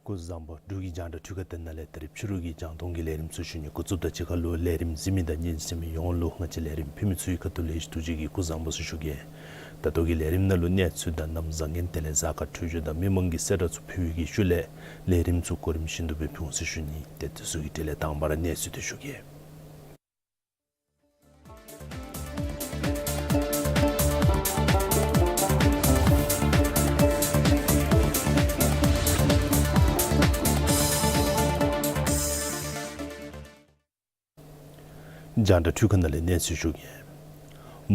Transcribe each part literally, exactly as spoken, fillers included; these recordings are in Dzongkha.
སྐུ་གཟུགས་བཟང་པོ། འབྲུག་གི་རྒྱང་བསྒྲགས་འཕྲུལ་ཁང་དེ་ནང་ལས་ད་རིས་ཕྱི་རུ་གི་རྒྱང་མཐོང་གི་ལས་རིམ་ཚུ་ཞུ་ནི་འགོ་བཙུགསཔ་ད་གཅིག་ཁར་ལུ་ལས་རིམ་གཟིགས་མི་དང་ཉན་གསན་མི་ཡོངས་ལུ་ང་བཅས་ལས་རིམ་ཕུལ་མི་ཚུ་གི་ཁ་ཐུག་ལས་ཐུགས་རྗེ་གི་སྐུ་གཟུགས་བཟང་པོ་ཟེར་ཞུ་གེ། ད་ལྟོ་གི་ལས་རིམ་ནང་ལུ་གནས་ཚུལ་དང་གནམ་བཟང་ངན་དེ་ལས་གཟའ་སྐར་འཕྲོད་སྦྱོར་དང་མི་མང་གི་གསལ་བསྒྲགས་ཚུ་ཕུལ་བའི་གི་ཤུལ་ལས་ལས་རིམ་ཚུ་གོ་རིམ་བཞིན་དུ་སྦེ་ཕུལ་འོང་ཟེར་ཞུ་ནི། ཏེ་དེ་ཚུ་གི་གྲས་ལས་དང་པ་ར་གནས་ཚུལ་དེ་ཞུ་གེ། རྒྱང་བསྒྲགས་འཕྲུལ་ཁང་ནང་ལས་གནས་ཚུལ་ཞུ་གེ།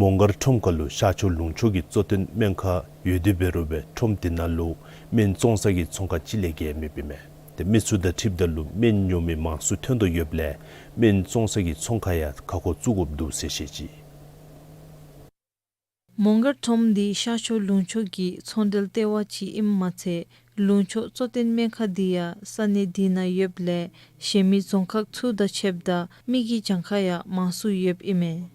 མོང་སྒར་ཁྲོམ་ཁ་ལུ་ཤར་ཕྱོགས་ལུང་ཕྱོགས་ཀྱི་གཙོ་བསྟེན་སྨན་ཁང་ཡོད་དེ་འབད་རུང་སྦེ་ཁྲོམ་དེ་ནང་ལུ་སྨན་བཙོང་ས་གི་ཚོང་ཁང་གཅིག་ལས་བརྒལ་མེདཔ་ཨིན་མས། ཏེ་མི་ཚུ་དང་འཁྲིལཝ་ད་ལུ་སྨན་ཉོ་མི་མང་སུ་ཐོན་དོ་ཡོདཔ་ལས་སྨན་བཙོང་ས་གི་ཚོང་ཁང་ཡང་ཁ་སྐོང་བཙུགས་དགོཔ་འདུག་ཟེར་བཤད་ཅི། མོང་སྒར་ཁྲོམ་འདི་ཤར་ཕྱོགས་ལུང་ཕྱོགས་ཀྱི་ཚོང་འབྲེལ་ལྟེ་བ་ཅིག་ཨིནམ་མ་ཚད་ལུང་ཕྱོགས་གཙོ་བསྟེན་སྨན་ཁང་འདི་ཡང་ས་གནས་འདི་ནང་ཡོདཔ་ལས་གཞན་མི་རྫོང་ཁག་ཚུ་དང་ཕྱདཔ་ད་མི་གི་གྱངས་ཁ་ཡང་མང་སུ་ཡོདཔ་ཨིན་མས།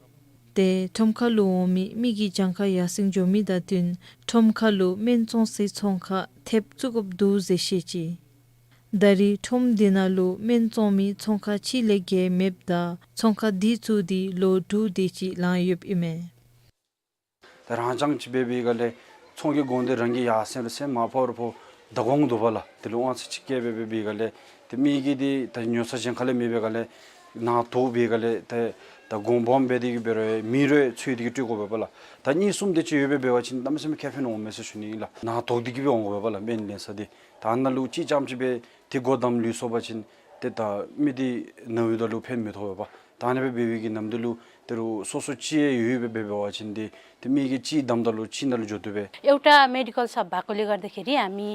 ཏེ་ཁྲོམ་ཁ་ལུ་འོང་མི་མི་གི་གྱངས་ཁ་ཡར་སེང་འགྱོ་མི་དང་བསྟུན་ཁྲོམ་ཁ་ལུ་སྨན་བཙོང་སའི་ཚོང་ཁང་ཐེབས་བཙུགས་དགོཔ་འདུག་ཟེར་བཤད་ཅི། ད་རིས་ཁྲོམ་འདི་ནང་ལུ་སྨན་བཙོང་མི་ཚོང་ཁང་གཅིག་ལས་བརྒལ་མེདཔ་ད་ཚོང་ཁང་འདི་བཙུགས་ཏེ་ལོ་དྲུག་དེ་ཅིག་ལང་ཡོདཔ་ཨིན་མས། ད་རང་རྐྱང་ཅིག་འབད་བའི་སྒང་ལས་ཚོང་གི་དགོས་འདོད་རང་གིས་ཡར་སེང་རུང་སེང་མར་ཕབ་རུང་ཕབ་བདའ་དགོཔ་འདུག་པ་ལགས། དེ་ལུ་དབང་ཚད་ཅིག་བཀལ་སྦེ་འབད་བའི་སྒང་ལས་ཏེ་མི་གིས་འདི་ད་ཉོ་ས་གཞན་ཁ་ལས་མེད་པའི་སྒང་ལས་ནང་དོག་པའི་སྒང་ལས་ཏེ་ད་གོང་སྦོམ་འབད་དེ་གིས་འབད་རུང་མི་རེ་འཚོལ་ཏེ་གིས་སྤྲོད་དགོ་པས་པ་ལགས། ད་གཉིས་གསུམ་དེ་ཅིག་ཡོད་པའི་འབད་བ་ཅིན་གནམ་མེད་ས་མེད་ཁེ་ཕན་འོང་མས་ཟེར་ཞུ་ནི་ཨིན་ལགས། ནང་དོག་སྟེ་གིས་སྦེ་འོང་དགོ་པས་པ་ལགས་སྨན་ལེན་ས་འདི། ད་ཨ་ནཱ་ལུ་གཅིག་རྐྱངམ་ཅིག་སྦེ་ཏེ་སྒོ་བསྡམས་ལུས་སོང་པ་ཅིན་ཏེ་ད་མི་འདི་ནཝ་ད་ལུ་ཕན་མི་ཐོགས་པས་པ། ད་ཨ་ནི་སྦེ་འབད་བའི་གི་ནམ་དུས་ལུ་ད་རུང་སོ་སོ་ཅིག་ཡོད་པའི་སྦེ་འབད་བ་ཅིན་ཏེ་ཏེ་མི་གིས་གཅིག་བསྡམ་ད་ལུ་གཅིག་ནང་ལུ་འགྱོ་དོ་པས། एउटा मेडिकल सप भएकोले गर्दाखेरि हामी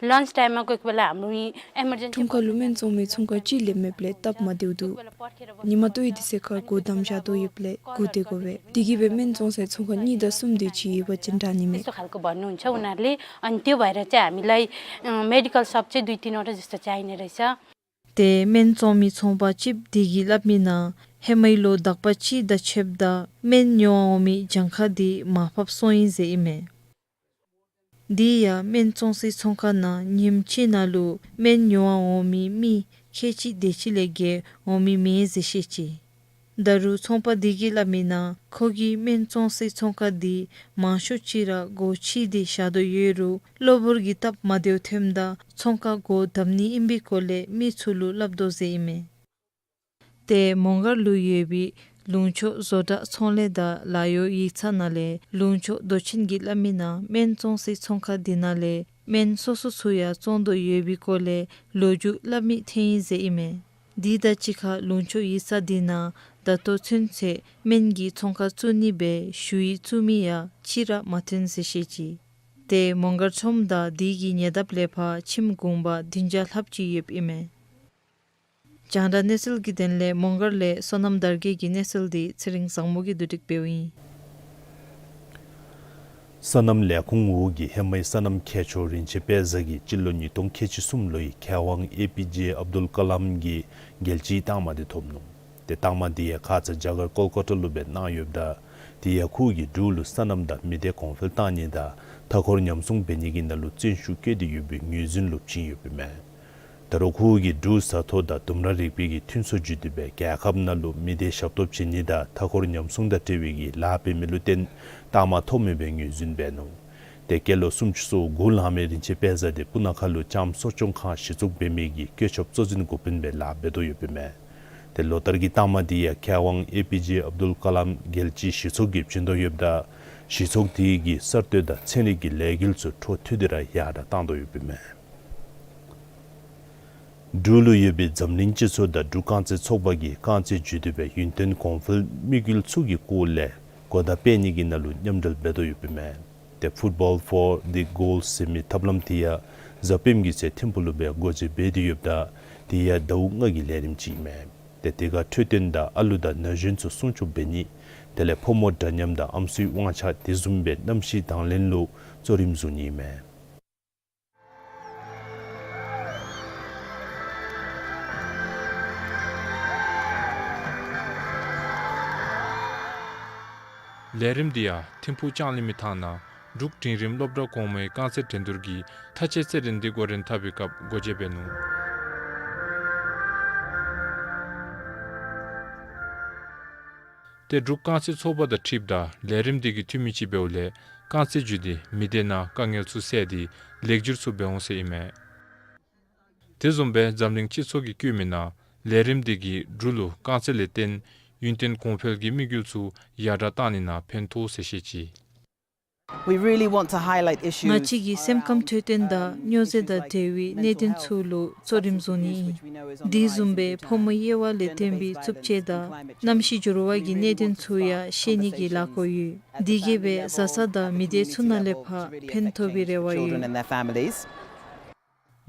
लन्च टाइममा कोही कोही बेला हाम्रो यी इमर्जेन्सी ཁྲོམ་ཁ་ལུ་སྨན་བཙོང་མི་ཚོང་ཁང་གཅིག་ལས་མེདཔ་ལས་སྟབས་མ་བདེཝ་འདུག། ཉིན་མ་ལྟོ་ཡི་དུས་ཚོད་ཁར་སྒོ་བསྡམས་བཞག་དོ་ཡོདཔ་ལས་སྒུག་སྡོད་དགོ་པས། དེ་གིས་སྦེ་སྨན་བཙོང་སའི་ཚོང་ཁང་གཉིས་དང་གསུམ་དེ་ཅིག་ཡོད་པ་ཅིན་དྲག་ནི་མས། यस्तो खालको भन्नुहुन्छ उनीहरूले। अनि त्यो भएर चाहिँ हामीलाई अ, मेडिकल सप चाहिँ दुई तिनवटा जस्तो चाहिने रहेछ। ཏེ་སྨན་བཙོང་མི་ཚོང་པ་ཅིག་དེ་གིས་སླབ་མི་ནང་ཧེ་མའི་ལོ་དག་པ་ཅིག་དང་ཕྱདཔ་ད་སྨན་ཉོ་བར་འོང་མི་གྱངས་ཁ་འདི་མར་ཕབ་སོང་ཡི་ཟེར་ཨིན་མས། དེ་ཡང་སྨན་བཙོང་སའི་ཚོང་ཁང་ནང་ཉིནམ་གཅིག་ནང་ལུ་སྨན་ཉོ་བར་འོང་མི་མི་ཁལ་གཅིག་དེ་ཅིག་ལས་བརྒལ་འོང་མི་མེད་ཟེར་བཤད་ཅི། ད་རུང་ཚོང་པ་དེ་གིས་སླབ་མི་ནང་ཁོ་གིས་སྨན་བཙོང་སའི་ཚོང་ཁང་འདི་མང་ཤོས་ཅིག་ར་སྒོ་ཕྱེ་སྟེ་བཞག་དོ་ཡོད་རུང་གློ་བུར་གྱི་སྟབས་མ་བདེཝ་ཐོནམ་ད་ཚོང་ཁང་སྒོ་བསྡམ་ནི་ཨིན་པའི་སྐོར་ལས་མི་ཚུ་ལུ་སླབ་དོ་ཟེར་ཨིན་མས། ཏེ་མོང་སྒར་ལུ་ཡོད་པའི་ལུང་ཕྱོགས་བཟོ་གྲྭ་ཚོང་ལས་དང་ལཱ་གཡོག་ཡིག་ཚང་ནང་ལས་ལུང་ཕྱོགས་མདོ་ཆེན་གྱིས་སླབ་མི་ནང་སྨན་བཙོང་སའི་ཚོང་ཁང་འདི་ནང་ལས་སྨན་སོ་སོ་ཚུ་ཡང་བཙོང་དོ་ཡོད་པའི་སྐོར་ལས་ལོ་རྒྱུས་སླབ་མི་ཐོན་ཡི་ཟེར་ཨིན་མས། དེ་དང་གཅིག་ཁར་ལུང་ཕྱོགས་ཡིག་ཚང་འདི་ནང་ད་ལྟོ་ཚུན་ཚོད་སྨན་གྱི་ཚོང་ཁང་བཙུགས་ནི་སྦེ་ཞུ་ཡིག་བཙུགས་མི་ཡང་གཅིག་ར་མ་ཐོན་ཟེར་བཤད་ཅི། ཏེ་མོང་སྒར་ཁྲོམ་དང་དེ་གི་ཉེ་འདབས་ལས་ཕར་ཁྱིམ་གུང་པ་བདུན་བརྒྱ་ལྷགཔ་ཅིག་ཡོདཔ་ཨིན་མས། རྒྱང་བསྒྲགས་གནས་ཚུལ་གྱི་དོན་ལས་མོང་སྒར་ལས་བསོད་ནམས་དར་རྒྱས་ཀྱི་གནས་ཚུལ་འདི་ཚེ་རིང་བཟང་མོ་གིས་བསྡུ་སྒྲིག་འབདཝ་ཨིན། སོ་ནམ་ལས་ཁུངས་འོག་གི་ཧེ་མའི་སོ་ནམ་མཁས་མཆོག་རིན་ཆེན་དཔལ་བཟང་གིས་སྤྱི་ལོ་ཉིས་སྟོང་ཁལ་གཅིག་གསུམ་ལོའི་མཁས་དབང་ཨེ་པི་ཇེ་ཨབ་དུལ་ཀ་ལམ་གྱི་རྒྱལ་སྤྱིའི་རྟགས་མ་དེ་ཐོབ་ནུག། ཏེ་རྟགས་མ་དེ་ཡང་ཁ་ཙ་རྒྱ་གར་ཀོལ་ཀ་ཏ་ལུ་སྦེ་གནང་ཡོདཔ་ད་དེ་ཡང་ཁོ་གིས་འབྲུག་ལུ་སོ་ནམ་དང་མི་སྡེ་གོང་འཕེལ་གཏང་ནི་དང་མཐའ་འཁོར་ཉམས་སྲུང་འབད་ནི་གི་ནང་ལུ་བརྩོན་ཤུགས་བསྐྱེད་དེ་ཡོད་པའི་ངོས་འཛིན་ལུ་བྱིན་ཡོདཔ་ཨིན་མས། ད་རུང་ཁོ་གིས་འབྲུག་བཟའ་འཐོར་དང་ལྡུམ་ར་རིག་པའི་གི་ཐོན་ཚོགས་བརྒྱུད་དེ་སྦེ་རྒྱལ་ཁབ་ནང་ལུ་མི་སྡེ་ཞབས་ཏོག་བྱིན་ནི་དང་མཐའ་འཁོར་ཉམས་སྲུང་དང་འབྲེལ་བའི་གི་ལཱ་འབད་མི་ལུ་བརྟེན་རྟགས་མ་ཐོབ་མི་སྦེ་ངོས་འཛིན་འབད་ནུག། ཏེ་སྐྱེས་ལོ་སུམ་ཅུ་སོ་དགུ་ལང་མི་རིན་ཆེན་དཔལ་བཟང་དེ་སྤུ་ན་ཁ་ལུ་ལྕམ་གསོ་སྐྱོང་ཁང་གཞི་བཙུགས་འབད་མི་གི་བཀོད་ཁྱབ་གཙོ་འཛིན་འགོ་དཔོན་སྦེ་ལཱ་འབད་དོ་ཡོདཔ་ཨིན་མས། ཏེ་ལོ་ལྟར་གྱི་རྟགས་མ་དེ་ཡང་མཁས་དབང་ཨེ་པི་ཇེ་ཨབ་དུལ་ཀ་ལམ་རྒྱལ་སྤྱིའི་གཞི་ཚོགས་ཀྱིས་བྱིན་དོ་ཡོདཔ་ད་གཞི་ཚོགས་དེ་གིས་གསར་གཏོད་དང་ཚན་རིག་གི་ལས་འགུལ་ཚུ་འཕྲོ་མཐུད་དེ་ར་ཡར་དྲག་བཏང་དོ་ཡོདཔ་ཨིན་མས། འབྲུག་ལུ་ཡོད་པའི་འཛམ་གླིང་སྤྱི་ཚོགས་དང་འབྲུག་རྐང་རྩེད་ཚོགས་པ་གིས་རྐང་རྩེད་བརྒྱུད་དེ་སྦེ་ཡུན་བརྟན་གོང་འཕེལ་དམིགས་ཡུལ་ཚུ་གི་སྐོར་ལས་གོ་བརྡ་སྤེལ་ནི་གི་ནང་ལུ་མཉམ་འབྲེལ་འབད་དོ་ཡོདཔ་ཨིན་མས། ཏེ་Football for the Goals ཟེར་མི་ཐབས་ལམ་དེ་ཡང་གཟའ་སྤེནམ་གི་ཚེ་ཐིམ་ཕུག་ལུ་སྦེ་སྒོ་འབྱེད་འབད་དེ་ཡོདཔ་ད་དེ་ཡང་ཟླཝ་ལྔ་གི་ལས་རིམ་ཅིག་ཨིན་མས། ཏེ་དེ་ཁར་འཕྲོད་བསྟེན་དང་ཨ་ལུ་དང་ན་གཞོན་ཚུ་སྲུང་སྐྱོབ་འབད་ནི་དེ་ལས་ཕོ་མོ་འདྲ་མཉམ་དང་ཨམ་སྲུའི་དབང་ཆ་དེ་བཟུམ་སྦེ་གནམ་གཤིས་དང་ལེན་ལུ་གཙོ་རིམ་བཟུང་ནི་ཨིན་མས། ལས་རིམ་འདི་ཡང་ཐིམ་ཕུག་ལྕང་གླིང་མི་ཐང་ནང་འབྲུག་འབྲིང་རིམ་སློབ་གྲྭ་གོང་མའི་རྐང་རྩེད་འགྲན་བསྡུར་གྱི་མཐའ་དཔྱད་རྩེད་འགྲན་འདི་འགོ་འདྲེན་འཐབ་པའི་སྐབས་སྒོ་འབྱེད་འབད་ནུག། ཏེ་འབྲུག་རྐང་རྩེད་ཚོགས་པ་དང་འཁྲིལཝ་ད་ལས་རིམ་འདི་གི་འཐུས་མི་ཅིག་འབདཝ་ལས་རྐང་རྩེད་བརྒྱུད་དེ་མི་སྡེ་ནང་དཀའ་ངལ་ཚུ་བསལ་ཏེ་ལེགས་བསྒྱུར་ཚུ་འབད་འོང་ཟེར་ཨིན་མས། དེ་བཟུམ་སྦེ་འཛམ་གླིང་སྤྱི་ཚོགས་ཀྱིས་བཀོད་མི་ནང་ལས་རིམ་འདི་གིས་འབྲུག་ལུ་རྐང་རྩེད་ལས་བརྟེན་ཡུན་བརྟན་གོང་འཕེལ་གྱི་དམིགས་ཡུལ་ཚུ་ཡར་དྲག་བཏང་ནི་ནང་ཕན་ཐོགས་ཟེར་བཤད་ཅི། We really want to highlight issues ང་བཅས་ཀྱིས་སེམས་ཁམས་འཕྲོད་བསྟེན་དང་སྨྱོ་རྫས་དང་འབྲེལ་བའི་གནད་དོན་ཚུ་ལུ་གཙོ་རིམ་བཟུང་ནི་ཨིན། དེ་བཟུམ་སྦེ་ཕོ་མོ་དབྱེ་བ་ལས་བརྟེན་པའི་རྩུབ་སྤྱོད་དང་གནམ་གཤིས་འགྱུར་བ་གི་གནད་དོན་ཚུ་ཡང་ཤེས་ནི་གི་ལཱ་འགོ་ཡོད། དེ་གིས་སྦེ་བཟའ་ཚང་དང་མི་སྡེ་ཚུ་ནང་ལས་ཕར་ཕན་ཐོགས་པའི་རེ་བ་ཡོད།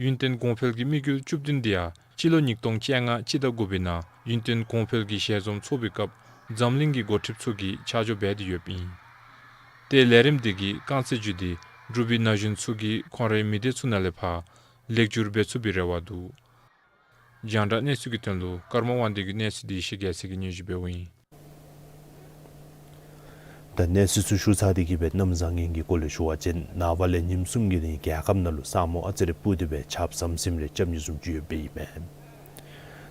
ཡུན་བརྟན་གོང་འཕེལ་གྱི་དམིགས་ཡུལ་བཅུ་བདུན་འདི་ཡང་སྤྱི་ལོ་ཉིས་སྟོང་བཅོ་ལྔ་སྤྱི་ཟླ་དགུ་པའི་ནང་ཡུན་བརྟན་གོང་འཕེལ་གྱི་ཞལ་འཛོམས་ཚོགས་པའི་སྐབས་འཛམ་གླིང་གི་འགོ་ཁྲིདཔ་ཚུ་གིས་ཆ་འཇོག་འབད་དེ་ཡོདཔ་ཨིན། ཏེ་ལས་རིམ་འདི་གིས་རྐང་རྩེད་བརྒྱུད་དེ་འབྲུག་པའི་ན་གཞོན་ཚུ་གིས་ཁོང་རའི་མི་སྡེ་ཚུ་ནང་ལས་ཕར་ལེགས་བསྒྱུར་འབད་ཚུགས་པའི་རེ་བ་འདུག། རྒྱང་བསྒྲགས་གནས་ཚུལ་གྱི་དོན་ལུ་ཀརྨ་དབང་འདུས་ཀྱི་གནས་ཚུལ་འདི་ཡེ་ཤེས་རྒྱལ་མཚན་གྱིས་སྙན་ཞུ་འབདཝ་ཨིན། ད་གནས་ཚུལ་ཚུ་ཞུ་ཚར་ཏེ་གི་སྦེ་གནམ་བཟང་ངན་གྱི་སྐོར་ལས་ཞུ་བ་ཅིན་ནངས་པ་ལས་ཉིནམ་གསུམ་གྱི་རིང་རྒྱལ་ཁབ་ནང་ལུ་ས་སྨུག་ཨ་ཙི་རེ་སྤུབས་ཏེ་སྦེ་ཆརཔ་ཟམ་ཟིམ་རེ་རྐྱབ་ནི་བཟུམ་ཅིག་ཡོདཔ་ཨིན་མས།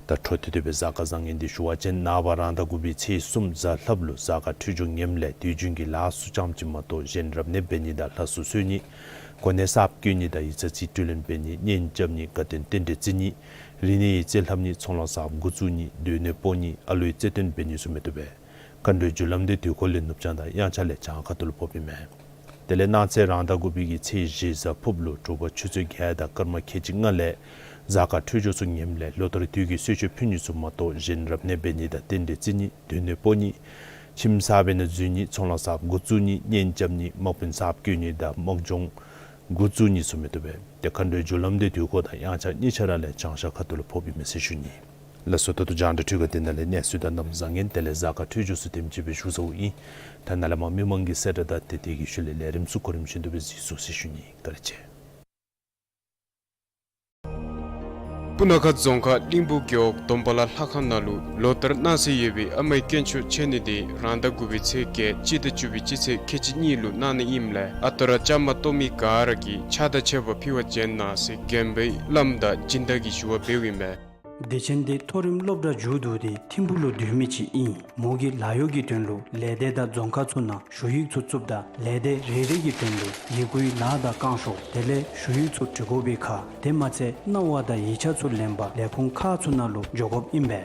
ད་འཕྲོ་མཐུད་དེ་སྦེ་གཟའ་སྐར་བཟང་ངན་འདི་ཞུ་བ་ཅིན་ནངས་པ་རང་ཟླ་དགུ་པའི་ཚེས་གསུམ་གཟའ་ལྷགཔ་ལུ་གཟའ་སྐར་འཕྲོད་སྦྱོར་ངནམ་ལས་དུས་རྒྱུན་གྱི་ལཱ་ཚུ་ཙམ་ཅིག་མ་གཏོགས་གཞན་རབ་གནས་འབད་ནི་དང་ལྷ་གསོལ་གསོལ་ནི་གོ་གནས་གསརཔ་བསྐོ་ནི་དང་ཡིག་ཚང་རྩིས་སྤྲོད་ལེན་འབད་ནི་གཉེན་རྐྱབ་ནི་དགའ་སྟོན་རྟེན་འབྲེལ་བརྩི་ནི་རིག་གནས་ཡིག་རྩིས་ལྷབ་ནི་ཚོང་ལཱ་གསརཔ་འགོ་བཙུགས་ནི་སྡོད་གནས་སྤོ་ནི་ཨ་ལུའི་རྩེད་དོན་འབད་ནི་ཚུ་མི་བཏུབ་པས། མཁའ་འགྲོའི་རྒྱུ་ལམ་འདི་དུས་འཁོར་ལས་ནུབ་བྱང་དང་དབྱངས་འཆར་ལས་བྱང་ཁ་ཐུག་ལུ་ཕོགཔ་ཨིན་མས། དེ་ལས་གནངས་ཚེ་རང་ཟླ་དགུ་པའི་གི་ཚེས་བཞི་གཟའ་ཕུརཔ་ལུ་དྲོ་པ་ཆུ་ཚོད་བརྒྱད་དང་སྐར་མ་ཁལ་གཅིག་ལྔ་ལས་གཟའ་སྐར་འཕྲོད་སྦྱོར་ཚུ་ངནམ་ལས་ལོ་ལྟར་དུས་ཀྱི་གསོལ་མཆོད་ཕུལ་ནི་ཚུ་མ་གཏོགས་གཞན་རབ་གནས་འབད་ནི་དང་རྟེན་འབྲེལ་བརྩི་ནི་སྡོད་གནས་སྤོ་ནི་ཁྱིམ་གསརཔ་ནང་འཛུལ་ནི་ཚོང་ལཱ་གསརཔ་འགོ་བཙུགས་ནི་གཉེན་རྐྱབ་ནི་དམག་དཔོན་གསརཔ་བསྐོ་ནི་དང་དམག་སྦྱོང་འགོ་བཙུགས་ནི་ཚུ་མི་བཏུབ་པས། ཏེ་མཁའ་འགྲོའི་རྒྱུ་ལམ་འདི་དུས་འཁོར་དང་དབྱངས་འཆར་གཉིས་ཆ་ར་ལས་བྱང་ཤར་ཁ་ཐུག་ལུ་ཕོགཔ་ཨིན་མས་ཟེར་ཞུ་ནི། ལགས་སོ། ད་ལྟོ་རྒྱང་བསྒྲགས་འཕྲུལ་ཁང་འདི་ནང་ལས་གནས་ཚུལ་དང་གནམ་བཟང་ངན་དེ་ལས་གཟའ་སྐར་འཕྲོད་སྦྱོར་ཚུ་དེམ་ཅིག་སྦེ་ཞུ་ཚརཝ་ཨིན། ད་ནཱ་ལས་མར་མི་མང་གི་གསལ་བསྒྲགས་དང་དེ་དེ་གི་ཤུལ་ལས་ལས་རིམ་ཚུ་གོ་རིམ་བཞིན་དུ་སྦེ་གཟིགས་ཚུགས་ཟེར་ཞུ་ནི། བཀའ་དྲིན་ཆེ། སྤུ་ན་ཁ་རྫོང་ཁག་གླིང་བུ་རྒེད་འོག་སྡོམ་པ་ལ་ལྷ་ཁང་ནང་ལུ་ལོ་ལྟར་གནང་སྲོལ་ཡོད་པའི་ཨ་མའི་དཀོན་མཆོག་མཆོད་གནས་འདི་རང་ཟླ་དགུ་པའི་ཚེས་བརྒྱད་སྤྱི་ཟླ་བཅུ་པའི་སྤྱི་ཚེས་ཁལ་གཅིག་གཉིས་ལུ་གནང་ནི་ཨིནམ་ལས་ཨ་རྟག་ར་བཅའ་མར་གཏོགས་མི་ག་ར་གིས་ཕྱག་དང་མཆོད་པ་ཕུལ་བར་བྱོན་གནང་ཟེར་དགོན་པའི་བླམ་དང་སྦྱིན་བདག་གིས་ཞུ་བ་འབདཝ་ཨིན་པས། སྡེ་ཚན་འདི་མཐོ་རིམ་སློབ་གྲྭ་མཇུག་བསྡུ་སྟེ་ཐིམ་ཕུག་ལུ་སྡོད་མི་ཅིག་ཨིན། མོ་གིས་ལཱ་གཡོག་གི་དོན་ལུ་ལས་སྡེ་དང་རྫོང་ཁག་ཚུ་ནང་ཞུ་ཡིག་ཚུ་བཙུགསཔ་ད་ལས་སྡེ་རེ་རེ་གི་དོན་ལུ་ཡི་གུའི་ལཱ་དང་བསྐང་ཤོག་དེ་ལས་ཞུ་ཡིག་ཚུ་འབྲི་དགོ་པའི་ཁར་དེ་མ་ཚད་གནང་བ་དང་ཡིག་ཆ་ཚུ་ལེན་པར་ལས་ཁུངས་ཁག་ཚུ་ནང་ལུ་འགྱོ་དགོཔ་ཨིན་པས།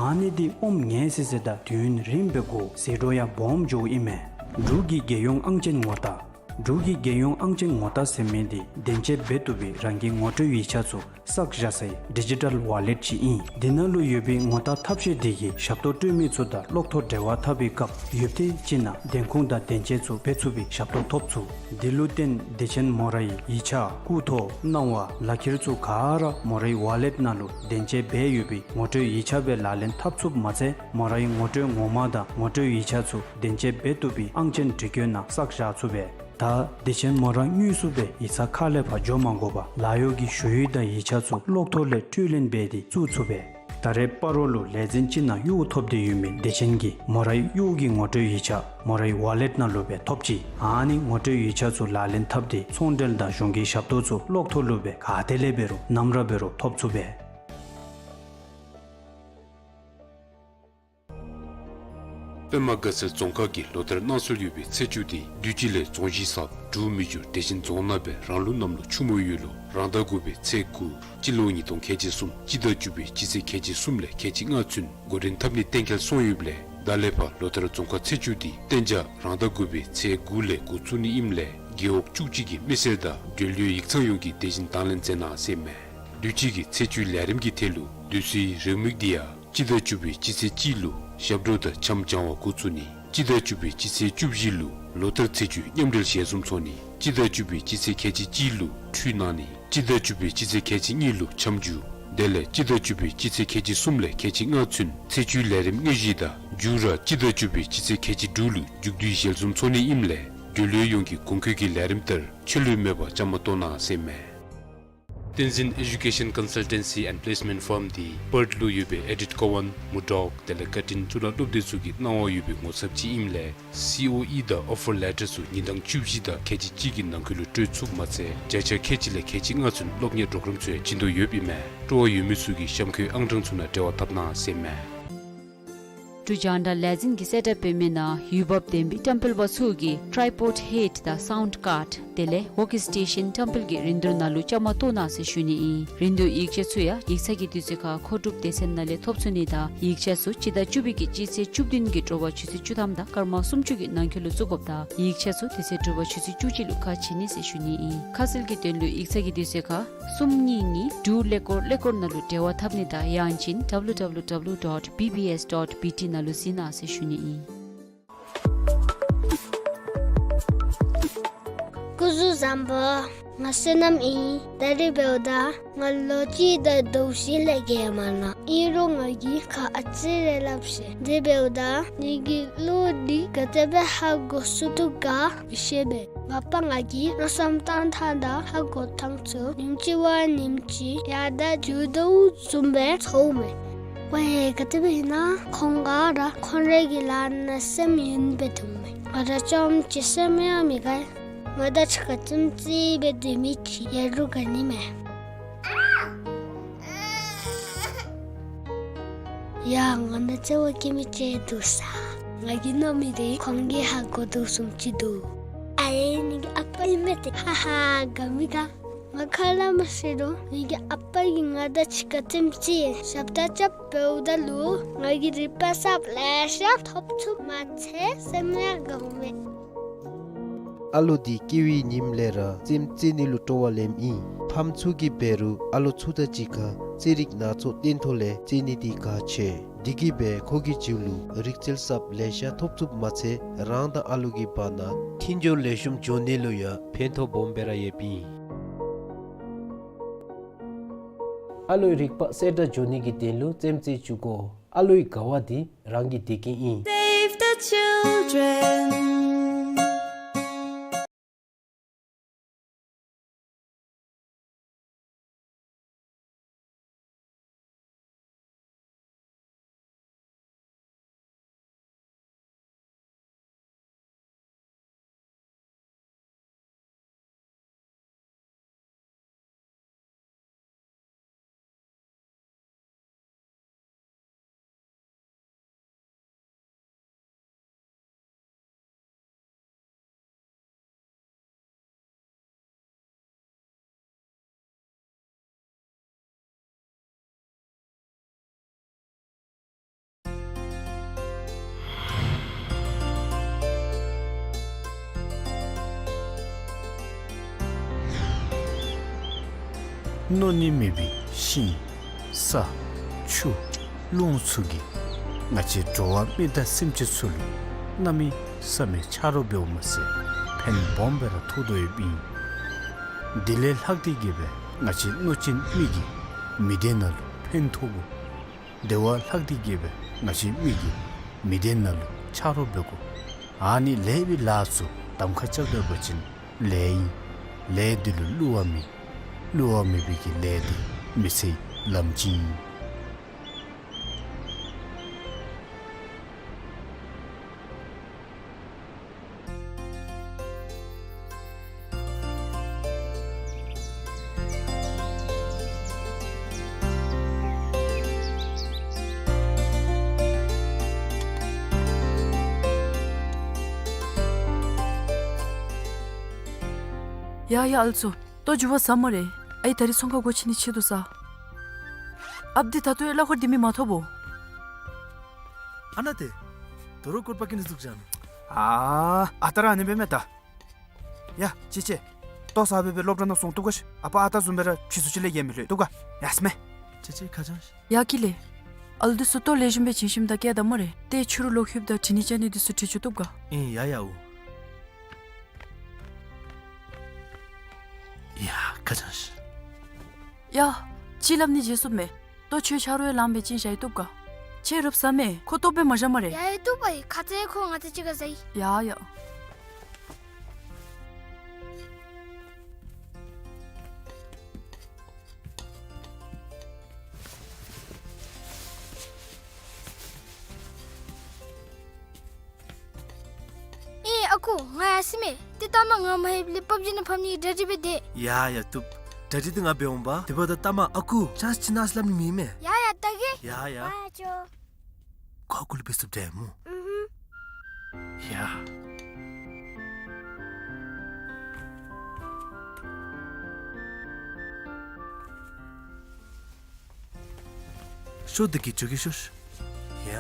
ཨ་ནི་འདི་ཨོམ་ངལ་སི་སི་དང་དུས་ཡུན་རིངམོ་སྦེ་འགོར་ཟད་འགྲོ་ཡང་སྦོམ་འགྱོཝ་ཨིན་མས། འབྲུག་གི་རྒྱལ་ཡོངས་ཨང་ཅན་ངོ་རྟགས། འབྲུག་གི་རྒྱལ་ཡོངས་ཨང་ཅན་ངོ་རྟགས་ཟེར་མི་འདི་བདེན་དཔྱད་འབད་བཏུབ་པའི་རང་གི་ངོ་སྤྲོད་ཡིག་ཆ་ཚུ་བསགས་བཞག་སའི་ཌི་ཇི་ཊལ་ཝ་ལེཊ་ཅིག་ཨིན། འདི་ནང་ལུ་ཡོད་པའི་ངོ་རྟགས་ཐབས་ཤེས་འདི་གིས་ཞབས་ཏོག་སྤྲོད་མི་ཚུ་དང་གློག་ཐོག་འབྲེལ་བ་འཐབ་པའི་སྐབས་ཡུདཔ་ཐེངས་ཅིག་ནང་བདེན་ཁུངས་དང་བདེན་དཔྱད་ཚུ་འབད་ཚུགས་པའི་ཞབས་ཏོག་ཐོབ་ཚུགས། འདི་ལུ་བརྟེན་སྡེ་ཚན་མོ་རའི་ཡིག་ཆ་སྐུ་ཐོག་གནང་བ་ལག་ཁྱེར་ཚུ་ག་ར་མོ་རའི་ཝ་ལེཊ་ནང་ལུ་བདེན་དཔྱད་འབད་ཡོད་པའི་ངོ་སྤྲོད་ཡིག་ཆ་སྦེ་ལག་ལེན་འཐབ་ཚུགསཔ་མ་ཚད་མོ་རའི་ངོ་སྤྲོད་ངོ་མ་དང་ངོ་སྤྲོད་ཡིག་ཆ་ཚུ་བདེན་དཔྱད་འབད་བཏུབ་པའི་ཨང་ཅན་འབྲི་བཀོད་ནང་བསགས་བཞག་ཚུགས་པས། ད་དེ་ཅིན་མོ་ར་དངོས་སུ་སྦེ་ཡིག་ཚང་ཁ་ལས་ཕར་འགྱོ་མ་དགོ་པར་ལཱ་གཡོག་གི་ཞུ་ཡིག་དང་ཡིག་ཆ་ཚུ་གློག་ཐོག་ལས་འཕྲུལ་ལེན་འབད་དེ་བཙུགས་ཚུགས་པས། ད་རེས་སྤ་རོ་ལུ་ལས་འཛིན་ཅིག་ནང་གཡོག་ཐོབ་སྟེ་ཡོད་མི་དེ་ཅིན་གྱིས་མོ་རའི་གཡོག་གི་ངོ་སྤྲོད་ཡིག་ཆ་མོ་རའི་ཝ་ལེཊ་ནང་ལུ་སྦེ་ཐོབ་ཅི། ཨ་ནི་ངོ་སྤྲོད་ཡིག་ཆ་ཚུ་ལག་ལེན་འཐབ་སྟེ་ཚོང་འབྲེལ་དང་གཞུང་གི་ཞབས་ཏོག་ཚུ་གློག་ཐོག་ལུ་སྦེ་ག་ཏེ་ལས་འབད་རུང་ནམ་ར་འབད་རུང་ཐོབ་ཚུགས་པས། པདྨ་དགའ་ཚལ་རྫོང་ཁག་གི་ལོ་ལྟར་གནང་སྲོལ་ཡོད་པའི་ཚེས་བཅུ་དེ་དུས་ཅི་ལས་རྫོང་གཞི་གསརཔ་འབྲུག་མི་འགྱུར་བདེ་ཆེན་རྫོང་ནང་སྦེ་རང་ལུགས་གནམ་ལོ་ཆུ་མོ་ཡོས་ལོ་རང་ཟླ་དགུ་པའི་ཚེས་དགུ་སྤྱི་ལོ་ཉིས་སྟོང་ཁལ་གཅིག་གསུམ་སྤྱི་ཟླ་བཅུ་པའི་སྤྱི་ཚེས་ཁལ་གཅིག་གསུམ་ལས་ཁལ་གཅིག་ལྔ་ཚུན་འགོ་འདྲེན་འཐབ་ནི་གཏན་འཁེལ་སོང་ཡོདཔ་ལས་ད་ལས་ཕར་ལོ་ལྟར་རྫོང་ཁག་ཚེས་བཅུ་དེ་གཏན་འཇགས་རང་ཟླ་དགུ་པའི་ཚེས་དགུ་ལས་འགོ་བཙུགས་ནི་ཨིནམ་ལས་རྒེད་འོག་བཅུ་གཅིག་གི་མི་སེར་དང་འབྲེལ་ཡོད་ཡིག་ཚང་ཡོངས་ཀྱིས་དེ་བཞིན་དང་ལེན་མཛད་གནང་ཟེར་མས། དུས་ཅི་གི་ཚེས་བཅུའི་ལས་རིམ་གྱི་ཐད་ལུ་དུས་སུའི་རེའུ་མིག་འདི་ཡང་སྤྱི་ཟླ་བཅུ་པའི་སྤྱི་ཚེས་གཅིག་ལུ་ཞབས་བྲོ་དང་འཆམ་སྦྱང་བ་འགོ་བཙུགས་ནི། སྤྱི་ཟླ་བཅུ་པའི་སྤྱི་ཚེས་བཅུ་བཞི་ལུ་ལོ་ལྟར་ཚེས་བཅུའི་མཉམ་འབྲེལ་ཞལ་འཛོམས་ཚོགས་ནི། སྤྱི་ཟླ་བཅུ་པའི་སྤྱི་ཚེས་ཁལ་གཅིག་གཅིག་ལུ་ཁྲུས་གནང་ནི། སྤྱི་ཟླ་བཅུ་པའི་སྤྱི་ཚེས་ཁལ་གཅིག་གཉིས་ལུ་འཆམ་འཇུ། དེ་ལས་སྤྱི་ཟླ་བཅུ་པའི་སྤྱི་ཚེས་ཁལ་གཅིག་གསུམ་ལས་ཁལ་གཅིག་ལྔ་ཚུན་ཚེས་བཅུའི་ལས་རིམ་དངོས་གཞི་དང་མཇུག་ར་སྤྱི་ཟླ་བཅུ་པའི་སྤྱི་ཚེས་ཁལ་གཅིག་དྲུག་ལུ་མཇུག་བསྡུའི་ཞལ་འཛོམས་ཚོགས་ནི་ཨིནམ་ལས་འབྲེལ་ཡོད་ཡོངས་ཀྱིས་གོང་འཁོད་ཀྱི་ལས་རིམ་ལྟར་ཆད་ལུས་མེད་པར་བཅའ་མར་གཏོགས་གནང་ཟེར་མས། བསྟན་འཛིན་Education Consultancy and Placement Firm འདི་པརཐ་ལུ་ཡོད་པའི་ཨེ་ཌིཐ་ཀོ་ཝཱན་མུར་ཌོག་དེ་ལས་ཀར་ཊིན་གཙུག་ལག་སློབ་སྡེ་ཚུ་གི་གནང་བ་ཡོད་པའི་ངོ་ཚབ་ཅིག་ཨིནམ་ལས་སི་ཨོ་ཨི་དང་ཨོ་ཕར་ལེ་ཊར་ཚུ་ཉིན་གྲངས་བཅུ་བཞི་དང་ཁལ་གཅིག་གཅིག་གི་ནང་འཁོད་ལུ་སྤྲོད་ཚུགསཔ་མ་ཚད་བརྒྱ་ཆ་ཁལ་གཅིག་ལས་ཁལ་གཅིག་ལྔ་ཚུན་སློབ་གཉེར་པོརོ་གརམ་ཚུ་ཡང་བྱིན་དོ་ཡོདཔ་ཨིན་མས། སྤྲོ་བ་ཡོད་མི་ཚུ་གིས་གཤམ་འཁོད་ཨང་གྲངས་ཚུ་ནང་འབྲེལ་བ་འཐབ་གནང་ཟེར་མས། འབྲུག་རྒྱང་བསྒྲགས་ལས་འཛིན་གྱིས་གསལ་བསྒྲགས་འབད་མི་ནང་འོས་འབབ་ལྡན་པའི་བཀྲམ་སྤེལ་པ་ཚུ་གིས་ཊའི་པོཌ་ཧེཌ་དང་སའུནཌ་ཀཱཌ་དེ་ལས་ཝོརཀ་སི་ཊེ་ཤཱན་བཀྲམ་སྤེལ་གྱི་རིན་བསྡུར་ནང་ལུ་བཅའ་མར་གཏོགས་གནང་ཟེར་ཞུ་ནི་ཨིན། རིན་བསྡུར་ཡིག་ཆ་ཚུ་ཡང་ཡིག་ཚང་གི་དུས་ཚོད་ཁར་མཁོ་སྒྲུབ་སྡེ་ཚན་ནང་ལས་ཐོབ་ཚུགས་ནི་དང་ཡིག་ཆ་ཚུ་སྤྱི་ཟླ་བཅུ་པའི་གི་སྤྱི་ཚེས་བཅུ་བདུན་གྱི་དྲོ་པ་ཆུ་ཚོད་བཅུ་ཐམ་དང་སྐར་མ་སུམ་ཅུ་གི་ནང་འཁོད་ལུ་བཙུགས་དགོཔ་དང་ཡིག་ཆ་ཚུ་དེ་ཚེ་དྲོ་པ་ཆུ་ཚོད་བཅུ་གཅིག་ལུ་ཁ་ཕྱེ་ནི་ཟེར་ཞུ་ནི་ཨིན། ཁ་གསལ་གྱི་དོན་ལུ་ཡིག་ཚང་གི་དུས་ཚོད་ཁར་གསུམ་གཉིས་གཉིས་དྲུག་ཀླད་ཀོར་ཀླད་ཀོར་ནང་ལུ་འབྲེལ་བ་འཐབ་ནི་དང་ཡང་ཅིན་ཌབ་ལུ་ཌབ་ལུ་ཌབ་ལུ་ཌོཊ་བི་བི་ཨེསི་ཌོཊ་བི་ཊི་ནང་ལུ་གཟིགས་གནང་ཟེར་ཞུ་ནི་ཨིན། སྐུ་གཟུགས་བཟང་པོ། ང་བསོད་ནམས་ཨིན། ད་རིས་འབདཝ་ད་ང་ལོ་གཅིག་དང་ཟླཝ་བཞི་ལས་བརྒལ་མ་ནུག། ཨིན་རུང་ང་གིས་ཁ་ཨ་ཙི་རེ་སླབ་ཤེས། དེ་འབདཝ་ད་ངེ་གི་གླུ་འདི་ག་དེ་སྦེ་ཧ་གོ་ཚུགས་དོ་ག་མི་ཤེས་པས། ང་པ་ང་གིས་མནོ་བསམ་བཏང་ཐངས་དང་ཧ་གོ་ཐངས་ཚུ་ཉིནམ་ཅིག་བ་ཉིནམ་ཅིག་ཡར་དང་འགྱོ་དོ་བཟུམ་སྦེ་ཚོརཝ་མས། ཝའེ་ག་དེ་སྦེ་ཨིན་ན་ཁོང་ག་ར་ཁོང་རའི་གི་ལཱ་ནང་སེམས་ཡེངས་སྦེ་འདུག་མས། ང་ར་རྐྱངམ་གཅིག་སེམས་ཡང་མི་དགའ། ང་དང་གཅིག་ཁར་ཙིམ་ཙིམ་སྦེ་སྡོད་མི་ཅིག་ཡོད་རུང་དགའ་ནི་མས། ཡ་ང་ནང་བརྩེ་བ་བསྐྱེད་མི་ཅིག་འདུག་ས། ང་གིས་མནོ་མི་འདི་ཁོང་གིས་ཧ་གོ་དོ་བཟུམ་ཅིག་འདུག། ཨའེ་ངེ་གི་ཨ་པ་ཨིན་མས་ཏེ། ཧ་ཧ་དགའ་མི་དགའ། ང་ཁ་སླབ་མ་ཤེས་རུང་ངེ་གི་ཨ་པ་གིས་ང་དང་གཅིག་ཁར་ཙིམ་ཙིམ་ཞབས་ཁྲ་རྐྱབ་འབདཝ་ད་ལུ་ང་གིས་རིག་པ་གསརཔ་ལེ་ཤ་ཐོབ་ཚུགསཔ་མ་ཚད་སེམས་ཡང་དགའཝ་མས། ཨ་ལོ་འདི་སྐྱེ་བའི་ཉིནམ་ལས་ར་རྩེདམོ་རྩེ་ནི་ལུ་སྤྲོ་བ་ལེནམ་ཨིན། ཕམ་ཚུ་གིས་འབད་རུང་ཨ་ལོ་ཚུ་དང་གཅིག་ཁར་རྩེད་རིགས་སྣ་ཚོགས་སྟོན་ཐོག་ལས་རྩེད་ནི་འདི་གལ་ཆེ། འདི་གིས་འབད་ཁོ་གི་རྒྱུད་ལུ་རིག་རྩལ་གསརཔ་ལེ་ཤ་ཐོབ་ཚུགསཔ་མ་ཚད་རང་དང་ཨ་ལོ་གི་བར་ན་མཐུན་སྦྱོར་ལེགས་ཤོམ་འགྱོ་ནི་ལུ་ཡང་ཕན་ཐོགས་སྦོམ་སྦེ་ར་ཡོདཔ་ཨིན། ཨ་ལོའི་རིག་པ་གསལ་དྲགས་འགྱོ་ནི་གི་དོན་ལུ་རྩེདམོ་རྩེ་བཅུག་དགོ། ཨ་ལོའི་དགའ་བ་འདི་རང་གི་བདེ་སྐྱིད་ཨིན། Save the children. མནོ་ནི་མེད་པའི་ཤིང་ས་ཆུ་རླུང་ཚུ་གིས་ང་བཅས་འགྲོ་བ་མི་དང་སེམས་ཅན་ཚུ་ལུ་གནམ་མེད་ས་མེད་ཆ་རོགས་འབདཝ་མ་ཚད་ཕན་སྦོམ་སྦེ་ར་ཐོགས་དོ་ཡོདཔ་ཨིན། དེ་ལས་ལྷག་སྟེ་གི་སྦེ་ང་བཅས་གནོད་སྦྱིན་མི་གིས་མི་སྡེ་ནང་ལུ་ཕན་ཐོགས་དགོ། དེ་བ་ལྷག་སྟེ་གི་སྦེ་ང་བཅས་མི་གིས་མི་སྡེ་ནང་ལུ་ཆ་རོགས་འབད་དགོ། ཨ་ནི་ལེགས་པའི་ལཱ་ཚུ་ གདམ་ཁ་རྐྱབ་ད་འབད་བ་ཅིན་ལས་ཨིན། ལས་འདི་ལུ་བསླུ་བ་མེད། བསླུ་བ་མེད་པའི་གི་ལས་འདི་མི་ཚེའི་ལམ་ཅིག་ཨིན། ཡ་ཡ་ཨལ་ཙོ། ལྟོ་འགྱོ་བ་ཟ་སྨ་རེ། ཨའི་ད་རིས་ཚོང་ཁང་སྒོ་ཕྱེ་ནི་ཆེད་དུ་ས། ཨཔ་འདི་ད་ལྟོ་ཡང་གླ་འཁོར་འདི་མི་མ་ཐོབ་བོ། ཨ་ན་ཏེ། དོ་རུང་སྐོར་པ་ཀི་ནི་འཛུགས་བཞག་ནུག། ཨ་ཨ་ད་ར་ཨ་ནི་འབད་མས་ད། ཡ་ཅི་ཅི། ལྟོ་ཟ་སྦེ་སྦེ་སློབ་གྲྭ་ནང་སོང་བཏུབ་ག་ཤིག། ཨ་པ་ཨ་ད་བཟུམ་སྦེ་ར་ཕྱི་སུ་ཅིག་ལས་ཡང་མི་ལྷོད་བཏུབ་ག། ཡ་སྨས། ཅི་ཅི་ཁ་བྱང་ཤིག། ཡ་ཀི་ལེ། ཨལ་འདི་ཚུ་ལྟོ་ལེགས་ཤོམ་སྦེ་བྱིན་ཞིནམ་ད་བསྐྱལ་ད་སྨ་རེ། ཏེ་ཕྱི་རུ་ལོག་ལྷོདཔ་ད་དྲི་ནི་བཅའ་ནི་འདི་ཚུ་དྲི་བཅུག་བཏུབ་ག། ཨིན་ཡ་ཡ་འོ། ཡ་ཁ་བྱང་ཤིག། ཡ། ཅིག་སླབ་ནི་བརྗེད་སོང་མས། ལྟོ་ཁྱོད་ཆ་རོགས་ཡང་ལངམ་སྦེ་བྱིན་བཞག་ཡི་བཏུབ་ག། ཁྱོད་རུབ་ཟ་མས། ཁོ་ལྟོ་སྦེ་མ་བཞག་སྨ་རེ། ཡ་ཡ་བཏུབ་པ་ཡི། ཁ་ཙ་ཁོ་ང་དང་གཅིག་ཁར་ཟ་ཡི། ཡ་ཡ། ཨེ་ཨ་ཁུ་ང་ཡར་སོ་མས། ཏེ་ལྟ་མ་ང་མ་ལྷོདཔ་ལས་པབ་ཇི་ནང་ཕབ་ནི་གི་གྲ་སྒྲིག་འབད་དེས། ཡ་ཡ་བཏུབ། གྲ་སྒྲིག་འདི་ང་འབད་འོང་པ། དེ་འབདཝ་ད་ལྟ་མ་ཨ་ཁུ་ཅཱནསི་ཅིག་གནང་ཟེར་སླབ་ནི་མེད་མས། ཡ་ཡ་ལྟ་གེ། ཡ་ཡ། ཨ་ཅོ། ཁོ་ཨ་ཁུ་ལུ་འབད་ཚུགསཔ་འདྲས་སྨོ། ཨུ་ཧུམ། ཡ། ཤོག་འདི་གིས་འགྱོ་གེ་ཤོག། ཡ།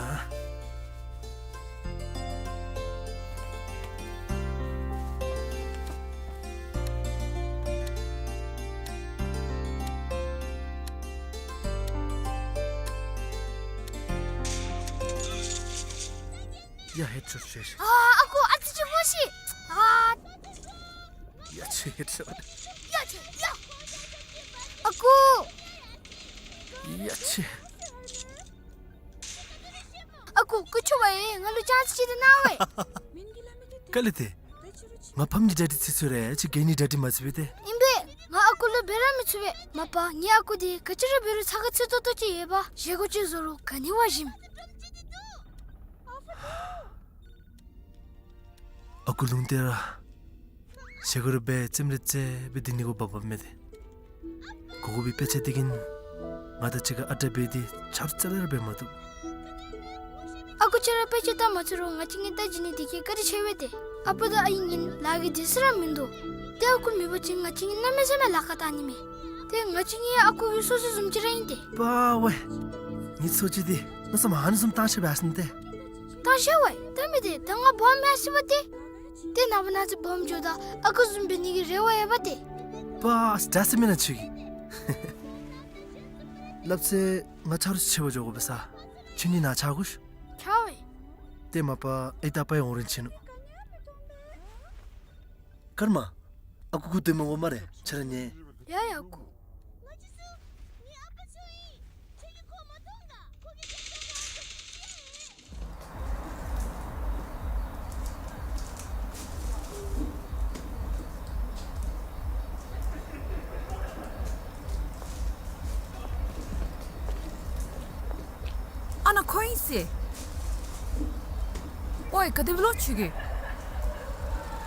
ཡ་ཧེད་ཤོག་ཤོག་ཤོག། ཨ་ཨ་ཁུ་ཨ་ཙི་ཅིག་སྨོ་ཤིག། ཨ། ཡ་ཆེ་ཧེད་ཤོག། ཡ་ཆེ་ཡ། ཨ་ཁུ། ཡ་ཆེ། ཨ་ཁུ་སྐུ་མཁྱེན་པ་ཡིས་ང་ལུ་ཅཱནསི་ཅིག་འདི་གནང་བས། ག་ལས་ཏེ། ང་ཕམ་གྱི་གྲ་སྒྲིག་ཚར་ཚར་རེ་ཅིག་གི་ནི་གྲ་སྒྲིག་མ་ཚར་བས་ཏེ། ཨིན་པས། ང་ཨ་ཁུ་ལུ་འབད་ར་མི་ཚུགས་པས། མ་པ་ངེའི་ཨ་ཁུ་འདི་ག་ཅི་ར་འབད་རུང་ཚ་ཁ་ཚིག་ཏོག་ཏོ་ཅིག་ཡོད་པ། བཞེས་སྒོ་ཅིག་བཟོ་རུང་ག་ནི་བ་ཞིམ། ཨ་ཁུ་ལུང་བསྟན་ར། བཞེས་སྒོ་ར་འབད་རྩེདམོ་ར་རྩེ་སྦེ་སྡོད་ནི་གུ་བབ་བབ་མས་ཏེ། གོ་གོ་བའི་དཔེ་ཆ་འདི་གིས་ང་དང་གཅིག་ཁར་ཨ་རྟག་འབད་དེ་ཆ་རོགས་རྩ་ལས་ར་འབད་མ་བཏུབ། ཨ་ཁུ་ཁྱོད་ར་དཔེ་ཆ་ལྟ་མ་ཚུགས་རུང་ང་བཅས་གཉིས་ལྟ་བྱིན་ནི་འདི་གིས་བཀའ་དྲིན་ཆེ་བས་ཏེ། ཨ་པ་དང་ཨའི་གཉིས་ལཱ་གི་སྡོད་ས་ར་མིན་འདུག། ཏེ་ཨ་ཁུ་མེད་པ་ཅིན་ང་བཅས་གཉིས་གནམ་མེད་ས་མེད་ལཱ་ཁག་བཏང་ནི་མས། ཏེ་ང་བཅས་གཉིས་ཨ་ཁུ་གི་སོ་སོ་བཟུམ་ཅིག་ར་ཨིན་ཏེ། པ་ཝེ། ངེའི་སོ་ཅིག་འདི་མནོ་བསམ་ཨ་ནི་བཟུམ་བཏང་ཤེས་པས་ཟེར་ཏེ། བཏང་ཤེས་པས། ད་མི་འདི་ད་ང་སྦོམ་མི་ཤེས་པ་ཏེ། ཏེ་ནངས་པ་གནངས་ཚེ་སྦོམ་འགྱོཝ་ད་ཨ་ཁུ་བཟུམ་འབད་ནི་གི་རེ་བ་ཡོད་པ་ཏེ། པ་ཨ་ཙི་ད་ཟེར་མེན་ན་ཁྱོད་ཀྱིས། སླབ་ཚེ་ང་ཆ་རོགས་ཅིག་འབད་འགྱོ་དགོ་པས་ས། ཁྱོད་ནི་ནཱ་ཆ་དགོ་ཤིག། ཆ་བས། ཏེ་མ་པ་ཨའི་དང་ཨ་པ་ཡང་འོང་རན་ཆི་ནུག། ཀརྨ། ཨ་ཁུ་ཁུ་སྡོད་མི་དགོ་སྨ་རེ། ཁྱོད་ར་ཉལ། ཡ་ཡ་ཨ་ཁུ། ཨ་ནཱ་ཁོ་ཨིན་ཟེར། ཝའེ་ག་དེ་སྦེ་ལོག་ཆི་གི།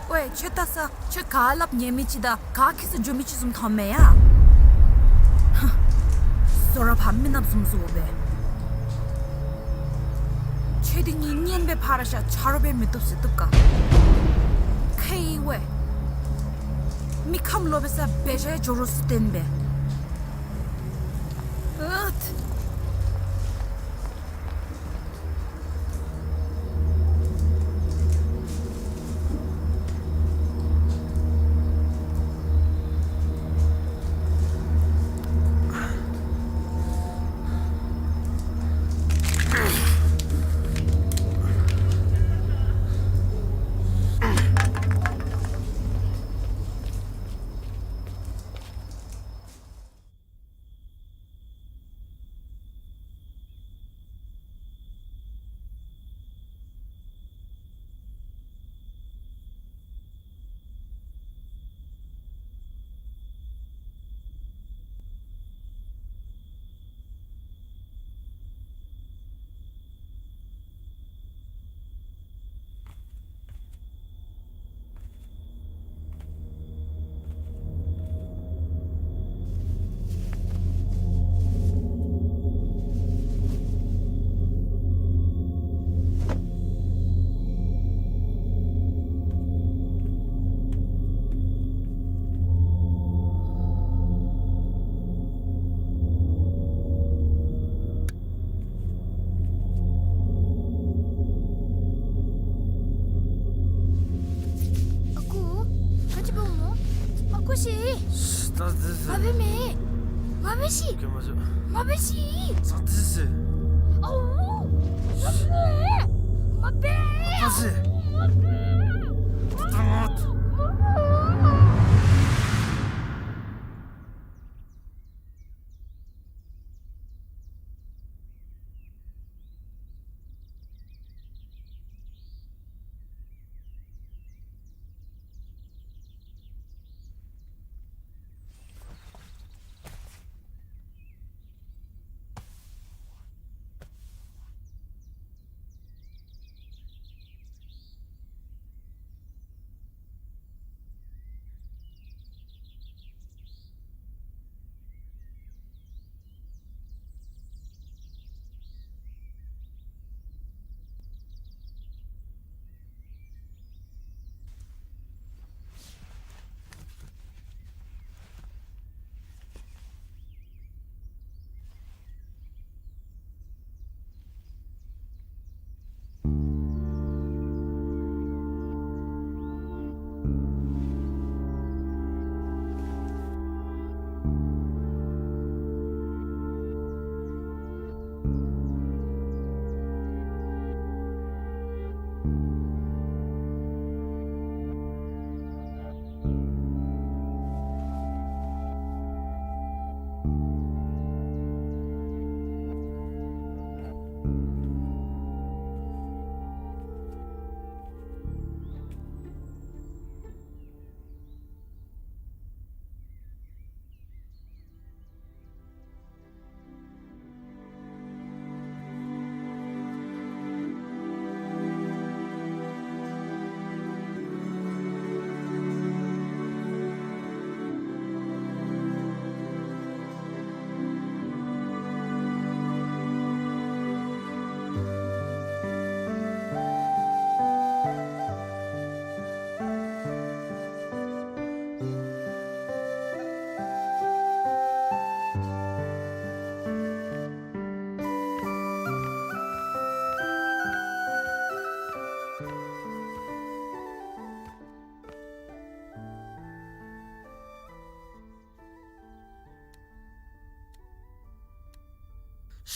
ཝའེ་ཁྱོད་ལྟ་ས་ཁྱོད་ག་སླབ་ཉན་མི་ཅིག་དང་ག་ཁྱིད་སར་འགྱོ་མི་ཅིག་བཟུམ་མཐོངམ་མས་ཡ། ཧ། སོ་ར་ཕར་མི་ནགཔ་བཟུམ་བཟོ་སྦེ། ཁྱོད་འདི་གཉིས་གཉེན་སྦེ་ཕར་བཞག་ཆ་རོགས་འབད་མི་བཏུབ་ཟེར་བཏུབ་ག། ཁེ་ཝའེ། མི་ཁམས་ལོག་པའི་ས་འབད་བཞག་འགྱོ་རོགས་ཟེར་བསྟན་པས། ཨུད། ང་འབད་མེན། ང་འབད་ཤི། ང་འབད་ཤི། ཨོ། ང་འབད། ང་འབད་ཤི།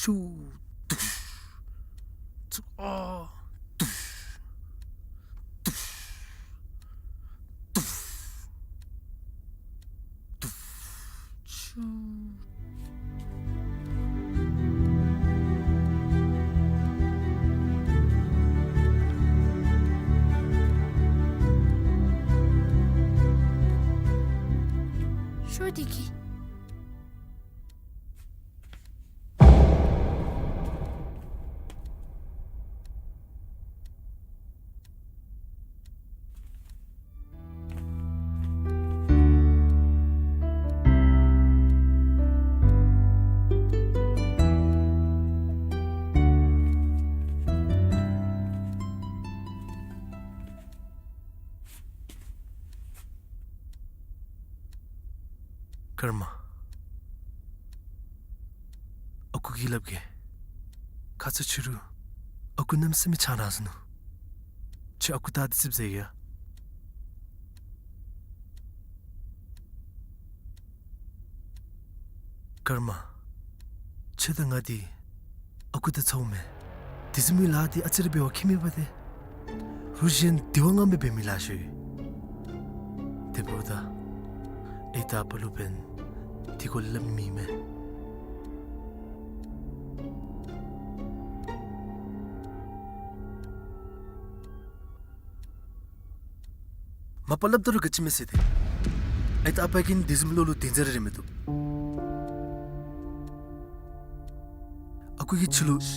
ཤུ། དུཤ། ཚུགས། ཨ། དུཤ། དུཤ། དུཤ། དུཤ། ཤུ། ཤོ་དེ་གི། ཀརྨ། ཨ་ཁུ་གིས་སླབ་གེ། ཁ་ཙ་ཕྱི་རུ་ཨ་ཁུ་གནམ་མེད་ས་མེད་ཆང་རག་ཟ་ནུག། ཁྱོད་ཨ་ཁུ་ད་འདི་ཙིགཔ་ཟ་ཡི་ཡ། ཀརྨ། ཁྱོད་དང་ང་འདི་ཨ་ཁུ་དང་ཚ་བོ་མེན། དེ་བཟུམ་མའི་ལཱ་འདི་ཨ་ཙི་རེ་འབད་བ་ཁྱད་མེད་པ་ཏེ། རུ་གཞན་དེ་བ་ང་མི་འབད་མི་ལཱ་ཤོས་ཡོད། དེ་འབདཝ་ད་ཨའི་དང་ཨ་པ་ལུ་འབདན་དེ་གུ་སླབ་མི་མེད། མ་པ་སླབ་ད་རུང་ག་ཅི་མེད་ཟེར་ཏེ། ཨའི་དང་ཨ་པ་གིས་དེ་བཟུམ་བློ་ལུ་གདེང་ཚད་རེ་རེ་མི་བཏུབ། ཨ་ཁུ་གིས་ཁྱོད་ལུ་ཤ་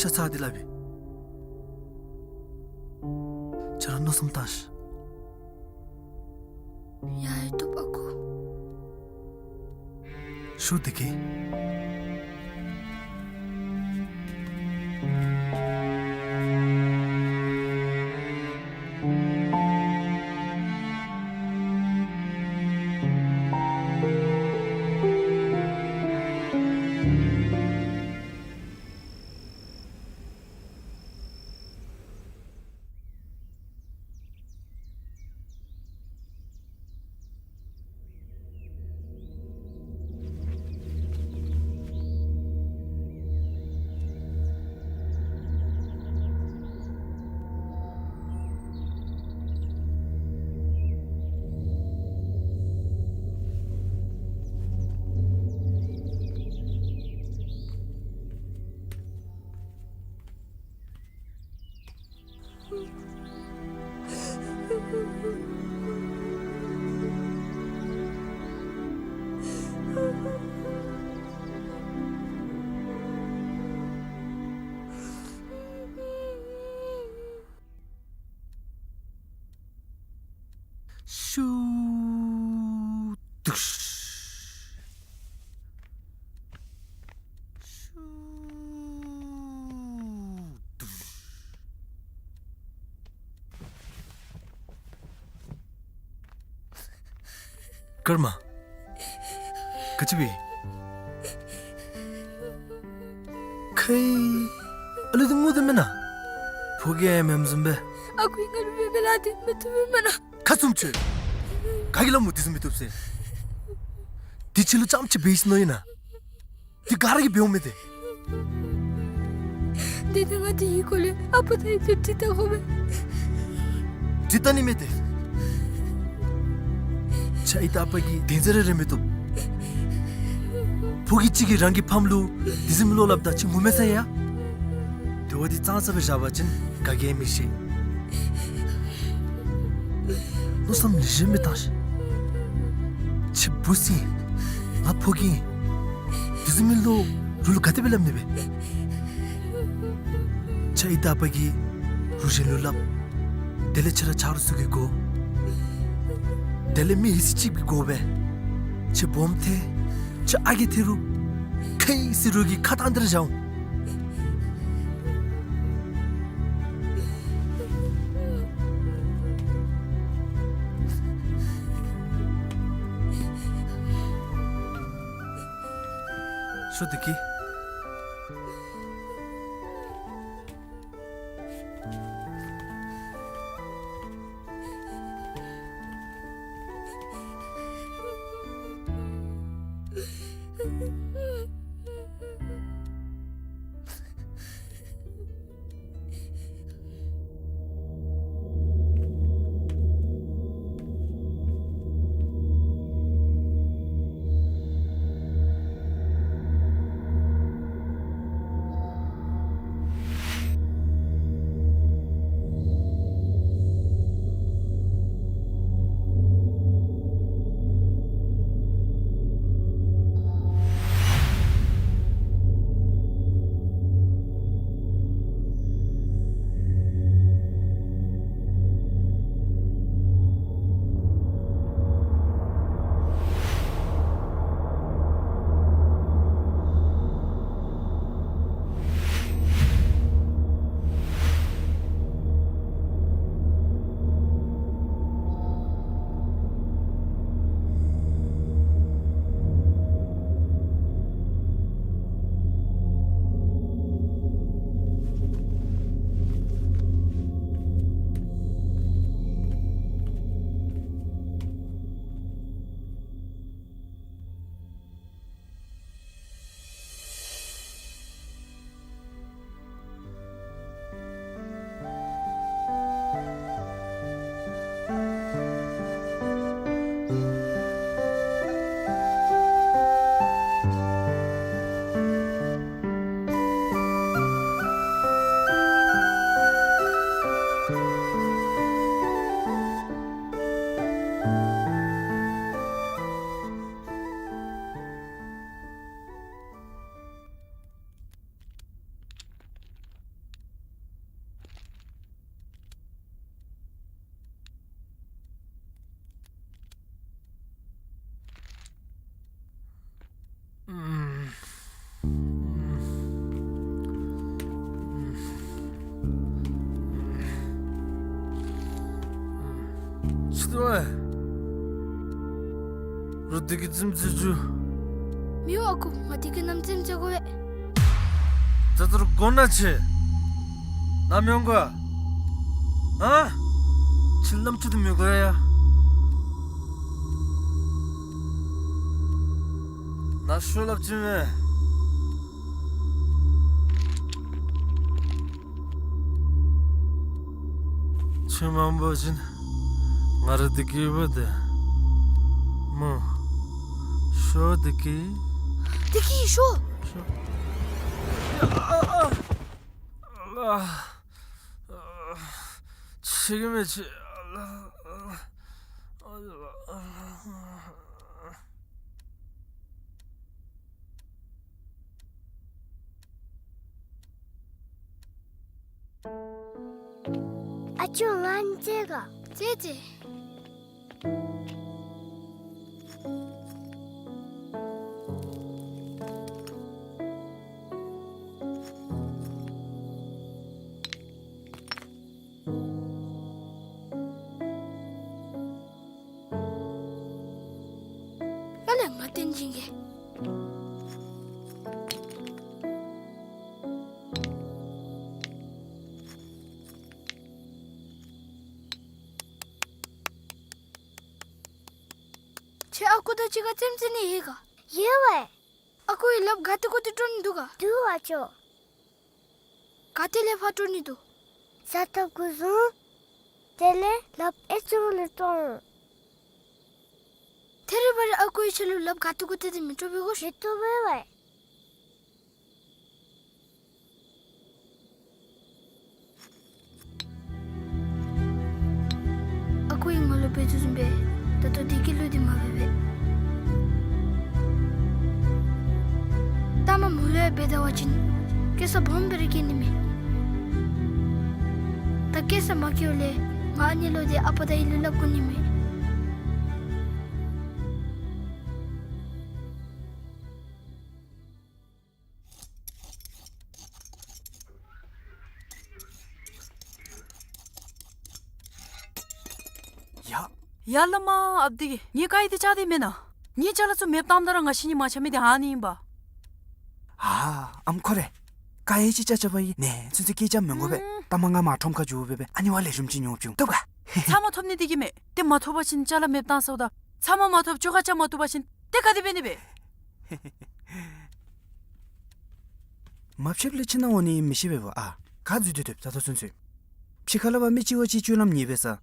ཚ་སྟེ་སླབ་ཨིན། ཁྱོད་ར་མནོ་བསམ་བཏང་ཤིག། ཡ་ཡ་བཏུབ་ཨ་ཁུ། ཤོ་དེ་གི། ཀརྨ། ག་ཅི་སྦེ། ཁའི། ཨ་ལུ་འདི་ངུ་དོ་མེན་ན། ཕོ་རྒྱས་ཨིནམ་བཟུམ་སྦེ། ཨ་ཁུ་ང་ལུ་མི་སྦེ་ལཱ་འདི་མི་བཏུབ་མེན་ན། ཁ་བཙུམ་ཁྱོད། ག་གིས་སླབ་སྨོ་འདི་བཟུམ་མི་བཏུབ་ཟེར། འདི་ཁྱོད་ལུ་རྐྱངམ་ཅིག་འབད་ཡི་ཟེར་མནོ་ཡི་ན། འདི་ག་ར་གིས་འབདཝ་མས་ཏེ། དེ་ནི་ང་འདི་གི་སྐོར་ལས་ཨ་པ་དང་ཡུམ་ལུ་དྲི་བལྟ་དགོ་པས། དྲི་བལྟ་ནི་མེད་དེ། ཁྱོད་ཨའི་དང་ཨ་པ་གི་དོན་ཟེར་ར་རེ་མི་བཏུབ། ཕོ་རྒྱས་ཅིག་གིས་རང་གི་ཕམ་ལུ་དེ་བཟུམ་མའི་བློ་སླབ་ད་ཁྱོད་ངུ་མས་ཟེར་ཡ། དེ་བ་འདི་ཙང་ཙ་སྦེ་བཞག་པ་ཅིན་ག་གིས་མི་ཤེས། མནོ་བསམ་ལེགས་ཤོམ་སྦེ་བཏང་ཤིག། ཁྱོད་བུ་ཟེར་ང་ཕོ་རྒྱས་ཨིན། དེ་བཟུམ་མའི་བློ་རོགས་ལུ་ག་དེ་སྦེ་སླབ་ནི་སྦེ། ཁྱོད་ཨའི་དང་ཨ་པ་གིས་རོགས་གཞན་ལུ་སླབ། དེ་ལས་ཁྱོད་ར་ཆ་རོགས་ཚུ་གིས་གོ། དེ་ལས་མི་ཡི་སྲིད་ཅིག་གིས་གོ་སྦེ། ཁྱོད་སྦོམ་ཐལ། ཁྱོད་ཨ་རྒས་ཐལ་རུང་། ཁའི་ཟེར་རོགས་ཀྱིས་ཁ་བཏང་སྟེ་ར་བཞག་འོང་། ཤོག་བདེ་སྐྱིད། ཅི་ཏེ་བ། རོགས་འདི་གིས་རྫུན་རྫུན་ཞུ། མི་འོང་ཨ་ཁུ། ང་འདི་གིས་ནམ་རྫུན་རྫུན་གོ་བས། ད་ལྟོ་ར་དགོ་ན་ཁྱོད་ནམ་ཡོང་ག། ཨ། ཁྱོད་ནམ་ཅིག་ཏུ་མི་དགོ་ཡ། ནཱ་ཤོག་སླབ་ཅི་མས། ཁྱོད་མ་འབོ་བ་ཅིན་ང་ར་འདི་གིས་འབོ་སྟེ་སྨོ། ཤོག་བདེ་སྐྱིད། བདེ་སྐྱིད་ཤོག། ཤོག། ཨ་ཨ་ཨ། ཨ་ཨ། ཤེས་ཀྱི་མེད་ཅི། ཨ་ཨ། ཨ་ཅོ་ང་འཛེམ་ག། འཛེམ་འཛེམ། ཅིག་ཁར་རྩེདམོ་རྩེ་ནི་ཡོད་ག། ཡོད་པས། ཨ་ཁུ་གིས་ལགཔ་ག་ཏེ་གུ་ཏེ་དཀྲོག་ནི་འདུག་ག། འདུག་པ་ཅོ། ག་ཏེ་ལས་ཕར་དཀྲོག་ནི་འདུག། ས་ཐོབ་གུ་བཟུང་། དེ་ལས་ལགཔ་ཨེ་ཅོ་ལས་དཀྲོག་འོང་། ཐད་རི་བ་རི་ཨ་ཁུ་གིས་ཁྱོད་ལུ་ལགཔ་ག་ཏེ་གུ་ཏེ་དེ་མི་དཀྲོག་པས་གོ་ཤིག། མི་དཀྲོག་པས་པ། ཨ་ཁུ་གིས་ང་ལུ་འབད་དོ་བཟུམ་སྦེ་ད་ལྟོ་བདེ་སྐྱིད་ལུ་འདི་མ་འབད་པས། ལྟ་མ་མོ་ལུ་ཡང་འབད་ད་བ་ཅིན་སྐྱེ་ས་སྦོམ་སྦེ་ར་སྐྱེ་ནི་མས། ད་སྐྱེ་ས་མ་སྐྱེཝ་ལས་ང་ཨ་ནི་ལུ་འདི་ཨ་པ་དང་ཨའི་ལུ་སླབ་དགོ་ནི་མས། ཡ། ཡ་བླ་མ་ཨཔ་དེ་གིས་ངེའི་ཀ་ཡི་དེ་བཅག་དེ་མེན་ན། ངེའི་ཅ་ལ་ཚུ་མེདཔ་བཏངམ་ད་ར་ང་བཤིག་ནི་མ་ཆགས་མི་དེ་ཨ་ནི་ཨིན་པ། ཨ་ཨམ་ཁོ་རེ། ཀ་ཡི་ཅིག་བཅག་བཅགཔ་ཨིན། ནེ་ཚུན་ཚོད་སྐད་རྐྱབ་མི་དགོ་པས། ཨུམ། ད་མ་ང་མར་ཁྲོམ་ཁར་འགྱོ་སྦེ་སྦེ་ཨ་ནི་བ་ལེགས་ཤོམ་ཅིག་ཉོ་བྱིན་འོང་། བཏུབ་ག། ཚབ་མ་ཐོབ་ནི་དེ་གིས་མེན། དེ་མ་ཐོབ་པ་ཅིན་ཅ་ལ་མེདཔ་བཏང་ཚརཝ་ད་ཚབ་མ་མ་ཐོབ་ཅོག་ཁ་རྐྱབ་མ་བཏུབ་པ་ཅིན་དེ་ག་དེ་འབད་ནི་སྦེ། མ་ཕྱདཔ་ལས་ཕྱི་ནང་འོང་ནི་མི་ཤེས་པས་པ། ཨ་ག་འཛུལ་ཏེ་སྡོདཔ་ད་ལྟོ་ཚུན་ཚོད། ཕྱི་ཁ་ལས་ཕར་མི་གཅིག་བ་གཅིག་སྤྱོད་ལམ་ཉེས་པས་ས།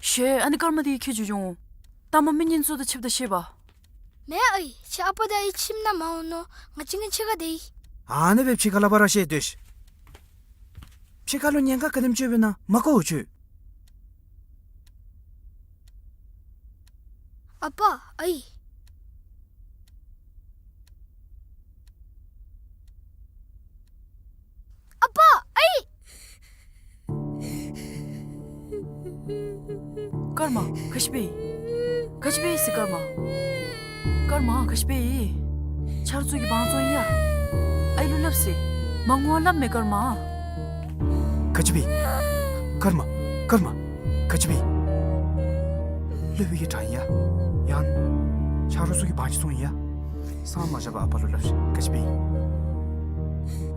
ཤེས། ཨ་ནི་སྐར་མ་དེ་གིས་ཁྱོད་འགྱོ་འགྱོ་འོང་། ལྟ་མ་མི་ངན་ཚུ་དང་ཕྱདཔ་ད་ཤེས་པ། མེན་ཨའི། ཁྱོད་ཨ་པ་དང་ཨའི་ཁྱིམ་ནང་མ་འོང་ནོ། ང་བཅས་གཉིས་ཕྱི་ཁར་སྡོད་ཡི། ཨ་ནི་སྦེ་ཕྱི་ཁ་ལས་ཕར་ར་བཤལ་སྡོད་ཤིག། ཕྱི་ཁ་ལུ་ཉེན་ཁ་ག་དེམ་ཅིག་ཡོདཔ་ཨིན་ན་མ་གོ་འོང་ཁྱོད། ཨ་པ་ཨའི། ཨ་པ་ཨའི། སྐར་མ་ག་ཅི་འབད་ཡི། ག་ཅི་འབད་ཡི་ཟེར་སྐར་མ། སྐར་མ་ག་ཅི་འབད་ཡི། ཆ་རོགས་ཚུ་གིས་དབང་བཙོང་ཡི་ཡ། ཨའི་ལུ་སླབ་ཟེར། མ་ངུ་བར་སླབ་མས་སྐར་མ། ག་ཅི་འབད་ཡི། སྐར་མ། སྐར་མ། ག་ཅི་འབད་ཡི། སློབ་དཔོན་གྱིས་དྲངས་ཡི་ཡ། ཡང་ཆ་རོགས་ཚུ་གིས་དབང་ཅིག་བཙོང་ཡི་ཡ། སངས་མ་རྒྱས་པར་ཨ་པ་ལུ་སླབ་ཤིག། ག་ཅི་འབད་ཡི།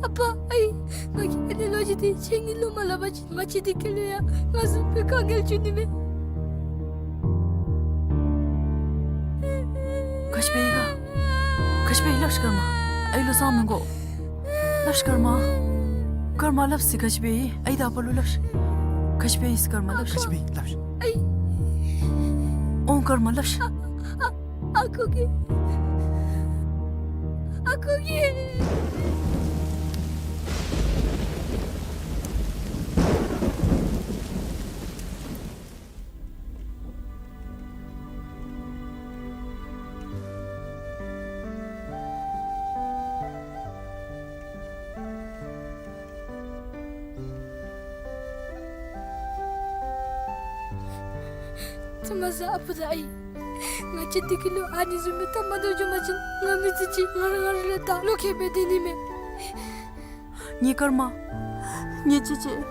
ཨ་པ་ཨའི། ང་གིས་ཨ་ནི་ལོ་རྒྱུས་དེ་ཁྱེད་གཉིས་ལུ་མ་སླབ་པ་ཅིན་ང་བཅས་བདེ་སྐྱིད་ལུ་ཡང་ང་བཟུམ་སྦེ་དཀའ་ངལ་འབྱུང་ནི་མས། ག་ཅི་འབད་ཡི་ག། ག་ཅི་འབད་ཡི་སླབ་ཤིག་སྐར་མ། ཨའི་ལུ་སངས་མི་དགོ། སླབ་ཤིག་སྐར་མ། སྐར་མ་སླབ་ཟེར་ག་ཅི་འབད་ཡི། ཨའི་དང་ཨ་པ་ལུ་སླབ་ཤིག། ག་ཅི་འབད་ཡི་ཟེར་སྐར་མ་སླབ་ཤིག། ག་ཅི་འབད་ཡི་སླབ་ཤིག། ཨའི། འོང་སྐར་མ་སླབ་ཤིག། ཨ་ཁུ་གིས། ཨ་ཁུ་གིས། ཐུ་མ་ས་ཨ་པ་དང་ཨའི། ང་བཅས་བདེ་སྐྱིད་ལུ་ཨ་ནི་བཟུམ་སྦེ་སྟབས་མ་བདེཝ་བྱུང་པ་ཅིན་ང་མི་ཚེ་གཅིག་ང་ར་ང་ར་ལས་ད་བློ་ཁེལ་སྦེ་སྡོད་ནི་མས། ངེའི་སྐར་མ། ངེའི་གཅེས་གཅེས།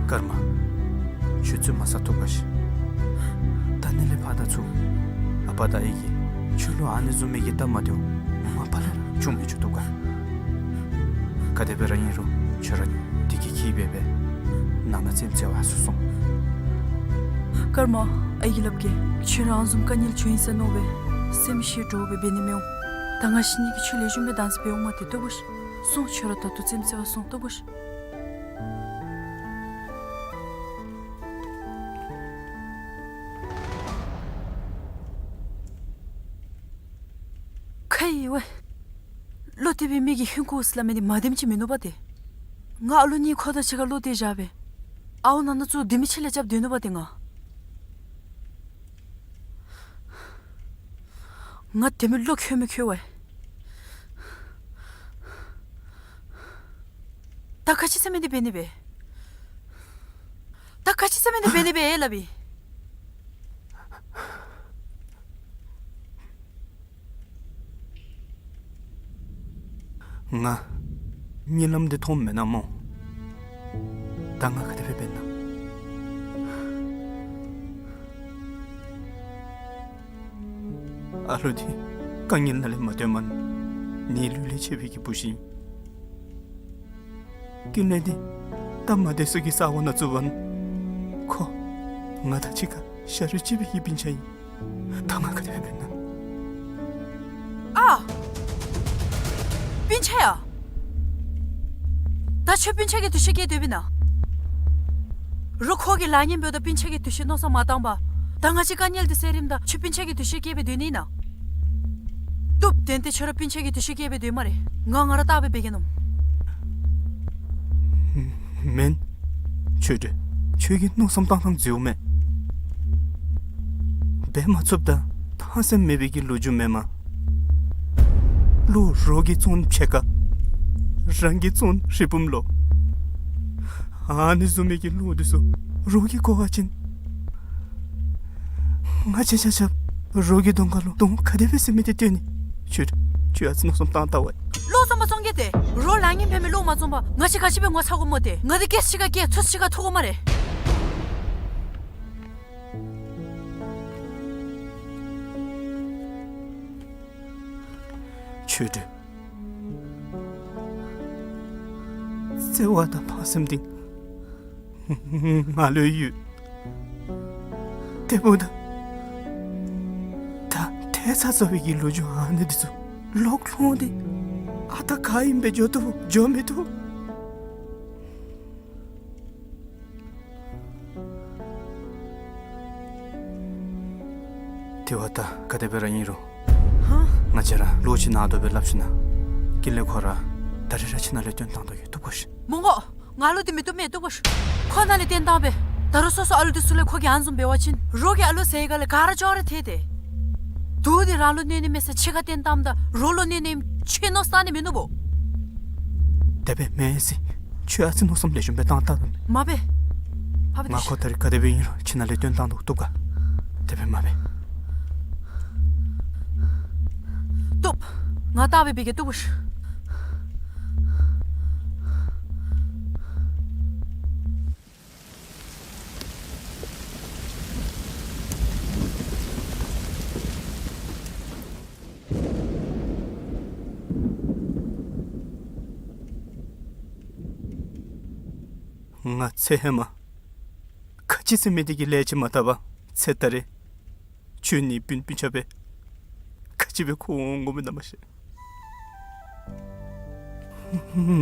སྐར་མ། ཁྱོད་བཙུན་མ་ཟ་བཏུབ་ག་ཤིག། ད་ནི་ལས་ཕར་ད་ཚུར་ཨ་པ་དང་ཨའི་གིས་ཁྱོད་ལུ་ཨ་ནི་བཟུམ་མའི་གི་སྟབས་མ་བདེཝ་མ་པ་ལས་ར་བྱུང་མི་བཅུག་བཏུབ་ག། ག་དེ་སྦེ་ར་ཨིན་རུང་ཁྱོད་ར་བདེ་སྐྱིད་འཁྱིད་སྦེ་སྦེ་ནང་ན་རྩེདམོ་རྩེ་བར་ཚུར་སོང་། སྐར་མ། ཨའི་གིས་སླབ་གེ། ཁྱོད་ར་ཨ་ནི་བཟུམ་དཀའ་ངལ་བྱུང་ཡི་ཟེར་མནོ་སྦེ་སེམས་ཤི་འདྲོག་སྦེ་འབད་ནི་མི་འོང་། ད་ང་བཅས་གཉིས་ཀྱིས་ཁྱོད་ལེགས་ཤོམ་སྦེ་བདག་འཛིན་འབད་འོང་མ་སྟེ་བཏུབ་ག་ཤིག། སོང་། ཁྱོད་ར་ད་ལྟོ་རྩེདམོ་རྩེ་བར་སོང་། བཏུབ་ག་ཤིག། ཁེ་ཝེ། བློ་གཏད་པའི་མི་གིས་ཧིང་ཁུ་ཟེར་སླབ་མི་འདི་མ་བདེནམ་ཅིག་མིན་ནུག་པ་ཏེ། ང་ཨ་ལུ་གཉིས་ཁོ་དང་གཅིག་ཁར་བློ་གཏད་བཞག་སྦེ་ཨརཝ་ནང་ན་ཚུར་ལྡེ་མིག་ཕྱི་ལས་རྐྱབ་སྡོད་ནུག་པ་ཏེ་ང་། ང་དེ་མི་བློ་ཁོལ་མི་ཁོལ་བས། ད་ག་ཅི་ཟེར་མི་འདི་འབད་ནི་སྦེ། ད་ག་ཅི་ཟེར་མི་འདི་འབད་ནི་སྦེ་སླབ་ཨིན། ང་གཉིད་ལམ་འདི་མཐོངམ་མེན་ན་སྨོ། ད་ང་ག་དེ་སྦེ་འབད་ན། ཨ་ལུ་འདི་ དཀའ་ངལ་ནང་ལས་མ་བཏོན་མ་ནི་ལུས་ལས་ཆད་པའི་གི་བུ་ཤིང་། ཀུན་ལེགས་འདི་ད་མ་བདེ་སུ་གི་ས་འོག་ན་བཙུགས་པ་ཁོ་ང་དང་གཅིག་ཁར་ཤ་རུས་གཅིག་པའི་གི་སྤུན་ཆ་ཨིན། ད་ང་ག་དེ་སྦེ་འབད་ན། ཨ། སྤུན་ཆ་ཡ། ད་ཁྱོད་སྤུན་ཆ་གི་འདུ་ཤེས་བསྐྱེད་སྡོདཔ་ཨིན་ན། རོགས་ཁོ་གི་ལཱ་ངན་འབདཝ་ད་སྤུན་ཆ་གི་འདུ་ཤེས་མནོ་བསམ་མ་བཏང་པར་ད་ང་བཅས་དཀའ་ངལ་འདི་སེལ་རནམ་ད་ཁྱོད་སྤུན་ཆ་གི་འདུ་ཤེས་བསྐྱེད་སྦེ་སྡོད་ནི་ཨིན་ན། བཏུབ། དེ་འདི་ཁྱོད་ར་སྤུན་ཆ་གི་འདུ་ཤེས་བསྐྱེད་སྦེ་སྡོད་སྨ་རེ། ང་ང་ར་བལྟ་སྦེ་འབད་གེ་མནོཝ། མེན། ཆོས་སྒྲོན། ཁྱོད་ཀྱིས་མནོ་བསམ་བཏང་ཐངས་འཛོལཝ་མས། འབད་མ་ཚུགསཔ་དང་ཐང་སེམས་མེད་པའི་གི་ལོ་རྒྱུས་མེན་མས། བློ་རོགས་ཀྱིས་བཙོང་ཕྱེད་ཀ། རང་གིས་བཙོང་རི་བུམ་ལོ། ཨ་ནི་བཟུམ་མའི་གི་བློ་འདི་ཚུ་རོགས་ཀྱིས་གོ་བ་ཅིན། ང་བཅས་ཆ་ཁྱབ་རོགས་ཀྱི་གདོང་ཁ་ལུ་གདོང་ག་དེ་སྦེ་ཟེར་མི་འདི་སྟོན་ནི། ཁྱོད་ཁྱོད་ཨ་ཙི་མནོ་བསམ་བཏང་བལྟ་བ། བློ་བཟང་པོ་བཙོང་མཁན་འདི་རོགས་ལཱ་ངན་འབད་མི་བློ་མ་བཟང་པར་ང་བཅས་ག་ཅི་སྦེ་ངོ་ཚ་དགོ་སྨོ་ཏེ། ང་འདི་སྐད་ཆ་ག་སྐད་ཚོད་ཆ་ག་ཐུག་དགོ་སྨ་རེ། ཆོས་སྒྲོན། བརྩེ་བ་དང་ཕངས་སེམས་འདི་ང་ལུ་ཡོད། དེ་འབདཝ་ད་ད་ཐལ་ཚ་ཚ་བའི་གི་ལོ་རྒྱུས་ཨ་ནི་འདི་ཚུ་ལོག་ལྷོང་སྟེ་ཨ་རྟག་ག་ཨིནམ་སྦེ་འགྱོ་བཏུབ་འགྱོ་མི་བཏུབ། དེ་བ་ད་ག་དེ་སྦེ་ར་ཨིན་རུང་། ཧ། ང་བཅས་ར་བློ་ཅིག་ན་དོ་སྦེ་སླབ་ཞིན་ན། ཀུན་ལེགས་ཁོ་ར་ད་རིས་ར་ཁྱིམ་ནང་ལས་བཏོན་བཏང་དོ་ཡོད། བཏུབ་གོ་ཤིག། མོང་གོ། ང་ལུ་འདི་མི་བཏུབ་མས། བཏུབ་གོ་ཤིག། ཁོ་ནཱ་ལས་བཏོན་བཏང་པས། ད་རུང་སོ་སོ་ཨ་ལུ་འདི་ཚུ་ལས་ཁོ་གིས་ཨ་ནི་བཟུམ་འབད་བ་ཅིན་རོགས་ཀྱི་ཨ་ལུ་ཟེར་ག་ལས་ག་ར་ཅོག་ར་ཐལ་ཏེ། དུག་འདི་རང་ལུ་གནོད་ནི་མེད་ཟེར་ཕྱེད་ཀ་བཏོན་བཏངམ་ད་རོགས་ལུ་གནོད་ནི་ཨིནམ་ཁྱོད་མནོ་བསམ་བཏང་ནི་མིན་ནུག་པོ། དེ་སྦེ་མེན་ཟེར། ཁྱོད་ཨ་ཙི་མནོ་བསམ་ལེགས་ཤོམ་སྦེ་བཏང་བལྟ་དོ། མ་འབད། ཕ་བི་ང་ཁོ་ད་རིས་ག་དེ་སྦེ་ཨིན་རུང་ཁྱིམ་ནང་ལས་བཏོན་བཏང་དོ། བཏུབ་ག། དེ་སྦེ་མ་འབད། བཏུབ། ང་བལྟ་སྦེ་འབད་གེ། བཏུབ་གོ་ཤིག། ང་ཚེ་ཧེ་མ་ག་ཅི་ཟེར་མི་འདི་གི་ལས་ཅིག་མ་བཏབ་པར་ཚེ་ད་རིས་ཁྱོད་ནི་སྤུན་སྤུན་ཆ་སྦེ་ག་ཅི་སྦེ་ཁོ་འོང་དགོ་མི་ནི་མ་ཤེས།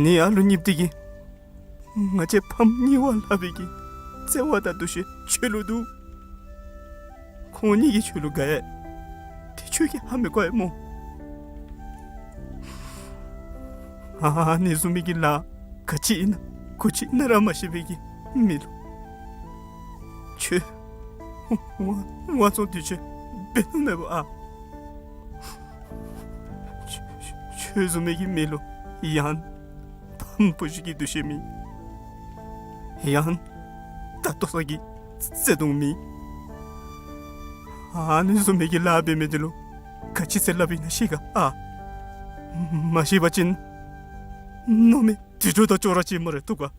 ནི་ཨ་ལུ་གཉིསཔོ་འདི་གིས་ང་བཅས་ཕམ་གཉིས་པོ་ལྷག་པའི་གི་བརྩེ་བ་དང་འདུ་ཤེས་ཁྱོད་ལུ་འདུག། ཁོང་གཉིས་ཀྱིས་ཁྱོད་ལུ་དགའ་ཡི། དེ་ཁྱོད་ཀྱིས་ཧ་མི་གོ་ཡི་སྨོ། ཨ་ནི་བཟུམ་མའི་གི་ལཱ་ག་ཅི་ཨིན་ན་གུ་ཅི་ཨིན་ན་ར་མ་ཤེས་པའི་གི་མི་ལུ་ཁྱོད་དབང་དབང་བཙོང་འདི་ཁྱོད་འབད་ནི་མེད་པ་ཨ། ཁྱོད་ཁྱོད་བཟུམ་མའི་གི་མི་ལུ་ཡང་ཕམ་བུ་ཅིག་གི་འདུ་ཤེས་མེད། ཡང་ད་ལྟོ་ཚང་གི་བརྩེ་དུང་མེད། ཨ་ནི་བཟུམ་མའི་གི་ལཱ་འབད་མི་འདི་ལུ་ག་ཅི་ཟེར་སླབ་ཨིན་ན་ཤེས་ག་ཨ། མ་ཤེས་པ་ཅིན་མནོ་མི་དུད་འགྲོ་དང་ཅོག་ར་ཅིག་སྨ་རེ། བཏུབ་ག།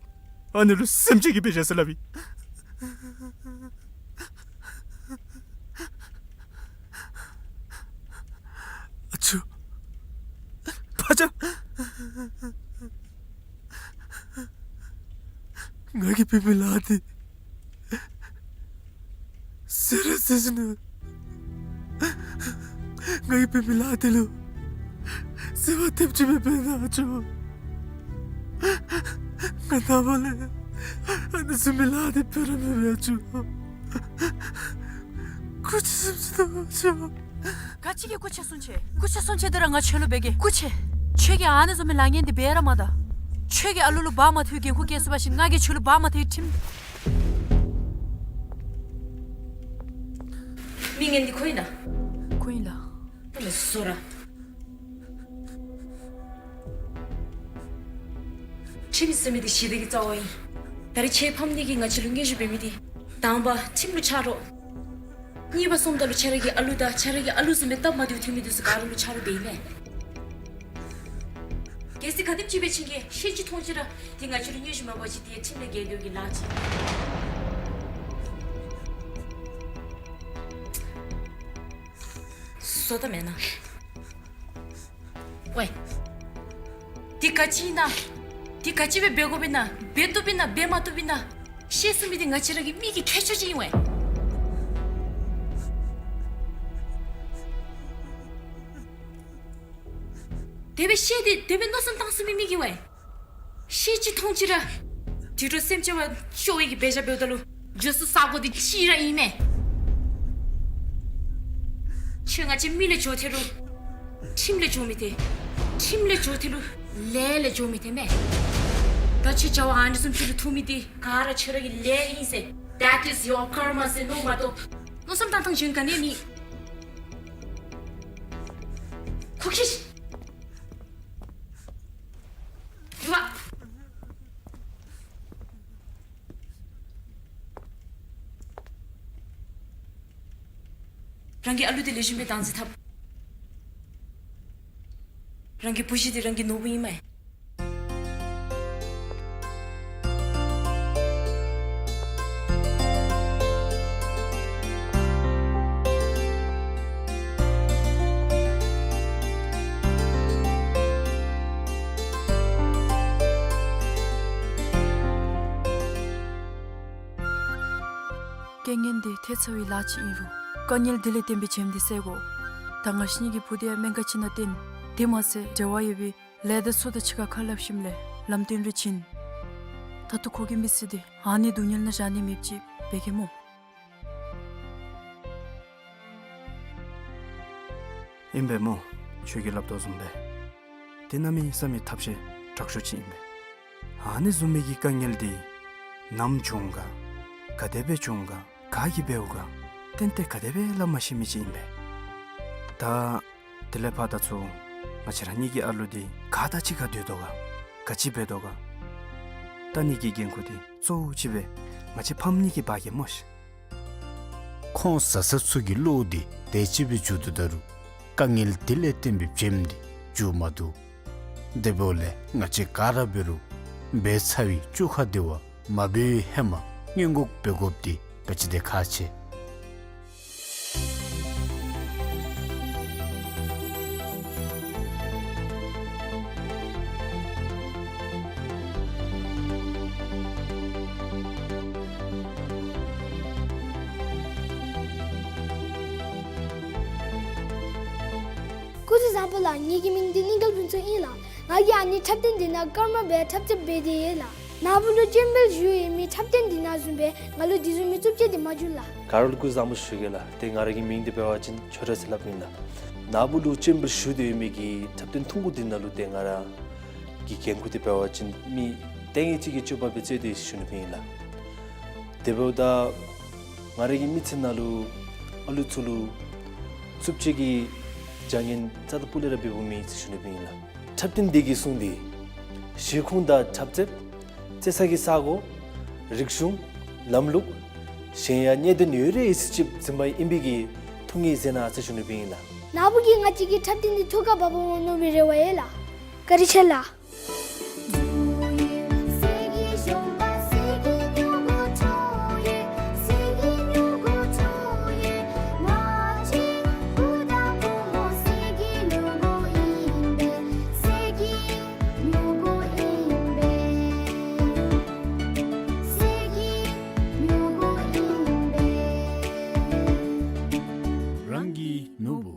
ཨ་ནི་ལུ་སེམས་ཅན་གྱི་དཔེ་བཞག་ཟེར་སླབ་ཨིན། ཨ་ཅོ། ཕ་ཅག། ང་གིས་འབད་མི་ལཱ་འདི་ཟེར་ར་ཟེར་ཞིན་ན་ང་གིས་འབད་མི་ལཱ་འདི་ལུ་ཟེར་བ་ཐེབས་ཅིག་མེད་པས་ན་ཨ་ཅོ། ང་ནངས་པ་ལས་ཨ་ནི་བཟུམ་མའི་ལཱ་འདི་འབད་ར་མི་འབད་ཨ་ཅོ། སྐུ་མཁྱེན་གསུང་ཅི་དང་ཨ་ཅོ། ག་ཅི་གི་སྐུ་མཁྱེན་གསུང་ཅི། སྐུ་མཁྱེན་གསུང་ཅི་འདི་ར་ང་ཁྱོད་ལུ་འབད་གེ། སྐུ་མཁྱེན། ཁྱོད་ཀྱིས་ཨ་ནི་བཟུམ་མའི་ལཱ་ངན་འདི་འབད་ར་མ་ད། ཁྱོད་ཀྱིས་ཨ་ལུ་ལུ་བག་མ་ཐོན་འགན་ཁུར་བཀལ་ཚུགས་པ་ཅིན་ང་གིས་ཁྱོད་ལུ་བག་མ་ཐོན་ཁྲིམས། མི་ངན་འདི་ཁོ་ཨིན་ན། ཁོ་ཨིན་ལགས། ཨ་ནི་སོ་ར། ཁྲིམས་ཟེར་མི་འདི་ཞི་བདེ་གི་རྩ་བ་ཨིན། ད་རིས་ཁྱོད་ཕམ་གཉིས་ཀྱིས་ང་བཅས་ལུ་དངོས་ཤུགས་འབད་མི་འདི་དང་པ་ཁྲིམས་ལུ་ཆ་རོགས། གཉིས་པ་སོངམ་ད་ལུ་ཁྱོད་ར་གི་ཨ་ལུ་དང་ཁྱོད་ར་གི་ཨ་ལུ་བཟུམ་སྦེ་སྟབས་མ་བདེཝ་ཐོན་མི་འདི་ཚུ་ག་ར་ལུ་ཆ་རོགས་འབད་ཨིན་མས། གལ་སྲིད་ག་དེམ་ཅིག་སྦེ་ཁྱོད་ཀྱིས་ཤེས་ཅི་མཐོང་ཅི་ར་འདི་ང་བཅས་ལུ་དངོས་ཤུགས་མ་འབད་བ་ཅིན་འདི་ཁྲིམས་ལས་འགལ་འདུག་གི་ལཱ་ཅིག་བཟོ་ད་མེན་ན། ཝའེ། དེ་ག་ཅི་ཨིན་ན། དེ་ག་ཅི་སྦེ་འབད་དགོཔ་ཨིན་ན། འབད་བཏུབ་ཨིན་ན་འབད་མ་བཏུབ་ཨིན་ན། ཤེས་ཚུགས་མི་དེ་ང་བཅས་ར་གི་མི་གི་ཁྱད་ཆོས་ཅིག་ཨིན་ཝའེ། དེ་སྦེ་ཤེས་ཏེ་དེ་སྦེ་མནོ་བསམ་བཏང་ཚུགས་མི་མི་གིས་ཝའེ། ཤེས་ཅི་མཐོང་ཅི་ར། དུད་འགྲོ་སེམས་ཅན་བ་སྐྱོ་བའི་གི་འབད་བཞག་འབདཝ་ད་ལུ་འགྱོ་ས་ས་གོ་འདི་གཅིག་ར་ཨིན་མས། ཁྱོད་ང་བཅས་མི་ལས་འགྱོ་ཐལ་རུང་ཁྲིམས་ལས་འགྱོ་མི་ཐལ། ཁྲིམས་ལས་འགྱོ་ཐལ་རུང་ལས་ལས་འགྱོ་མི་ཐལ་མས། ད་ཁྱོད་བྱ་བ་ཨ་ནི་བཟུམ་ཅིག་ལུ་ཐུག་མི་འདི་ག་ར་ཁྱོད་ར་གི་ལས་ཨིན་ཟེར། That is your karma ཟེར་མནོ་མ་གཏོགས་མནོ་བསམ་བཏང་ཐངས་གཞན་ག་ནི་ཡང་མེད། ཁོ་ཁྱོད་ཡུ་བ། རང་གི་ཨ་ལུ་དེ་ལེགས་ཤོམ་སྦེ་བདག་འཛིན་འཐབ། རང་གི་བུ་གཞི་དེ་རང་གི་ནོར་བུ་ཨིན་མས། རྐྱེན་ངན་འདི་ཐལ་ཚར་བའི་ལཱ་ཅིག་ཨིན་རུང་དཀའ་ངལ་འདི་ལས་བརྟེན་པའི་བྱེམ་འདི་བསལ་དགོ། ད་ང་བཅས་གཉིས་ཀྱི་བུ་དེ་ཡང་སྨན་ཁང་ཅིག་ནང་བསྟེན། དེ་མ་ཚད་འབྲེལ་བ་ཡོད་པའི་ལས་དང་ཚོགས་དང་གཅིག་ཁར་ཁ་སླབ་ཞིནམ་ལས་ལམ་སྟོན་རེ་བྱིན། ད་ལྟོ་ཁོ་གི་མི་ཚེ་འདི་ཨ་ནི་སྡུག་བསྔལ་ནང་བཞག་ནི་མེདཔ་ཅིག་འབད་གེ་སྨོ། ཨིན་པས་སྨོ། ཁྱོད་ཀྱིས་སླབ་དོ་བཟུམ་སྦེ་དེ་གནམ་མེད་ས་མེད་ཐབས་ཤེས་དྲག་ཤོས་ཅིག་ཨིན་པས། ཨ་ནི་བཟུམ་མའི་གི་དཀའ་ངལ་འདི་ནམ་བྱུང་ག། ག་དེ་སྦེ་བྱུང་ག། ག་གིས་འབདཝ་ག། ཏན་ཏན་ག་དེ་སྦེ་སླབ་མ་ཤེས་མི་ཅིག་ཨིན་པས། ད་དེ་ལས་ཕར་ད་ཚུར་ང་བཅས་ར་གཉིས་ཀྱི་ཨ་ལུ་འདི་ག་དང་གཅིག་ཁར་སྡོད་དོ་ག། ག་ཅི་འབད་དོ་ག། ད་ཨ་ནི་གི་འགན་ཁུར་འདི་གཙོ་བོ་ཅིག་སྦེ་ང་བཅས་ཕམ་གཉིས་ཀྱིས་འབག་གེ་སྨོ་ཤིག། ཁོང་བཟའ་ཚང་ཚུ་གི་བློ་འདི་དེ་ཅིག་སྦེ་འགྱུར་དོ་ད་རུང་དཀའ་ངལ་འདི་ལས་བརྟེན་པའི་བྱེམ་འདི་འགྱུར་མ་བཏུབ། དེ་འབདཝ་ལས་ང་བཅས་ག་ར་འབད་རུང་འབད་ཚར་བའི་བཅོ་ཁ་འདི་བ་མ་འབད་བའི་ཧེ་མ་སྔོན་འགོག་འབད་དགོཔ་འདི་ག་ཅི་དེ་ཁག་ཆེ། སྐུ་གཟུགས་བཟང་པོ་ལགས། ངེ་གི་མིང་འདི་གླིང་དཀར་ཕུན་ཚོགས་ཨིན་ལགས། ང་གིས་ཨ་ནི་འཁྲབ་སྟོན་འདི་ནང་སྐར་མ་སྦེ་འཁྲབ་རྩེད་འབད་དེ་ཡོད་ལགས། ནཱ་བུ་ལུ་སྤྱན་འབུལ་ཞུ་ཡོད་མི་འཁྲབ་སྟོན་འདི་ནང་བཟུམ་སྦེ་ང་ལུ་དེ་བཟུམ་མའི་རྩུབ་སྤྱོད་འདི་མ་འབྱུང་ལགས། ག་ར་ལུ་སྐུ་གཟུགས་བཟང་པོ་ཞུ་གེ་ལགས། ཏེ་ང་ར་གི་མིང་འདི་འབད་བ་ཅིན་ཆོས་གྲགས་ཟེར་སླབ་ཨིན་ལགས། ནཱ་བུ་ལུ་སྤྱན་འབུལ་ཞུ་སྟེ་ཡོད་མི་གི་འཁྲབ་སྟོན་ཐུང་ཀུ་འདི་ནང་ལུ་ཏེ་ང་ར་གི་འགན་ཁུར་འདི་འབད་བ་ཅིན་མི་ལྟས་ངན་ཅིག་གི་སྤྱོད་པ་སྦེ་རྩེད་དེ་ཡོད་ཟེར་ཞུ་ནི་སྦེ་ཨིན་ལགས། དེ་འབདཝ་ད་ང་ར་གི་མི་ཚེ་ནང་ལུ་ཨ་ལུ་ཚུ་ལུ་རྩུབ་སྤྱོད་ཀྱི་བྱ་ངན་རྩ་དང་སྤུ་ལས་ར་འབདཝ་མེད་ཟེར་ཞུ་ནི་སྦེ་ཨིན་ལགས། འཁྲབ་སྟོན་འདི་གིས་བཟུང་སྟེ་གཞིས་ཁོངས་དང་འཁྲབ་རྩེད་རྩེ་ས་གི་ས་གོ་རིག་གཞུང་ལམ་ལུགས་གཞན་ཡང་གནད་དོན་ཡོད་རིགས་ཡོད་ཚད་ཅིག་འཛིན་པ་ཨིན་པའི་གི་ཐུགས་ངེས་མཛད་གནང་ཟེར་ཞུ་ནི་སྦེ་ཨིན་ལགས། ནཱ་བུ་གིས་ང་བཅས་ཀྱི་འཁྲབ་སྟོན་འདི་ཐུགས་ཁར་བབ་འོང་མནོ་བའི་རེ་བ་ཡོད་ལགས། བཀའ་དྲིན་ཆེ་ལགས། རང་གི་ནོར་བུ།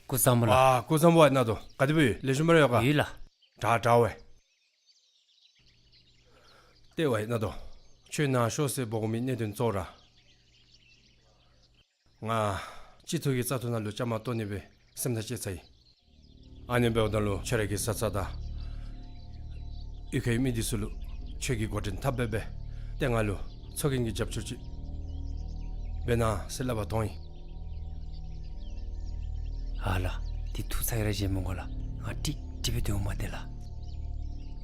སྐུ་གཟུགས་བཟང་པོ་ལགས། ཨ་སྐུ་གཟུགས་བཟང་པོ་ཨ་ན་དོ། ག་དེ་སྦེ་ཡོད། ལེགས་ཤོམ་སྦེ་ར་ཡོད་ག། ཡོད་ལགས། དྲག་དྲག་ཝའེ། ཏེ་ཝའེ་ན་དོ། ཁྱོད་ནཱ་ཤོག་ཟེར་འབོ་དགོ་མི་གནད་དོན་གཙོ་བོ་ར་ང་སྤྱི་ཚོགས་ཀྱི་བཙག་འཐུ་ནང་ལུ་བཅའ་མར་གཏོགས་ནི་སྦེ་སེམས་ཐག་བཅད་ཚར་ཡི། ཨ་ནི་འབདཝ་ད་ལུ་ཁྱོད་ར་གི་བཟའ་ཚང་དང་གཡུས་ཁའི་མི་འདི་ཚུ་ལུ་ཁྱོད་ཀྱིས་འགོ་འདྲེན་འཐབ་སྦེ་སྦེ་ཏེ་ང་ལུ་ཚོགས་རྒྱན་གྱི་རྒྱབ་སྐྱོར་ཅིག་འབད་གནང་ཟེར་སླབ་པར་འཐོན་ཡི། ཨ་ལགས། འདི་ཐུགས་ཚ་གྱང་ར་བཞེས་མི་དགོ་ལགས། ང་ཀྲིག་ཀྲི་སྦེ་སྡོད་འོང་མས་ཏེ་ལགས།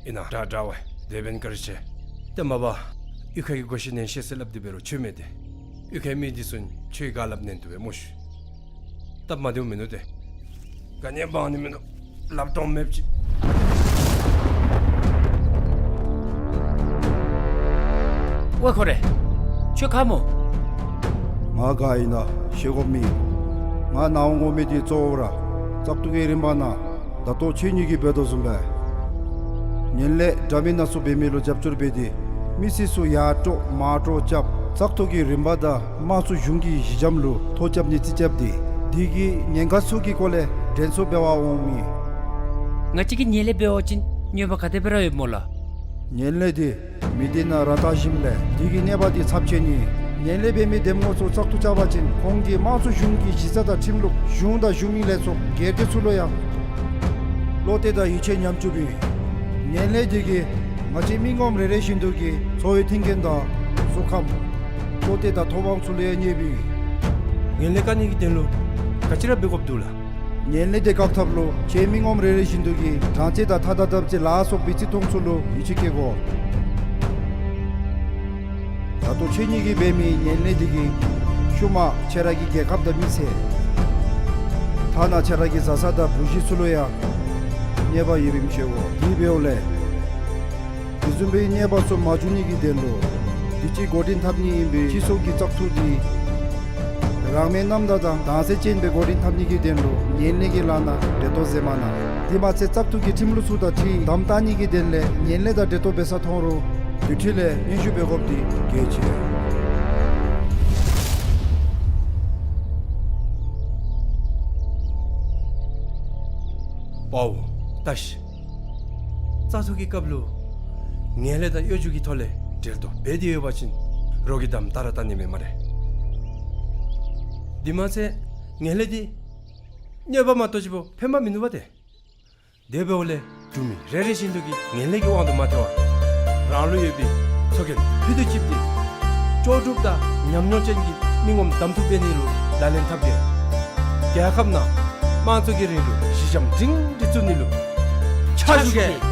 ཨིན་ན། དྲག་དྲག་ཝའེ། དེ་འབདན་བཀའ་དྲིན་ཆེ། ཏེ་མ་པ་གཡུས་ཁ་གི་སྒོ་ཕྱེ་ནན་ཤེས་ཟེར་སླབ་སྟེ་འབད་རུང་ཆོད་མས་ཏེ། གཡུས་ཁའི་མི་འདི་ཚུ་ཁྱོད་ཀྱིས་ག་སླབ་ནན་ཏོག་སྦེ་སྨོ་ཤིག། སྟབས་མ་བདེཝ་མིན་ནུག་ཏེ། ག་ནི་འབག་ནི་མིན་ནུག། ལགཔ་སྟོངམ་མེདཔ་ཅིག། ཝའེ་ཁོ་རེ། ཁྱོད་ག་སྨོ། ང་ག་ཨིན་ན་ཤེས་དགོཔ་མེད། ང་ནཱ་འོང་དགོ་མི་འདི་གཙོ་བོ་ར་བཙག་འཐུ་གི་རིམ་པ་ནང་ད་ལྟོ་ཁྱེད་གཉིས་ཀྱིས་འབད་དོ་བཟུམ་སྦེ་ངན་ལྷད་འདྲ་མིན་སྣ་ཚོགས་འབད་མི་ལུ་རྒྱབ་སྐྱོར་འབད་དེ་མི་སེར་ཚུ་ཡར་དཀྲོག་མར་དཀྲོག་རྐྱབ་བཙག་འཐུ་གི་རིམ་པ་དང་དམངས་གཙོ་གཞུང་གི་གཞི་འགྱམ་ལུ་ཐོ་རྐྱབ་ནི་རྩིས་རྐྱབ་སྟེ་དེ་གི་ཉེན་ཁ་ཚུ་གི་སྐོར་ལས་དྲན་གསོ་འབད་བར་འོངམ་ཨིན། ང་བཅས་ཀྱིས་ངན་ལྷད་འབད་བ་ཅིན་གནོད་པ་ག་དེ་སྦེ་ར་ཡོདཔ་སྨོ་ལགས། ངན་ལྷད་འདི་མི་སྡེ་ནང་ར་བཏགས་ཞིནམ་ལས་དེ་གི་གནོད་པ་འདི་ཚབས་ཆེ་ནི། ངན་ལྷད་འབད་མི་འདེམས་ངོ་ཚུ་བཙག་འཐུ་རྐྱབ་པ་ཅིན་ཁོང་གིས་དམངས་གཙོ་གཞུང་གི་གཞི་རྩ་དང་ཁྲིམས་ལུགས་གཞུང་དང་གཞུང་མིན་ལས་ཚོགས་སྒེར་སྡེ་ཚུ་ལུ་ཡང་བློ་གཏད་དང་ཡིད་ཆེས་ཉམས་བཅུགཔ་ཨིན། ངན་ལྷད་འདི་གིས་ང་བཅས་མི་ངོམ་རེ་རེ་བཞིན་དུ་གི་འཚོ་བའི་མཐུན་རྐྱེན་དང་གཟུགས་ཁམས་བློ་གཏད་དང་ཐོབ་དབང་ཚུ་ལུ་ཡང་གནོདཔ་ཨིན། ངན་ལྷད་བཀག་ནི་གི་དོན་ལུ་ག་ཅི་ར་འབད་དགོཔ་འདུག་ལགས། ངན་ལྷད་འདི་བཀག་ཐབས་ལུ་ཁྱེད་མི་ངོམ་རེ་རེ་བཞིན་དུ་གིས་དྲང་ཚེ་དང་ཐ་དང་དམ་ཚིག་ལ་སོགས་པའི་བརྩི་མཐོང་ཚུ་ལུ་ཡིད་ཆེས་བསྐྱེད་དགོ། ད་ལྟོ་ཁྱེད་གཉིས་ཀྱིས་འབད་མི་ངན་ལྷད་འདི་གིས་ཤུལ་མ་ཁྱེད་ར་གི་རྒྱལ་ཁབ་དང་མི་ཚེ་ཐ་ན་ཁྱེད་ར་གི་བཟའ་ཚང་དང་བུ་གཞི་ཚུ་ལུ་ཡང་གནོད་པ་ཡོདཔ་ཨིནམ་ཤེས་དགོ། དེ་འབདཝ་ལས་དེ་བཟུམ་མའི་གནོད་པ་ཚུ་མ་འབྱུང་ནི་གི་དོན་ལུ་དུས་ཅི་འགོ་འདྲེན་འཐབ་ནི་ཨིན་པའི་སྤྱི་ཚོགས་ཀྱི་བཙག་འཐུ་འདི་རང་མོས་རྣམ་དག་དང་དྭངས་གསལ་ཅན་སྦེ་འགོ་འདྲེན་འཐབ་ནི་གི་དོན་ལུ་ངན་ལྷད་ཀྱི་ལཱ་ནང་འབྲེལ་གཏོགས་མཛད་མ་གནང་། དེ་མ་ཚད་བཙག་འཐུ་གི་ཁྲིམས་ལུགས་ཚུ་དང་འཁྲིལ་དམ་བཏགས་ནི་གི་དོན་ལས་ངན་ལྷད་དང་འབྲེལ་གཏོགས་འབད་ས་མཐོང་རུང་དེ་འཕྲོ་ལས་སྙན་ཞུ་འབད་དགོཔ་འདི་གལ་ཆེ། པའོ་ཏ་ཤི། བཙག་འཐུ་གི་སྐབས་ལུ་ངན་ལྷད་དང་གཡོ་སྒྱུ་གི་ཐོག་ལས་འབྲེལ་གཏོགས་འབད་དེ་ཡོད་པ་ཅིན་རོགས་ཀྱིས་དམ་དྲག་ར་བལྟ་ནི་མེད་སྨ་རེ། དེ་མ་ཚད་ངན་ལྷད་འདི་གནོད་པ་མ་གཏོགས་ཅིག་པོ་ཕན་པ་མིན་འདུག་པ་ཏེ། དེ་འབདཝ་ལས་འབྲུག་མི་རེ་རེ་བཞིན་དུ་གིས་ངན་ལྷད་ཀྱི་དབང་དུ་མ་ཐལ་བར་རང་ལུ་ཡོད་པའི་ཚོགས་རྒྱན་ཕུད་དུ་ཅིག་སྟེ་ལྕོགས་གྲུབ་དང་ཉམས་མྱོང་ཅན་གྱི་མི་ངོམ་གདམ་འཐུ་འབད་ནི་ལུ་ལག་ལེན་འཐབ་སྟེ་རྒྱལ་ཁབ་ནང་དམངས་གཙོ་གི་རིང་ལུགས་གཞི་འགྱམ་སྒྲིང་སྒྲི་བཙུགས་ནི་ལུ་ཕྱག་ཕྱག་ཞུ་གེ། ཞུ་གེ།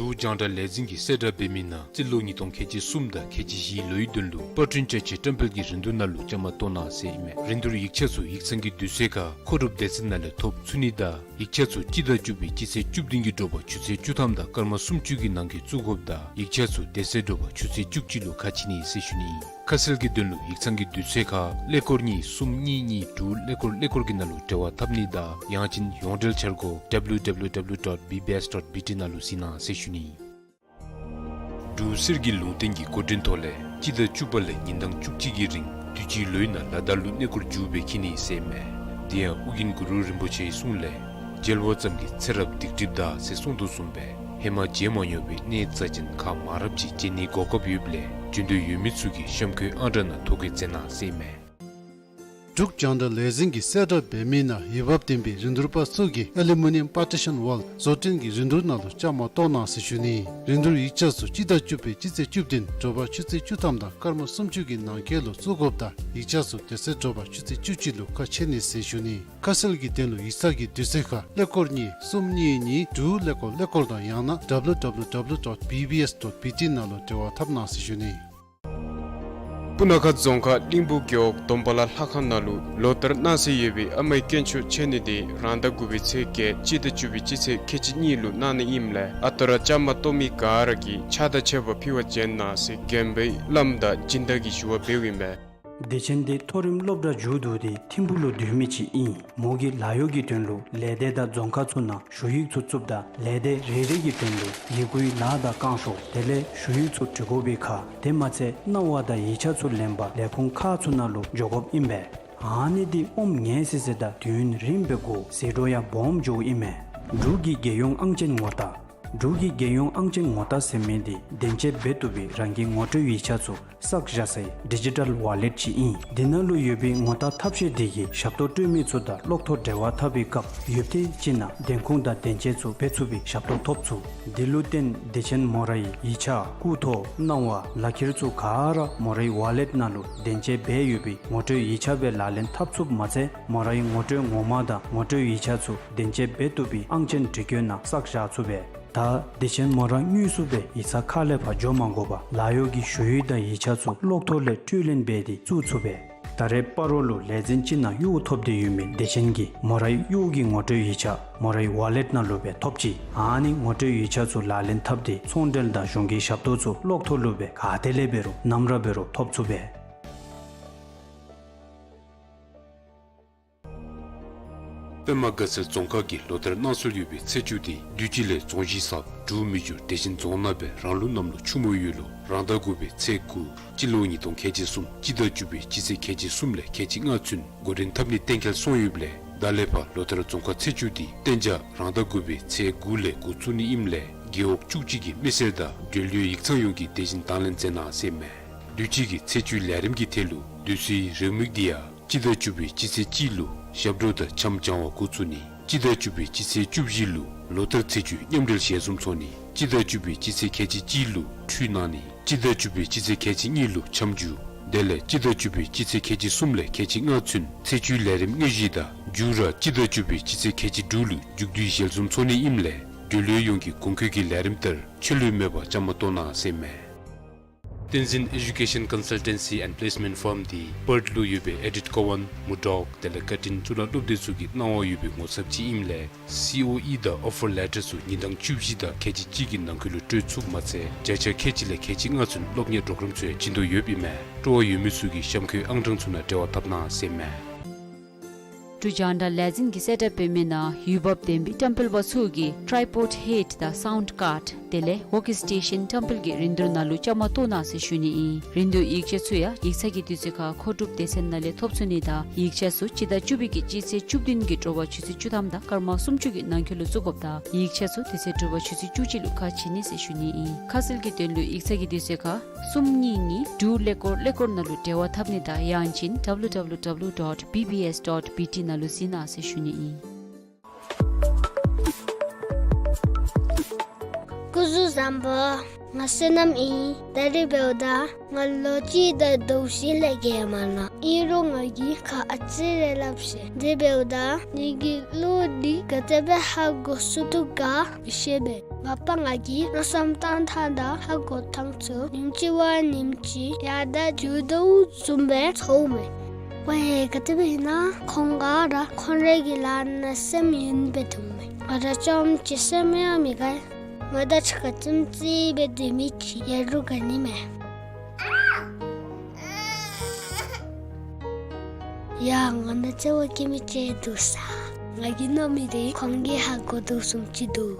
འབྲུག་རྒྱང་བསྒྲགས་ལས་འཛིན་གྱིས་གསལ་བསྒྲགས་འབད་མི་ནང་རྩིས་ལོ་ཉིས་སྟོང་ཁལ་གཅིག་གསུམ་དང་ཁལ་གཅིག་བཞི་ལོའི་དོན་ལུ་པར་སྐྲུན་བཅའ་ཆས་བཀྲམ་སྤེལ་གྱི་རིན་བསྡུར་ནང་ལུ་བཅའ་མར་གཏོགས་གནང་ཟེར་ཨིན་མས། རིན་བསྡུར་ཡིག་ཆ་ཚུ་ཡིག་ཚང་གི་དུས་ཚོད་ཁར་མཁོ་སྒྲུབ་སྡེ་ཚན་ནང་ལས་ཐོབ་ཚུགས་ནི་དང་ཡིག་ཆ་ཚུ་སྤྱི་ཟླ་བཅུ་པའི་སྤྱི་ཚེས་བཅུ་བདུན་གྱི་དྲོ་པ་ཆུ་ཚོད་བཅུ་ཐམ་དང་སྐར་མ་སུམ་ཅུ་གི་ནང་འཁོད་བཙུགས་དགོཔ་དང་ཡིག་ཆ་ཚུ་དེ་ཚེ་དྲོ་པ་ཆུ་ཚོད་བཅུ་གཅིག་ལུ་ཁ་ཕྱེ་ནི་ཟེར་ཞུ་ནི་ཨིན། ཁ་གསལ་གྱི་དོན་ལུ་ཡིག་ཚང་གི་དུས་ཚོད་ཁར་ཀླད་ཀོར་གཉིས་གསུམ་གཉིས་གཉིས་དྲུག་ཀླད་ཀོར་ཀླད་ཀོར་གྱི་ནང་ལུ་འབྲེལ་བ་འཐབ་ནི་དང་ཡང་ཅིན་ཡོངས་འབྲེལ་འཆར་སྒོ་ཌབ་ལིའུ་ཌབ་ལིའུ་ཌབ་ལིའུ་ཌོཊ་བི་བི་ཨེསི་ཌོཊ་བི་ཊི་ནང་ལུ་གཟིགས་གནང་ཟེར་ཞུ་ནི་ཨིན། འབྲུག་གསེར་གྱི་ལུང་བསྟན་གྱི་འགོ་འདྲེན་ཐོག་ལས་སྤྱི་ཟླ་བཅུ་པ་ལས་ཉིན་གྲངས་བཅུ་གཅིག་གི་རིང་དུས་ཅི་ལོའི་ནང་ལ་དྭགས་ལུ་གནས་སྐོར་མཇུག་སྦེ་འཁྱིད་ནི་ཟེར་ཨིན་མས། དེ་ཡང་ཨོ་རྒྱན་གུ་རུ་རིན་པོ་ཆེའི་གསུང་ལས་མཇལ་བ་ཙམ་གྱིས་ཚེ་རབས་སྡིག་སྒྲིབ་འདག་ཟེར་གསུངས་དོ་བཟུམ་སྦེ་ཧེ་མ་མཇལ་མ་མྱོང་བའི་གནས་རྩ་ཅན་ཁག་མང་རབས་ཅིག་མཇལ་ནིའི་གོ་སྐབས་ཡོདཔ་ལས་འབྱོན་འདོད་ཡོད་མི་ཚུ་གིས་གཤམ་འཁོད་ཨང་གྲངས་ནང་ཐོ་བཀོད་མཛད་གནང་ཟེར་ཨིན་མས། འབྲུག་རྒྱང་བསྒྲགས་ལས་འཛིན་གྱིས་གསལ་བསྒྲགས་འབད་མི་ནང་འོས་འབབ་ལྡན་པའི་རིན་བསྡུར་པ་ཚུ་གིས་ཨ་ལུ་མི་ནི་ཡམ་པར་ཊི་ཤཱན་ཝཱལ་བཟོ་སྐྲུན་གྱི་རིན་བསྡུར་ནང་ལུ་བཅའ་མར་གཏོགས་གནང་ཟེར་ཞུ་ནི། རིན་བསྡུར་ཡིག་ཆ་ཚུ་སྤྱི་ཟླ་བཅུ་པའི་སྤྱི་ཚེས་བཅུ་བདུན་དྲོ་པ་ཆུ་ཚོད་བཅུ་ཐམ་དང་སྐར་མ་སུམ་ཅུ་གི་ནང་འཁོད་ལུ་བཙུགས་དགོཔ་དང་ཡིག་ཆ་ཚུ་དེ་ཚེ་དྲོ་པ་ཆུ་ཚོད་བཅུ་གཅིག་ལུ་ཁ་ཕྱེ་ནི་ཟེར་ཞུ་ནི། ཁ་གསལ་གྱི་དོན་ལུ་ཡིག་ཚང་གི་དུས་ཚོད་ཁར་ཀླད་ཀོར་གཉིས་གསུམ་གཉིས་གཉིས་དྲུག་ཀླད་ཀོར་ཀླད་ཀོར་དང་ཡང་ན་ཌབ་ལིའུ་ཌབ་ལིའུ་ཌབ་ལིའུ་ཌོཊ་བི་བི་ཨེསི་ཌོཊ་བི་ཊི་ནང་ལུ་འབྲེལ་བ་འཐབ་གནང་ཟེར་ཞུ་ནི། སྤུ་ན་ཁ་རྫོང་ཁག་གླིང་བུ་རྒེད་འོག་སྡོམ་པ་ལ་ལྷ་ཁང་ནང་ལུ་ལོ་ལྟར་གནང་སྲོལ་ཡོད་པའི་ཨ་མའི་དཀོན་མཆོག་མཆོད་གནས་འདི་རང་ཟླ་དགུ་པའི་ཚེས་བརྒྱད་སྤྱི་ཟླ་བཅུ་པའི་སྤྱི་ཚེས་ཁལ་གཅིག་གཉིས་ལུ་གནང་ནི་ཨིནམ་ལས་ཨ་རྟག་ར་བཅའ་མར་གཏོགས་མི་ག་ར་གིས་ཕྱག་དང་མཆོད་པ་ཕུལ་བར་བྱོན་གནང་ཟེར་དགོན་པའི་བླམ་དང་སྦྱིན་བདག་གིས་ཞུ་བ་འབདཝ་ཨིན་པས། སྡེ་ཚན་འདི་མཐོ་རིམ་སློབ་གྲྭ་མཇུག་བསྡུ་སྟེ་ཐིམ་ཕུག་ལུ་སྡོད་མི་ཅིག་ཨིན། མོ་གིས་ལཱ་གཡོག་གི་དོན་ལུ་ལས་སྡེ་དང་རྫོང་ཁག་ཚུ་ནང་ཞུ་ཡིག་ཚུ་བཙུགསཔ་ད་ལས་སྡེ་རེ་རེ་གི་དོན་ལུ་ཡི་གུའི་ལཱ་དང་བསྐང་ཤོག་དེ་ལས་ཞུ་ཡིག་ཚུ་འབྲི་དགོ་པའི་ཁར་དེ་མ་ཚད་གནང་བ་དང་ཡིག་ཆ་ཚུ་ལེན་པར་ལས་ཁུངས་ཁག་ཚུ་ནང་ལུ་འགྱོ་དགོཔ་ཨིན་པས། ཨ་ནི་འདི་ཨོམ་ངན་སི་སི་དང་དུས་ཡུན་རིངམོ་སྦེ་འགོར་ཟད་འགྲོ་ཡང་སྦོམ་འགྱོཝ་ཨིན་མས། འབྲུག་གི་རྒྱལ་ཡོངས་ཨང་ཅན་ངོ་རྟགས། འབྲུག་གི་རྒྱལ་ཡོངས་ཨང་ཅན་ངོ་རྟགས་ཟེར་མི་འདི་བདེན་དཔྱད་འབད་བཏུབ་པའི་རང་གི་ངོ་སྤྲོད་ཡིག་ཆ་ཚུ་བསགས་བཞག་སའི་ཌི་ཇི་ཊལ་ཝ་ལེཊ་ཅིག་ཨིན། འདི་ནང་ལུ་ཡོད་པའི་ངོ་རྟགས་ཐབས་ཤེས་འདི་གིས་ཞབས་ཏོག་སྤྲོད་མི་ཚུ་དང་གློག་ཐོག་འབྲེལ་བ་འཐབ་པའི་སྐབས་ཡུདཔ་ཐེངས་ཅིག་ནང་བདེན་ཁུངས་དང་བདེན་དཔྱད་ཚུ་འབད་ཚུགས་པའི་ཞབས་ཏོག་ཐོབ་ཚུགས། འདི་ལུ་བརྟེན་སྡེ་ཚན་མོ་རའི་ཡིག་ཆ་སྐུ་ཐོག་གནང་བ་ལག་ཁྱེར་ཚུ་ག་ར་མོ་རའི་ཝ་ལེཊ་ནང་ལུ་བདེན་དཔྱད་འབད་ཡོད་པའི་ངོ་སྤྲོད་ཡིག་ཆ་སྦེ་ལག་ལེན་འཐབ་ཚུགསཔ་མ་ཚད་མོ་རའི་ངོ་སྤྲོད་ངོ་མ་དང་ངོ་སྤྲོད་ཡིག་ཆ་ཚུ་བདེན་དཔྱད་འབད་བཏུབ་པའི་ཨང་ཅན་འབྲི་བཀོད་ནང་བསགས་བཞག་ཚུགས་པས། ད་སྡེ་ཚན་མོ་ར་དངོས་སུ་སྦེ་ཡིག་ཚང་ཁ་ལས་ཕར་འགྱོ་མ་དགོ་པར་ལཱ་གཡོག་གི་ཞུ་ཡིག་དང་ཡིག་ཆ་ཚུ་གློག་ཐོག་ལས་སྤྲོད་ལེན་འབད་དེ་བཙུགས་ཚུགས་པས། ད་ ད་རེས་སྤ་རོ་ལུ་ལས་འཛིན་ཅིག་ནང་གཡོག་ཐོབ་སྟེ་ཡོད་མི་དེ་ཅན་གྱིས་མོ་རའི་གཡོག་གི་ངོ་སྤྲོད་ཡིག་ཆ་མོ་རའི་ཝ་ལེཊ་ནང་ལུ་སྦེ་ཐོབ་ཅི། ཨ་ནི་ངོ་སྤྲོད་ཡིག་ཆ་ཚུ་ལག་ལེན་འཐབ་སྟེ་ཚོང་འབྲེལ་དང་གཞུང་གི་ཞབས་ཏོག་ཚུ་གློག་ཐོག་ལུ་སྦེ་ག་ཏེ་ལས་འབད་རུང་ནམ་ར་འབད་རུང་ཐོབ་ཚུགས་པས། པདྨ་དགའ་ཚལ་རྫོང་ཁག་གི་ལོ་ལྟར་གནང་སྲོལ་ཡོད་པའི་ཚེས་བཅུ་དེ་དུས་ཅི་ལས་རྫོང་གཞི་གསརཔ་འབྲུག་མི་འགྱུར་བདེ་ཆེན་རྫོང་ནང་སྦེ་རང་ལུགས་གནམ་ལོ་ཆུ་མོ་ཡོས་ལོ་རང་ཟླ་དགུ་པའི་ཚེས་དགུ་སྤྱི་ལོ་ཉིས་སྟོང་ཁལ་གཅིག་གསུམ་སྤྱི་ཟླ་བཅུ་པའི་སྤྱི་ཚེས་ཁལ་གཅིག་གསུམ་ལས་ཁལ་གཅིག་ལྔ་ཚུན་འགོ་འདྲེན་འཐབ་ནི་གཏན་འཁེལ་སོང་ཡོདཔ་ལས་ད་ལས་ཕར་ལོ་ལྟར་རྫོང་ཁག་ཚེས་བཅུ་དེ་གཏན་འཇགས་རང་ཟླ་དགུ་པའི་ཚེས་དགུ་ལས་འགོ་བཙུགས་ནི་ཨིནམ་ལས་རྒེད་འོག་བཅུ་གཅིག་གི་མི་སེར་དང་འབྲེལ་ཡོད་ཡིག་ཚང་ཡོངས་ཀྱིས་དེ་བཞིན་དང་ལེན་མཛད་གནང་ཟེར་ཨིན་མས། དུས་ཅི་གི་ཚེས་བཅུའི་ལས་རིམ་གྱི་ཐད་ལུ་དུས་ཚོད་རེའུ་མིག་དེ་ཡང་སྤྱི་ཟླ་བཅུ་པའི་སྤྱི་ཚེས་གཅིག་ལུ་ཞབས་བྲོ་དང་འཆམ་སྦྱང་བ་འགོ་བཙུགས་ནི། སྤྱི་ཟླ་བཅུ་པའི་སྤྱི་ཚེས་བཅུ་བཞི་ལུ་ལོ་ལྟར་ཚེས་བཅུའི་མཉམ་འབྲེལ་ཞལ་འཛོམས་ཚོགས་ནི། སྤྱི་ཟླ་བཅུ་པའི་སྤྱི་ཚེས་ཁལ་གཅིག་གཅིག་ལུ་ཁྲུས་གནང་ནི། སྤྱི་ཟླ་བཅུ་པའི་སྤྱི་ཚེས་ཁལ་གཅིག་གཉིས་ལུ་འཆམ་འཇུ། དེ་ལས་སྤྱི་ཟླ་བཅུ་པའི་སྤྱི་ཚེས་ཁལ་གཅིག་གསུམ་ལས་ཁལ་གཅིག་ལྔ་ཚུན་ཚེས་བཅུའི་ལས་རིམ་དངོས་གཞི་དང་མཇུག་ར་སྤྱི་ཟླ་བཅུ་པའི་སྤྱི་ཚེས་ཁལ་གཅིག་དྲུག་ལུ་མཇུག་བསྡུའི་ཞལ་འཛོམས་ཚོགས་ནི་ཨིནམ་ལས་འབྲེལ་ཡོད་ཡོངས་ཀྱིས་གོང་འཁོད་ཀྱི་ལས་རིམ་ལྟར་ཆད་ལུས་མེད་པར་བཅའ་མར་གཏོགས་གནང་ཟེར་ཨིན་མས། བསྟན་འཛིན་Education Consultancy and Placement Firm འདི་པརཐ་ལུ་ཡོད་པའི་ཨེ་ཌིཐ་ཀོ་ཝཱན་མུར་ཌོག་དེ་ལས་ཀར་ཊིན་གཙུག་ལག་སློབ་སྡེ་ཚུ་གི་གནང་བ་ཡོད་པའི་ངོ་ཚབ་ཅིག་ཨིནམ་ལས་སི་ཨོ་ཨི་དང་ཨོ་ཕར་ལེ་ཊར་ཚུ་ཉིན་གྲངས་བཅུ་བཞི་དང་ཁལ་གཅིག་གཅིག་གི་ནང་འཁོད་ལུ་སྤྲོད་ཚུགསཔ་མ་ཚད་བརྒྱ་ཆ་ཁལ་གཅིག་ལས་ཁལ་གཅིག་ལྔ་ཚུན་སློབ་གཉེར་གྲོགས་རམ་ཚུ་ཡང་བྱིན་དོ་ཡོདཔ་ཨིན་མས། སྤྲོ་བ་ཡོད་མི་ཚུ་གིས་གཤམ་འཁོད་ཨང་གྲངས་ཚུ་ནང་འབྲེལ་བ་འཐབ་གནང་ཟེར་ཨིན་མས། འབྲུག་རྒྱང་བསྒྲགས་ལས་འཛིན་གྱིས་གསལ་བསྒྲགས་འབད་མི་ནང་ཡུལ་བབ་ལྡན་པའི་བཀྲམ་སྤེལ་པ་ཚུ་གིས་ཊཱའི་པོཌ་ཧེཌ་དང་སའུནཌ་ཀཱརཌ་དེ་ལས་ཝོ་ཀི་སི་ཊེ་ཤཱན་བཀྲམ་སྤེལ་གྱི་རིན་བསྡུར་ནང་ལུ་བཅའ་མར་གཏོགས་གནང་ཟེར་ཞུ་ནི་ཨིན། རིན་བསྡུར་ཡིག་ཆ་ཚུ་ཡང་ཡིག་ཚང་གི་དུས་ཚོད་ཁར་མཁོ་སྒྲུབ་སྡེ་ཚན་ནང་ལས་ཐོབ་ཚུགས་ནི་དང་ཡིག་ཆ་ཚུ་སྤྱི་ཟླ་བཅུ་པའི་གི་སྤྱི་ཚེས་བཅུ་བདུན་གྱི་དྲོ་པ་ཆུ་ཚོད་བཅུ་ཐམ་དང་སྐར་མ་སུམ་ཅུ་གི་ནང་འཁོད་ལུ་བཙུགས་དགོཔ་དང་ཡིག་ཆ་ཚུ་དེ་ཚེ་དྲོ་པ་ཆུ་ཚོད་བཅུ་གཅིག་ལུ་ཁ་ཕྱེ་ནི་ཟེར་ཞུ་ནི་ཨིན། ཁ་གསལ་གྱི་དོན་ལུ་ཡིག་ཚང་གི་དུས་ཚོད་ཁར་གསུམ་གཉིས་གཉིས་དྲུག་ཀླད་ཀོར་ཀླད་ཀོར་ནང་ལུ་འབྲེལ་བ་འཐབ་ནི་དང་ཡང་ཅིན་ཌབ་ལུ་ཌབ་ལུ་ཌབ་ལུ་ཌོཊ་བི་བི་ཨེསི་ཌོཊ་བི་ཊི་ནང་ལུ་གཟིགས་གནང་ཟེར་ཞུ་ནི་ཨིན། སྐུ་གཟུགས་བཟང་པོ། ང་བསོད་ནམས་ཨིན། ད་རིས་འབདཝ་ད་ང་ལོ་གཅིག་དང་ཟླཝ་བཞི་ལས་བརྒལ་མ་ནུག། ཨིན་རུང་ང་གིས་ཁ་ཨ་ཙི་རེ་སླབ་ཤེས། དེ་འབདཝ་ད་ངེ་གི་གླུ་འདི་ག་དེ་སྦེ་ཧ་གོ་ཚུགས་དོ་ག་མི་ཤེས་པས། ང་པ་ང་གིས་མནོ་བསམ་བཏང་ཐངས་དང་ཧ་གོ་ཐངས་ཚུ་ཉིནམ་ཅིག་བ་ཉིནམ་ཅིག་ཡར་དྲག་འགྱོ་དོ་བཟུམ་སྦེ་ཚོརཝ་མས། ཝའེ་ག་དེ་སྦེ་ཨིན་ན་ཁོང་ག་ར་ཁོང་རའི་གི་ལཱ་ནང་སེམས་ཡེངས་སྦེ་འདུག་མས། ང་ར་རྐྱངམ་གཅིག་སེམས་ཡང་མི་དགའ། ང་དང་གཅིག་ཁར་རྩེདམོ་རྩེ་སྦེ་སྡོད་མི་ཅིག་ཡོད་རུང་དགའ་ནི་མས། ཡ་ང་དང་རྩེད་མོ་རྐྱབ་མི་ཅིག་འདུག་ས། ང་གིས་མནོ་མི་དེ་ཁོང་གིས་ཧ་གོ་དོ་བཟུམ་ཅིག་འདུག།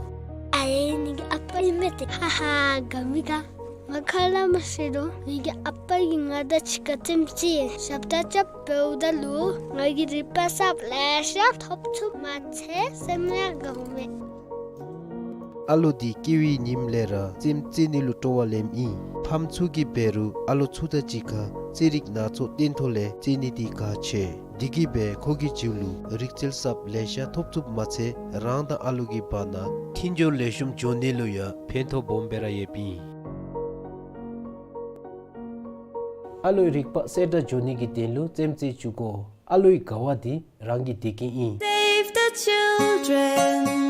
ཨ་ལས་ངེ་གི་ཨ་པ་ཨིན་མས་ཏེ། ཧ་ཧ་དགའ་མི་དགའ། ང་ཁ་སླབ་མ་ཤེས་རུང་ངེ་གི་ཨ་པ་གིས་ང་དང་གཅིག་ཁར་རྩེདམོ་རྩེ་ཞབས་ཁྲ་རྐྱབ་འབདཝ་ད་ལུ་ང་གིས་རིག་པ་གསརཔ་ལེ་ཤ་ཐོབ་ཚུགས་མ་ཚད་སེམས་ཡང་དགའཝ་མས། ཨ་ལོ་འདི་སྐྱེ་བའི་ཉིནམ་ལས་ར་རྩེདམོ་རྩེ་ནི་ལུ་སྤྲོ་བ་ལེནམ་ཨིན། ཕམ་ཚུ་གིས་འབད་རུང་ཨ་ལོ་ཚུ་དང་གཅིག་ཁར་རྩེད་རིགས་སྣ་ཚོགས་སྟོན་ཐོག་ལས་རྩེ་ནི་འདི་གལ་ཆེ། འདི་གིས་འབད་ཁོ་གི་རྒྱུད་ལུ་རིག་རྩལ་གསརཔ་ལེ་ཤ་ཐོབ་ཚུགསཔ་མ་ཚད་རང་དང་ཨ་ལོ་གི་བར་ན་མཐུན་སྦྱོར་ལེགས་ཤོམ་འགྱོ་ནི་ལུ་ཡང་ཕན་ཐོགས་སྦོམ་སྦེ་ར་ཡོདཔ་ཨིན། ཨ་ལོའི་རིག་པ་གསལ་དྲགས་འགྱོ་ནི་གི་དོན་ལུ་རྩེདམོ་རྩེ་བཅུག་དགོ། ཨ་ལོའི་དགའ་བ་འདི་རང་གི་བདེ་སྐྱིད་ཨིན། Save the children.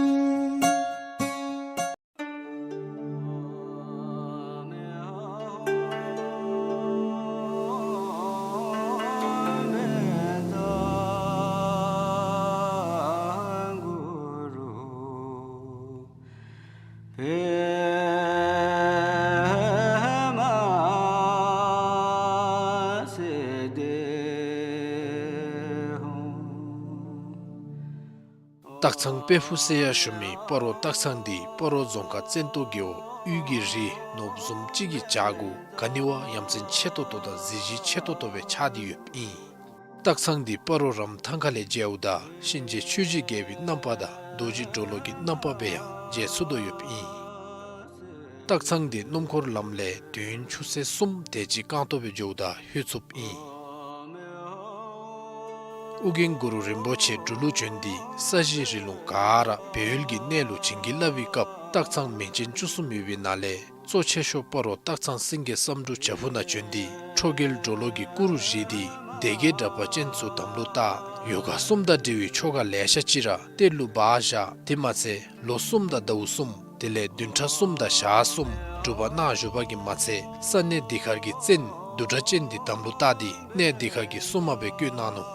སྟག་ཚང་དཔལ་ཕུག་ཟེར་ཡང་ཞུ་མི་སྤ་རོ་སྟག་ཚང་འདི་སྤ་རོ་རྫོང་ཁག་བཙན་ཏོ་རྒེད་འོག་དབུས་ཀྱི་རི་ནོར་བུ་བཟུམ་ཅིག་གི་བྱག་གུ་ག་ནི་བ་ཡ་མཚན་ཆེ་ཏོག་ཏོ་དང་གཟི་བརྗིད་ཆེ་ཏོག་ཏོ་སྦེ་ཆགས་ཏེ་ཡོདཔ་ཨིན། སྟག་ཚང་འདི་སྤ་རོ་རམ་ཐང་ཁ་ལས་མཇལཝ་ད་གཤིན་རྗེ་ཆོས་ཀྱི་རྒྱལ་པོའི་རྣམ་པ་དང་རྡོ་རྗེ་གྲོ་ལོད་ཀྱི་རྣམ་པ་སྦེ་ཡང་མཇལ་ཚུགས་དོ་ཡོདཔ་ཨིན། སྟག་ཚང་འདི་སྣུམ་འཁོར་ལམ་ལས་དུས་ཡུན་ཆུ་ཚོད་གསུམ་དེ་ཅིག་རྐང་སྟོང་སྦེ་འགྱོཝ་ད་ལྷོད་ཚུགསཔ་ཨིན། ཨོ་རྒྱན་གུ་རུ་རིན་པོ་ཆེ་འབྲུག་ལུ་བྱོན་ཏེ་ས་གཞི་རི་ལུང་ག་ར་སྦས་ཡུལ་གྱི་གནས་ལུ་བྱིན་གྱིས་བརླབས་པའི་སྐབས་སྟག་ཚང་མིང་ཅན་བཅུ་གསུམ་ཡོད་པའི་ནང་ལས་གཙོ་ཆེ་ཤོས་སྤ་རོ་སྟག་ཚང་སེང་གེ་བསམ་འགྲུབ་བྱག་ཕུག་ནང་བྱོན་ཏེ་ཁྲོ་རྒྱལ་གྲོ་ལོད་ཀྱི་སྐུ་རུ་བཞེངས་ཏེ་སྡེ་བརྒྱད་དྲེགས་པ་ཅན་ཚུ་དམ་ལུ་བཏགས། ཡོ་ག་གསུམ་དང་འབྲེལ་བའི་ཆོ་ག་ལེ་ཤ་ཅིག་ར་གཏེར་ལུ་སྦ་བཞག། དེ་མ་ཚད་ལོ་གསུམ་དང་ཟླཝ་གསུམ་དེ་ལས་བདུན་ཕྲག་གསུམ་དང་ཞག་གསུམ་སྒྲུབ་པ་གནང་བཞུགས་པ་གིས་མ་ཚད་ས་གནས་འདི་ཁར་གྱི་བཙན་ བསྡུ་སྒྲ་ཅན་འདི་དམ་ལུ་བཏགས་ཏེ་གནས་འདི་ཁ་གི་སྲུང་མ་སྦེ་བསྐོས་གནང་ནུག།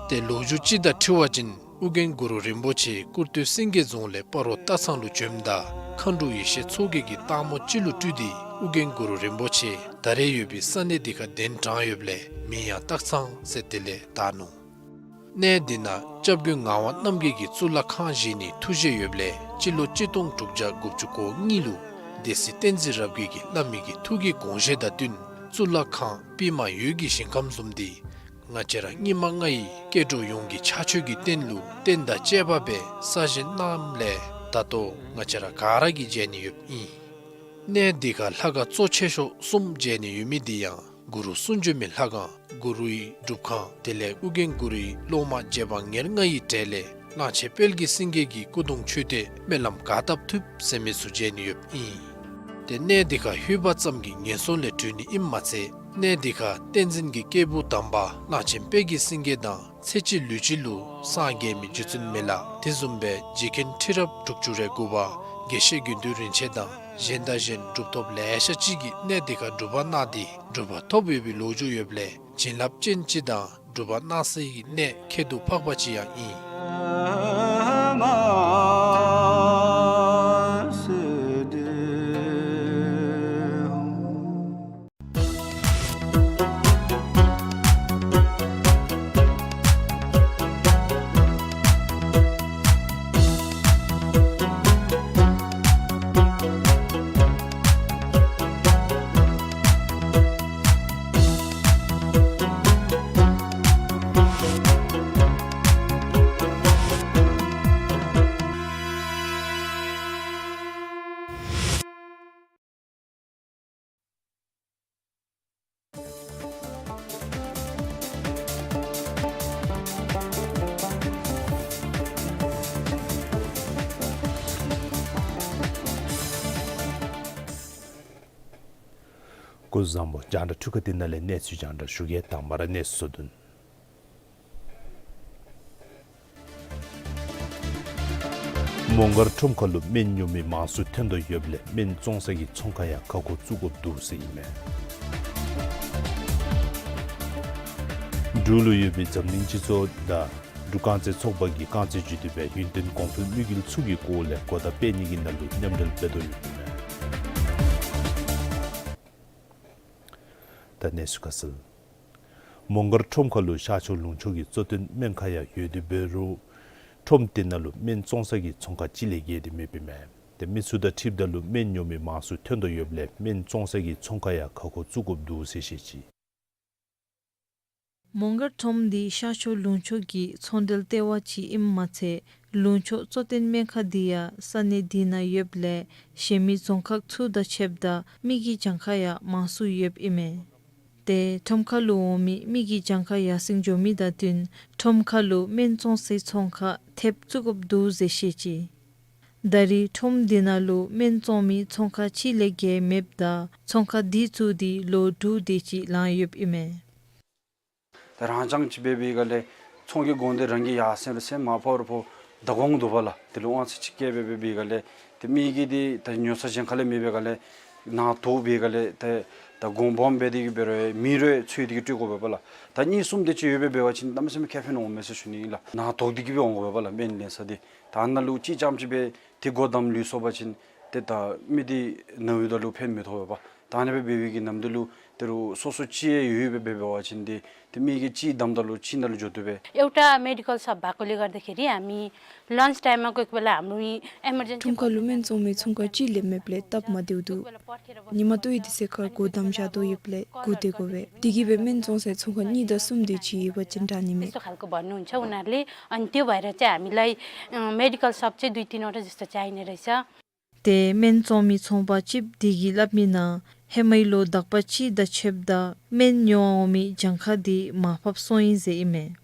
ཏེ་ལོ་རྒྱུས་ཅིག་དང་འཁྲིལ་བ་ཅིན་ཨོ་རྒྱན་གུ་རུ་རིན་པོ་ཆེ་ཀུར་སྟོད་སེང་གེ་རྫོང་ལས་སྤ་རོ་སྟག་ཚང་ལུ་བྱོནམ་ད་མཁའ་འགྲོ་ཡེ་ཤེས་མཚོ་རྒྱལ་གྱིས་སྟག་མོ་ཅིག་ལུ་སྤྲུལ་ཏེ་ཨོ་རྒྱན་གུ་རུ་རིན་པོ་ཆེ་ད་རེས་ཡོད་པའི་ས་གནས་འདི་ཁར་གདན་དྲངས་ཡོདཔ་ལས་མིང་ཡང་སྟག་ཚང་ཟེར་དེ་ལས་བཏགས་ནུག། གནས་འདི་ནང་སྐྱབས་མགོན་ངག་དབང་རྣམ་རྒྱལ་གྱིས་གཙུག་ལག་ཁང་བཞེངས་ནིའི་ཐུགས་བཞེད་ཡོདཔ་ལས་སྤྱི་ལོ་གཅིག་སྟོང་དྲུག་བརྒྱ་དགུ་བཅུ་གོ་གཉིས་ལུ་སྡེ་སྲིད་བསྟན་འཛིན་རབ་རྒྱས་ཀྱིས་བླ་མའི་གི་ཐུགས་ཀྱི་དགོངས་བཞེད་དང་བསྟུན་གཙུག་ལག་ཁང་པདྨ་འོད་ཀྱི་ཞིང་ཁམས་བཟུམ་འདི་ང་བཅས་ར་སྙིགས་མ་ལྔ་ཡི་སྐྱེ་འགྲོ་ཡོངས་ཀྱི་ཕྱག་མཆོད་ཀྱི་རྟེན་ལུ་རྟེན་དང་བཅས་པ་སྦེ་གསར་བཞེངས་གནངམ་ལས་ད་ལྟོ་ང་བཅས་ར་ག་ར་གིས་མཇལ་ནི་ཡོདཔ་ཨིན། གནས་འདི་ཁར་ལྷ་ཁང་གཙོ་ཆེ་ཤོས་གསུམ་མཇལ་ནི་ཡོད་མི་འདི་ཡང་གུ་རུ་གསུང་བྱོན་མའི་ལྷ་ཁང་གུ་རུའི་སྒྲུབ་ཁང་དེ་ལས་ཨོ་རྒྱན་གུ་རུའི་སློབ་མ་རྗེ་འབངས་ཉེར་ལྔ་ཡི་གྲས་ལས་གླང་ཆེན་དཔལ་གྱི་སེང་གེ་གི་སྐུ་གདུང་མཆོད་རྟེན་སྨོན་ལམ་ག་བཏབ་ཐུབ་ཟེར་མི་ཚུ་མཇལ་ནི་ཡོདཔ་ཨིན། ཏེ་གནས་འདི་ཁར་ལྷོད་པ་ཙམ་གྱིས་ངན་སོང་ལས་གྲོལ་ནི་ཨིནམ་མ་ཚད་གནས་འདི་ཁར་བསྟན་འཛིན་གྱི་སྐྱེས་བུ་དམ་པ་གླང་ཆེན་དཔལ་གྱི་སེང་གེ་དང་ཚེ་གཅིག་ལུས་གཅིག་ལུ་སངས་རྒྱས་མི་རྗེ་བཙུན་མི་ལ་དེ་བཟུམ་སྦེ་རྗེ་མཁན་ཁྲི་རབས་དྲུག་ཅུ་རེ་དགུ་པ་དགེ་བཤེས་དགེ་འདུན་རིན་ཆེན་དང་གཞན་དང་གཞན་གྲུབ་ཐོབ་ལེ་ཤ་ཅིག་གིས་གནས་འདི་ཁར་སྒྲུབ་པ་གནང་སྟེ་གྲུབ་པ་ཐོབ་ཡོད་པའི་ལོ་རྒྱུས་ཡོདཔ་ལས་བྱིན་རླབས་ཅན་ཅིག་དང་སྒྲུབ་པ་གནང་སའི་གནས་ཁྱད་དུ་འཕགས་པ་ཅིག་ཡང་ཨིན། སྐུ་གཟུགས་བཟང་པོ། རྒྱང་བསྒྲགས་འཕྲུལ་ཁང་འདི་ནང་ལས་གནས་ཚུལ་རྒྱང་བསྒྲགས་ཞུ་གེ། དང་པ་ར་གནས་ཚུལ་བསྡུ་ནི། མོང་སྒར་ཁྲོམ་ཁ་ལུ་སྨན་ཉོ་མི་མང་སུ་ཐོན་དོ་ཡོདཔ་ལས་སྨན་བཙོང་ས་གི་ཚོང་ཁང་ཡང་ཁ་སྐོང་བཙུགས་དགོཔ་འདུག་ཟེར་ཨིན་མས། འབྲུག་ལུ་ཡོད་པའི་འཛམ་གླིང་སྤྱི་ཚོགས་དང་འབྲུག་རྐང་རྩེད་ཚོགས་པ་གི་རྐང་རྩེད་བརྒྱུད་དེ་སྦེ་ཡུན་བརྟན་གོང་འཕེལ་དམིགས་ཡུལ་ཚུ་གི་སྐོར་ལས་གོ་བརྡ་སྤེལ་ནི་གི་ནང་ལུ་མཉམ་འབྲེལ་འབད་དོ་ཡོདཔ་ཨིན་མས། ད་གནས་ཚུལ་ཁ་གསལ། མོང་སྒར་ཁྲོམ་ཁ་ལུ་ཤར་ཕྱོགས་ལུང་ཕྱོགས་ཀྱི་གཙོ་བསྟེན་སྨན་ཁང་ཡང་ཡོད་དེ་འབད་རུང་ཁྲོམ་དེ་ནང་ལུ་སྨན་བཙོང་ས་གི་ཚོང་ཁང་གཅིག་ལས་བརྒལ་ཏེ་མེདཔ་ཨིན་མས། ཏེ་མི་ཚུ་དང་འཁྲིལཝ་ད་ལུ་སྨན་ཉོ་མི་མང་སུ་ཐོན་དོ་ཡོདཔ་ལས་སྨན་བཙོང་ས་གི་ཚོང་ཁང་ཡང་ཁ་སྐོང་བཙུགས་དགོཔ་འདུག་ཟེར་བཤད་ཅི། མོང་སྒར་ཁྲོམ་འདི་ཤར་ཕྱོགས་ལུང་ཕྱོགས་ཀྱི་ཚོང་འབྲེལ་ལྟེ་བ་ཅིག་ཨིནམ་མ་ཚད་ལུང་ཕྱོགས་གཙོ་བསྟེན་སྨན་ཁང་འདི་ཡང་ས་གནས་འདི་ནང་ཡོདཔ་ལས་གཞན་མི་རྫོང་ཁག་ཚུ་དང་ཕྱདཔ་ད་མི་གི་གྱངས་ཁ་ཡང་མང་སུ་ཡོདཔ་ཨིན་མས། ཏེ་ཁྲོམ་ཁ་ལུ་འོང་མི་མི་གི་གྱངས་ཁ་ཡར་སེང་འགྱོ་མི་དང་བསྟུན་ཁྲོམ་ཁ་ལུ་སྨན་བཙོང་སའི་ཚོང་ཁང་ཐེབས་བཙུགས་དགོཔ་འདུག་ཟེར་བཤད་ཅི། ད་རེས་ཁྲོམ་འདི་ནང་ལུ་སྨན་བཙོང་མི་ཚོང་ཁང་གཅིག་ལས་བརྒལ་མེདཔ་ད་ཚོང་ཁང་འདི་བཙུགས་ཏེ་ལོ་དྲུག་དེ་ཅིག་ལང་ཡོདཔ་ཨིན་མས། ད་རང་རྐྱང་ཅིག་འབད་བའི་སྒང་ལས་ཚོང་གི་དགོངས་དོན་རང་གིས་ཡར་སེང་ར་སེང་མར་ཕབ་ར་ཕབ་ད་དགོངས་འདུག་པ་ལགས། དེ་ལུ་དབང་ཚད་ཅིག་བཀལ་སྦེ་འབད་བའི་སྒང་ལས་ཏེ་མི་གིས་འདི་ད་ཉོ་ས་གཞན་ཁ་ལས་མེད་པའི་སྒང་ལས་ནང་དོག་པའི་སྒང་ལས་ཏེ་ད་གོང་སྦོམ་འབད་དེ་གིས་འབད་རུང་མི་རེ་ཚུད་དེ་གིས་སྤྲོད་དགོ་པས་པ་ལགས། ད་གཉིས་གསུམ་དེ་ཅིག་ཡོད་པའི་འབད་བ་ཅིན་གནམ་མེད་ས་མེད་ཁེ་ཕན་འོང་མས་ཟེར་ཞུ་ནི་ཨིན་ལགས། ནང་དོག་དེ་གིས་སྦེ་འོང་དགོ་པས་པ་ལགས། སྨན་ལེན་ས་འདི་ད་ཨ་ནཱ་ལུ་གཅིག་རྐྱངམ་ཅིག་སྦེ་ཏེ་སྒོ་བསྡམས་ལུས་སོང་པ་ཅིན་ཏེ་ད་མི་འདི་ན་བའི་ད་ལུ་ཕན་མི་ཐོགས་པས་པ། ད་ཨ་ནི་སྦེ་འབད་བའི་གི་ནམ་དུས་ལུ་ད་རུང་སོ་སོ་ཅིག་ཡོད་པའི་འབད་བ་ཅིན་ཏེ་ཏེ་མི་གིས་གཅིག་བསྡམ་ད་ལུ་གཅིག་ནང་ལུ་འགྱོ་དོ་པས། एउटा मेडिकल सप भएकोले गर्दाखेरि हामी लन्च टाइममा कोही कोही बेला हाम्रो यी इमर्जेन्सी ཁྲོམ་ཁ་ལུ་སྨན་བཙོང་མི་ཚོང་ཁང་གཅིག་ལས་མེདཔ་ལས་སྟབས་མ་བདེཝ་འདུག། ཉིན་མ་ལྟོ་ཡི་དུས་ཚོད་ཁར་སྒོ་བསྡམས་བཞག་དོ་ཡོདཔ་ལས་སྒུག་སྡོད་དགོ་པས། དེ་གིས་སྦེ་སྨན་བཙོང་སའི་ཚོང་ཁང་གཉིས་དང་གསུམ་དེ་ཅིག་ཡོད་པ་ཅིན་དྲག་ནི་མས། यस्तो खालको भन्नुहुन्छ उनीहरूले। अनि त्यो भएर चाहिँ हामीलाई अँ, मेडिकल सप चाहिँ दुई तिनवटा जस्तो चाहिने रहेछ। ཏེ་སྨན་བཙོང་མི་ཚོང་པ་ཅིག་དེ་གིས་སླབ་མི་ནང་ཧེ་མའི་ལོ་དག་པ་ཅིག་དང་ཕྱདཔ་ད་སྨན་ཉོ་བར་འོང་མི་གྱངས་ཁ་དེ་མར་ཕབ་སོང་ཡི་ཟེར་ཨིན་མས།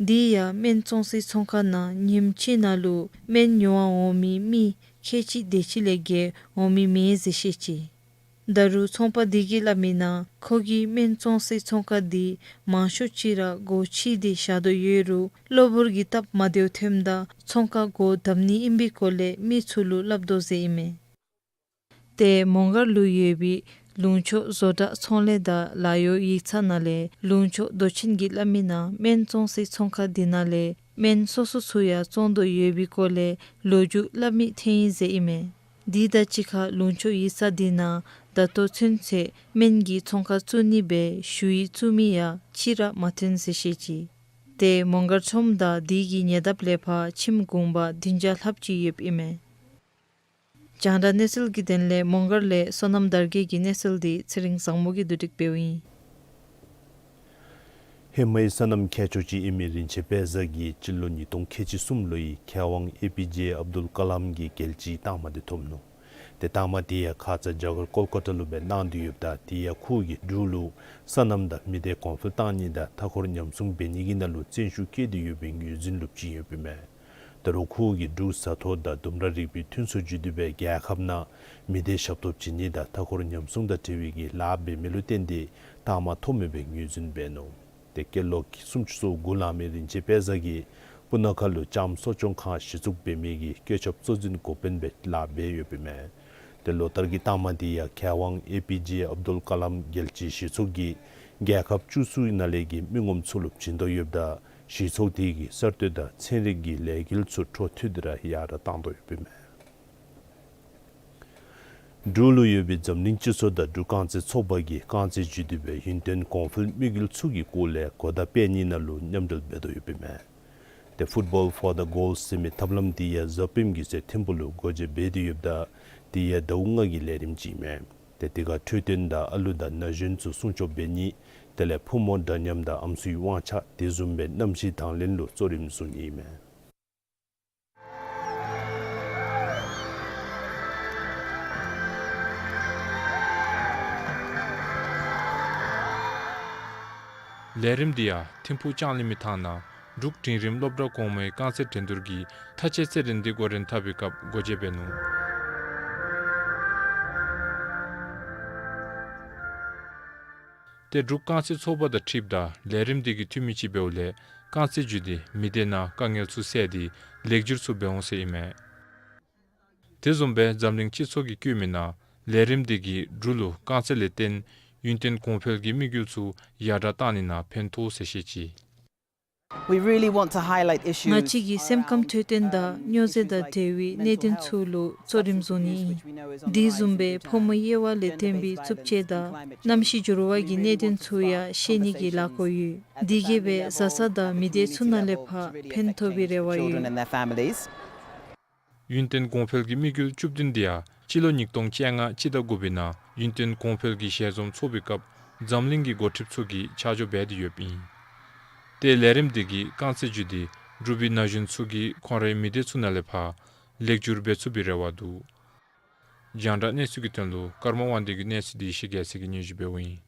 དེ་ཡང་སྨན་བཙོང་སའི་ཚོང་ཁང་ནང་ཉིནམ་གཅིག་ནང་ལུ་སྨན་ཉོ་བར་འོང་མི་མི་ཁལ་གཅིག་དེ་ཅིག་ལས་བརྒལ་འོང་མི་མེད་ཟེར་བཤད་ཅི། ད་རུང་ཚོང་པ་དེ་གིས་སླབ་མི་ནང་ཁོ་གིས་སྨན་བཙོང་སའི་ཚོང་ཁང་དེ་མང་ཤོས་ཅིག་ར་སྒོ་ཕྱེ་སྟེ་བཞག་དོ་ཡོད་རུང་གློ་བུར་གྱི་སྟབས་མ་བདེཝ་ཐོནམ་ད་ཚོང་ཁང་སྒོ་བསྡམ་ནི་ཨིན་པའི་སྐོར་ལས་མི་ཚུ་ལུ་སླབ་དོ་ཟེར་ཨིན་མས། ཏེ་མོང་སྒར་ལུ་ཡོད་པའི་ ལུང་ཕྱོགས་བཟོ་གྲྭ་ཚོང་ལས་དང་ལཱ་གཡོག་ཡིག་ཚང་ནང་ལས་ལུང་ཕྱོགས་མདོ་ཆེན་གྱིས་སླབ་མི་ནང་སྨན་བཙོང་སའི་ཚོང་ཁང་འདི་ནང་ལས་སྨན་སོ་སོ་ཚུ་ཡང་བཙོང་དོ་ཡོད་པའི་སྐོར་ལས་ལོ་རྒྱུས་སླབ་མི་ཐོན་ཡི་ཟེར་ཨིན་མས། དེ་དང་གཅིག་ཁར་ལུང་ཕྱོགས་ཡིག་ཚང་འདི་ནང་ད་ལྟོ་ཚུན་ཚོད་སྨན་གྱི་ཚོང་ཁང་བཙུགས་ནི་སྦེ་ཞུ་ཡིག་བཙུགས་མི་ཡང་གཅིག་ར་མ་ཐོན་ཟེར་བཤད་ཅི། ཏེ་མོང་སྒར་ཁྲོམ་དང་དེ་གི་ཉེ་འདབས་ལས་ཕར་ཁྱིམ་གུང་པ་བདུན་བརྒྱ་ལྷགཔ་ཅིག་ཡོདཔ་ཨིན་མས། རྒྱང་བསྒྲགས་གནས་ཚུལ་གྱི་དོན་ལས་མོང་སྒར་ལས་བསོད་ནམས་དར་རྒྱས་ཀྱི་གནས་ཚུལ་འདི་ཚེ་རིང་བཟང་མོ་གིས་བསྡུ་སྒྲིག་འབདཝ་ཨིན། ཧེ་མའི་སོ་ནམ་མཁས་མཆོག་ཅིག་ཨིན་མི་རིན་ཆེན་དཔལ་བཟང་གིས་སྤྱི་ལོ་ཉིས་སྟོང་ཁལ་གཅིག་གསུམ་ལོའི་མཁས་དབང་ཨེ་པི་ཇེ་ཨབ་དུལ་ཀ་ལམ་གྱི་རྒྱལ་གཅེས་རྟགས་མ་འདི་ཐོབ་ནུག། ཏེ་རྟགས་མ་དེ་ཡང་ཁ་ཙ་རྒྱ་གར་ཀོལ་ཀ་ཏ་ལུ་སྦེ་གནང་སྟེ་ཡོདཔ་ད་དེ་ཡང་ཁོ་གིས་འབྲུག་ལུ་སོ་ནམ་དང་མི་སྡེ་གོང་འཕེལ་གཏང་ནི་དང་མཐའ་འཁོར་ཉམས་སྲུང་འབད་ནི་གི་ནང་ལུ་བརྩོན་ཤུགས་བསྐྱེད་དེ་ཡོད་པའི་ངོས་འཛིན་ལུ་བྱིན་ཡོདཔ་ཨིན་མས། ད་རུང་ཁོ་གིས་འབྲུག་ས་མཐོ་དང་ལྡུམ་ར་རིག་པའི་མཐུན་ཚོགས་བརྒྱུད་དེ་སྦེ་རྒྱལ་ཁབ་ནང་མི་སྡེ་ཞབས་ཏོག་བྱིན་ནི་དང་མཐའ་འཁོར་ཉམས་སྲུང་དང་འབྲེལ་བའི་གི་ལཱ་འབད་མི་ལུ་བརྟེན་ཏེ་རྟགས་མ་ཐོབ་མི་སྦེ་ངོས་འཛིན་འབད་ནུག། ཏེ་སྐྱེས་ལོ་སུམ་ཅུ་སོ་དགུ་ལང་མི་རིན་ཆེན་དཔལ་བཟང་གིས་སྤུ་ན་ཁ་ལུ་ལྕམ་གསོ་སྐྱོང་ཁང་གཞི་བཙུགས་འབད་མི་གི་བཀོད་ཁྱབ་གཙོ་འཛིན་འགོ་དཔོན་སྦེ་ལཱ་འབད་ཡོདཔ་ཨིན་མས། ཏེ་ལོ་ལྟར་གྱི་རྟགས་མ་དེ་ཡང་མཁས་དབང་ཨེ་པི་ཇེ་ཨབ་དུལ་ཀ་ལམ་རྒྱལ་གཅེས་གཞི་ཚོགས་ཀྱིས་རྒྱལ་ཁབ་བཅུ་གསུམ་ནང་ལས་ཀྱི་མི་ངོམ་ཚུ་ལུ་བྱིན་དོ་ཡོདཔ་ད་གཞི་ཚོགས་དེ་གིས་གསར་གཏོད་དང་ཚན་རིག་གི་ལས་འགུལ་ཚུ་འཕྲོ་མཐུད་དེ་ར་ཡར་དྲག་གཏང་དོ་ཡོདཔ་ཨིན་མས། འབྲུག་ལུ་ཡོད་པའི་འཛམ་གླིང་སྤྱི་ཚོགས་དང་འབྲུག་རྐང་རྩེད་ཚོགས་པ་གིས་རྐང་རྩེད་བརྒྱུད་དེ་སྦེ་ཡུན་བརྟན་གོང་འཕེལ་དམིགས་ཡུལ་ཚུ་གི་སྐོར་ལས་གོ་བརྡ་སྤེལ་ནི་ནང་ལུ་མཉམ་འབྲེལ་འབད་དོ་ཡོདཔ་ཨིན་མས། ཏེ་Football for the Goals ཟེར་མི་ཐབས་ལམ་དེ་ཡང་གཟའ་སྤེནམ་གི་ཚེ་ཐིམ་ཕུག་ལུ་སྒོ་འབྱེད་འབད་དེ་ཡོདཔ་ད་དེ་ཡང་ཟླཝ་ལྔ་གི་ལས་རིམ་ཅིག་ཨིན་མས། ཏེ་དེ་ཁར་འཕྲོད་བསྟེན་དང་ཨ་ལུ་དང་ན་གཞོན་ཚུ་སྲུང་སྐྱོབ་འབད་ནི་དེ་ལས་ཕོ་མོ་འདྲ་མཉམ་དང་ཨམ་སྲུའི་དབང་ཆ་དེ་བཟུམ་སྦེ་གནམ་གཤིས་དང་ལེན་ལུ་གཙོ་རིམ་བཟུང་ནི་ཨིན་མས། ལས་རིམ་འདི་ཡང་ཐིམ་ཕུག་ལྕང་གླིང་མི་ཐང་ནང་འབྲུག་འབྲིང་རིམ་སློབ་གྲྭ་གོང་མའི་རྐང་རྩེད་འགྲན་བསྡུར་གྱི་མཐའ་དཔྱད་རྩེད་འགྲན་འདི་འགོ་འདྲེན་འཐབ་པའི་སྐབས་སྒོ་འབྱེད་འབད་ནུག། ཏེ་འབྲུག་རྐང་རྩེད་ཚོགས་པ་དང་འཁྲིལཝ་ད་ལས་རིམ་འདི་གི་འཐུས་མི་ཅིག་འབདཝ་ལས་རྐང་རྩེད་བརྒྱུད་དེ་མི་སྡེ་ནང་དཀའ་ངལ་ཚུ་བསལ་ཏེ་ལེགས་སྒྱུར་ཚུ་འབད་འོང་ཟེར་ཨིན་མས། དེ་བཟུམ་སྦེ་འཛམ་གླིང་སྤྱི་ཚོགས་ཀྱིས་བཀོད་མི་ནང་ལས་རིམ་འདི་གིས་འབྲུག་ལུ་རྐང་རྩེད་ལས་བརྟེན་ཡུན་བརྟན་གོང་འཕེལ་གྱི་དམིགས་ཡུལ་ཚུ་ཡར་དྲག་གཏང་ནི་ནང་ཕན་ཐོགས་ཟེར་བཤད་ཅི། We really want to highlight issues ང་བཅས་ཀྱིས་སེམས་ཁམས་འཕྲོད་བསྟེན་དང་སྨྱོ་རྫས་དང་འབྲེལ་བའི་གནད་དོན་ཚུ་ལུ་གཙོ་རིམ་བཟུང་ནི་ཨིན། དེ་བཟུམ་སྦེ་ཕོ་མོ་དབྱེ་བ་ལས་བརྟེན་པའི་རྩུབ་སྤྱོད་དང་གནམ་གཤིས་འགྱུར་བ་གི་གནད་དོན་ཚུ་ཡང་ཤེས་ནི་གི་ལཱ་འགོ་ཡོད། དེ་གིས་སྦེ་བཟའ་ཚང་དང་མི་སྡེ་ཚུ་ནང་ལས་ཕར་ཕན་ཐོགས་པའི་རེ་བ་ཡོད། ཡུན་བརྟན་གོང་འཕེལ་གྱི་དམིགས་ཡུལ་བཅུ་བདུན་དེ་ཡང་སྤྱི་ལོ་ཉིས་སྟོང་བཅོ་ལྔ་སྤྱི་ཟླ་དགུ་པའི་ནང་ཡུན་བརྟན་གོང་འཕེལ་གྱི་ཞལ་འཛོམས་ཚོགས་པའི་སྐབས་འཛམ་གླིང་གི་འགོ་ཁྲིདཔ་ཚུ་གིས་ཆ་འཇོག་འབད་དེ་ཡོདཔ་ཨིན། ཏེ་ལས་རིམ་འདི་གིས་རྐང་རྩེད་བརྒྱུད་དེ་འབྲུག་པའི་ན་གཞོན་ཚུ་གིས་ཁོང་རའི་མི་སྡེ་ཚུ་ནང་ལས་ཕར་ལེགས་སྒྱུར་འབད་ཚུགས་པའི་རེ་བ་འདུག། རྒྱང་བསྒྲགས་གནས་ཚུལ་གྱི་དོན་ལུ་ཀརྨ་དབང་འདུས་ཀྱི་གནས་ཚུལ་འདི་ཡེ་ཤེས་རྒྱལ་མཚན་གྱིས་སྙན་ཞུ་འབདཝ་ཨིན།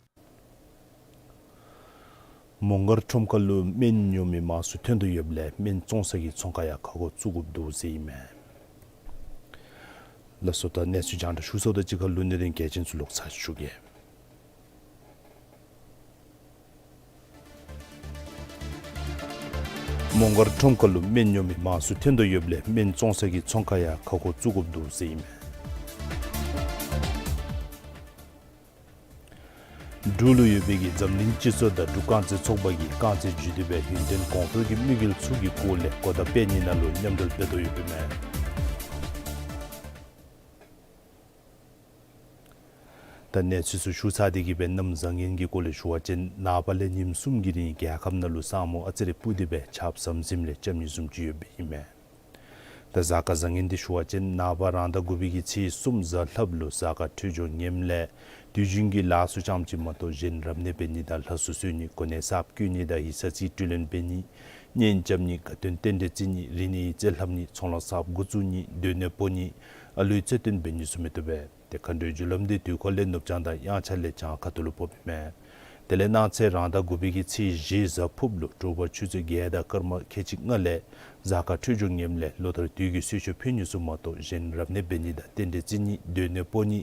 མོང་སྒར་ཁྲོམ་ཁ་ལུ་སྨན་ཉོ་མི་མང་སུ་ཐོན་དོ་ཡོདཔ་ལས་སྨན་བཙོང་ས་གི་ཚོང་ཁང་ཡང་ཁ་སྒོ་བཙུགས་དགོཔ་འདུག་ཟེར་ཨིན་མས། ལགས་སོ། ད་གནས་ཚུལ་རྒྱང་བསྒྲགས་ཞུ་ཚརཝ་དང་གཅིག་ཁར་ལུང་བསྟན་རིན་རྒྱལ་མཚན་ཚུ་ལོག་ཚར་ཞུ་གེ། མོང་སྒར་ཁྲོམ་ཁ་ལུ་སྨན་ཉོ་མི་མང་སུ་ཐོན་དོ་ཡོདཔ་ལས་སྨན་བཙོང་ས་གི་ཚོང་ཁང་ཡང་ཁ་སྒོ་བཙུགས་དགོཔ་འདུག་ཟེར་ཨིན་མས། འབྲུག་ལུ་ཡོད་པའི་གི་འཛམ་གླིང་སྤྱི་ཚོགས་དང་འབྲུག་རྐང་རྩེད་ཚོགས་པ་གིས་རྐང་རྩེད་བརྒྱུད་དེ་སྦེ་ཡུན་བརྟན་གོང་འཕེལ་གྱི་དམིགས་ཡུལ་ཚུ་གི་སྐོར་ལས་གོ་བརྡ་སྤེལ་ནི་ནང་ལུ་མཉམ་འབྲེལ་འབད་དོ་ཡོདཔ་ཨིན་མས། ད་གནས་ཚུལ་ཚུ་ཞུ་ཚར་ཏེ་གི་སྦེ་གནམ་བཟང་ངན་གྱི་སྐོར་ལས་ཞུ་བ་ཅིན་ནངས་པ་ལས་ཉིནམ་གསུམ་གྱི་རིང་རྒྱལ་ཁབ་ནང་ལུ་ས་སྨུག་ཨ་ཙི་རེ་སྤུབས་ཏེ་སྦེ་ཆརཔ་ཟམ་ཟིམ་ལས་རྐྱབ་ནི་བཟུམ་ཅིག་ཡོདཔ་ཨིན་མས། ད་གཟའ་སྐར་བཟང་ངན་འདི་ཞུ་བ་ཅིན་ནངས་པ་རང་ཟླ་དགུ་པའི་གི་ཚེས་གསུམ་གཟའ་ལྷགཔ་ལུ་གཟའ་སྐར་འཕྲོད་སྦྱོར་ངནམ་ལས་དུས་རྒྱུན་གྱི་ལཱ་ཚུ་རྐྱངམ་ཅིག་མ་གཏོགས་གཞན་རབ་གནས་འབད་ནི་དང་ལྷ་གསོལ་གསོལ་ནི་གོ་གནས་གསརཔ་བསྐོ་ནི་དང་ཡིག་ཚང་རྩིས་སྤྲོད་ལེན་འབད་ནི་གཉེན་རྐྱབ་ནི་དགའ་སྟོན་རྟེན་འབྲེལ་བརྩི་ནི་རིག་གནས་ཡིག་རྩིས་ལྷབ་ནི་ཚོང་ལཱ་གསརཔ་འགོ་བཙུགས་ནི་སྡོད་གནས་སྤོ་ནི་ཨ་ལུའི་རྩེད་འགྲན་འབད་ནི་ཚུ་མི་བཏུབ་པས། ཏེ་མཁའ་འགྲོའི་རྒྱུ་ལམ་འདི་དུས་འཁོར་ལས་ནུབ་བྱང་དང་དབྱངས་འཆར་ལས་བྱང་ཁ་ཐུག་ལུ་ཕོགཔ་ཨིན་མས། དེ་ལས་གནངས་ཚེ་རང་ཟླ་དགུ་པའི་གི་ཚེས་བཞི་གཟའ་ཕུརཔ་ལུ་དྲོ་པ་ཆུ་ཚོད་བརྒྱད་དང་སྐར་མ་ཁལ་གཅིག་ལྔ་ལས་གཟའ་སྐར་འཕྲོད་སྦྱོར་ངནམ་ལས་ལོ་ལྟར་དུས་ཀྱི་གསོལ་མཆོད་ཕུལ་ནི་ཚུ་མ་གཏོགས་གཞན་རབ་གནས་འབད་ནི་དང་རྟེན་འབྲེལ་བརྩི་ནི་སྡོད་གནས་སྤོ་ནི་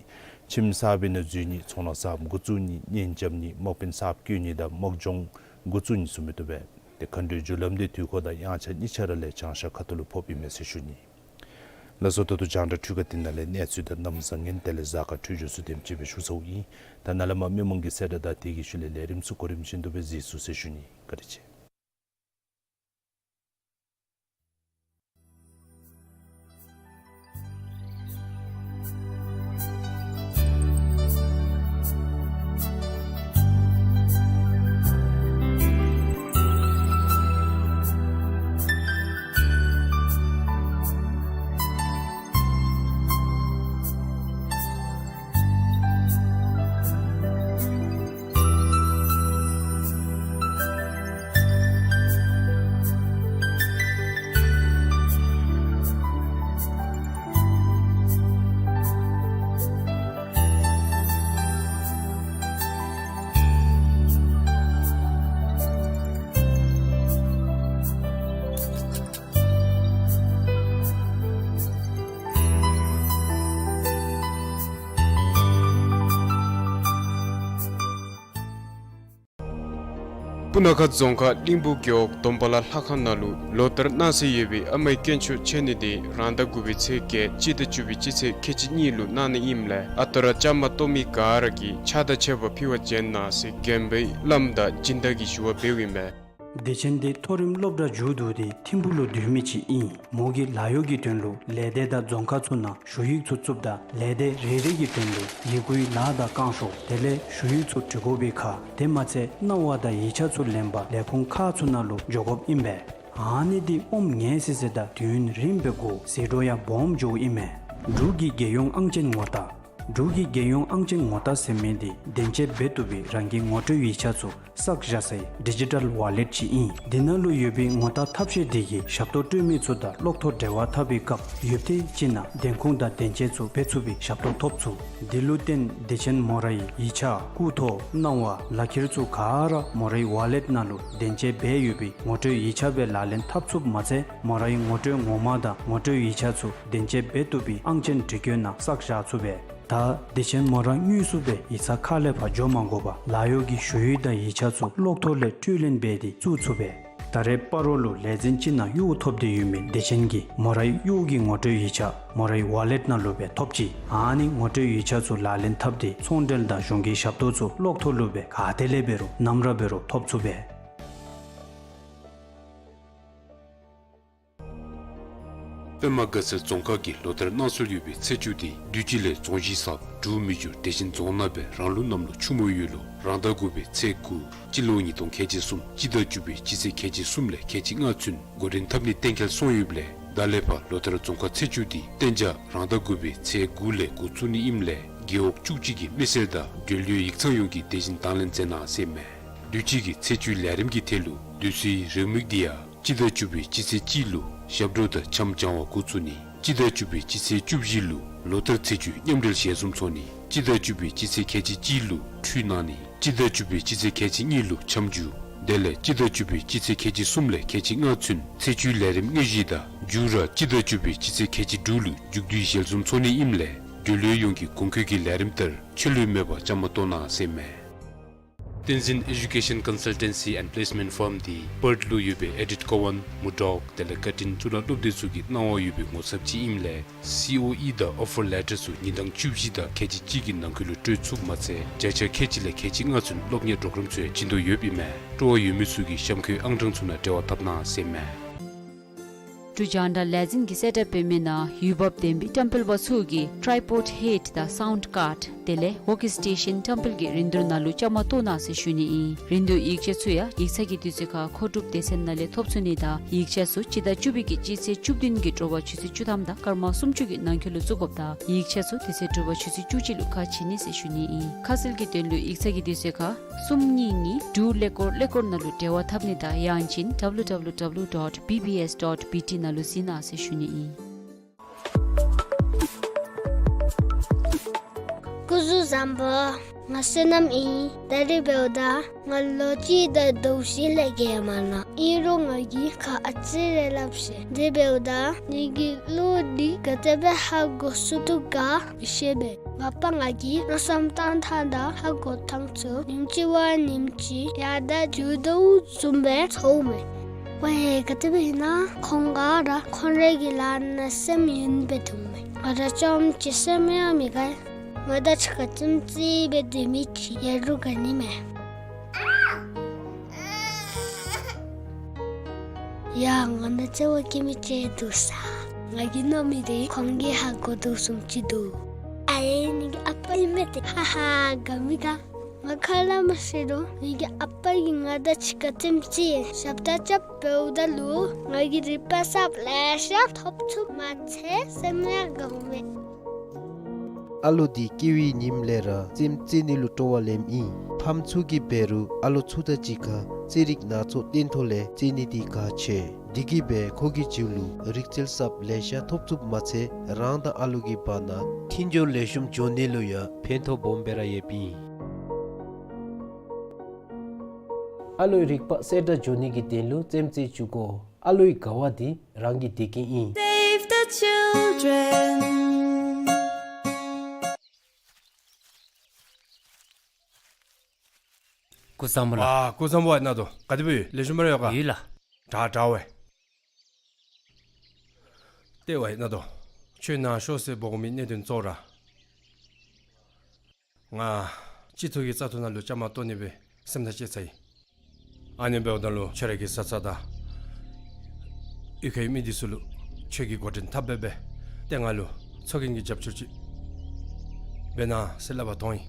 ཁྱིམ་གསརཔ་ནང་འཛུལ་ནི་ཚོང་ལཱ་གསརཔ་འགོ་བཙུགས་ནི་གཉེན་རྐྱབ་ནི་དམག་དཔོན་གསརཔ་བསྐོ་ནི་དང་དམག་སྦྱོང་འགོ་བཙུགས་ནི་ཚུ་མི་བཏུབ་པས། ཏེ་མཁའ་འགྲོའི་རྒྱུ་ལམ་འདི་དུས་འཁོར་དང་དབྱངས་འཆར་གཉིས་ཆ་ར་ལས་བྱང་ཤར་ཁ་ཐུག་ལུ་ཕོགཔ་ཨིན་མས་ཟེར་ཞུ་ནི། ལགས་སོ། ད་ལྟོ་རྒྱང་བསྒྲགས་འཕྲུལ་ཁང་འདི་ནང་ལས་གནས་ཚུལ་དང་གནམ་བཟང་ངན་དེ་ལས་གཟའ་སྐར་འཕྲོད་སྦྱོར་ཚུ་དེམ་ཅིག་སྦེ་ཞུ་ཚརཝ་ཨིན། ད་ནཱ་ལས་མར་མི་མང་གི་གསལ་བསྒྲགས་དང་དེ་གི་ཤུལ་ལས་ལས་རིམ་ཚུ་གོ་རིམ་བཞིན་དུ་སྦེ་གཟིགས་ཚུགས་ཟེར་ཞུ་ནི། བཀའ་དྲིན་ཆེ། སྤུ་ན་ཁ་རྫོང་ཁག་གླིང་བུ་རྒེད་འོག་དོམ་པ་ལ་ལྷ་ཁང་ནང་ལུ་ལོ་ལྟར་གནང་སྲོལ་ཡོད་པའི་ཨ་མའི་དཀོན་མཆོག་མཆོད་གནས་འདི་རང་ཟླ་དགུ་པའི་ཚེས་བརྒྱད་སྤྱི་ཟླ་བཅུ་པའི་སྤྱི་ཚེས་ཁལ་གཅིག་གཉིས་ལུ་གནང་ནི་ཨིནམ་ལས་ཨ་རྟག་ར་བཅའ་མར་གཏོགས་མི་ག་ར་གིས་ཕྱག་དང་མཆོད་པ་ཕུལ་བར་བྱོན་གནང་ཟེར་དགོན་པའི་བླམ་དང་སྦྱིན་བདག་གིས་ཞུ་བ་འབདཝ་ཨིན་མས། བདེ་ཆེན་འདི་མཐོ་རིམ་སློབ་གྲྭ་མཇུག་བསྡུ་སྟེ་ཐིམ་ཕུག་ལུ་སྡོད་མི་ཅིག་ཨིན། མོ་གིས་ལཱ་གཡོག་གི་དོན་ལུ་ལས་སྡེ་དང་རྫོང་ཁག་ཚུ་ནང་ཞུ་ཡིག་ཚུ་བཙུགསཔ་ད་ལས་སྡེ་རེ་རེ་གི་དོན་ལུ་ཡི་གུའི་ལཱ་དང་བསྐང་ཤོག་དེ་ལས་ཞུ་ཡིག་ཚུ་འབྲི་དགོ་པའི་ཁར་དེ་མ་ཚད་གནང་བ་དང་ཡིག་ཆ་ཚུ་ལེན་པར་ལས་ཁུངས་ཁག་ཚུ་ནང་ལུ་འགྱོ་དགོཔ་ཨིན་པས། ཨ་ནི་འདི་ཨོམ་ངལ་སི་སི་དང་དུས་ཡུན་རིངམོ་སྦེ་འགོར་ཟད་འགྲོ་ཡང་སྦོམ་འགྱོཝ་ཨིན་མས། འབྲུག་གི་རྒྱལ་ཡོངས་ཨང་ཅན་ངོ་རྟགས། འབྲུག་གི་རྒྱལ་ཡོངས་ཨང་ཅན་ངོ་རྟགས་ཟེར་མི་འདི་བདེན་དཔྱད་འབད་བཏུབ་པའི་རང་གི་ངོ་སྤྲོད་ཡིག་ཆ་ཚུ་བསགས་བཞག་སའི་ཌི་ཇི་ཊལ་ཝ་ལེཊ་ཅིག་ཨིན། འདི་ནང་ལུ་ཡོད་པའི་ངོ་རྟགས་ཐབས་ཤེས་འདི་གིས་ཞབས་ཏོག་སྤྲོད་མི་ཚུ་དང་གློག་ཐོག་འབྲེལ་བ་འཐབ་པའི་སྐབས་ཡུདཔ་ཐེངས་ཅིག་ནང་བདེན་ཁུངས་དང་བདེན་དཔྱད་ཚུ་འབད་ཚུགས་པའི་ཞབས་ཏོག་ཐོབ་ཚུགས། འདི་ལུ་བརྟེན་བདེ་ཆེན་མོ་རའི་ཡིག་ཆ་སྐུ་ཐོ་གནང་བ་ལག་ཁྱེར་ཚུ་ག་ར་མོ་རའི་ཝ་ལེཊ་ནང་ལུ་བདེན་དཔྱད་འབད་ཡོད་པའི་ངོ་སྤྲོད་ཡིག་ཆ་སྦེ་ལག་ལེན་འཐབ་ཚུགསཔ་མ་ཚད་མོ་རའི་ངོ་སྤྲོད་ངོ་མ་དང་ངོ་སྤྲོད་ཡིག་ཆ་ཚུ་བདེན་དཔྱད་འབད་བཏུབ་པའི་ཨང་ཅན་འབྲི་བཀོད་ནང་བསགས་བཞག་ཚུགས་པས། ད་བདེ་ཆེན་མོ་ར་དངོས་སུ་སྦེ་ཡིག་ཚང་ཁ་ལས་ཕར་འགྱོ་མ་དགོ་པར་ལཱ་གཡོག་གི་ཞུ་ཡིག་དང་ཡིག་ཆ་ཚུ་གློག་ཐོག་ལས་སྤྲོད་ལེན་འབད་དེ་བཙུགས་ཚུགས་པས། ད་རེས་སྤ་རོ་ལུ་ལས་འཛིན་ཅིག་ནང་གཡོག་ཐོབ་སྟེ་ཡོད་མི་བདེ་ཆེན་གྱིས་མོ་རའི་གཡོག་གི་ངོ་སྤྲོད་ཡིག་ཆ་མོ་རའི་ཝ་ལེཊ་ནང་ལུ་སྦེ་ཐོབ་ཅི། ཨ་ནི་ངོ་སྤྲོད་ཡིག་ཆ་ཚུ་ལག་ལེན་འཐབ་སྟེ་ཚོང་འབྲེལ་དང་གཞུང་གི་ཞབས་ཏོག་ཚུ་གློག་ཐོག་ལུ་སྦེ་ག་ཏེ་ལས་འབད་རུང་ནམ་ར་འབད་རུང་ཐོབ་ཚུགས་པས། པདྨ་དགའ་ཚལ་རྫོང་ཁག་གི་ལོ་ལྟར་གནང་སྲོལ་ཡོད་པའི་ཚེས་བཅུ་འདི་དུས་ཅི་ལས་རྫོང་གཞིས་གསརཔ་འབྲུག་མི་འགྱུར་བདེ་ཆེན་རྫོང་ནང་སྦེ་རང་ལུགས་གནམ་ལོ་ཆུ་མོ་ཡོས་ལོ་རང་ཟླ་དགུ་པའི་ཚེས་དགུ་སྤྱི་ལོ་ཉིས་སྟོང་ཁལ་གཅིག་གསུམ་སྤྱི་ཟླ་བཅུ་པའི་སྤྱི་ཚེས་ཁལ་གཅིག་གསུམ་ལས་ཁལ་གཅིག་ལྔ་ཚུན་འགོ་འདྲེན་འཐབ་ནི་གཏན་འཁེལ་སོང་ཡོདཔ་ལས་ད་ལས་ཕར་ལོ་ལྟར་རྫོང་ཁག་ཚེས་བཅུ་འདི་གཏན་འཇགས་རང་ཟླ་དགུ་པའི་ཚེས་དགུ་ལས་འགོ་བཙུགས་ནི་ཨིནམ་ལས་རྒེད་འོག་བཅུ་གཅིག་གི་མི་སེར་དང་འབྲེལ་ཡོད་ཡིག་ཚང་ཡོངས་ཀྱིས་དེ་བཞིན་དང་ལེན་མཛད་གནང་ཟེར་ཨིན་མས། དུས་ཅི་གི་ཚེས་བཅུའི་ལས་རིམ་གྱི་ཐད་ལུ་དུས་སུའི་རེའུ་མིག་འདི་ཡང་སྤྱི་ཟླ་བཅུ་པའི་སྤྱི་ཚེས་གཅིག་ལུ་ཞབས་བྲོ་དང་འཆམ་སྦྱང་བ་འགོ་བཙུགས་ནི། སྤྱི་ཟླ་བཅུ་པའི་སྤྱི་ཚེས་བཅུ་བཞི་ལུ་ལོ་ལྟར་ཚེས་བཅུའི་མཉམ་འབྲེལ་ཞལ་འཛོམས་ཚོགས་ནི། སྤྱི་ཟླ་བཅུ་པའི་སྤྱི་ཚེས་ཁལ་གཅིག་གཅིག་ལུ་ཁྲུས་གནང་ནི། སྤྱི་ཟླ་བཅུ་པའི་སྤྱི་ཚེས་ཁལ་གཅིག་གཉིས་ལུ་འཆམ་འཇུ། དེ་ལས་སྤྱི་ཟླ་བཅུ་པའི་སྤྱི་ཚེས་ཁལ་གཅིག་གསུམ་ལས་ཁལ་གཅིག་ལྔ་ཚུན་ཚེས་བཅུའི་ལས་རིམ་དངོས་གཞི་དང་མཇུག་ར་སྤྱི་ཟླ་བཅུ་པའི་སྤྱི་ཚེས་ཁལ་གཅིག་དྲུག་ལུ་མཇུག་བསྡུའི་ཞལ་འཛོམས་ཚོགས་ནི་ཨིནམ་ལས་འབྲེལ་ཡོད་ཡོངས་ཀྱིས་གོང་འཁོད་ཀྱི་ལས་རིམ་ལྟར་ཆད་ལུས་མེད་པར་བཅའ་མར་གཏོགས་གནང་ཟེར་ཨིན་མས། བསྟན་འཛིན་Education Consultancy and Placement Firm འདི་པརཐ་ལུ་ཡོད་པའི་ཨེ་ཌིཊ་ཀོ་ཝཱན་མུར་ཌོག་དེ་ལས་ཀར་ཊིན་གཙུག་ལག་སློབ་སྡེ་ཚུ་གིས་གནང་བ་ཡོད་པའི་ངོ་ཚབ་ཅིག་ཨིནམ་ལས་སི་ཨོ་ཨི་དང་ཨོ་ཕར་ལེ་ཊར་ཚུ་ཉིན་གྲངས་བཅུ་བཞི་དང་ཁལ་གཅིག་གཅིག་གི་ནང་འཁོད་ལུ་སྤྲོད་ཚུགསཔ་མ་ཚད་བརྒྱ་ཆ་ཁལ་གཅིག་ལས་ཁལ་གཅིག་ལྔ་ཚུན་སློབ་གཉེར་པོརོ་གརམ་ཚུ་ཡང་བྱིན་དོ་ཡོདཔ་ཨིན་མས། སྤྲོ་བ་ཡོད་མི་ཚུ་གིས་གཤམ་འཁོད་ཨང་གྲངས་ཚུ་ནང་འབྲེལ་བ་འཐབ་གནང་ཟེར་ཨིན་མས། འབྲུག་རྒྱང་བསྒྲགས་ལས་འཛིན་གྱིས་གསལ་བསྒྲགས་འབད་མི་ནང་འོས་འབབ་ལྡན་པའི་བཀྲམ་སྤེལ་པ་ཚུ་གིས་ཊྲའི་པོཌ་ཧེཌ་དང་སའུནཌ་ཀཱརཌ་དེ་ལས་ཝོརཀ་སི་ཊེ་ཤཱན་བཀྲམ་སྤེལ་གྱི་རིན་བསྡུར་ནང་ལུ་བཅའ་མར་གཏོགས་གནང་ཟེར་ཞུ་ནི་ཨིན། རིན་བསྡུར་ཡིག་ཆ་ཚུ་ཡང་ཡིག་ཚང་གི་དུས་ཚོད་ཁར་མཁོ་སྒྲུབ་སྡེ་ཚན་ནང་ལས་ཐོབ་ཚུགས་ནི་དང་ཡིག་ཆ་ཚུ་སྤྱི་ཟླ་བཅུ་པའི་གི་སྤྱི་ཚེས་བཅུ་བདུན་གྱི་དྲོ་པ་ཆུ་ཚོད་བཅུ་ཐམ་དང་སྐར་མ་སུམ་ཅུ་གི་ནང་འཁོད་ལུ་བཙུགས་དགོཔ་དང་ཡིག་ཆ་ཚུ་དེ་ཚེ་དྲོ་པ་ཆུ་ཚོད་བཅུ་གཅིག་ལུ་ཁ་ཕྱེ་ནི་ཟེར་ཞུ་ནི་ཨིན། ཁ་གསལ་གྱི་དོན་ལུ་ཡིག་ཚང་གི་དུས་ཚོད་ཁར་གསུམ་གཉིས་གཉིས་དྲུག་ཀླད་ཀོར་ཀླད་ཀོར་ནང་ལུ་འབྲེལ་བ་འཐབ་ནི་དང་ཡང་ཅིན་ཌབ་ལུ་ཌབ་ལུ་ཌབ་ལུ་ཌོཊ་བི་བི་ཨེསི་ཌོཊ་བི་ཊི་ནང་ལུ་གཟིགས་གནང་ཟེར་ཞུ་ནི་ཨིན། སྐུ་གཟུགས་བཟང་པོ། ང་བསོད་ནམས་ཨིན། ད་རིས་འབདཝ་ད་ང་ལོ་གཅིག་དང་ཟླཝ་བཞི་ལས་བརྒལ་མ་ནུམ། ཨིན་རུང་ང་གིས་ཁ་ཨ་ཙི་རེ་སླབ་ཤིག། དེ་འབདཝ་ད་ངེ་གི་བློ་འདི་ག་དེ་སྦེ་ཧ་གོ་ཚུགས་དོ་ག་མི་ཤེས་པས། མ་པ་ང་གིས་མནོ་བསམ་བཏང་ཐངས་དང་ཧ་གོ་ཐངས་ཚུ་ཉིནམ་གཅིག་བ་ཉིནམ་གཅིག་ཡར་དང་འགྱུར་དོ་བཟུམ་སྦེ་ཚོརཝ་མས། ཝའེ་ག་དེ་སྦེ་ཨིན་ན་ཁོང་ག་ར་ཁོང་རའི་གི་ལཱ་ནང་སེམས་ཡེངས་སྦེ་འདུག་མས། ང་ར་རྐྱངམ་གཅིག་སེམས་ཡེངས་མི་དགའ། ང་དང་གཅིག་ཁར་རྩེདམོ་རྩེ་སྦེ་སྡོད་མི་ཅིག་ཡོད་རུང་དགའ་ནི་མས། ཡ་ང་ནང་བརྩེ་བ་བསྐྱེད་མི་ཅིག་འདུག་ས། ང་གིས་མནོ་མི་འདི་ཁོང་གིས་ཧ་གོ་དོ་བཟུམ་ཅིག་འདུག། ཨའེ་ངེ་གི་ཨ་པ་ཨིན་མས་ཏེ། ཧ་ཧ་དགའ་མི་དགའ། ང་ཁ་སླབ་མ་ཤེས་རུང་ངེ་གི་ཨ་པ་གིས་ང་དང་གཅིག་ཁར་རྩེདམོ་རྩེ་ཞབས་ཁྲ་རྐྱབ་འབདཝ་ད་ལུ་ང་གིས་རིག་པ་གསརཔ་ལེ་ཤ་ཐོབ་ཚུགསཔ་མ་ཚད་སེམས་ཡང་དགའཝ་མས། ཨ་ལོ་འདི་སྐྱེ་བའི་ཉིནམ་ལས་ར་རྩེདམོ་རྩེ་ནི་ལུ་སྤྲོ་བ་ལེནམ་ཨིན། ཕམ་ཚུ་གིས་འབད་རུང་ཨ་ལོ་ཚུ་དང་གཅིག་ཁར་རྩེད་རིགས་སྣ་ཚོགས་སྟོན་ཐོག་ལས་རྩེ་ནི་འདི་གལ་ཆེ། འདི་གིས་འབད་ཁོ་གི་རྒྱུད་ལུ་རིག་རྩལ་གསརཔ་ལེ་ཤ་ཐོབ་ཚུགསཔ་མ་ཚད་རང་དང་ཨ་ལོ་གི་བར་ན་མཐུན་སྦྱོར་ལེགས་ཤོམ་འགྱོ་ནི་ལུ་ཡང་ཕན་ཐོགས་སྦོམ་སྦེ་ར་ཡོདཔ་ཨིན། ཨ་ལོའི་རིག་པ་གསལ་དྲགས་འགྱོ་ནི་གི་དོན་ལུ་རྩེདམོ་རྩེ་བཅུག་དགོ། ཨ་ལོའི་དགའ་བ་འདི་རང་གི་བདེ་སྐྱིད་ཨིན། Save the children. སྐུ་གཟུགས་བཟང་པོ་ལགས། ཨ་སྐུ་གཟུགས་བཟང་པོ་ཨིན་ན་དོ། ག་དེ་སྦེ་ཡོད། ལེགས་ཤོམ་སྦེ་ར་ཡོད་ག། ཡོད་ལགས། དྲག་དྲག་པས། ཏེ་ཝའེ་ན་དོ། ཁྱོད་ནཱ་ཤོག་ཟེར་འབོ་མི་གནད་དོན་གཙོ་བོ་ར་ང་སྤྱི་ཚོགས་ཀྱི་བཙག་འཐུ་ནང་ལུ་བཅའ་མར་གཏོགས་ནི་སྦེ་སེམས་ཐག་བཅད་ཚར་ཡི། ཨ་ནི་འབདཝ་ད་ལུ་ཁྱོད་ར་གི་བཟའ་ཚང་དང་གཡུས་ཁའི་མི་འདི་ཚུ་ལུ་ཁྱོད་ཀྱིས་འགོ་འདྲེན་འཐབ་སྦེ་སྦེ་ཏེ་ང་ལུ་ཚོགས་རྒྱན་གྱི་རྒྱབ་སྐྱོར་ཅིག་འབད་གནང་ཟེར་སླབ་པར་འཐོན་ཡི།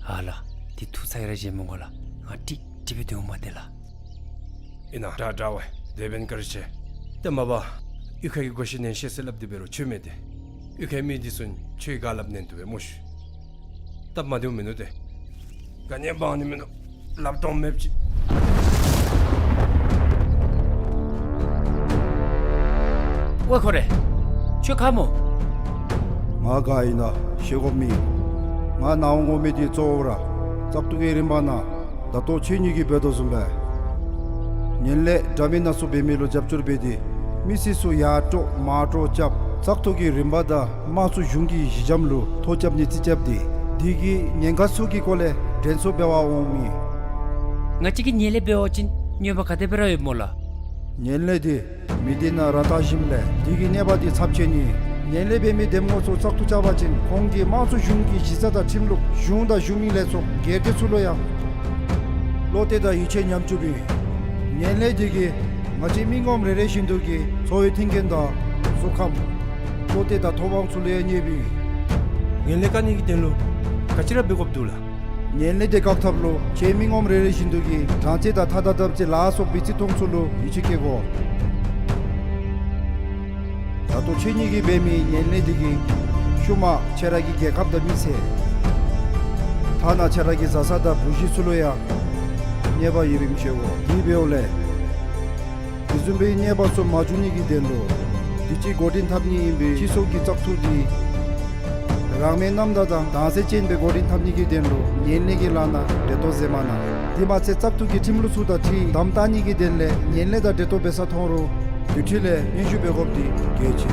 ཨ་ལགས། འདི་ཐུགས་ཚ་གྱང་ར་བཞེས་མི་དགོ་ལགས། ང་ཀྲིག་ཀྲི་སྦེ་སྡོད་འོང་མས་ཏེ་ལགས། ཨིན་ན་དྲག་དྲག་པས། དེ་འབདན་བཀའ་དྲིན་ཆེ། ཏེ་མ་པ་གཡུས་ཁ་གི་སྒོ་ཕྱེ་ནན་ཤེས་ཟེར་སླབ་སྟེ་འབད་རུང་ཆོས་མེད་དེ། གཡུས་ཁའི་མི་འདི་ཚུ་ཁྱོད་ཀྱིས་ག་སླབ་ནན་ཏོག་སྦེ་སྨོ་ཤིག། སྟབས་མ་བདེཝ་མིན་ནུག་ཏེ། ག་ནི་འབག་ནི་མིན་ནུག། ལགཔ་སྟོངམ་མེདཔ་ཅིག། ཝའེ་ཁོ་རེ། ཁྱོད་ག་སྨོ། ང་ག་ཨིན་ན་ཤེས་དགོཔ་མེད། ང་ནཱ་འོང་དགོ་མི་འདི་གཙོ་བོ་ར་བཙག་འཐུ་གི་རིམ་པ་ནང་ད་ལྟོ་ཁྱེད་གཉིས་ཀྱིས་འབད་དོ་བཟུམ་སྦེ་ངན་ལྷད་འདྲ་མིན་སྣ་ཚོགས་འབད་མི་ལུ་རྒྱབ་སྐྱོར་འབད་དེ་མི་སེར་ཚུ་ཡར་དཀྲོག་མར་དཀྲོག་རྐྱབ་བཙག་འཐུ་གི་རིམ་པ་དང་དམངས་གཙོ་གཞུང་གི་གཞི་འགྱམ་ལུ་ཐོ་རྐྱབ་ནི་རྩིས་རྐྱབ་སྟེ་འདི་གི་ཉེན་ཁ་ཚུ་གི་སྐོར་ལས་དྲན་གསོ་འབད་བར་འོངམ་ཨིན། ང་བཅས་ཀྱིས་ངན་ལྷད་འབད་བ་ཅིན་གནོད་པ་ག་དེ་སྦེ་ར་ཡོདཔ་སྨོ་ལགས། ངན་ལྷད་འདི་མི་སྡེ་ནང་ར་དར་ཞིནམ་ལས་འདི་གི་གནོད་པ་འདི་ཚབས་ཆེ་ནི། ངན་ལྷད་འབད་མི་འདེམས་ངོ་ཚུ་བཙག་འཐུ་རྐྱབ་པ་ཅིན་ཁོང་གིས་དམངས་གཙོ་གཞུང་གི་གཞི་རྩ་དང་ཁྲིམས་ལུགས་གཞུང་དང་གཞུང་མིན་ལས་ཚོགས་སྒེར་སྡེ་ཚུ་ལུ་ཡང་བློ་གཏད་དང་ཡིད་ཆེས་ཉམས་བཅུགཔ་ཨིན། ངན་ལྷད་འདི་གིས་ང་བཅས་མི་ངོམ་རེ་རེ་བཞིན་དུ་གི་འཚོ་བའི་མཐུན་རྐྱེན་དང་གཟུགས་ཁམས་བློ་གཏད་དང་ཐོབ་དབང་ཚུ་ལུ་ཡང་གནོདཔ་ཨིན། ངན་ལྷད་བཀག་ནི་གི་དོན་ལུ་ག་ཅི་ར་འབད་དགོཔ་འདུག་ལགས། ངན་ལྷད་འདི་བཀག་ཐབས་ལུ་ཁྱེད་མི་ངོམ་རེ་རེ་བཞིན་དུ་གིས་དྲང་ཚད་དང་ཐ་དང་དམ་ཚིག་ལ་སོགས་པའི་བརྩི་མཐོང་ཚུ་ལུ་ཡིད་ཆེས་བསྐྱེད་དགོ། ད་ལྟོ་ཁྱེད་གཉིས་ཀྱིས་འབད་མི་ངན་ལྷད་འདི་གིས་ཤུལ་མ་ཁྱེད་ར་གི་རྒྱལ་ཁབ་དང་མི་ཚེ་ཐ་ན་ཁྱེད་ར་གི་བཟའ་ཚང་དང་བུ་གཞི་ཚུ་ལུ་ཡང་གནོད་པ་ཡོདཔ་ཨིནམ་ཤེས་དགོ། དེ་འབདཝ་ལས་དེ་བཟུམ་སྦེ་གནོད་པ་ཚུ་མ་འབྱུང་ནི་གི་དོན་ལུ་དུས་ཅི་འགོ་འདྲེན་འཐབ་ནི་ཨིན་པའི་སྤྱི་ཚོགས་ཀྱི་བཙག་འཐུ་འདི་རང་མོས་རྣམ་དག་དང་དྭངས་གསལ་ཅན་སྦེ་འགོ་འདྲེན་འཐབ་ནི་གི་དོན་ལུ་ངན་ལྷད་ཀྱི་ལཱ་ནང་འབྲེལ་གཏོགས་མཛད་མ་གནང་། དེ་མ་ཚད་བཙག་འཐུ་གི་ཁྲིམས་ལུགས་ཚུ་དང་འཁྲིལ་དམ་བཏགས་ནི་གི་དོན་ལས་ངན་ལྷད་དང་འབྲེལ་གཏོགས་འབད་ས་མཐོང་རུང་དེ་འཕྲོ་ལས་སྙན་ཞུ་འབད་དགོཔ་འདི་གལ་ཆེ།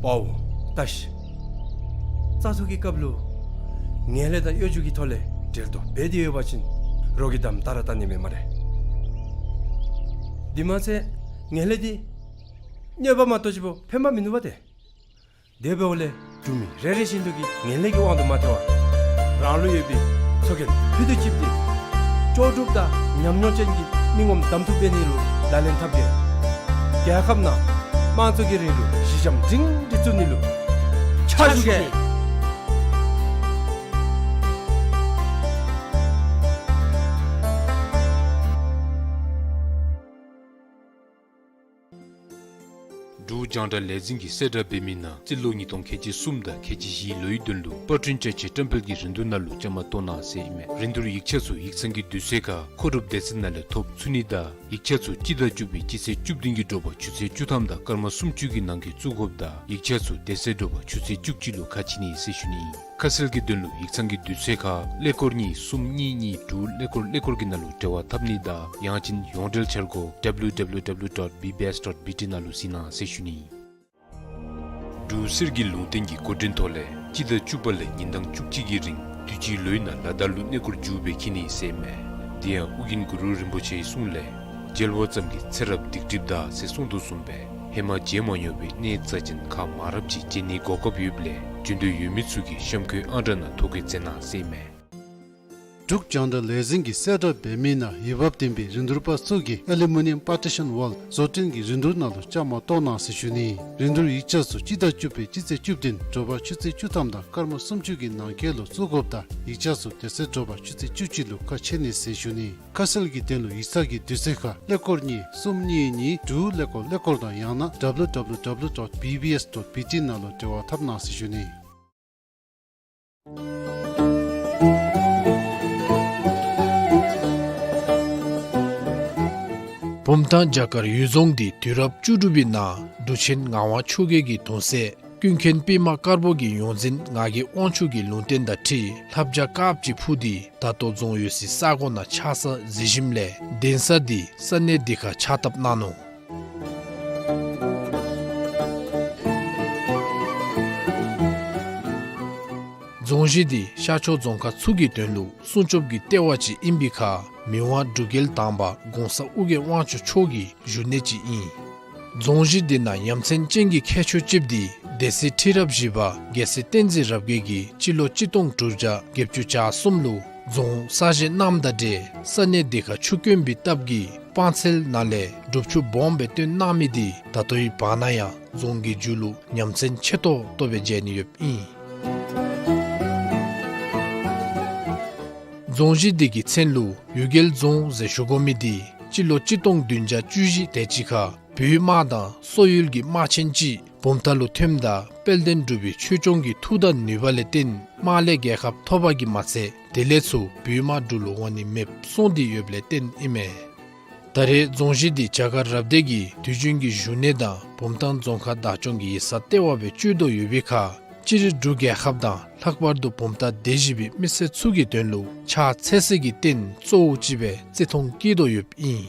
པའོ་ཏ་ཤི། བཙག་འཐུ་གི་སྐབས་ལུ་ངན་ལྷད་དང་གཡོ་སྒྱུ་གི་ཐོག་ལས་འབྲེལ་གཏོགས་འབད་དེ་ཡོད་པ་ཅིན་རོགས་ཀྱིས་དམ་བཏགས་ར་བཏགས་ནི་མེད་སྨ་རེ། དེ་མ་ཚད་ངན་ལྷད་འདི་གནོད་པ་མ་གཏོགས་ཅིག་པོ་ཕན་པ་མིན་ནུག་པ་ཏེ། དེ་འབདཝ་ལས་འབྲུག་མི་རེ་རེ་བཞིན་དུ་གིས་ངན་ལྷད་ཀྱི་དབང་དུ་མ་ཐལ་བར་རང་ལུ་ཡོད་པའི་ཚོགས་རྒྱན་ཕུད་དུ་ཅིག་སྟེ་ལྕོགས་གྲུབ་དང་ཉམས་མྱོང་ཅན་གྱི་མི་ངོམ་གདམ་འཐུ་འབད་ནི་ལུ་ལག་ལེན་འཐབ་གེ། རྒྱལ་ཁབ་ནང་དམངས་གཙོ་གི་རིང་ལུགས་གཞི་འགྱམ་སྒྲིང་སྒྲི་བཙུགས་ནི་ལུ་ཕྱག་ཕྱག་ཞུ་གེ། ཞུ་གེ། འབྲུག་རྒྱང་བསྒྲགས་ལས་འཛིན་གྱིས་གསལ་བསྒྲགས་འབད་མི་ནང་རྩིས་ལོ་ཉིས་སྟོང་ཁལ་གཅིག་གསུམ་དང་ཁལ་གཅིག་བཞི་ལོའི་དོན་ལུ་པར་སྐྲུན་བཅའ་ཆས་བཀྲམ་སྤེལ་གྱི་རིན་བསྡུར་ནང་ལུ་བཅའ་མར་གཏོགས་གནང་ཟེར་ཨིན་མས། རིན་བསྡུར་ཡིག་ཆ་ཚུ་ཡིག་ཚང་གི་དུས་ཚོད་ཁར་མཁོ་སྒྲུབ་སྡེ་ཚན་ནང་ལས་ཐོབ་ཚུགས་ནི་དང་ཡིག་ཆ་ཚུ་སྤྱི་ཟླ་བཅུ་པའི་སྤྱི་ཚེས་བཅུ་བདུན་གྱི་དྲོ་པ་ཆུ་ཚོད་བཅུ་ཐམ་དང་སྐར་མ་སུམ་ཅུ་གི་ནང་འཁོད་བཙུགས་དགོཔ་དང་ཡིག་ཆ་ཚུ་དེ་ཚེ་དྲོ་པ་ཆུ་ཚོད་བཅུ་གཅིག་ལུ་ཁ་ཕྱེ་ནི་ཟེར་ཞུ་ནི་ཨིན། ཁ་གསལ་གྱི་དོན་ལུ་ཡིག་ཚང་གི་དུས་ཚོད་ཁར་ཀླད་ཀོར་གཉིས་གསུམ་གཉིས་གཉིས་དྲུག་ཀླད་ཀོར་ཀླད་ཀོར་གྱི་ནང་ལུ་འབྲེལ་བ་འཐབ་ནི་དང་ཡང་ཅིན་ཡོངས་འབྲེལ་འཆར་སྒོ་W W W dot B B S dot B T ནང་ལུ་གཟིགས་གནང་ཟེར་ཞུ་ནི་ཨིན། འབྲུག་གསེར་གྱི་ལུང་བསྟན་གྱི་འགོ་འདྲེན་ཐོག་ལས་སྤྱི་ཟླ་བཅུ་པ་ལས་ཉིན་གྲངས་བཅུ་གཅིག་གི་རིང་དུས་ཅི་ལོ་ཡི་ནང་ལ་དྭགས་ལུ་གནས་སྐོར་མཇུག་སྦེ་འཁྱིད་ནི་ཟེར་མས། དེ་ཡང་ཨོ་རྒྱན་གུ་རུ་རིན་པོ་ཆེའི་གསུང་ལས་མཇལ་བ་ཙམ་གྱིས་ཚེ་རབས་སྡིག་སྒྲིབ་འདག་ཟེར་གསུངས་དོ་བཟུམ་སྦེ་ཧེ་མ་མཇལ་མ་མྱོང་བའི་གནས་རྩ་ཅན་ཁག་མང་རབས་ཅིག་མཇལ་ནིའི་གོ་སྐབས་ཡོདཔ་ལས་འབྱོན་འདོད་ཡོད་མི་ཚུ་གིས་གཤམ་འཁོད་ཨང་གྲངས་ནང་ཐོ་བཀོད་མཛད་གནང་ཟེར་མས། འབྲུག་རྒྱང་བསྒྲགས་ལས་འཛིན་གྱིས་གསལ་བསྒྲགས་འབད་མི་ནང་འོས་འབབ་ལྡན་པའི་རིན་བསྡུར་པ་ཚུ་གིས་ཨ་ལུ་མི་ནི་ཡམ་པར་ཊི་ཤཱན་ཝཱལ་བཟོ་སྐྲུན་གྱི་རིན་བསྡུར་ནང་ལུ་བཅའ་མར་གཏོགས་གནང་ཟེར་ཞུ་ནི། རིན་བསྡུར་ཡིག་ཆ་ཚུ་སྤྱི་ཟླ་བཅུ་པའི་སྤྱི་ཚེས་བཅུ་བདུན་དྲོ་པ་ཆུ་ཚོད་བཅུ་ཐམ་དང་སྐར་མ་སུམ་ཅུ་གི་ནང་འཁོད་ལུ་བཙུགས་དགོཔ་དང་ཡིག་ཆ་ཚུ་དེ་ཚེ་དྲོ་པ་ཆུ་ཚོད་བཅུ་གཅིག་ལུ་ཁ་ཕྱེ་ནི་ཟེར་ཞུ་ནི། ཁ་གསལ་གྱི་དོན་ལུ་ཡིག་ཚང་གི་དུས་ཚོད་ཁར་ཀླད་ཀོར་གཉིས་གསུམ་གཉིས་གཉིས་དྲུག་ཀླད་ཀོར་ཀླད་ཀོར་དང་ཡང་ན་W W W dot B B S dot B T ནང་ལུ་འབྲེལ་བ་འཐབ་གནང་ཟེར་ཞུ་ནི། བུམ་ཐང་བྱ་དཀར་གཡུལ་རྫོང་འདི་དུས་རབས་བཅུ་དྲུག་པའི་ནང་འབྲུག་ཆེན་ངག་དབང་ཆོས་རྒྱལ་གྱི་གདུང་སྲས་ཀུན་མཁྱེན་པདྨ་དཀར་པོ་གི་ཡོངས་འཛིན་ངག་གི་དབང་ཕྱུག་གི་ལུང་བསྟན་དང་འཁྲིལ་ལྷ་བྱ་དཀརཔོ་ཅིག་འཕུར་ཏེ་ད་ལྟོ་རྫོང་ཡོད་སའི་ས་གོ་ནང་ཆགས་ས་གཟིགས་ཞིནམ་ལས་གདན་ས་འདི་ས་གནས་འདི་ཁར་ཕྱག་བཏབ་གནང་ནུག། རྫོང་གཞི་འདི་ཤར་ཕྱོགས་རྫོང་ཁག་ཚུ་གི་དོན་ལུ་སྲུང་སྐྱོབ་ཀྱི་ལྟེ་བ་ཅིག་ཨིན་པའི་ཁར་མི་དབང་འབྲུག་རྒྱལ་དང་པ་གོང་ས་ཨོ་རྒྱན་དབང་ཕྱུག་མཆོག་གི་བཞུགས་གནས་ཅིག་ཨིན། རྫོང་གཞི་འདི་ནང་ཡ་མཚན་ཅན་གྱི་ཁྱད་ཆོས་ཅིག་འདི་སྡེ་སྲིད་ཁྲི་རབས་བཞི་པ་རྒྱལ་སྲས་བསྟན་འཛིན་རབ་རྒྱས་ཀྱིས་སྤྱི་ལོ་གཅིག་སྟོང་དྲུག་བརྒྱ་བརྒྱད་ཅུ་གྱ་གསུམ་ལུ་རྫོང་གསར་བཞེངས་གནངམ་དང་འབྲེལ་ས་གནས་འདི་ཁར་ཆུ་དཀོན་པའི་སྟབས་ཀྱིས་སྤང་ཚལ་ནང་ལས་སྒྲུབ་ཆུ་སྦོམ་སྦེ་བཏོན་གནང་མི་འདི་ད་ལྟོའི་བར་ན་ཡང་རྫོང་གི་མཇུག་ལུ་ཡ་མཚན་ཆེ་ཏོག་ཏོ་སྦེ་མཇལ་ནི་ཡོདཔ་ཨིན། རྫོང་གཞི་འདི་གི་མཚན་ལུ་གཡུལ་རྒྱལ་རྫོང་ཟེར་ཞུ་དགོ་མི་འདི་སྤྱི་ལོ་གཅིག་སྟོང་བདུན་བརྒྱ་བཅུ་བཞི་དེ་ཅིག་ཁར་བོད་དམག་དང་སོག་ཡུལ་གྱི་དམག་ཆེན་ཅིག་བུམ་ཐང་ལུ་ཐོནམ་ད་དཔལ་ལྡན་འབྲུག་པའི་ཆོས་སྐྱོང་གི་མཐུ་དང་ནུས་པ་ལས་བརྟེན་དམག་ལས་རྒྱལ་ཁ་ཐོབ་པ་གིས་མ་ཚད་དེ་ལས་ཚུར་བོད་དམག་འབྲུག་ལུ་འོང་ནི་མེདཔ་སོང་སྟེ་ཡོདཔ་ལས་བརྟེན་ཨིན་མས། ད་རེས་རྫོང་གཞི་འདི་བྱ་དཀར་རབ་སྡེ་གི་དུས་རྒྱུན་གྱི་བཞུགས་གནས་དང་བུམ་ཐང་རྫོང་ཁག་བདག་སྐྱོང་གི་ཡིག་ཚང་ལྟེ་བ་སྦེ་སྤྱོད་དོ་ཡོད་པའི་ཁར་སྤྱིར་འབྲུག་རྒྱལ་ཁབ་དང་ལྷག་པར་དུ་བུམ་ཐང་སྡེ་བཞི་པའི་མི་སེར་ཚུ་གི་དོན་ལུ་ཕྱག་འཚལ་ས་གི་རྟེན་གཙོ་བོ་ཅིག་སྦེ་བརྩི་མཐོང་བསྐྱེད་དོ་ཡོདཔ་ཨིན།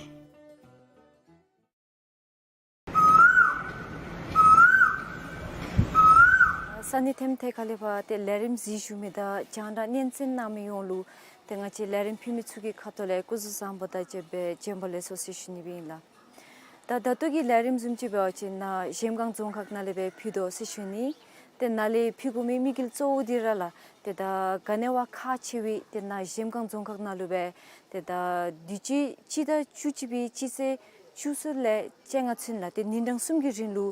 ས་གནས་ཐེམ་ཐེ་ཁ་ལས་ཕར་ཏེ་ལས་རིམ་གཟིགས་བཞུགས་མི་དང་རྒྱང་བསྒྲགས་སྙན་གསན་གནང་མི་ཡོངས་ལུ་ཏེ་ང་བཅས་ལས་རིམ་ཕུལ་མི་ཚུ་གི་ཁ་ཐུག་ལས་སྐུ་གཟུགས་བཟང་པོ་དང་བཅས་པའི་བྱོན་པ་ལེགས་སོ་ཟེར་ཞུ་ནི་སྦེ་ཨིན་ལགས། ད་ད་ལྟོ་གི་ལས་རིམ་བཟུམ་ཅིག་འབད་བ་ཅིན་ནཱ་གཞལམ་སྒང་རྫོང་ཁག་ནང་ལས་སྦེ་ཕུལ་དོ་ཟེར་ཞུ་ནི། ཏེ་ནཱ་ལས་ཕུལ་དགོ་མི་དམིགས་ཡུལ་གཙོ་བོ་འདི་ར་ལགས་ཏེ་ད་ག་ནི་བ་ཁག་ཆེ་བའི་ཏེ་ནཱ་གཞལམ་སྒང་རྫོང་ཁག་ནང་ལུ་སྦེ་ཏེ་ད་དུས་ཅི་སྤྱི་ཟླ་བཅུ་གཅིག་པའི་སྤྱི་ཚེས་བཅུ་གསུམ་ལས་བཅོ་ལྔ་ཚུན་ལགས་ཏེ་ཉིན་གྲངས་གསུམ་གྱི་རིང་ལུ་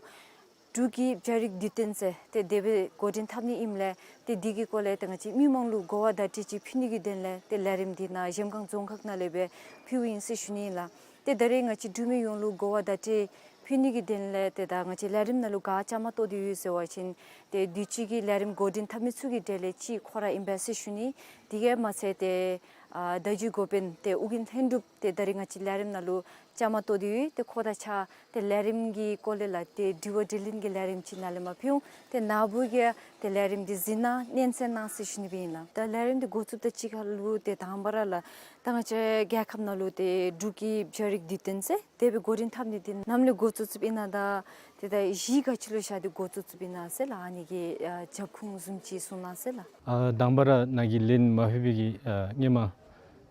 འབྲུག་གི་བྱ་རིགས་འདུལ་སྟོན་ཟེར་ཏེ་དེ་སྦེ་འགོ་འདྲེན་འཐབ་ནི་ཨིནམ་ལས་ཏེ་འདི་གི་སྐོར་ལས་ཏེ་ང་བཅས་མི་མང་ལུ་གོ་བ་བརྡ་སྤྲོད་ཅིག་ཕུལ་ནི་གི་དོན་ལས་ཏེ་ལས་རིམ་འདི་ནཱ་གཞལམ་སྒང་རྫོང་ཁག་ནང་ལས་སྦེ་ཕུལཝ་ཨིན་ཟེར་ཞུ་ནི་ཨིན་ལགས། ཏེ་ད་རེས་ང་བཅས་འབྲུག་མི་ཡོངས་ལུ་གོ་བ་བརྡ་སྤྲོད་ཕུལ་ནི་གི་དོན་ལས་ཏེ་ད་ང་བཅས་ལས་རིམ་ནང་ལུ་ག་བཅའ་མར་གཏོགས་ཏེ་ཡོད་ཟེར་བ་ཅིན་ཏེ་དུས་ཅི་གི་ལས་རིམ་འགོ་འདྲེན་འཐབ་མི་ཚུ་གི་གྲས་ལས་གཅིག་ཁོ་ར་ཨིན་པས་ཟེར་ཞུ་ནི། དེ་གིས་མ་ཚད་ཏེ་ཨ་བརྡ་བརྒྱུད་འགོ་དཔོན་ཏེ་ཨོ་རྒྱན་ལྷུན་གྲུབ་ཏེ་ད་རེས་ང་བཅས་ལས་རིམ་ནང་ལུ་བཅའ་མར་གཏོགས་ཏེ་ཡོད། ཏེ་ཁོ་དང་གཅིག་ཁར་ཏེ་ལས་རིམ་གྱི་སྐོར་ལས་ལགས་ཏེ་དྲི་བ་དྲིས་ལན་གྱི་ལས་རིམ་ཅིག་ནཱ་ལས་མར་ཕུལ་འོང་། ཏེ་ནཱ་བུ་གིས་ཏེ་ལས་རིམ་འདི་གཟིགས་གནང་སྙན་གསན་གནང་ཟེར་ཞུ་ནི་སྦེ་ཨིན་ལགས། ད་ལས་རིམ་འདི་འགོ་བཙུགསཔ་དང་གཅིག་ཁར་ལུ་ཏེ་དང་པ་ར་ལགས་ད་ང་བཅས་རྒྱལ་ཁབ་ནང་ལུ་ཏེ་འབྲུག་གི་བྱ་རིགས་འདུལ་སྟོན་ཟེར་དེ་སྦེ་འགོ་འདྲེན་འཐབ་ནི་འདི་ནམ་ལས་འགོ་བཙུགས་བཙུགསཔ་ཨིན་ན་དང་ཏེ་ད་གཞི་ག་ཅི་ལུ་བཞག་སྟེ་འགོ་བཙུགས་བཙུགསཔ་ཨིན་ན་ཟེར་ལགས་ཨ་ནི་གི་ཨ་རྒྱབ་ཁུངས་བཟུམ་ཅིག་གསུང་གནང་ཟེར་ལགས། ཨ་དང་པ་ར་ནཱ་གི་ལན་མ་ཕུལ་བའི་གི་ཨ་སྔོན་མ་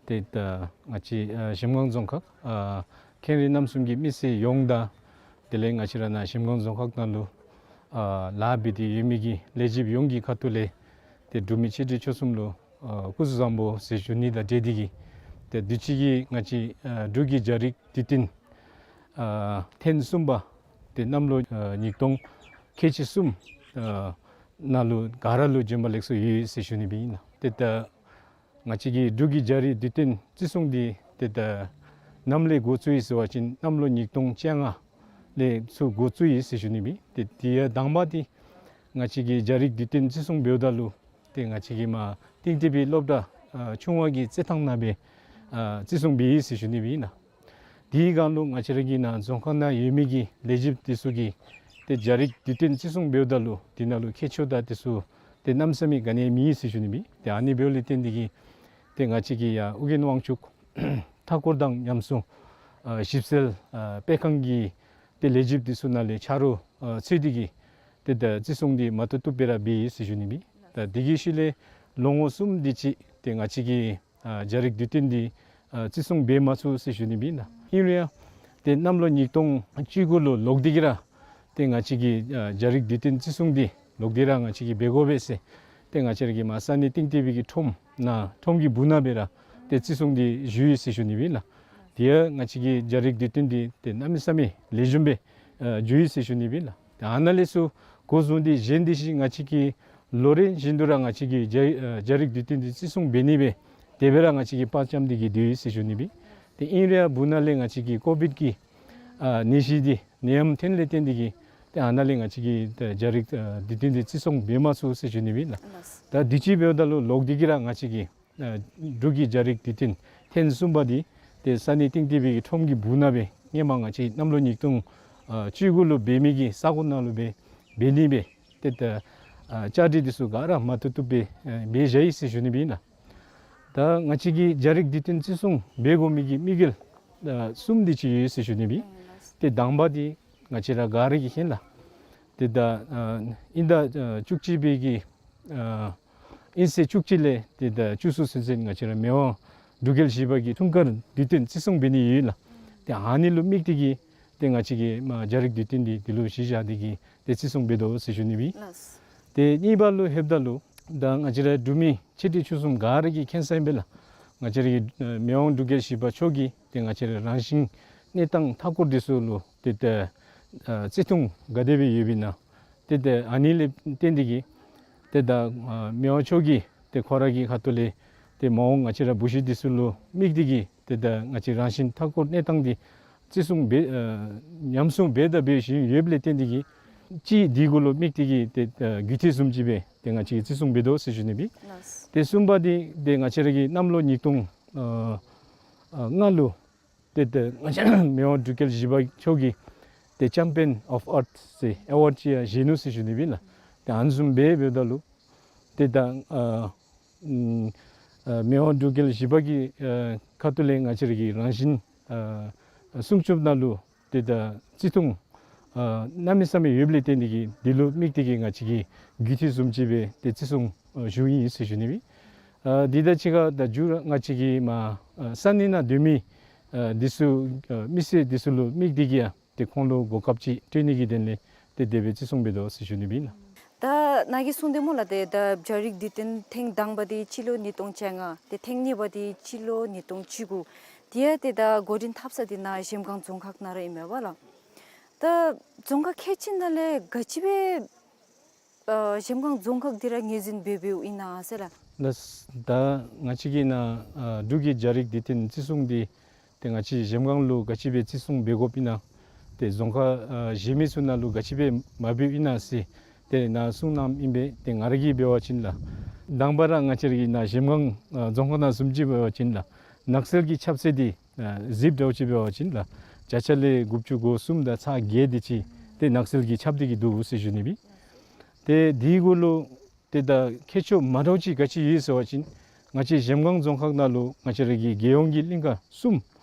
ཏེ་ད་ང་བཅས་ཨ་གཞལམ་སྒང་རྫོང་ཁག་ཨ་མཁན་རིགས་རྣམ་གསུམ་གྱི་མི་སེར་ཡོངས་དང་དེ་ལས་ང་བཅས་ར་ནཱ་གཞལམ་སྒང་རྫོང་ཁག་ནང་ལུ་ཨ་ལཱ་འབད་དེ་ཡོད་མི་གི་ལས་བྱེདཔ་ཡོངས་ཀྱི་ཁ་ཐུག་ལས་ཏེ་འབྲུག་མི་ཆེ་འབྲིང་ཆུང་གསུམ་ལུ་ཨ་སྐུ་གཟུགས་བཟང་པོ་ཟེར་ཞུ་ནི་དང་འབྲེལ་ཏེ་གིས་ཏེ་དུས་ཅི་གི་ང་བཅས་ཨ་འབྲུག་གི་བྱ་རིགས་འདུལ་སྟོན་ཨ་ཐེངས་གསུམ་པ་ཏེ་གནམ་ལོ་ཨ་ཉིས་སྟོང་ཁལ་གཅིག་གསུམ་ཨ་ནང་ལུ་ག་ར་ལུ་བྱོན་པ་ལེགས་སོ་ཡོད་ཟེར་ཞུ་ནི་སྦེ་ཨིན་ལགས། ཏེ་ད་ང་བཅས་ཀྱི་འབྲུག་གི་བྱ་རིགས་འདུལ་སྟོན་བརྩི་སྲུང་འདི་ཏེ་ད་ནམ་ལས་འགོ་བཙུགས་ཡི་ཟེར་བ་ཅིན་གནམ་ལོ་ཉིས་སྟོང་བཅོ་ལྔ་ལས་ཚུར་འགོ་བཙུགས་ཡི་ཟེར་ཞུ་ནི་སྦེ། ཏེ་དེ་ཡང་དང་པ་འདི་ང་བཅས་ཀྱི་བྱ་རིགས་འདུལ་སྟོན་བརྩི་སྲུང་འབདཝ་ད་ལུ་ཏེ་ང་བཅས་ཀྱི་མ་གཏིང་སྐྱེས་པའི་སློབ་གྲྭ་ཨ་ཆུང་བ་གི་རྩེད་ཐང་ནང་སྦེ་ཨ་བརྩི་སྲུང་འབད་ཡི་ཟེར་ཞུ་ནི་སྦེ་ཨིན་ལགས། དེའི་སྒང་ལུ་ང་བཅས་ར་གི་ནཱ་རྫོང་ཁག་ནང་ཡོད་མི་གི་ལས་བྱེདཔ་དེ་ཚུ་གིས་ཏེ་བྱ་རིགས་འདུལ་སྟོན་བརྩི་སྲུང་འབདཝ་ད་ལུ་དེ་ནང་ལུ་ཁྱད་ཆོས་དང་དེ་ཚུ་ཏེ་གནམ་མེད་ས་མེད་ག་ནི་མེད་ཟེར་ཞུ་ནི་སྦེ། ཏེ་ཨ་ནི་འབདཝ་ལས་བརྟེན་ཏེ་གིས་ཏེ་ང་བཅས་ཀྱི་ཡ་ཨོ་རྒྱན་དབང་ཕྱུག་མཐའ་འཁོར་དང་ཉམས་སྲུང་ཨ་ཞིབ་འཚོལ་ཨ་སྤེལ་ཁང་གི་ཏེ་ལས་བྱེདཔ་དེ་ཚུ་ནང་ལས་ཆ་རོགས་ཨ་འཚོལ་ཏེ་གིས་ ཏེ་ད་བརྩི་སྲུང་འདི་མ་བཏུབ་བཏུབ་སྦེ་ར་འབད་ཡི་ཟེར་ཞུ་ནི་སྦེ། ད་དེ་གི་ཤུལ་ལས་ལོ་ངོ་གསུམ་དེ་ཅིག་ཏེ་ང་བཅས་ཀྱིས་ཨ་རྒྱ་རིགས་དུས་སྟོན་འདི་ཨ་བརྩི་སྲུང་འབད་མ་ཚུགས་ཟེར་ཞུ་ནི་སྦེ་ཨིན་ལགས། ཨིན་རུང་ཡང་ཏེ་གནམ་ལོ་ཉིས་སྟོང་བཅུ་དགུ་ལུ་ལོག་སྟེ་གི་ར་ཏེ་ང་བཅས་ཀྱིས་ཨ་རྒྱ་རིགས་དུས་སྟོན་བརྩི་སྲུང་འདི་ལོག་སྟེ་ར་ང་བཅས་ཀྱིས་འབད་དགོ་པས་ཟེར་ཏེ་ང་བཅས་ར་གི་མ་ས་གནས་སྟེང་སྡོད་པའི་གི་ཁྲོམ་ནང་ཁྲོམ་གྱི་སྦུག་ནང་སྦེ་ར་ཏེ་བརྩི་སྲུང་འདི་ཞུ་ཡི་ཟེར་ཞུ་ནི་སྦེ་ཨིན་ལགས། དེ་ཡང་ང་བཅས་ཀྱིས་རྒྱ་རིགས་དུས་སྟོན་འདི་ཏེ་གནམ་མེད་ས་མེད་ལེགས་ཤོམ་སྦེ་ཨ་འགྱོ་ཡི་ཟེར་ཞུ་ནི་སྦེ་ཨིན་ལགས། ཏེ་ཨ་ནཱ་ལས་ཚུར་འགོ་བཟུང་སྟེ་གཞན་དེ་ཅིག་ང་བཅས་ཀྱིས་ལོ་རེ་བཞིན་དུ་ར་ང་བཅས་ཀྱིས་རྒྱ་ཨ་རྒྱ་རིགས་དུས་སྟོན་འདི་བརྩི་སྲུང་འབད་ནི་སྦེ་དེ་སྦེ་ར་ང་བཅས་ཀྱིས་དཔའ་བཅམས་ཏེ་གི་སྡོད་ཡི་ཟེར་ཞུ་ནི་སྦེ། ཏེ་ཨིན་རུང་ཡང་སྦུག་ནང་ལས་ང་བཅས་ཀྱི་ཀོ་བིཌ་ཀྱི་ཨ་ནད་གཞི་འདི་ནད་ཡམས་ཐོན་ལས་བརྟེན་ཏེ་གི་ཏེ་ཨ་ནཱ་ལས་ང་བཅས་ཀྱིས་ཏེ་རྒྱ་རིགས་ཨ་དུས་སྟོན་འདི་བརྩི་སྲུང་འབད་མ་ཚུགས་ཟེར་ཞུ་ནི་སྦེ་ཨིན་ལགས། ད་དུས་ཅི་འབདཝ་ད་ལུ་ལོག་སྟེ་གི་ར་ང་བཅས་ཀྱིས་ཨ་འབྲུག་གི་རྒྱ་རིགས་དུས་སྟོན་ཐེངས་གསུམ་པ་འདི་ཏེ་ས་གནས་སྟེང་སྡོད་པའི་གི་ཁྲོམ་གྱི་སྦུག་ནང་སྦེ་སྔོན་མ་ང་བཅས་གནམ་ལོ་ཉིས་སྟོང་ཨ་བཅུ་དགུ་ལུ་འབད་མི་གི་ས་གོ་ནང་ལུ་སྦེ་འབད་ནི་སྦེ་ཏེ་ད་ཨ་བཅའ་སྒྲིག་འདི་ཚུ་ག་ར་མ་བཏུབ་བཏུབ་སྦེ་ཨ་འབད་བཞག་ཡི་ཟེར་ཞུ་ནི་སྦེ་ཨིན་ལགས། ད་ང་བཅས་ཀྱིས་རྒྱ་རིགས་དུས་སྟོན་བརྩི་སྲུང་འབད་དགོ་མི་གི་དམིགས་ཡུལ་ཨ་གསུམ་དེ་ཅིག་ཡོད་ཟེར་ཞུ་ནི་སྦེ། ཏེ་དང་པ་འདི་ང་བཅས་ར་ག་ར་གིས་མཁྱེན་ལགས། ཏེ་ད་ཨ་དབྱིན་ཟླ་ཨ་བཅུ་གཅིག་པའི་གི་ཨ་དབྱིན་ཚེས་བཅུ་གཅིག་ལས་ཏེ་ད་བཅུ་གསུམ་ཚུན་ཚོད་ང་བཅས་ར་མི་དབང་འབྲུག་རྒྱལ་བཞི་པ་གི་འཁྲུངས་སྐར་དུས་སྟོན་བརྩི་སྲུང་འབད་ནི་ཡོད་ལགས། ཏེ་ཨ་ནི་ལུ་དམིགས་ཏེ་གི་ཏེ་ང་བཅས་ཀྱིས་མ་རྒྱ་རིགས་དུས་སྟོན་འདི་འདི་ལུ་གཞི་བཞག་སྟེ་གི་ཏེ་བརྩི་སྲུང་འབད་དོ་ཟེར་ཞུ་ནི་སྦེ། ལགས། ཏེ་གཉིས་པ་ལུ་ལྷོདཔ་ད་ལུ་ད་ང་བཅས་ར་འབྲུག་མི་ཆེ་འབྲིང་ཆུང་གསུམ་ག་ར་གིས་མཁྱེན་གསལ་ཨིན་པས་ལགས། ང་བཅས་ར་གི་ཨ་མི་དབང་འབྲུག་རྒྱལ་བཞི་པ་མཆོག་གིས་ཏེ་ང་བཅས་ར་རང་བཞིན་གནས་སྟངས་མཐའ་འཁོར་འདི་ཚུ་ལུ་ཏེ་ད་ཨ་བརྩི་མཐོང་ག་དེ་སྦེ་ཡོདཔ་ཨིན་ན། ཏེ་ད་ཨ་ནི་ལས་བརྟེན་ཏེ་གི་ཏེ་ད་ཨ་མི་དབང་མཆོག་གིས་ཏེ་ཁོ་ར་གི་ཁ་ཐུག་ལས་ཏེ་མ་འོངས་ང་བཅས་ར་བུ་གཞི་འདི་ཚུ་ལུ་དམིགས་ཏེ་གི་ཏེ་ད་ང་བཅས་རང་བཞིན་མཐའ་འཁོར་གནས་སྟངས་འདི་བརྩི་སྲུང་འབད་ཨ་ཉམས་སྲུང་འབད་དང་འབད་བཞིན་ཡོདཔ་ལས་བརྟེན་ཏེ་གི་ཅིག་འདི་གུ་ལུ་དམིགས་ཏེ་གི་ཏེ་ཨ་རྒྱུ་མཚན་བཟུམ་ཅིག་སྦེ་ཏེ་ང་བཅས་ཀྱིས་བརྩི་སྲུང་འབད་དོ་ཟེར་ཞུ་ནི་སྦེ། ལགས། ཏེ་གསུམ་པ་འདི་ཏེ་ང་བཅས་ར་གི་གནམ་ལོ་ཉིས་སྟོང་ཨ་ཨ་ལྔ་ལུ་ཏེ་ད་ང་བཅས་མི་དབང་འབྲུག་རྒྱལ་བཞི་པ་མཆོག་གིས་ཏེ་Champion of Earth ཟེར་ཨེ་ཝཱཌ་ཅིག་ཡང་བཞེས་ནུག་ཟེར་ཞུ་ནི་སྦེ་ལགས། ཏེ་ཨ་ནི་བཟུམ་སྦེ་འབདཝ་ད་ལུ་ཏེ་ད་ཨ་ཨམ་ཨ་མི་དབང་འབྲུག་རྒྱལ་བཞི་པ་གི་ཨ་ཁ་ཐུག་ལས་ང་བཅས་ར་གི་རང་བཞིན་ཨ་སྲུང་སྐྱོབ་ནང་ལུ་ཏེ་ད་བརྩི་མཐོང་ཨ་གནམ་མེད་ས་མེད་ཡོདཔ་ལས་བརྟེན་ཏེ་གི་འདི་ལུ་དམིགས་ཏེ་གི་ང་བཅས་ཀྱིས་རྒྱུ་མཚན་བཟུམ་ཅིག་སྦེ་ཏེ་བརྩི་སྲུང་ཨ་ཞུཝ་ཨིན་ཟེར་ཞུ་ནི་སྦེ། ཨ་འདི་དང་གཅིག་ཁར་ད་མཇུག་ར་ང་བཅས་ཀྱི་མ་ཨ་ས་གནས་ནང་སྡོད་མི་ཨ་འདི་ཚུ་ཨ་མི་སེར་འདི་ཚུ་ལུ་དམིགས་ཏེ་གི་ཡང་ཏེ་ཁོང་ལུ་གོ་སྐབས་ཅིག་སྤྲོད་ནི་གི་དོན་ལས་ཏེ་དེ་སྦེ་བརྩི་སྲུང་འབད་དོ་ཟེར་ཞུ་ནི་སྦེ་ཨིན་ལགས། ད་ནཱ་གིས་གསུངས་ཏེ་སྨོ་ལགས། ཏེ་ད་རྒྱ་རིགས་དུས་སྟོན་ཐེངས་དང་པ་འདི་སྤྱི་ལོ་ཉིས་སྟོང་བཅོ་ལྔ། ཏེ་ཐེངས་གཉིས་པ་འདི་སྤྱི་ལོ་ཉིས་སྟོང་བཅུ་དགུ། དེ་ཡང་ཏེ་ད་འགོ་འདྲེན་འཐབ་ས་འདི་ནཱ་གཞལམ་སྒང་རྫོང་ཁག་ནང་ར་ཨིན་མས་པ་ལགས། ད་རྫོང་ཁག་ཁལ་གཅིག་ནང་ལས་ག་ཅི་སྦེ་ཨ་གཞལམ་སྒང་རྫོང་ཁག་འདི་ར་ངོས་འཛིན་འབད་འབདཝ་ཨིན་ན་ཟེར་ལགས། ལགས། ད་ང་བཅས་ཀྱི་ནཱ་ཨ་འབྲུག་གི་རྒྱ་རིགས་དུས་སྟོན་བརྩི་སྲུང་འདི་ཏེ་ང་བཅས་གཞལམ་སྒང་ལུ་ག་ཅི་སྦེ་བརྩི་སྲུང་འབད་དགོཔ་ཨིན་ན། ཏེ་རྫོང་ཁག་ཨ་གཞན་མི་ཚུ་ནང་ལུ་ག་ཅི་སྦེ་མ་འབདཝ་ཨིན་ན་ཟེར་ཏེ་ནཱ་གསུངས་གནངམ་ཨིན་པས། ཏེ་ང་ར་གིས་འབད་བ་ཅིན་ལགས། དང་པ་ར་ང་བཅས་ར་གི་ནཱ་གཞལམ་སྒང་ཨ་རྫོང་ཁག་ནང་བཟུམ་ཅིག་འབད་བ་ཅིན་ལགས། ནགས་ཚལ་གྱི་ཁྱབ་ཚད་འདི་ཨ་གཟིགསཔ་འདྲཝ་ཅིག་འབད་བ་ཅིན་ལགས། བརྒྱ་ཆ་ལས་དགུ་བཅུ་གོ་གསུམ་དང་ཚག་བརྒྱད་དེ་ཅིག་ཏེ་ནགས་ཚལ་གྱིས་ཁྱབ་སྟེ་གི་འདུག་ཟེར་ཞུ་ནི་སྦེ། ཏེ་དེ་གུ་ལུ་ཏེ་ད་ཁྱད་ཆོས་མ་འདྲཝ་ཅིག་ག་ཅི་ཡོད་ཟེར་བ་ཅིན་ང་བཅས་གཞལམ་སྒང་རྫོང་ཁག་ནང་ལུ་ང་བཅས་ར་གི་རྒྱལ་ཡོངས་ཀྱི་གླིང་ག་གསུམ་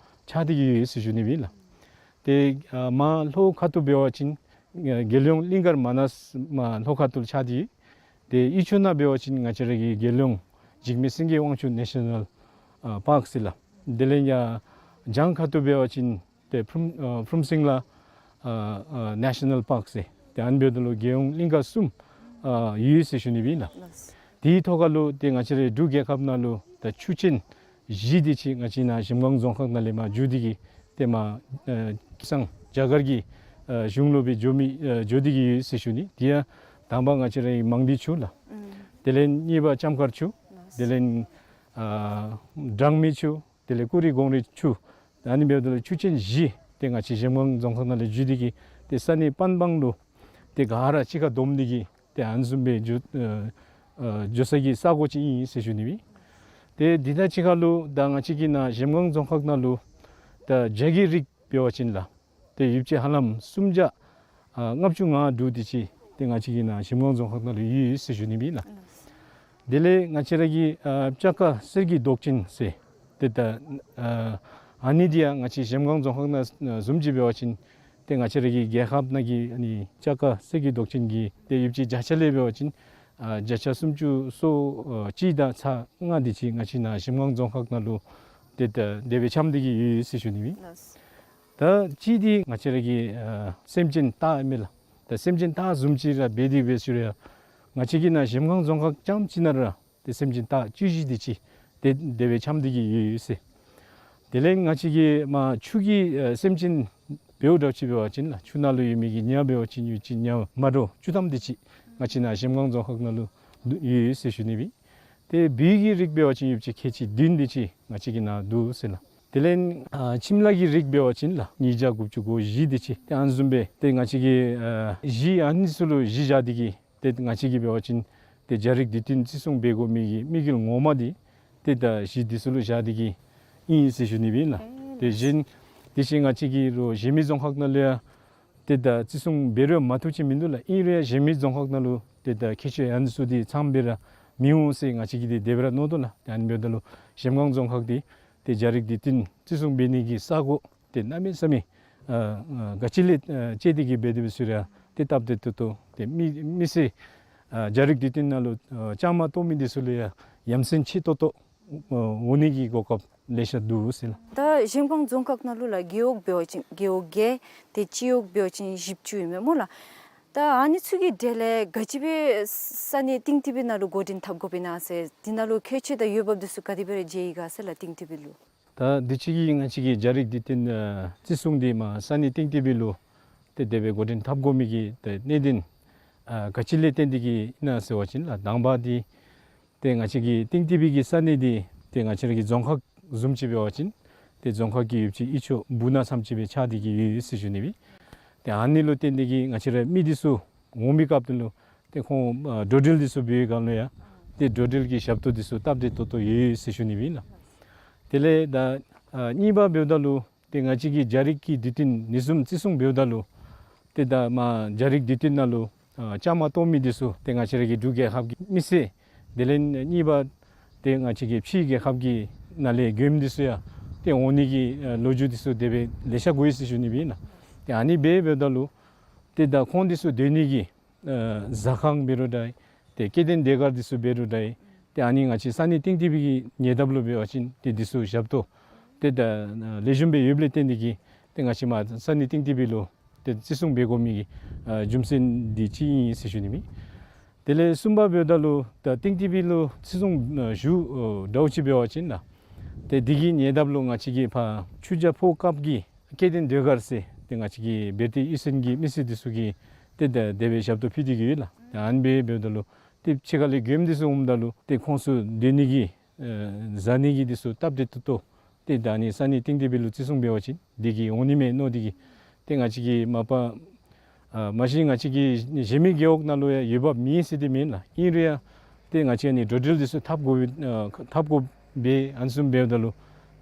ཆགས་ཏེ་གི་ཡོད་ཟེར་ཞུ་ནི་སྦེ་ལགས། ཏེ་ཨ་མར་ལྷོ་ཁ་ཐུག་འབད་བ་ཅིན་ཨ་རྒྱལ་ཡོངས་གླིང་ག་མ་ན་ས་མར་ལྷོ་ཁ་ཐུག་ལུ་ཆགས་ཏེ་ཡོད། ཏེ་དབུས་ཕྱོགས་ནང་འབད་བ་ཅིན་ང་བཅས་ར་གི་རྒྱལ་ཡོངས་འཇིགས་མེད་སེང་གེ་དབང་ཕྱུག་ནེ་ཤ་ནཱལ་ཨ་པཱརཀ་ཟེར་ལགས། དེ་ལས་ཡར་བྱང་ཁ་ཐུག་འབད་བ་ཅིན་ཏེ་ཕུརམ་ཨ་ཕུརམ་སེང་ལ་ཨ་ཨ་ནེ་ཤ་ནཱལ་པཱརཀ་ཟེར། ཏེ་ཨ་ནི་འབདཝ་ད་ལུ་རྒྱལ་ཡོངས་གླིང་ག་གསུམ་ཨ་ཡོད་ཟེར་ཞུ་ནི་སྦེ་ལགས། ལགས། དེའི་ཐོག་ཁར་ལུ་ཏེ་ང་བཅས་རའི་འབྲུག་རྒྱལ་ཁབ་ནང་ལུ་ད་ཆུ་ཆེན་བཞི་དེ་ཅིག་ང་བཅས་ནཱ་གཞལམ་སྒང་རྫོང་ཁག་ནང་ལས་མར་བརྒྱུད་དེ་གི་ཏེ་མར་ཨ་ཁ་སང་རྒྱ་གར་གྱི་ཨ་གཞུང་ལུ་སྦེ་འགྱོ་མི་ཨ་འགྱོ་སྟེ་གི་ཡོད་ཟེར་ཞུ་ནི། དེ་ཡང་དང་པ་ང་བཅས་རའི་མང་སྡེ་ཆུ་ལགས། ཨུམ། དེ་ལས་གཉིས་པ་ལྕམ་དཀར་ཆུ། ལགས། དེ་ལས་ཨ་སྦྲང་མའི་ཆུ། དེ་ལས་ཀུ་རི་གོང་རི་ཆུ། ཨ་ནི་འབདཝ་ད་ལུ་ཆུ་ཆེན་བཞི་ཏེ་ང་བཅས་གཞལམ་སྒང་རྫོང་ཁག་ནང་ལས་བརྒྱུད་དེ་གི་ཏེ་ས་གནས་པན་སྦང་ལུ་ཏེ་ག་ར་གཅིག་ཁར་བསྡོམས་ཏེ་གི་ཏེ་ཨ་ནི་བཟུམ་སྦེ་འགྱོ་ཨ་ཨ་འགྱོ་ས་གི་ས་གོ་ཅིག་ཨིན་ཟེར་ཞུ་ནི་སྦེ། ཏེ་འདི་དང་གཅིག་ཁར་ལུ་ད་ང་བཅས་ཀྱི་ནཱ་གཞལམ་སྒང་རྫོང་ཁག་ནང་ལུ་ད་བྱ་རྒོད་རིགས་འབད་བ་ཅིན་ལགས། ཏེ་ཡོདཔ་ཅིག་ཧ་ལམ་སུམ་བརྒྱ་ཨ་ལྔ་བཅུ་ང་དྲུག་དེ་ཅིག་ཏེ་ང་བཅས་ཀྱི་ནཱ་གཞལམ་སྒང་རྫོང་ཁག་ནང་ལུ་ཡོད་ཟེར་ཞུ་ནི་སྦེ་ལགས། དེ་ལས་ང་བཅས་ར་གི་ཨ་སྤྱ་དཀར་གསེར་གྱི་མདོག་ཅན་ཟེར་ཏེ་ད་ཨ་ཨ་ནི་འདི་ཡང་ང་བཅས་གཞལམ་སྒང་རྫོང་ཁག་ནང་བཟུམ་ཅིག་འབད་བ་ཅིན་ ཏེ་ང་བཅས་ར་གི་རྒྱལ་ཁབ་ནང་གི་ཨ་ནི་ལྕགས་མཁར་གསེར་གྱི་མདོག་ཅན་གྱི་ཏེ་ཡོདཔ་ཅིག་བརྒྱ་ཆ་ལས་འབད་བ་ཅིན་ཨ་བརྒྱ་ཆ་སུམ་ཅུ་སོ་གཅིག་དང་ཚག་ལྔ་དེ་ཅིག་ང་བཅས་ནཱ་གཞལམ་སྒང་རྫོང་ཁག་ནང་ལུ་ཏེ་ད་དེ་སྦེ་འཁྱམས་ཏེ་གི་ཡོད་ཡོད་ཟེར་ཞུ་ནི་ཨིན། ལགས། ད་གཅིག་འདི་ང་བཅས་ར་གི་ཨ་སེམས་ཅན་སྟག་ཨིན་མས་ལགས། ད་སེམས་ཅན་སྟག་བཟུམ་ཅིག་ར་འབད་དེ་འབད་ཞུ་རུང་ཡང་ང་བཅས་ཀྱི་ནཱ་གཞལམ་སྒང་རྫོང་ཁག་རྐྱངམ་ཅིག་ནང་ར་ཏེ་སེམས་ཅན་སྟག་བཅུ་བཞི་དེ་ཅིག་ཏེ་དེ་སྦེ་འཁྱམས་ཏེ་གི་ཡོད་ཡོད་ཟེར། དེ་ལས་ང་བཅས་ཀྱི་མར་ཆུ་གི་ཨ་སེམས་ཅན་འབདཝ་འདྲཝ་ཅིག་འབད་བ་ཅིན་ལགས། ཆུ་ནང་ལུ་ཡོད་མི་གི་ཉ་འབད་བ་ཅིན་ཡོདཔ་ཅིག་ཉ་མ་འདྲཝ་བཅུ་ཐམ་དེ་ཅིག་ང་བཅས་ནཱ་གཞལམ་སྒང་རྫོང་ཁག་ནང་ལུ་ཡོད་ཡོད་ཟེར་ཞུ་ནི་ཨིན། ཏེ་སྦིས་ཀྱི་རིགས་འབད་བ་ཅིན་ཡོདཔ་ཅིག་ཁལ་གཅིག་བདུན་དེ་ཅིག་ང་བཅས་ཀྱི་ནཱ་འདུག་ཟེར་ལགས། དེ་ལས་ཨ་ཁྱིམ་ལཱ་གི་རིགས་འབད་བ་ཅིན་ལགས་ཉིས་བརྒྱ་དགུ་བཅུ་གོ་བཞི་དེ་ཅིག་ཏེ་ཨ་ནི་བཟུམ་སྦེ་ཏེ་ང་བཅས་ཀྱི་ཨ་གཞི་ཨ་ནི་ཚུ་ལུ་གཞི་བཞག་སྟེ་གི་ཏེ་ང་བཅས་ཀྱིས་འབད་བ་ཅིན་ཏེ་བྱ་རིགས་འདུས་སྟོན་བརྩི་སྲུང་འབད་དགོ་མི་གི་དམིགས་ཡུལ་ངོ་མ་འདི་ཏེ་ད་གཞི་འདི་ཚུ་ལུ་བཞག་སྟེ་གི་ཨིན་ཟེར་ཞུ་ནི་ཨིན་ལགས། ཨེ་དེ་བཞིན་དེ་བཞིན་ང་བཅས་ཀྱི་རོགས་གཞན་མི་རྫོང་ཁག་ནང་ལུ་ཡང་ཏེ་ད་བརྩི་སྲུང་འབད་རུང་མ་བཏུབ་ཅིག་མིན་འདུག་ལགས། ཨིན་རུང་ཡང་གཞན་མི་རྫོང་ཁག་ནང་ལུ་ཏེ་ད་ཁྱད་ཆོས་ཨ་ནི་ཚུ་འདི་ཚངམ་སྦེ་ར་མི་འོང་ཟེར་ང་བཅས་ཀྱིས་འདི་དེ་སྦེ་ར་མནོ་དོ་ལགས། ཏེ་ཨ་ནི་འབདཝ་ད་ལུ་གཞལམ་སྒང་རྫོང་ཁག་འདི་ཏེ་བྱ་རིགས་འདུས་སྟོན་བརྩི་སྲུང་འབད་ནི་གི་ས་གོ་ཏེ་གནམ་མེད་ས་མེད་ཨ་ཨ་ག་ཅི་ལས་ཨ་ཅིག་འདི་གིས་འབད་དེ་འབད་ཞུ་རུང་ཡང་ཏེ་སྟབས་བདེ་ཏོག་ཏོ་ཏེ་མི་མི་སེར་ཨ་བྱ་རིགས་འདུས་སྟོན་ནང་ལུ་ཨ་བཅའ་མར་གཏོགས་མི་འདི་ཚུ་ལུ་ཡང་ཡ་མཚན་ཆེ་ཏོག་ཏོ་ཨ་འོང་ནི་གི་གོ་སྐབས་ལེ་ཤ་འདུག་ཟེར་ལགས། ད་གཞལམ་སྒང་རྫོང་ཁག་ནང་ལུ་ལགས་རྒེད་འོག་འབད་བ་ཅིན་རྒེད་འོག་བརྒྱད་ཏེ་སྤྱི་འོག་འབད་བ་ཅིན་བཞི་བཅུ་ཨིན་མས་སྨོ་ལགས། ད་ཨ་ནི་ཚུ་གི་གྲས་ལས་ག་ཅི་སྦེ་ས་གནས་གཏིང་ཐིབས་པའི་ནང་ལུ་འགོ་འདྲེན་འཐབ་དགོཔ་ཨིན་ན་ཟེར་དེ་ནང་ལུ་ཁྱད་ཆོས་དང་འོས་འབབ་འདི་ཚུ་ག་དེ་སྦེ་ར་མཇལ་ཡི་ག་ཟེར་ལགས། གཏིང་ཐིབས་པའི་ལུ། ད་དུས་ཅི་གི་ང་བཅས་ཀྱི་བྱ་རིགས་འདུས་སྟོན་ཨ་བརྩི་སྲུང་འདི་མར་ས་གནས་གཏིང་ཐིབས་པའི་ལུ་ཏེ་དེ་སྦེ་འགོ་འདྲེན་འཐབ་དགོ་མི་གི་ཏེ་གནད་དོན་ཨ་ག་ཅི་ལས་བརྟེན་ཏེ་གི་ཨིན་ན་ཟེར་བ་ཅིན་ལགས། དང་པ་འདི་ཏེ་ང་བཅས་ཀྱི་གཏིང་ཐིབས་པའི་གི་ས་གནས་འདི་ཏེ་ང་བཅས་ར་གི་རྫོང་ཁག་བཟུམ་ཅིག་འབད་བ་ཅིན་ཏེ་རྫོང་ཁག་གི་ཡོདཔ་ཅིག་ཨི་ཆོ་སྦུག་ན་ཙམ་ཅིག་སྦེ་ཆགས་ཏེ་གི་ཡོད་ཡོད་ཟེར་ཞུ་ནི་ཨིན། ཏེ་ཨ་ནི་ལུ་བརྟེན་ཏེ་གི་ང་བཅས་ར་མི་འདི་ཚུ་འོང་པའི་སྐབས་དེ་ལུ་ཏེ་ཁོང་ཨ་འགྲོ་འགྲུལ་འདི་ཚུ་འབད་བའི་སྒང་ལུ་ཡང་ཏེ་འགྲོ་འགྲུལ་གྱི་ཞབས་ཏོག་འདི་ཚུ་སྟབས་བདེ་ཏོག་ཏོ་ཡོད་ཡོད་ཟེར་ཞུ་ནི་ཨིན་ལགས། དེ་ལས་ད་ཨ་གཉིས་པ་འབདཝ་ད་ལུ་ཏེ་ང་བཅས་ཀྱི་བྱ་རིགས་ཀྱི་འདུས་སྟོན་ཨ་ནི་བཟུམ་བརྩི་སྲུང་འབདཝ་ད་ལུ་ཏེ་ད་མར་བྱ་རིགས་འདུས་སྟོན་ནང་ལུ་ཨ་བཅའ་མར་གཏོགས་མི་འདི་ཚུ་ཏེ་ང་བཅས་ར་གི་འབྲུག་རྒྱལ་ཁབ་ཀྱི་མི་སེར་དེ་ལས་གཉིས་པ་ཏེ་ང་བཅས་ཀྱི་ཕྱིའི་རྒྱལ་ཁབ་ཀྱི་ནང་ལས་མགྱོནམ་འདི་ཚུ་ཡང་ཏེ་འོང་ནི་གི་ཨ་ལོ་རྒྱུས་འདི་ཚུ་དེ་སྦེ་ལེ་ཤ་གོ་ཡི་ཟེར་ཞུ་ནི་ཨིན་ལགས། ཏེ་ཨ་ནི་འབད་འབདཝ་ད་ལུ་ཏེ་ད་ཁོང་འདི་ཚུ་སྡོད་ནི་གི་ཨ་ཟ་ཁང་འབད་རུང་འདྲ་ཏེ་སྐྱེ་ལྡན་ཟློས་གར་འདི་ཚུ་འབད་རུང་འདྲ་ཏེ་ཨ་ནི་ང་བཅས་ས་གནས་གཏིང་ཐིབས་པའི་གི་ཉེ་འདབས་ལུ་འབད་བ་ཅིན་ཏེ་འདི་ཚུ་ཞབས་ཏོག་ཏེ་ད་ཨ་ལེགས་ཤོམ་སྦེ་ཡོདཔ་ལས་བརྟེན་ཏེ་གི་ཏེ་ང་བཅས་མར་ས་གནས་གཏིང་ཐིབས་པའི་ལུ་ཏེ་བརྩི་སྲུང་འབད་དགོ་མི་གི་ཨ་རྒྱུ་མཚན་འདི་ཅིག་ཨིན་ཟེར་ཞུ་ནི་ཨིན། དེ་ལས་གསུམ་པ་འབདཝ་ད་ལུ་ད་གཏིང་ཐིབས་པའི་ལུ་བརྩི་སྲུང་ཨ་ཞུ་ཨ་འདྲཝ་ཅིག་འབད་བ་ཅིན་ལགས། ཏེ་འདི་གི་ཉེ་འདབས་ལུ་ང་བཅས་ཀྱི་ཕར་ཆུ་བྱ་ཕོ་སྐབས་ཀྱི་སྐྱེ་ལྡན་ཟློས་གར་ཟེར་ཏེ་ང་བཅས་ཀྱི་བེར་ཏེ་གཡུས་ཚན་གྱི་མི་སེར་འདི་ཚུ་གིས་ཏེ་ད་དེ་སྦེ་ཞབས་ཏོག་ཕུལ་ཏེ་གི་ཡོད་ལགས། ཏེ་ཨ་ནི་སྦེ་འབདཝ་ད་ལུ་ཏེ་ཕྱི་ཁ་ལས་མགྱོནམ་འདི་ཚུ་འོངམ་ད་ལུ་ཏེ་ཁོང་ཚུ་སྡོད་ནི་གི་ཨ་ཟ་ནི་གི་འདི་ཚུ་སྟབས་བདེ་ཏོག་ཏོ་ཏེ་ད་ཨ་ནི་ས་གནས་གཏིང་ཐིབས་པའི་ལུ་བརྩི་སྲུང་འབད་བ་ཅིན་འདི་གིས་འོང་ནི་མས་མནོ་སྟེ་གི་ཏེ་ང་བཅས་ཀྱིས་མ་པ་ཨ་མ་གཞི་ང་བཅས་ཀྱི་གཞན་མི་རྒེད་འོག་ནང་ལུ་ཡང་འོས་འབབ་མེད་ཟེར་དེ་མེན་ལགས། ཨིན་རུང་ཡང་ཏེ་ང་བཅས་ཨ་ནི་འགྲོ་འགྲུལ་འདི་ཚུ་འཐབ་དགོ་ཨ་འཐབ་དགོཔ་སྦེ་ཨ་ནི་བཟུམ་འབདཝ་ད་ལུ་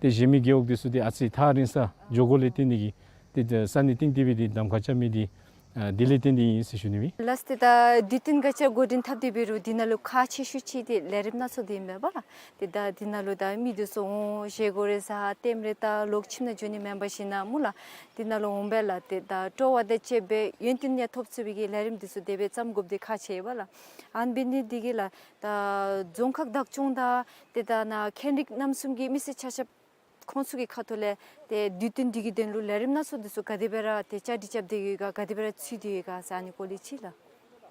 ཏེ་གཞན་མི་རྒེད་འོག་འདི་ཚུ་ཏེ་ཨ་ཙི་ཐག་རིང་ས་འགྱོ་དགོཔ་ལས་བརྟེན་ཏེ་གི་ཏེ་ད་ས་གནས་གཏིང་ཐིབས་པའི་འདི་གདམ་ཁ་རྐྱབ་མི་འདི་ཨ་དེ་ལས་བརྟེན་ཏེ་ཨིན་ཟེར་ཞུ་ནི་ཨིན། ལགས། ཏེ་ད་འདུས་སྟོན་ག་ཅི་འགོ་འདྲེན་འཐབ་སྟེ་འབད་རུང་འདི་ནང་ལུ་ཁག་ཆེ་ཤོས་ཅིག་འདི་ལས་རིམ་སྣ་ཚོགས་འདི་ཨིན་པས་ལགས། ཏེ་ད་འདི་ནང་ལུ་ད་མི་འདི་ཚུ་འོང་བཞེས་སྒོ་རེ་བཟའ་ལྟདམོ་རེ་བལྟ་ལོག་ཁྱིམ་ནང་འགྱོ་ནི་མེན་པར་ཞིན་ན་སྨོ་ལགས། འདི་ནང་ལུ་འོང་པས་ལགས། ཏེ་ད་སྤྲོ་བ་དང་བཅསཔ་སྦེ་ཡོན་ཏན་ཡང་ཐོབ་ཚུགས་པའི་གི་ལས་རིམ་འདི་ཚུ་དེ་སྦེ་བརྩམ་དགོཔ་འདི་ཁག་ཆེ་བས་ལགས། ཨ་ནི་འབད་ནི་འདི་གིས་ལགས་ད་རྫོང་ཁག་བདག་སྐྱོང་དང་ཏེ་ད་ནཱ་ཁྱེད་རིགས་རྣམ་གསུམ་གྱི་མི་སེར་ཆ་ཁྱབ་ཁོང་ཚུ་གི་ཁ་ཐུག་ལས་ཏེ་འདུས་སྟོན་འདི་གི་དོན་ལུ་ལས་རིམ་སྣ་ཚོགས་འདི་ཚུ་ག་དེ་སྦེ་ར་ཏེ་བཅའ་སྒྲིག་རྐྱབ་སྟེ་ཡོད་ག་ག་དེ་སྦེ་ར་ཚུད་དེ་ཡོད་ག་ཟེར་ཨ་ནི་སྐོར་ལས་ཅིག་ལགས།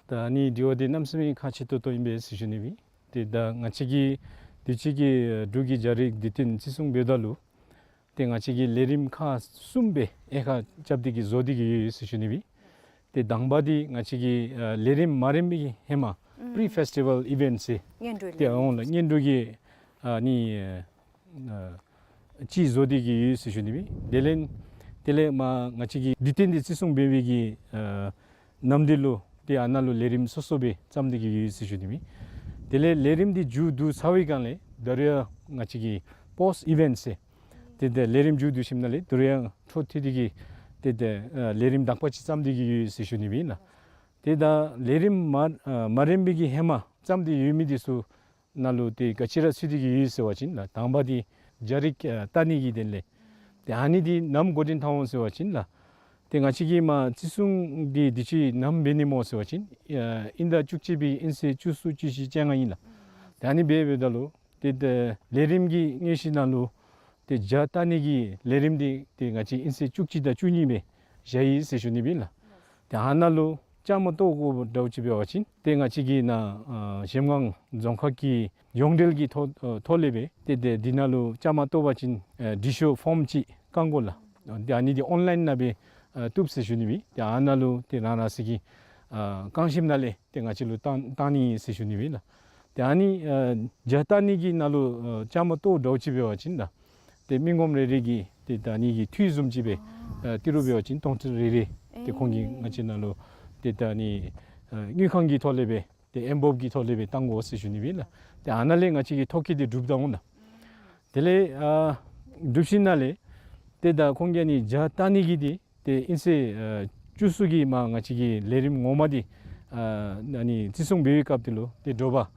ད་ཨ་ནི་དྲི་བ་འདི་གནམ་མེད་ས་མེད་ཁག་ཆེ་ཏོག་ཏོ་ཨིན་པས་ཟེར་ཞུ་ནི་ཨིན། ཏེ་ད་ང་བཅས་ཀྱི་དུས་ཅི་གི་འབྲུག་གི་བྱ་རིགས་འདུས་སྟོན་བརྩི་སྲུང་འབདཝ་ད་ལུ་ཏེ་ང་བཅས་ཀྱིས་ལས་རིམ་ཁག་གསུམ་སྦེ་དབྱེ་ཁག་རྐྱབ་སྟེ་གི་བཟོ་སྟེ་གི་ཡོད་ཡོད་ཟེར་ཞུ་ནི་ཨིན། ཏེ་དང་པ་འདི་ང་བཅས་ཀྱིས་ཨ་ལས་རིམ་མ་རནམ་པའི་གི་ཧེ་མ་ཨུམ་pre festival event ཟེར་སྔོན་འགྲོ་ཏེ་ལས་འོང་ལགས། སྔོན་འགྲོ་གི་ཨ་ནི་ཨ་ཅིག་བཟོ་སྟེ་གི་ཡོད་ཟེར་ཞུ་ནི་ཨིན། དེ་ལས་དེ་ལས་མར་ང་བཅས་ཀྱི་འདུས་སྟོན་འདི་བརྩི་སྲུང་འབད་བའི་གི་ཨ་ནམ་དུས་ལུ་ཏེ་ཨ་ནཱ་ལུ་ལས་རིམ་སོ་སོ་སྦེ་བརྩམས་ཏེ་གི་ཡོད་ཟེར་ཞུ་ནི་ཨིན། དེ་ལས་ལས་རིམ་འདི་མཇུག་བསྡུ་ཚར་བའི་སྒང་ལས་ད་རུང་ཡང་ང་བཅས་ཀྱི་post event ཟེར་ཏེ་ད་ལས་རིམ་མཇུག་བསྡུ་ཞིནམ་ལས་ད་རུང་ཡང་འཕྲོ་མཐུད་དེ་གི་ཏེ་ད་ཨ་ལས་རིམ་དག་པ་ཅིག་བརྩམས་ཏེ་གི་ཡོད་ཟེར་ཞུ་ནི་ཨིན་ལགས། ཏེ་ད་ལས་རིམ་མ་ཨ་མ་རནམ་པའི་གི་ཧེ་མ་བརྩམས་ཏེ་ཡོད་མི་འདི་ཚུ་ནང་ལུ་ཏེ་ག་ཅི་ར་ཚུད་དེ་གི་ཡོད་ཟེར་བ་ཅིན་ལགས། དང་པ་འདི་བྱ་རིགས་ཨ་བལྟ་ནི་གི་དོན་ལས། ཏེ་ཨ་ནི་འདི་ནམ་འགོ་འདྲེན་འཐབ་འོང་ཟེར་བ་ཅིན་ལགས། ཏེ་ང་བཅས་ཀྱིས་མར་བརྩི་སྲུང་འདི་དུས་ཅི་ནམ་འབད་ནི་སྨོ་ཟེར་བ་ཅིན་ཨ་དབྱིན་ཟླ་བཅུ་གཅིག་པའི་དབྱིན་ཚེས་བཅུ་གསུམ་བཅུ་བཞི་བཅོ་ལྔ་ཨིན་ལགས། ཏེ་ཨ་ནི་འབད་འབདཝ་ད་ལུ་ཏེ་ད་ལས་རིམ་གྱི་དངོས་གཞི་ནང་ལུ་ཏེ་ཇ་བཏབ་ནི་གི་ལས་རིམ་འདི་ཏེ་ང་བཅས་དབྱིན་ཚེས་བཅུ་གཅིག་དང་བཅུ་གཉིས་སྦེ་བཞག་ཡི་ཟེར་ཞུ་ནི་སྦེ་ལགས། ཏེ་ཨ་ནཱ་ལུ་བཅའ་མར་གཏོགས་དགོཔ་འདྲཝ་ཅིག་འབད་བ་ཅིན་ཏེ་ང་བཅས་ཀྱི་ནཱ་ཨ་གཞལམ་སྒང་རྫོང་ཁག་གི་ཡོངས་འབྲེལ་གྱི་ཐོག་ཨ་ཐོག་ལས་སྦེ་ཏེ་ཏེ་འདི་ནང་ལུ་བཅའ་མར་གཏོགས་པ་ཅིན་ཨ་འབྲི་ཤོག་ཕོརམ་ཅིག་བཀང་དགོ་ལགས། ཏེ་ཨ་ནི་འདི་ཨོན་ལའིན་ནང་སྦེ་ཨ་བཏུབ་ཟེར་ཞུ་ནི་སྦེ། ཏེ་ཨ་ནཱ་ལུ་ཏེ་རང་རང་སོ་གི་ཨ་བཀང་ཞིནམ་ལས་ཏེ་ང་བཅས་ལུ་བཏང་བཏང་ནི་ཨིན་ཟེར་ཞུ་ནི་སྦེ་ལགས། ཏེ་ཨ་ནི་ཨ་ཇ་བཏབ་ནི་གི་ནང་ལུ་ཨ་བཅའ་མར་གཏོགས་འདྲཝ་ཅིག་འབད་བ་ཅིན་ལགས། ཏེ་མི་ངོམ་རེ་རེ་གིས་ཏེ་ད་ཨ་ནི་གི་འཐུས་བཟུམ་ཅིག་སྦེ་ཨ་ཏི་རུ་འབད་བ་ཅིན་སྟོང་ཕྲག་རེ་རེ་ཏེ་ཁོང་གིས་ང་བཅས་ནང་ལུ་ཏེ་ད་ཨ་ནི་ཨ་དངུལ་ཁང་གི་ཐོག་ལས་སྦེ་ཏེ་ཨེམ་བོབ་ཀྱི་ཐོག་ལས་སྦེ་བཏང་དགོ་ཟེར་ཞུ་ནི་སྦེ་ལགས། ཏེ་ཨ་ནཱ་ལས་ང་བཅས་ཀྱི་ཐོ་བཀོད་འདི་གྲུབ་ད་འོང་ལགས། དེ་ལས་ཨ་གྲུབ་ཞིནམ་ལས་ཏེ་ད་ཁོང་གིས་ཨ་ནི་ཇ་བཏབ་ནི་གི་འདི་ཏེ་དབྱིན་ཚེས་ཨ་བཅུ་གསུམ་གྱི་མར་ང་བཅས་ཀྱི་ལས་རིམ་ངོ་མ་འདི་ཨ་ཨ་ནི་བརྩི་སྲུང་འབད་བའི་སྐབས་འདི་ལུ་ཏེ་དྲོ་པ་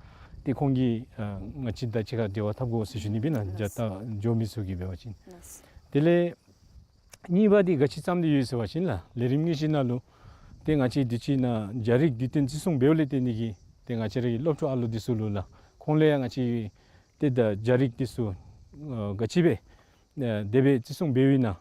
ཏེ་ཁོང་གིས་ཨ་ང་བཅས་དང་གཅིག་ཁར་འབྲེལ་བ་འཐབ་དགོ་ཟེར་ཞུ་ནི་སྦེ་ལགས། ཇ་བཏབ་འགྱོ་མི་ཚུ་གིས་འབད་བ་ཅིན། དེ་ལས་གཉིས་པ་འདི་ག་ཅི་བརྩམས་ཏེ་ཡོད་ཟེར་བ་ཅིན་ལགས། ལས་རིམ་དངོས་གཞི་ནང་ལུ་ཏེ་ང་བཅས་དུས་ཅི་ནཱ་ཇ་རིགས་དུས་སྟོན་བརྩི་སྲུང་འབདཝ་ལས་བརྟེན་ཏེ་གིས་ཏེ་ང་བཅས་ར་གི་སློབ་ཕྲུག་ཨ་ལུ་འདི་ཚུ་ལུ་ལགས། ཁོང་ལུ་ཡང་ང་བཅས་ཏེ་ད་ཇ་རིགས་འདི་ཚུ་ཨ་ག་ཅི་སྦེ་ཨ་དེ་སྦེ་བརྩི་སྲུང་འབདཝ་ཨིན་ན་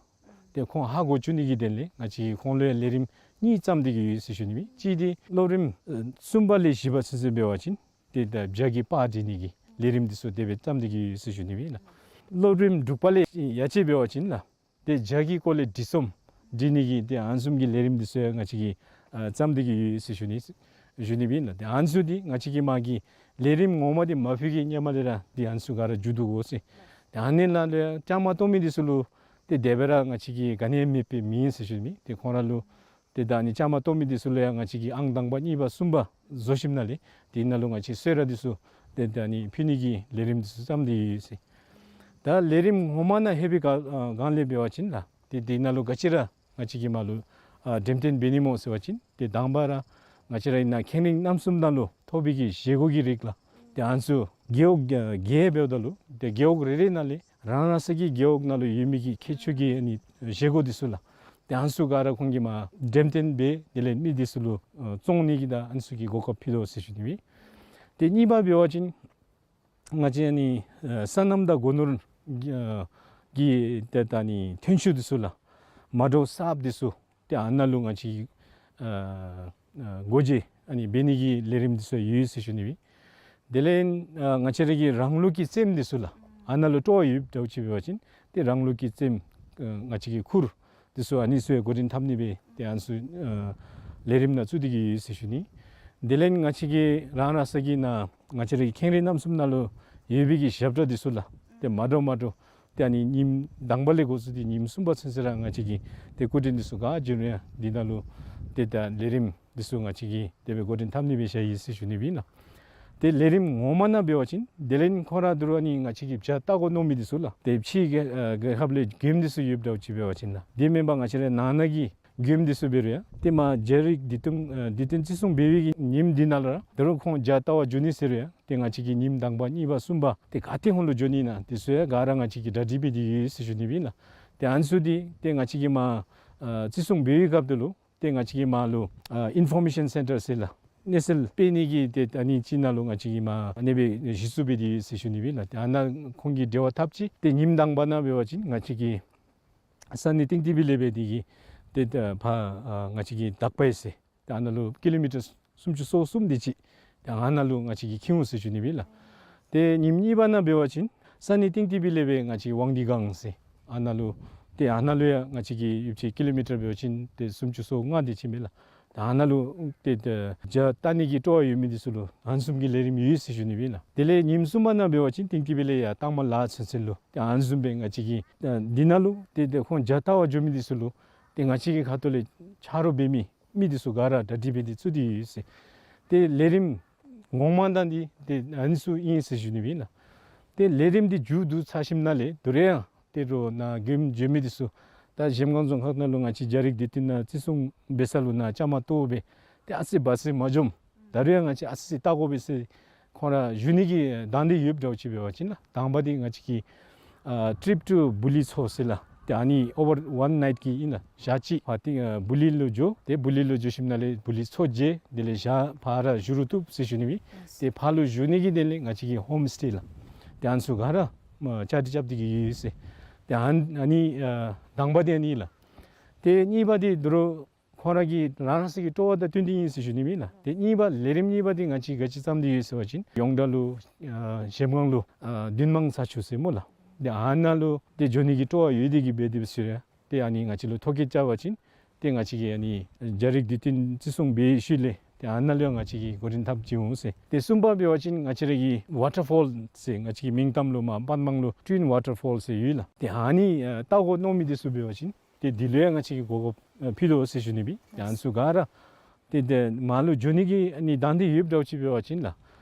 ཏེ་ཁོང་ཧ་གོ་བཅུག་ནི་གི་དོན་ལས་ང་བཅས་ཁོང་ལུ་ཡང་ལས་རིམ་གཉིས་བརྩམས་ཏེ་གིས་ཡོད་ཟེར་ཞུ་ནི་སྦེ། གཅིག་འདི་སློབ་རིམ་ཨ་གསུམ་པ་ལས་བཞི་པ་ཚུན་ཚོད་འབད་བ་ཅིན་ཏེ་ད་ཇ་གི་པར་འབྲི་ནི་གི་ལས་རིམ་འདི་ཚུ་དེ་སྦེ་བརྩམས་ཏེ་གིས་ཡོད་ཟེར་ཞུ་ནི་སྦེ་ལགས། སློབ་རིམ་དྲུག་པ་ལས་ཡར་ཅིག་འབད་བ་ཅིན་ལགས། ཏེ་ཇ་གི་སྐོར་ལས་འབྲི་རྩོམ་འབྲི་ནི་གི་ཏེ་ཨ་ནི་བཟུམ་གྱི་ལས་རིམ་འདི་ཚུ་ཡང་ང་བཅས་ཀྱིས་ཨ་བརྩམས་ཏེ་གིས་ཡོད་ཟེར་ཞུ་ནི་ཞུ་ནི་སྦེ་ལགས། ཏེ་ཨ་ནི་ཚུ་འདི་ང་བཅས་ཀྱི་མ་གི་ལས་རིམ་ངོ་མ་འདི་མ་ཕུལ་གྱི་སྔོན་མ་ལས་ར་ཏེ་ཨ་ནི་ཚུ་ག་ར་མཇུག་བསྡུ་དགོ་ཟེར། ཏེ་ཨ་ནི་ལས་ལས་བཅའ་མར་གཏོགས་མི་འདི་ཚུ་ལུ་ཏེ་དེ་སྦེ་ར་ང་བཅས་ཀྱིས་ག་ནི་ཡང་མེད་པའི་མི་ཨིན་ཟེར་ཞུ་ནི། ཏེ་ཁོང་ར་ལུ་ཏེ་ད་ཨ་ནི་བཅའ་མར་གཏོགས་མི་འདི་ཚུ་ལུ་ཡང་ང་བཅས་ཀྱིས་ཨང་དང་པ་གཉིས་པ་གསུམ་པ་བཟོ་ཞིནམ་ལས་དེ་ནང་ལུ་ང་བཅས་གསོལ་རས་འདི་ཚུ་ཏེ་ད་ཨ་ནི་ཕུལ་ནི་གི་ལས་རིམ་འདི་ཚུ་བརྩམས་ཏེ་ཡོད་ཟེར། ད་ལས་རིམ་ངོ་མ་ནང་ལྷོད་པའི་སྒང་ལས་འབད་བ་ཅིན་ལགས། ཏེ་དེ་ནང་ལུ་ག་ཅི་ར་ང་བཅས་ཀྱིས་མར་ལུ་ཨ་འགྲེམས་སྟོན་འབད་ནི་སྨོ་ཟེར་བ་ཅིན་ཏེ་དང་པ་ར་ང་བཅས་ར་ཨིན་ན་ཁེངས་རིང་རྣམ་གསུམ་ནང་ལུ་ཐོབ་པའི་གི་བཞེས་སྒོ་གི་རིགས་ལགས། ཏེ་ཨ་ནི་ཚུ་རྒེད་འོག་བརྒྱད་འབདཝ་ད་ལུ་ཏེ་རྒེད་འོག་རེ་རེ་ནང་ལས་རང་རང་སོ་གི་རྒེད་འོག་ནང་ལུ་ཡོད་མི་གི་ཁྱད་ཆོས་ཀྱི་ཨ་ནི་བཞེས་སྒོ་འདི་ཚུ་ལགས། ཏེ་ཨ་ནི་ཚུ་ག་ར་ཁོང་གིས་མར་འགྲེམས་སྟོན་འབད་དེ་ལས་མི་འདི་ཚུ་ལུ་ཨ་བཙོང་ནི་གི་དང་ཨ་ནི་ཚུ་གི་གོ་སྐབས་ཕུལ་དོ་ཟེར་ཞུ་ནི་སྦེ། ཏེ་གཉིས་པ་འབད་བ་ཅིན་ང་བཅས་ཨ་ནི་ཨ་སོ་ནམ་དང་སྒོ་ནོར་གྱི་ཨ་གི་ཏེ་ད་ཨ་ནི་ཐོན་ཤུགས་འདི་ཚུ་ལགས། མ་འདྲཝ་གསརཔ་འདི་ཚུ་ཏེ་ཨ་ནཱ་ལུ་ང་བཅས་ཨ་ཨ་སྒོ་འབྱེད་ཨ་ནི་འབད་ནི་གི་ལས་རིམ་འདི་ཚུ་ཡོད་ཟེར་ཞུ་ནི་སྦེ། དེ་ལས་ཨ་ང་བཅས་ར་གི་རང་ལུགས་ཀྱི་རྩེདམོ་འདི་ཚུ་ལགས། ཨ་ནཱ་ལུ་སྤྲོ་བ་ཡོདཔ་འདྲཝ་ཅིག་འབད་བ་ཅིན་ཏེ་རང་ལུགས་ཀྱི་རྩེདམོ་ཨ་ང་བཅས་ཀྱི་ཁུར་འདི་ཚུ་ཨ་ནི་ཚུ་ཡང་འགོ་འདྲེན་འཐབ་ནི་སྦེ་ཏེ་ཨ་ནི་ཚུ་ཨ་ལས་རིམ་ནང་བཙུགས་ཏེ་གིས་ཡོད་ཟེར་ཞུ་ནི། དེ་ལས་ང་བཅས་ཀྱི་རང་རང་སོ་གི་ནཱ་ང་བཅས་ར་གི་ཁེངས་རིང་རྣམ་གསུམ་ནང་ལུ་ཡོད་པའི་གི་ཞབས་ཁྲ་འདི་ཚུ་ལགས། ཏེ་མ་འདྲཝ་མ་འདྲཝ་ཏེ་ཨ་ནི་ཉིནམ་དང་པ་ལས་འགོ་བཙུགས་ཏེ་ཉིནམ་གསུམ་པ་ཚུན་ཚོད་ར་ང་བཅས་ཀྱིས་ཏེ་སྐུ་མགྲོན་འདི་ཚུ་ག་བྱོན་རུང་ཡང་འདི་ནང་ལུ་ཏེ་ད་ལས་རིམ་འདི་ཚུ་ང་བཅས་ཀྱིས་དེ་སྦེ་འགོ་འདྲེན་འཐབ་ནི་སྦེ་བཞག་ཡི་ཟེར་ཞུ་ནི་སྦེ་ཨིན་ལགས། ཏེ་ལས་རིམ་ངོ་མ་ནང་འབད་བ་ཅིན་དེ་ལས་ཁོང་ར་དོ་རུང་ཨ་ནི་ང་བཅས་ཀྱིས་ཇ་བཏབ་དགོ་མནོ་མི་འདི་ཚུ་ལགས། ཏེ་ཕྱིའི་རྒྱལ་ཨ་རྒྱལ་ཁབ་ལས་མགྱོནམ་འདི་ཚུ་ཡོདཔ་འདྲཝ་ཅིག་འབད་བ་ཅིན་ལགས། དེ་མེན་པར་ང་བཅས་ར་ནང་ན་གི་མགྱོནམ་འདི་ཚུ་འབད་རུང་ཡང་ཏེ་མར་ཇ་རིགས་དུས་སྟོན་ཨ་དུས་སྟོན་བརྩི་སྲུང་འབད་བའི་གི་ཉིནམ་འདི་ནང་ལུ་ར་དོ་རུང་ཁོང་ཇ་བཏབ་པར་འགྱོ་ནི་ཟེར་རུང་ཡང་ཏེ་ང་བཅས་ཀྱིས་ཉིནམ་དང་པ་གཉིས་པ་གསུམ་པ་ཏེ་ག་ཏེ་ཁོང་ལུ་འགྱོ་ནི་ཨིན་ན་འདི་ཚུ་ཡང་ག་ར་ང་བཅས་ཀྱིས་གྲ་སྒྲིག་འབད་དེ་ཡོད་ཟེར་ཞུ་ནི་སྦེ་ཨིན་ལགས། ཏེ་ཨ་ནི་ཚུ་འདི་ཏེ་ང་བཅས་ཀྱིས་མར་ཨ་བརྩི་སྲུང་འབད་བའི་སྐབས་འདི་ལུ་ཏེ་ང་བཅས་ཀྱིས་མར་ལུ་ཨ་ཨིན་ཕོར་མེ་ཤཱན་སེན་ཊར་ཟེར་ལགས། གནས་ཚུལ་སྤེལ་ནི་གི་ཏེ་ཨ་ནི་ཅིག་ནང་ལུ་ང་བཅས་ཀྱིས་མར་ཨ་ནི་སྦེ་གཞི་བཙུགས་འབད་དེ་ཡོད་ཟེར་ཞུ་ནི་སྦེ་ཨིན་ལགས། ཏེ་ཨ་ནཱ་ཁོང་གིས་འབྲེལ་བ་འཐབ་ཅི། ཏེ་ཉིནམ་དང་པ་ནང་འབད་བ་ཅིན་ང་བཅས་ཀྱིས་ས་གནས་ཏིང་ཏི་བི་ལས་འབད་དེ་གིས་ཏེ་ད་ཕར་ཨ་ང་བཅས་ཀྱི་དག་པའི་ཟེར་ཏེ་ཨ་ནཱ་ལུ་ཀི་ལོ་མི་ཊར་སུམ་ཅུ་སོ་གསུམ་དེ་ཅིག་ཏེ་ཨ་ནཱ་ལུ་ང་བཅས་ཀྱིས་འཁྱིད་འོང་ཟེར་ཞུ་ནི་སྦེ་ཨིན་ལགས། ཏེ་ཉིནམ་གཉིས་པ་ནང་འབད་བ་ཅིན་ས་གནས་ཏིང་ཏི་བི་ལས་འབད་ང་བཅས་ཝང་ཏི་སྒང་ཟེར་ཨ་ནཱ་ལུ་ཏེ་ཨ་ནཱ་ལུ་ཡང་ང་བཅས་ཀྱིས་ཡོདཔ་ཅིག་ཀི་ལོ་མི་ཊར་འབད་བ་ཅིན་ཏེ་སུམ་ཅུ་སོ་ལྔ་དེ་ཅིག་མས་ལགས། ཏེ་ཨ་ནཱ་ལུ་ཏེ་ད་ཇ་བཏབ་ནི་གི་སྤྲོ་བ་ཡོད་མི་འདི་ཚུ་ལུ་ཨ་ནི་བཟུམ་གྱི་ལས་རིམ་ཡོད་ཟེར་ཞུ་ནི་སྦེ་ཨིན་ལགས། དེ་ལས་ཉིནམ་གསུམ་པ་ནང་འབད་བ་ཅིན་ཏིང་ཏི་བི་ལས་ཡར་ཏང་མ་ལ་ཚུན་ཚོད་ལུ་ཏེ་ཨ་ནི་བཟུམ་སྦེ་ང་བཅས་ཀྱིས་ཨ་འདི་ནང་ལུ་ཏེ་ཏེ་ཁོང་ཇ་བཏབ་པར་འགྱོ་མི་འདི་ཚུ་ལུ་ཏེ་ང་བཅས་ཀྱི་ཁ་ཐུག་ལས་ཆ་རོགས་འབད་མི་མི་འདི་ཚུ་ག་ར་གྲ་སྒྲིག་འབད་དེ་བཙུགས་ཏེ་ཡོད་ཟེར། ཏེ་ལས་རིམ་ངོ་མ་དང་འདི་ཏེ་ཨ་ནི་ཚུ་ཨིན་ཟེར་ཞུ་ནི་སྦེ་ཨིན་ལགས། ཏེ་ལས་རིམ་འདི་མཇུག་བསྡུ་ཚར་ཞིནམ་ལས་དོ་རུང་ཡང་ཏེ་རོགས་ནཱ་མགྱོནམ་འགྱོ་མི་འདི་ཚུ་ད་གཞལམ་སྒང་རྫོང་ཁག་ནང་ལུ་ང་བཅས་ཇ་རིགས་དུས་སྟོན་ནང་བརྩི་སྲུང་འབད་ས་ལུ་ནཱ་བཅའ་མར་གཏོགས་སྦེ་ཏེ་ཨ་ཙི་བ་ཙི་མ་འཛོམས། ད་རུང་ཡང་ང་བཅས་ཨ་ཙི་ཙི་བལྟ་དགོ་པས་ཟེར་ཁོང་ར་ཞུ་ནི་གི་དང་འདོད་ཡོདཔ་འདྲཝ་ཅིག་འབད་བ་ཅིན་ལགས། དང་པ་འདི་ང་བཅས་ཀྱི་ཨ་ཊིརིཔ་ཊུ་བུ་ལི་མཚོ་ཟེར་ལགས། ཏེ་ཨ་ནི་ཨོ་བར་ཝཱན་ནའིཊ་གི་ཨིན་ལགས། ཞག་གཅིག་ཕར་ཏེ་ཨ་བུ་ལི་ལུ་འགྱོ། ཏེ་བུ་ལི་ལུ་འགྱོ་ཞིནམ་ལས་བུ་ལི་མཚོ་མཇལ། དེ་ལས་ཞག་ཕར་ར་བཞུགས་རུང་བཏུབ་ཟེར་ཞུ་ནི་ཨིན། ཏེ་ཕར་ལུ་བཞུགས་ནི་གི་དེ་ལས་ང་བཅས་ཀྱི་ཧོམ་སི་ཊེ་ལགས། ཏེ་ཨ་ནི་ཚུ་ག་ར་མ་བཅའ་སྒྲིག་རྐྱབ་སྟེ་གི་ཡོད་ཟེར། ཏེ་ཨ་ཨ་ནི་ཨ་དང་པ་འདི་ཨ་ནི་ལགས། ཏེ་གཉིས་པ་འདི་དོ་རུང་ཁོང་ར་གི་རང་རང་སོའི་གི་སྤྲོ་བ་དང་བསྟུན་ཏེ་ཨིན་ཟེར་ཞུ་ནི་ཨིན་ལགས། ཏེ་གཉིས་པ་ལས་རིམ་གཉིས་པ་འདི་ང་བཅས་ག་ཅི་བརྩམས་ཏེ་ཡོད་ཟེར་བ་ཅིན་ཡོངས་གྲགས་ལུ་ཨ་གཞལམ་སྒང་ལུ་ཨ་བདུན་མང་ས་ཆུ་ཟེར་སྨོ་ལགས། ཏེ་ཨ་ནཱ་ལུ་ཏེ་འགྱོ་ནི་གི་སྤྲོ་བ་ཡོད་དེ་གིས་འབད་དེ་འབད་ཟེར་རུང་ཏེ་ཨ་ནི་ང་བཅས་ལུ་ཐོ་བཀོད་རྐྱབ་པ་ཅིན་ཏེ་ང་བཅས་ཀྱིས་ཨ་ནི་རྒྱ་རིགས་དུས་སྟོན་བརྩི་སྲུང་འབད་བའི་ཤུལ་ལས་ཏེ་ཨ་ནཱ་ལུ་ཡང་ང་བཅས་ཀྱིས་འགོ་འདྲེན་འཐབ་བྱིན་འོང་ཟེར། ཏེ་གསུམ་པ་འབད་བ་ཅིན་ང་བཅས་ར་གི་ཝ་ཊར་ཕོལ་ཟེར་ང་བཅས་ཀྱི་མིང་གཏམ་ལུ་མར་པདྨང་ལུ་ཊུ་ཝིན་ཝ་ཊར་ཕོལ་ཟེར་ཡོད་ལགས། ཏེ་ཨ་ནི་ཨ་བལྟ་དགོ་མནོ་མི་འདི་ཚུ་འབད་བ་ཅིན་ཏེ་འདི་ལུ་ཡང་ང་བཅས་ཀྱིས་གོ་སྐབས་ཨ་ཕུལ་དོ་ཟེར་ཞུ་ནི་ཨིན། ཏེ་ཨ་ནི་ཚུ་ག་ར་ཏེ་ཏེ་མར་ལུ་འགྱོ་ནི་གི་ཨ་ནི་དང་འདོད་ཡོདཔ་འདྲཝ་ཅིག་འབད་བ་ཅིན་ལགས།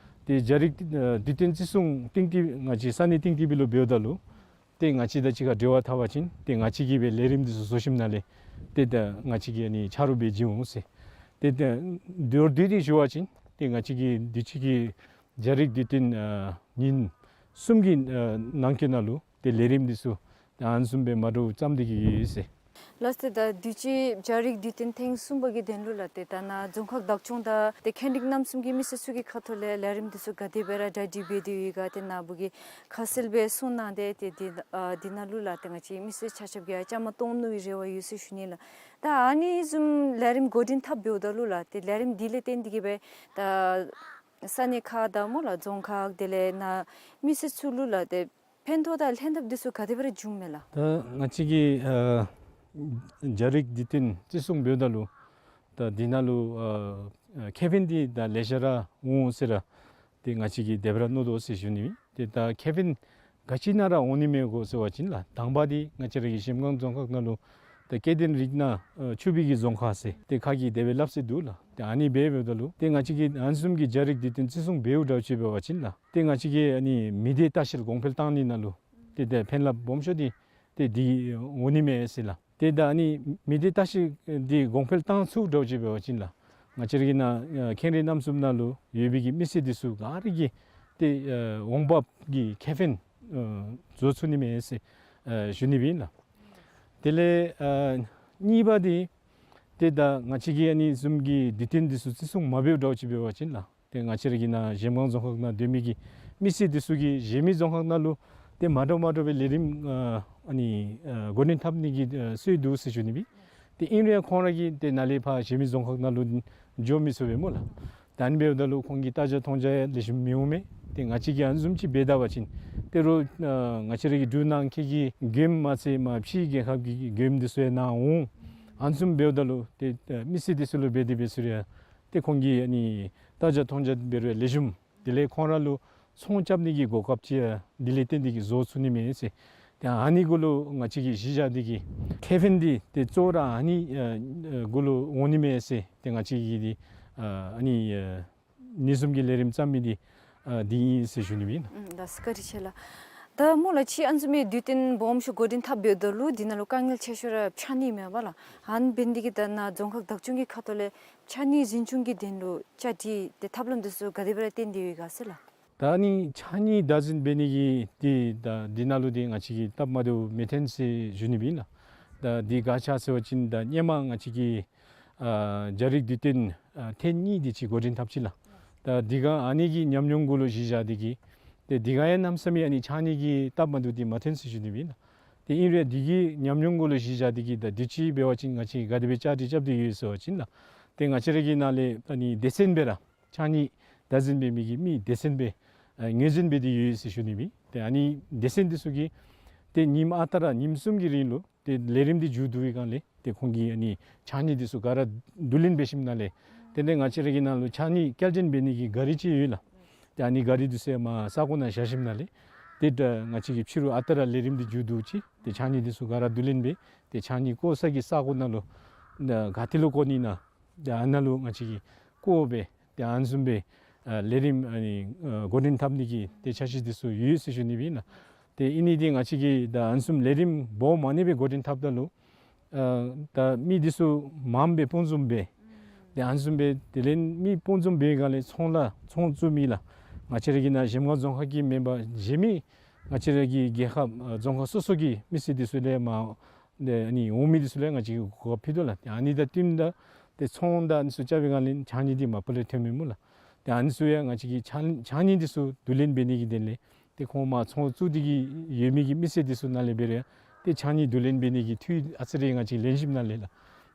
ཏེ་རྒྱ་རིགས་ཨ་དུས་སྟོན་བརྩི་སྲུང་སྟེང་ཏེ་ང་བཅས་ས་གནས་སྟེང་ཏེ་འབད་ལུ་འབདཝ་ད་ལུ་ཏེ་ང་བཅས་དང་གཅིག་ཁར་འབྲེལ་བ་འཐབ་པ་ཅིན་ཏེ་ང་བཅས་ཀྱིས་སྦེ་ལས་རིམ་འདི་ཚུ་བཟོ་ཞིནམ་ལས་ཏེ་ད་ང་བཅས་ཀྱིས་ཨ་ནི་ཆ་རོགས་འབད་བྱིན་འོང་ཟེར། ཏེ་ད་མདོར་བསྡུས་ཏེ་ཞུ་བ་ཅིན་ཏེ་ང་བཅས་ཀྱིས་དུས་ཅི་གི་རྒྱ་རིགས་དུས་སྟོན་ཨ་ཉིན་གསུམ་གྱི་ཨ་ནང་འཁོད་ནང་ལུ་ཏེ་ལས་རིམ་འདི་ཚུ་ཏེ་ཨ་ནི་བཟུམ་སྦེ་མ་འདྲཝ་བརྩམས་ཏེ་གི་ཡོད་ཟེར། ལགས་སོ། ཏེ་ད་དུས་ཅི་རྒྱ་རིགས་དུས་སྟོན་ཐེངས་གསུམ་པ་གི་དོན་ལུ་ལགས་ཏེ་ད་ནཱ་རྫོང་ཁག་བདག་སྐྱོང་དང་ཏེ་ཁེན་ཌིག་རྣམ་གསུམ་གྱི་མི་སེར་ཚུ་གི་ཁ་ཐུག་ལས་ལས་རིམ་འདི་ཚུ་ག་དེ་སྦེ་ར་གྲ་སྒྲིག་འབད་དེ་ཡོད་ག་ཏེ་ནཱ་བུ་གིས་ཁ་གསལ་སྦེ་གསུང་གནང་སྟེ་ཏེ་འདི་ཨ་འདི་ནང་ལུ་ལགས་ཏེ་ང་བཅས་མི་སེར་ཆ་ཁྱབ་ཀྱིས་ཡང་བཅའ་མར་གཏོགས་ནི་གི་རེ་བ་ཡོད་ཟེར་ཞུ་ནི་ལགས། ད་ཨ་ནི་བཟུམ་ལས་རིམ་འགོ་འདྲེན་འཐབ་འབདཝ་ད་ལུ་ལགས་ཏེ་ལས་རིམ་འདི་ལས་བརྟེན་ཏེ་གི་སྦེ་ད་ས་གནས་ཁག་དང་སྨོ་ལགས་རྫོང་ཁག་དེ་ལས་ནཱ་མི་སེར་ཚུ་ལུ་ལགས་ཏེ་ཕན་ཐོགས་དང་ལྷན་ཐབས་འདི་ཚུ་ག་དེ་སྦེ་ར་བྱུངམ་མས་ལགས། ད་ང་བཅས་ཀྱིས་ཨ་རྒྱ་རིགས་དུས་སྟོན་བརྩི་སྲུང་འབདཝ་ད་ལུ་ད་འདི་ནང་ལུ་ཨ་ཨ་ཁེ་ཕན་འདི་ད་ལེ་ཤ་ར་འོང་ཟེར་ར་ཏེ་ང་བཅས་ཀྱིས་དེ་སྦེ་ར་མནོ་དོ་ཟེར་ཞུ་ནི་ཨིན། ཏེ་ད་ཁེ་ཕན་ག་ཅི་ནང་ར་འོང་ནི་མས་གོ་ཟེར་བ་ཅིན་ལགས་དང་པ་འདི་ང་བཅས་ར་གི་གཞལམ་སྒང་རྫོང་ཁག་ནང་ལུ་ད་སྐྱེ་ལྡན་རིགས་སྣ་ཨ་ཕྱུག་པའི་གི་རྫོང་ཁག་ཟེར་ཏེ་ཁ་གིས་དེ་སྦེ་སླབ་སྲོལ་འདུག་ལགས། ཏེ་ཨ་ནི་སྦེ་འབདཝ་ད་ལུ་ཏེ་ང་བཅས་ཀྱིས་ཨ་ནི་བཟུམ་གྱི་རྒྱ་རིགས་དུས་སྟོན་བརྩི་སྲུང་འབདཝ་འདྲཝ་ཅིག་འབད་བ་ཅིན་ལགས་ཏེ་ང་བཅས་ཀྱི་ཨ་ནི་མི་སྡེ་ལྟ་བཤལ་གོང་འཕེལ་བཏང་ནི་ནང་ལུ་ཏེ་ཏེ་ཕན་རླབས་སྦོམ་ཤོས་འདི་ཏེ་འདི་འོང་ནི་མས་ཟེར་ལགས། ཏེ་ད་ཨ་ནི་མི་སྡེ་ལྟ་བཤལ་འདི་གོང་འཕེལ་བཏང་ཚུགསཔ་འདྲཝ་ཅིག་འབད་བ་ཅིན་ལགས་ང་བཅས་ར་གི་ནཱ་ཨ་ཁེངས་རིགས་རྣམ་གསུམ་ནང་ལུ་ཡོད་པའི་གི་མི་སེར་འདི་ཚུ་ག་ར་གིས་ཏེ་ཨ་འོང་འབབ་ཀྱི་ཁེ་ཕན་ཨ་བཟོ་ཚུགས་ནི་མས་ཟེར་ཨ་ཞུ་ནི་སྦེ་ཨིན་ལགས། དེ་ལས་ཨ་གཉིས་པ་འདི་ཏེ་ད་ང་བཅས་ཀྱིས་ཨ་ནི་བཟུམ་གྱི་དུས་སྟོན་འདི་ཚུ་བརྩི་སྲུང་མ་འབདཝ་འདྲཝ་ཅིག་འབད་བ་ཅིན་ལགས་ཏེ་ང་བཅས་ར་གི་ནཱ་གཞལམ་སྒང་རྫོང་ཁག་ནང་སྡོད་མི་གི་མི་སེར་འདི་ཚུ་གིས་གཞན་མི་རྫོང་ཁག་ནང་ལུ་ཏེ་མ་འདྲཝ་མ་འདྲཝ་སྦེ་ལས་རིམ་ཨ་ཨ་ནི་ཨ་འགོ་འདྲེན་འཐབ་ནི་གི་ཨ་སྲོལ་འདུག་ཟེར་ཞུ་ནི་སྦེ། ཏེ་ཨིན་རུང་ཡང་ཁོང་ར་གིས་ཏེ་ནཱ་ལས་ཕར་གཞན་མི་རྫོང་ཁག་ནང་ལུ་འགྱོ་མི་ཚུགས་པས་སྨོ་ལགས། ད་ཨ་ནི་འབདཝ་ད་ལུ་ཁོང་གིས་ལྟ་རྒྱ་མཐོང་རྒྱ་ཡང་ལེགས་ཤོམ་མི་འོང་མས། ཏེ་ང་བཅས་ཀྱིས་ཨ་ནི་བཟུམ་ཅིག་འབད་ད་པ་ཅིན་ཏེ་རོགས་ཨ་ང་བཅས་ར་གི་འབྲུག་ནང་འཁོད་ཀྱི་མགྱོནམ་མ་ཚད་མར་ཕྱིའི་རྒྱལ་ཁབ་ཀྱི་མགྱོནམ་འདི་ཚུ་ཡང་ནཱ་འོང་། ཨ་ནི་བཟུམ་འབདཝ་ད་ལུ་ཏེ་ཨ་མི་སེར་འདི་ཚུ་ལུ་འབད་དེ་འབད་ཟེར་རུང་ཡང་ཏེ་ཁོང་གིས་ཨ་ནི་ལྟ་རྒྱ་མཐོང་རྒྱ་འབད་རུང་ཡང་ལེགས་ཤོམ། དེ་ལས་ཁོང་ར་ལུ་ཚོང་རྐྱབ་ནི་གི་གོ་སྐབས་ཅིག་ཡང་འདི་ལས་བརྟེན་ཏེ་གིས་བཟོ་ཚུགས་ནི་མས་ཟེར། ཏེ་ཨ་ནི་གུ་ལུ་ང་བཅས་ཀྱིས་གཞི་བཞག་སྟེ་གིས་ཁེ་ཕན་འདི་ཏེ་གཙོ་བོ་ར་ཨ་ནི་ཨ་གུ་ལུ་འོང་ནི་མས་ཟེར་ཏེ་ང་བཅས་ཀྱིས་འདི་ཨ་ཨ་ནི་ཨ་ཨ་ནི་བཟུམ་གྱི་ལས་རིམ་བརྩམ་མི་འདི་ཨ་འདི་ཨིན་ཟེར་ཞུ་ནི་སྦེ་ཨིན། ཨུམ་ལགས་སོ་བཀའ་དྲིན་ཆེ་ལགས། ད་སྨོ་ལགས་ཕྱི་ཨ་ནི་བཟུམ་མའི་དུས་སྟོན་སྦོམ་ཤོས་འགོ་འདྲེན་འཐབ་འབདཝ་ད་ལུ་འདི་ནང་ལུ་དཀའ་ངལ་ཆེ་ཤོས་ར་ཕྱགས་སྙིགས་མས་པ་ལགས། ཨ་ནི་འབད་ནི་འདི་གིས་ད་ནཱ་རྫོང་ཁག་བདག་སྐྱོང་གི་ཁ་ཐུག་ལས་ཕྱགས་སྙིགས་འཛིན་སྐྱོང་གི་དོན་ལུ་བཅའ་སྒྲིག་ཏེ་ཐབས་ལམ་འདི་ཚུ་ག་དེ་སྦེ་ར་བཏོན་ཏེ་ཡོད་ག་ཟེར་ལགས། ད་ཨ་ནི་ཕྱགས་སྙིགས་བདག་འཛིན་འབད་ནི་གི་འདི་ད་འདི་ནང་ལུ་འདི་ང་བཅས་ཀྱིས་སྟབས་མ་བདེཝ་མི་ཐོན་ཟེར་ཞུ་ནི་སྦེ་ཨིན་ལགས། ད་འདི་ག་ཅི་ཟེར་བ་ཅིན་ད་ཧེ་མ་ང་བཅས་ཀྱིས་ཨ་རྒྱ་རིགས་དུས་སྟོན་ཨ་ཐེངས་གཉིས་དེ་ཅིག་འགོ་འདྲེན་འཐབ་ཅི་ལགས། ད་འདི་ག་ཨ་ནི་གི་ཉམས་མྱོང་གུ་ལུ་གཞི་བཞག་སྟེ་གིས་ཏེ་འདི་ག་ཡང་གནམ་མེད་ས་མེད་ཨ་ནི་ཕྱགས་སྙིགས་ཀྱི་སྟབས་མ་བདེཝ་འདི་མ་ཐོན་ཟེར་ཞུ་ནི་སྦེ་ཨིན་ལགས། ཏེ་ཨིན་རུང་འདི་གི་ཉམས་མྱོང་གུ་ལུ་གཞི་བཞག་སྟེ་གིས་ད་དུས་ཅི་འབད་བ་ཅིན་ང་བཅས་ག་དེ་སྦེ་བཅའ་སྒྲིག་རྐྱབ་སྟེ་ཡོད་ཟེར་བ་ཅིན་ལགས། ཏེ་ང་བཅས་ར་གི་ནཱ་ལས་ཨ་ནི་སྡེ་ཚན་སྦེ་ར་ཕྱགས་སྙིགས་བདག་འཛིན་འབད་མི་གི་མི་སྡེ་ཚན་སྦེ་ཨ་ངོས་འཛིན་འབད་དེ་ཡོད་ཟེར་ཞུ་ནི་སྦེ། ཏེ་ཨ་ནི་སྡེ་ཚན་འདི་ཚུ་གིས་ཏེ་ཉིནམ་ཨ་རྟག་ར་ཉིནམ་གསུམ་གྱི་རིང་ལུ་ཏེ་ལས་རིམ་འདི་མཇུག་བསྡུ་བའི་སྒང་ལས་ཏེ་ཁོང་གིས་ཨ་ནི་ཕྱགས་སྙིགས་འདི་ཚུ་ག་ར་བསྡུ་ལེན་འབད་ཞིནམ་ལས་དེ་ལས་ང་བཅས་ར་གི་ནཱ་ལུ་ཕྱགས་སྙིགས་བསྐྱར་སྦྱོང་འབད་ནི་གི་གཱ་རི་ཅིག་ཡོད་ལགས། ཏེ་ཨ་ནི་གཱ་རི་འདི་ཚུ་མར་ས་གོ་ནང་བཞག་ཞིནམ་ལས་ཏེ་ད་ང་བཅས་ཀྱིས་ཕྱི་རུ་ཨ་རྟག་ར་ལས་རིམ་འདི་མཇུག་བསྡུ་ཅི། ཏེ་ཕྱགས་སྙིགས་འདི་ཚུ་ག་ར་བསྡུ་ལེན་འབད་ཏེ་ཕྱགས་སྙིགས་བཀོ་ས་གི་ས་གོ་ནང་ལུ་ད་ག་ཏེ་ལུ་བཀོ་ནི་ན་ད་ཨ་ནཱ་ལུ་ང་བཅས་ཀྱིས་བཀོ་སྦེ་ཏེ་ཨ་ནི་བཟུམ་སྦེ་ཨ་ལས་རིམ་ཨ་ནི་ཨ་འགོ་འདྲེན་འཐབ་ནི་གི་ཏེ་འཆར་གཞི་འདི་ཚུ་ཡོད་ཟེར་ཞུ་ནི་སྦེ་ཨིན་ལགས། ཏེ་ཨིན་ནི་འདི་ང་བཅས་ཀྱིས་ད་ཨ་ནི་བཟུམ་ལས་རིམ་སྦོམ་ཨ་ནི་སྦེ་འགོ་འདྲེན་འཐབ་ད་ལུ་ཨ་ད་མི་འདི་ཚུ་མངམ་སྦེ་སྤུངས་འཛོམས་འབད་ཏེ་ཨ་ནི་བཟུམ་སྦེ་དེ་ལས་མི་སྤུངས་འཛོམས་འབད་སྒང་ལས་ཚོང་ལཱ་ཚོང་བཙུགས་མི་ལགས། ང་བཅས་ར་གི་ནཱ་གཞལམ་སྒང་རྫོང་ཁག་གི་མེན་པར་གཞན་མི་ ང་བཅས་ར་གི་རྒྱལ་ཁབ་ཨ་རྫོང་ཁག་སོ་སོ་གི་མི་སེར་འདི་ཚུ་ལས་མར་ཏེ་ཨ་ནི་འོང་མི་འདི་ཚུ་ལུ་ཡང་ང་བཅས་ཀྱིས་གོ་སྐབས་ཕུལ་དོ་ལགས། ཏེ་ཨ་ནི་དང་བསྟུནམ་ད་ཏེ་ཚོང་དང་ཨ་ནི་ཚུ་རྐྱབ་པའི་སྒང་ལས་ཕྱགས་སྙིགས་འདི་མ་པ་ལས་ཐོན་མི་སྨོ་ལགས། ཏེ་ཨ་ནི་ཚུ་ཡང་ང་བཅས་ཀྱིས་ཕྱགས་ཕྱགས་སྙིགས་འདི་ཚུ་བསྡུ་ལེན་འབད་ནི་གི་དོན་ལས་ཏེ་ཁོང་མར་ཚོང་བཙུགས་ཏེ་གི་ཡོད་མི་གི་མི་སེར་འདི་ཚུ་ནང་ལས་འབད་རུང་ཡང་ཏེ་ཕྱགས་སྙིགས་བསྡུ་ལེན་འབད་ནི་གི་འཐུས་ཨ་ཙི་རེ་ང་བཅས་ལེགས་ཤོམ་ནང་ལས་ལགས།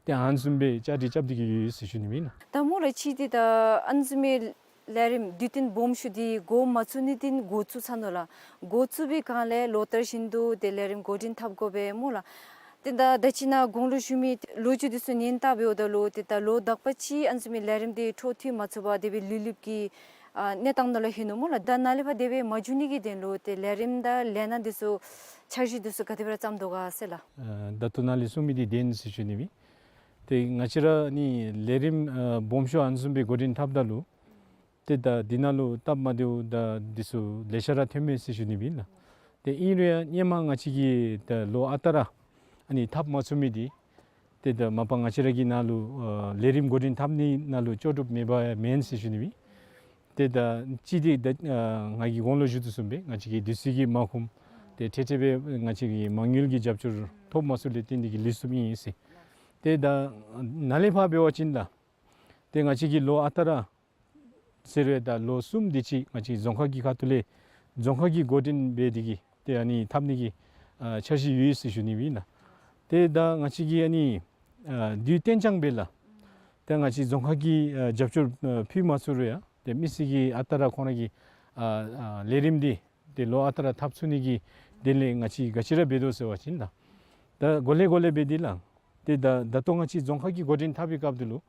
ཏེ་ཨ་ནི་བཟུམ་སྦེ་བཅའ་སྒྲིག་རྐྱབ་སྟེ་གི་ཡོད་ཟེར་ཞུ་ནི་ཨིན་ལགས། ད་སྨོ་ལགས་ཅིག་འདི་ད་ཨ་ནི་བཟུམ་མའི་ལས་རིམ་དུས་སྟོན་སྦོམ་ཤོས་འདི་འགོ་མ་བཙུགས་ནི་འདི་འགོ་བཙུགས་ཚར་ནུག་ལགས། འགོ་བཙུགས་པའི་སྒང་ལས་ལོ་ལྟར་བཞིན་དུ་ཏེ་ལས་རིམ་འགོ་འདྲེན་འཐབ་དགོ་པས་སྨོ་ལགས། ཏེ་ད་ད་ཅི་ནཱ་གོང་ལུ་ཞུ་མི་ལོ་རྒྱུས་འདི་ཚུ་ཉན་བལྟ་འབདཝ་ད་ལུ་ཏེ་ད་ལོ་དག་པ་ཅིག་ཨ་ནི་བཟུམ་མའི་ལས་རིམ་འདི་འཕྲོ་མཐུད་མ་ཚུགས་པར་དེ་སྦེ་ལུས་ལུསཔ་གི་ཨ་གནས་སྟངས་ནང་ལུ་ལྷོད་ནུག་སྨོ་ལགས། ད་ནཱ་ལས་ཕར་དེ་སྦེ་མ་འགྱོ་ནི་གི་དོན་ལུ་ཏེ་ལས་རིམ་དང་ལས་སྣ་འདི་ཚུ་འཆར་གཞི་འདི་ཚུ་ག་དེ་སྦེ་ར་བརྩམས་དོ་ག་ཟེར་ལགས། ཨ་ད་ལྟོ་ནཱ་ལས་གསུངས་མི་འདི་བདེན་ཟེར་ཞུ་ནི་ཨིན། ཏེ་ང་བཅས་ར་ནི་ལས་རིམ་ཨ་སྦོམ་ཤོས་ཨ་ནི་བཟུམ་སྦེ་འགོ་འདྲེན་འཐབ་ད་ལུ་ཏེ་ད་འདི་ནང་ལུ་སྟབས་མ་བདེཝ་དང་འདི་ཚུ་ལེ་ཤ་ར་ཐོན་མས་ཟེར་ཞུ་ནི་ཨིན་ལགས། ཏེ་ཨིན་རུང་ཡང་སྔོན་མ་ང་བཅས་ཀྱིས་ད་ལོ་ཨ་རྟག་ར་ཨ་ནི་འཐབ་མ་ཚུགས་མི་འདི་ཏེ་ད་མ་པ་ང་བཅས་ར་གི་ནང་ལུ་ཨ་ལས་རིམ་འགོ་འདྲེན་འཐབ་ནི་ནང་ལུ་ལྕོགས་གྲུབ་མེད་པ་ཡང་མེན་ཟེར་ཞུ་ནི་ཨིན། ཏེ་ད་ཅིག་འདི་ད་ཨ་ང་གིས་གོང་ལུ་ཞུ་དོ་བཟུམ་སྦེ་ང་བཅས་ཀྱི་དུས་ཚོད་ཀྱིས་མ་ཁོམ། ཏེ་འཕྲལ་འཕྲལ་སྦེ་ང་བཅས་ཀྱིས་མ་དངུལ་གྱི་རྒྱབ་སྐྱོར་ཐོབ་མ་ཚུགསཔ་ལས་བརྟེན་ཏེ་གིས་ལུས་སོཔ་ཨིན་ཟེར། ཏེ་ད་ནཱ་ལས་ཕར་འབད་བ་ཅིན་ལགས། ཏེ་ང་བཅས་ཀྱིས་ལོ་ཨ་རྟག་ར་ཟེར་རུང་ད་ལོ་གསུམ་དེ་ཅིག་ང་བཅས་རྫོང་ཁག་གི་ཁ་ཐུག་ལས་རྫོང་ཁག་གིས་འགོ་འདྲེན་འབད་དེ་གིས་ཏེ་ཨ་ནི་འཐབ་ནི་གི་ཨ་འཆར་གཞི་ཡོད་ཟེར་ཞུ་ནི་ཨིན་ལགས། ཏེ་ད་ང་བཅས་ཀྱིས་ཨ་ནི་ཨ་དུས་གཏན་འཇགས་སྦེ་ལགས། ཏེ་ང་བཅས་རྫོང་ཁག་གིས་ཨ་རྒྱབ་སྐྱོར་ཨ་ཕུལ་མ་ཚུགས་རུང་ཡང་ཏེ་མི་སེར་གྱིས་ཨ་རྟག་ར་ཁོང་ར་གི་ཨ་ཨ་ལས་རིམ་འདི་ཏེ་ལོ་ཨ་རྟག་ར་འཐབ་ཚུགས་ནི་གི་དོན་ལས་ང་བཅས་ག་ཅི་ར་འབད་དོ་ཟེར་བ་ཅིན་ལགས། ད་གོ་ལེ་གོ་ལེ་འབད་དེ་ལགས། ཏེ་ད་ད་ལྟོ་ང་བཅས་རྫོང་ཁག་གིས་འགོ་འདྲེན་འཐབ་པའི་སྐབས་འདི་ལུ་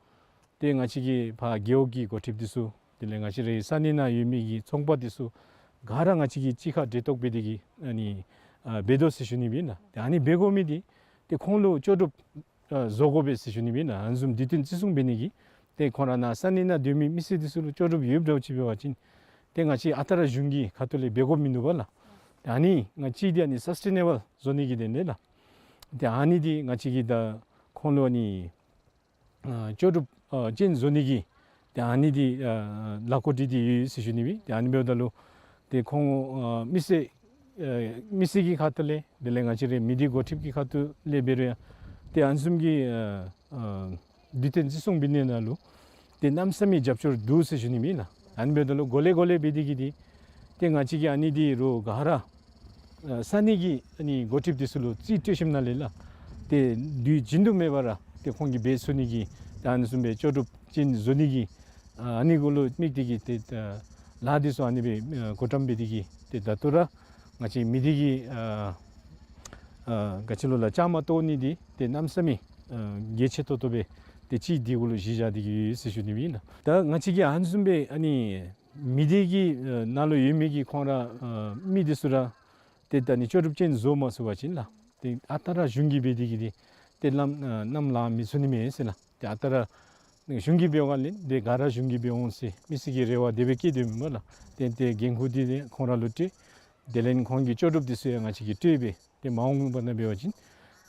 ཏེ་ང་བཅས་ཀྱི་ཕར་རྒེད་འོག་གི་འགོ་ཁྲིདཔ་འདི་ཚུ་དེ་ལས་ང་བཅས་རའི་ས་གནས་ནང་ཡོད་མི་གི་ཚོང་པ་འདི་ཚུ་ག་ར་ང་བཅས་ཀྱིས་གཅིག་ཁར་འབྲེལ་གཏོགས་འབད་དེ་གིས་ཨ་ནི་ཨ་འབད་དོ་ཟེར་ཞུ་ནི་ཨིན་ལགས། ཏེ་ཨ་ནི་འབད་དགོ་མི་འདི་ཏེ་ཁོང་ལུ་ལྕོགས་གྲུབ་ཨ་བཟོ་དགོ་པས་ཟེར་ཞུ་ནི་ཨིན་ལགས། ཨ་ནི་བཟུམ་དུས་སྟོན་བརྩི་སྲུང་འབད་ནི་གི་ཏེ་ཁོང་ར་ནཱ་ས་གནས་ནང་སྡོད་མི་མི་སེར་འདི་ཚུ་ལུ་ལྕོགས་གྲུབ་ཡོདཔ་འདྲཝ་ཅིག་འབད་བ་ཅིན་ཏེ་ང་བཅས་ཨ་རྟག་ར་གཞུང་གི་ཁ་ཐུག་ལས་འབད་དགོཔ་མིན་འདུག་པ་ལགས། ཏེ་ཨ་ནི་ང་བཅས་འདི་ཨ་ནི་སཱསི་ཊེ་ནེ་བཱལ་བཟོ་ནི་གི་དོན་ལས་ལགས། ཏེ་ཨ་ནི་འདི་ང་བཅས་ཀྱིས་ད་ཁོང་ལུ་ཨ་ནི་ཨ་ལྕོགས་གྲུབ་ཨ་ཅན་བཟོ་ནི་གི་ཏེ་ཨ་ནི་འདི་ཨ་ལས་འགུལ་འདི་འདི་ཡོད་ཟེར་ཞུ་ནི་ཨིན། ཏེ་ཨ་ནི་འབདཝ་ད་ལུ་ཏེ་ཁོང་ཨ་མི་སེར་ཨ་མི་སེར་གྱི་ཁ་ཐུག་ལས་དེ་ལས་ང་བཅས་རའི་མི་སྡེ་འགོ་ཁྲིདཔ་ཀྱི་ཁ་ཐུག་ལས་འབད་རུང་ཡང་ཏེ་ཨ་ནི་བཟུམ་གྱི་ཨ་ཨ་དུས་སྟོན་བརྩི་སྲུང་འབད་ནི་ནང་ལུ་ཏེ་གནམ་མེད་ས་མེད་རྒྱབ་སྐྱོར་འདུག་ཟེར་ཞུ་ནི་ཨིན་ལགས། ཨ་ནི་འབདཝ་ད་ལུ་གོ་ལེ་གོ་ལེ་འབད་དེ་གིས་འདི་ཏེ་ང་བཅས་ཀྱིས་ཨ་ནི་འདི་རུ་ག་ར་ཨ་ས་གནས་ཀྱི་ཨ་ནི་འགོ་ཁྲིདཔ་འདི་ཚུ་ལུ་རྩིས་སྤྲོད་ཞིནམ་ལས་ལགས། ཏེ་དུས་རྒྱུན་དུ་མེད་པར་ཏེ་ཁོང་གིས་འབད་ཚུགས་ནི་གི་ཏེ་ཨ་ནི་བཟུམ་སྦེ་ལྕོགས་གྲུབ་ཅན་བཟོ་ནི་གི་ཨ་ནི་གུ་ལུ་དམིགས་ཏེ་གིས་ཏེ་ལཱ་འདི་ཚུ་ཨ་ནི་སྦེ་ཨ་འགོ་འདྲེན་འབད་དེ་གིས་ཏེ་ད་ལྟོ་ར་ང་བཅས་མི་སྡེ་གི་ཨ་ཨ་ག་ཅི་ལོ་ལགས་བཅའ་མར་གཏོགས་ནི་འདི་ཏེ་གནམ་མེད་ས་མེད་ཨ་གལ་ཆེ་ཏོག་ཏོ་སྦེ་ཏེ་ཅིག་འདི་གུ་ལུ་གཞི་བཞག་སྟེ་གིས་ཡོད་ཟེར་ཞུ་ནི་ཨིན་ལགས། ད་ང་བཅས་ཀྱིས་ཨ་ནི་བཟུམ་སྦེ་ཨ་ནི་མི་སྡེ་གི་ཨ་ནང་ལུ་ཡོད་མི་གི་ཁོང་ར་ཨ་མི་འདི་ཚུ་ར་ཏེ་ད་ཨ་ནི་ལྕོགས་གྲུབ་ཅན་བཟོ་མ་ཚུགས་པ་ཅིན་ལགས། ཏེ་ཨ་རྟག་ར་གཞུང་གིས་འབད་དེ་གིས་འདི་ཏེ་ལམ་ཨ་གནམ་ལངས་མི་ཚུགས་ནི་མས་ཟེར་ལགས། ཏེ་ཨ་རྟག་ར་གཞུང་གིས་འབད་བའི་སྒང་ལས་ཏེ་ག་ར་གཞུང་གིས་འབད་འོང་ཟེར་མི་སེར་གྱི་རེ་བ་དེ་སྦེ་བསྐྱེད་དེ་མེན་པ་ལགས། ཏེ་ཏེ་འགན་ཁུར་འདི་ཏེ་ཁོང་ར་ལུ་སྤྲོད། དེ་ལས་ཁོང་གི་ལྕོགས་གྲུབ་འདི་ཚུ་ཡང་ང་བཅས་ཀྱིས་སྤྲོད་སྦེ་ཏེ་མ་འོངས་པ་ནང་འབད་བ་ཅིན་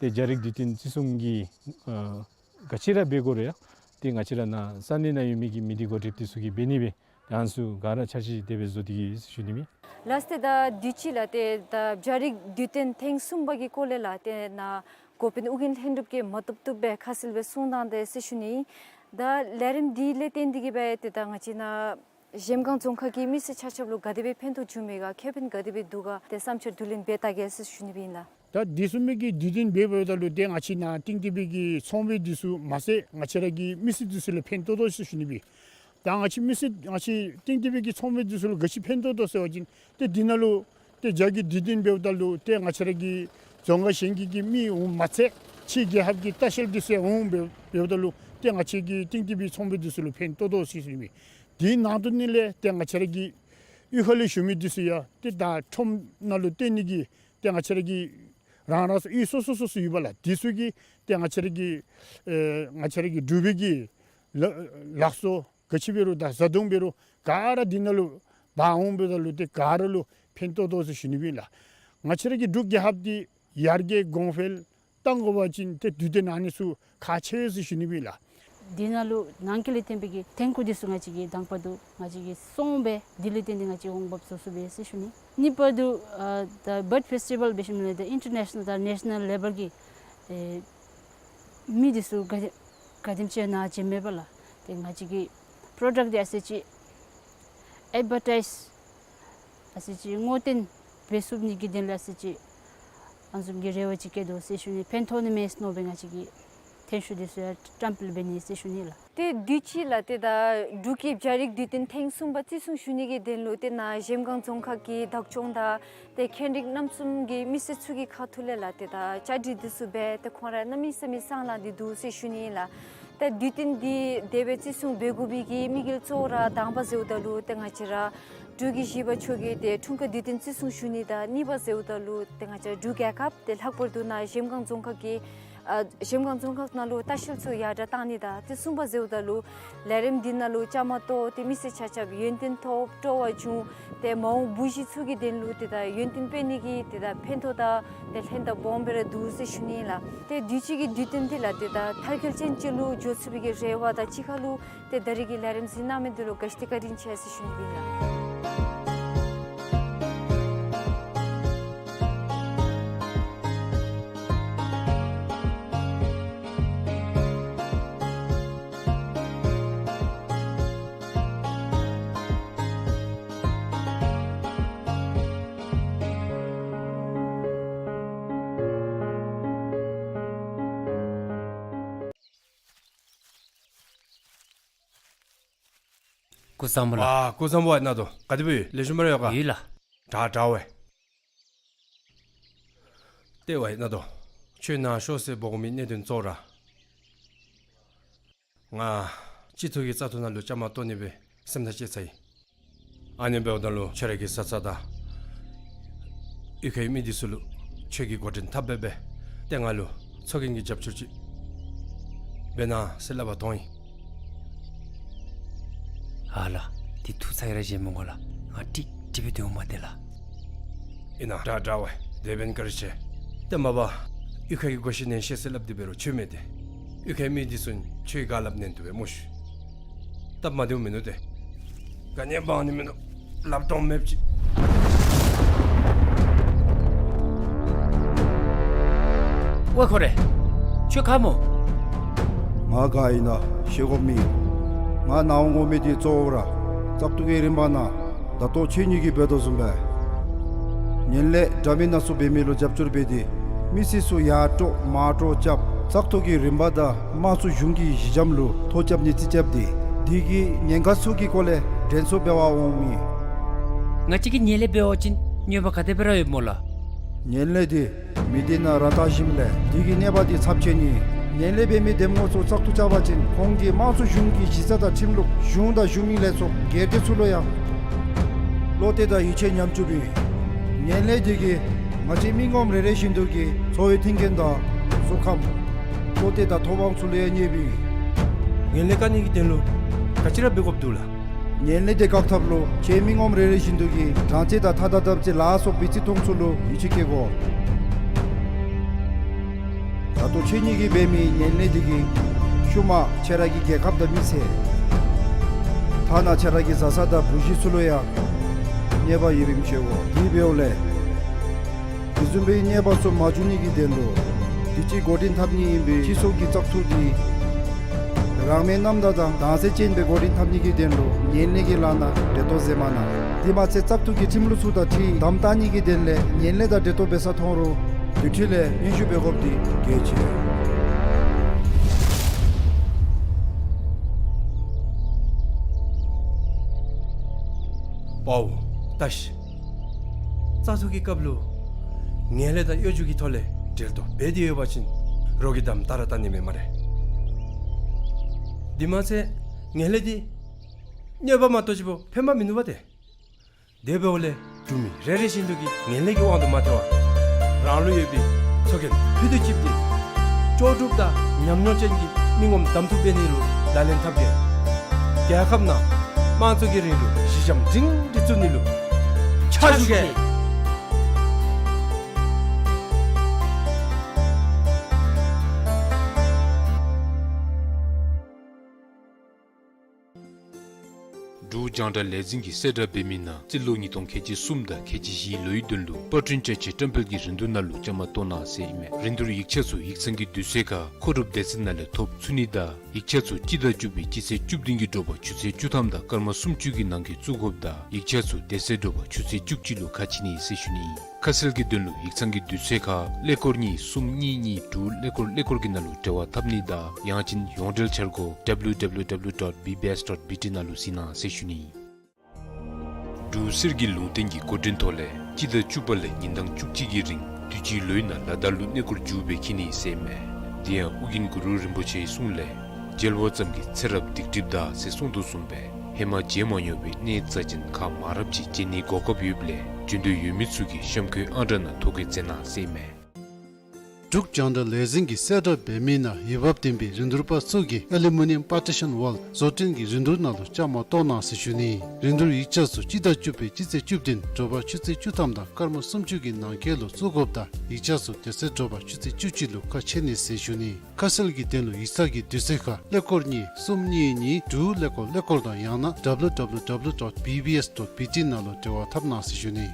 ཏེ་རྒྱ་རིགས་དུས་སྟོན་བརྩི་སྲུང་གི་ཨ་ག་ཅི་ར་འབད་དགོ་རུང་ཡང་ཏེ་ང་བཅས་ར་ནཱ་ས་གནས་ནང་ཡོད་མི་གི་མི་སྡེ་འགོ་ཁྲིདཔ་འདི་ཚུ་གིས་འབད་ནི་སྦེ་ཏེ་ཨ་ནི་ཚུ་ག་ར་འཆར་གཞི་དེ་སྦེ་བཟོ་སྟེ་གིས་ཡོད་ཟེར་ཞུ་ནི་ཨིན། ལགས་སོ། ཏེ་ད་དུས་ཅི་ལགས་ཏེ་ད་རྒྱ་རིགས་དུས་སྟོན་ཐེངས་གསུམ་པ་གི་སྐོར་ལས་ལགས་ཏེ་ནཱ་འགོ་དཔོན་ཨོ་རྒྱན་ལྷུན་གྲུབ་ཀྱིས་མ་བཏུབ་བཏུབ་སྦེ་ཁ་གསལ་སྦེ་གསུངས་གནང་སྟེ་ཟེར་ཞུ་ནི་ཨིན། ད་ལས་རིམ་འདི་ལས་བརྟེན་ཏེ་གིས་སྦེ་ཏེ་ད་ང་བཅས་ནཱ་གཞལམ་སྒང་རྫོང་ཁག་གི་མི་སེར་ཆ་ཁྱབ་ལུ་ག་དེ་སྦེ་ཕན་ཐོགས་བྱུང་མས་ག་ཁེ་ཕན་ག་དེ་སྦེ་འདུག་ག་ཏེ་བསམ་འཆར་བསྡུ་ལེན་འབད་ད་གེ་ཟེར་ཞུ་ནི་སྦེ་ཨིན་ལགས། ད་དུས་གསུམ་པའི་གི་དུས་སྟོན་འབད་འབདཝ་ད་ལུ་ཏེ་ང་བཅས་ནཱ་གཏིང་སྟེ་སྦེ་གི་ཚོང་པ་འདི་ཚུ་མ་ཚད་ང་བཅས་ར་གི་མི་སེར་འདི་ཚུ་ལུ་ཕན་ཏོག་ཏོ་ཟེར་ཞུ་ནི་སྦེ། ད་ང་བཅས་མི་སེར་ང་བཅས་གཏིང་སྟེ་སྦེ་གི་ཚོང་པ་འདི་ཚུ་ལུ་ག་ཅི་ཕན་ཏོག་ཏོ་ཟེར་བ་ཅིན་ཏེ་འདི་ནང་ལུ་ཏེ་རྒྱ་གི་དུས་སྟོན་འབདཝ་ད་ལུ་ཏེ་ང་བཅས་ར་གི་རྫོང་ཁག་གཞན་གྱི་གི་མི་འོང་མ་ཚད་ཕྱི་རྒྱལ་ཁབ་ཀྱི་ལྟ་བཤལ་འདི་ཚུ་འོང་འབད་འབདཝ་ད་ལུ་ཏེ་ང་བཅས་ཀྱི་གཏིང་སྟེ་སྦེ་ཚོང་པ་འདི་ཚུ་ལུ་ཕན་ཏོག་ཏོ་ཟེར་ཞུ་ནི་སྦེ། དེ་ནང་དོག་ནང་ལས་ཏེ་ང་བཅས་ར་གི་གཡུས་ཁ་ལས་ཞུ་མི་འདི་ཚུ་ཡང་ཏེ་ད་ཁྲོམ་ནང་ལུ་སྟོན་ནི་གི་ཏེ་ང་བཅས་ར་གི་རང་རང་སོ་གཡུས་སོ་སོ་སོ་སོ་ཡོད་པ་ལགས། འདི་ཚུ་གིས་ཏེ་ང་བཅས་ར་གི་ཨེ་ང་བཅས་ར་གི་འབྲུག་པའི་གི་ལ་ལག་བཟོ་ག་ཅི་འབད་རུང་ད་བཟའ་བཏུང་འབད་རུང་ག་ར་འདི་ནང་ལུ་འབག་འོང་འབདཝ་ད་ལུ་ཏེ་ག་ར་ལུ་ཕན་ཏོག་ཏོ་ཟེར་ཞུ་ནི་སྦེ་ཨིན་ལགས། ང་བཅས་ར་གི་འབྲུག་རྒྱལ་ཁབ་འདི་ཡར་རྒྱས་གོང་འཕེལ་གཏང་དགོ་པ་ཅིན་ཏེ་དུས་སྟོན་ཨ་ནི་ཚུ་ཁག་ཆེ་ཟེར་ཞུ་ནི་སྦེ་ཨིན་ལགས། འདི་ནང་ལུ་ནང་འཁོད་ལས་ཐོན་པའི་གི་ཐོན་ཁུངས་འདི་ཚུ་ང་བཅས་ཀྱིས་དང་པ་དུ་ང་བཅས་ཀྱིས་བཙོང་སྦེ་འདི་ལས་བརྟེན་ཏེ་ང་བཅས་འོང་འབབ་བཟོ་ཚུགས་པས་ཟེར་ཞུ་ནི། གཉིས་པ་དུ་ཨ་ད་བཱརཌ་ཕེསི་ཊི་བཱལ་འབད་ཞིནམ་ལས་ད་ཨིན་ཊར་ནེ་ཤ་ནཱལ་ལེ་བཱལ་གྱི་ཨེ་མི་འདི་ཚུ་ག་ག་དེམ་ཅིག་ནཱ་བྱོནམ་མས་པ་ལགས། ཏེ་ང་བཅས་ཀྱི་པྲོ་ཌཀཊ་འདི་ཨ་ཙི་ཅིག་ཨེཌ་བར་ཊའིཛ་ཨ་ཙི་ཅིག་ངོ་སྟོན་འབད་ཚུགས་ནི་གི་དོན་ལས་ཨ་ཙི་ཅིག་ཨ་ནི་བཟུམ་གྱི་རེ་བ་ཅིག་བསྐྱེད་དོ་ཟེར་ཞུ་ནི། ཕན་ཐོགས་ནི་མས་མནོ་སྦེ་ང་བཅས་ཀྱིས་ཐོན་ཤུགས་འདི་ཚུ་ཡང་བཀྲམ་སྤེལ་འབད་ནི་ཟེར་ཞུ་ནི་ལགས། ཏེ་དུས་ཅི་ལགས་ཏེ་ད་འབྲུག་གི་བྱ་རིགས་འདུལ་སྟོན་ཐེངས་གསུམ་པ་བརྩི་སྲུང་ཞུ་ནི་གི་དོན་ལུ་ཏེ་ནཱ་གཞལམ་སྒང་རྫོང་ཁག་གི་བདག་སྐྱོང་དང་ཏེ་ཁེངས་དྲེགས་རྣམ་གསུམ་གྱི་མི་སེར་ཚུ་གི་ཁ་ཐུག་ལས་ལགས་ཏེ་ད་བཅའ་སྒྲིག་འདི་ཚུ་འབད་དེ་ཁོང་ར་གནམ་མེད་ས་མེད་སྲང་ལངས་ཏེ་འདུག་ཟེར་ཞུ་ནི་ལགས། ཏེ་འདུལ་སྟོན་འདི་དེ་སྦེ་བརྩི་སྲུང་འབད་དགོ་པའི་གི་དམིགས་ཡུལ་གཙོ་བོ་ར་དང་པ་ཟེརཝ་ད་ལུ་ཏེ་ང་བཅས་ར་འབྲུག་གི་གཞིས་པ་ཚུ་གི་ཏེ་འཁྲུངས་སྐར་འདུལ་སྟོན་བརྩི་སྲུང་ཞུ་ནི་དང་གཉིས་པ་ཟེརཝ་ད་ལུ་ཏེ་ང་བཅས་འབྲུག་རྒྱལ་ཁབ་ཏེ་ལྷག་པར་དུ་ནཱ་གཞལམ་སྒང་རྫོང་ཁག་གི་ཨ་གཞལམ་སྒང་རྫོང་ཁག་ནང་ལུ་ལྟ་བཤལ་ཚུ་ཡར་དྲག་གཏང་ནི་དང་ཏེ་གསུམ་པ་ཟེརཝ་ད་ལུ་ལས་རིམ་འདི་ནང་ལུ་བཅའ་མར་གཏོགས་ཏེ་མི་སེར་ཆ་ཁྱབ་ཡོན་ཏན་ཐོབ་སྤྲོ་བ་བྱུང་ཏེ་མ་འོངས་བུ་གཞི་ཚུ་གི་དོན་ལུ་ཏེ་ད་ཡོན་ཏན་སྤེལ་ནི་གི་ཏེ་ད་ཕན་ཐོགས་དང་ཏེ་ལྷན་ཐབས་སྦོམ་སྦེ་ར་འདུག་ཟེར་ཞུ་ནི་ལགས། ཏེ་དུས་ཅི་གི་འདུལ་སྟོན་འདི་ལགས་ཏེ་ད་མཐར་འཁྱོལ་ཅན་ཅིག་ལུ་འགྱོ་ཚུགས་པའི་གི་རེ་བ་དང་གཅིག་ཁར་ལུ་ཏེ་ད་རིས་ཀྱི་ལས་རིམ་གཟིགས་གནང་མི་འདི་ལུ་ག་ཅི་ཏེ་བཀའ་དྲིན་ཆེ་ཟེར་ཞུ་ནི་ཨིན་ལགས། སྐུ་གཟུགས་བཟང་པོ་ལགས། ཨ་སྐུ་གཟུགས་བཟང་པོ་ཨིན་ན་དོ། ག་དེ་སྦེ་ཡོད། ལེགས་ཤོམ་སྦེ་ར་ཡོད་ག། ཡོད་ལགས། དྲག་དྲག་པས། ཏེ་ཝའི་ན་དོ། ཁྱོད་ནཱ་ཤོག་ཟེར་འབོ་དགོ་མི་གནད་དོན་གཙོ་བོ་ར་ང་སྤྱི་ཚོགས་ཀྱི་བཙག་འཐུ་ནང་ལུ་བཅའ་མར་གཏོགས་ནི་སྦེ་སེམས་ཐག་བཅད་ཚར་ཡི། ཨ་ནི་འབདཝ་ད་ལུ་ཁྱོད་ར་གི་བཟའ་ཚང་དང་གཡུས་ཁའི་མི་འདི་ཚུ་ལུ་ཁྱོད་ཀྱིས་འགོ་འདྲེན་འཐབ་སྦེ་སྦེ་ཏེ་ང་ལུ་ཚོགས་རྒྱན་གྱི་རྒྱབ་སྐྱོར་ཅིག་འབད་གནང་ཟེར་སླབ་པ་མཐོང་ཡི། ཨ་ལགས། འདི་ཐུགས་ཚ་གྱང་ར་བཞེས་མི་དགོ་ལགས། ང་ཀྲིག་ཀྲི་སྦེ་སྡོད་འོང་མས་ཏེ་ལགས། ཨིན་ན་དྲག་དྲག་པས། དེ་འབདན་བཀའ་དྲིན་ཆེ། ཏེ་མ་པ་གཡུས་ཁ་གི་གོ་ཤེས་ཉན་ཤེས་ཟེར་སླབ་སྟེ་འབད་རུང་ཁྱོད་མེད་དེ། གཡུས་ཁའི་མི་འདི་ཚུ་ཁྱོད་ཀྱིས་ག་སླབ་ཉན་བཏུབ་པས་སྨོ་ཤི། སྟབས་མ་བདེཝ་མིན་འདུག་སྟེ། ག་ནི་འབག་ནི་མིན་འདུག། ལགཔ་སྟོངམ་མེདཔ་ཅིག། ཝའེ་ཁོ་རེ། ཁྱོད་ག་སྨོ། ང་ག་ཨིན་ན་ཤེས་དགོཔ་མེད། ང་ནཱ་འོང་དགོ་མི་འདི་གཙོ་བོ་ར་བཙག་འཐུ་གི་རིམ་པ་ནང་ད་ལྟོ་ཁྱེད་གཉིས་ཀྱིས་འབད་དོ་བཟུམ་སྦེ་ངན་ལྷད་འདྲ་མིན་སྣ་ཚོགས་འབད་མི་ལུ་རྒྱབ་སྐྱོར་འབད་དེ་མི་སེར་ཚུ་ཡར་དཀྲོག་མར་དཀྲོག་རྐྱབ། བཙག་འཐུ་གི་རིམ་པ་དང་དམངས་གཙོ་གཞུང་གི་གཞི་འགྱམ་ལུ་ཐོ་རྐྱབ་ནི་རྩིས་རྐྱབ་སྟེ་འདི་གི་ཉེན་ཁ་ཚུ་གི་སྐོར་ལས་དྲན་གསོ་འབད་བར་འོངམ་ཨིན། ང་བཅས་ཀྱིས་ངན་ལྷད་འབད་བ་ཅིན་གནོད་པ་ག་དེ་སྦེ་ར་ཡོདཔ་སྨོ་ལགས། ངན་ལྷད་འདི་མི་སྡེ་ནང་ར་བཏང་ཞིནམ་ལས་འདི་གི་གནོད་པ་འདི་ཚབས་ཆེན་ཨིན། ངན་ལྷད་འབད་མི་འདེམས་ངོ་ཚུ་བཙག་འཐུ་རྐྱབ་པ་ཅིན་ཁོང་གིས་དམངས་གཙོ་གཞུང་གི་གཞི་རྩ་དང་ཁྲིམས་ལུགས་གཞུང་དང་གཞུང་མིན་ལས་ཚོགས་སྒེར་སྡེ་ཚུ་ལུ་ཡང་བློ་གཏད་དང་ཡིད་ཆེས་ཉམས་བཅུགཔ་ཨིན། ངན་ལྷད་འདི་གིས་ང་བཅས་མི་ངོམ་རེ་རེ་བཞིན་དུ་གི་འཚོ་བའི་མཐུན་རྐྱེན་དང་གཟུགས་ཁམས་བློ་གཏད་དང་ཐོབ་དབང་ཚུ་ལུ་ཡང་གནོདཔ་ཨིན། ངན་ལྷད་བཀག་ནི་གི་དོན་ལུ་ག་ཅི་ར་འབད་དགོཔ་འདུག་ལགས། ངན་ལྷད་འདི་བཀག་ཐབས་ལུ་ཁྱེད་མི་ངོམ་རེ་རེ་བཞིན་དུ་གིས་དྲང་བདེན་དང་ཐ་དང་དམ་ཚིག་ལ་སོགས་པའི་བརྩི་མཐོང་ཚུ་ལུ་ཡིད་ཆེས་བསྐྱེད་དགོ། ད་ལྟོ་ཁྱེད་གཉིས་ཀྱིས་འབད་མི་ངན་ལྷད་འདི་གིས་ཤུལ་མ་ཁྱེད་ར་གི་རྒྱལ་ཁབ་དང་མི་ཚེ་ཐ་ན་ཁྱེད་ར་གི་བཟའ་ཚང་དང་བུ་གཞི་ཚུ་ལུ་ཡང་གནོད་པ་ཡོདཔ་ཨིནམ་ཤེས་དགོ། དེ་འབདཝ་ལས་དེ་བཟུམ་སྦེ་གནོད་པ་ཚུ་མ་འབྱུང་ནི་གི་དོན་ལུ་དུས་ཅི་འགོ་འདྲེན་འཐབ་ནི་ཨིན་པའི་སྤྱི་ཚོགས་ཀྱི་བཙག་འཐུ་འདི་རང་མོས་རྣམ་དག་དང་དྭངས་གསལ་ཅན་སྦེ་འགོ་འདྲེན་འཐབ་ནི་གི་དོན་ལུ་ངན་ལྷད་ཀྱི་ལཱ་ནང་འབྲེལ་གཏོགས་མཛད་མ་གནང་། དེ་མ་ཚད་བཙག་འཐུ་གི་ཁྲིམས་ལུགས་ཚུ་དང་འཁྲིལ་དམ་བཏགས་ནི་གི་དོན་ལས་ངན་ལྷད་དང་འབྲེལ་གཏོགས་འབད་ས་མཐོང་རུང་དེ་འཕྲོ་ལས་སྙན་ཞུ་འབད་དགོཔ་འདི་གལ་ཆེ། པའོ་ཏ་ཤི། བཙག་འཐུ་གི་སྐབས་ལུ་ངན་ལྷད་དང་གཡོ་སྒྱུ་གི་ཐོག་ལས་འབྲེལ་གཏོགས་འབད་དེ་ཡོད་པ་ཅིན་རོགས་ཀྱིས་དམ་བཏགས་ར་བཏགས་ནི་མེད་སྨ་རེ། དེ་མ་ཚད་ངན་ལྷད་འདི་གནོད་པ་མ་གཏོགས་ཅིག་པོ་ཕན་པ་མིན་འདུག་པ་ཏེ། དེ་འབདཝ་ལས་འབྲུག་མི་རེ་རེ་བཞིན་དུ་གིས་ངན་ལྷད་ཀྱི་དབང་དུ་མ་ཐལ་བར་རང་ལུ་ཡོད་པའི་ཚོགས་རྒྱན་ཕུད་དུ་ཅིག་སྟེ་ལྕོགས་གྲུབ་དང་ཉམས་མྱོང་ཅན་གྱི་མི་ངོམ་གདམ་འཐུ་འབད་ནི་ལུ་ལག་ལེན་འཐབ་གེ། རྒྱལ་ཁབ་ནང་དམངས་གཙོ་གི་རིང་ལུགས་གཞི་འགྱམ་སྒྲིང་སྒྲི་བཙུགས་ནི་ལུ་ཕྱག་ཕྱག་ཞུ་ཞུ་གེ། གེ། འབྲུག་རྒྱང་བསྒྲགས་ལས་འཛིན་གྱི་གསལ་བསྒྲགས་འབད་མི་ནང་རྩིས་ལོ་ཉིས་སྟོང་ཁལ་གཅིག་གསུམ་དང་ཁལ་གཅིག་བཞིའི་ལོའི་དོན་ལུ་པར་སྐྲུན་བཅའ་ཆས་བཀྲམ་སྤེལ་གྱི་རིན་བསྡུར་ནང་ལུ་བཅའ་མར་གཏོགས་གནང་ཟེར་ཨིན་མས། རིན་བསྡུར་ཡིག་ཆ་ཚུ་ཡིག་ཚང་གི་དུས་ཚོད་ཁར་མཁོ་སྒྲུབ་སྡེ་ཚན་ནང་ལས་ཐོབ་ཚུགས་ནི་དང་ཡིག་ཆ་ཚུ་སྤྱི་ཟླ་བཅུ་པའི་སྤྱི་ཚེས་བཅུ་བདུན་གྱི་དྲོ་པ་ཆུ་ཚོད་བཅུ་ཐམ་དང་སྐར་མ་སུམ་ཅུ་གི་ནང་འཁོད་བཙུགས་དགོཔ་དང་ཡིག་ཆ་ཚུ་དེ་ཚེ་དྲོ་པ་ཆུ་ཚོད་བཅུ་གཅིག་ལུ་ཁ་ཕྱེ་ནི་ཟེར་ཞུ་ནི་ཨིན། ཁ་གསལ་གྱི་དོན་ལུ་ཡིག་ཚང་གི་དུས་ཚོད་ཁར་ཀླད་ཀོར་གཉིས་གསུམ་གཉིས་གཉིས་དྲུག་ཀླད་ཀོར་ཀླད་ཀོར་གྱི་ནང་ལུ་འབྲེལ་བ་འཐབ་ནི་དང་ཡང་ཅིན་ཡོངས་འབྲེལ་འཆར་སྒོ་W W W dot B B S dot B T ནང་ལུ་གཟིགས་གནང་ཟེར་ཞུ་ནི་ཨིན། འབྲུག་གསེར་གྱི་ལུང་བསྟན་གྱི་འགོ་འདྲེན་ཐོག་ལས་སྤྱི་ཟླ་བཅུ་པ་ལས་ཉིན་གྲངས་བཅུ་གཅིག་གི་རིང་དུས་ཅི་ལོའི་ནང་ལ་དྭགས་ལུ་གནས་སྐོར་མཇུག་སྦེ་འཁྱིད་ནི་ཟེར་ཨིན་མས། དེ་ཡང་ཨོ་རྒྱན་གུ་རུ་རིན་པོ་ཆེའི་གསུང་ལས་མཇལ་བ་ཙམ་གྱིས་ཚེ་རབས་སྡིག་སྒྲིབ་འདག་ཟེར་གསུངས་དོ་བཟུམ་སྦེ་ཧེ་མ་མཇལ་མ་མྱོང་བའི་གནས་རྩ་ཅན་ཁག་མང་རབས་ཅིག་མཇལ་ནིའི་གོ་སྐབས་ཡོདཔ་ལས་འབྱོན་འདོད་ཡོད་མི་ཚུ་གིས་གཤམ་འཁོད་ཨང་གྲངས་ནང་ཐོ་བཀོད་མཛད་གནང་ཟེར་ཨིན་མས། འབྲུག་རྒྱང་བསྒྲགས་ལས་འཛིན་གྱི་གསལ་བསྒྲགས་འབད་མི་ནང་འོས་འབབ་ལྡན་པའི་རིན་བསྡུར་པ་ཚུ་གིས་ཨ་ལུ་མི་ནི་ཡམ་པར་ཊི་ཤཱན་ཝཱལ་བཟོ་སྐྲུན་གྱི་རིན་བསྡུར་ནང་ལུ་བཅའ་མར་གཏོགས་གནང་ཟེར་ཞུ་ནི། རིན་བསྡུར་ཡིག་ཆ་ཚུ་སྤྱི་ཟླ་བཅུ་པའི་སྤྱི་ཚེས་བཅུ་བདུན་དྲོ་པ་ཆུ་ཚོད་བཅུ་ཐམ་དང་སྐར་མ་སུམ་ཅུ་གི་ནང་འཁོད་ལུ་བཙུགས་དགོཔ་དང་ཡིག་ཆ་ཚུ་དེ་ཚེ་དྲོ་པ་ཆུ་ཚོད་བཅུ་གཅིག་ལུ་ཁ་ཕྱེ་ནི་ཟེར་ཞུ་ནི། ཁ་གསལ་གྱི་དོན་ལུ་ཡིག་ཚང་གི་དུས་ཚོད་ཁར་ཀླད་ཀོར་གཉིས་གསུམ་གཉིས་གཉིས་དྲུག་ཀླད་ཀོར་ཀླད་ཀོར་དང་ཡང་ན་W W W dot B B S dot B T ནང་ལུ་འབྲེལ་བ་འཐབ་གནང་ཟེར་ཞུ་ནི།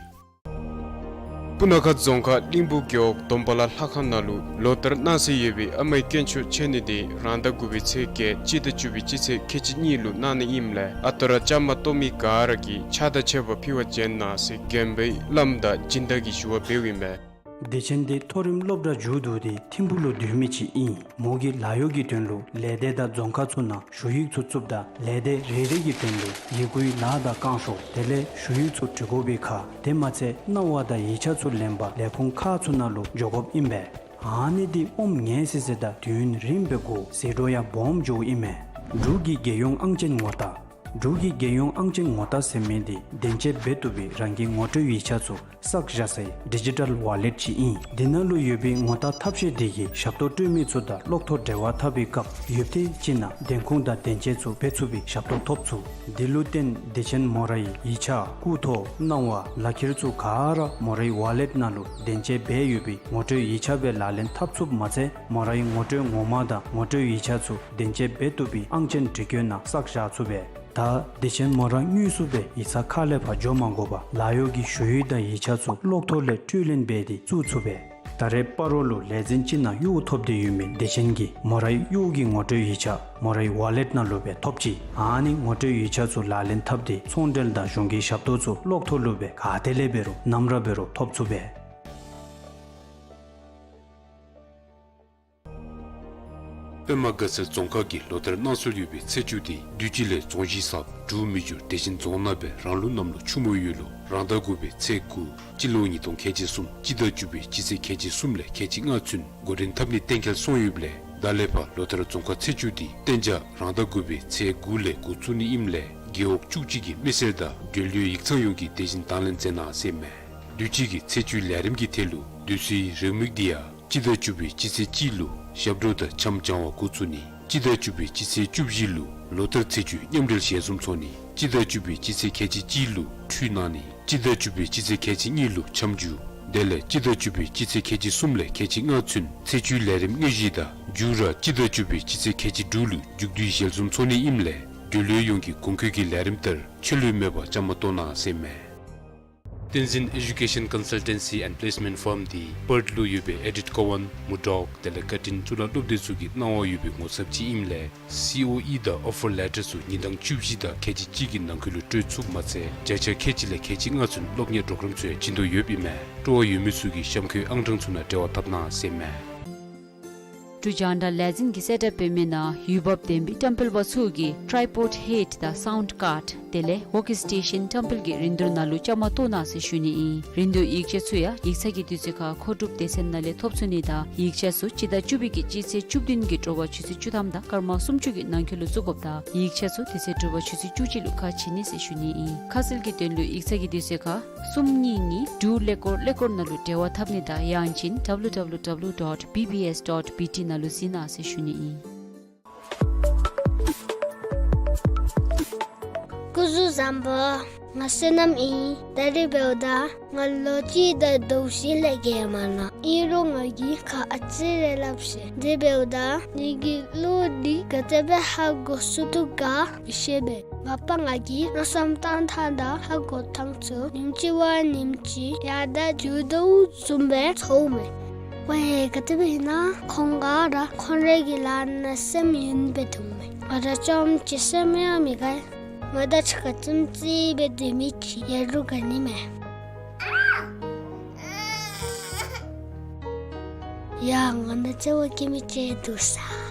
སྤུ་ན་ཁ་རྫོང་ཁག་གླིང་བུ་རྒེད་འོག་སྡོམ་པ་ལ་ལྷ་ཁང་ནང་ལུ་ལོ་ལྟར་གནང་སྲོལ་ཡོད་པའི་ཨ་མའི་དཀོན་མཆོག་མཆོད་གནས་དེ་རང་ཟླ་དགུ་པའི་ཚེས་བརྒྱད་སྤྱི་ཟླ་བཅུ་པའི་སྤྱི་ཚེས་ཁལ་གཅིག་གཉིས་ལུ་གནང་ནི་ཨིནམ་ལས་ཨ་རྟག་ར་བཅའ་མར་གཏོགས་མི་ག་ར་གིས་ཕྱག་དང་མཆོད་པ་ཕུལ་བར་བྱོན་གནང་ཟེར་དགོན་པའི་བླམ་དང་སྦྱིན་བདག་གིས་ཞུ་བ་འབདཝ་ཨིན་པས། བདེ་ཆེན་དེ་མཐོ་རིམ་སློབ་གྲྭ་མཇུག་བསྡུ་སྟེ་ཐིམ་ཕུག་ལུ་སྡོད་མི་ཅིག་ཨིན། མོ་གིས་ལཱ་གཡོག་གི་དོན་ལུ་ལས་སྡེ་དང་རྫོང་ཁག་ཚུ་ནང་ཞུ་ཡིག་ཚུ་བཙུགསཔ་ད་ལས་སྡེ་རེ་རེ་གི་དོན་ལུ་ཡི་གུའི་ལཱ་དང་བསྐང་ཤོག་དེ་ལས་ཞུ་ཡིག་ཚུ་འབྲི་དགོ་པའི་ཁར་དེ་མ་ཚད་གནང་བ་དང་ཡིག་ཆ་ཚུ་ལེན་པར་ལས་ཁུངས་ཁག་ཚུ་ནང་ལུ་འགྱོ་དགོཔ་ཨིན་པས། ཨ་ནི་འདི་ཨོམ་ངེས་སི་སི་དང་དུས་ཡུན་རིངམོ་སྦེ་འགོར་ཟད་འགྲོ་ཡང་སྦོམ་འགྱོཝ་ཨིན་མས། འབྲུག་གི་རྒྱལ་ཡོངས་ཨང་ཅན་ངོ་རྟགས། འབྲུག་གི་རྒྱལ་ཡོངས་ཨང་ཅན་ངོ་རྟགས་ཟེར་མི་འདི་བདེན་དཔྱད་འབད་བཏུབ་པའི་རང་གི་ངོ་སྤྲོད་ཡིག་ཆ་ཚུ་བསགས་བཞག་སའི་ཌི་ཇི་ཊཱལ་ཝཱ་ལེཊ་ཅིག་ཨིན། འདི་ནང་ལུ་ཡོད་པའི་ངོ་རྟགས་ཐབས་ཤེས་དེ་གིས་ཞབས་ཏོག་སྤྲོད་མི་ཚུ་དང་གློག་ཐོག་འབྲེལ་བ་འཐབ་པའི་སྐབས་ཡུདཔ་ཐེངས་ཅིག་ནང་བདེན་ཁུངས་དང་བདེན་དཔྱད་ཚུ་འབད་ཚུགས་པའི་ཞབས་ཏོག་ཐོབ་ཚུགས། འདི་ལུ་བརྟེན་བདེ་ཆེན་མོ་རའི་ཡིག་ཆ་སྐུ་ཐོ་གནང་བ་ལག་ཁྱེར་ཚུ་ག་ར་མོ་རའི་ཝཱ་ལེཊ་ནང་ལུ་བདེན་དཔྱད་འབད་ཡོད་པའི་ངོ་སྤྲོད་ཡིག་ཆ་སྦེ་ལག་ལེན་འཐབ་ཚུགསཔ་མ་ཚད་མོ་རའི་ངོ་སྤྲོད་ངོ་མ་དང་ངོ་སྤྲོད་ཡིག་ཆ་ཚུ་བདེན་དཔྱད་འབད་བཏུབ་པའི་ཨང་ཅན་འབྲི་བཀོད་ནང་བསགས་བཞག་ཚུགས་པས། ད་བདེ་ཆེན་མོ་ར་དངོས་སུ་སྦེ་ཡིག་ཚང་ཁ་ལས་ཕར་འགྱོ་མ་དགོ་པར་ལཱ་གཡོག་གི་ཞུ་ཡིག་དང་ཡིག་ཆ་ཚུ་གློག་ཐོག་ལས་འཕྲུལ་ལེན་འབད་དེ་བཙུགས་ཚུགས་པས། ད་རེས་སྤ་རོ་ལུ་ལས་འཛིན་ཅིག་ནང་གཡོག་ཐོབ་སྟེ་ཡོད་མི་བདེ་ཆེན་གྱིས་མོ་རའི་གཡོག་གི་ངོ་སྤྲོད་ཡིག་ཆ་མོ་རའི་ཝཱ་ལེཊ་ནང་ལུ་སྦེ་ཐོབ་ཅི། ཨ་ནི་ངོ་སྤྲོད་ཡིག་ཆ་ཚུ་ལག་ལེན་འཐབ་སྟེ་ཚོང་འབྲེལ་དང་གཞུང་གི་ཞབས་ཏོག་ཚུ་གློག་ཐོག་ལུ་སྦེ་ག་ཏེ་ལས་འབད་རུང་ནམ་ར་འབད་རུང་ཐོབ་ཚུགས་པས། པདྨ་དགའ་ཚལ་རྫོང་ཁག་གི་ལོ་ལྟར་གནང་སྲོལ་ཡོད་པའི་ཚེས་བཅུ་དེ་དུས་ཅི་ལས་རྫོང་གཞིས་གསརཔ་འབྲུག་མི་འགྱུར་བདེ་ཆེན་རྫོང་ནང་སྦེ་རང་ལུགས་གནམ་ལོ་ཆུ་མོ་ཡོས་ལུ་རང་ཟླ་དགུ་པའི་ཚེས་དགུ་སྤྱི་ལོ་ཉིས་སྟོང་ཁལ་གཅིག་གསུམ་སྤྱི་ཟླ་བཅུ་པའི་སྤྱི་ཚེས་ཁལ་གཅིག་གསུམ་ལས་ཁལ་གཅིག་ལྔ་ཚུན་འགོ་འདྲེན་འཐབ་ནི་གཏན་འཁེལ་སོང་ཡོདཔ་ལས་ད་ལས་ཕར་ལོ་ལྟར་རྫོང་ཁག་ཚེས་བཅུ་དེ་གཏན་འཇགས་རང་ཟླ་དགུ་པའི་ཚེས་དགུ་ལས་འགོ་བཙུགས་ནི་ཨིནམ་ལས་རྒེད་འོག་བཅུ་གཅིག་གི་མི་སེར་དང་འབྲེལ་ཡོད་ཡིག་ཚང་ཡོངས་ཀྱིས་དེ་བཞིན་དང་ལེན་མཛད་གནང་ཟེར་ཨིན་མས། དུས་ཅི་གི་ཚེས་བཅུའི་ལས་རིམ་གྱི་ཐད་ལུ་དུས་ཚོད་རེའུ་མིག་འདི་ཡང་སྤྱི་ཟླ་བཅུ་པའི་སྤྱི་ཚེས་གཅིག་ལུ་ཞབས་བྲོ་དང་འཆམ་སྦྱང་བ་འགོ་བཙུགས་ནི། སྤྱི་ཟླ་བཅུ་པའི་སྤྱི་ཚེས་བཅུ་བཞི་ལུ་ལོ་ལྟར་ཚེས་བཅུའི་མཉམ་འབྲེལ་ཞལ་འཛོམས་ཚོགས་ནི། སྤྱི་ཟླ་བཅུ་པའི་སྤྱི་ཚེས་ཁལ་གཅིག་གཅིག་ལུ་ཁྲུས་གནང་ནི། སྤྱི་ཟླ་བཅུ་པའི་སྤྱི་ཚེས་ཁལ་གཅིག་གཉིས་ལུ་འཆམ་རྒྱུག། དེ་ལས་སྤྱི་ཟླ་བཅུ་པའི་སྤྱི་ཚེས་ཁལ་གཅིག་གསུམ་ལས་ཁལ་གཅིག་ལྔ་ཚུན་ཚེས་བཅུའི་ལས་རིམ་དངོས་གཞི་དང་མཇུག་ར་སྤྱི་ཟླ་བཅུ་པའི་སྤྱི་ཚེས་ཁལ་གཅིག་དྲུག་ལུ་མཇུག་བསྡུའི་ཞལ་འཛོམས་ཚོགས་ནི་ཨིནམ་ལས་འབྲེལ་ཡོད་ཡོངས་ཀྱིས་གོང་འཁོད་ཀྱི་ལས་རིམ་ལྟར་ཆད་ལུས་མེད་པར་བཅའ་མར་གཏོགས་གནང་ཟེར་ཨིན་མས། བསྟན་འཛིན་Education Consultancy and Placement Firm འདི་པརཐ་ལུ་ཡོད་པའི་ཨེ་ཌིཐ་ཀོ་ཝཱན་མུར་ཌོག་དེ་ལས་བཀའ་དྲིན་གཙུག་ལག་སློབ་སྡེ་ཚུ་གིས་གནང་བ་ཡོད་པའི་ངོ་ཚབ་ཅིག་ཨིནམ་ལས་སི་ཨོ་ཨི་དང་ཨོ་ཕར་ལེ་ཊར་ཚུ་ཉིན་གྲངས་བཅུ་བཞི་དང་ཁལ་གཅིག་གཅིག་གི་ནང་འཁོད་ལུ་སྤྲོད་ཚུགསཔ་མ་ཚད་བརྒྱ་ཆ་ཁལ་གཅིག་ལས་ཁལ་གཅིག་ལྔ་ཚུན་སློབ་གཉེར་པོརོ་གརམ་ཚུ་ཡང་བྱིན་དོ་ཡོདཔ་ཨིན་མས། སྤྲོ་བ་ཡོད་མི་ཚུ་གིས་གཤམ་འཁོད་ཨང་གྲངས་ཚུ་ནང་འབྲེལ་བ་འཐབ་གནང་ཟེར་ཨིན་མས། འབྲུག་རྒྱང་བསྒྲགས་ལས་འཛིན་གྱི་གསལ་བསྒྲགས་འབད་མི་ནང་འོས་འབབ་ལྡན་པའི་བཀྲམ་སྤེལ་པ་ཚུ་གིས་ཊའི་པོཌ་ཧེཌ་དང་སའུནཌ་ཀཱརཌ་དེ་ལས་ཝོརཀ་སི་ཊེ་ཤཱན་བཀྲམ་སྤེལ་གྱི་རིན་བསྡུར་ནང་ལུ་བཅའ་མར་གཏོགས་གནང་ཟེར་ཞུ་ནི་ཨིན། རིན་བསྡུར་ཡིག་ཆ་ཚུ་ཡང་ཡིག་ཚང་གི་དུས་ཚོད་ཁར་མཁོ་སྒྲུབ་སྡེ་ཚན་ནང་ལས་ཐོབ་ཚུགས་ནི་དང་ཡིག་ཆ་ཚུ་སྤྱི་ཟླ་བཅུ་པའི་གི་སྤྱི་ཚེས་བཅུ་བདུན་གྱི་དྲོ་པ་ཆུ་ཚོད་བཅུ་ཐམ་དང་སྐར་མ་སུམ་ཅུ་གི་ནང་འཁོད་ལུ་བཙུགས་དགོཔ་དང་ཡིག་ཆ་ཚུ་དེ་ཚེ་དྲོ་པ་ཆུ་ཚོད་བཅུ་གཅིག་ལུ་ཁ་ཕྱེ་ནི་ཟེར་ཞུ་ནི་ཨིན། ཁ་གསལ་གྱི་དོན་ལུ་ཡིག་ཚང་གི་དུས་ཚོད་ཁར་གསུམ་གཉིས་གཉིས་དྲུག་ཀླད་ཀོར་ཀླད་ཀོར་ནང་ལུ་འབྲེལ་བ་འཐབ་ནི་དང་ཡང་ཅིན་W W W dot B B S dot B T ནང་ལུ་གཟིགས་གནང་ཟེར་ཞུ་ནི་ཨིན། སྐུ་གཟུགས་བཟང་པོ། ང་བསོད་ནམས་ཨིན། ད་རིས་འབདཝ་ད་ང་ལོ་གཅིག་དང་ཟླཝ་བཞི་ལས་བརྒལ་མ་ནུམ། ཨིན་རུང་ང་གིས་ཁ་ཨ་ཙི་རེ་སླབ་ཤིག། དེ་འབདཝ་ད་ངེ་གི་གླུ་འདི་ག་དེ་སྦེ་ཧ་གོ་ཚུགས་དོ་ག་མི་ཤེས་པས། ང་པ་ང་གིས་བློ་བསམ་བཏང་ཐངས་དང་ཧ་གོ་ཐངས་ཚུ་ཉིནམ་གཅིག་བ་ཉིནམ་གཅིག་ཡར་དྲག་འགྱོ་དོ་བཟུམ་སྦེ་ཚོརཝ་མས། ཝའེ་ག་དེ་སྦེ་ཨིན་ན་ཁོང་ག་ར་ཁོང་རའི་གི་ལཱ་ནང་སེམས་ཡེངས་སྦེ་སྡོདཔ་མས། ང་ར་རྐྱངམ་གཅིག་སེམས་ཡེངས་མི་དགའ། ང་དང་གཅིག་ཁར་རྩེདམོ་རྩེ་སྦེ་སྡོད་མི་ཅིག་ཡོད་རུང་དགའ་ནི་མས། ཡ་ང་ནང་བརྩེ་བ་བསྐྱེད་མི་ཅིག་འདུག་ས།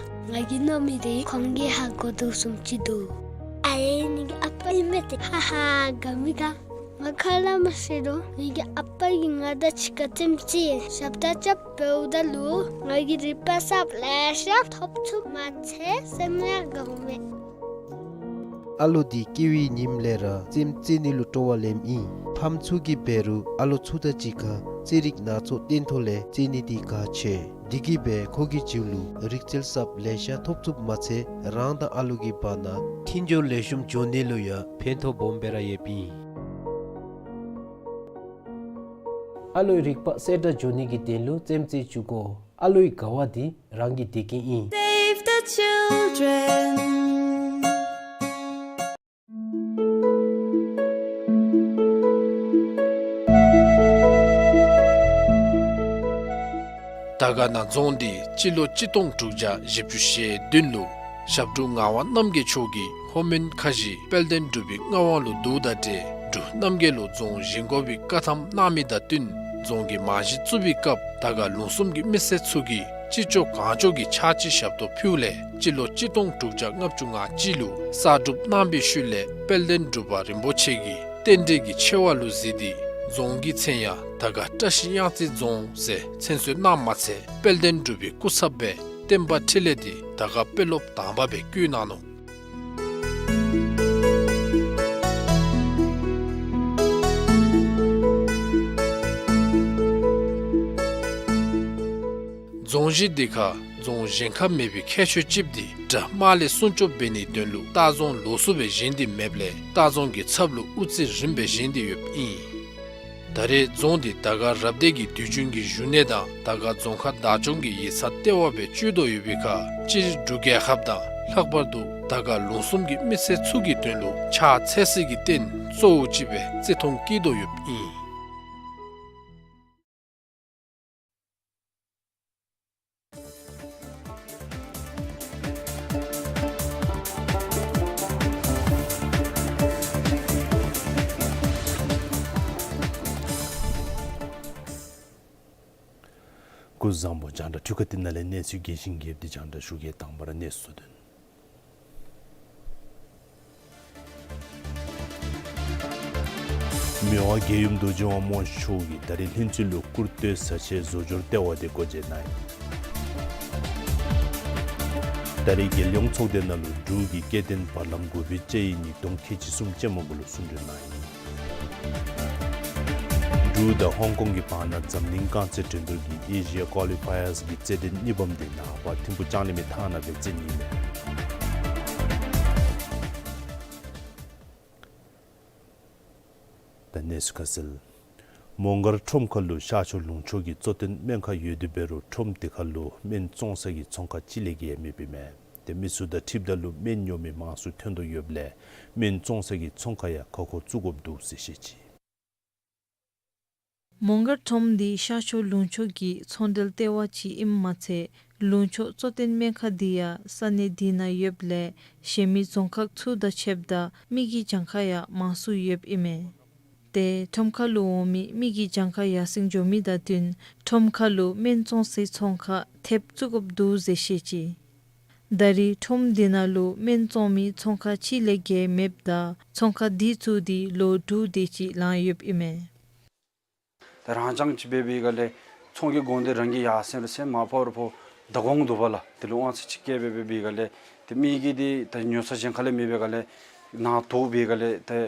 ང་གིས་མནོ་མི་དེ་ཁོང་གིས་ཧ་གོ་དོ་བཟུམ་ཅིག་འདུག། ཨའེ་ངེ་གི་ཨ་པ་ཨིན་མས་ཏེ། ཧ་ཧ་དགའ་མི་དགའ། ང་ཁ་སླབ་མ་ཤེས་རུང་ངེ་གི་ཨ་པ་གིས་ང་དང་གཅིག་ཁར་རྩེདམོ་རྩེ་ཞབས་ཏོག་རྐྱབ་འབདཝ་ད་ལུ་ང་གིས་རིག་པ་གསརཔ་ལེ་ཤ་ཐོབ་ཚུགསཔ་མ་ཚད་སེམས་ཡང་དགའཝ་མས། ཨ་ལོ་འདི་སྐྱེ་བའི་ཉིནམ་ལས་ར་རྩེདམོ་རྩེ་ནི་ལུ་སྤྲོ་བ་ལེནམ་ཨིན། ཕམ་ཚུ་གིས་འབད་རུང་ཨ་ལོ་ཚུ་དང་གཅིག་ཁར་རྩེད་རིགས་སྣ་ཚོགས་སྟོན་ཐོག་ལས་རྩེ་ནི་འདི་ཁག་ཆེ། འདི་གིས་འབད་ཁོ་གི་རྒྱུད་ལུ་རིག་རྩལ་གསརཔ་ལེ་ཤ་ཐོབ་ཚུགསཔ་མ་ཚད་རང་དང་ཨ་ལོ་གི་བར་ན་མཐུན་སྦྱོར་ལེགས་ཤོམ་འགྱོ་ནི་ལུ་ཡང་ཕན་ཐོགས་སྦོམ་སྦེ་ར་ཡོདཔ་ཨིན། ཨ་ལོའི་རིག་པ་གསལ་དྲགས་འགྱོ་ནི་གི་དོན་ལུ་རྩེདམོ་རྩེ་བཅུག་དགོ། ཨ་ལོའི་དགའ་བ་འདི་རང་གི་བདེ་སྐྱིད་ཨིན། Save the children. དར་དཀར་ན་རྫོང་འདི་སྤྱི་ལོ་གཅིག་སྟོང་དྲུག་བརྒྱ་བཞི་བཅུ་ཞེ་བདུན་ལུ་ཞབས་དྲུང་ངག་དབང་རྣམ་རྒྱལ་མཆོག་གིས་ལྷོ་མོན་ཁ་བཞི་དཔལ་ལྡན་འབྲུག་པའི་མངའ་དབང་ལུ་བསྡུཝ་དང་འབྲེལ་འབྲུག་རྣམ་རྒྱལ་ལུ་རྫོང་བཞེངས་དགོ་པའི་བཀའ་ཐམ་གནང་མི་དང་བསྟུན་རྫོང་གི་རྨང་གཞི་བཙུགས་པའི་སྐབས་དར་དཀར་ལུང་གསུམ་གྱི་མི་སེར་ཚུ་གིས་ཅི་ལྕོགས་གང་ལྕོགས་ཀྱི་ཕྱག་ཕྱི་ཞབས་ཏོག་ཕུལཝ་ལས་སྤྱི་ལོ་གཅིག་སྟོང་དྲུག་བརྒྱ་ལྔ་བཅུ་ང་གཅིག་ལུ་གསར་སྒྲུབ་གནང་པའི་ཤུལ་ལས་དཔལ་ལྡན་འབྲུག་པ་རིན་པོ་ཆེ་གིས་རྟེན་འབྲེལ་གྱི་ཆེ་བ་ལུ་གཟིགས་ཏེ་རྫོང་གི་མཚན་ཡང་དར་དཀར་བཀྲ་ཤིས་གཡང་རྩེ་རྫོང་ཟེར་མཚན་གསོལ་གནངམ་མ་ཚད་དཔལ་ལྡན་འབྲུག་པའི་སྐུ་ཚབ་སྦེ་བསྟན་པ་འཕྲིན་ལས་འདི་དར་དཀར་དཔོན་སློབ་དང་པ་སྦེ་བསྐོ་གནང་ནུག། རྫོང་གཞི་འདི་ཁར་རྫོང་གཞན་ཁར་མེད་པའི་ཁྱད་ཆོས་ཅིག་འདི་དགྲ་དམག་ལས་སྲུང་སྐྱོབ་འབད་ནིའི་དོན་ལུ་ལྟ་རྫོང་ལོགས་སུ་སྦེ་བཞེངས་ཏེ་མེདཔ་ལས་ལྟ་རྫོང་གི་ཚབ་ལུ་དབུ་རྩེ་རིངམ་སྦེ་བཞེངས་ཏེ་ཡོདཔ་ཨིན། ད་རེས་རྫོང་འདི་དར་དཀར་རབ་སྡེ་གི་དུས་རྒྱུན་གྱི་བཞུགས་གནས་དང་དར་དཀར་རྫོང་ཁག་བདག་སྐྱོང་གི་ཡིག་ཚང་ལྟེ་བ་སྦེ་སྤྱོད་དོ་ཡོད་པའི་ཁར་སྤྱིར་འབྲུག་རྒྱལ་ཁབ་དང་ལྷག་པར་དུ་དར་དཀར་ལུང་གསུམ་གྱི་མི་སེར་ཚུ་གི་དོན་ལུ་ཕྱག་འཚལ་སའི་རྟེན་གཙོ་བོ་ཅིག་སྦེ་བརྩི་མཐོང་བསྐྱེད་དོ་ཡོདཔ་ཨིན། སྐུ་གཟུགས་བཟང་པོ། རྒྱང་བསྒྲགས་འཕྲུལ་ཁང་འདི་ནང་ལས་གནས་ཚུལ་རྒྱས་ཤིང་རྒྱསཔ་འདི་རྒྱང་བསྒྲགས་ཞུ་གེ། དང་པ་ར་གནས་ཚུལ་དོན། མི་དབང་རྒྱལ་ཡུམ་རྡོ་རྗེ་དབང་མོ་མཆོག་གིས་ད་རིས་ལྷུན་རྩེ་ལུ་སྐུར་སྟོད་བཟའ་ཆས་བཟོ་སྦྱོར་ལྟེ་བ་འདི་སྒོ་འབྱེད་གནང་ཡི། ད་རིས་རྒྱལ་ཡོངས་ཚོགས་སྡེ་ནང་ལུ་འབྲུག་གི་སྐྱེ་ལྡན་བར་ལམ་འགོ་པའི་དཔྱད་ཡིག་གཉིས་དོང་ཁལ་གཅིག་གསུམ་ཅན་མ་གུ་ལུ་གསུང་གྲོས་གནང་ཡི། འབྲུག་དང་ཧོང་ཀོང་གི་བར་ན་འཛམ་གླིང་རྐང་རྩེད་འགྲན་བསྡུར་གྱི་ཨེ་ཤི་ཡ་ཀོ་ལི་ཕ་ཡརསི་གི་རྩེད་འགྲན་གཉིས་པམ་འདི་ནངས་པ་ཐིམ་ཕུག་ལྕང་གླིང་མའི་ཐང་ནང་སྦེ་རྩེ་ནི་ཨིན་མས། ད་གནས་ཚུལ་ཁ་གསལ། མོང་སྒར་ཁྲོམ་ཁ་ལུ་ཤར་ཕྱོགས་ལུང་ཕྱོགས་ཀྱི་གཙོ་བསྟེན་སྨན་ཁང་ཡོད་དེ་འབད་རུང་ཁྲོམ་དེ་ཁ་ལུ་སྨན་བཙོང་ས་གི་ཚོང་ཁང་གཅིག་ལས་བརྒལ་མེདཔ་ཨིན་མས། ཏེ་མི་སེར་དང་འཁྲིལཝ་ད་ལུ་སྨན་ཉོ་མི་མང་སུ་ཐོན་དོ་ཡོདཔ་ལས་སྨན་བཙོང་ས་གི་ཚོང་ཁང་ཡང་ཁ་ཁོ་བཙུགས་དགོཔ་འདུག་ཟེར་བཤད་ཅི། མོང་སྒར་ཁྲོམ་འདི་ཤར་ཕྱོགས་ལུང་ཕྱོགས་ཀྱི་ཚོང་འབྲེལ་ལྟེ་བ་ཅིག་ཨིནམ་མ་ཚད་ལུང་ཕྱོགས་གཙོ་བསྟེན་སྨན་ཁང་འདི་ཡང་ས་གནས་འདི་ནང་ཡོདཔ་ལས་གཞན་མི་རྫོང་ཁག་ཚུ་དང་ཕྱདཔ་ད་མི་གི་གྱངས་ཁ་ཡང་མང་སུ་ཡོདཔ་ཨིན་མས། ཏེ་ཁྲོམ་ཁ་ལུ་འོང་མི་མི་གི་གྱངས་ཁ་ཡར་སེང་འགྱོ་མི་དང་བསྟུན་ཁྲོམ་ཁ་ལུ་སྨན་བཙོང་སའི་ཚོང་ཁང་ཐེབས་བཙུགས་དགོཔ་འདུག་ཟེར་བཤད་ཅི། ད་རེས་ཁྲོམ་འདི་ནང་ལུ་སྨན་བཙོང་མི་ཚོང་ཁང་གཅིག་ལས་བརྒལ་མེདཔ་ད་ཚོང་ཁང་འདི་བཙུགས་ཏེ་ལོ་དྲུག་དེ་ཅིག་ལང་ཡོདཔ་ཨིན་མས། ད་རང་རྐྱངམ་ཅིག་འབད་བའི་སྒང་ལས་ཚོང་གི་སྒོ་འདི་རང་གིས་ཡར་སེང་ར་སེང་མ་ཕོག་རུང་ཕོག་ད་གོང་དུ་བ་ལ་དེ་ལུ་དབང་ཚད་ཅིག་བཀལ་སྦེ་འབད་བའི་སྒང་ལས་ཏེ་མི་གིས་འདི་ད་ཉོ་ས་གཞན་ཁ་ལས་མེད་པའི་སྒང་ལས་ནང་དོག་པའི་སྒང་ལས་ཏེ་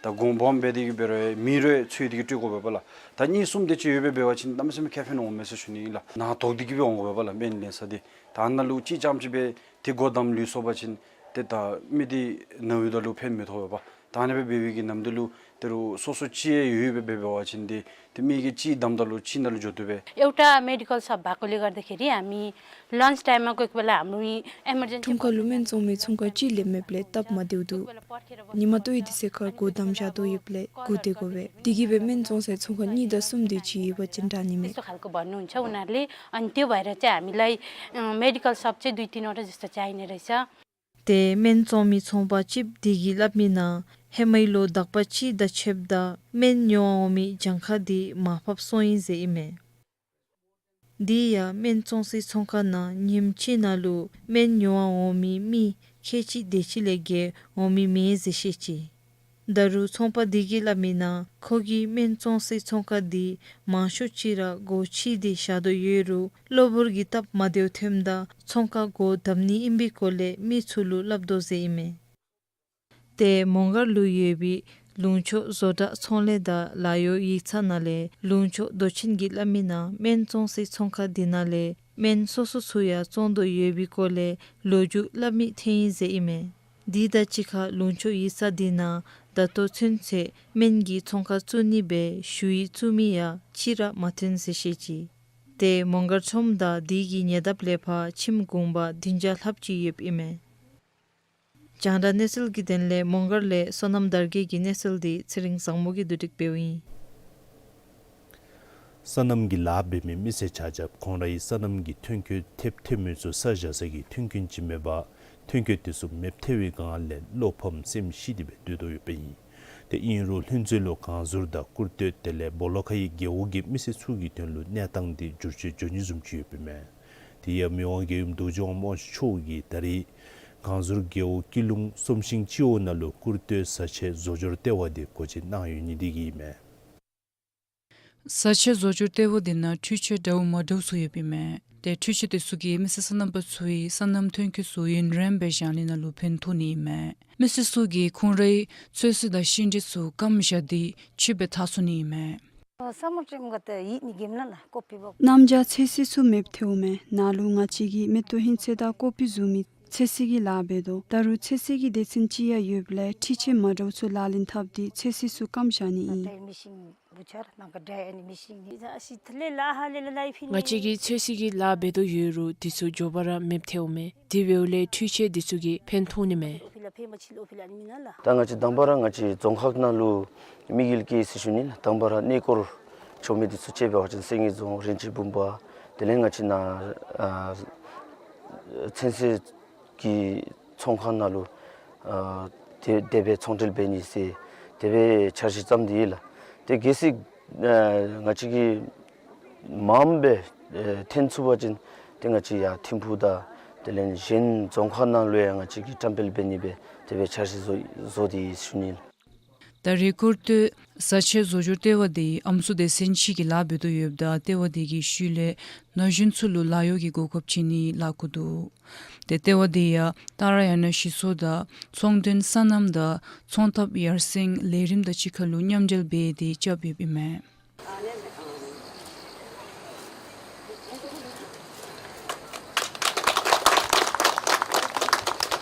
ད་གོང་སྦོམ་འབད་དེ་གིས་འབད་རུང་མི་རེ་ཚུད་དེ་གིས་སྤྲོད་དགོ་པས་པ་ལགས། ད་གཉིས་གསུམ་དེ་ཅིག་ཡོད་པའི་འབད་བ་ཅིན་གནམ་མེད་ས་མེད་ཁེ་ཕན་འོང་མས་ཟེར་ཞུ་ནི་ཨིན་ལགས། ནང་དོག་དེ་གིས་སྦེ་འོང་དགོ་པས་པ་ལགས་སྨན་ལེན་ས་འདི། ད་ཨ་ནཱ་ལུ་གཅིག་རྐྱངམ་ཅིག་སྦེ་དེ་སྒོ་བསྡམ་ལུས་སོང་པ་ཅིན་ཏེ་ད་མི་འདི་ན་བའི་ད་ལུ་ཕན་མི་ཐོགས་པས་པ། ད་ཨ་ནཱ་སྦེ་འབད་བའི་གི་ནམ་དུས་ལུ་ དེ་རུ་སོ་སོ་ཅིག་ཡོད་པའི་འབད་བ་ཅིན་ཏེ་ཏེ་མི་གིས་ཅིག་བསྡམ་ད་ལུ་ཅིག་ནང་ལུ་འགྱོ་དོ་བས། एउटा मेडिकल सप भएकोले गर्दाखेरि हामी लन्च टाइममा कोही कोही बेला हाम्रो यी इमर्जेन्सी ཁྲོམ་ཁ་ལུ་སྨན་བཙོང་མི་ཚོང་ཁང་གཅིག་ལས་མེདཔ་ལས་སྟབས་མ་བདེཝ་འདུག། ཉིན་མ་ལྟོ་ཡི་དུས་ཚོད་ཁར་སྒོ་བསྡམས་བཞག་དོ་ཡོདཔ་ལས་སྒུག་སྡོད་དགོ་པས། དེ་གིས་སྦེ་སྨན་བཙོང་སའི་ཚོང་ཁང་གཉིས་དང་གསུམ་དེ་ཅིག་ཡོད་པ་ཅིན་དྲག་ནི་མས། यस्तो खालको भन्नुहुन्छ उनीहरूले। अनि त्यो भएर चाहिँ हामीलाई, अँ, मेडिकल सप चाहिँ दुई तिनवटा जस्तो चाहिने रहेछ। ཏེ་སྨན་བཙོང་མི་ཚོང་པ་ཅིག་དེ་གིས་སླབ་མི་ནང་ཧེ་མའི་ལོ་དག་པ་ཅིག་དང་ཕྱདཔ་ད་སྨན་ཉོ་བར་འོང་མི་གྱངས་ཁ་དེ་མར་ཕབ་སོང་ཡི་ཟེར་ཨིན་མས། དེ་ཡང་སྨན་བཙོང་སའི་ཚོང་ཁང་ནང་ཉིནམ་གཅིག་ནང་ལུ་སྨན་ཉོ་བར་འོང་མི་མི་ཁལ་གཅིག་དེ་ཅིག་ལས་བརྒལ་འོང་མི་མེད་ཟེར་བཤད་ཅི། ད་རུང་ཚོང་པ་དེ་གིས་སླབ་མི་ནང་ཁོ་གིས་སྨན་བཙོང་སའི་ཚོང་ཁང་དེ་མང་ཤོས་ཅིག་ར་སྒོ་ཕྱེ་སྟེ་བཞག་དོ་ཡོད་རུང་གློ་བུར་གྱི་སྟབས་མ་བདེཝ་ཐོནམ་ད་ཚོང་ཁང་སྒོ་བསྡམ་ནི་ཨིན་པའི་སྐོར་ལས་མི་ཚུ་ལུ་སླབ་དོ་ཟེར་ཨིན་མས། ཏེ་མོང་སྒར་ལུ་ཡོད་པའི་ལུང་ཕྱོགས་བཟོ་གྲྭ་ཚོང་ལས་དང་ལཱ་གཡོག་ཡིག་ཚང་ནང་ལས་ལུང་ཕྱོགས་རྡོ་ཆེན་གྱིས་སླབ་མི་ནང་སྨན་བཙོང་སའི་ཚོང་ཁང་དེ་ནང་ལས་སྨན་སོ་སོ་ཚུ་ཡང་བཙོང་དོ་ཡོད་པའི་སྐོར་ལས་ལོ་རྒྱུས་སླབ་མི་ཐོན་ཡི་ཟེར་ཨིན་མས། དེ་དང་གཅིག་ཁར་ལུང་ཕྱོགས་ཡིག་ཚང་དེ་ནང་ད་ལྟོ་ཚུན་ཚོད་སྨན་གྱི་ཚོང་ཁང་བཙུགས་ནི་སྦེ་ཞུ་ཡིག་བཙུགས་མི་ཡང་གཅིག་ར་མ་ཐོན་ཟེར་བཤད་ཅི། ཏེ་མོང་སྒར་ཁྲོམ་དང་དེ་གི་ཉེ་འདབས་ལས་ཕར་ཁྱིམ་གུང་པ་བདུན་བརྒྱ་ལྷགཔ་ཅིག་ཡོདཔ་ཨིན་མས། རྒྱང་བསྒྲགས་གནས་ཚུལ་གྱི་དོན་ལས་མོང་སྒར་ལས་བསོད་ནམས་དར་རྒྱས་ཀྱི་གནས་ཚུལ་དེ་ཚེ་རིང་བཟང་མོ་གིས་བསྡུ་སྒྲིག་འབདཝ་ཨིན། སོ་ནམ་གྱི་ལཱ་འབད་མི་མི་སེར་ཆ་ཁྱབ་ཁོང་རའི་སོ་ནམ་གྱི་ཐོན་སྐྱེད་ཐེབས་ཐོན་མི་ཚུ་ས་བཞག་ས་གི་མཐུན་རྐྱེན་ཅིག་མེད་པར་ཐོན་སྐྱེད་དེ་ཚུ་མེདཔ་ཐལ་བའི་སྒང་ལས་བློ་ཕམ་སེམས་ཤི་སྟེ་སྦེ་སྡོད་དོ་ཡོདཔ་ཨིན། ཏེ་ཨིན་རུང་ལྷུན་རྩེ་ལུ་གངས་ཟུར་དང་ཀུར་སྟོད་དེ་ལས་སྦོ་ལོགས་ཁའི་རྒེད་འོག་གི་མི་སེར་ཚུ་གི་དོན་ལུ་གནས་སྟངས་དེ་འགྱུར་བཅོས་འགྱོ་ནི་བཟུམ་ཅིག་ཡོདཔ་ཨིན་མས། དེ་ཡང་མི་དབང་རྒྱལ་ཡུམ་རྡོ་རྗེ་དབང་མོ་མཆོག་གིས་ད་རེས་གངས་ཟུར་རྒེད་འོག་སྐྱིད་ལུང་གསོམ་ཤིང་སྤྱི་འོག་ནང་ལུ་ཀུར་སྟོད་བཟའ་ཆས་བཟོ་སྦྱོར་ལྟེ་བ་དེ་སྒོ་འབྱེད་གནང་ཡོད་ནི་དེ་གིས་ཨིན་མས། བཟའ་ཆས་བཟོ་སྦྱོར་ལྟེ་བ་དེ་ནང་འཕྲུལ་ཆས་འདྲཝ་མ་འདྲཝ་ཚུ་ཡོདཔ་ཨིན་མས། ཏེ་འཕྲུལ་ཆས་དེ་ཚུ་གིས་མི་སེར་སོ་ནམ་པ་ཚུའི་སོ་ནམ་ཐོན་སྐྱེད་ཚུ་ཡུན་རིངམོ་སྦེ་བཞག་ནི་ནང་ལུ་ཕན་ཐོགས་ནི་ཨིན་མས། མི་སེར་ཚུ་གིས་ཁོང་རའི་ཚོད་བསྲེ་དང་ཤིང་འབྲས་ཚུ་སྐམ་བཞག་སྟེ་ཕྱེད་སྦེ་འཐག་ཚུགས་ནི་ཨིན་མས། གནམ་བྱཱར་ཚོད་བསྲེ་ཚུ་མེདཔ་ཐལཝ་མས། ནཱ་ལུ་ང་བཅས་ཀྱིས་མེ་ཏོག་ཧིང་ཚད་དང་ཀོ་པི་བཟོ་མི་ཚོད་བསྲེ་གི་ལཱ་འབད་དོ། ད་རུང་ཚོད་བསྲེ་གི་སྡེ་ཚན་ཅིག་ཡང་ཡོདཔ་ལས་འཕྲུལ་ཆས་མ་འདྲཝ་ཚུ་ལག་ལེན་འཐབ་སྟེ་ཚོད་བསྲེ་ཚུ་སྐམ་བཞག་ནི་ཨིན། ང་བཅས་ཀྱིས་ཚོད་བསྲེ་གི་ལཱ་འབད་དོ་ཡོད་རུང་དེ་ཚུ་མགྱོགས་པ་ར་མེདཔ་ཐལཝ་མས། དེ་འབདཝ་ལས་འཕྲུལ་ཆས་དེ་ཚུ་གིས་ཕན་ཐོགས་ནི་མས། ད་ང་བཅས་དང་པ་ར་ང་བཅས་རྫོང་ཁག་ནང་ལུ་དམིགས་ཡུལ་ག་ཅི་ཟེར་ཞུ་ནི་ལགས། དང་པ་ར་གནས་སྐོར་འགྱོ་མི་དེ་ཚུ་ཅིག་འབད་བ་ཅིན་སེང་གེ་རྫོང་རིན་ཆེན་བུམ་པ་དེ་ལས་ང་བཅས་ནཱ་ཨ་ཚོད་བསྲེ་གི་ཚོང་ཁང་ནང་ལུ་ཨ་དེ་དེ་སྦེ་ཚོང་འབྲེལ་འབད་ནི་ཟེར་དེ་སྦེ་འཆར་གཞི་བརྩམས་ཏེ་ཡོད་ལགས། ཏེ་གལ་སྲིད་ཨ་ང་བཅས་ཀྱིས་མངམ་སྦེ་ཨེ་ཐོན་ཚུགས་པ་ཅིན་ཏེ་ང་བཅས་ཡར་ཐིམ་ཕུག་དང་དེ་ལས་གཞན་རྫོང་ཁག་ནང་ལུ་ཡང་ང་བཅས་ཀྱིས་བཀྲམ་སྤེལ་འབད་ནི་སྦེ་དེ་སྦེ་འཆར་གཞི་བཟོ་བཟོ་སྟེ་ཡོད་ཟེར་ཞུ་ནི་ལགས། ད་རེས་ཀུར་སྟོད་བཟའ་ཆས་བཟོ་སྦྱོར་ལྟེ་བ་དེ་ཨམ་སྲུ་སྡེ་ཚན་ཅིག་གིས་ལཱ་འབད་དོ་ཡོདཔ་ད་ལྟེ་བ་དེ་གིས་ཤུལ་ལས་ན་གཞོན་ཚུ་ལུ་ལཱ་གཡོག་གི་གོ་སྐབས་བྱིན་ནིའི་ལཱ་བཀོད་དོ། ཏེ་ལྟེ་བ་དེ་ཡང་ཏཱ་ར་ཡ་ན་གཞི་ཚོགས་དང་ཚོང་དོན་སོ་ནམ་དང་ཚོང་ཐབས་ཡར་སེང་ལས་རིམ་དང་གཅིག་ཁར་ལུ་མཉམ་འབྲེལ་འབད་དེ་རྐྱབ་ཡོདཔ་ཨིན་མས།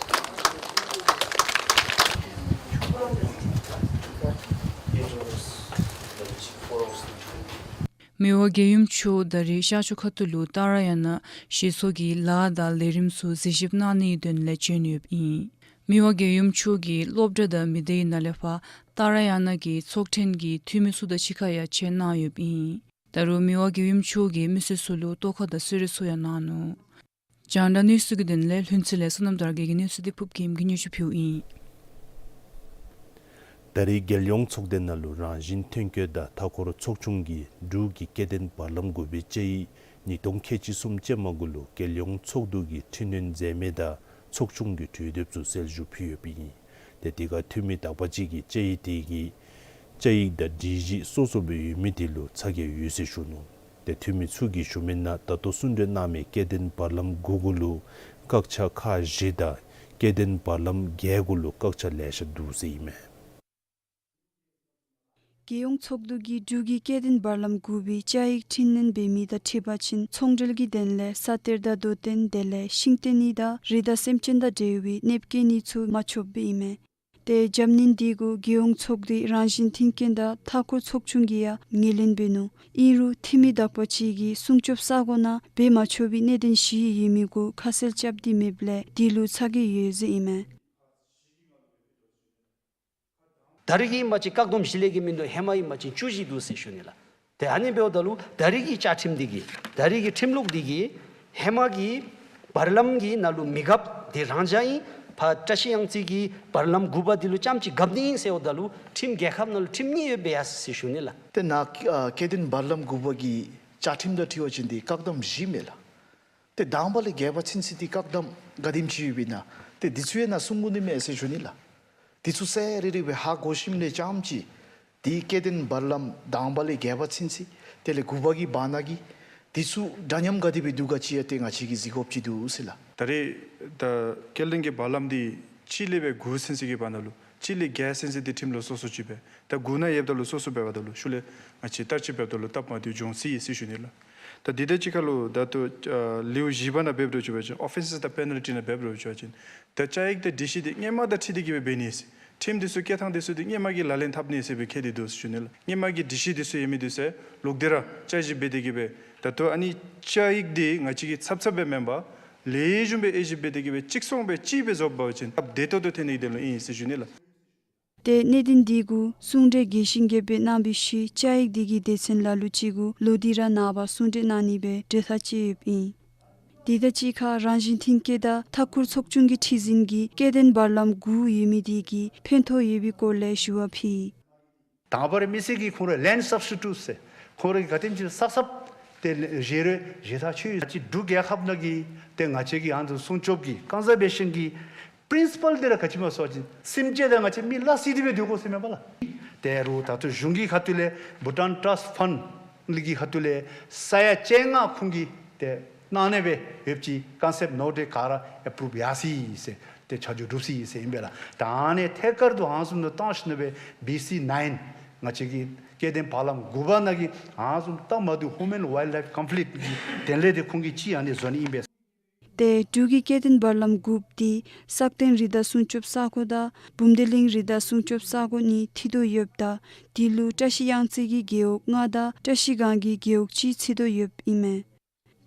མི་དབང་རྒྱལ་ཡུམ་མཆོག་ད་རེས་ཤར་ཕྱོགས་ཁ་ཐུག་ལུ་ཏཱ་ར་ཡ་ན་གཞི་ཚོགས་ཀྱི་ལཱ་དང་ལས་རིམ་ཚུ་གཟིགས་ཞིབ་གནང་ནིའི་དོན་ལས་བྱོན་ཡོདཔ་ཨིན། མི་དབང་རྒྱལ་ཡུམ་མཆོག་གིས་སློབ་གྲྭ་དང་མི་སྡེའི་ནང་ལས་ཕར་ཏཱ་ར་ཡ་ན་གི་ཚོགས་ཐེངས་ཀྱི་འཐུས་མི་ཚུ་དང་གཅིག་ཁར་ཡང་མཇལ་གནང་ཡོདཔ་ཨིན། ད་རུང་མི་དབང་རྒྱལ་ཡུམ་མཆོག་གིས་མི་སེར་ཚུ་ལུ་ཏོག་ཁ་དང་གསོལ་རས་ཚུ་ཡང་གནང་ནུག། རྒྱང་བསྒྲགས་གནས་ཚུལ་གྱི་དོན་ལས་ལྷུན་རྩེ་ལས་བསོད་ནམས་དར་རྒྱས་ཀྱིས་གནས་ཚུལ་དེ་ཕུབ་རྒྱལམོ་གིས་སྙན་ཞུ་ཕུལཝ་ཨིན། ད་རེས་རྒྱལ་ཡོངས་ཚོགས་སྡེ་ནང་ལུ་རང་བཞིན་ཐོན་སྐྱེད་དང་མཐའ་འཁོར་ཚོགས་ཆུང་གིས་འབྲུག་གི་སྐྱེ་ལྡན་བར་ལམ་དགུ་པའི་བཅའ་ཡིག་ཉིས་སྟོང་ཁལ་གཅིག་གསུམ་ཅན་མ་གུ་ལུ་རྒྱལ་ཡོངས་ཚོགས་འདུ་གི་འཕྲི་སྣོན་མཛད་མི་དང་ཚོགས་ཆུང་གི་གྲོས་དེབ་ཚུ་གསལ་ཞུ་ཕུལ་ཡོདཔ་ཨིན། ཏེ་དེ་ཁར་འཐུས་མི་དག་པ་ཅིག་གིས་བཅའ་ཡིག་དེ་གིས་བཅའ་ཡིག་དང་སྒྲིག་གཞི་སོ་སོ་སྦེ་ཡོད་མི་དེ་ལུ་ཚ་གྱང་ཡོད་ཟེར་ཞུ་ནུག། ཏེ་འཐུས་མི་ཚུ་གིས་ཞུ་མི་ནང་ད་ལྟོ་གསུང་གྲོས་གནང་མི་སྐྱེ་ལྡན་བར་ལམ་དགུ་གུ་ལུ་དཀར་ཆག་ཁག་བཞི་དང་སྐྱེ་ལྡན་བར་ལམ་བརྒྱད་གུ་ལུ་དཀར་ཆག་ལེ་ཤ་འདུག་ཟེར་ཨིན་མས། རྒྱལ་ཡོངས་ཚོགས་འདུ་གིས་འབྲུག་གི་སྐྱེ་ལྡན་བར་ལམ་དགུ་པའི་བཅའ་ཡིག་འཕྲི་སྣོན་འབད་མི་དང་འཁྲིལ་བ་ཅིན་ཚོང་འབྲེལ་གྱི་དོན་ལས་ས་གཏེར་དང་རྡོ་གཏེར་དེ་ལས་ཤིང་གཏེར་ནི་དང་རི་དྭགས་སེམས་ཅན་དང་འབྲེལ་བའི་གནོད་སྐྱེལ་ནི་ཚུ་མ་ཆོགཔ་ཨིན་མས། ཏེ་འཇམ་ནིང་འདི་གུ་རྒྱལ་ཡོངས་ཚོགས་སྡེ་རང་བཞིན་མཐུན་རྐྱེན་དང་མཐའ་འཁོར་ཚོགས་ཆུང་གིས་ཡང་ངོས་ལེན་འབད་ནུག། ཨིན་རུང་འཐུས་མི་དག་པ་ཅིག་གིས་སྲུང་སྐྱོབ་ས་གོ་ནང་འབད་མ་ཆོག་པའི་གནད་དོན་བཞི་ཡོད་མི་གུ་ཁ་གསལ་རྐྱབ་སྟེ་མེདཔ་ལས་འདི་ལུ་ཚ་གྱང་ཡོད་ཟེར་ཨིན་མས། ད་རེས་ཀྱི་མ་གཅིག་བཀག་སྡོམ་བཞི་ལས་གི་མིན་འདུག། ཧེ་མ་གི་མ་གཅིག་བཅུ་བཞི་འདུག་ཟེར་ཞུ་ནི་ལགས། ཏེ་ཨ་ནི་འབདཝ་ད་ལུ་ད་རེས་ཀྱི་བཅའ་ཁྲིམས་འདི་གིས་ད་རེས་ཀྱི་ཁྲིམས་ལུགས་འདི་གིས་ཧེ་མ་གི་བར་ལམ་གྱི་ནང་ལུ་མི་རྒཔ་འདི་རང་འཇགས་ཨིན། ཕར་བཀྲ་ཤིས་གཡང་རྩེ་གི་བར་ལམ་དགུ་པ་འདི་ལུ་རྐྱངམ་གཅིག་རྒཔ་ནི་ཨིན་ཟེརཝ་ད་ལུ་ཁྲིམས་རྒྱལ་ཁབ་ནང་ལུ་ཁྲིམས་གཉིས་ཡོདཔ་སྦེ་ཡར་སོ་ཡི་ཟེར་ཞུ་ནི་ལགས། ཏེ་ནཱ་ཨ་སྐྱེ་ལྡན་བར་ལམ་དགུ་པ་གི་བཅའ་ཁྲིམས་དང་འཁྲིལ་བ་ཅིན་འདི་བཀག་སྡོམ་བཞི་མས་ལགས། ཏེ་དང་པ་ལས་བརྒྱད་པ་ཚུན་ཚོད་འདི་བཀག་སྡོམ་ག་དེམ་ཅིག་ཡོདཔ་ཨིན་ན་ཏེ་འདི་ཚུ་ཡང་ནཱ་གསུང་དགོ་ནི་མས་ཟེར་ཞུ་ནི་ལགས། འདི་ཚུ་གསལ་རི་རི་སྦེ་ཧ་གོ་ཞིནམ་ལས་རྐྱངམ་གཅིག་འདི་སྐྱེ་ལྡན་བར་ལམ་དང་པ་ལས་བརྒྱད་པ་ཚུན་ཚོད་དེ་ལས་དགུ་པ་གི་བར་ན་གི་འདི་ཚུ་འདྲ་མཉམ་ག་དེ་སྦེ་འདུག་ག་ཅིག་ཡང་ཏེ་ང་བཅས་ཀྱིས་གཟིགས་དགོཔ་ཅིག་འདུག་ཟེར་ལགས། ད་རེས་ད་སྐྱེ་ལྡན་གྱི་བར་ལམ་འདི་གཅིག་ལས་སྦེ་དགུ་ཚུན་ཚོད་ཀྱི་བར་ན་ལུ་གཅིག་ལས་བརྒྱད་ཚུན་ཚོད་འདི་ཁྲིམས་ལུགས་སོ་སོ་ཅིག་སྦེ་ད་དགུ་ནང་ཡོདཔ་ད་ལུ་སོ་སོ་འབདཝ་ད་ལུ་ཤུལ་ལས་ང་བཅས་བསྟར་སྤྱོད་འབདཝ་ད་ལུ་སྟབས་མ་བདེཝ་འབྱུང་སྲིད་ཟེར་ཞུ་ནི་ལགས། ད་འདི་དང་གཅིག་ཁར་ལུ་ད་ལྟོ་ཨ་ལེའུ་བཞི་པ་ནང་འབད་འགྱོ་བ་ཅིན་ཨོ་ཕེནསི་དང་པེ་ནཱལ་ཊི་ནང་འབད་འགྱོ་བ་ཅིན་ད་བཅའ་ཡིག་དང་སྒྲིག་གཞི་འདི་སྔོན་མ་དང་འཁྲིལ་ཏེ་གི་སྦེ་འབད་ནི་ཟེར། ཁྲིམས་འདི་ཚུ་བཀལ་ཐངས་འདི་ཚུ་འདི་སྔོན་མ་གི་ལག་ལེན་འཐབ་ནི་ཟེར་སྦེ་བཀལ་ཏེ་འདུག་ཟེར་ཞུ་ནི་ལགས། སྔོན་མ་གི་སྒྲིག་གཞི་འདི་ཚུ་ཡོད་མི་འདི་ཚུ་ལོག་སྟེ་ར་བསྐྱར་ཞིབ་འབད་དེ་གི་སྦེ་ད་ལྟོ་ཨ་ནི་བཅའ་ཡིག་འདི་ང་བཅས་ཀྱིས་ཚབ་ཚབ་སྦེ་མེན་པར་ལེགས་ཤོམ་སྦེ་དབྱེ་ཞིབ་འབད་དེ་གི་སྦེ་གཅིག་མཚུངས་སྦེ་གཅིག་སྦེ་བཟོ་བ་ཅིན་སྟབས་བདེ་ཏོག་ཏོ་ཐོན་ནི་གི་དོན་ལུ་ཨིན་ཟེར་ཞུ་ནི་ལགས། ཏེ་གནད་དོན་འདི་གུ་གསུང་གྲོས་རྒྱས་ཤིང་རྒྱསཔ་སྦེ་གནང་བའི་ཤུལ་བཅའ་ཡིག་འདི་གི་སྡེ་ཚན་ལ་ལུ་ཅིག་གུ་ལོག་སྟེ་ར་ནངས་པ་གསུང་གྲོས་གནང་ནི་སྦེ་གྲོས་ཐག་བཅད་ཡོདཔ་ཨིན། དེ་དང་གཅིག་ཁར་རང་བཞིན་མཐུན་རྐྱེན་དང་མཐའ་འཁོར་ཚོགས་ཆུང་གི་ཁྲི་འཛིན་གྱིས་སྐྱེ་ལྡན་བར་ལམ་དགུ་ཡོད་མི་འདི་གི་ཕན་ཐོགས་ཡོད་པའི་སྐོར་ལས་ཞུ་བ་ཕུལ་ཡི། དང་པ་ར་མི་སེར་གྱིས་ཁོང་ར་ལེནཌ་སབ་སི་ཊི་ཊུཊ་ཟེར་ཁོང་ར་གིས་ག་དེམ་ཅིག་གསར་གསརཔ་ཏེ་བཞེས་རུང་བཞེས་ཐག་ཆོད་ཡི། ང་བཅས་འབྲུག་རྒྱལ་ཁབ་ནང་གི་ཏེ་ང་བཅས་ཀྱི་ཨ་ནི་སྲུང་སྐྱོབ་ཀྱི་ཀོན་ཟར་བེ་ཤཱན་གྱི་པི་རིན་སི་པཱལ་འདི་ར་ག་ཅི་སྨོ་ཟེར་བ་ཅིན་སེམས་ཅན་དང་ང་བཅས་མི་སླ་བསྲེ་སྟེ་སྦེ་སྡོད་དགོ་ཟེར་མེན་པ་ལགས། ཏེ་རུང་ད་ལྟོ་གཞུང་གི་ཁ་ཐུག་ལས་བྷུ་ཊཱན་ཊཱསཊ་ཕཱནཌ་གི་ཁ་ཐུག་ལས་ས་ཡ་བཅོ་ལྔ་ཁོང་གིས་ཏེ་གནང་ནི་སྦེ་ཡོདཔ་ཅིག་ཀོན་སེཔཊ་ནོཊ་འདི་ག་ར་ཨེ་པུ་རུབ་ཡར་སོ་ཡི་ཟེར་ཏེ་ཆ་འཇོག་གྲུབ་སོ་ཡི་ཟེར་ཨིན་པས་ལགས། ད་ཨ་ནི་ཐད་ཀར་དུ་ཨ་ནི་བཟུམ་ནང་བཏང་ཞིནམ་ལས་སྦེ་བི་སི་ནའིན་ང་བཅས་ཀྱི་སྐྱེ་ལྡན་བར་ལམ་དགུ་པ་ནང་གི་ཨ་ནི་བཟུམ་སྟབས་མ་བདེཝ་ཧིའུ་མེན་ཝའིལཌ་ལའིཕ་ཀོན་ཕི་ལིཀཊ་གི་དོན་ལས་ཏེ་ཁོང་གིས་ཅིག་ཨ་ནི་བཟོ་ནི་ཨིན་པས། ཏེ་འབྲུག་གི་སྐྱེ་ལྡན་བར་ལམ་དགུཔ་འདི་སག་སྟེང་རི་དྭགས་སྲུང་སྐྱོབ་ས་གོ་དང་བུམ་སྡེ་གླིང་རི་དྭགས་སྲུང་སྐྱོབ་ས་གོ་གཉིས་འཁྲིལ་དོ་ཡོདཔ་ད་དེ་ལུ་བཀྲ་ཤིས་གཡང་རྩེ་གི་རྒེད་འོག་ལྔ་དང་བཀྲ་ཤིས་སྒང་གི་རྒེད་འོག་གཅིག་ཚུད་དོ་ཡོདཔ་ཨིན་མས།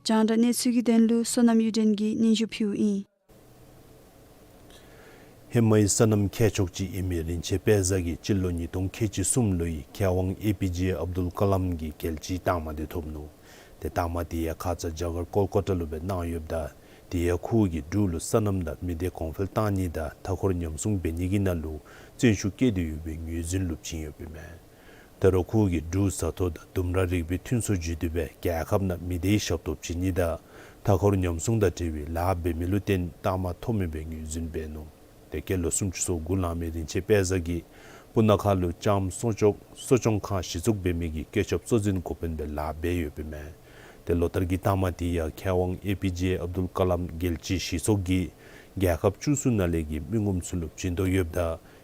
རྒྱང་བསྒྲགས་གནས་ཚུལ་གྱི་དོན་ལུ་བསོད་ནམས་གཡུ་སྒྲོན་གྱིས་སྙན་ཞུ་ཕུལཝ་ཨིན། ཧེ་མའི་སོ་ནམ་མཁས་མཆོག་ཅིག་ཨིན་མི་རིན་ཆེན་དཔལ་བཟང་གིས་སྤྱི་ལོ་ཉིས་སྟོང་ཁལ་གཅིག་གསུམ་ལོའི་མཁས་དབང་ཨེ་པི་ཇེ་ཨབ་དུལ་ཀ་ལམ་གྱི་རྒྱལ་གཅེས་རྟགས་མ་འདི་ཐོབ་ནུག། ཏེ་རྟགས་མ་འདི་ཡང་ཁ་ཙ་རྒྱ་གར་ཀོལ་ཀ་ཏ་ལུ་སྦེ་གནང་ཡོདཔ་ད་དེ་ཡང་ཁོ་གིས་འབྲུག་ལུ་སོ་ནམ་དང་མི་སྡེ་གོང་འཕེལ་གཏང་ནི་དང་མཐའ་འཁོར་ཉམས་སྲུང་འབད་ནི་གི་ནང་ལུ་བརྩོན་ཤུགས་བསྐྱེད་དེ་ཡོད་པའི་ངོས་འཛིན་ལུ་བྱིན་ཡོདཔ་ཨིན་མས། ད་རུང་ཁོ་གིས་འབྲུག་བཟའ་འཐོར་དང་ལྡུམ་ར་རིག་པའི་མཐུན་ཚོགས་བརྒྱུད་དེ་སྦེ་རྒྱལ་ཁབ་ནང་མི་སྡེའི་ཞབས་ཏོག་བྱིན་ནི་དང་མཐའ་འཁོར་ཉམས་སྲུང་དང་འབྲེལ་བའི་ལཱ་འབད་མི་ལུ་བརྟེན་རྟགས་མ་ཐོབ་མི་སྦེ་ངོས་འཛིན་འབད་ནུག། ཏེ་སྐྱེས་ལོ་སུམ་ཅུ་སོ་དགུ་ལང་མི་རིན་ཆེན་དཔལ་བཟང་གིས་སྤུ་ན་ཁ་ལུ་ལྕམ་གསོ་སྐྱོང་གསོ་སྐྱོང་ཁང་གཞི་བཙུགས་འབད་མི་གི་བཀོད་ཁྱབ་གཙོ་འཛིན་འགོ་དཔོན་སྦེ་ལཱ་འབད་ཡོདཔ་ཨིན་མས། ཏེ་ལོ་ལྟར་གྱི་རྟགས་མ་འདི་ཡང་མཁས་དབང་ཨེ་པི་ཇེ་ཨབ་དུལ་ཀ་ལམ་རྒྱལ་གཅེས་གཞི་ཚོགས་ཀྱིས་རྒྱལ་ཁབ་བཅུ་གསུམ་ནང་ལས་ཀྱི་མི་ངོམ་ཚུ་ལུ་བྱིན་དོ་ཡོདཔ་ད་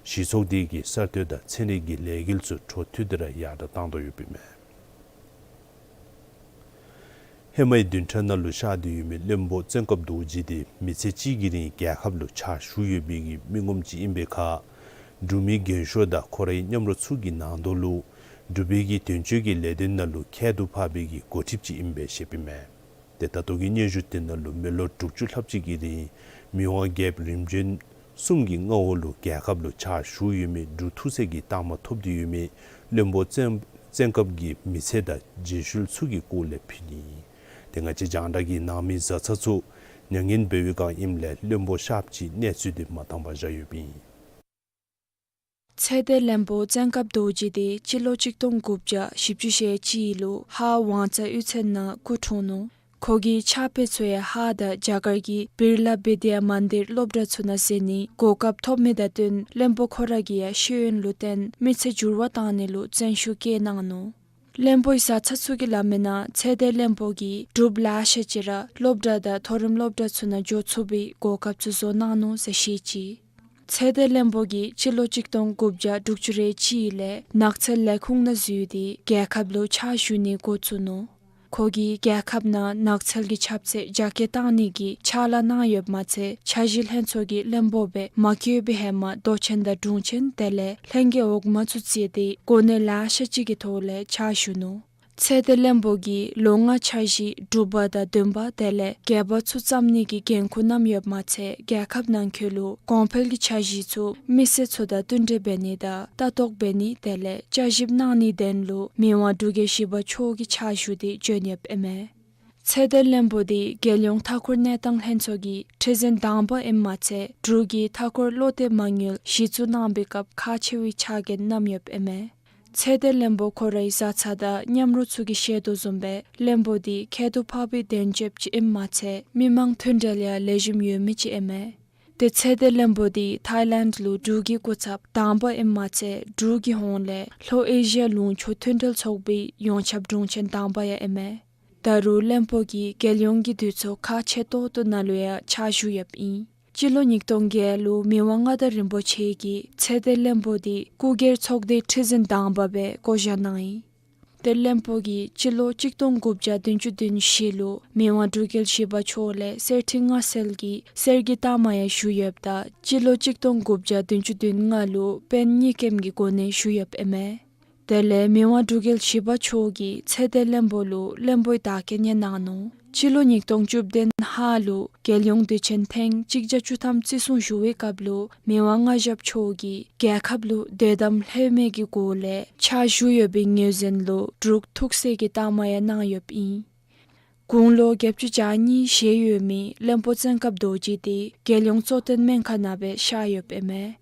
གཞི་ཚོགས་འདི་གིས་གསར་གཏོད་དང་ཚན་རིག་གི་ལས་འགུལ་ཚུ་འཕྲོ་མཐུད་དེ་ར་ཡར་དྲག་བཏང་དོ་ཡོདཔ་ཨིན་མས། ཧེ་མའི་བདུན་ཕྲག་ནང་ལུ་གཤགས་ཏེ་ཡོད་མི་བློན་པོ་བཙན་སྐབས་རྡོ་རྗེ་འདི་མི་ཚེ་གཅིག་གི་རིང་རྒྱལ་ཁབ་ལུ་ཕྱག་ཞུ་ཡོད་མི་གི་མི་ངོམ་ཅིག་ཨིན་པའི་ཁར་འབྲུག་མི་རྒན་ཤོས་དང་ཁོ་རའི་མཉམ་རོགས་ཚུ་གི་ནང་དོག་ལུ་འབྲུག་པའི་གི་དོན་གཅོད་ཀྱི་ལས་དོན་ནང་ལུ་ཁྱད་དུ་འཕགས་པའི་གི་འགོ་ཁྲིདཔ་ཅིག་ཨིན་པས་ཞུཝ་ཨིན་མས། ཏེ་ད་ལྟོ་གི་སྙན་ཞུ་དེ་ནང་ལུ་མི་ལོ་དྲུག་ཅུ་ལྷགཔ་ཅིག་གི་རིང་མི་དབང་རྒྱལཔོ་རིམ་བྱོན་གསུམ་གྱི་མངའ་འོག་ལུ་རྒྱལ་ཁབ་ལུ་ཕྱག་ཞུ་ཡོད་མི་འབྲུག་ཐུགས་སྲས་ཀྱི་རྟགས་མ་ཐོབ་སྟེ་ཡོད་མི་བློན་པོ་བཙན་བཙན་སྐབས་ཀྱི་མི་ཚེ་དང་རྗེས་ཤུལ་ཚུ་གི་སྐོར་ལས་ཕུལ་ནི། ཏེ་ང་བཅས་རྒྱང་བསྒྲགས་ཀྱི་ནང་མི་བཟའ་ཚང་ཚུ་མྱ་ངན་འབད་བའི་བསྒང་ཨིནམ་ལས་བློན་པོ་གཤགསཔ་ཅིག་གནས་ཚུལ་འདི་མ་དྭངས་པར་བཞག་ཡོདཔ་ཨིན། ཚེ་འདས་བློན་པོ་བཙན་སྐབས་རྡོ་རྗེ་འདི་སྤྱི་ལོ་གཅིག་སྟོང་དགུ་བརྒྱ་བཞི་བཅུ་ཞེ་གཅིག་ལུ་ཧཱ་ཝང་ཙ་གཡུས་ཚན་ནང་སྐུ་འཁྲུངས་ནུག། ཁོ་གི་ཕྱག་དཔེ་ཚུ་ཡང་ཧཱ་དང་རྒྱ་གར་གྱི་བིར་ལ་བི་དྱ་མན་དིར་སློབ་གྲྭ་ཚུ་ནང་གསན་ནི་གོ་སྐབས་ཐོབ་མི་དང་བསྟུན་བློན་པོ་ཁོ་ར་གིས་ཡང་ཤེས་ཡོན་ལུ་བརྟེན་མི་ཚེ་འགྱུར་བ་བཏང་ནི་ལུ་བརྩོན་ཤུགས་བསྐྱེད་གནང་ནུག། བློན་པོའི་བཟའ་ཚང་ཚུ་གིས་སླབ་མིའི་ནང་ཚེ་འདས་བློན་པོ་གིས་འབྲུགཔ་ལེ་ཤ་ཅིག་ར་སློབ་གྲྭ་དང་མཐོ་རིམ་སློབ་གྲྭ་ཚུ་ནང་འགྱོ་ཚུགས་པའི་གོ་སྐབས་ཚུ་བཟོ་གནང་ནུག་ཟེར་བཤད་ཅི། ཚེ་འདས་བློན་པོ་གིས་སྤྱི་ལོ་གཅིག་སྟོང་དགུ་བརྒྱ་དྲུག་ཅུ་རེ་གཅིག་ལས་ནགས་ཚལ་ལས་ཁུངས་ནང་འཛུལ་ཏེ་རྒྱལ་ཁབ་ལུ་ཕྱག་ཞུ་ནི་འགོ་བཙུགས་ནུག། ཁོ་གིས་རྒྱལ་ཁབ་ནང་ནགས་ཚལ་གྱི་ཁྱབ་ཚད་རྒྱ་སྐྱེད་བཏང་ནི་གི་ཕྱག་ལཱ་གནང་ཡོདཔ་མ་ཚད་འཆར་གཞི་ལྷན་ཚོགས་ཀྱིས་བློན་པོ་སྦེ་མ་བསྐོས་པའི་ཧེ་མ་མདོ་ཆེན་དང་དྲུང་ཆེན་དེ་ལས་ལྷན་རྒྱས་འོག་མ་ཚུ་བརྩིས་ཏེ་གོ་གནས་ལེ་ཤ་ཅིག་གི་ཐོག་ལས་ཕྱག་ཞུ་ནུག། ཚེ་བརྟན་བློན་པོ་གིས་ལོ་ལྔ་འཆར་གཞི་དྲུག་པ་དང་བདུན་པ་དེ་ལས་བརྒྱད་པ་ཚུ་བརྩམ་ནི་གི་འགན་ཁུར་བསྣམས་ཡོདཔ་མ་ཚད་རྒྱལ་ཁབ་ནང་འཁོད་ལུ་གོང་འཕེལ་གྱི་འཆར་གཞི་ཚུ་མི་སེར་ཚུ་དང་བསྟུན་གྲོས་འབད་ནི་དང་ལྟ་རྟོག་འབད་ནི་དེ་ལས་བསྐྱར་ཞིབ་གནང་ནིའི་དོན་ལུ་མི་དབང་འབྲུག་རྒྱལ་བཞི་པ་མཆོག་གིས་ཕྱག་ཞུ་སྟེ་བྱོན་ཡོདཔ་ཨིན་མས། ཚེ་བརྟན་བློན་པོ་འདི་རྒྱལ་ཡོངས་མཐའ་འཁོར་གནས་སྟངས་ལྷན་ཚོགས་ཀྱི་ཁྲི་འཛིན་དང་པ་ཨིནམ་མ་ཚད་འབྲུག་གི་མཐའ་འཁོར་བློ་གཏད་མ་དངུལ་གཞི་བཙུགས་གནང་བའི་སྐབས་ཁག་ཆེ་བའི་ཕྱག་འགན་བསྣམས་ཡོདཔ་ཨིན་མས། ཚེ་བརྟན་བློན་པོ་ཁོ་རའི་བཟའ་ཚང་དང་མཉམ་རོགས་ཚུ་གིས་བཤད་དོ་བཟུམ་སྦེ་བློན་པོ་འདི་ཁྱད་དུ་འཕགས་པའི་དོན་གཅོདཔ་ཅིག་ཨིནམ་མ་ཚད་མི་མང་མཐུན་འབྲེལ་ཡང་ལེགས་ཤོམ་ཡོད་མི་ཅིག་ཨིན་མས། ཏེ་ཚེ་བརྟན་བློན་པོ་འདི་ཐའི་ལེནཌ་ལུ་འབྲུག་གི་སྐུ་ཚབ་དང་པ་ཨིནམ་མ་ཚད་འབྲུག་གི་ཧོངས་ལས་ལྷོ་ཨེ་ཤི་ཡ་ལུང་ཕྱོགས་མཐུན་འབྲེལ་ཚོགས་པའི་ཡོངས་ཁྱབ་དྲུང་ཆེན་དང་པ་ཡང་ཨིན་མས། ད་རུང་བློན་པོ་གིས་རྒྱལ་ཡོངས་ཀྱི་དུས་ཚོགས་ཁག་ཆེ་ཏོག་ཏོ་ནང་ལུ་ཡང་ཕྱག་ཞུ་ཡོདཔ་ཨིན། སྤྱི་ལོ་ཉིས་སྟོང་བརྒྱད་ལུ་མི་དབང་མངའ་བདག་རིན་པོ་ཆེ་གིས་ཚེ་བརྟན་བློན་པོ་འདི་སྐུ་སྒེར་ཚོགས་སྡེའི་ཁྲི་འཛིན་དང་པ་སྦེ་བསྐོ་བཞག་གནང་ཡི། ཏེ་བློན་པོ་གིས་སྤྱི་ལོ་གཅིག་སྟོང་དགུ་བརྒྱ་བདུན་ཅུ་དོན་བཞི་ལུ་མི་དབང་འབྲུག་རྒྱལ་བཞི་པ་མཆོག་ལས་གསེར་ཁྲི་མངའ་གསོལ་གྱི་གསེར་གྱི་རྟགས་མ་ཡང་ཞུ་ཡོདཔ་ད་སྤྱི་ལོ་གཅིག་སྟོང་དགུ་བརྒྱ་བདུན་ཅུ་དོན་ལྔ་ལུ་པཎ་གཉིས་སྐྱེམས་ཀྱི་གོ་གནས་ཞུ་ཡོདཔ་ཨིན་མས། དེ་ལས་མི་དབང་འབྲུག་རྒྱལ་བཞི་པ་མཆོག་གིས་ཚེ་བརྟན་བློན་པོ་ལུ་བློན་པོའི་བདག་རྐྱེན་ཡང་གནང་ནུག། སྤྱི་ལོ་ཉིས་སྟོང་བཅུ་བདུན་ཧཱ་ལུ་རྒྱལ་ཡོངས་དུས་ཆེན་ཐེངས་གཅིག་བརྒྱ་བཅུ་ཐམ་བརྩི་སྲུང་ཞུ་བའི་སྐབས་ལུ་མི་དབང་མངའ་ཞབས་མཆོག་གིས་རྒྱལ་ཁབ་ལུ་དད་དམ་ལྷོད་མེད་ཀྱི་སྒོ་ལས་ཕྱག་ཞུ་ཡོད་པའི་ངོས་འཛིན་ལུ་འབྲུག་ཐུགས་སྲས་ཀྱི་རྟགས་མ་ཡང་གནང་ཡོདཔ་ཨིན། དགུང་ལོ་བརྒྱད་ཅུ་གྱ་གཉིས་བཞེས་ཡོད་མི་བློན་པོ་བཙན་སྐབས་རྡོ་རྗེ་འདི་རྒྱལ་ཡོངས་གཙོ་བསྟེན་སྨན་ཁང་ནང་སྦེ་གཤགས་ཡོདཔ་ཨིན་མས།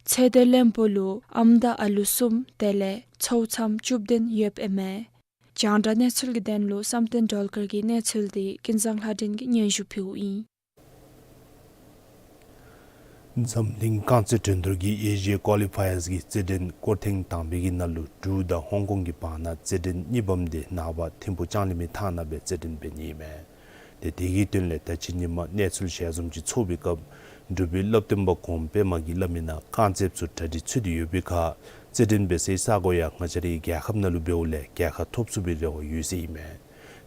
ཚེ་བརྟན་བློན་པོ་ལུ་ཨམ་དང་ཨ་ལུ་གསུམ་དེ་ལས་ཚའོ་ཚམ་བཅུ་བདུན་ཡོདཔ་ཨིན་མས། རྒྱང་བསྒྲགས་གནས་ཚུལ་གྱི་དོན་ལུ་བསམ་གཏན་སྒྲོལ་དཀར་གྱི་གནས་ཚུལ་འདི་ཀུན་བཟང་ལྷ་སྒྲོན་གྱིས་སྙན་ཞུ་ཕུལཝ་ཨིན། འཛམ་གླིང་རྐང་རྩེད་འགྲན་བསྡུར་གྱི་ཨེ་ཤི་ཡ་ཀོ་ལི་ཕ་ཡརསི་གི་རྩེད་འགྲན་སྐོར་ཐེངས་དང་པའི་གི་ནང་ལུ་འབྲུག་དང་ཧོང་ཀོང་གི་བར་ན་རྩེད་འགྲན་གཉིས་པམ་འདི་ནངས་པ་ཐིམ་ཕུག་ལྕང་གླིང་མའི་ཐང་ནང་སྦེ་རྩེད་འགྲན་འབད་ནི་ཨིན་མས། ཏེ་དེ་གི་དོན་ལས་ད་ཅི་ཉིན་མ་གནས་ཚུལ་ཞལ་འཛོམས་ཅིག་ཚོགས་པའི་སྐབས་འབྲུག་པའི་སློབ་སྟོན་པ་གོངམ་པདྨ་གིས་སླབ་མི་ནང་རྐང་རྩེདཔ་ཚུ་གྲ་སྒྲིག་ཚུད་དེ་ཡོད་པའི་ཁར་རྩེད་འགྲན་འབད་སའི་ས་གོ་ཡང་ང་བཅས་རའི་རྒྱལ་ཁབ་ནང་ལུ་འབདཝ་ལས་རྒྱལ་ཁ་ཐོབ་ཚུགས་པའི་རེ་བ་ཡོད་ཟེར་ཨིན་མས།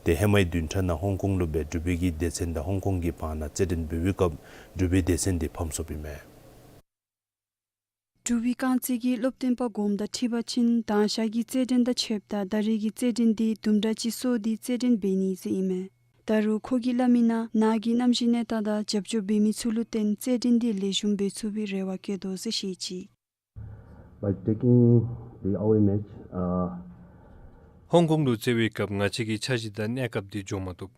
ཏེ་ཧེ་མའི་བདུན་ཕྲག་ནང་ཧོང་ཀོང་ལུ་སྦེ་འབྲུག་པའི་གི་སྡེ་ཚན་དང་ཧོང་ཀོང་གི་བར་ན་རྩེད་འགྲན་འབད་བའི་སྐབས་འབྲུག་པའི་སྡེ་ཚན་འདི་ཕམ་སོཔ་ཨིན་མས། འབྲུག་པའི་རྐང་རྩེད་ཀྱི་སློབ་སྟོན་པ་གོངམ་དང་འཁྲིལ་བ་ཅིན་དང་ཞག་གི་རྩེད་འགྲན་དང་ཕྱདཔ་ད་ད་རེས་ཀྱི་རྩེད་འགྲན་འདི་དུམ་གྲ་ཅིག་སོར་ཏེ་རྩེད་འགྲན་འབད་ནི་ཟེར་ཨིན་མས། ད་རུང་ཁོ་གིས་སླབ་མི་ནང་ནཱ་གི་གནམ་གཤིས་གནས་སྟངས་དང་རྒྱབ་སྐྱོར་འབད་མི་ཚུ་ལུ་བརྟེན་རྩེད་འགྲན་འདི་ལེགས་ཤོམ་འབད་ཚུགས་པའི་རེ་བ་བསྐྱེད་དོ་ཟེར་བཤད་ཅི། By taking the away match, uh, ཧོང་ཀོང་ལུ་རྩེད་པའི་སྐབས་ང་བཅས་ཀྱི་འཆར་གཞི་དང་གནས་སྐབས་འདི་འགྱོ་མ་བཏུབ།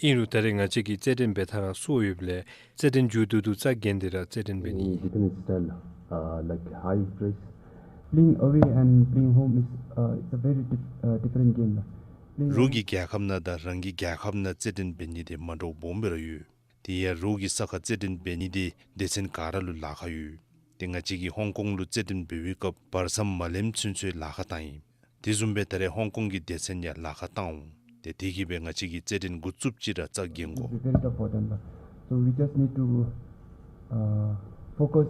ཨིན་རུང་ད་རེས་ང་བཅས་ཀྱི་རྩེད་འགྲན་འབད་ཐངས་ར་སོར་ཡོདཔ་ལས་རྩེད་འགྲན་མཇུག་བསྡུ་བསྡུ་རྩ་འགེངས་ཏེ་ར་རྩེད་འགྲན་འབད་ནི། In different style, uh, like high press. Playing away and playing home is, uh, it's a very dif-, uh, different game. Playing རོགས་ཀྱི་རྒྱལ་ཁབ་ནང་དང་རང་གི་རྒྱལ་ཁབ་ནང་རྩེད་འགྲན་འབད་ནི་འདི་མ་འདྲཝ་སྦོམ་སྦེ་ར་ཡོད། དེ་ཡང་རོགས་ཀྱི་ས་ཁར་རྩེད་འགྲན་འབད་ནི་འདི་སྡེ་ཚན་ག་ར་ལུ་ལཱ་ཁག་ཡོད། ཏེ་ང་བཅས་ཀྱིས་ཧོང་ཀོང་ལུ་རྩེད་འགྲན་འབད་བའི་སྐབས་བར་མཚམས་མ་ལེནམ་ཚུན་ཚོད་ལཱ་ཁག་བཏང་ཡི། དེ་བཟུམ་སྦེ་ད་རེས་ཧོང་ཀོང་གི་སྡེ་ཚན་ཡང་ལཱ་ཁག་བཏང་འོང་། ཏེ་དེ་གིས་སྦེ་ང་བཅས་ཀྱིས་རྩེད་འགྲན་འགོ་བཙུགསཔ་ཅིག་ར་རྩ་འགེངས་དགོ། It's very tough for them, but so we just need to, uh, focus.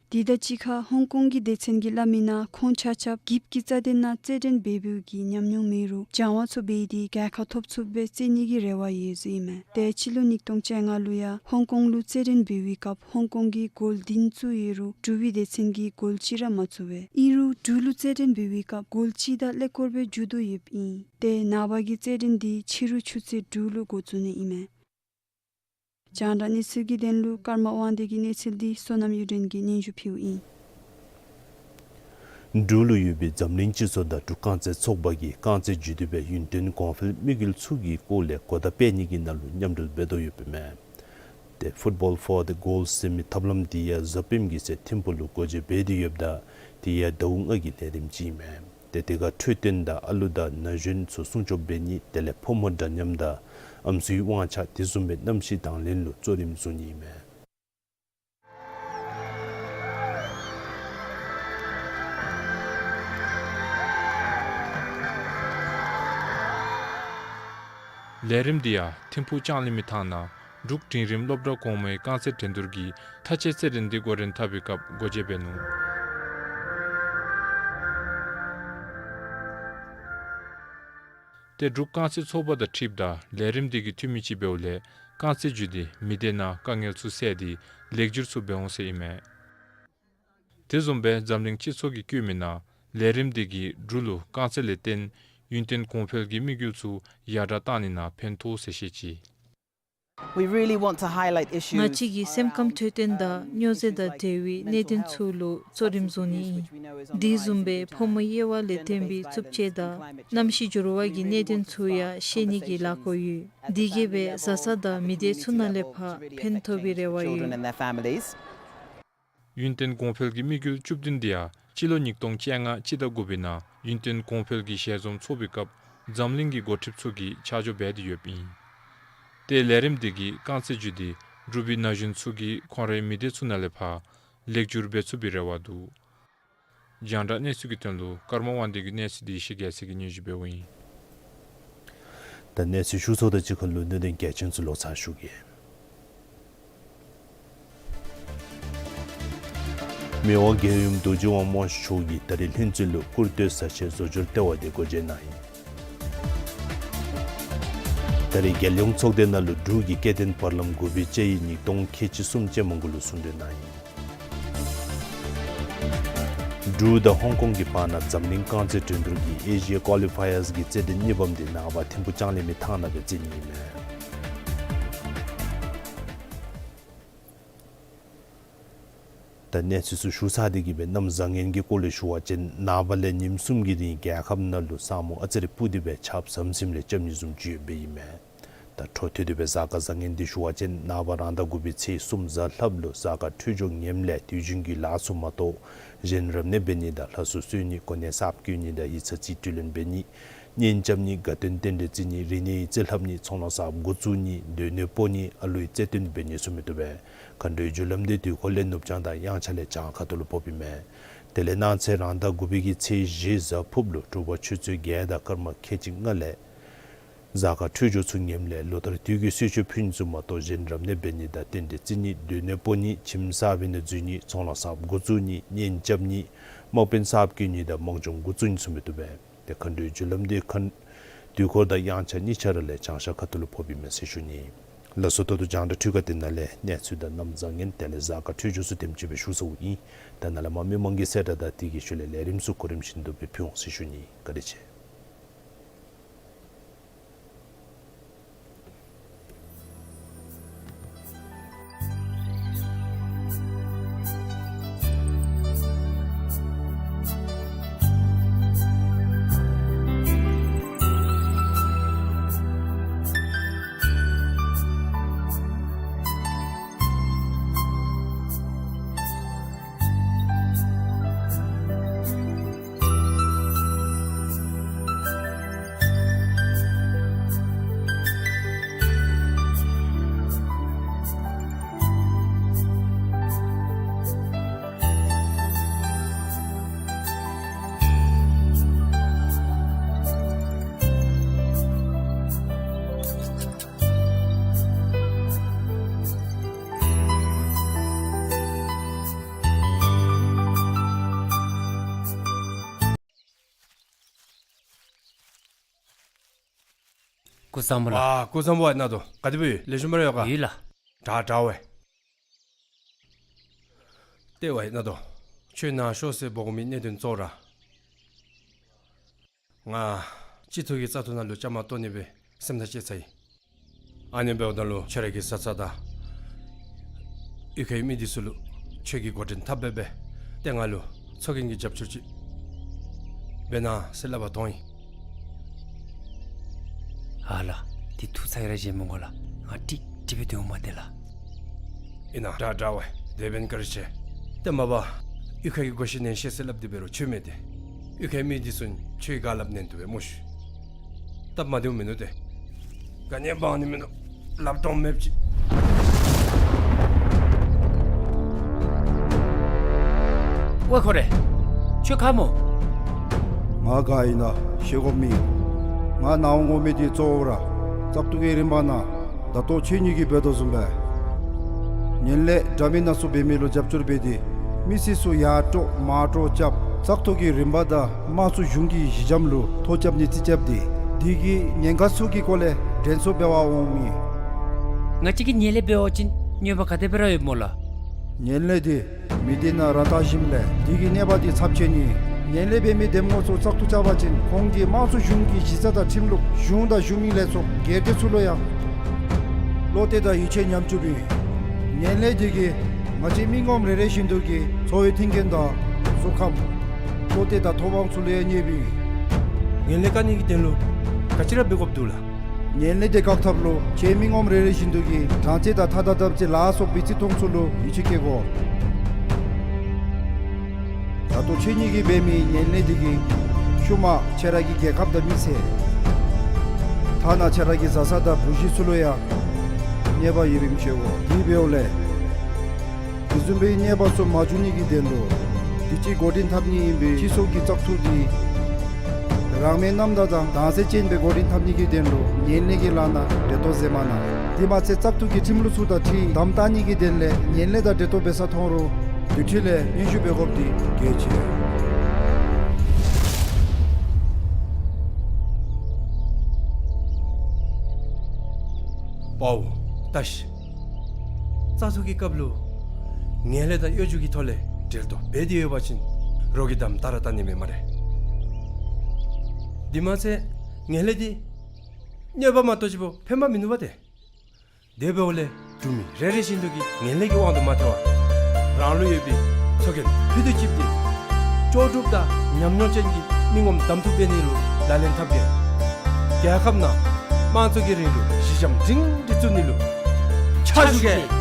དེ་དང་གཅིག་ཁར་ཧོང་ཀོང་གི་སྡེ་ཚན་གྱིས་སླབ་མི་ནང་ཁོང་ཆ་ཁྱབ་འགྱིབ་ཀྱི་རྩ་དོན་ནང་རྩེད་འགྲན་འབད་བའི་གི་ཉམས་མྱོང་མེད་རུང་སྦྱང་བ་ཚུ་འབད་དེ་རྒྱལ་ཁ་ཐོབ་ཚུགསཔ་སྦེ་རྩེ་ནི་གི་རེ་བ་ཡོད་ཟེར་ཨིན་མས། ཏེ་སྤྱི་ལོ་ཉིས་སྟོང་བཅོ་ལྔ་ལུ་ཡང་ཧོང་ཀོང་ལུ་རྩེད་འགྲན་འབད་བའི་སྐབས་ཧོང་ཀོང་གིས་གོལ་བདུན་བཙུགས་ཡོད་རུང་འབྲུག་པའི་སྡེ་ཚན་གྱིས་གོལ་གཅིག་ར་མ་བཙུགས་པས། ཨིན་རུང་འབྲུག་ལུ་རྩེད་འགྲན་འབད་བའི་སྐབས་གོལ་གཅིག་དང་ཀླད་ཀོར་སྦེ་མཇུག་བསྡུ་ཡོདཔ་ཨིན། ཏེ་ནངས་པ་གི་རྩེད་འགྲན་འདི་ཕྱི་རུ་ཆུ་ཚོད་དྲུག་ལུ་འགོ་བཙུགས་ནི་ཨིན་མས། རྒྱང་བསྒྲགས་གནས་ཚུལ་གྱི་དོན་ལུ་ཀརྨ་དབང་འདུས་ཀྱི་གནས་ཚུལ་འདི་བསོད་ནམས་གཡུ་སྒྲོན་གྱིས་སྙན་ཞུ་ཕུལཝ་ཨིན། འབྲུག་ལུ་ཡོད་པའི་འཛམ་གླིང་སྤྱི་ཚོགས་དང་འབྲུག་རྐང་རྩེད་ཚོགས་པ་གིས་རྐང་རྩེད་རྒྱུད་སྡེ་སྦེ་ཡུན་བརྟན་གོང་འཕེལ་དམིགས་ཡུལ་ཚུ་གི་སྐོར་ལས་གོ་བརྡ་སྤེལ་ནི་གི་ནང་ལུ་མཉམ་འབྲེལ་འབད་དོ་ཡོདཔ་ཨིན་མས། ཏེ་Football for the Goals ཟེར་མི་ཐབས་ལམ་འདི་ཡང་གཟའ་སྤེནམ་གི་ཚེ་ཐིམ་ཕུག་ལུ་སྒོ་འབྱེད་འབད་དེ་ཡོདཔ་ད་དེ་ཡང་ཟླཝ་ལྔ་གི་ལས་རིམ་ཅིག་ཨིན་མས། ཏེ་དེ་ཁར་འཕྲོད་བསྟེན་དང་ཨ་ལུ་དང་ན་གཞོན་ཚུ་སྲུང་སྐྱོབ་འབད་ནི་དེ་ལས་ཕོ་མོ་འདྲ་མཉམ་དང་ཨམ་སྲུའི་དབང་ཆ་དེ་བཟུམ་སྦེ་གནམ་གཤིས་དང་ལེན་ལུ་གཙོ་རིམ་བཟུང་ནི་ཨིན་མས། ལས་རིམ་འདི་ཡང་ཐིམ་ཕུག་ལྕང་གླིང་མའི་ཐང་ནང་འབྲུག་འབྲིང་རིམ་སློབ་གྲྭ་གོང་མའི་རྐང་རྩེད་འགྲན་བསྡུར་གྱི་མཐའ་བཅད་རྩེད་འགྲན་འདི་འགོ་འདྲེན་འཐབ་པའི་སྐབས་སྒོ་འབྱེད་འབད་ནུག། ཏེ་འབྲུག་རྐང་རྩེད་ཚོགས་པ་དང་འཁྲིལཝ་ད་ལས་རིམ་འདི་གི་འཐུས་མི་ཅིག་འབདཝ་ལས་རྐང་རྩེད་བརྒྱུད་དེ་མི་སྡེ་ནང་དཀའ་ངལ་ཚུ་བསལ་ཏེ་ལེགས་བསྒྱུར་ཚུ་འབད་འོང་ཟེར་ཨིན་མས། དེ་བཟུམ་སྦེ་འཛམ་གླིང་སྤྱི་ཚོགས་ཀྱིས་བཀོད་མི་ནང་ལས་རིམ་འདི་གིས་འབྲུག་ལུ་རྐང་རྩེད་ལས་བརྟེན་ཡུན་བརྟན་གོང་འཕེལ་གྱི་དམིགས་ཡུལ་ཚུ་ཡར་དྲགས་བཏང་ནི་ནང་ཕན་ཐོགས་ཟེར་བཤད་ཅི། We really want to highlight issues ང་བཅས་ཀྱིས་སེམས་ཁམས་འཕྲོད་བསྟེན་དང་སྨྱོ་རྫས་དང་འབྲེལ་བའི་གནད་དོན་ཚུ་ལུ་གཙོ་རིམ་བཟུང་ནི་ཨིན། དེ་བཟུམ་སྦེ་ཕོ་མོ་དབྱེ་བ་ལས་བརྟེན་པའི་རྩུབ་སྤྱོད་དང་གནམ་གཤིས་འགྱུར་བ་གི་གནད་དོན་ཚུ་ཡང་ཤེས་ནི་གི་ལཱ་འགོ་ཡོད། དེ་གིས་སྦེ་བཟའ་ཚང་དང་མི་སྡེ་ཚུ་ནང་ལས་ཕར་ཕན་ཐོགས་པའི་རེ་བ་ཡོད། ཡུན་བརྟན་གོང་འཕེལ་གྱི་དམིགས་ཡུལ་བཅུ་བདུན་འདི་ཡང་སྤྱི་ལོ་ཉིས་སྟོང་བཅོ་ལྔ་སྤྱི་ཟླ་དགུ་པའི་ནང་ཡུན་བརྟན་གོང་འཕེལ་གྱི་ཞལ་འཛོམས་ཚོགས་པའི་སྐབས་འཛམ་གླིང་གི་འགོ་ཁྲིདཔ་ཚུ་གིས་ཆ་འཇོག་འབད་དེ་ཡོདཔ་ཨིན། ཏེ་ལས་རིམ་འདི་གིས་རྐང་རྩེད་བརྒྱུད་དེ་འབྲུག་པའི་ན་གཞོན་ཚུ་གིས་ཁོང་རའི་མི་སྡེ་ཚུ་ནང་ལས་ཕར་ལེགས་བསྒྱུར་འབད་ཚུགས་པའི་རེ་བ་འདུག། རྒྱང་བསྒྲགས་གནས་ཚུལ་གྱི་དོན་ལུ་ཀརྨ་དབང་འདུས་ཀྱི་གནས་ཚུལ་འདི་ཡེ་ཤེས་རྒྱལ་མཚན་གྱིས་སྙན་ཞུ་འབདཝ་ཨིན། ད་གནས་ཚུལ་ཞུ་ཚརཝ་དང་གཅིག་ཁར་ལུ་གནད་དོན་གལ་ཆེན་ཚུ་ལོག་ཚར་ཞུ་གེ། མི་དབང་རྒྱལ་ཡུམ་རྡོ་རྗེ་དབང་མོ་མཆོག་གིས་ད་རིས་ལྷུན་རྩེ་ལུ་སྐུར་སྟོད་ས་ཆའི་བཟོ་བཅོས་ལྟེ་བ་དེ་སྒོ་འབྱེད་གནང་ཡི། ད་རིས་རྒྱལ་ཡོངས་ཚོགས་སྡེ་ནང་ལུ་འབྲུག་གི་སྐྱེ་ལྡན་བར་ལམ་དགུ་པའི་དཔྱད་ཡིག་ཉིས་སྟོང་ཁལ་གཅིག་གསུམ་ཅན་མ་གུ་ལུ་གསུང་གྲོས་གནང་ཡི། འབྲུག་དང་ཧོང་ཀོང་གི་བར་ན་འཛམ་གླིང་རྐང་རྩེད་འགྲན་བསྡུར་གྱི་ཨེ་ཤི་ཡ་ཀོ་ལི་ཕ་ཡརསི་གི་རྩེད་འགྲན་གཉིས་པམ་དེ་ནངས་པ་ཐིམ་ཕུག་ལྕང་གླིང་མའི་ཐང་ནང་སྦེ་རྩེ་ནི་ཨིན་མས། ད་གནས་ཚུལ་ཚུ་ཞུ་ཚར་དེ་གིས་སྦེ་གནམ་བཟང་ངན་གྱི་སྐོར་ལས་ཞུ་བ་ཅིན་ནངས་པ་ལས་ཉིནམ་གསུམ་གྱི་རིང་རྒྱལ་ཁབ་ནང་ལུ་ས་སྨུག་ཨ་ཙི་རེ་སྤུབས་ཏེ་སྦེ་ཆརཔ་ཟམ་ཟིམ་ལས་རྐྱབ་ནི་བཟུམ་ཅིག་ཡོདཔ་ཨིན་མས། ད་འཕྲོ་མཐུད་དེ་སྦེ་གཟའ་སྐར་བཟང་ངན་འདི་ཞུ་བ་ཅིན་ནངས་པ་རང་ཟླ་དགུ་པའི་ཚེས་གསུམ་གཟའ་ལྷགཔ་ལུ་གཟའ་སྐར་འཕྲོད་སྦྱོར་ངནམ་ལས་དུས་རྒྱུན་གྱི་ལཱ་ཚུ་མ་གཏོགས་གཞན་རབ་གནས་འབད་ནི་དང་ལྷ་གསོལ་གསོལ་ནི་གོ་གནས་གསརཔ་བསྐོ་ནི་དང་ཡིག་ཚང་རྩིས་སྤྲོད་ལེན་འབད་ནི་གཉེན་རྐྱབ་ནི་དགའ་སྟོན་རྟེན་འབྲེལ་རྩི་ནི་རིག་གནས་ཀྱི་རྩིས་ལྷབ་ནི་ཚོང་ལཱ་གསརཔ་འགོ་བཙུགས་ནི་སྡོད་གནས་སྤོ་ནི་ཨ་ལུའི་རྩེད་འགྲན་འབད་ནི་ཚུ་མི་བཏུབ་པས། མཁའ་འགྲོའི་རྒྱུ་ལམ་འདི་དུས་འཁོར་ལས་ནུབ་བྱང་དང་དབྱངས་འཆར་ལས་བྱང་ཁ་ཐུག་ལུ་ཕོགཔ་ཨིན་མས། དེ་ལས་གནངས་ཚེ་རང་ཟླ་དགུ་པའི་གི་ཚེས་བཞི་གཟའ་ཕུརཔ་ལུ་དྲོ་པ་ཆུ་ཚོད་བརྒྱད་དང་སྐར་མ་ཁལ་གཅིག་ལྔ་ལས་གཟའ་སྐར་འཕྲོད་སྦྱོར་ཚུ་ངནམ་ལས་ལོ་ལྟར་དུས་ཀྱི་གསོལ་མཆོད་ཕུལ་ནི་ཚུ་མ་གཏོགས་གཞན་རབ་གནས་འབད་ནི་དང་རྟེན་འབྲེལ་རྩི་ནི་སྡོད་གནས་སྤོ་ནི་ཁྱིམ་གསར་པའི་ནང་འཛུལ་ནི་ཚོང་ལཱ་གསརཔ་འགོ་བཙུགས་ནི་གཉེན་རྐྱབ་ནི་དམག་དཔོན་གསརཔ་བསྐོ་ནི་དང་དམག་སྦྱོང་འགོ་བཙུགས་ནི་ཚུ་མི་བཏུབ་པས། ཏེ་མཁའ་འགྲོའི་རྒྱུ་ལམ་འདི་མཁའ་དུས་འཁོར་དང་དབྱངས་འཆར་གཉིས་ཆ་ར་ལས་བྱང་ཤར་ཁ་ཐུག་ལུ་ཕོགཔ་ཨིན་མས་ཟེར་ཞུ་ནི། ལགས་སོ། ད་ལྟོ་རྒྱང་བསྒྲགས་འཕྲུལ་ཁང་འདི་ནང་ལས་གནས་ཚུལ་དང་གནམ་བཟང་ངན་དེ་ལས་གཟའ་སྐར་འཕྲོད་སྦྱོར་ཚུ་དེམ་ཅིག་སྦེ་ཞུ་ཚརཝ་ཨིན། ད་ནཱ་ལས་མར་མི་མང་གི་གསལ་བསྒྲགས་དང་དེ་གི་ཤུལ་ལས་ལས་རིམ་ཚུ་གོ་རིམ་བཞིན་དུ་སྦེ་ཕུལ་འོང་ཟེར་ཞུ་ནི། བཀའ་དྲིན་ཆེ། སྐུ་གཟུགས་བཟང་པོ་ལགས། ཨ་སྐུ་གཟུགས་བཟང་པོ་ཨིན་ན་དོ། ག་དེ་སྦེ་ཡོད། ལེགས་ཤོམ་སྦེ་ར་ཡོད་ག། ཡོད་ལགས། དྲག་དྲག་པས། ལྟེ་བ་ཨིན་ན་དོ། ཁྱོད་ནཱ་ཤོག་ཟེར་འབོ་དགོ་མི་གནད་དོན་གཙོ་བོ་ར། ང་སྤྱི་ཚོགས་ཀྱི་བཙག་འཐུ་ནང་ལུ་བཅའ་མར་གཏོགས་ནི་སྦེ་སེམས་ཐག་བཅད་ཚར་ཡི། ཨ་ནི་འབདཝ་ད་ལུ་ཁྱོད་ར་གི་བཟའ་ཚང་དང་གཡུས་ཁའི་མི་འདི་ཚུ་ལུ་ཁྱོད་ཀྱིས་འགོ་འདྲེན་འཐབ་སྦེ་སྦེ་ཏེ་ང་ལུ་ཚོགས་རྒྱན་གྱི་རྒྱབ་སྐྱོར་ཅིག་འབད་གནང་ཟེར་སླབ་པར་འདོན་ཡི། ཨ་ལགས། དེ་ཐུགས་ཚ་གྱང་ར་བཞེས་མི་དགོ་ལགས། ང་ཀྲིག་ཀྲི་སྦེ་སྡོད་འོང་མས་ཏེ་ལགས། ཨིན་ན། དྲག་དྲག་པས། དེ་འབདན་བཀའ་དྲིན་ཆེ། ཏེ་མ་པ་གཡུས་ཁ་གི་གོ་ཤེས་ཉན་ཤེས་ཟེར་སླབ་སྟེ་འབད་རུང་ཁྱོད་མེད་དེ། གཡུས་ཁའི་མི་འདི་ཚུ་ཁྱོད་ཀྱིས་ག་སླབ་ཉན་བཏུབ་པས་སྨོ་ཤིག། སྟབས་མ་བདེཝ་མིན་ནུག་ཏེ། ག་ནི་འབག་ནི་མིན་ནུག། ལགཔ་སྟོངམ་མེདཔ་ཅིག། ཝའེ་ཁོ་རེ། ཁྱོད་ག་སྨོ། ང་ག་ཨིན་ན་ཤེས་དགོཔ་མེད། ང་ནཱ་འོང་དགོ་མི་འདི་གཙོ་བོ་ར་བཙག་འཐུ་གི་རིམ་པ་ནང་ད་ལྟོ་ཁྱེད་གཉིས་ཀྱིས་འབད་དོ་བཟུམ་སྦེ་ངན་ལྷད་འདྲ་མིན་སྣ་ཚོགས་འབད་མི་ལུ་རྒྱབ་སྐྱོར་འབད་དེ་མི་སེར་ཚུ་ཡར་དཀྲོག་མར་དཀྲོག་རྐྱབ་བཙག་འཐུ་གི་རིམ་པ་དང་དམངས་གཙོ་གཞུང་གི་གཞི་འགྱམ་ལུ་ཐོ་རྐྱབ་ནི་རྩིས་རྐྱབ་སྟེ་ འདི་གིས་ཉེན་ཁ་ཚུ་གི་སྐོར་ལས་དྲན་གསོ་འབད་བར་འོང་མི། ང་བཅས་ཀྱིས་ངན་ལྷད་འབད་བ་ཅིན་གནོད་པ་ག་དེ་སྦེ་ར་ཡོདཔ་སྨོ་ལགས། ངན་ལྷད་འདི་མི་སྡེ་ནང་ར་བཏང་ཞིནམ་ལས་འདི་གི་གནོད་པ་འདི་ཚབས་ཆེ་ནི། ངན་ལྷད་འབད་མི་འདེམས་ངོ་ཚུ་བཙག་འཐུ་རྐྱབ་པ་ཅིན་ཁོང་གིས་དམངས་གཙོ་གཞུང་གི་གཞི་རྩ་དང་ཁྲིམས་ལུགས། གཞུང་དང་གཞུང་མིན་ལས་ཚོགས་སྒེར་སྡེ་ཚུ་ལུ་ཡང་བློ་གཏད་དང་ཡིད་ཆེས་ཉམས་བཅུགཔ་ཨིན། ངན་ལྷད་འདི་གིས་ང་བཅས་མི་ངོམ་རེ་རེ་བཞིན་དུ་གི་འཚོ་བའི་མཐུན་རྐྱེན་དང་གཟུགས་ཁམས། བློ་གཏད་དང་ཐོབ་དབང་ཚུ་ལུ་ཡང་གནོདཔ་ཨིན། ངན་ལྷད་བཀག་ནི་གི་དོན་ལུ་ག་ཅི་ར་འབད་དགོཔ་འདུག་ལགས། ངན་ལྷད་འདི་བཀག་ཐབས་ལུ་ཁྱེད་མི་ངོམ་རེ་རེ་བཞིན་དུ་གིས་དྲང་བརྩེ་དང་ཐ་དང་དམ་བརྩེ་ལ་སོགས་པའི་བརྩི་མཐོང་ཚུ་ལུ་ཡིད་ཆེས་བསྐྱེད་དགོ། ད་ལྟོ་ཁྱེད་གཉིས་ཀྱིས་འབད་མི་ངན་ལྷད་འདི་གིས་ཤུལ་མ་ཁྱེད་ར་གི་རྒྱལ་ཁབ་དང་མི་ཚེ། ཐ་ན་ཁྱེད་ར་གི་བཟའ་ཚང་དང་བུ་གཞི་ཚུ་ལུ་ཡང་གནོད་པ་ཡོདཔ་ཨིནམ་ཤེས་དགོ། དེ་འབདཝ་ལས་དེ་བཟུམ་སྦེ་གནོད་པ་ཚུ་མ་འབྱུང་ནི་གི་དོན་ལུ་དུས་ཅི་འགོ་འདྲེན་འཐབ་ནི་ཨིན་པའི་སྤྱི་ཚོགས་ཀྱི་བཙག་འཐུ་འདི་རང་མོས་རྣམ་དག་དང་དྭངས་གསལ་ཅན་སྦེ་འགོ་འདྲེན་འཐབ་ནི་གི་དོན་ལུ་ངན་ལྷད་ཀྱི་ལཱ་ནང་འབྲེལ་གཏོགས་མཛད་མ་གནང་། དེ་མ་ཚད་བཙག་འཐུ་གི་ཁྲིམས་ལུགས་ཚུ་དང་འཁྲིལ་དམ་བཏགས་ནི་གི་དོན་ལས་ངན་ལྷད་དང་འབྲེལ་གཏོགས་འབད་ས་མཐོང་རུང་དེ་འཕྲོ་ལས་སྙན་ཞུ་འབད་དགོཔ་འདི་གལ་ཆེ། དཔའ་བོ་བཀྲ་ཤིས། བཙག་འཐུ་གི་སྐབས་ལུ་ངན་ལྷད་དང་གཡོ་སྒྱུ་གི་ཐོག་ལས་འབྲེལ་གཏོགས་འབད་དེ་ཡོད་པ་ཅིན་རོགས་ཀྱིས་དམ་དྲག་ར་བལྟ་ནི་མེད་སྨ་རེ། དེ་མ་ཚད་ངན་ལྷད་འདི་གནོད་པ་མ་གཏོགས་ཅིག་པོ་ཕན་པ་མིན་འདུག་པ་ཏེ། དེ་འབདཝ་ལས་འབྲུག་མི་རེ་རེ་བཞིན་དུ་གིས་ངན་ལྷད་ཀྱི་དབང་དུ་མ་ཐལ་བར་རང་ལུ་ཡོད་པའི་ཚོགས་རྒྱན་ཕུད་དུ་བཅིབས་ཏེ་ལྕོགས་གྲུབ་དང་ཉམས་མྱོང་ཅན་གྱི་མི་ངོམ་གདམ་འཐུ་འབད་ནི་ལུ་ལག་ལེན་འཐབ་གེ། རྒྱལ་ཁབ་ནང་དམངས་གཙོ་གི་རིང་ལུགས་གཞི་འགྱམ་སྒྲིང་སྒྲི་བཙུགས་ནི་ལུ་ཕྱག་ཞུ་གེ།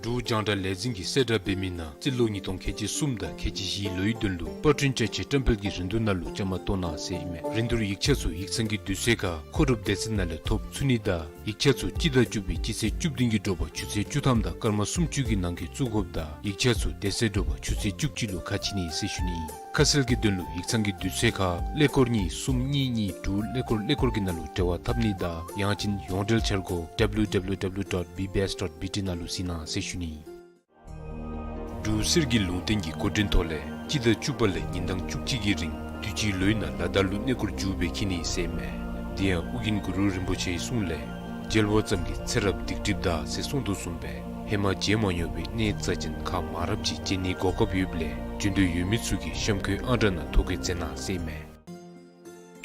འབྲུག་རྒྱང་བསྒྲགས་ལས་འཛིན་གྱིས་གསལ་བསྒྲགས་འབད་མི་ནང་རྩིས་ལོ་ཉིས་སྟོང་ཁལ་གཅིག་གསུམ་དང་ཁལ་གཅིག་བཞིའི་ལོའི་དོན་ལུ་པར་སྐྲུན་བཅའ་ཆས་བཀྲམ་སྤེལ་གྱི་རིན་བསྡུར་ནང་ལུ་བཅའ་མར་གཏོགས་གནང་ཟེར་ཨིན་མས། རིན་བསྡུར་ཡིག་ཆ་ཚུ་ཡིག་ཚང་གི་དུས་ཚོད་ཁར་མཁོ་སྒྲུབ་སྡེ་ཚན་ནང་ལས་ཐོབ་ཚུགས་ནི་དང་ཡིག་ཆ་ཚུ་སྤྱི་ཟླ་བཅུ་པའི་སྤྱི་ཚེས་བཅུ་བདུན་གྱི་དྲོ་པ་ཆུ་ཚོད་བཅུ་ཐམ་དང་སྐར་མ་སུམ་ཅུ་གི་ནང་འཁོད་བཙུགས་དགོཔ་དང་ཡིག་ཆ་ཚུ་དེ་ཚེ་དྲོ་པ་ཆུ་ཚོད་བཅུ་གཅིག་ལུ་ཁ་ཕྱེ་ནི་ཟེར་ཞུ་ནི། ཁ་གསལ་གྱི་དོན་ལུ་ཡིག་ཚང་གི་དུས་ཚོད་ཁར་ཀླད་ཀོར་གཉིས་གསུམ་གཉིས་གཉིས་དྲུག་ཀླད་ཀོར་ཀླད་ཀོར་གྱི་ནང་ལུ་འབྲེལ་བ་འཐབ་ནི་དང་ཡང་ཅིན་ཡོངས་འབྲེལ་འཆར་སྒོ་W W W dot B B S dot B T ནང་ལུ་གཟིགས་གནང་ཟེར་ཞུ་ནི། འབྲུག་གསེར་གྱི་ལུང་བསྟན་གྱི་འགོ་འདྲེན་ཐོག་ལས་སྤྱི་ཟླ་བཅུ་པ་ལས་ཉིན་གྲངས་བཅུ་གཅིག་གི་རིང་དུས་ཅི་ལོའི་ནང་ལ་དྭགས་ལུ་གནས་སྐོར་མཇུག་སྦེ་འཁྱིད་ནི་ཟེར་མས། དེ་ཡང་ཨོ་རྒྱན་གུ་རུ་རིན་པོ་ཆེའི་གསུང་ལས་མཇལ་བ་ཙམ་གྱིས་ཚེ་རབས་སྡིག་སྒྲིབ་འདག་ཟེར་གསུངས་དོ་བཟུམ་སྦེ་ཧེ་མ་མཇལ་མ་མྱོང་བའི་གནས་རྩ་ཅན་ཁག་མང་རབས་ཅིག་མཇལ་ནིའི་གོ་སྐབས་ཡོདཔ་ལས་འབྱོན་འདོད་ཡོད་མི་ཚུ་གིས་གཤམ་འཁོད་ཨང་གྲངས་ནང་ཐོ་བཀོད་མཛད་གནང་ཟེར་མས།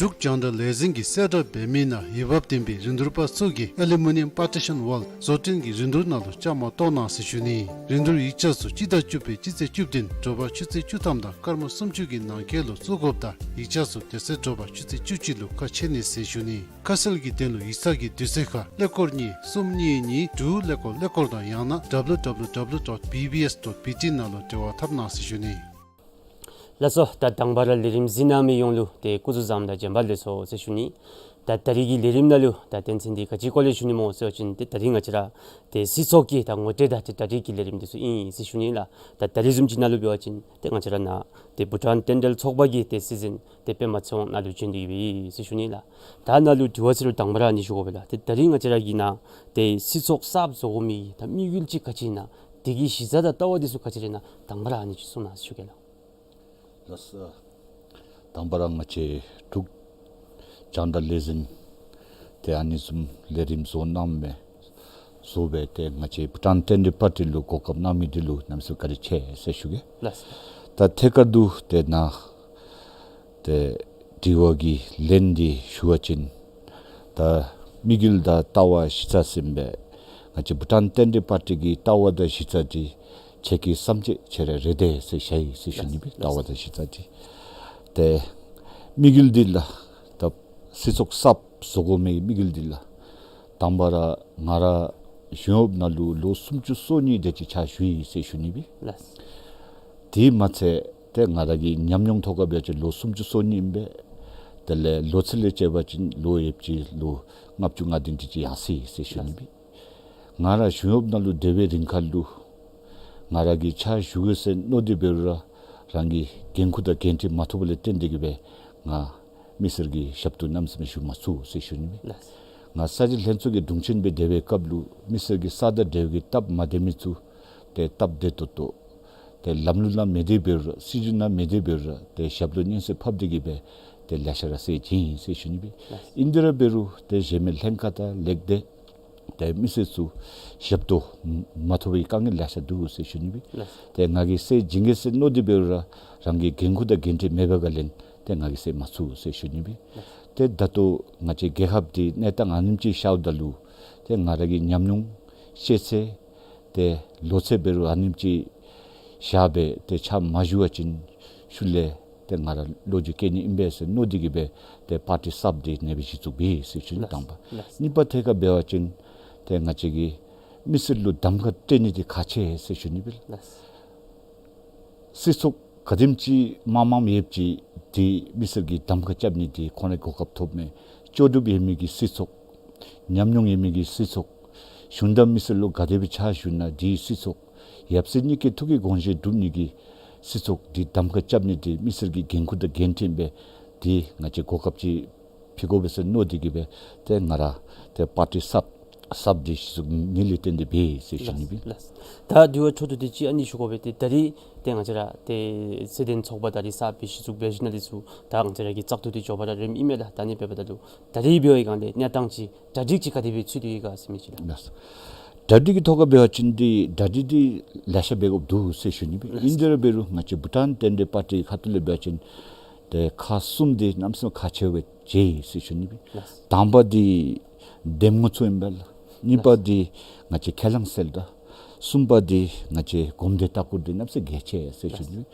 འབྲུག་རྒྱང་བསྒྲགས་ལས་འཛིན་གྱིས་གསལ་བསྒྲགས་འབད་མི་ནང་འོས་འབབ་ལྡན་པའི་རིན་བསྡུར་པ་ཚུ་གིས་ཨ་ལུ་མི་ནི་ཡམ་པར་ཊི་ཤཱན་ཝཱལ་བཟོ་སྐྲུན་གྱི་རིན་བསྡུར་ནང་ལུ་བཅའ་མར་གཏོགས་གནང་ཟེར་ཞུ་ནི། རིན་བསྡུར་ཡིག་ཆ་ཚུ་སྤྱི་ཟླ་བཅུ་པའི་སྤྱི་ཚེས་བཅུ་བདུན་དྲོ་པ་ཆུ་ཚོད་བཅུ་ཐམ་དང་སྐར་མ་སུམ་ཅུ་གི་ནང་འཁོད་ལུ་བཙུགས་དགོཔ་དང་ཡིག་ཆ་ཚུ་དེ་ཚེ་དྲོ་པ་ཆུ་ཚོད་བཅུ་གཅིག་ལུ་ཁ་ཕྱེ་ནི་ཟེར་ཞུ་ནི། ཁ་གསལ་གྱི་དོན་ལུ་ཡིག་ཚང་གི་དུས་ཚོད་ཁར་ཀླད་ཀོར་གཉིས་གསུམ་གཉིས་གཉིས་དྲུག་ཀླད་ཀོར་ཀླད་ཀོར་དང་ཡང་ན་W W W dot B B S dot B T ནང་ལུ་འབྲེལ་བ་འཐབ་གནང་ཟེར་ཞུ་ནི། ལགས་སོ། ད་དང་པ་ར་ལས་རིམ་གཟིགས་གནང་མི་ཡོངས་ལུ་ཏེ་སྐུ་གཟུགས་བཟང་དང་བྱོན་པ་ལེགས་སོ་ཟེར་ཞུ་ནི། ད་ད་རིས་ཀྱི་ལས་རིམ་ནང་ལུ་ད་དོན་ཚན་འདི་ག་ཅིའི་སྐོར་ལས་ཞུ་ནི་སྨོ་ཟེར་བ་ཅིན་ཏེ་ད་རིས་ང་བཅས་ར་ཏེ་སྲིད་ཚོགས་ཀྱི་ད་ངོ་སྤྲོད་དང་ཏེ་ད་རིས་ཀྱི་ལས་རིམ་འདི་ཚུ་ཨིན་ཟེར་ཞུ་ནི་ལགས། ད་ད་རིས་བཟུམ་ཅིག་ནང་ལུ་འབད་བ་ཅིན་ཏེ་ང་བཅས་ར་ནཱ་ཏེ་བྷུ་ཊཱན་རྟེན་འབྲེལ་ཚོགས་པ་གི་ཏེ་སྲིད་འཛིན་ཏེ་པདྨ་ཚེ་དབང་ནཱ་ལུ་བྱོན་ཏེ་ཡོད་པས་ཟེར་ཞུ་ནི་ལགས། ད་ནཱ་ལུ་དྲི་བ་ཟེར་རུང་དང་པ་ར་ཨ་ནི་ཞུ་དགོ་པས་ལགས། ཏེ་ད་རིས་ང་བཅས་ར་གི་ནཱ་ཏེ་སྲིད་ཚོགས་གསརཔ་བཟོ་དགོ་མི་ད་དམིགས་ཡུལ་ཅིག་ག་ཅི་ཨིན་ན། དེ་གི་གཞི་རྩ་དང་ལྟ་བ་འདི་ཚུ་ག་ཅི་ར་ཨིན་ན་དང་པ་ར་ཨ་ནི་ཅིག་གསུང་གནང་ཟེར་ཞུ་གེ་ལགས། ལགས་སོ། དང་པ་ར་ང་བཅས་འབྲུག་རྒྱང་བསྒྲགས་ལས་འཛིན་ཏེ་ཨ་ནི་བཟུམ་ལས་རིམ་བཟོ་གནང་མི་བཟོ་སྦེ་ཏེ་ང་བཅས་བྷུ་ཊཱན་རྟེན་འབྲེལ་པར་ཊི་ལུ་གོ་སྐབས་གནང་མི་འདི་ལུ་གནམ་མེད་ས་མེད་བཀའ་དྲིན་ཆེ་ཟེར་ཞུ་གེ། ལགས་སོ། ད་ཐད་ཀར་དུ་ཏེ་ནཱ་ཏེ་དྲི་བ་གི་ལན་འདི་ཞུ་བ་ཅིན་ད་དམིགས་ཡུལ་དང་ལྟ་བ་གཞི་རྩ་ཟེར་མི་ང་བཅས་བྷུ་ཊཱན་རྟེན་འབྲེལ་པར་ཊི་གི་ལྟ་བ་དང་གཞི་རྩ་འདི་ཁྱེད་ཀྱི་བསམ་སྤྱོད་ཁྱེད་ར་རེ་འདོད་ཟེར་ཞུисло་ཟེར་ཞུ་ནི་སྦེ། ལྟ་བ་དང་གཞི་རྩ་འདི་ཏེ་དམིགས་ཡུལ་འདི་ལགས་ད་སྲིད་ཚོགས་གསརཔ་བཟོ་དགོ་མི་དམིགས་ཡུལ་འདི་ལགས་དང་པ་ར་ང་ར་གཞུང་གཡོགཔ་ནང་ལུ་ལོ་སུམ་ཅུ་སོ་གཉིས་དེ་ཅིག་ཕྱག་ཞུ་ཡི་ཟེར་ཞུ་ནི་སྦེ། ལགས་སོ། དེ་མ་ཚད་ཏེ་ང་ར་གི་ཉམས་མྱོང་ཐོག་ཁར་འབད་བ་ཅིན་ལོ་སུམ་ཅུ་སོ་གཉིས་ཨིན་པས། དེ་ལས་ལོ་ཚད་ལས་བཅད་པ་ཅིན་ལོ་ཡོདཔ་ཅིག་ལོ་ལྔ་བཅུ་ང་བདུན་དེ་ཅིག་ཡར་སོ་ཡི་ཟེར་ཞུ་ནི་སྦེ། ང་ར་གཞུང་གཡོགཔ་ནང་ལུ་སྡོད་པའི་རིང་ཁར་ལུ་ང་ར་གིས་ཕྱག་ཞུ་དགོ་ཟེར་མནོ་སྟེ་འབད་རུང་ར་རང་གི་འགན་ཁུར་དང་འགན་འཁྲི་མ་ཐོབ་པ་ལས་བརྟེན་ཏེ་གིས་སྦེ་ང་མི་སེར་གྱི་ཞབས་ཏོག་གནམ་མེད་ས་མེད་ཞུ་མ་ཚུགས་ཟེར་ཞུ་ནི་སྦེ། ལགས་སོ། ང་ས་གཞི་ལྷན་ཚོགས་ཀྱི་དྲུང་ཆེན་སྦེ་སྡོད་པའི་སྐབས་ལུ་མི་སེར་གྱི་ས་དང་འབྲེལ་བའི་གི་སྟབས་མ་བདེ་མི་ཚུ་ཏེ་སྟབས་བདེ་ཏོག་ཏོ་ཏེ་ལམ་ལུགས་ནང་མི་བདེ་འབད་རུང་ར་སྲིད་བྱུས་ནང་མི་བདེ་འབད་རུང་ར་ཏེ་ཞབས་ཏོག་སྙན་སེང་ཕབ་སྟེ་གི་སྦེ་ཏེ་ལེ་ཤ་ར་སེལ་བྱིན་ཡི་ཟེར་ཞུ་ནི་སྦེ། ཨིན་ཏེ་ར་འབད་རུང་ཏེ་གཞན་མི་ལྷན་ཁག་དང་ལེགས་སྡེ་ཏེ་མི་སེར་ཚུ་ཞབས་ཏོག་མ་ཐོབ་པའི་དཀའ་ངལ་ལེ་ཤ་འདུག་ཟེར་ཞུ་ནི་སྦེ། ལགས། ཏེ་ང་གིས་སེལ་བྱིན་གེ་ཟེར་མནོ་སྟེ་འབད་རུང་ར་རང་གི་འགན་ཁུར་དང་འགན་འཁྲི་མེད་པའི་སྒང་ལས་ཏེ་ང་གིས་སེལ་མ་ཚུགས་ཟེར་ཞུ་ནི་སྦེ། ལགས། ཏེ་ད་ལྟོ་ང་བཅས་རྒྱལ་ཁབ་འདི་གནས་སྟངས་ཨ་ནེམ་ཅིག་ཤརཝ་ད་ལུ་ཏེ་ང་ར་གི་ཉམས་མྱོང་ཤེས་ཚད་ཏེ་ལོ་ཚད་འབད་རུང་ཨ་ནེམ་ཅིག་བཞག་སྦེ་ཏེ་ཕྱག་མ་ཞུ་བ་ཅིན་ཤུལ་ལས་ཏེ་ང་ར་བློ་འགྱོད་སྐྱེ་ནི་ཨིན་པས་ཟེར་མནོ་སྟེ་གི་སྦེ་ཏེ་པར་ཊི་གསརཔ་འདི་ཨ་ནེ་སྦེ་གཞི་བཙུགས་འབད་ཡི་ཟེར་ཞུ་ནི། ལགས། དང་པ། ལགས། གཉིས་པ་ཐད་ཁར་འབད་བ་ཅིན་ཏེ་ང་བཅས་ཀྱིས་མི་སེར་ལུ་གདམ་ཁ་སྤྲོད་ནི་འདི་ཁག་ཆེ་ཟེར་ཞུ་ནི་སྦེ། ལགས། སྲིད་ཚོགས་ག་དེམ་ཅིག་མང་མང་ཡོདཔ་ཅིག་འདི་མི་སེར་གྱིས་གདམ་ཁ་རྐྱབ་ནི་འདི་ཁོང་ར་གོ་སྐབས་ཐོབ་མས། ལྕོགས་གྲུབ་ཡོད་མི་གི་སྲིད་ཚོགས། ཉམས་མྱོང་ཡོད་མི་གི་སྲིད་ཚོགས། གཞུང་དང་མི་སེར་ལུ་ག་དེ་སྦེ་ཕྱག་ཞུ་ན་འདི་སྲིད་ཚོགས། ཡབ་སྲས་གཉིས་ཀྱི་ཐུགས་ཀྱི་དགོངས་བཞེད་སྒྲུབ་ནི་གི་སྲིད་ཚོགས་འདི་གདམ་ཁ་རྐྱབ་ནི་འདི་མི་སེར་གྱི་འགན་ཁུར་དང་འགན་འཁྲི་ཨིན་པས། འདི་ང་བཅས་གོ་སྐབས་ཅིག་ཕུལ་དགོ་པས་ཟེར་མནོ་སྟེ་གི་སྦེ་ཏེ་ང་ར་ཏེ་པར་ཊི་གསརཔ་གསརཔ་འདི་གཞི་བཙུགས་ནི་ལས་བརྟེན་ཏེ་འབད་ཡི་ཟེར་ཞུ་ནི་སྦེ། ལགས། ལགས། ད་དེ་བ་ཚུ་ཏེ་ཅིག་ཨ་ནི་ཞུ་དགོ་པས། ཏེ་ད་རིས་ཏེ་ང་བཅས་ར་ཏེ་སྲིད་དོན་ཚོགས་པ་ད་རིས་གསརཔ་སྦེ་གཞི་བཙུགས་འབད་ཞིནམ་ལས་ཚུར་ད་ང་བཅས་ར་གི་བཙག་འཐུ་འདི་མགྱོགས་པ་ར་རནམ་ཨིན་མས་ལགས། ད་ཨ་ནི་འབདཝ་ད་ལུ་ད་རིས་འབདཝ་ད་གནས་སྟངས་ཅིག་གྲ་སྒྲིག་ཅིག་ག་དེ་སྦེ་ཚུད་དེ་ཡོད་ག་ཟེར་མི་ཅིག་ལགས། ལགས། གྲ་སྒྲིག་གི་ཐོག་ཁར་འབད་བ་ཅིན་འདི་གྲ་སྒྲིག་འདི་ལེ་ཤ་འབད་དགོཔ་འདུག་ཟེར་ཞུ་ནི་སྦེ། ལགས། ཨིན་ཏེ་ར་འབད་རུང་ང་བཅས་བྷུ་ཊཱན་བསྟན་འཛིན་པར་ཊི་ཁ་ཐུག་ལས་འབད་བ་ཅིན་ཏེ་ཁག་གསུམ་འདི་གནམ་མེད་ས་མེད་ཁག་ཆེ་བས་ཟེར་ཞུ་ནི་སྦེ། ལགས། དང་པ་འདི་འདེམས་ངོ་ཚུ་ཨིན་པས་ལགས། གཉིས་པ་འདི་ང་བཅས་ཁས་བླངས་གསལ་བསྒྲགས། གསུམ་པ་འདི་ང་བཅས་གོམས་འདྲིས་ལྟ་སྐོར་འདི་གནམ་མེད་ས་མེད་གལ་ཆེ་ཟེར་ཞུ་ནི་སྦེ།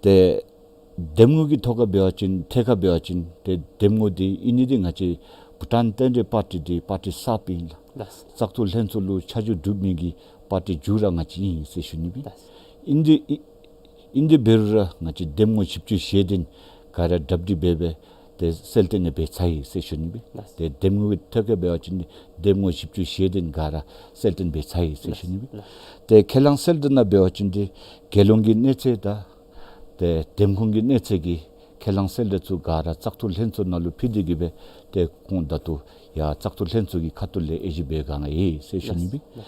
ཏེ་འདེམས་ངོ་གི་ཐོག་ཁར་འབད་བ་ཅིན་ཐད་ཁར་འབད་བ་ཅིན་ཏེ་འདེམས་ངོ་འདི་ཨིན་ནི་འདི་ང་བཅས་བྷུ་ཊཱན་བསྟན་འཛིན་པར་ཊི་འདི་པར་ཊི་གསརཔ་ཨིན་ལགས། ལགས། བཙག་འཐུ་ལྷན་ཚོགས་ལུ་ཆ་འཇོག་གྲུབ་མི་གི་པར་ཊི་མཇུག་ར་ང་བཅས་ཨིན་ཟེར་ཞུ་ནི་སྦེ། ལགས། ཨིན་ཏེ་ཨིན་ཨིན་ཏེ་འབད་རུང་ར་ང་བཅས་འདེམས་ངོ་བཞི་བཅུ་ཞེ་བདུན་ག་ར་གྲ་སྒྲིག་འབད་སྦེ་ཏེ་གསལ་སྟོན་ནི་འབད་ཚར་ཡི་ཟེར་ཞུ་ནི་སྦེ། ལགས། ཏེ་འདེམས་ངོ་གི་ཐད་ཁར་འབད་བ་ཅིན་འདེམས་ངོ་བཞི་བཅུ་ཞེ་བདུན་ག་ར་གསལ་སྟོན་འབད་ཚར་ཡི་ཟེར་ཞུ་ནི་སྦེ། ལགས། ཏེ་ཁས་བླངས་གསལ་བསྒྲགས་ནང་འབད་བ་ཅིན་འདི་རྒྱལ་ཡོངས་ཀྱི་གནས་ཚད་དང་ཏེ་འདེམས་ཁོངས་ཀྱི་གནས་ཚད་ཀྱི་ཁས་བླངས་གསལ་བསྒྲགས་ཚུ་ག་ར་བཙག་འཐུ་ལྷན་ཚོགས་ནང་ལུ་ཕུལ་ཏེ་གི་སྦེ་ཏེ་ཁོང་ད་ལྟོ་ཡར་བཙག་འཐུ་ལྷན་ཚོགས་ཀྱི་ཁ་ཐུག་ལས་དབྱེ་ཞིབ་འབད་གནང་ཡི་ཟེར་ཞུ་ནི་སྦེ། ལགས།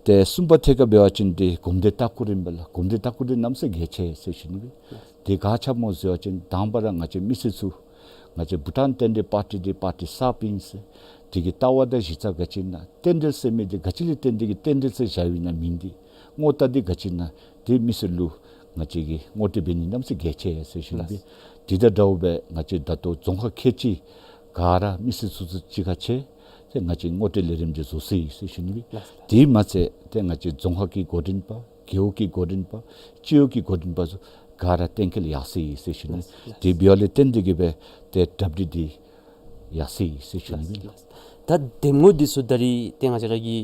ཏེ་གསུམ་པ་ཐད་ཁར་འབད་བ་ཅིན་འདི་གོམས་འདྲིས་ལྟ་སྐོར་ཨིན་པས་ལགས། གོམས་འདྲིས་ལྟ་སྐོར་འདི་གནམ་མེད་ས་མེད་གལ་ཆེ་ཟེར་ཞུ་ནི་སྦེ། ལགས། འདི་ག་ཅི་སྨོ་ཟེར་བ་ཅིན་དང་པ་ར་ང་བཅས་མི་སེར་ཚུ་ང་བཅས་བྷུ་ཊཱན་བསྟན་འཛིན་པར་ཊི་འདི་པར་ཊི་གསརཔ་ཨིན་ཟེར་དེ་གི་ལྟ་བ་དང་གཞི་རྩ་ག་ཅི་ཨིན་ན་རྟེན་འབྲེལ་ཟེར་མི་འདི་ག་ཅི་ལས་བརྟེན་ཏེ་གི་རྟེན་འབྲེལ་ཟེར་བཞག་ཡོད་ན་མིང་འདི་ངོ་རྟགས་འདི་ག་ཅི་ཨིན་ན་འདི་མི་སེར་ལུ་ང་བཅས་ཀྱིས་ངོ་སྤྲོད་འབད་ནི་གནམ་མེད་ས་མེད་གལ་ཆེ་ཟེར་ཞུ་ནི་སྦེ། ལགས། དེ་དང་འདྲཝ་སྦེ་ང་བཅས་ད་ལྟོ་རྫོང་ཁག་ཁལ་གཅིག་ག་ར་མི་སེར་ཚུ་ཚུ་གཅིག་ཁར་ཕྱད་དེ་ང་བཅས་ངོ་སྤྲོད་ལས་རིམ་འདི་བཟོ་ཅི་ཟེར་ཞུ་ནི་སྦེ། ལགས། དེ་མ་ཚད་ཏེ་ང་བཅས་རྫོང་ཁག་གི་འགོ་འདྲེན་པ་རྒེད་འོག་གི་འགོ་འདྲེན་པ་སྤྱི་འོག་གི་འགོ་འདྲེན་པ་ཚུ་ག་ར་གཏན་འཁེལ་ཡར་སོ་ཡི་ཟེར་ཞུ་ནི། ལགས། དེ་འབདཝ་ལས་བརྟེན་ཏེ་གི་སྦེ་ཏེ་གྲ་སྒྲིག་འདི་ཡར་སོ་ཡི་ཟེར་ཞུ་ནི། ལགས། ལགས། ད་འདེམས་ངོ་འདི་ཚུ་ད་རིས་ཏེ་ང་བཅས་ར་གི་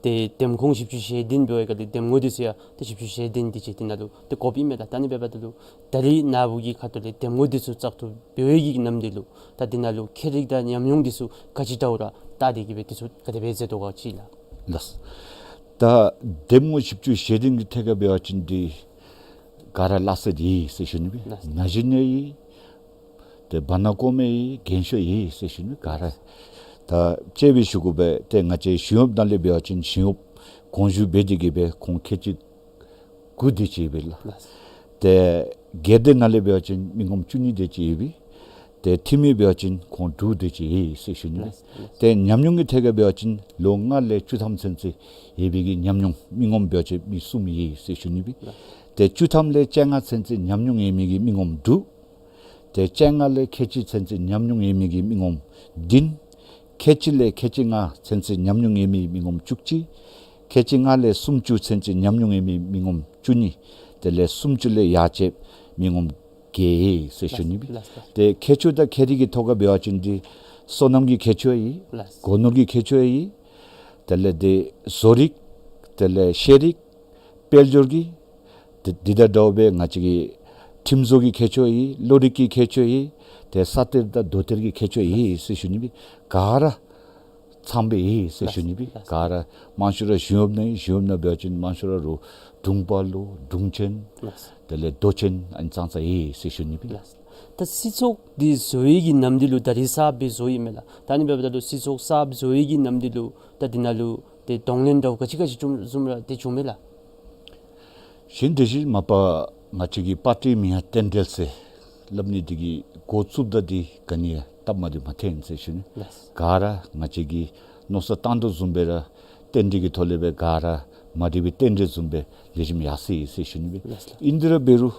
ཏེ་འདེམས་ཁོངས་བཞི་བཅུ་ཞེ་བདུན་འབདཝ་ད་ལུ་འདེམས་ངོ་འདི་ཚུ་ཡང་ཏེ་བཞི་བཅུ་ཞེ་བདུན་འདི་ཅིག་འདི་ནང་ལུ་ཏེ་དགོཔ་ཨིན་མས། ད་ད་ཨ་ནི་འབདཝ་ད་ལུ་ད་རིས་ནཱ་བུ་གི་ཁ་ཐུག་ལས་འདེམས་ངོ་འདི་ཚུ་བཙག་འཐུ་འབད་བའི་གི་ནམ་དུས་ལུ་ད་འདི་ནང་ལུ་ཁྱད་རིག་དང་ཉམས་མྱོང་འདི་ཚུ་ག་ཅི་འདྲཝ་ར་བལྟ་སྟེ་གི་སྦེ་འདི་ཚུ་ག་དེ་སྦེ་མཛད་དོ་ག་ཅིག་ལགས། ལགས། ད་འདེམས་ངོ་བཞི་བཅུ་ཞེ་བདུན་གྱི་ཐད་ཁར་འབད་བ་ཅིན་འདི་ག་ར་ལག་རྩལ་ཡོད་ཟེར་ཞུ་ནི་སྦེ། ལགས། ན་གཞོན་ཡང་ཡོད། ཏེ་བར་ན་གོང་མ་ཡང་ཡོད། རྒན་ཤོས་ཡང་ཡོད་ཟེར་ཞུ་ནི་སྦེ། ག་ར་ད་དཔྱེ་སྦེ་ཞུ་དགོ་པས། ཏེ་ང་བཅས་ཞིང་ཡོངས་ནང་ལས་འབད་བ་ཅིན་ཞིང་ཡོངས་དགོངས་ཞུ་འབད་དེ་གི་སྦེ་ཁོང་ཁལ་གཅིག་དགུ་དེ་ཅིག་ཡོད་པས་ལགས། ལགས། ཏེ་སྒེར་སྡེ་ནང་ལས་འབད་བ་ཅིན་མི་ངོམ་བཅུ་གཉིས་དེ་ཅིག་ཡོད་པས། ཏེ་འཐུས་མི་འབད་བ་ཅིན་ཁོང་དྲུག་དེ་ཅིག་ཡོད་ཟེར་ཞུ་ནི་སྦེ། ལགས། ལགས། ཏེ་ཉམས་མྱོང་གི་ཐད་ཁར་འབད་བ་ཅིན་ལོ་ལྔ་ལས་བཅུ་ཐམ་ཚུན་ཚོད་ཡོད་པའི་གི་ཉམས་མྱོང་མི་ངོམ་འབད་བ་ཅིན་མི་གསུམ་ཡོད་ཟེར་ཞུ་ནི་སྦེ། ལགས། ཏེ་བཅུ་ཐམ་ལས་བཅོ་ལྔ་ཚུན་ཚོད་ཉམས་མྱོང་ཡོད་མི་གི་མི་ངོམ་དྲུག། ཏེ་བཅོ་ལྔ་ལས་ཁལ་གཅིག་ཚུན་ཚོད་ཉམས་མྱོང་ཡོད་མི་གི་མི་ངོམ་བདུན། ཁལ་གཅིག་ལས་ཁལ་གཅིག་ལྔ་ཚུན་ཚོད་ཉམས་མྱོང་ཡོད་མི་མི་ངོམ་བཅུ་གཅིག། ཁལ་གཅིག་ལྔ་ལས་སུམ་ཅུ་ཚུན་ཚོད་ཉམས་མྱོང་ཡོད་མི་མི་ངོམ་བཅུ་གཉིས། དེ་ལས་སུམ་ཅུ་ལས་ཡར་བཅད་མི་ངོམ་བརྒྱད་ཟེར་ཞུ་ནི་སྦེ། ལགས། ལགས། ཏེ་ཁྱད་ཆོས་དང་ཁྱད་རིག་གི་ཐོག་ཁར་འབད་བ་ཅིན་འདི་སོ་ནམ་གྱི་ཁྱད་ཆོས་ཡོད། ལགས། སྒོ་ནོར་གྱི་ཁྱད་ཆོས་ཡོད། དེ་ལས་འདི་བཟོ་རིག། དེ་ལས་ཤེས་རིག། དཔལ་འབྱོར་གྱི་འདི་འདི་དང་འདྲཝ་སྦེ་ང་བཅས་ཀྱི་ཁྲིམས་བཟོ་གི་ཁྱད་ཆོས་ཡོད། བློ་རིག་གི་ཁྱད་ཆོས་ཡོད། ཏེ་ས་གཏེར་དང་རྡོ་གཏེར་གྱི་ཁྱད་ཆོས་ཡོད་ཟེར་ཞུ་ནི་སྦེ། ག་ར་ཚང་པའི་ཡོད་ཟེར་ཞུ་ནི་སྦེ། ལགས། ག་ར་མང་ཤོས་ར་ཞིང་ཡོངས་ནང་ཡོད། ཞིང་ཡོངས་ནང་འབད་བ་ཅིན་མང་ཤོས་ར་རོགས་དྲུང་པ་ལོ་དྲུང་ཆེན། ལགས། དེ་ལས་མདོ་ཆེན་ཨ་ནི་ཙང་ཙང་ཡོད་ཟེར་ཞུ་ནི་སྦེ། ལགས། ད་སྲིད་ཚོགས་འདི་བཟོ་བའི་གི་ནམ་དུས་ལུ་ད་རིས་གསརཔ་སྦེ་བཟོ་ཡི་མས་ལགས། ད་ཨ་ནི་འབདཝ་ད་ལུ་སྲིད་ཚོགས་གསརཔ་བཟོ་བའི་གི་ནམ་དུས་ལུ་ད་འདི་ནང་ལུ་ཏེ་གདོང་ལེན་འདྲཝ་ག་ཅི་ག་ཅི་བྱུང་བཟུམ་ར་ཏེ་བྱུང་མས་ལགས། གཞན་དེ་བཞིན་མ་པ་ང་བཅས་ཀྱི་པར་ཊི་མིང་ཡང་རྟེན་འབྲེལ་ཟེར་སླབ་ནི་འདི་གིས་འགོ་བཙུགསཔ་ད་འདི་ག་ནི་ཡང་སྟབས་མ་བདེཝ་མ་ཐོན་ཟེར་ཞུ་ནི། ལགས། ག་ར་ང་བཅས་ཀྱིས་མནོ་བསམ་བཏང་དོ་བཟུམ་སྦེ་ར་རྟེན་འབྲེལ་གྱི་ཐོག་ལས་སྦེ་ག་ར་མ་འགྲིག་པའི་རྟེན་འབྲེལ་བཟུམ་སྦེ་ལེགས་ཤོམ་ཡར་སོ་ཡི་ཟེར་ཞུ་ནི་སྦེ། ལགས་ལགས། ཨིན་དེ་ར་འབད་རུང་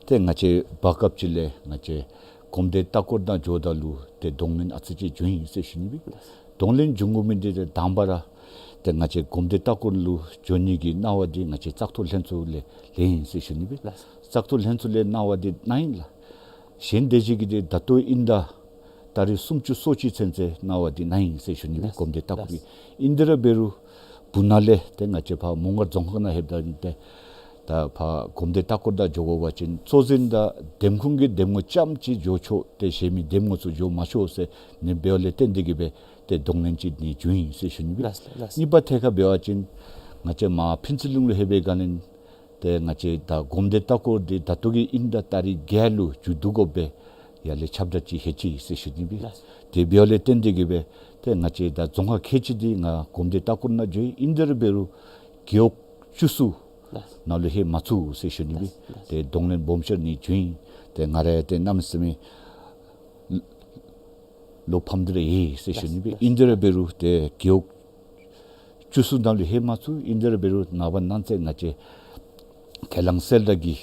ཏེ་ང་བཅས་བར་སྐབས་ཅིག་ལས་ང་བཅས་གོམས་འདྲིས་ལྟ་སྐོར་ནང་འགྱོཝ་ད་ལུ་ཏེ་གདོང་ལེན་ཨ་ཙི་ཅིག་བྱུང་ཡི་ཟེར་ཞུ་ནི་སྦེ། ལགས། གདོང་ལེན་འབྱུང་དགོ་མི་འདི་ཏེ་དང་པ་ར་ཏེ་ང་བཅས་གོམས་འདྲིས་ལྟ་སྐོར་ལུ་འགྱོ་ནི་གི་གནང་བ་འདི་ང་བཅས་བཙག་འཐུ་ལྷན་ཚོགས་ལས་ལེན་ཡི་ཟེར་ཞུ་ནི་སྦེ། ལགས། བཙག་འཐུ་ལྷན་ཚོགས་ལས་གནང་བ་འདི་གནང་ཡི་ལགས། གཞན་དེ་ཅིག་གིས་འདི་ད་ལྟོ་ཨིན་ད་ཏ་རིག་སུམ་ཅུ་སོ་གཅིག་ཚུན་ཚོད་གནང་བ་འདི་གནང་ཡི་ཟེར་ཞུ་ནི་སྦེ། ལགས། གོམས་འདྲིས་ལྟ་སྐོར་གྱི། ལགས། ཨིན་དེ་ར་འབད་རུང་སྦུག་ན་ལས་ཏེ་ང་བཅས་ཕར་མོང་སྒར་རྫོང་ཁག་ནང་ལྷོདཔ་ད་ཏེ་ད་ཕར་གོམས་འདྲིས་ལྟ་སྐོར་དང་འགྱོ་དགོ་པ་ཅིན་གཙོ་འཛིན་དང་འདེམས་ཁོངས་ཀྱི་འདེམས་ངོ་རྐྱངམ་ཅིག་འགྱོ་ཆོག། ཏེ་གཞན་མི་འདེམས་ངོ་ཚུ་འགྱོ་མ་ཆོག་ཟེར་ནི་འབདཝ་ལས་བརྟེན་ཏེ་གིས་སྦེ་ཏེ་གདོང་ལེན་ཅིག་ནི་བྱུང་ཡི་ཟེར་ཞུ་ནི་སྦེ། ལགས་ལགས། གཉིས་པ་ཐད་ཁར་འབད་བ་ཅིན་ང་བཅས་མར་ཕུན་ཚོགས་གླིང་ལུ་ལྷོད་པའི་སྒང་ལས་ཏེ་ང་བཅས་ད་གོམས་འདྲིས་ལྟ་སྐོར་འདི་ད་ལྟོ་གི་ཨིན་ད་ཏ་རིག་བརྒྱད་ལུ་མཇུག་བསྡུ་དགོ་པས། ཡར་ལས་ཁྱབ་བསྒྲགས་ཅིག་ལྷོད་ཅི་ཟེར་ཞུ་ནི་སྦེ། ལགས། དེ་འབདཝ་ལས་བརྟེན་ཏེ་གིས་སྦེ་ཏེ་ང་བཅས་ད་རྫོང་ཁག་ཁལ་གཅིག་འདི་ང་གོམས་འདྲིས་ལྟ་སྐོར་ནང་འགྱོ་ཡི། ཨིན་དེ་ར་འབད་རུང་རྒེད་འོག་བཅུ་གསུམ་ལགས། ནང་ལུ་ལྷོད་མ་ཚུགས་ཟེར་ཞུ་ནི་སྦེ། ལགས་ལགས། ཏེ་གདོང་ལེན་སྦོམ་ཤོས་ནི་བྱུང་ཡི། ཏེ་ང་ར་ཏེ་གནམ་མེད་ས་མེད་བློ་ཕམ་སྟེ་ར་ཡོད་ཟེར་ཞུ་ནི་སྦེ། ལགས་ལགས། ཨིན་དེ་ར་འབད་རུང་ཏེ་རྒེད་འོག་བཅུ་གསུམ་ནང་ལུ་ལྷོད་མ་ཚུགས། ཨིན་དེ་ར་འབད་རུང་ནངས་པ་གནངས་ཚེ་ང་བཅས་ཁས་བླངས་གསལ་བསྒྲགས་ཀྱི་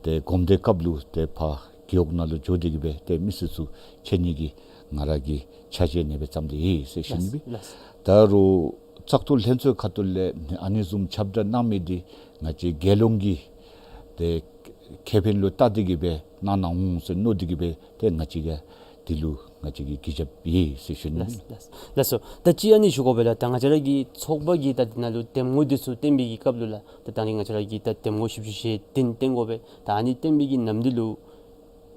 ཏེ་གོམས་འདྲིས་སྐབས་ལུ་ཏེ་ཕར་རྒེད་འོག་ནང་ལུ་འགྱོ་སྟེ་གིས་སྦེ་ཏེ་མི་སེར་ཚུ་མཁྱེན་ནི་གི་ང་ར་གི་ཆ་རྐྱེན་ཨ་ནི་སྦེ་བརྩམས་ཏེ་ཡོད་ཟེར་ཞུ་ནི་སྦེ། ལགས། ད་རུང་བཙག་འཐུ་ལྷན་ཚོགས་ཁ་ཐུག་ལས་ཨ་ནི་བཟུམ་ཁྱབ་བསྒྲགས་གནང་མི་འདི་ང་བཅས་རྒྱལ་ཡོངས་ཀྱི་ཏེ་ཁེ་ཕན་ལུ་བལྟ་སྟེ་གིས་སྦེ་གནང་གནང་འོང་ཟེར་མནོ་སྟེ་གིས་སྦེ་ཏེ་ང་བཅས་ཀྱིས་འདི་ལུ་ང་བཅས་ཀྱིས་གུས་ཞབས་ཡོད་ཟེར་ཞུ་ནི། ལགས་ལགས། ལགས་སོ། ད་ཅི་ཨ་ནི་ཞུ་དགོ་པས་ལགས། ད་ང་བཅས་ར་གི་ཚོགས་པ་གིས་ད་འདི་ནང་ལུ་འདེམས་ངོ་འདི་ཚུ་བསྟན་པའི་གི་སྐབས་ལུ་ལགས། ད་ད་རིས་ང་བཅས་ར་གིས་ད་འདེམས་ངོ་བཞི་བཅུ་ཞེ་བདུན་བསྟན་དགོ་པས། ད་ཨ་ནི་བསྟན་པའི་གི་ནམ་དུས་ལུ་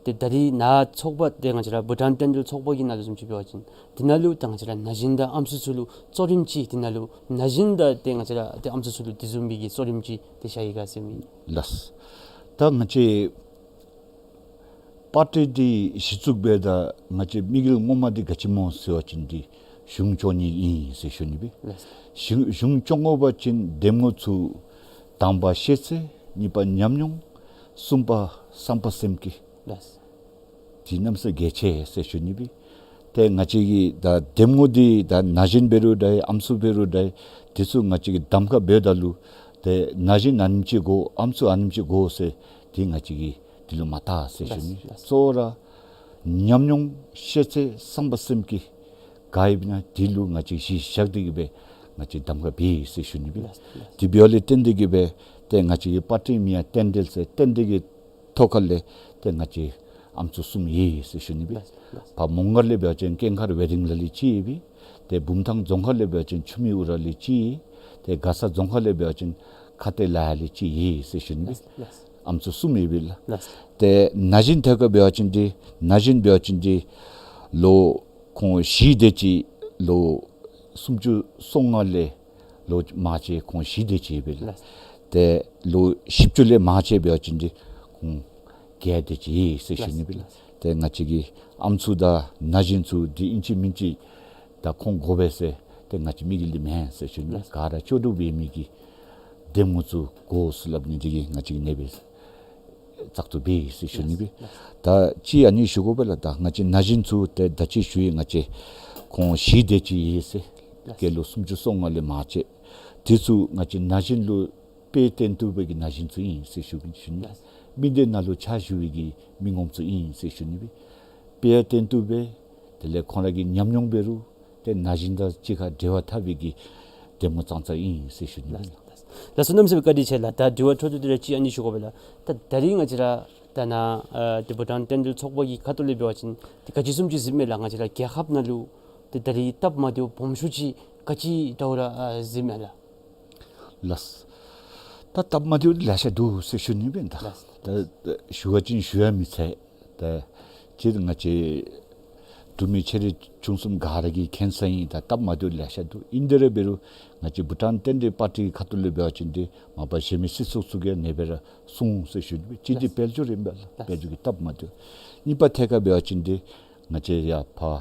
ཏེ་ད་རིས་ནཱ་ཚོགས་པ་ཏེ་ང་བཅས་ར་བྷུ་ཊཱན་བསྟན་འགྲོའི་ཚོགས་པ་གི་ནང་ལུ་བཟུམ་ཅིག་འབད་བ་ཅིན་འདི་ནང་ལུ་ད་ང་བཅས་ར་ན་གཞོན་དང་ཨམ་སྲུ་ཚུ་ལུ་གཙོ་རིམ་ཅིག་འདི་ནང་ལུ་ན་གཞོན་དང་ཏེ་ང་བཅས་ར་ཏེ་ཨམ་སྲུ་ཚུ་ལུ་དེ་བཟུམ་མའི་གི་གཙོ་རིམ་ཅིག་ཏེ་བཞག་ཡི་ག་ཟེར་མི། ལགས། ད་ང་བཅས་པར་ཊི་འདི་གཞི་བཙུགས་འབདཝ་ད་ང་བཅས་དམིགས་ཡུལ་ངོ་མ་འདི་ག་ཅི་སྨོ་ཟེར་བ་ཅིན་འདི་གཞུང་སྐྱོང་ནི་ཨིན་ཟེར་ཞུ་ནི་སྦེ། ལགས། གཞུང་གཞུང་སྐྱོང་དགོ་པ་ཅིན་འདེམས་ངོ་ཚུ་དང་པ་ཤེས་ཚད། གཉིས་པ་ཉམས་མྱོང་། གསུམ་པ་བསམ་པ་སེམས་བསྐྱེད། ལགས། འདི་གནམ་མེད་ས་མེད་གལ་ཆེ་ཟེར་ཞུ་ནི་སྦེ། ཏེ་ང་བཅས་ཀྱི་ད་འདེམས་ངོ་འདི་ད་ན་གཞོན་འབད་རུང་འདྲ་ཨམ་སྲུ་འབད་རུང་འདྲ་འདི་ཚུ་ང་བཅས་ཀྱིས་གདམ་ཁ་འབདཝ་ད་ལུ་ཏེ་ན་གཞོན་ཨ་ནེམ་ཅིག་དགོ་ཨམ་སྲུ་ཨ་ནེམ་ཅིག་དགོ་ཟེར་འདི་ང་བཅས་ཀྱིས་འདི་ལུ་མ་བལྟ་ཟེར་ཞུ་ནི། ལགས་ལགས། གཙོ་བོ་ར་ཉམས་མྱོང་ཤེས་ཚད་བསམ་པ་སེམས་བསྐྱེད་ག་ཡོདཔ་ཨིན་ན་འདི་ལུ་ང་བཅས་གཞི་བཞག་སྟེ་གིས་སྦེ་ང་བཅས་གདམ་ཁ་འབད་ཡི་ཟེར་ཞུ་ནི་སྦེ། ལགས་ལགས། འདི་འབདཝ་ལས་བརྟེན་ཏེ་གིས་སྦེ་ཏེ་ང་བཅས་ཀྱི་པར་ཊི་མིང་ཡང་རྟེན་འབྲེལ་ཟེར་རྟེན་འབྲེལ་གྱི་ཐོག་ཁ་ལས་ཏེ་ང་བཅས་ཨམ་སྲུ་གསུམ་ཡོད་ཟེར་ཞུ་ནི་སྦེ། ལགས་ལགས། ཕར་མོང་སྒར་ལས་འབད་བ་ཅིན་ཀུན་དགའ་ཝེ་ཌིང་ལ་ལུ་གཅིག་ཡོད་པས། ཏེ་བུམ་ཐང་རྫོང་ཁག་ལས་འབད་བ་ཅིན་ཆུ་མིག་ཨུ་ར་ལུ་གཅིག་ཡོད། ཏེ་མགར་ས་རྫོང་ཁག་ལས་འབད་བ་ཅིན་ཁ་གཏད་ལ་ཡ་ལུ་གཅིག་ཡོད་ཟེར་ཞུ་ནི་སྦེ། ལགས་ལགས། ཨམ་སྲུ་གསུམ་ཡོད་པས་ལགས། ལགས། ཏེ་ན་གཞོན་ཐད་ཁར་འབད་བ་ཅིན་འདི་ན་གཞོན་འབད་བ་ཅིན་འདི་ལོ་ཁོང་བཞི་དེ་ཅིག་ལོ་སུམ་ཅུ་སོ་ལྔ་ལས་ལོ་མང་ཆེ་ཁོང་བཞི་དེ་ཅིག་ཡོད་པས་ལགས། ལགས། ཏེ་ལོ་བཞི་བཅུ་ལས་མང་ཆེ་འབད་བ་ཅིན་འདི་ཁོང་བརྒྱད་དེ་ཅིག་ཡོད་ཟེར་ཞུ་ནི་སྦེ། ལགས་ལགས། ཏེ་ང་བཅས་ཀྱི་ཨམ་སྲུ་དང་ན་གཞོན་ཚུ་འདི་ཨིན་ཅི་མིན་ཅི་ད་ཁོང་དགོ་པས་ཟེར་ཏེ་ང་བཅས་དམིགས་ཡུལ་འདི་མེན་ཟེར་ཞུ་ནི་སྦེ། ལགས། ག་ར་ལྕོགས་གྲུབ་འབད་མི་གི་འདེམས་ངོ་ཚུ་དགོ་ཟེར་སླབ་ནི་འདི་གིས་ང་བཅས་ཀྱིས་ཨ་ནེ་སྦེ་བཙག་འཐུ་འབད་ཡི་ཟེར་ཞུ་ནི་སྦེ། ལགས་ལགས། ད་ཅི་ཨ་ནི་ཞུ་དགོ་པས་ལགས། ད་ང་བཅས་ན་གཞོན་ཚུ་ཏེ་ད་ཅི་ཞུ་ཡི། ང་བཅས་ཁོང་བཞི་དེ་ཅིག་ཡོད་ཟེར། ལགས། སྐྱེས་ལོ་སུམ་ཅུ་སོ་ལྔ་ལས་མང་ཆེ་འདི་ཚུ་ང་བཅས་ན་གཞོན་ལུ་དཔེ་སྟོན་བཏུབ་པའི་གི་ན་གཞོན་ཚུ་ཨིན་ཟེར་ཞུ་ཞུ་ནི། ལགས། མི་སྡེ་ནང་ལུ་ཕྱག་ཞུ་བའི་གི་མི་ངོམ་ཚུ་ཨིན་ཟེར་ཞུ་ནི་སྦེ། དཔེ་ཡང་སྟོན་བཏུབ་པས། དེ་ལས་ཁོང་ར་གི་ཉམས་མྱོང་འབད་རུང་ཏེ་ན་གཞོན་དང་གཅིག་ཁར་འབྲེལ་བ་འཐབ་པའི་གི་འདེམས་ངོ་ཙང་ཙང་ཨིན་ཟེར་ཞུ་ནི་སྦེ། ལགས་ལགས། ལགས་སོ། གནམ་མེད་ས་མེད་བཀའ་དྲིན་ཆེ་ལགས། ད་དྲི་བ་འཕྲོ་མཐུད་དེ་ར་ཅིག་ཨ་ནི་ཞུ་དགོ་པས་ལགས། ད་ད་རིས་ང་བཅས་ར་ད་ནཱ་ཨ་ཏེ་བྷུ་ཊཱན་བསྟན་འགྲོའི་ཚོགས་པ་གི་ཁ་ཐུག་ལས་འབད་བ་ཅིན་ཏེ་ག་ཅི་བཟུམ་ཅིག་གཟིགསཔ་མས་ལགས། ང་བཅས་ར་རྒྱལ་ཁབ་ནང་ལུ་ཏེ་ད་རིས་སྟབས་མ་བདེཝ་སྦོམ་ཤོས་ཅིག་ག་ཅི་འདྲཝ་ར་ཨ་གཟིགསཔ་མས་ལགས། ལགས། ད་སྟབས་མ་བདེཝ་ལེ་ཤ་འདུག་ཟེར་ཞུ་ནི་སྦེ་ད། ལགས། ད་ད་ཞུ་བ་ཅིན་ཞུ་ཡང་མི་ཚར། ད་སྤྱིར་ང་བཅས་ འབྲུག་མི་ཆེ་འབྲིང་ཆུང་གསུམ་ག་ར་གིས་མཁྱེན་ས་ཨིན། ད་སྟབས་མ་བདེཝ་ལེ་ཤ་འདུག། ཨིན་དེ་ར་འབད་རུང་ང་བཅས་བྷུ་ཊཱན་རྟེན་འབྲེལ་པར་ཊི་གི་ཁ་ཐུག་ལས་འབད་བ་ཅིན་ཏེ་མ་པ་གཞན་མི་སྲིད་ཚོགས་ཚུ་གིས་ཨ་ནེ་སྦེ་ར་གསུངས་ཟེར་ཞུ་ནི་སྦེ། གཅིག་འདི་དཔལ་འབྱོར་ཨིན་པས་ལགས། དཔལ་འབྱོར་གྱི་སྟབས་མ་བདེཝ། གཉིས་པ་ཐད་ཁར་འབད་བ་ཅིན་ཏེ་ང་བཅས་ཡར་ཕར་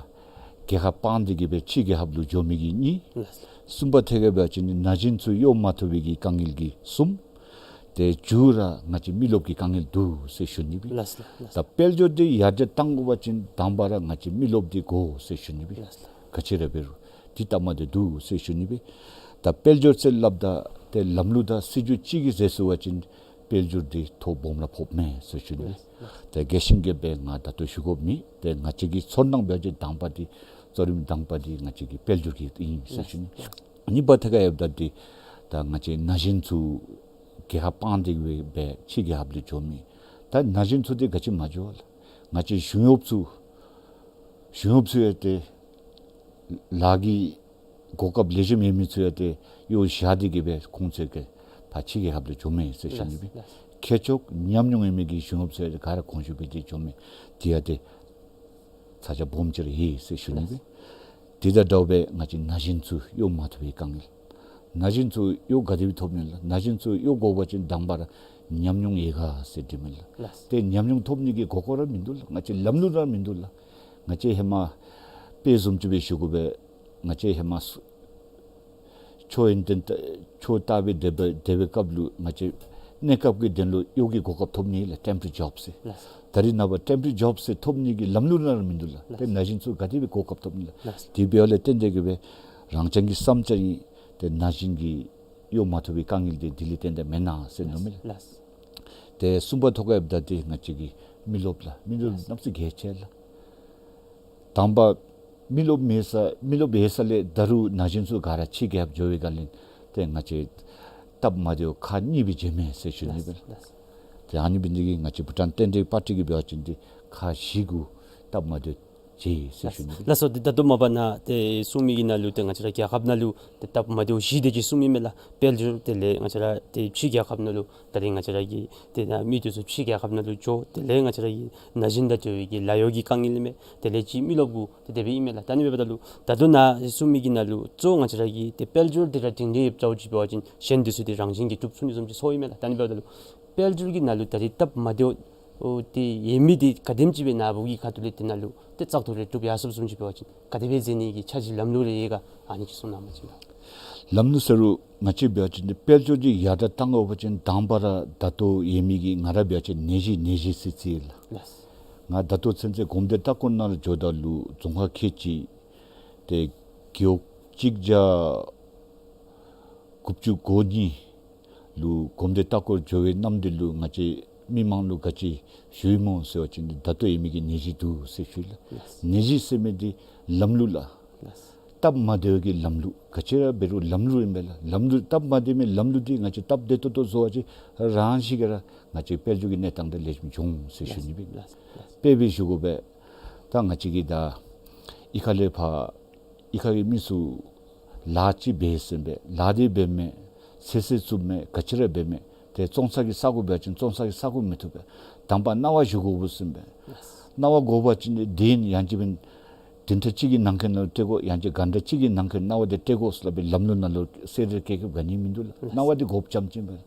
རྒྱལ་ཁབ་སྤངས་ཏེ་གི་སྦེ་ཕྱི་རྒྱལ་ཁབ་ལུ་འགྱོ་མི་གི་གཉིས། གསུམ་པ་ཐད་ཁར་འབད་བ་ཅིན་ན་གཞོན་ཚུ་གཡོག་མ་ཐོབ་པའི་གི་དཀའ་ངལ་གྱི་གསུམ། ཏེ་མཇུག་ར་ང་བཅས་མི་རློབས་ཀྱི་དཀའ་ངལ་འདུག་ཟེར་ཞུ་ནི་སྦེ། ལགས་སོ་ལགས། ད་དཔལ་འབྱོར་འདི་ཡར་རྒྱས་གཏང་དགོ་པ་ཅིན་དང་པ་ར་ང་བཅས་མི་རློབས་འདི་དགོ་ཟེར་ཞུ་ནི་སྦེ། ལགས་སོ། ག་ཅི་ར་འབད་རུང་འདི་སྟབས་མ་བདེཝ་འདུག་ཟེར་ཞུ་ནི་སྦེ། ད་དཔལ་འབྱོར་ཟེར་སླབ་ད་ཏེ་ལམ་ལུགས་དང་སྲིད་བྱུས་གཅིག་གིས་ཟེར་སོང་པ་ཅིན་དཔལ་འབྱོར་འདི་ཐོ་སྦོམ་ར་ཕོགཔ་མས་ཟེར་ཞུ་ནི་སྦེ། ལགས་སོ། ཏེ་རྒྱས་ཤིང་རྒྱསཔ་སྦེ་ང་ད་ལྟོ་ཞུ་དགོཔ་མེད། ཏེ་ང་བཅས་ཀྱི་ཚོར་སྣང་འབད་བ་ཅིན་དང་པ་འདི་གཙོ་རིམ་དང་པ་འདི་ང་བཅས་ཀྱི་དཔལ་འབྱོར་གྱི་ཨིན་ཟེར་ཞུ་ནི། ལགས་སོ། གཉིས་པ་ཐད་ཁར་ཡོདཔ་ད་འདི་ད་ང་བཅས་ན་གཞོན་ཚུ་རྒྱལ་ཁབ་སྤངས་ཏེ་གི་སྦེ་ཕྱི་རྒྱལ་ཁབ་ལུ་འགྱོ་མི། ད་ན་གཞོན་ཚུ་འདི་ག་ཅི་མ་འགྱོ་བ་ལགས། ང་བཅས་གཞུང་གཡོགཔ་ཚུ་གཞུང་གཡོགཔ་ཚུ་ཡང་ཏེ་ལཱ་གི་གོ་སྐབས་ལེགས་ཤོམ་ཡོད་མི་ཚུ་ཡང་ཏེ་གཡོག་བཞག་སྟེ་གི་སྦེ་ཁོང་ཚུ་གིས་ཕར་ཕྱི་རྒྱལ་ཁབ་ལུ་འགྱོ་མི་ཟེར་ཞུ་ནི་སྦེ། ལགས་སོ། ཁྱད་ཆོས་ཉམས་མྱོང་ཡོད་མི་གི་གཞུང་གཡོགཔ་ཚུ་ཡང་ག་ར་གོང་ཞུ་སྦེ་ཏེ་འགྱོ་མི་འདི་ཡང་ཏེ་ཚ་གྱང་སྦོམ་ཅིག་ར་ཡོད་ཟེར་ཞུ་ནི་སྦེ། ལགས་སོ། དེ་དང་འདྲཝ་སྦེ་ང་བཅས་ན་གཞོན་ཚུ་གཡོག་མ་ཐོབ་པའི་དཀའ་ངལ། ན་གཞོན་ཚུ་གཡོག་ག་དེ་སྦེ་ཐོབ་ནི་ལགས། ན་གཞོན་ཚུ་གཡོག་དགོ་པ་ཅིན་དང་པ་ར་ཉམས་མྱོང་ཡོད་ག་ཟེར་འདྲི་མི་ལགས། ལགས་སོ། ཏེ་ཉམས་མྱོང་ཐོབ་ནི་གི་གོ་སྐབས་ར་མིན་འདུག་ལགས། ང་བཅས་ལམ་ལུགས་ར་མིན་འདུག་ལགས། ང་བཅས་ཧེ་མ་དཔེ་བཟུམ་ཅིག་སྦེ་ཞུ་དགོ་པས། ང་བཅས་ཧེ་མ་ཆོས་ཡོན་ཏན་ཆོས་བལྟ་སྦེ་སྡོད་པའི་སྡོད་པའི་སྐབས་ལུ་ང་བཅས་གནས་སྐབས་ཀྱི་དོན་ལུ་གཡོག་གི་གོ་སྐབས་ཐོབ་ནི་ལགས། ཊེམ་པོ་རི་ཇོབ་ཟེར། ལགས་སོ། ད་རེས་ནངས་པ་ཊེམ་པོ་རི་ཇོབ་ཟེར་ཐོབ་ནི་གི་ལམ་ལུགས་ར་མིན་འདུག་ལགས། ལགས་སོ། ཏེ་ན་གཞོན་ཚུ་ག་དེ་སྦེ་གོ་སྐབས་ཐོབ་ནི་ལགས། ལགས་སོ། དེ་འབདཝ་ལས་བརྟེན་ཏེ་གི་སྦེ་རང་རྐྱང་གི་བསམ་འཆར་ཨིན། ཏེ་ན་གཞོན་གྱི་གཡོག་མ་ཐོབ་པའི་དཀའ་ངལ་འདི་དེ་ལས་བརྟེན་ཏེ་མེན་ན་ཟེར་མནོཝ་མས་ལགས། ལགས་སོ། ཏེ་གསུམ་པ་ཐོག་ཁར་ཡོདཔ་ད་འདི་ང་བཅས་ཀྱི་མི་རློབས་ལགས། མི་རློབས་ལགས་སོ། གནམ་ས་གལ་ཆེ་ལགས། དང་པ་མི་རློབས་མེད་ས་མི་རློབས་ཡོད་ས་ལས་ད་རུང་ན་གཞོན་ཚུ་ག་ར་ཕྱི་རྒྱལ་ཁབ་འགྱོ་བའི་སྒང་ལས་ཏེ་ང་བཅས་སྟབས་མ་བདེཝ་ཁག་གཉིས་སྦེ་འབྱེད་མས་ཟེར་ཞུ་ནི་སྦེ། ལགས་སོ། ཏེ་ཨ་ནི་འབད་ནི་འདི་གིས་ང་བཅས་བྷུ་ཊཱན་རྟེན་འབྲེལ་པར་ཊི་གིས་འབད་བ་ཅིན་འདི་ཁག་བཞི་གུ་སྟབས་མ་བདེཝ་འབྱེད་ཟེར་ཞུ་ནི་སྦེ། ལགས་སོ། ཏེ་ད་ལྟོ་མ་པ་ནཱ་ཏེ་གསུང་མི་གི་ནང་ལུ་ཏེ་ང་བཅས་ར་རྒྱལ་ཁབ་ནང་ལུ་ཏེ་སྟབས་མ་བདེཝ་བཞི་དེ་ཅིག་གསུངས་མི་མས་ལགས། དཔལ་འབྱོར་དེ་ལས་ང་བཅས་ར་ཏེ་ཕྱི་རྒྱལ་ཁབ་ནང་ལུ་ད་རེས་ང་བཅས་ར་གི་ཏེ་ནཱ་མི་དེ་ཚུ་ཕྱི་རྒྱལ་ཁབ་ནང་ལུ་འགྱོ། དེ་ལས་ང་བཅས་ར་གི་ན་གཞོན་དང་འབྲེལ་བའི་གི་ལཱ་གཡོག་གི་དཀའ་ངལ་མས། དེ་ལས་ཅིག་མི་རློབས་གུ་ཏེ་དེ་སྦེ་ཨིན་མས་ལགས། ད་ཨ་ནི་འབདཝ་ད་ལུ་ད་ལྟོ་ནཱ་གསུང་མི་གི་ནང་ལུ་གཙོ་བོ་ང་བཅས་ར་གི་ཏེ་དཔལ་འབྱོར་འདི་ར་སྒྲིང་སྒྲིང་ཡོདཔ་ཅིག་འབད་བ་ཅིན་གཞན་དེ་ཚུ་འདི་རང་བཞིན་གྱིས་གྲུབ་ཚུགས་ནི་བཟུམ་ཅིག་ཚོརཝ་ཨིན་མས་ལགས། ད་ཨ་ནི་འབདཝ་ད་ལུ་དཔལ་འབྱོར་གྱི་ནང་ལུ་ད་རེས་སྟབས་མ་བདེཝ་ཨོ་ཏེ་ཡོད་མི་འདི་ག་དེམ་ཅིག་སྦེ་ནཱ་བུ་གི་ཁ་ཐུག་ལས་དེ་ནང་ལུ་ཏེ་བཙག་འཐུ་རེ་གྲུབ་ཡར་སོངམ་བཟུམ་ཅིག་འབད་བ་ཅིན་ག་དེ་སྦེ་མཛད་ནི་གི་འཆར་གཞི་ལམ་ལུགས་རེ་ཡོད་ག་ཨ་ནི་ཅིག་གསུང་གནང་བ་ཅིན་ལགས། ལམ་ལུགས་ཟེར་རུང་ང་བཅས་འབད་བ་ཅིན་ཏེ་དཔལ་འབྱོར་འདི་ཡར་དྲག་གཏང་དགོ་པ་ཅིན་དང་པ་ར་ད་ལྟོ་ཡོད་མི་གི་ང་ར་འབད་བ་ཅིན་ནད་གཞི་ནད་གཞི་ཟེར་ཅི་ལགས། ལགས། ང་ད་ལྟོ་ཚུན་ཚོད་གོམས་འདྲིས་ལྟ་སྐོར་ནང་ལུ་འགྱོཝ་ད་ལུ་རྫོང་ཁག་ཁལ་གཅིག་ཏེ་རྒེད་འོག་གཅིག་བརྒྱ་དགུ་བཅུ་གོ་གཉིས་ལུ་གོམས་འདྲིས་ལྟ་སྐོར་འགྱོ་བའི་གནམ་དུས་ལུ་ང་བཅས་མི་མང་ལུ་ག་ཅི་ཞུ་ཡི་སྨོ་ཟེར་བ་ཅིན་ད་ལྟོ་ཡོད་མི་གི་ནད་གཞི་འདུག་ཟེར་ཞུ་ཡི་ལགས། ལགས། ནད་གཞི་ཟེར་མི་འདི་ལམ་ལུགས་ལགས། ལགས། སྟབས་མ་བདེཝ་གི་ལམ་ལུགས་ག་ཅི་ར་འབད་རུང་ལམ་ལུགས་ཨིན་པས་ལགས། ལམ་ལུགས་སྟབས་མ་བདེ་མི་ལམ་ལུགས་འདི་ང་བཅས་སྟབས་བདེ་ཏོག་ཏོ་བཟོ་བ་ཅིན་རང་བཞིན་གྱིས་ར་ང་བཅས་དཔལ་འབྱོར་གྱི་གནས་སྟངས་འདི་ལེགས་ཤོམ་འགྱོ་འོང་ཟེར་ཞུ་ནི་སྦེ། ལགས། ལགས། དཔེ་སྦེ་ཞུ་དགོ་པས། ད་ང་བཅས་ཀྱི་ད་གཡུས་ཁ་ལས་ཕར་གཡུས་ཁ་གི་མི་ཚུ་ལཱ་ཅིག་འབད་ཟེར་སྦེ་ལཱ་འདི་འབད་མི་ཚེ་ཚེ་བཙུགས་མི་ག་ཅི་ར་འབད་མི་ཏེ་བཙོང་ས་གི་ས་གོ་འབད་བ་ཅིན་བཙོང་ས་གི་ས་གོ་མི་ཐོབ་པས། དང་པ་གནང་བ་ཞུ་དགོ་པས་ཟེར་སྦེ། གནང་བ་དགོ་པ་ཅིན་ཏེ་དེ་ཡང་ཅིན་བདུན་ཕྲག་གཅིག་གི་ནང་འཁོད་ནང་ལུ་སྤྲོད་དགོ། ཡང་ཅིན་གང་ཟླ་གཅིག་གི་ནང་འཁོད་གནང་བ་འདི་སྤྲོད་དགོ་ཟེར་སླབ་པའི་ལམ་ལུགས་ནང་ལུ་གསལ་རེ་བཀོད་བཀོདཔ་ག་ནི་མིན་འདུག་ལགས། གནང་བ་འདི་དགོཔ་རྐྱངམ་ཅིག་ཨིན་པས།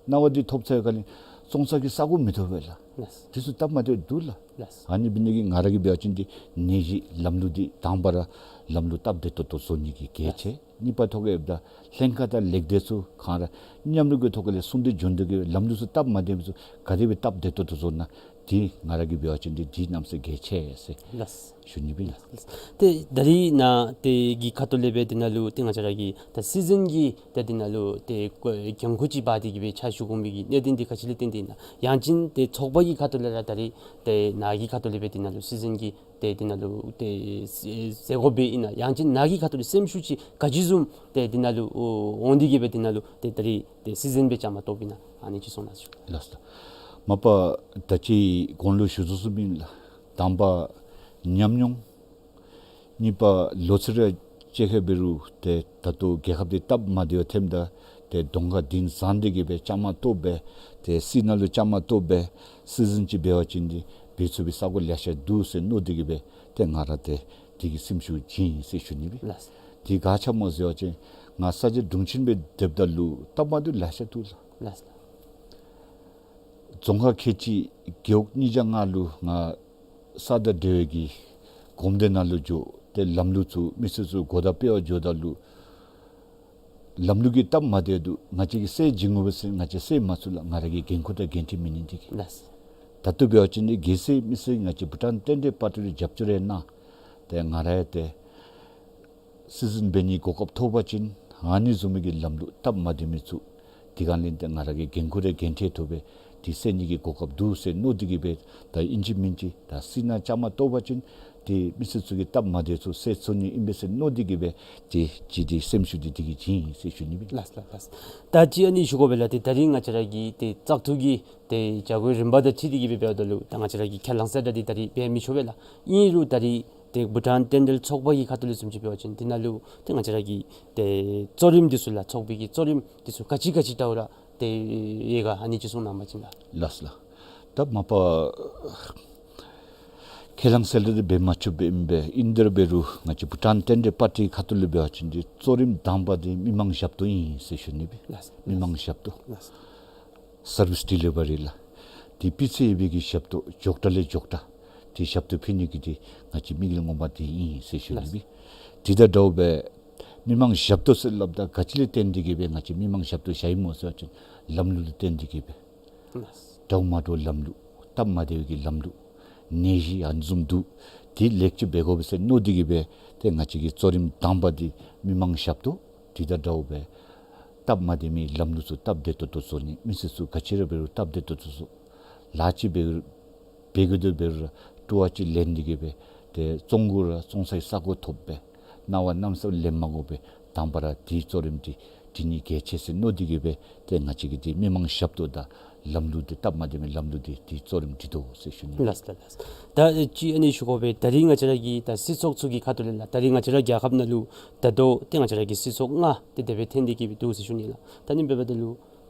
གནང་བ་འདི་ཐོབ་ཚར་བའི་སྒང་ལས་བཙོང་ས་གི་ས་གོ་མི་ཐོབ་པས་ལགས། ལགས། དེ་ཚུ་སྟབས་མ་བདེཝ་འདུག་ལགས། ལགས། ཨ་ནི་འབད་ནི་འདི་གིས་ང་ར་གིས་འབད་བ་ཅིན་འདི་ནད་གཞི་ལམ་ལུགས་འདི་དང་པ་ར་ལམ་ལུགས་སྟབས་བདེ་ཏོག་ཏོ་བཟོ་ནི་གི་གལ་ཆེ། ལགས། གཉིས་པ་ཐོག་ཁར་ཡོདཔ་ད་ལྷན་ཁག་དང་ལས་སྡེ་ཚུ་ག་ར་མཉམ་རུབ་ཀྱི་ཐོག་ཁ་ལས་གསུང་གྲོས་བྱུང་སྟེ་གི་ལམ་ལུགས་ཚུ་སྟབས་མ་བདེ་མི་ཚུ་ག་དེ་སྦེ་སྟབས་བདེ་ཏོག་ཏོ་བཟོ་ན་འདི་ང་ར་གིས་འབད་བ་ཅིན་འདི་འདི་གནམ་ས་གལ་ཆེ་ཟེར། ལགས། ཞུ་ནི་སྦེ་ཨིན། ཏེ་ད་རིས་ནཱ་ཏེ་གི་ཁ་ཐུག་ལས་སྦེ་དེ་ནང་ལུ་ཏེ་ང་བཅས་ར་གི་ད་སི་ཛིན་གྱི་ཏེ་དེ་ནང་ལུ་ཏེ་འགན་ཁུར་ཅིག་འབག་སྟེ་གི་སྦེ་ཕྱག་ཞུ་དགོ་མི་གི་གནད་དོན་འདི་ག་ཅི་ལས་བརྟེན་ཏེ་ཨིན་ན། ཡང་ཅིན་ཏེ་ཚོགས་པ་གི་ཁ་ཐུག་ལས་ར་ད་རིས་ཏེ་ནཱ་གི་ཁ་ཐུག་ལས་སྦེ་དེ་ནང་ལུ་སི་ཛིན་གྱི་ཏེ་དེ་ནང་ལུ་ཏེ་མཛད་དགོཔ་སྦེ་ཨིན་ན། ཡང་ཅིན་ནཱ་གི་ཁ་ཐུག་ལས་སེམས་ཤུགས་ཅིག་ག་ཅི་བཟུམ་ཏེ་དེ་ནང་ལུ་འོང་སྟེ་གི་སྦེ་དེ་ནང་ལུ་ཏེ་ད་རིས་ཏེ་སི་ཛིན་སྦེ་བཅའ་མར་གཏོགསཔ་ཨིན་ན། ཨ་ནི་ཅིག་གསུང་གནང་ཞུ། ལགས་སོ། མ་པ་ད་ཅི་གོང་ལུ་ཞུ་དོ་བཟུམ་ཨིན་ལགས། དང་པ་ཉམས་མྱོང་། གཉིས་པ་ལོ་ཚད་ར་བཅད་ཁར་འབད་རུང་ཏེ་ད་ལྟོ་རྒྱལ་ཁབ་འདི་སྟབས་མ་བདེཝ་ཐོནམ་ད་ཏེ་གདོང་ཁར་གདན་བཟང་སྟེ་གི་སྦེ་བཅའ་མར་གཏོགས་སྦེ་ཏེ་སྲིད་ནང་ལུ་བཅའ་མར་གཏོགས་སྦེ་སི་ཛིན་ཅིག་འབད་བ་ཅིན་འདི་འབད་ཚུགས་པའི་ས་གོ་ལེ་ཤ་འདུག་ཟེར་མནོ་སྟེ་གི་སྦེ་ ཏེ་ང་ར་ཏེ་དེ་གི་སེམས་ཤུགས་བྱིན་ཡི་ཟེར་ཞུ་ནི་སྦེ། ལགས། དེ་ག་ཅི་སྨོ་ཟེར་བ་ཅིན་ང་ས་སྐྱ་དྲུང་ཆེན་སྦེ་སྡོདཔ་ད་ལུ་སྟབས་མ་བདེཝ་ལེ་ཤ་ཐོབ་ལགས། ལགས། རྫོང་ཁག་ཁལ་གཅིག་རྒེད་འོག་གཉིས་བརྒྱ་ལྔ་ལུ་ང་ས་དང་འབྲེལ་བའི་གི་གོམས་འདྲིས་ནང་ལུ་འགྱོ། ཏེ་ལམ་ལུགས་ཚུ་མི་སེར་ཚུ་གོ་བརྡ་སྤེལ་བར་འགྱོཝ་ད་ལུ་ལམ་ལུགས་ཀྱི་སྟབས་མ་བདེཝ་འདུག། ང་བཅས་ཀྱིས་སེལ་བྱིན་དགོ་པས་ཟེར་ང་བཅས་སེལ་མ་ཚུགས་ལགས། ང་ར་གི་འགན་ཁུར་དང་འགན་འཁྲི་མེད་ནི་འདི་གིས། ལགས། ད་ལྟོ་འབད་བ་ཅིན་ནི་གལ་སྲིད་མི་སེར་ང་བཅས་བྷུ་ཊཱན་བསྟན་འཕྲིན་པར་ཊི་ལུ་རྒྱབ་སྐྱོར་ཡང་གནང་། ཏེ་ང་ར་ཡང་ཏེ་སྲིད་འཛིན་འབད་ནིའི་གོ་སྐབས་ཐོབ་པ་ཅིན་ཨ་ནི་བཟུམ་མའི་གི་ལམ་ལུགས་སྟབས་མ་བདེ་མི་ཚུ་དེ་ག་ལས་ཏེ་ང་ར་གི་འགན་ཁུར་དང་འགན་འཁྲི་ཐོབ་སྦེ་དེ་སེལ་ནི་གི་གོ་སྐབས་འདུག་ཟེར་མནོ་སྟེ་གིས་སྦེ་ད་ཨིན་ཅི་མིན་ཅི་ད་སེར་སྣ་བཅའ་མར་གཏོགས་པ་ཅིན་ཏེ་མི་སེར་ཚུ་གི་སྟབས་མ་བདེཝ་ཚུ་སེལ་ཚུགས་ནི་ཨིན་པས་ཟེར་མནོ་སྟེ་གིས་སྦེ་ཏེ་ཅིག་ཏེ་སེམས་ཤུགས་འདི་དེ་གིས་བྱིན་ཡི་ཟེར་ཞུ་ནི་སྦེ། ལགས་ལགས་ལགས། ད་ཅི་ཨ་ནི་ཞུ་དགོ་པས་ལགས། ཏེ་ད་རིས་ང་བཅས་ར་གི་ཏེ་བཙག་འཐུ་གི་ཏེ་བྱ་སྒོའི་རིམ་པ་དང་འཁྲིལ་ཏེ་གིས་སྦེ་འབདཝ་ད་ལུ་ད་ང་བཅས་ར་གིས་ཁས་བླངས་གསལ་བསྒྲགས་འདི་ད་རིས་འབད་མི་ཆོག་པས་ལགས། ཨིན་རུང་ད་རིས་ཏེ་བྷུ་ཊཱན་རྟེན་འབྲེལ་ཚོགས་པ་གི་ཁ་ཐུག་ལས་བཟུམ་ཅིག་འབད་བ་ཅིན་འདི་ནང་ལུ་ཏེ་ང་བཅས་ར་གི་ཏེ་གཙོ་རིམ་འདི་ཚུ་ལགས། ཚོགས་པའི་གི་གཙོ་རིམ་འདི་ཚུ་ག་ཅི་ག་ཅི་འདྲཝ་ར་ཏེ་ཡོད་ག་ཨ་ནི་ཅིག་གསུང་གནང་པ་ཅིན་ལགས། ལགས་ལགས། ད་མ་པ་ཁས་བླངས་གསལ་བསྒྲགས་འདི་འབད་མ་ཆོགཔ་སྦེ་ཨིན་པས། ཨིན་དེ་ར་འབད་རུང་ང་བཅས་བྷུ་ཊཱན་རྟེན་འབྲེལ་པར་ཊི་ཁ་ཐུག་ལས་འབད་བ་ཅིན་འདི་གཙོ་རིམ་དང་པ་འདི་མི་མང་ཞབས་ཏོག་ཨིན་ཟེར་ཞུ་ནི་སྦེ། ལགས། མི་མང་ཞབས་ཏོག། ལགས། སར་བིསི་ཌི་ལི་བ་རི་ལགས། ཏེ་སྤུས་ཚད་ཡོད་པའི་གི་ཞབས་ཏོག། མགྱོགས་དྲགས་ལས་མགྱོགས་དྲགས། ཏེ་ཞབས་ཏོག་ཕུལ་ནི་གི་འདི་ང་བཅས་དམིགས་ཡུལ་ངོ་མ་འདི་ཨིན་ཟེར་ཞུ་ནི་སྦེ། ལགས། དེ་དང་འདྲཝ་སྦེ་མི་མང་ཞབས་ཏོག་ཟེར་སླབ་ད་ག་ཅི་ལས་བརྟེན་ཏེ་གིས་སྦེ་ང་བཅས་མི་མང་ཞབས་ཏོག་བཞག་ཡི་སྨོ་ཟེར་བ་ཅིན་ལམ་ལུགས་ལུ་བརྟེན་ཏེ་གིས་སྦེ། ལགས། འདྲཝ་མ་འདྲཝ་ལམ་ལུགས་སྟབས་མ་བདེ་བའི་གི་ལམ་ལུགས་ནད་གཞི་ཨ་ནི་བཟུམ་འདུག། དེ་ལེགས་བཅོས་འབད་དགོ་པས་ཟེར་མནོ་སྟེ་གིས་སྦེ་ཏེ་ང་བཅས་ཀྱི་གཙོ་རིམ་དང་པ་འདི་མི་མང་ཞབས་ཏོག། དེ་དང་འདྲཝ་སྦེ་སྟབས་མ་བདེ་མི་ལམ་ལུགས་ཚུ་སྟབས་བདེ་ཏོག་ཏོ་བཟོ་ནི། མི་སེར་ཚུ་ག་ཅི་ར་འབད་རུང་སྟབས་བདེ་ཏོག་ཏོ་བཟོ། ལཱ་ཅིག་འབད་འབད་དགོ་དོ་འབད་རུང་སྤྲོ་བ་ཅིག་ལེན་ཏེ་གིས་སྦེ་ཏེ་བཙོང་དགོ་རུང་བཙོང་སའི་ས་གོ་ཐོབ་སྦེ་སྣང་བ་གནམ་མེད་ས་མེད་ལེན་མ་དགོ་པར་དང་པ་ར་དེའི་གཙོ་རིམ་འདི་འབྲི་ནི་གལ་ཆེ་ཟེར་མནོ་སྟེ་གིས་སྦེ་ཏེ་ང་བཅས་ཀྱིས་ཏེ་མི་མང་ཞབས་ཏོག་དང་ལམ་ལུགས་འདི་སྟབས་མ་བདེ་མི་ལམ་ལུགས་འདི་དེའི་གཙོ་རིམ་འབྲི་དོ་ཟེར་ཞུ་ནི། ལགས་ལགས་ལགས། ད་ཅི་ཨ་ནི་ཞུ་དགོ་པས། ད་རིས་ང་བཅས་ར་གི་ད་སྲིད་ཚོགས་ཚུ་གི་ཁ་ཐུག་ལས་ལགས། ད་རིས་ང་བཅས་ར་རྒྱལ་ཁབ་ནང་ལུ་ད་ལྟོ་ཏེ་ང་བཅས་ར་གི་སྲིད་ཚོགས་ལྔ་ཏེ་དེ་སྦེ་འཐོན་ཏེ་གིས་སྦེ་འདུག་ཟེར་ཞུ་ནི་ལགས། ད་ཨ་ནི་འབདཝ་ད་ལུ་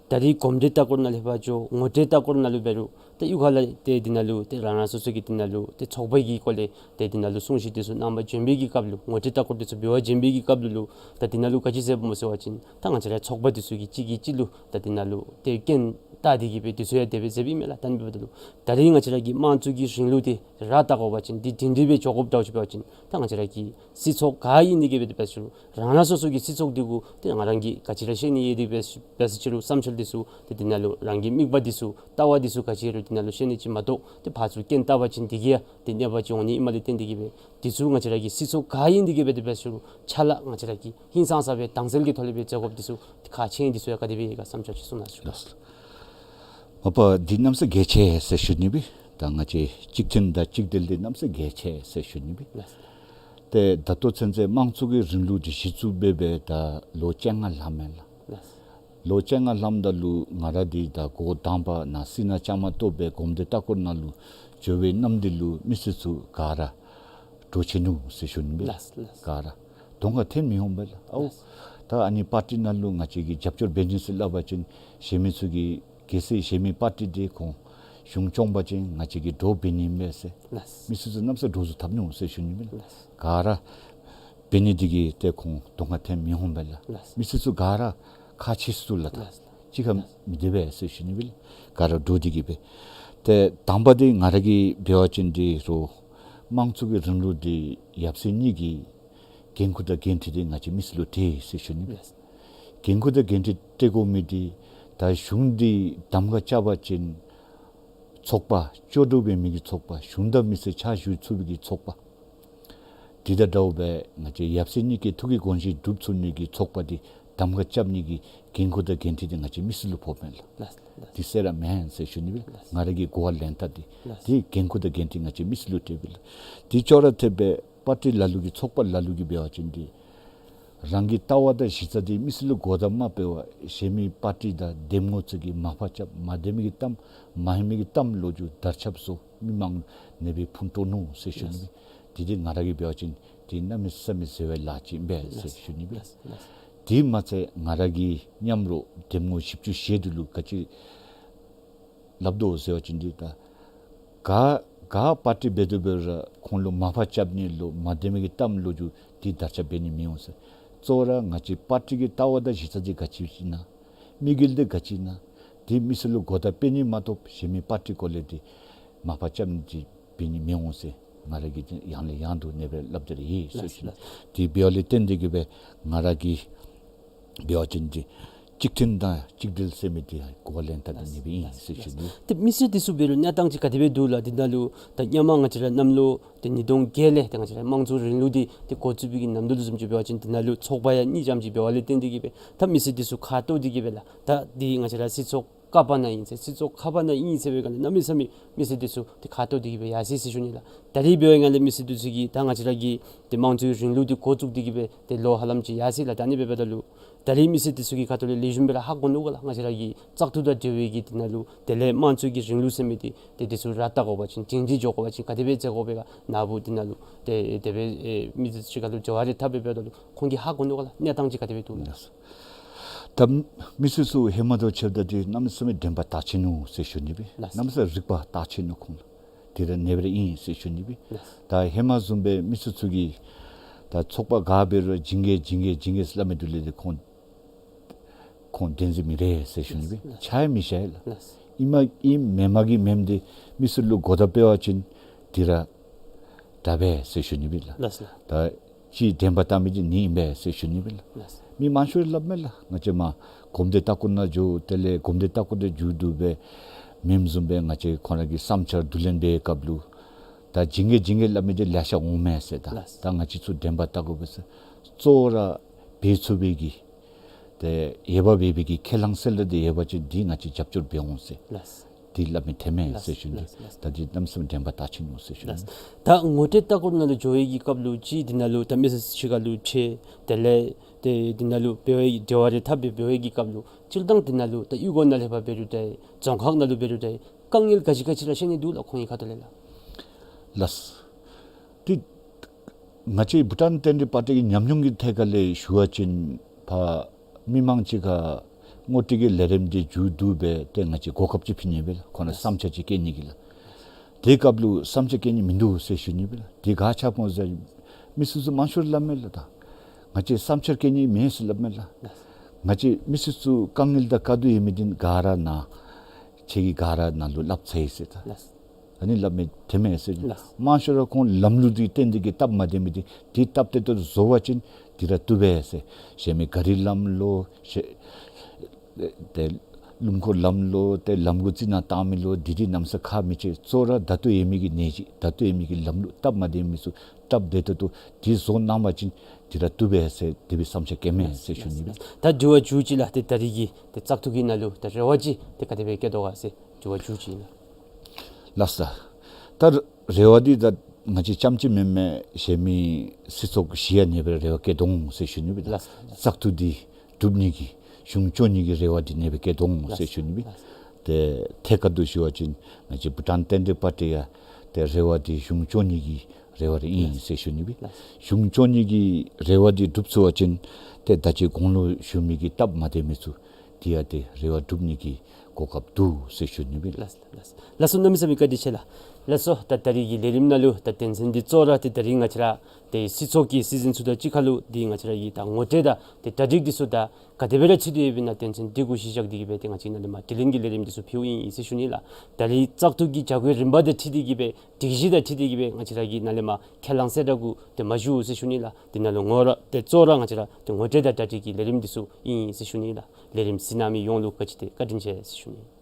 ད་རིས་གོམས་འདྲིས་ལྟ་སྐོར་ནང་ལས་ཕར་འགྱོ་ངོ་སྤྲོད་ལྟ་སྐོར་ནང་ལུ་འབད་རུང་ཏེ་གཡུས་ཁ་ལས་ཏེ་འདི་ནང་ལུ་ཏེ་རང་རང་སོ་སོ་གི་འདི་ནང་ལུ་ཏེ་ཚོགས་པ་གི་སྐོར་ལས་ཏེ་འདི་ནང་ལུ་གསུང་བཤད་འདི་ཚུ་གནང་པར་བྱོན་པའི་གི་སྐབས་ལུ་ངོ་སྤྲོད་ལྟ་སྐོར་འདི་ཚུ་འབད་བར་བྱོན་པའི་གི་སྐབས་ལུ་ལུ་ད་འདི་ནང་ལུ་ག་ཅི་ཟེརཝ་སྨོ་ཟེར་བ་ཅིན་ད་ང་བཅས་ར་ཚོགས་པ་འདི་ཚུ་གིས་གཅིག་གིས་གཅིག་ལུ་ད་འདི་ནང་ལུ་ཏེ་རྐྱེན་བཏགས་ཏེ་གིས་སྦེ་འདི་ཚུ་ཡང་དེ་སྦེ་ཟེརཝ་མས་ལགས། ད་ཨ་ནི་འབདཝ་ད་ལུ་ད་རིས་ང་བཅས་ར་གི་དམངས་གཙོ་གི་རིང་ལུགས་འདི་ར་བཏགས་དགོ་པ་ཅིན་འདི་སྒྲིང་སྒྲི་སྦེ་འགྱོ་དགོཔ་འདྲཝ་ཅིག་འབད་བ་ཅིན་ད་ང་བཅས་ར་གི་སྲིད་ཚོགས་ག་ཨིན་ནི་གིས་སྦེ་དེ་འབད་ཟེར་རུང་རང་རང་སོ་སོ་གི་སྲིད་ཚོགས་འདི་གུ་ཏེ་རང་རང་གིས་ག་ཅི་ར་བཤད་ནི་ཡོད་དེ་འབད་ཟེར་རུང་བསམ་འཆར་འདི་ཚུ་ཏེ་འདི་ནང་ལུ་རང་གི་དམིགས་པ་འདི་ཚུ་ལྟ་བ་འདི་ཚུ་ག་ཅི་རུང་འདི་ནང་ལུ་བཤད་ནི་ཅིག་མ་གཏོགས་ཏེ་ཕར་ཚུར་རྐྱེན་བཏགས་པ་ཅིན་འདི་གིས་ཡང་ཏེ་གནོད་པ་ཅིག་འོང་ནི་ཨིནམ་ལས་བརྟེན་ཏེ་གིས་སྦེ་འདི་ཚུ་ང་བཅས་ར་གི་སྲིད་ཚོགས་ག་ཨིན་ནི་གིས་སྦེ་དེ་འབད་ཟེར་རུང་ཆ་ལག་ང་བཅས་ར་གིས་ཧིང་སངས་ས་སྦེ་དྭངས་གསལ་གྱི་ཐོག་ལས་སྦེ་མཛད་དགོཔ་འདི་ཚུ་ཁག་ཆེ་ཨིན། འདི་ཚུ་ཡང་ག་དེ་སྦེ་ཡོད་ག་བསམ་འཆར་ཅིག་གསུང་གནང་ཞུ། མ་པ་འདི་གནམ་ས་གལ་ཆེ་ཟེར་ཞུ་ནི་སྦེ། ད་ང་བཅས་གཅིག་མཐུན་དང་གཅིག་སྒྲིལ་འདི་གནམ་ས་གལ་ཆེ་ཟེར་ཞུ་ནི་སྦེ། ལགས། ཏེ་ད་ལྟོ་ཚུན་ཚོད་དམངས་གཙོ་གི་རིང་ལུགས་འདི་གཞི་བཙུགས་འབད་འབད་ད་ལོ་བཅོ་ལྔ་ལངམ་མས་ལགས། ལགས། ལོ་བཅོ་ལྔ་ལངམ་ད་ལུ་ང་ར་འདི་ད་འགོ་དང་པ་ནཱ་སེར་སྣ་བཅའ་མར་གཏོགས་སྦེ་གོམས་འདྲིས་ལྟ་སྐོར་ནང་ལུ་འགྱོ་བའི་ནམ་འདི་ལུ་མི་སེར་ཚུ་ག་ར་འདྲོག་ཆི་ནུག་ཟེར་ཞུ་ནི་སྦེ། ལགས་ལགས། ག་ར་གདོང་ཁར་འཐོན་མི་འོང་པས་ལགས། ཨའུ། ལགས། ད་ཨ་ནི་པར་ཊི་ནང་ལུ་ང་བཅས་ཀྱིས་རྒྱབ་སྐྱོར་འབད་ནི་ཟེར་སླབ་པ་ཅིན་གཞན་མི་ཚུ་གིས་གལ་སྲིད་གཞན་མི་པར་ཊི་འདི་ཁོང་གཞུང་སྐྱོང་པ་ཅིན་ང་བཅས་ཀྱིས་འདྲོག་འབད་ནི་མས་ཟེར། ལགས། མི་སེར་ཚུ་གནམ་ས་འདྲོག་བཟོ་འཐབ་ནུག་ཟེར་ཞུ་ནི་སྦེ། ལགས། ག་ར་འབད་ནི་འདི་གིས་ཏེ་ཁོང་གདོང་ཁར་འཐོན་མི་འོང་པས་ལགས། ལགས། མི་སེར་ཚུ་ག་ར་ཁག་ཆེ་སུ་ལགས། ད་ལགས། གཅིག་ཁར་མི་སྡོད་པས་ཟེར་ཞུ་ནི་སྦེ། ག་ར་འདྲོག་སྟེ་གིས་སྦེ། ཏེ་དང་པ་འདི་ང་ར་གིས་འབད་བ་ཅིན་འདི་རུང་དམངས་གཙོ་གི་རིང་ལུགས་འདི་ཡབ་སྲས་གཉིས་ཀྱི་འགན་ཁུར་དང་འགན་འཁྲི་འདི་ང་བཅས་མི་སེར་ལུ་སྤྲོད་ཡི་ཟེར་ཞུ་ནི་སྦེ། ལགས། འགན་ཁུར་དང་འགན་འཁྲི་སྤྲོད་དགོ་མི་འདི་ད་གཞུང་འདི་གདམ་ཁ་རྐྱབ་པ་ཅིན་ཚོགས་པ་ལྕོགས་གྲུབ་འབད་མི་གི་ཚོགས་པ་གཞུང་དང་མི་སེར་ཕྱག་ཞུ་ཚུགས་པའི་གི་ཚོགས་པ། དེ་དང་འདྲཝ་སྦེ་ང་བཅས་ཡབ་སྲས་གཉིས་ཀྱི་ཐུགས་ཀྱི་དགོངས་བཞེད་སྒྲུབ་ཚུགས་ནི་གི་ཚོགས་པ་འདི་གདམ་ཁ་རྐྱབ་ནི་གི་འགན་ཁུར་དང་འགན་འཁྲི་འདི་ང་བཅས་མི་སེར་ལུ་ཕོགཔ་མས་ལགས། ལགས། ལགས། འདི་གསལ་ར་མེན་ཟེར་ཞུ་ནི་སྦེ། ལགས། ང་ར་གི་གོ་བ་ལེན་ཐངས་འདི། ལགས། འདི་འགན་ཁུར་དང་འགན་འཁྲི་ང་བཅས་མི་སེར་ལུ་སྤྲོདཔ་ཨིན་ལགས། འདི་ཅོག་ར་འཐདཔ་སྦེ་པར་ཊི་ལ་ལུ་གིས་ཚོགས་པ་ལ་ལུ་གིས་འབད་བ་ཅིན་འདི་རང་གི་ལྟ་བ་དང་གཞི་རྩ་འདི་མི་སེར་ལུ་གོ་བརྡ་མ་སྤེལ་བར་གཞན་མི་པར་ཊི་དང་འདེམས་ངོ་ཚུ་གིས་མ་ཕར་རྐྱབ་མ་བདེ་མི་གི་གཏམ་མ་ཧན་མི་གི་གཏམ་ལོ་རྒྱུས་དར་ཁྱབ་བཟོ་མི་མང་ནེ་སྦེ་ཕུང་དཀྲོག་ནུག་ཟེར་ཞུ་ནི། ལགས། འདི་འདི་ང་ར་གིས་འབད་བ་ཅིན་འདི་གནམ་མེད་ས་མེད་བཟོད་པའི་ལཱ་ཅིག་ཨིན་པས་ཟེར་ཞུ་ནི་སྦེ། ལགས། ལགས། དེ་མ་ཚད་ང་ར་གིས་མཉམ་རོགས་འདེམས་ངོ་བཞི་བཅུ་ཞེ་དྲུག་ལུ་ག་ཅི་སླབ་དོ་ཟེར་བ་ཅིན་འདི་ད་ག་ ག་པར་ཊི་འབད་དོ་འབད་རུང་ཁོང་ལུ་མ་ཕམ་རྐྱབ་ནི་ལུ་མ་བདེན་མི་གི་གཏམ་ལོ་རྒྱུས་འདི་དར་ཁྱབ་འབད་ནི་མི་འོང་ཟེར། གཙོ་བོ་ར་ང་བཅས་པར་ཊི་གི་ལྟ་བ་དང་གཞི་རྩ་འདི་ག་ཅི་ཨིན་ན། དམིགས་ཡུལ་འདི་ག་ཅི་ཨིན་ན། འདི་མི་སེར་ལུ་གོ་བརྡ་སྤེལ་ནི་མ་གཏོགས་གཞན་མི་པར་ཊི་སྐོར་ལས་འདི་མ་ཕམ་རྐྱབ་ནི་འདི་འབད་ནི་མི་འོང་ཟེར་ང་ར་གིས་ཡང་ལས་ཡང་དུ་ཨ་ནེ་སྦེ་སླབ་སྟེ་ར་ཡོད་ཟེར་ཞུ་ནི། འདི་འབདཝ་ལས་བརྟེན་ཏེ་གིས་སྦེ་ང་ར་གིས་འབད་བ་ཅིན་འདི་གཅིག་མཐུན་དང་གཅིག་སྒྲིལ་ཟེར་མི་འདི་གོ་བ་ལེན་ཐངས་འདི་ཨ་ནེ་སྦེ་ཨིན་ཟེར་ཞུ་ནི། ཏེ་མི་སེར་འདི་ཚུ་འབད་རུང་གནས་སྟངས་ཅིག་ག་དེ་སྦེ་འདུག་ལགས། འདི་ནང་ལུ་ད་སྔོན་མ་ང་བཅས་ར་གནམ་ལོ་ཏེ་ཉིས་སྟོང་བརྒྱད་ལས་ཏེ་ང་བཅས་ར་དམངས་གཙོའི་རིང་ལུགས་འདི་ཏེ་འགོ་བཙུགས་པའི་གི་ནམ་དུས་ལུ་བཟུམ་ཅིག་འབད་བ་ཅིན་འདི་ནང་ལུ་ཚོགས་པ་ཡང་གཉིས་ཙམ་ཅིག་འབདཝ་ལས་བརྟེན་ཏེ་གིས་སྦེ་ད་མི་སེར་འདི་ཚུ་ཁ་འཐོར་ཏེ་གིས་སྦེ་ལགས། ད་འདི་ང་བཅས་ར་སྲིད་ཚོགས་བཀག་པ་ནང་ཨིན་ཟེར་སྲིད་ཚོགས་བཀག་པ་ནང་ཨིན་ཟེར་བའི་སྒང་ལས་གནམ་མེད་ས་མེད་མི་སེར་འདི་ཚུ་ཏེ་ཁ་འཐོར་ཏེ་གིས་སྦེ་ཡར་སོ་ཡི་ཟེར་ཞུ་ནི་ལགས། ད་རིས་འབད་བའི་སྒང་ལས་མི་སེར་འདི་ཚུ་གིས་ད་ང་བཅས་ར་གི་ཏེ་དམངས་གཙོའི་རིང་ལུགས་འདི་འགོ་བཙུགས་ཏེ་གིས་སྦེ་ཏེ་ལོ་ཧ་ལམ་ཅིག་ཡར་སོ་ཡི་ལགས། ད་ཨ་ནི་འབདཝ་ད་ལུ་ད་རིས་མི་སེར་འདི་ཚུ་གི་ཁ་ཐུག་ལས་ལེགས་ཤོམ་སྦེ་ར་ཧ་གོ་ནུག་ག་ལགས། ང་བཅས་ར་གི་བཙག་འཐུ་དང་འབྲེལ་བའི་གི་འདི་ནང་ལུ་དེ་ལས་དམངས་གཙོའི་གི་རིང་ལུགས་ཟེར་མི་འདི་ཏེ་འདི་ཚུ་ར་བལྟ་དགོ་པ་ཅིན་སྒྲིང་སྒྲི་འགྱོ་དགོ་པ་ཅིན་ག་དེ་སྦེ་མཛད་དགོ་པའི་ག་ནཱ་བུ་འདི་ནང་ལུ་ཏེ་དེ་སྦེ་ཨེ་མི་སེར་ཚུ་ག་ལུ་འབྲེལ་བ་རེ་འཐབ་འབདཝ་ད་ལུ་ཁོང་གིས་ཧ་གོ་ནུག་ག་ལགས། གནས་སྟངས་ཅིག་ག་དེ་སྦེ་འདུག་ལགས། ད་མི་སེར་ཚུ་ཧེ་མ་དང་ཕྱདཔ་ད་འདི་གནམ་མེད་ས་མེད་དྲན་པ་དག་ཆི་ནུག་ཟེར་ཞུ་ནི་སྦེ། ལགས། གནམ་མེད་ས་མེད་རིག་པ་དག་ཆི་ནུག་ཁོང་ལུ། དེ་ར་ཨ་ནེ་སྦེ་ར་ཨིན་ཟེར་ཞུ་ནི་སྦེ། ལགས། ད་ཧེ་མ་བཟུམ་སྦེ་མི་སེར་ཚུ་གིས་ད་ཚོགས་པ་ག་འབད་རུང་བྱིན་གེ་བྱིན་གེ་བྱིན་གེ་ཟེར་སླབ་མི་འདི་ལས་འདི་ཁོང་ཁོང་བདེན་འཛིན་མི་རེ་ཟེར་ཞུ་ནི་སྦེ། ལགས། ཆ་ཡང་མི་ཤེས་ལགས། ལགས། ཨིན་མ་ཨིན་མེན་མ་གི་མེནམ་འདི་མི་སེར་ལུ་གོ་བརྡ་སྤེལ་བ་ཅིན་འདི་ར་དྲག་པས་ཟེར་ཞུ་ནི་སྦེ་ལགས། ལགས། ད་ཅི་དྲན་པ་བཏང་མི་འདི་ཨ་ནི་ཨིན་པས་ཟེར་ཞུ་ནི་སྦེ་ལགས། ལགས། མི་མང་ཤོས་སླབ་མས་ལགས། ང་བཅས་མར་གོམས་འདྲིས་ལྟ་སྐོར་ནང་འགྱོ། དེ་ལས་གོམས་འདྲིས་ལྟ་སྐོར་འདི་མཇུག་བསྡུ་སྦེ་མེནམ་བཟུམ་སྦེ་ང་བཅས་ཁོང་ར་གི་བསམ་འཆར་བསྡུ་ལེན་འབད་བའི་སྐབས་ལུ་ད་བྱིན་གེ་བྱིན་གེ་སླབ་མི་འདི་ལེ་ཤ་འོང་མས་ཟེར། ད་ལགས། ད་ང་བཅས་ཚུ་དྲན་པ་བཏང་དགོ་པས་ཟེར། གཙོ་བོ་ར་འབད་ཚུགས་པའི་གི་ཏེ་འོས་འབབ་འབད་བའི་གི་ཁས་བླངས་གསལ་བསྒྲགས་འདི་ཡོད་པ་ཅིན་འདི་ང་བཅས་རྒྱབ་སྐྱོར་འབད་འོང་ཟེར། ལགས། འདི་སླབ་མི་ཐོན་མས་ཟེར་ཞུ་ནི། ལགས། ལགས། ད་འདི་གནམ་མེད་ས་མེད་དྲན་པ་དག་ཆི་ནུག་ཟེར་ཞུ་ནི། ལགས། ད་ངོ་སྤྲོད་ལྟ་སྐོར་ནང་ལུ་འགྱོ་བའི་གི་སྐབས་ལུ་ཅིག་འདི་ནང་ལུ་ད་མི་སེར་ཚུ་ག་ལུ་ཕྱད། དེ་ལས་ཏེ་འདི་ནང་ལུ་འབད་བའི་འབྲེལ་བ་རེ་འཐབ་སྦེ་འབད་བའི་གི་སྐབས་ལུ་སྤྱིར་བཏང་འདི་ནང་ལུ་ད་གཡུས་སྒོ་ནང་ལས་ཕར་འབད་རུང་འདྲ་རྫོང་ཁག་ནང་ལུ་འབད་རུང་འདྲ་དཀའ་ངལ་ག་ཅི་ག་ཅི་ར་བཤད་ནི་འདུག་ལགས། ཁོང་གི་ཁ་ཐུག་ལས་ལགས། ལགས། ཏེ་ང་བཅས་བྷུ་ཊཱན་བསྟན་འགྲོའི་པར་ཊི་གི་ཉམས་མྱོང་གི་ཐད་ཁ་ལས་ཞུ་བ་ཅིན་ཕར་མི་མང་ཅིག་ཁར་ངོ་སྤྲོད་ཀྱི་ལས་རིམ་འདི་མཇུག་བསྡུ་སྦེ་ཏེ་ང་བཅས་གོ་སྐབས་ཅིག་ཕུལ་ནི་སྦེ་ལགས། ཁོང་ར་བསམ་འཆར་ཅིག་བཀོད་ནི་གི་ལགས། དེའི་སྐབས་ལུ་བསམ་འཆར་བཀོད་ནི་མིན་འདུག་ཟེར་ཞུ་ནི་སྦེ་ལགས། དེ་ག་ཅི་སྨོ་ཟེར་མི་སེར་ཚུ་མང་ཤོས་སླབ་མས་ལགས། ད་ང་བཅས་བསམ་འཆར་བཀོད་ནི་མེད་ཟེར་སླབ་མས་ལགས། ལགས། ང་བཅས་མི་སེར་ཚུ་དཀའ་ངལ་དང་དཀའ་སྡུག་ཡོད་མི་འདི་ག་ར་ནཱ་ཁྱེད་ཀྱིས་ག་ར་ནཱ་ལུ་སླབ་ཚར་ཡི་ཟེར། ད་ལགས། ཨ་ནི་སླབ་མི་ཐོན་མས་ཟེར། ལགས། མང་ཤོས་ར་ཁོང་ལམ་ལུགས་འདི་བརྟེན་ཏེ་གིས་སྟབས་མ་བདེ་མི་འདི་འདི་སྟབས་བདེ་ཏོག་ཏོ་བཟོ་བ་ཅིན་འདི་ར་བཏུབ་པས་ཟེར། གཞན་མི་ག་རི་ལམ་ལོ་ཏེ་ལུང་འཁོར་ལམ་ལོ་ཏེ་ལམ་གུ་རྩི་ནག་བཏང་མི་ལོ་འདི་འདི་གནམ་མེད་ས་མེད་ཁག་མི་ཆེ། གཙོ་བོ་ར་ད་ལྟོ་ཡོད་མི་གི་ནད་གཞི་ད་ལྟོ་ཡོད་མི་གི་ལམ་ལུགས་སྟབས་མ་བདེ་མི་ཚུ་སྟབས་བདེ་ཏོག་ཏོ་འདི་བཟོ་གནང་བ་ཅིན་འདི་ར་བཏུབ་པས་ཟེར་དེ་སྦེ་བསམ་འཆར་བཀོད་མས་ཟེར་ཞུ་ནི། ད་དྲི་བ་མཇུག་ཅིག་ལགས། ཏེ་ད་རིས་ཀྱི་ཏེ་བཙག་འཐུ་གི་ནང་ལུ་ཏེ་རེ་བ་ཅིག་ཏེ་ག་དེ་སྦེ་བསྐྱེད་དོ་ག་ཟེར་དྲི་བ་མཇུག་ཅིག་ཨིན་ལགས། ལགས་སོ། ད་རེ་བ་འདི་ད་ང་བཅས་རྐྱངམ་ཅིག་མེན་མས། གཞན་མི་སྲིད་ཚོགས་བཞི་ཡང་ཨ་ནེ་སྦེ་རེ་བ་བསྐྱེད་དོ་འོང་ཟེར་ཞུ་ནི་སྦེ་ལགས། ལགས། བཙག་འཐུ་འདི་གྲུབ་ནི་གི་གཞུང་སྐྱོང་ནི་གི་རེ་བ་འདི་ཨ་ནེ་སྦེ་བསྐྱེད་དོ་འོང་ཟེར་ཞུ་ནི་སྦེ། ལགས། ཏེ་ཐད་ཀར་དུ་ཞུ་བ་ཅིན་ང་བཅས་བྷུ་ཊཱན་བསྟན་འགྲོའི་པར་ཊི་ཡང་ཏེ་རེ་བ་འདི་གཞུང་སྐྱོང་ནི་གི་རེ་བ་རེ་ཨིན་ཟེར་ཞུ་ནི་སྦེ། ལགས། གཞུང་སྐྱོང་ནི་གི་རེ་བ་འདི་འགྲུབ་ཚུགས་པ་ཅིན་ཏེ་ད་ཅི་གོང་ལུ་ཞུ་མི་གི་སྟབས་མ་བདེ་མི་ཚུ་འདི་ཡང་ཏེ་རེ་བ་འགྲུབ་ནི་གི་གོ་སྐབས་འདུག་ཟེར་ཞུ་ནི་སྦེ་ལགས། ལགས། ལགས་སོ། གནམ་མེད་ས་མེད་བཀའ་དྲིན་ཆེ་ལགས། ལགས་སོ། ད་ད་རིས་ཀྱི་ལས་རིམ་ནང་ལུ་ད་དོན་ཚན་འདི་གཙོ་བོ་ར་ཏེ་ད་རིས་ང་བཅས་ར་ཏེ་སྲིད་ཚོགས་ཀྱི་སྲིད་འཛིན་ཚུ་དང་གཅིག་ཁར་ལུ་འདི་ང་བཅས་ར་གི་ད་ངོ་སྤྲོད་དང་ཏེ་གྲ་སྒྲིག་འདི་ཚུ་ད་ག་དེ་སྦེ་ར་ཚུད་དེ་ཡོདཔ་ཨིན་ན་དོན་ཚན་འདི་གུ་གཞི་བཞག་སྟེ་གིས་སྦེ་ཏེ་ང་བཅས་ནཱ་ལས་མར་དྲི་ལན་གྱི་ལས་རིམ་འདི་ཚུ་ཕུལཝ་ཨིན་ཟེར་ཞུ་ནི་ལགས། ད་རིས་བཙག་འཐུ་གི་བྱ་སྒོའི་རིམ་པ་དང་འཁྲིལ་ཏེ་གིས་སྦེ་སྒྲིག་གཞི་དང་འཁྲིལ་ཏེ་གིས་སྦེ་ང་བཅས་ར་གིས་ནཱ་ལས་མར་ཁས་བླངས་གསལ་བསྒྲགས་གུ་ཏེ་མ་ཞུ་ཟེར་ཞུ་ནི་ལགས། འདི་ནང་ལུ་ངོ་ར་ཏེ་གཙོ་བོ་ར་ང་བཅས་ར་ཏེ་ངོ་སྤྲོད་དང་གྲ་སྒྲིག་གི་ལས་རིམ་འདི་ཚུ་ཨིན་ཟེར་ཞུ་ནི་ལགས། ལས་རིམ་གཟིགས་གནང་མི་ཡོངས་ལུ་ག་ཅི་ཏེ་བཀའ་དྲིན་ཆེ་ཟེར་ཞུ་ནི།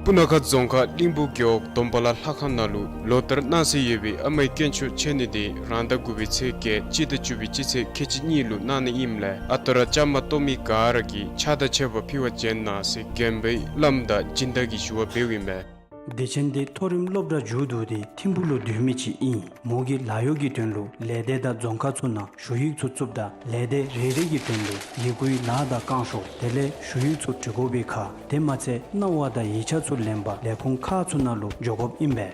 སྤུ་ན་ཁ་རྫོང་ཁག་གླིང་བུ་རྒེད་འོག་སྡོམ་པ་ལ་ལྷ་ཁང་ནང་ལུ་ལོ་ལྟར་གནང་སྲོལ་ཡོད་པའི་ཨ་མའི་དཀོན་མཆོག་མཆོད་གནས་འདི་རང་ཟླ་དགུ་པའི་ཚེས་བརྒྱད་སྤྱི་ཟླ་བཅུ་པའི་སྤྱི་ཚེས་ཁལ་གཅིག་གཉིས་ལུ་གནང་ནི་ཨིནམ་ལས་ཨ་རྟག་ར་བཅའ་མར་གཏོགས་མི་ག་ར་གིས་ཕྱག་དང་མཆོད་པ་ཕུལ་བར་བྱོན་གནང་ཟེར་དགོན་པའི་བླམ་དང་སྦྱིན་བདག་གིས་ཞུ་བ་འབདཝ་ཨིན་པས། སྡེ་ཚན་འདི་མཐོ་རིམ་སློབ་གྲྭ་མཇུག་བསྡུ་སྟེ་ཐིམ་ཕུག་ལུ་སྡོད་མི་ཅིག་ཨིན། མོ་གིས་ལཱ་གཡོག་གི་དོན་ལུ་ལས་སྡེ་དང་རྫོང་ཁག་ཚུ་ནང་ཞུ་ཡིག་ཚུ་བཙུགསཔ་ད་ལས་སྡེ་རེ་རེ་གི་དོན་ལུ་ཡི་གུའི་ལཱ་དང་བསྐང་ཞོར་དེ་ལས་ཞུ་ཡིག་ཚུ་འབྲི་དགོ་པའི་ཁར་དེ་མ་ཚད་གནང་བ་དང་ཡིག་ཆ་ཚུ་ལེན་པར་ལས་ཁུངས་ཁག་ཚུ་ནང་ལུ་འགྱོ་དགོཔ་ཨིན་པས།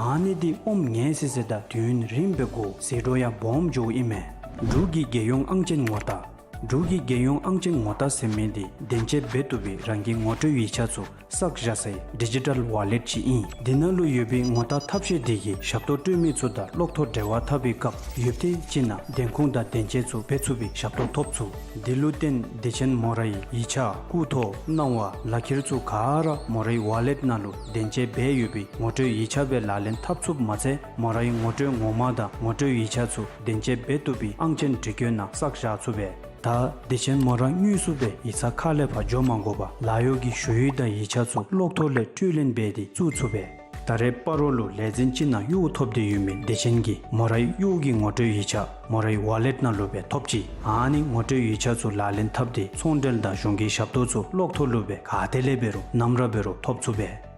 ཨ་ནི་འདི་ཨོམ་ངལ་སི་སི་དང་དུས་ཡུན་རིངམོ་སྦེ་འགོར་ཟད་འགྲོ་ཡང་སྦོམ་འགྱོཝ་ཨིན་མས། འབྲུག་གི་རྒྱལ་ཡོངས་ཨང་ཅན་ངོ་རྟགས་ འབྲུག་གི་རྒྱལ་ཡོངས་ཨང་ཅན་ངོ་རྟགས་ཟེར་མི་འདི་བདེན་དཔྱད་འབད་བཏུབ་པའི་རང་གི་ངོ་སྤྲོད་ཡིག་ཆ་ཚུ་བསགས་བཞག་སའི་ཌི་ཇི་ཊལ་ཝ་ལེཊ་ཅིག་ཨིན། འདི་ནང་ལུ་ཡོད་པའི་ངོ་རྟགས་ཐབས་ཤེས་འདི་གིས་ཞབས་ཏོག་སྤྲོད་མི་ཚུ་དང་གློག་ཐོག་འབྲེལ་བ་འཐབ་པའི་སྐབས་ཡུདཔ་ཐེངས་ཅིག་ནང་བདེན་ཁུངས་དང་བདེན་དཔྱད་ཚུ་འབད་ཚུགས་པའི་ཞབས་ཏོག་ཐོབ་ཚུགས། འདི་ལུ་བརྟེན་བདེ་ཆེན་མོ་རའི་ཡིག་ཆ་སྐུ་ཐོག་གནང་བ་ལག་ཁྱེར་ཚུ་ག་ར་མོ་རའི་ཝ་ལེཊ་ནང་ལུ་བདེན་དཔྱད་འབད་ཡོད་པའི་ངོ་སྤྲོད་ཡིག་ཆ་སྦེ་ལག་ལེན་འཐབ་ཚུགསཔ་མ་ཚད་མོ་རའི་ངོ་སྤྲོད་ངོ་མ་དང་ངོ་སྤྲོད་ཡིག་ཆ་ཚུ་བདེན་དཔྱད་འབད་བཏུབ་པའི་ཨང་ཅན་འབྲི་བཀོད་ནང་བསགས་བཞག་ཚུགས་པས། ད་བདེ་ཆེན་མོ་ར་དངོས་སུ་སྦེ་ཡིག་ཚང་ཁ་ལས་ཕར་འགྱོ་མ་དགོ་པར་ལཱ་གཡོག་གི་ཞུ་ཡིག་དང་ཡིག་ཆ་ཚུ་གློག་ཐོག་ལས་སྤྲོད་ལེན་འབད་དེ་བཙུགས་ཚུགས་པས། ད་རེས་སྤ་རོ་ལུ་ལས་འཛིན་ཅིག་ནང་གཡོག་ཐོབ་སྟེ་ཡོད་མི་བདེ་ཆེན་གྱིས་མོ་རའི་གཡོག་གི་ངོ་སྤྲོད་ཡིག་ཆ་མོ་རའི་ཝ་ལེཊ་ནང་ལུ་སྦེ་ཐོབ་ཅི། ཨ་ནི་ངོ་སྤྲོད་ཡིག་ཆ་ཚུ་ལག་ལེན་འཐབ་སྟེ་ཚོང་འབྲེལ་དང་གཞུང་གི་ཞབས་ཏོག་ཚུ་གློག་ཐོག་ལུ་སྦེ་ག་ཏེ་ལས་འབད་རུང་ནམ་ར་འབད་རུང་ཐོབ་ཚུགས་པས།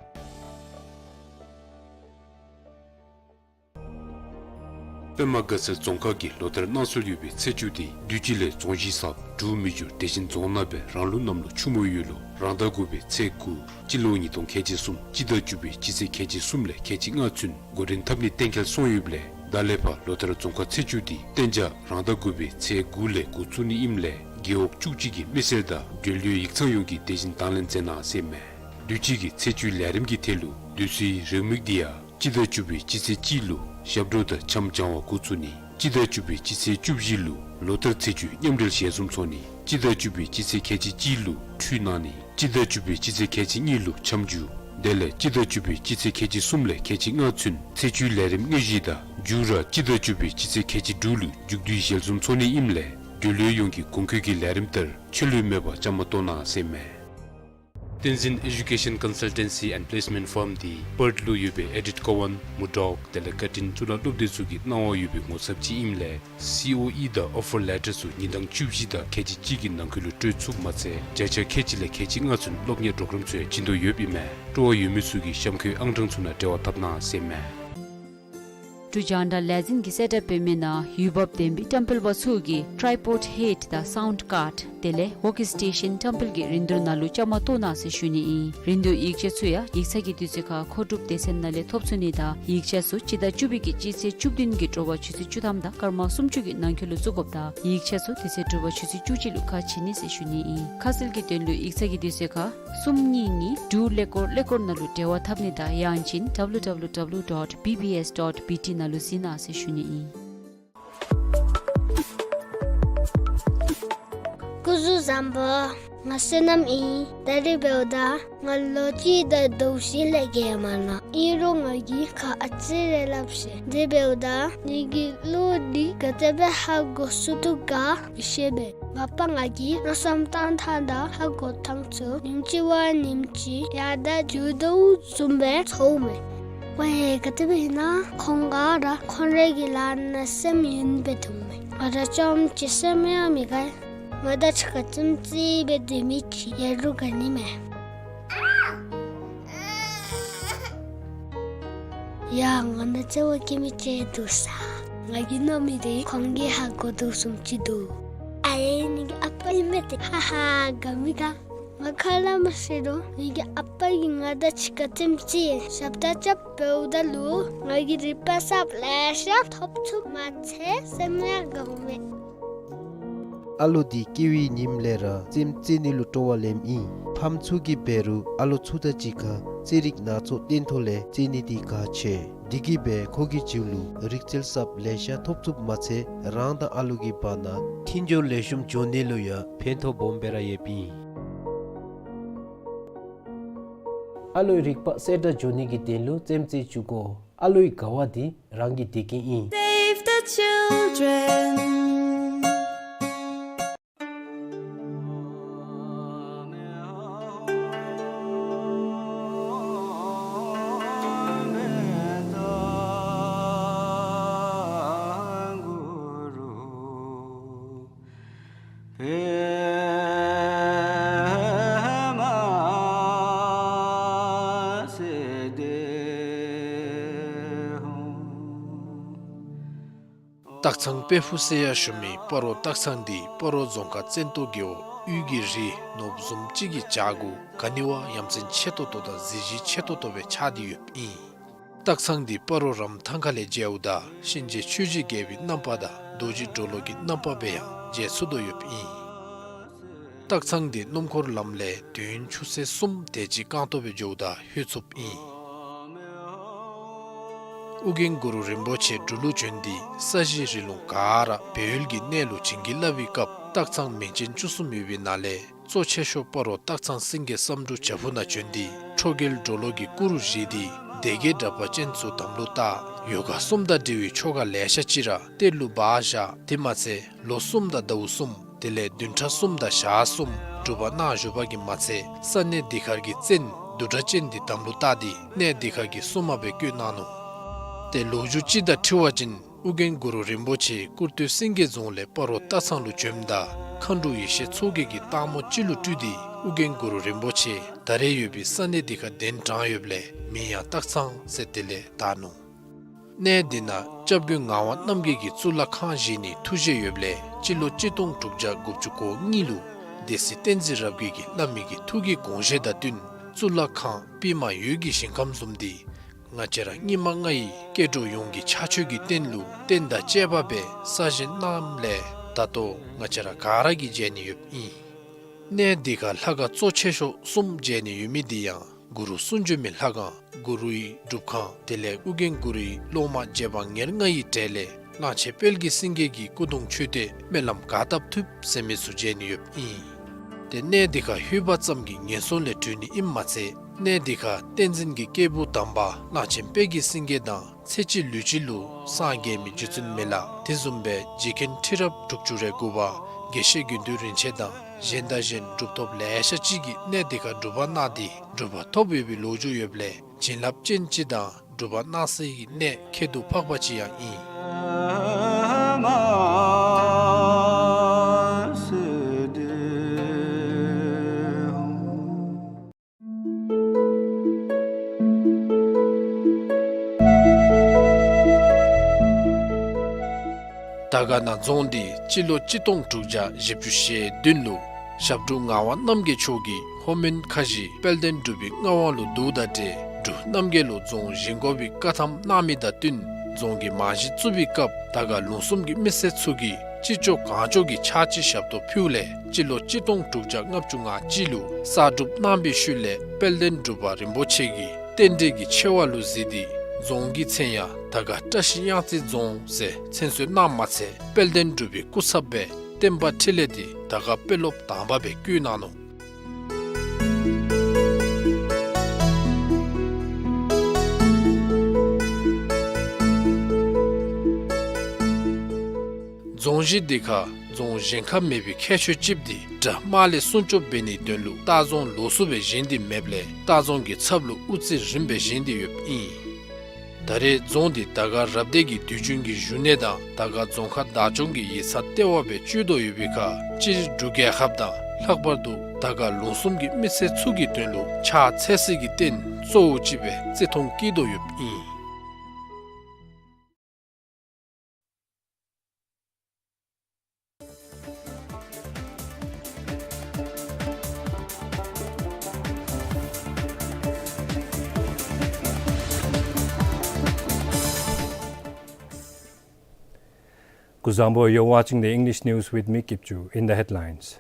པདྨ་དགའ་ཚལ་རྫོང་ཁག་གི་ལོ་ལྟར་གནང་སྲོལ་ཡོད་པའི་ཚེས་བཅུ་དེ་དུས་ཅི་ལས་རྫོང་གཞི་གསརཔ་འབྲུག་མི་འགྱུར་བདེ་ཆེན་རྫོང་ནང་སྦེ་རང་ལུགས་གནམ་ལོ་ཆུ་མོ་ཡོས་ལོ་རང་ཟླ་དགུ་པའི་ཚེས་དགུ་སྤྱི་ལོ་ཉིས་སྟོང་ཁལ་གཅིག་གསུམ་སྤྱི་ཟླ་བཅུ་པའི་སྤྱི་ཚེས་ཁལ་གཅིག་གསུམ་ལས་ཁལ་གཅིག་ལྔ་ཚུན་འགོ་འདྲེན་འཐབ་ནི་གཏན་འཁེལ་སོང་ཡོདཔ་ལས་ད་ལས་ཕར་ལོ་ལྟར་རྫོང་ཁག་ཚེས་བཅུ་དེ་གཏན་འཇགས་རང་ཟླ་དགུ་པའི་ཚེས་དགུ་ལས་འགོ་བཙུགས་ནི་ཨིནམ་ལས་རྒེད་འོག་བཅུ་གཅིག་གི་མི་སེར་དང་འབྲེལ་ཡོད་ཡིག་ཚང་ཡོངས་ཀྱིས་དེ་བཞིན་དང་ལེན་མཛད་གནང་ཟེར་ཨིན་མས། དུས་ཅི་གི་ཚེས་བཅུའི་ལས་རིམ་གྱི་ཐད་ལུ་དུས་སྲོལ་རེའུ་མིག་འདི་ཡང་སྤྱི་ཟླ་བཅུ་པའི་སྤྱི་ཚེས་གཅིག་ལུ་ཞབས་བྲོ་དང་འཆམ་སྦྱང་བ་འགོ་བཙུགས་ནི། སྤྱི་ཟླ་བཅུ་པའི་སྤྱི་ཚེས་བཅུ་བཞི་ལུ་ལོ་ལྟར་ཚེས་བཅུའི་མཉམ་འབྲེལ་ཞལ་འཛོམས་ཚོགས་ནི། སྤྱི་ཟླ་བཅུ་པའི་སྤྱི་ཚེས་ཁལ་གཅིག་གཅིག་ལུ་ཁྲུས་གནང་ནི། སྤྱི་ཟླ་བཅུ་པའི་སྤྱི་ཚེས་ཁལ་གཅིག་གཉིས་ལུ་འཆམ་རྒྱུགས། དེ་ལས་སྤྱི་ཟླ་བཅུ་པའི་སྤྱི་ཚེས་ཁལ་གཅིག་གསུམ་ལས་ཁལ་གཅིག་ལྔ་ཚུན་ཚེས་བཅུའི་ལས་རིམ་དངོས་གཞི་དང་མཇུག་ར་སྤྱི་ཟླ་བཅུ་པའི་སྤྱི་ཚེས་ཁལ་གཅིག་དྲུག་ལུ་མཇུག་བསྡུའི་ཞལ་འཛོམས་ཚོགས་ནི་ཨིནམ་ལས་འབྲེལ་ཡོད་ཡོངས་ཀྱིས་གོང་འཁོད་ཀྱི་ལས་རིམ་ལྟར་ཆད་ལུས་མེད་པར་བཅའ་མར་གཏོགས་གནང་ཟེར་ཨིན་མས། བསྟན་འཛིན་ཨེ་ཇུ་ཀེ་ཤཱན་ཀོན་སཱལ་ཊེན་སི་ཨེནཌ་པི་ལེསི་མེནཊ་ཕརམ་འདི་པརཐ་ལུ་ཡོད་པའི་ཨེ་ཌིཐ་ཀོ་ཝཱན་མུར་ཌོག་དེ་ལས་ཀར་ཊིན་གཙུག་ལག་སློབ་སྡེ་ཚུ་གི་གནང་བ་ཡོད་པའི་ངོ་ཚབ་ཅིག་ཨིནམ་ལས་སི་ཨོ་ཨི་དང་ཨོ་ཕར་ལེ་ཊར་ཚུ་ཉིས་སྟོང་བཅུ་བཞི་དང་ཁལ་གཅིག་གཅིག་གི་ནང་འཁོད་ལུ་སྤྲོད་ཚུགསཔ་མ་ཚད་བརྒྱ་ཆ་ཁལ་གཅིག་ལས་ཁལ་གཅིག་ལྔ་ཚུན་སློབ་གཉེར་པོརོ་གརམ་ཚུ་ཡང་བྱིན་དོ་ཡོདཔ་ཨིན་མས། སྤྲོ་བ་ཡོད་མི་ཚུ་གིས་གཤམ་འཁོད་ཨང་གྲངས་ཚུ་ནང་འབྲེལ་བ་འཐབ་གནང་ཟེར་ཨིན་མས། འབྲུག་རྒྱང་བསྒྲགས་ལས་འཛིན་གྱིས་གསལ་བསྒྲགས་འབད་མི་ནང་འོས་འབབ་ལྡན་པའི་བཀྲམ་སྤེལ་པ་ཚུ་གིས་ཊཱའི་པོཌ་ཧེཌ་དང་སའུནཌ་ཀཱརཌ་དེ་ལས་ཝོརཀ་སི་ཊེ་ཤཱན་བཀྲམ་སྤེལ་གྱི་རིན་བསྡུར་ནང་ལུ་བཅའ་མར་གཏོགས་གནང་ཟེར་ཞུ་ནི་ཨིན། རིན་བསྡུར་ཡིག་ཆ་ཚུ་ཡང་ཡིག་ཚང་གི་དུས་ཚོད་ཁར་མཁོ་སྒྲུབ་སྡེ་ཚན་ནང་ལས་ཐོབ་ཚུགས་ནི་དང་ཡིག་ཆ་ཚུ་སྤྱི་ཟླ་བཅུ་པའི་གི་སྤྱི་ཚེས་བཅུ་བདུན་གྱི་དྲོ་པ་ཆུ་ཚོད་བཅུ་ཐམ་དང་སྐར་མ་སུམ་ཅུ་གི་ནང་འཁོད་ལུ་བཙུགས་དགོཔ་དང་ཡིག་ཆ་ཚུ་དེ་ཚེ་དྲོ་པ་ཆུ་ཚོད་བཅུ་གཅིག་ལུ་ཁ་ཕྱེ་ནི་ཟེར་ཞུ་ནི་ཨིན། ཁ་གསལ་གྱི་དོན་ལུ་ཡིག་ཚང་གི་དུས་ཚོད་ཁར་གསུམ་གཉིས་གཉིས་དྲུག་ཀླད་ཀོར་ཀླད་ཀོར་ནང་ལུ་འབྲེལ་བ་འཐབ་ནི་དང་ཡང་ཅིན་ཌབ་ལུ་ཌབ་ལུ་ཌབ་ལུ་ཌོཊ་བི་བི་ཨེསི་ཌོཊ་བི་ཊི་ནང་ལུ་གཟིགས་གནང་ཟེར་ཞུ་ནི་ཨིན། སྐུ་གཟུགས་བཟང་པོ། ང་བསོད་ནམས་ཨིན། ད་རིས་འབདཝ་ད་ང་ལོ་གཅིག་དང་ཟླཝ་བཞི་ལས་བརྒལ་མ་ལང་། ཨིན་རུང་ང་གིས་ཁ་ཨ་ཙི་རེ་སླབ་ཤེས། དེ་འབདཝ་ད་ངེ་གི་བློ་འདི་ག་དེ་སྦེ་ཧ་གོ་ཚུགས་དོ་ག་མི་ཤེས་པས། མ་པ་ང་གིས་མནོ་བསམ་བཏང་ཐངས་དང་ཧ་གོ་ཐངས་ཚུ་ཉིནམ་ཅིག་བ་ཉིནམ་ཅིག་ཡར་དང་རྒྱུག་དོ་བཟུམ་སྦེ་ཚོརཝ་མས། ཝའེ་ག་དེ་སྦེ་ཨིན་ན་ཁོང་ག་ར་ཁོང་རའི་གི་ལཱ་ནང་སེམས་ཡེངས་སྦེ་འདུག་མས། ང་ར་རྐྱངམ་གཅིག་སེམས་ཡེངས་མི་དགའ། ང་དང་གཅིག་ཁར་ཙིམ་ཙིག་སྦེ་སྡོད་མི་ཅིག་ཡོད་རུང་དགའ་ནི་མས། ཡ་ང་དང་བརྩེ་བ་སྐྱེ་མི་ཅིག་འདུག་ས། ང་གིས་མནོ་མི་དེ་ཁོང་གིས་ཧ་གོ་དོ་བཟུམ་ཅིག་འདུག། ཨ་ཡེ་ངེ་གི་ཨ་པ་ཨིན་མས་ཏེ། ཧ་ཧ་དགའ་མི་དགའ། ང་ཁ་སླབ་མ་ཤེས་རུང་ངེ་གི་ཨ་པ་གིས་ང་དང་གཅིག་ཁར་ཙིམ་ཙིག་ཞབས་ཁྲ་རྐྱབ་འབདཝ་ད་ལུ་ང་གིས་རིག་པ་གསརཔ་ལེ་ཤ་ཐོབ་ཚུགསཔ་མ་ཚད་སེམས་ཡང་དགའཝ་མས། ཨ་ལོ་འདི་སྐྱེ་བའི་ཉིནམ་ལས་ར་རྩེདམོ་རྩེ་ནི་ལུ་སྤྲོ་བ་ལེནམ་ཨིན། ཕམ་ཚུ་གིས་འབད་རུང་ཨ་ལོ་ཚུ་དང་གཅིག་ཁར་རྩེད་རིགས་སྣ་ཚོགས་སྟོན་ཐོག་ལས་རྩེད་ནི་འདི་གལ་ཆེ། འདི་གིས་འབད་ཁོ་གི་རྒྱུད་ལུ་རིག་རྩལ་གསརཔ་ལེ་ཤ་ཐོབ་ཚུགསཔ་མ་ཚད་རང་དང་ཨ་ལོ་གི་བར་ན་མཐུན་སྦྱོར་ལེགས་ཤོམ་འགྱོ་ནི་ལུ་ཡང་ཕན་ཐོགས་སྦོམ་སྦེ་ར་ཡོདཔ་ཨིན། ཨ་ལོའི་རིག་པ་གསལ་དྲགས་འགྱོ་ནི་གི་དོན་ལུ་རྩེདམོ་རྩེ་བཅུག་དགོ། ཨ་ལོའི་དགའ་བ་འདི་རང་གི་བདེ་སྐྱིད་ཨིན། Save the children. སྟག་ཚང་དཔལ་ཕུག་ཟེར་ཡང་ཞུ་མི་སྤ་རོ་སྟག་ཚང་འདི་སྤ་རོ་རྫོང་ཁག་བཙན་ཏོ་རྒེད་འོག་དབུས་ཀྱི་རི་ནོར་བུ་བཟུམ་ཅིག་གི་བྱག་གུ་ག་ནི་བ་ཡ་མཚན་ཆེ་ཏོག་ཏོ་དང་གཟི་བརྗིད་ཆེ་ཏོག་ཏོ་སྦེ་ཆགས་ཏེ་ཡོདཔ་ཨིན། སྟག་ཚང་འདི་སྤ་རོ་རམ་ཐང་ཁ་ལས་མཇལཝ་ད་གཤིན་རྗེ་ཆོས་ཀྱི་རྒྱལ་པོའི་རྣམ་པ་དང་རྡོ་རྗེ་གྲོ་ལོད་ཀྱི་རྣམ་པ་སྦེ་ཡང་མཇལ་ཚུགས་དོ་ཡོདཔ་ཨིན། སྟག་ཚང་འདི་སྣུམ་འཁོར་ལམ་ལས་དུས་ཡུན་ཆུ་ཚོད་གསུམ་དེ་ཅིག་རྐང་སྟོང་སྦེ་འགྱོཝ་ད་ལྷོད་ཚུགསཔ་ཨིན། ཨོ་རྒྱན་གུ་རུ་རིན་པོ་ཆེ་འབྲུག་ལུ་བྱོན་ཏེ་ས་གཞི་རི་ལུང་ག་ར་སྦས་ཡུལ་གྱི་གནས་ལུ་བྱིན་གྱིས་བརླབས་པའི་སྐབས་སྟག་ཚང་མིང་ཅན་བཅུ་གསུམ་ཡོད་པའི་ནང་ལས་གཙོ་ཆེ་ཤོས་སྤ་རོ་སྟག་ཚང་སེང་གེ་བསམ་འགྲུབ་བྱག་ཕུག་ནང་བྱོན་ཏེ་ཁྲོ་རྒྱལ་གྲོ་ལོད་ཀྱི་སྐུ་རུ་བཞེངས་ཏེ་སྡེ་བརྒྱད་དྲེགས་པ་ཅན་ཚུ་དམ་ལུ་བཏགས། ཡོ་ག་གསུམ་དང་འབྲེལ་བའི་ཆོ་ག་ལེ་ཤ་ཅིག་ར་གཏེར་ལུ་སྦ་བཞག། དེ་མ་ཚད་ལོ་གསུམ་དང་ཟླཝ་གསུམ་དེ་ལས་བདུན་ཕྲག་གསུམ་དང་ཞག་གསུམ་སྒྲུབ་པ་གནང་བཞུགས་པ་གིས་མ་ཚད་ས་གནས་འདི་ཁར་གྱི་བཙན་བདུད་དྲེགས་ཅན་འདི་དམ་ལུ་བཏགས་ཏེ་གནས་འདི་ཁར་གྱི་སྲུང་མ་སྦེ་བསྐོས་གནང་ནུག། ཏེ་ལོ་རྒྱུས་ཅིག་དང་འཁྲིལ་བ་ཅིན་ཨོ་རྒྱན་གུ་རུ་རིན་པོ་ཆེ་ཀུར་སྟོད་སེང་གེ་རྫོང་ལས་སྤ་རོ་སྟག་ཚང་ལུ་བྱོནམ་ད་མཁའ་འགྲོ་ཡེ་ཤེས་མཚོ་རྒྱལ་གྱི་སྟག་མོ་ཅིག་ལུ་སྤྲུལ་ཏེ་ཨོ་རྒྱན་གུ་རུ་རིན་པོ་ཆེ་ད་རེས་ཡོད་པའི་ས་གནས་འདི་ཁར་གདན་དྲངས་ཡོདཔ་ལས་མིང་ཡང་སྟག་ཚང་ཟེར་དེ་ལས་བཏགས་ནུག། གནས་འདི་ནང་སྐྱབས་མགོན་ངག་དབང་རྣམ་རྒྱལ་གྱི་གཙུག་ལག་ཁང་བཞེངས་ནིའི་ཐུགས་བཞེད་ཡོདཔ་ལས་སྤྱི་ལོ་གཅིག་སྟོང་དྲུག་བརྒྱ་དགུ་བཅུ་གོ་གཉིས་ལུ་སྡེ་སྲིད་བསྟན་འཛིན་རབ་རྒྱས་ཀྱིས་བླ་མའི་གི་ཐུགས་ཀྱི་དགོངས་བཞེད་དང་བསྟུན་གཙུག་ལག་ཁང་པདྨ་འོད་ཀྱི་ཞིང་ཁམས་བཟུམ་འདི་ང་བཅས་ར་སྙིགས་མ་ལྔ་ཡི་སྐྱེ་འགྲོ་ཡོངས་ཀྱི་ཕྱག་མཆོད་ཀྱི་རྟེན་ལུ་རྟེན་དང་བཅས་པ་སྦེ་གསར་བཞེངས་གནངམ་ལས་ད་ལྟོ་ང་བཅས་ར་ག་ར་གིས་མཇལ་ནི་ཡོདཔ་ཨིན། གནས་འདི་ཁར་ལྷ་ཁང་གཙོ་ཆེ་ཤོས་གསུམ་མཇལ་ནི་ཡོད་མི་འདི་ཡང་གུ་རུ་གསུང་བྱོན་མའི་ལྷ་ཁང་། གུ་རུའི་སྒྲུབ་ཁང་། དེ་ལས་ཨོ་རྒྱན་གུ་རུའི་སློབ་མ་རྗེ་འབངས་ཉེར་ལྔ་ཡི་གྲས་ལས་གླང་ཆེན་དཔལ་གྱི་སེང་གེ་གི་སྐུ་གདུང་མཆོད་རྟེན་སྨོན་ལམ་ག་བཏབ་ཐུབ་ཟེར་མི་ཚུ་མཇལ་ནི་ཡོདཔ་ཨིན། ཏེ་གནས་འདི་ཁར་ལྷོད་པ་ཙམ་གྱིས་ངན་སོང་ལས་གྲོལ་ནི་ཨིནམ་མ་ཚད་གནས་འདི་ཁར་བསྟན་འཛིན་གྱི་སྐྱེས་བུ་དམ་པ་གླང་ཆེན་དཔལ་གྱི་སེང་གེ་དང་ཚེ་གཅིག་ལུས་གཅིག་ལུ་སངས་རྒྱས་མི་རྗེ་བཙུན་མི་ལ་དེ་བཟུམ་སྦེ་རྗེ་མཁན་ཁྲི་རབས་དྲུག་ཅུ་རེ་དགུ་པ་དགེ་བཤེས་དགེ་འདུན་རིན་ཆེན་དང་གཞན་དང་གཞན་གྲུབ་ཐོབ་ལེ་ཤ་ཅིག་གིས་གནས་འདི་ཁར་སྒྲུབ་པ་གནང་སྟེ་གྲུབ་པ་ཐོབ་ཡོད་པའི་ལོ་རྒྱུས་ཡོདཔ་ལས་བྱིན་རླབས་ཅན་ཅིག་དང་སྒྲུབ་པ་གནང་སའི་གནས་ཁྱད་དུ་འཕགས་པ་ཅིག་ཡང་ཨིན། དར་དཀར་ན་རྫོང་འདི་སྤྱི་ལོ་གཅིག་སྟོང་དྲུག་བརྒྱ་བཞི་བཅུ་ཞེ་བདུན་ལུ་ཞབས་དྲུང་ངག་དབང་རྣམ་རྒྱལ་མཆོག་གིས་ལྷོ་མོན་ཁ་བཞི་དཔལ་ལྡན་འབྲུག་པའི་མངའ་དབང་ལུ་བསྡུཝ་དང་འབྲེལ་འབྲུག་རྣམ་རྒྱལ་ལུ་རྫོང་བཞེངས་དགོ་པའི་བཀའ་ཐམ་གནང་མི་དང་བསྟུན་རྫོང་གི་རྨང་གཞི་བཙུགས་པའི་སྐབས་དར་དཀར་ལུང་གསུམ་གྱི་མི་སེར་ཚུ་གིས་ཅི་ལྕོགས་གང་ལྕོགས་ཀྱི་ཕྱག་ཕྱི་ཞབས་ཏོག་ཕུལཝ་ལས་སྤྱི་ལོ་གཅིག་སྟོང་དྲུག་བརྒྱ་ལྔ་བཅུ་ང་གཅིག་ལུ་གསར་སྒྲུབ་གནང་པའི་ཤུལ་ལས་དཔལ་ལྡན་འབྲུག་པ་རིན་པོ་ཆེ་གིས་རྟེན་འབྲེལ་གྱི་ཆེ་བ་ལུ་གཟིགས་ཏེ་རྫོང་གི་མཚན་ཡང་དར་དཀར་བཀྲ་ཤིས་གཡང་རྩེ་རྫོང་ཟེར་མཚན་གསོལ་གནངམ་མ་ཚད་དཔལ་ལྡན་འབྲུག་པའི་སྐུ་ཚབ་སྦེ་བསྟན་པ་འཕྲིན་ལས་འདི་དར་དཀར་དཔོན་སློབ་དང་པ་སྦེ་བསྐོས་གནང་ནུག། རྫོང་གཞི་འདི་ཁར་རྫོང་གཞན་ཁར་མེད་པའི་ཁྱད་ཆོས་ཅིག་འདི་དགྲ་དམག་ལས་སྲུང་སྐྱོབ་འབད་ནིའི་དོན་ལུ་སྟག་རྫོང་ལོགས་སུ་སྦེ་བཞེངས་ཏེ་མེདཔ་ལས་སྟག་རྫོང་གི་ཚབ་ལུ་དབུ་རྩེ་རིམ་པས་བཞེངས་ཏེ་ཡོདཔ་ཨིན། ད་རེས་རྫོང་འདི་དར་དཀར་རབ་སྡེ་གི་དུས་རྒྱུན་གྱི་བཞུགས་གནས་དང་དར་དཀར་རྫོང་ཁག་བདག་སྐྱོང་གི་ཡིག་ཚང་ལྟེ་བ་སྦེ་སྤྱོད་དོ་ཡོད་པའི་ཁར་སྤྱིར་འབྲུག་རྒྱལ་ཁབ་དང་ལྷག་པར་དུ་དར་དཀར་ལུང་གསུམ་གྱི་མི་སེར་ཚུ་གི་དོན་ལུ་ཕྱག་འཚལ་སའི་རྟེན་གཙོ་བོ་ཅིག་སྦེ་བརྩི་མཐོང་བསྐྱེད་དོ་ཡོདཔ་ཨིན། Kuzuzangpo, you're watching the English news with me, Kipchu. In the headlines.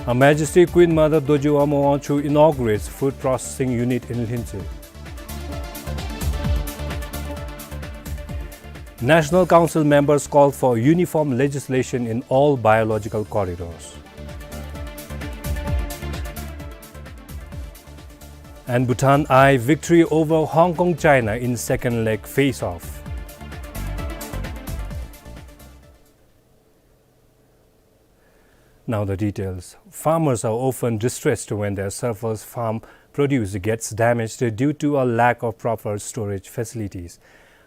Her Majesty Queen Mother Dorji Wangmo Wangchuck inaugurates food processing unit in Hlintsue. National Council members call for uniform legislation in all biological corridors. And Bhutan eye victory over Hong Kong China in second leg face-off. Now the details. Farmers are often distressed when their surplus farm produce gets damaged due to a lack of proper storage facilities.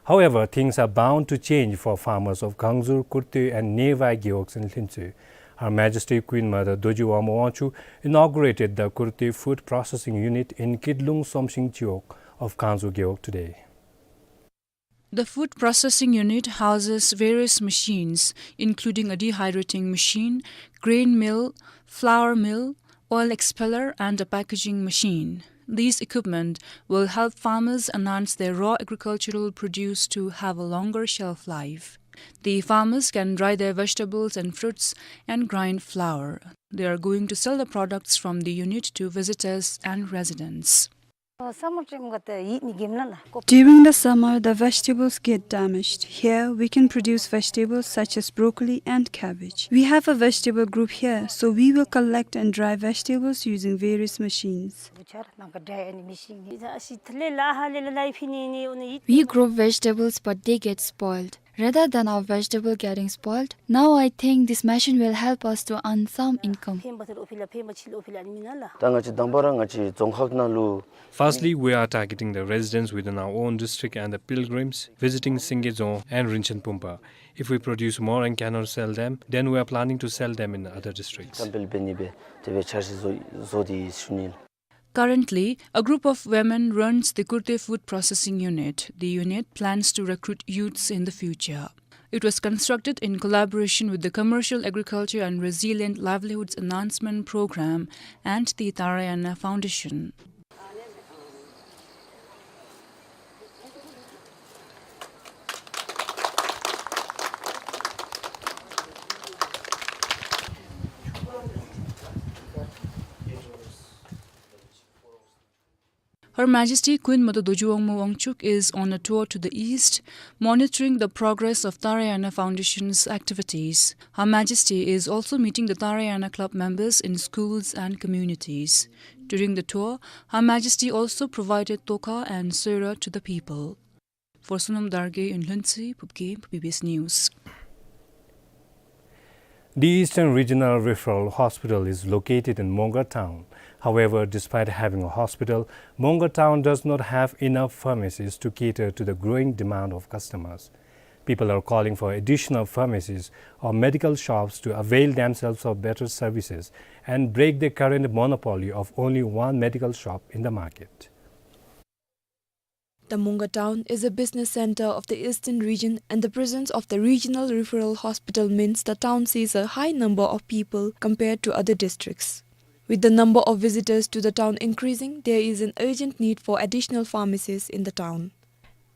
However, things are bound to change for farmers of Gangzur, Kurtey and nearby gewogs in Hlintsue. Her Majesty Queen Mother Dorji Wangmo Wangchuck inaugurated the Kurtey Food Processing Unit in Kitlung Somsing Gewog of Gangzur Gewog today. The food processing unit houses various machines, including a dehydrating machine, grain mill, flour mill, oil expeller, and a packaging machine. These equipment will help farmers enhance their raw agricultural produce to have a longer shelf life. The farmers can dry their vegetables and fruits and grind flour. They are going to sell the products from the unit to visitors and residents. During the summer, the vegetables get damaged. Here, we can produce vegetables such as broccoli and cabbage. We have a vegetable group here, so we will collect and dry vegetables using various machines. We grow vegetables, but they get spoiled. Rather than our vegetable getting spoiled, now I think this machine will help us to earn some income. ད་ང་བཅས་དང་པ་ར་ང་བཅས་རྫོང་ཁག་ནང་ལུ། Firstly, we are targeting the residents within our own district and the pilgrims visiting Singye Dzong and Rinchen Pumpa. If we produce more and cannot sell them, then we are planning to sell them in other districts. བཀྲམ་སྤེལ་འབད་ནི་སྦེ་དེ་སྦེ་འཆར་གཞི་བཟོ་བཟོ་སྟེ་ཡོད་ཟེར་ཞུ་ནི། Currently, a group of women runs the Kurte Food Processing Unit. The unit plans to recruit youths in the future. It was constructed in collaboration with the Commercial Agriculture and Resilient Livelihoods Enhancement Program and the Tarayana Foundation. Her Majesty Queen Mother Dorji Wangmo Wangchuck is on a tour to the east, monitoring the progress of Tarayana Foundation's activities. Her Majesty is also meeting the Tarayana Club members in schools and communities. During the tour, Her Majesty also provided tokha and soira to the people. For Sonam Dargay in Lhuentse, Phubgay, B B S News. The Eastern Regional Referral Hospital is located in Mongar town. However, despite having a hospital, Mongar town does not have enough pharmacies to cater to the growing demand of customers. People are calling for additional pharmacies or medical shops to avail themselves of better services and break the current monopoly of only one medical shop in the market. The Mongar town is a business center of the eastern region, and the presence of the regional referral hospital means the town sees a high number of people compared to other districts. With the number of visitors to the town increasing, there is an urgent need for additional pharmacies in the town.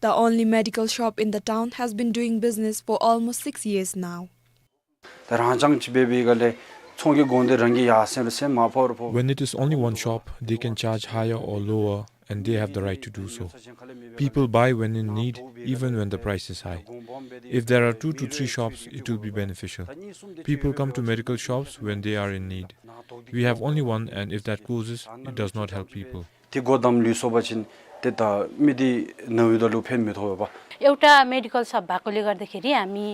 The only medical shop in the town has been doing business for almost six years now. ད་རང་རྐྱང་ཅིག་འབད་བའི་སྒང་ལས་ཚོང་གི་གོང་འདི་རང་གིས་ཡར་སེང་རུང་སེང་མ་ཕོག་རུང་ཕོག། When it is only one shop, they can charge higher or lower, and they have the right to do so. People buy when in need, even when the price is high. If there are two to three shops, it will be beneficial. People come to medical shops when they are in need. We have only one, and if that closes, it does not help people. ཏེ་སྒོ་བསྡམ་ལུས་སོང་པ་ཅིན་ཏེ་ད་མི་འདི་ནཝ་ད་ལུ་ཕན་མི་ཐོགས་པས། एउटा मेडिकल सप भएकोले गर्दाखेरि हामी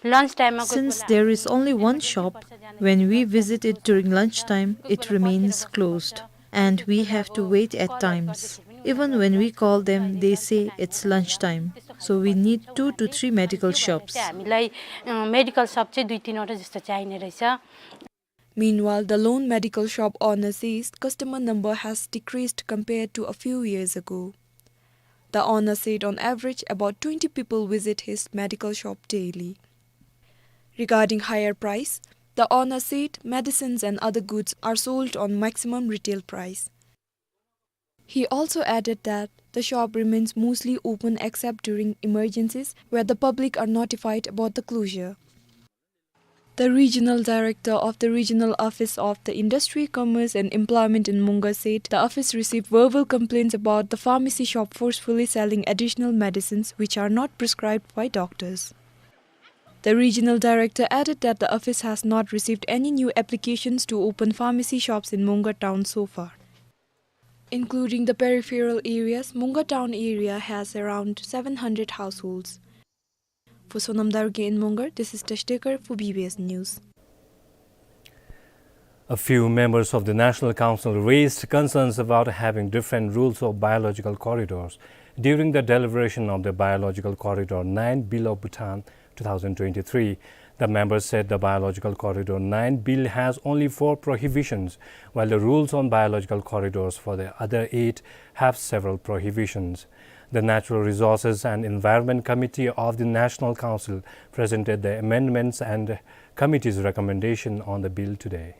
लन्च टाइममा कोही कोही बेला Since there is only one shop, when we visit it during lunch time, it remains closed, and we have to wait at times. Even when we call them, they say it's lunch time. So we need two to three medical shops. हामीलाई, अ, मेडिकल सप चाहिँ दुई तिनवटा जस्तो चाहिने रहेछ। Meanwhile, the lone medical shop owner says customer number has decreased compared to a few years ago. The owner said on average about twenty people visit his medical shop daily. Regarding higher price, the owner said medicines and other goods are sold on maximum retail price. He also added that the shop remains mostly open except during emergencies where the public are notified about the closure. The regional director of the Regional Office of the Industry, Commerce and Employment in Mongar said the office received verbal complaints about the pharmacy shop forcefully selling additional medicines which are not prescribed by doctors. The regional director added that the office has not received any new applications to open pharmacy shops in Mongar town so far. Including the peripheral areas, Mongar town area has around seven hundred households. For Sonam Dargay in Mongar, this is Tash Dekar for B B S News. A few members of the National Council raised concerns about having different rules of biological corridors during the deliberation of the Biological Corridor nine Bill of Bhutan two thousand twenty-three. The members said the Biological Corridor nine Bill has only four prohibitions, while the rules on biological corridors for the other eight have several prohibitions. The Natural Resources and Environment Committee of the National Council presented the amendments and committee's recommendation on the bill today.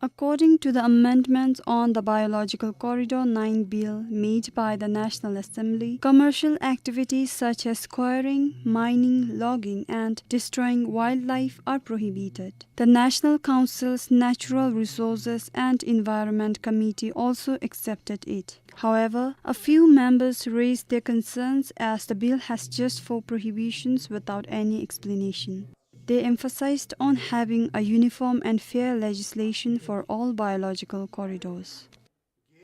According to the amendments on the Biological Corridor nine bill made by the National Assembly, commercial activities such as quarrying, mining, logging, and destroying wildlife are prohibited. The National Council's Natural Resources and Environment Committee also accepted it. However, a few members raised their concerns as the bill has just four prohibitions without any explanation. They emphasized on having a uniform and fair legislation for all biological corridors.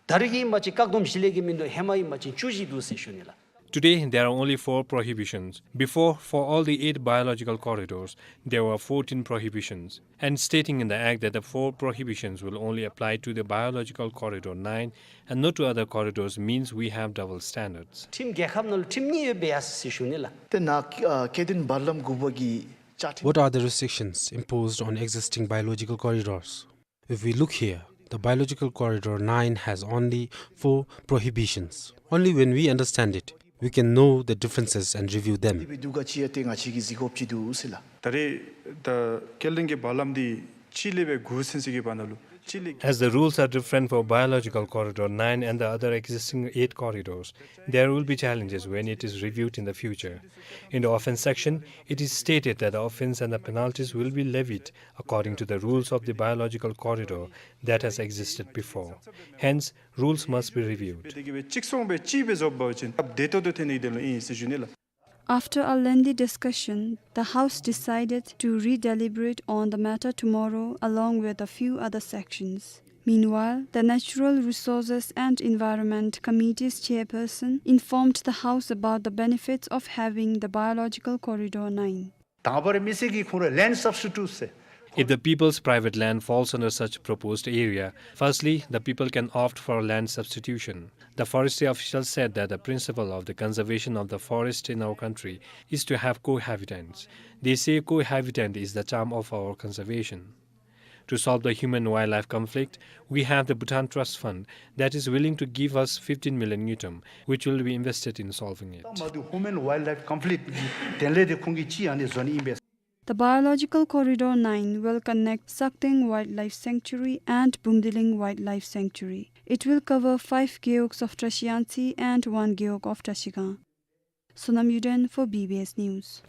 ད་རེས་ཀྱི་མ་ཅིག་བཀག་སྡོམ་བཞི་ལས་ཀྱི་མིན་འདུག། ཧེ་མ་ཡི་མ་ཅིག་བཅུ་བཞི་འདུག་ཟེར་ཞུ་ནི་ལགས། Today, there are only four prohibitions. Before, for all the eight biological corridors, there were fourteen prohibitions. And stating in the act that the four prohibitions will only apply to the biological corridor nine and not to other corridors means we have double standards. ཁྲིམས་རྒྱལ་ཁབ་ནང་ལུ་ཁྲིམས་གཉིས་ཡོད་པས་ཡ་ཟེར་ཞུ་ནི་ལགས། དེ་ནང་ཨ་སྐྱེ་ལྡན་བར་ལམ་དགུ་པ་གི་བཅའ་ཁྲིམས། What are the restrictions imposed on existing biological corridors? If we look here, the biological corridor nine has only four prohibitions. Only when we understand it, we can know the differences and review them. དེ་སྦེ་འདུག་ག་ཅི་ཡང་ཏེ་ང་བཅས་ཀྱིས་གཟིགས་དགོཔ་ཅིག་འདུག་ཟེར་ལགས། ད་རེས་ད་སྐྱེ་ལྡན་གྱི་བར་ལམ་འདི་གཅིག་ལས་སྦེ་དགུ་ཚུན་ཚོད་ཀྱི་བར་ན་ལུ་གཅིག་ལས། As the rules are different for biological corridor nine and the other existing eight corridors, there will be challenges when it is reviewed in the future. In the offense section, it is stated that the offense and the penalties will be levied according to the rules of the biological corridor that has existed before. Hence, rules must be reviewed. དེ་གིས་སྦེ་གཅིག་སོང་སྦེ་གཅིག་སྦེ་བཟོ་བ་ཅིན་བདེ་ཏོག་ཏོ་ཐོན་ནི་དེ་ལུ་ཨིན་ཟེར་ཞུ་ནི་ལགས། After a lengthy discussion, the House decided to redeliberate on the matter tomorrow along with a few other sections. Meanwhile, the Natural Resources and Environment Committee's chairperson informed the House about the benefits of having the Biological Corridor nine. དང་པ་ར་མི་སེར་གྱི་ཁོང་ར་land substitute ཟེར། If the people's private land falls under such proposed area, firstly, the people can opt for land substitution. The forestry officials said that the principle of the conservation of the forest in our country is to have cohabitants. They say cohabitant is the charm of our conservation. To solve the human-wildlife conflict, we have the Bhutan Trust Fund that is willing to give us fifteen million ngultrum, which will be invested in solving it. ད་མ་དུ་human-wildlife conflict གི་དོན་ལས་དེ་ཁོང་གིས་ཅིག་ཨ་ནི་བཟོ་ནི་ཨིན་པས། The Biological Corridor nine will connect Sakdeng Wildlife Sanctuary and Bumdiling Wildlife Sanctuary. It will cover five gewogs of Trashiyangtse and one gewog of Trashigang. Sonam Yuden for B B S News.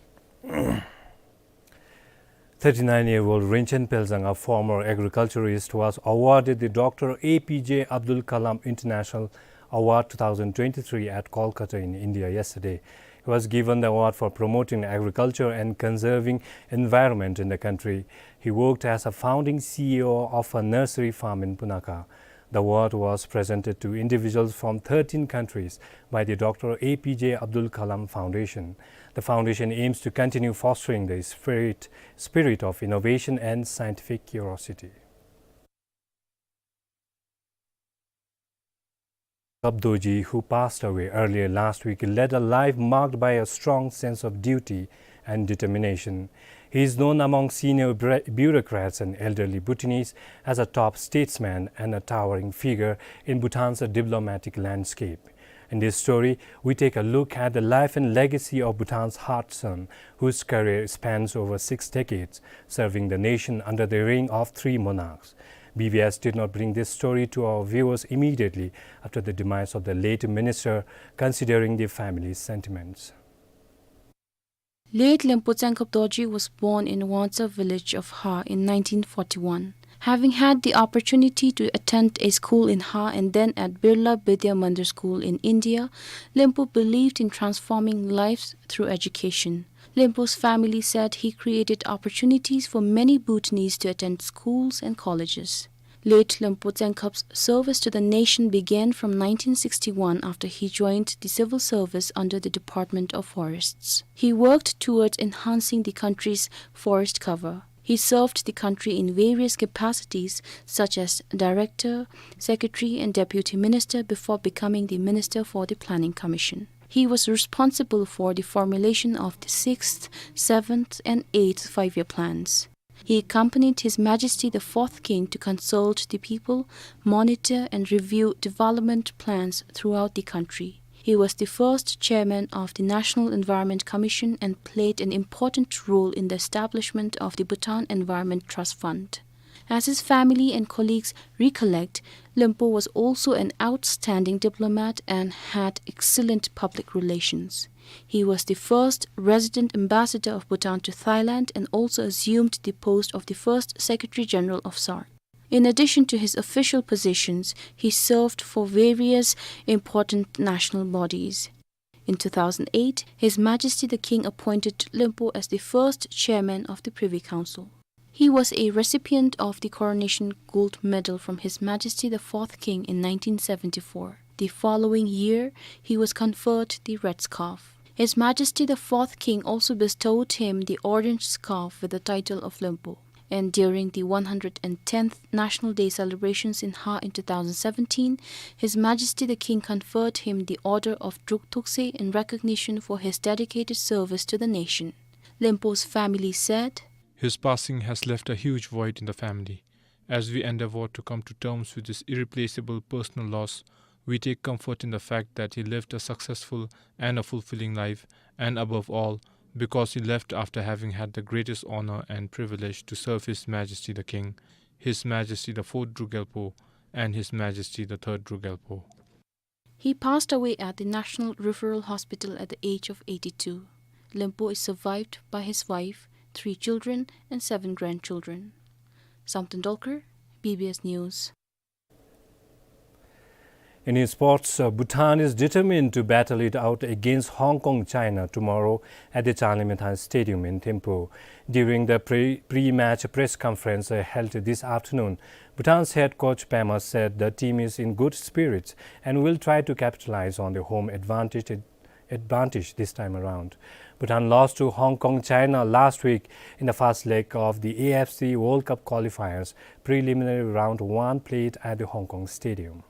Thirty-nine-year-old Rinchen Pelzang, a former agriculturist, was awarded the Doctor A P J Abdul Kalam International Award two thousand twenty-three at Kolkata in India yesterday. He was given the award for promoting agriculture and conserving environment in the country. He worked as a founding C E O of a nursery farm in Punakha. The award was presented to individuals from thirteen countries by the Doctor A P J Abdul Kalam Foundation. The foundation aims to continue fostering the spirit, spirit of innovation and scientific curiosity. Kab Dorji, who passed away earlier last week, led a life marked by a strong sense of duty and determination. He is known among senior bre-, bureaucrats and elderly Bhutanese as a top statesman and a towering figure in Bhutan's diplomatic landscape. In this story, we take a look at the life and legacy of Bhutan's heart son, whose career spans over six decades, serving the nation under the reign of three monarchs. B B S did not bring this story to our viewers immediately after the demise of the late minister, considering the family's sentiments. Late Lenpo Tsenkab Dorji was born in Wangtsa village of Ha in nineteen forty-one. Having had the opportunity to attend a school in Ha and then at Birla Vidya Mandir School in India, Lenpo believed in transforming lives through education. Lenpo's family said he created opportunities for many Bhutanese to attend schools and colleges. Late Lenpo Tsenkab's service to the nation began from nineteen sixty-one after he joined the civil service under the Department of Forests. He worked towards enhancing the country's forest cover. He served the country in various capacities such as director, secretary, and deputy minister before becoming the minister for the Planning Commission. He was responsible for the formulation of the sixth, seventh, and eighth five-year plans. He accompanied His Majesty the Fourth King to consult the people, monitor and review development plans throughout the country. He was the first chairman of the National Environment Commission and played an important role in the establishment of the Bhutan Environment Trust Fund. As his family and colleagues recollect, Lempo was also an outstanding diplomat and had excellent public relations. He was the first resident ambassador of Bhutan to Thailand and also assumed the post of the first Secretary General of SAARC. In addition to his official positions, he served for various important national bodies. In two thousand eight, His Majesty the King appointed Lempo as the first chairman of the Privy Council. He was a recipient of the Coronation Gold Medal from His Majesty the Fourth King in nineteen seventy-four. The following year, he was conferred the Red Scarf. His Majesty the Fourth King also bestowed him the orange scarf with the title of Lempo. And during the one hundred tenth National Day celebrations in Ha in two thousand seventeen, His Majesty the King conferred him the Order of Druk Tokse in recognition for his dedicated service to the nation. Lempo's family said, "His passing has left a huge void in the family. As we endeavor to come to terms with this irreplaceable personal loss, we take comfort in the fact that he lived a successful and a fulfilling life, and above all, because he left after having had the greatest honor and privilege to serve His Majesty the King, His Majesty the Fourth Druk Gyalpo, and His Majesty the Third Druk Gyalpo." He passed away at the National Referral Hospital at the age of eighty-two. Lempo is survived by his wife, three children, and seven grandchildren. Samten Dolkar, B B S News. In sports, uh, Bhutan is determined to battle it out against Hong Kong China tomorrow at the Chanlimathang Stadium in Thimphu. During the pre-, pre-match press conference, uh, held this afternoon, Bhutan's head coach Pema said the team is in good spirits and will try to capitalize on the home advantage advantage this time around. Bhutan lost to Hong Kong China last week in the first leg of the A F C World Cup qualifiers preliminary round one played at the Hong Kong Stadium.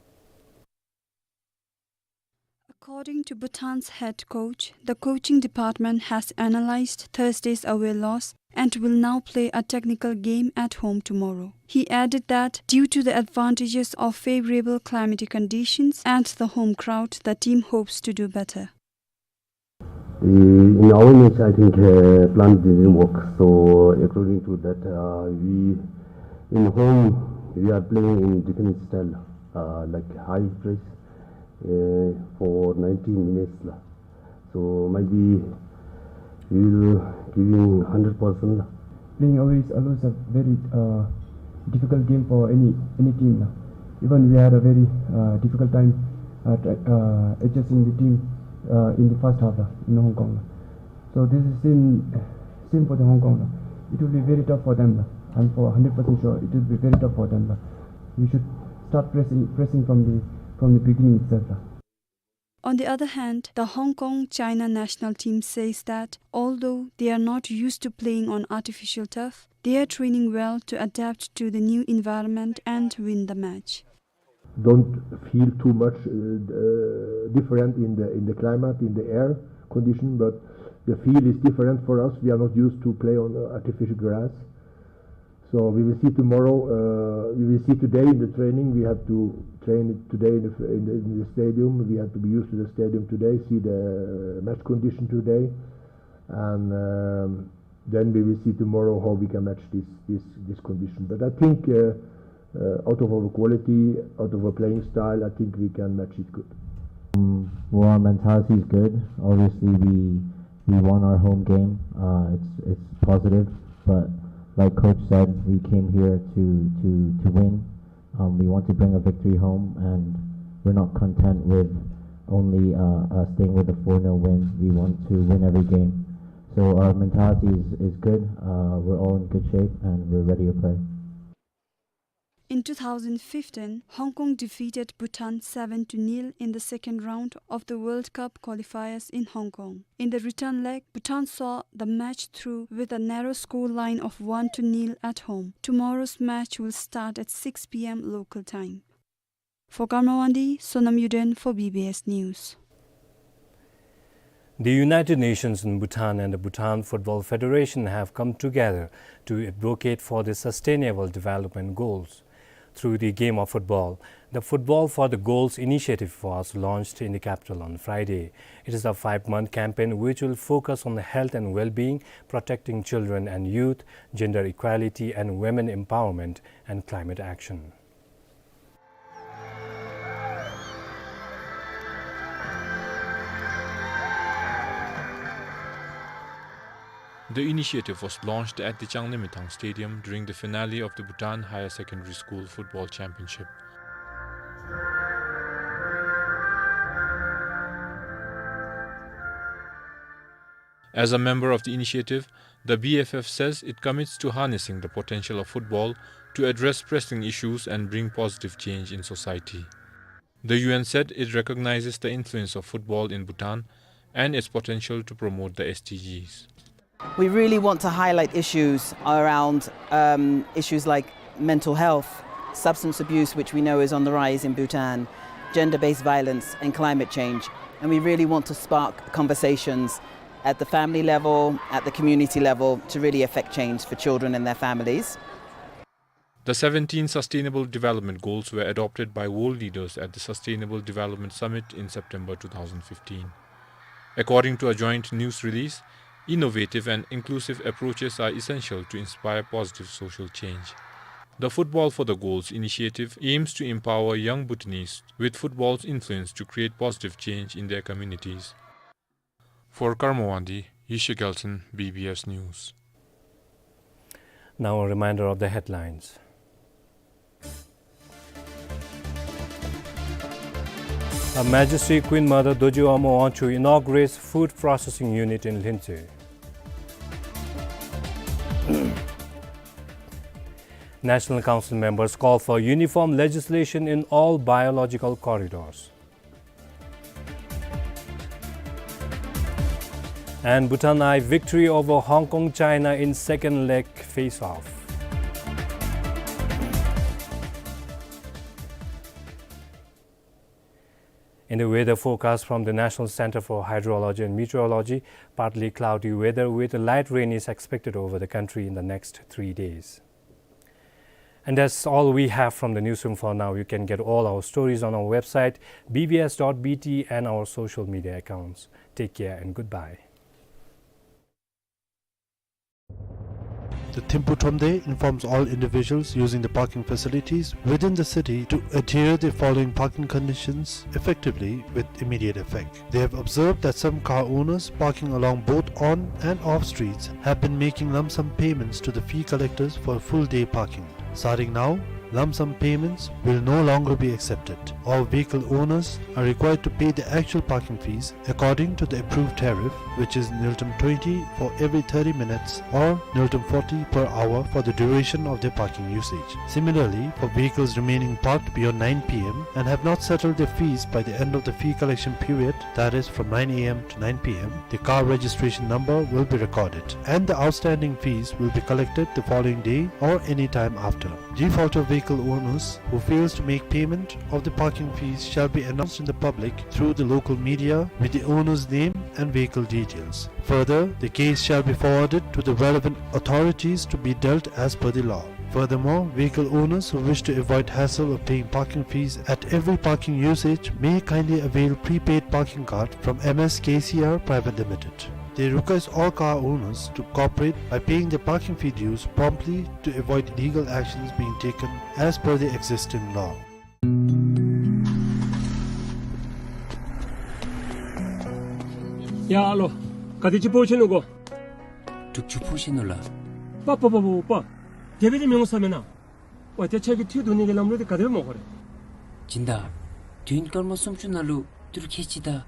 According to Bhutan's head coach, the coaching department has analyzed Thursday's away loss and will now play a technical game at home tomorrow. He added that due to the advantages of favorable climatic conditions and the home crowd, the team hopes to do better. The, in our match, I think, uh, plan didn't work. So according to that, uh, we, in home, we are playing in different style, uh, like high press, uh, for ninety minutes lah. So might be we will giving hundred percent lah. Playing away is always a very, uh, difficult game for any, any team lah. Even we had a very, uh, difficult time, uh, try, uh, adjusting the team, uh, in the first half lah, in Hong Kong lah. So this is same, same for the Hong Kong lah. It will be very tough for them lah. I'm for hundred percent sure it will be very tough for them lah. We should start pressing, pressing from the, from the beginning itself lah. On the other hand, the Hong Kong China national team says that although they are not used to playing on artificial turf, they are training well to adapt to the new environment and win the match. Don't feel too much, uh, uh, different in the, in the climate, in the air condition, but the field is different for us. We are not used to play on, uh, artificial grass. So we will see tomorrow, uh, we will see today in the training. We have to train today in the, in the, in the stadium. We have to be used to the stadium today, see the match condition today. And, um, then we will see tomorrow how we can match this, this, this condition. But I think, uh, uh, out of our quality, out of our playing style, I think we can match it good. Um, well, our mentality is good. Obviously, we, we won our home game. Uh, it's, it's positive, but like Coach said, we came here to, to, to win. Um, we want to bring a victory home, and we're not content with only, uh, uh, staying with a four nil win. We want to win every game. So our mentality is, is good. Uh, we're all in good shape, and we're ready to play. In two thousand fifteen, Hong Kong defeated Bhutan seven to nil in the second round of the World Cup qualifiers in Hong Kong. In the return leg, Bhutan saw the match through with a narrow scoreline of one to nil at home. Tomorrow's match will start at six p m local time. For Garma Wangdi, Sonam Yuden for B B S News. The United Nations in Bhutan and the Bhutan Football Federation have come together to advocate for the Sustainable Development Goals. through the game of football. The Football for the Goals initiative was launched in the capital on Friday. It is a five-month campaign which will focus on health and well-being, protecting children and youth, gender equality and women empowerment, and climate action. The initiative was launched at the Changlimithang Stadium during the finale of the Bhutan Higher Secondary School Football Championship. As a member of the initiative, the B F F says it commits to harnessing the potential of football to address pressing issues and bring positive change in society. The U N said it recognizes the influence of football in Bhutan and its potential to promote the S D Gs. We really want to highlight issues around, um, issues like mental health, substance abuse, which we know is on the rise in Bhutan, gender-based violence, and climate change. And we really want to spark conversations at the family level, at the community level, to really affect change for children and their families. The seventeen Sustainable Development Goals were adopted by world leaders at the Sustainable Development Summit in September two thousand fifteen. According to a joint news release, innovative and inclusive approaches are essential to inspire positive social change. The Football for the Goals initiative aims to empower young Bhutanese with football's influence to create positive change in their communities. For Karma Wangdi, Yeshe Gelson, B B S News. Now a reminder of the headlines. Her Majesty Queen Mother Dorji Ama Wangchuck inaugurates food processing unit in Lhuentse. National Council members call for uniform legislation in all biological corridors. And Bhutan I victory over Hong Kong China in second leg face-off. In the weather forecast from the National Center for Hydrology and Meteorology, partly cloudy weather with light rain is expected over the country in the next three days. And that's all we have from the newsroom for now. You can get all our stories on our website, B B S dot B T, and our social media accounts. Take care and goodbye. The Thimphu Thromde informs all individuals using the parking facilities within the city to adhere the following parking conditions effectively with immediate effect. They have observed that some car owners parking along both on and off streets have been making lump sum payments to the fee collectors for a full day parking. Starting now, lump sum payments will no longer be accepted. All vehicle owners are required to pay the actual parking fees according to the approved tariff, which is ngultrum twenty for every thirty minutes or ngultrum forty per hour for the duration of their parking usage. Similarly, for vehicles remaining parked beyond nine P M and have not settled their fees by the end of the fee collection period, that is from nine A M to nine P M, the car registration number will be recorded and the outstanding fees will be collected the following day or any time after. Defaulter vehicle owners who fails to make payment of the parking fees shall be announced in the public through the local media with the owner's name and vehicle details. Further, the case shall be forwarded to the relevant authorities to be dealt as per the law. Furthermore, vehicle owners who wish to avoid hassle of paying parking fees at every parking usage may kindly avail prepaid parking card from M S K C R Private Limited. They request all car owners to cooperate by paying their parking fee dues promptly to avoid legal actions being taken as per the existing law. ཡ་ཨ་ལོ། ག་དེ་ཅིག་ཕོག་ཅི་ནུག་གོ། དྲུག་ཅུ་ཕོག་ཅི་ནུག་ལགས། པ་པ་པ་པ་པ། དེ་སྦེ་དེ་མི་འོང་ས་མེན་ན། ཝའི་ཏེ་ཁྱོད་ཀྱིས་འཐུ་བསྡུ་ནི་གི་ལམ་ལུགས་དེ་ག་དེ་སྦེ་མ་གོ་རེ། སྦྱིན་བདག། དུས་ཡུན་སྐར་མ་སུམ་ཅུ་ནང་ལུ་ཏི་རུ་ཁལ་གཅིག་དང་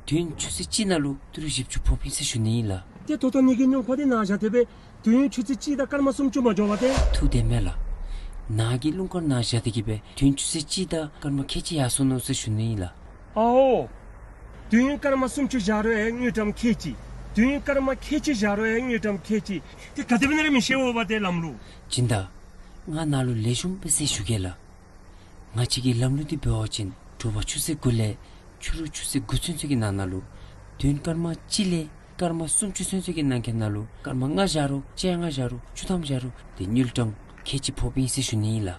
དུས་ཡུན་ཆུ་ཚོད་གཅིག་ནང་ལུ་ཏི་རུ་བཞི་བཅུ་ཕོགཔ་ཨིན་ཟེར་ཞུ་ནི་ཨིན་ལགས། ཏེ་ད་ལྟོ་ངེ་གི་སྨྱུང་ཁ་འདི་ནཱ་བཞག་སྟེ་སྦེ་དུས་ཡུན་ཆུ་ཚོད་གཅིག་དང་སྐར་མ་སུམ་ཅུ་མ་འགྱོ་བར་ཏེ། འཐུ་དེ་མེན་ལགས། ནཱ་གི་སྨྱུང་ཁ་ནཱ་བཞག་སྟེ་གི་སྦེ་དུས་ཡུན་ཆུ་ཚོད་གཅིག་དང་སྐར་མ་ཁལ་གཅིག་ཡར་སོང་ནུག་ཟེར་ཞུ་ནི་ཨིན་ལགས། ཨའོ། དུས་ཡུན་སྐར་མ་སུམ་ཅུ་བཞག་རུང་ཡང་དངུལ་ཀྲམ་ཁལ་གཅིག། དུས་ཡུན་སྐར་མ་ཁལ་གཅིག་བཞག་རུང་ཡང་དངུལ་ཀྲམ་ཁལ་གཅིག། ཏེ་ག་དེ་སྦེ་ཨིན་ན་ར་མི་ཤེས་འོང་པ་ཏེ་ལམ་ལུགས། སྦྱིན་བདག། ང་ནཱ་ལུ་ལེགས་ཤོམ་སྦེ་ཟེར་ཞུ་གེ་ལགས། ང་བཅས་ཀྱི་ལམ་ལུགས་འདི་འབད་བ་ཅིན་དྲོ་པ་ཆུ་ཚོད་དགུ་ལས་ཕྱི་རུ་ཆུ་ཚོད་དགུ་ཚུན་ཚོད་ཀྱི་ནང་ན་ལུ་དུས་ཡུན་སྐར་མ་གཅིག་ལས་སྐར་མ་སུམ་ཅུ་ཚུན་ཚོད་ཀྱི་ནང་འཁོད་ནང་ལུ་སྐར་མ་ལྔ་བཞག་རུང་བཅོ་ལྔ་བཞག་རུང་བཅུ་ཐམ་བཞག་རུང་ཏེ་དངུལ་ཀྲམ་ཁལ་གཅིག་ཕོགཔ་ཨིན་ཟེར་ཞུ་ནི་ཨིན་ལགས།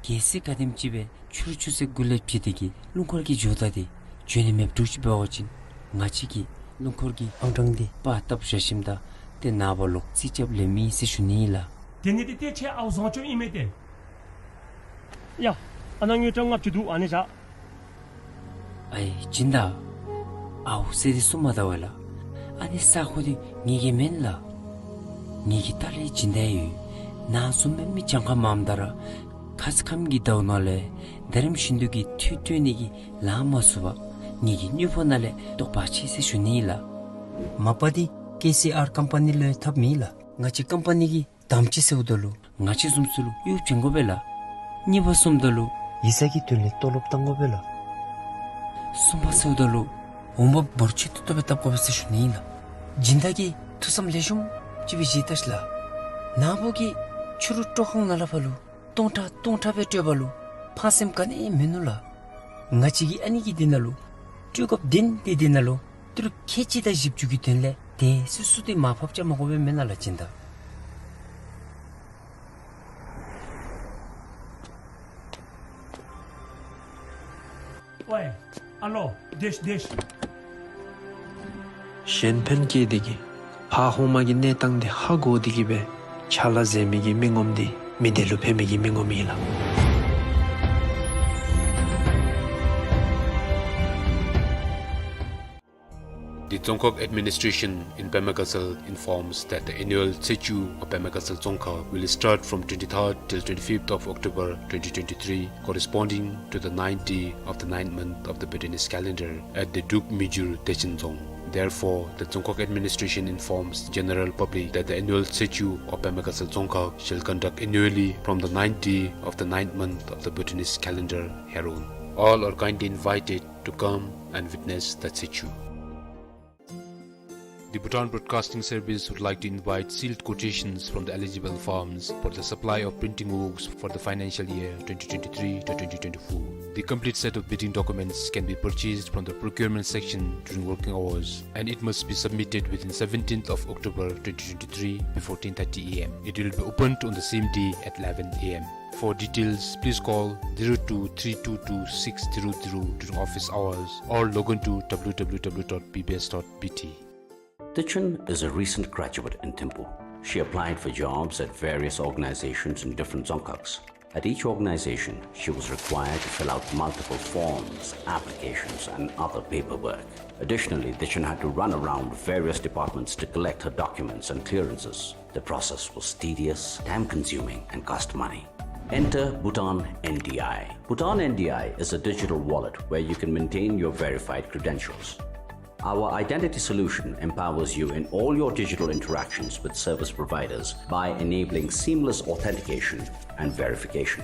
གལ་སྲིད་ག་དེམ་ཅིག་སྦེ་ཆུ་རུད་ཆུ་སེར་འགུལ་སླབ་ཅི། དེ་གིས་རླུང་འཁོར་གྱི་ཇོ་བདག་དེ་འབྱོན་ནི་མེདཔ་འདྲཝ་ཅིག་འབད་བ་ཅིན་ང་བཅས་ཀྱིས་རླུང་འཁོར་གྱི་ཨང་གྲངས་དེ་པར་བཏབ་བཞག་ཞིནམ་ད་ཏེ་ནངས་པ་ལོག་རྩིས་རྐྱབ་ལེན་མི་ཟེར་ཞུ་ནི་ཨིན་ལགས། དེ་ནི་ཏེ་ཏེ་ཁྱོད་ཨའུ་བཟང་སྤྱོད་ཨིན་མས་ཏེ། ཡ། ཨ་ནཱ་དངུལ་ཀྲམ་ལྔ་བཅུ་འདུག། ཨ་ནི་བཞག། ཨའི་སྦྱིན་བདག། ཨའུ་ཟེར་དེ་གསུངམ་ད་བ་ལགས། ཨ་ནི་ས་གོ་དེ་ངེ་གི་མེན་ལགས། ངེ་གི་ལྟག་ལས་སྦྱིན་བདག་ཡོད། ནཱ་བཟུམ་སྦེ་མི་གྱངས་ཁ་མངམ་ད་ར་ཁ་ཙ་ཁམས་ཀྱི་ཟླཝ་ནང་ལས་ད་རིམ་བཞིན་དུ་གི་འཐུས་སྤྲོད་ནི་གི་ལཱ་མ་ཚུགས་པར་ངེ་གི་དངུལ་ཕོགས་ནང་ལས་བཏོག་པ་ཅིག་ཟེར་ཞུ་ནི་ཨིན་ལགས། མ་པ་དེ་ཀེ་སི་ཨར་ཀམ་པ་ནི་ལུ་འཐབ་མི་ལགས། ང་བཅས་ཀམ་པ་ནི་གི་དམ་ཅིག་ཟེརཝ་ད་ལུ་ང་བཅས་བཟུམ་ཚུ་ལུ་གཡོག་བྱིན་དགོ་པས་ལགས། གཉིས་པ་གསུངམ་ད་ལུ་ཡིག་ཚང་གི་དོན་ལས་ཏོ་ལོབ་བཏང་དགོ་པས་ལགས། གསུམ་པ་ཟེརཝ་ད་ལུ་འོང་འབབ་འབོར་ཆེ་ཏོག་ཏོ་སྦེ་བཏབ་དགོ་པས་ཟེར་ཞུ་ནི་ཨིན་ལགས། སྦྱིན་བདག་གིས་ཐུགས་བསམ་ལེགས་ཤོམ་ཅིག་སྦེ་བཞེས་ད་ཤིག་ལགས། ནཱ་བུ་གི་ཆུ་རུད་སྤྲོ་ཁང་ནང་ལས་ཕར་ལུ་སྟོང་ཕྲག་སྟོང་ཕྲག་སྦེ་སྤྲོད་པ་ལུ་ཕངས་སེམས་ག་ནི་ཡང་མིན་ནུག་ལགས། ང་བཅས་ཀྱིས་ཨ་ནི་གི་དེ་ནང་ལུ་སྤྲོད་སྐབས་དེ་ནི་དེ་དེ་ནང་ལུ་ཏི་རུ་ཁལ་གཅིག་དང་བཞི་བཅུ་གི་དོན་ལས་དེ་སོ་སོ་དེ་མར་ཕབ་རྐྱབ་མ་དགོ་པས་མེན་ན་ལགས་སྦྱིན་བདག། ཝའི་ཨ་ལོ། དེ་ཤིག་དེ་ཤིག། གཞན་ཕན་བསྐྱེད་དེ་གིས་ཕར་ཧོངས་མ་གི་གནས་སྟངས་དེ་ཧ་གོ་སྟེ་གིས་སྦེ་ཕྱག་ལཱ་མཛད་མི་གི་མི་ངོམ་དེ་མི་སྡེ་ལུ་ཕན་མི་གི་མི་ངོམ་ཨིན་ལགས། The Dzongkhag Administration in Pema Gatshel informs that the annual Tsechu of Pema Gatshel Dzongkhag will start from twenty-third till twenty-fifth of October twenty twenty-three, corresponding to the ninth day of the ninth month of the Bhutanese calendar, at the Druk Mijur Techen Dzong. Therefore, the Dzongkhag Administration informs the general public that the annual Tsechu of Pema Gatshel Dzongkhag shall conduct annually from the ninth day of the ninth month of the Bhutanese calendar hereon. All are kindly invited to come and witness the Tsechu. The Bhutan Broadcasting Service would like to invite sealed quotations from the eligible firms for the supply of printing works for the financial year twenty twenty-three to twenty twenty-four. The complete set of bidding documents can be purchased from the procurement section during working hours, and it must be submitted within seventeenth of October twenty twenty-three before ten thirty A M. It will be opened on the same day at eleven A M. For details, please call zero two three two two six zero zero during office hours or log on to W W W dot B B S dot B T. Tichen is a recent graduate in Thimphu. She applied for jobs at various organizations in different Dzongkhags. At each organization, she was required to fill out multiple forms, applications, and other paperwork. Additionally, Tichen had to run around various departments to collect her documents and clearances. The process was tedious, time-consuming, and cost money. Enter Bhutan N D I. Bhutan N D I is a digital wallet where you can maintain your verified credentials. Our identity solution empowers you in all your digital interactions with service providers by enabling seamless authentication and verification.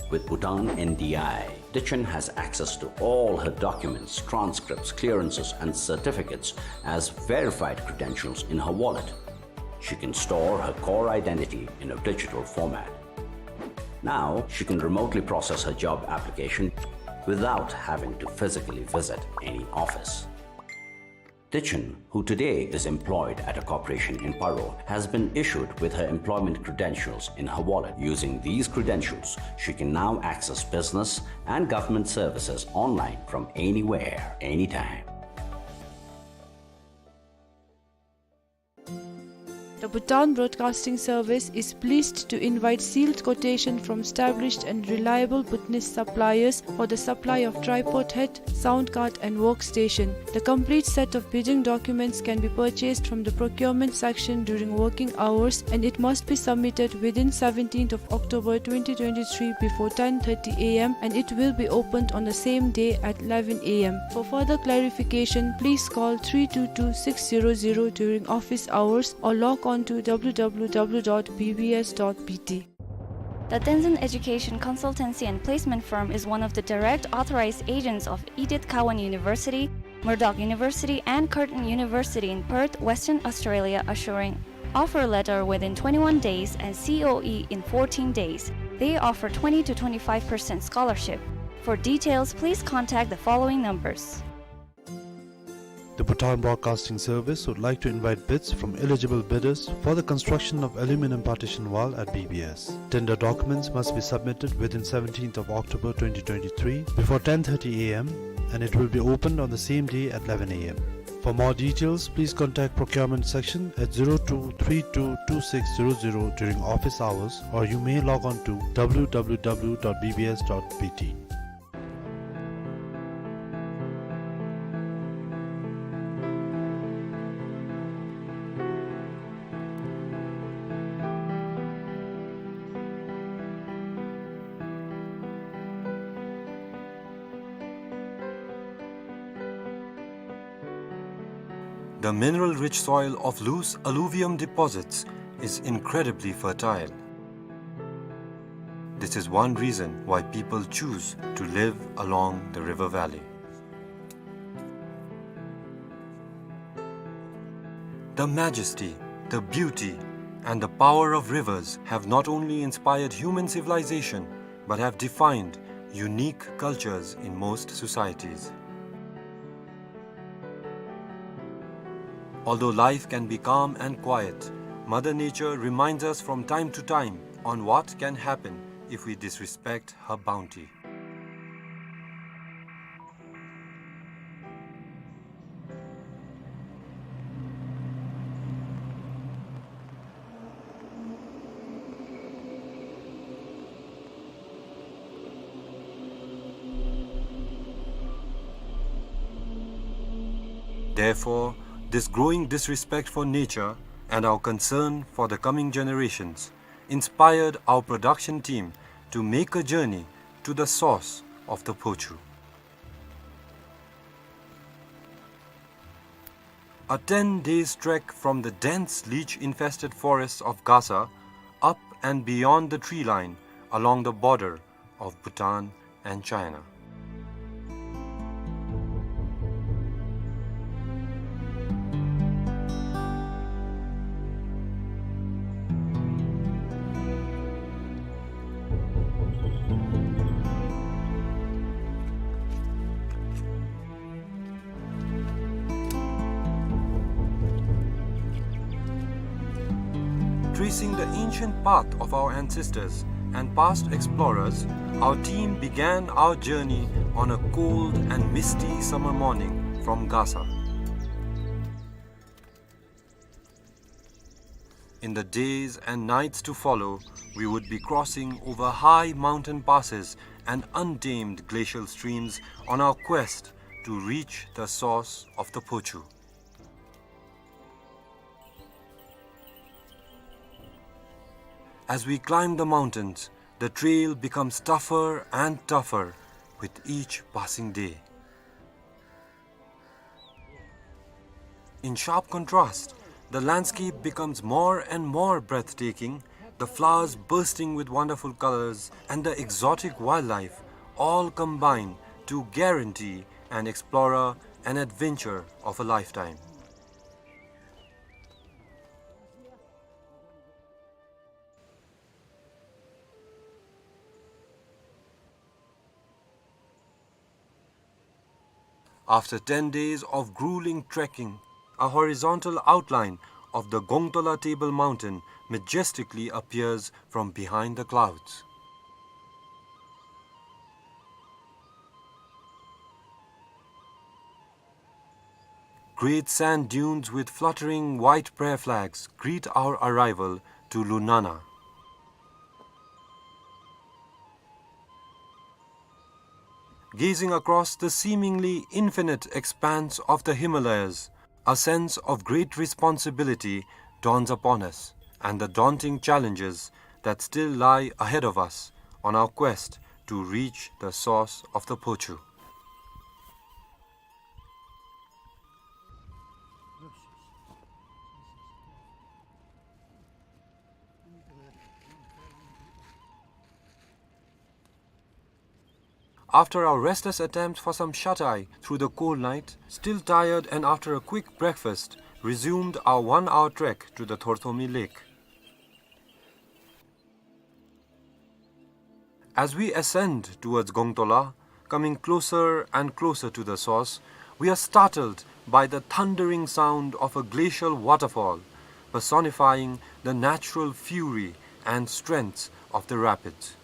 With Bhutan N D I, Tichen has access to all her documents, transcripts, clearances, and certificates as verified credentials in her wallet. She can store her core identity in a digital format. Now, she can remotely process her job application without having to physically visit any office. Tichen, who today is employed at a corporation in Paro, has been issued with her employment credentials in her wallet. Using these credentials, she can now access business and government services online from anywhere, anytime. The Bhutan Broadcasting Service is pleased to invite sealed quotation from established and reliable Bhutanese suppliers for the supply of tripod head, sound card and workstation. The complete set of bidding documents can be purchased from the procurement section during working hours, and it must be submitted within seventeenth of October twenty twenty-three before ten thirty A M, and it will be opened on the same day at eleven A M. For further clarification, please call three two two six zero zero during office hours or log on to W W W dot B B S dot B T. The Tenzin Education Consultancy and Placement Firm is one of the direct authorized agents of Edith Cowan University, Murdoch University, and Curtin University in Perth, Western Australia, assuring offer letter within twenty-one days and C O E in fourteen days. They offer twenty to twenty-five percent scholarship. For details, please contact the following numbers. The Bhutan Broadcasting Service would like to invite bids from eligible bidders for the construction of aluminum partition wall at B B S. Tender documents must be submitted within seventeenth of October twenty twenty-three before ten thirty A M, and it will be opened on the same day at eleven A M. For more details, please contact procurement section at zero two three two two six zero zero during office hours, or you may log on to W W W dot B B S dot B T. The mineral-rich soil of loose alluvium deposits is incredibly fertile. This is one reason why people choose to live along the river valley. The majesty, the beauty, and the power of rivers have not only inspired human civilization, but have defined unique cultures in most societies. Although life can be calm and quiet, Mother Nature reminds us from time to time on what can happen if we disrespect her bounty. Therefore, this growing disrespect for nature and our concern for the coming generations inspired our production team to make a journey to the source of the Phochu. A ten days trek from the dense leech-infested forests of Gasa, up and beyond the tree line, along the border of Bhutan and China. Tracing the ancient path of our ancestors and past explorers, our team began our journey on a cold and misty summer morning from Gasa. In the days and nights to follow, we would be crossing over high mountain passes and untamed glacial streams on our quest to reach the source of the Phochu. As we climb the mountains, the trail becomes tougher and tougher with each passing day. In sharp contrast, the landscape becomes more and more breathtaking, the flowers bursting with wonderful colors and the exotic wildlife all combine to guarantee an explorer an adventure of a lifetime. After ten days of grueling trekking, a horizontal outline of the Gongtola Table Mountain majestically appears from behind the clouds. Great sand dunes with fluttering white prayer flags greet our arrival to Lunana. Gazing across the seemingly infinite expanse of the Himalayas, a sense of great responsibility dawns upon us, and the daunting challenges that still lie ahead of us on our quest to reach the source of the Phochu. After our restless attempt for some shut-eye through the cold night, still tired and after a quick breakfast, resumed our one-hour trek to the Thorthomi Lake. As we ascend towards Gongtola, coming closer and closer to the source, we are startled by the thundering sound of a glacial waterfall, personifying the natural fury and strength of the rapids.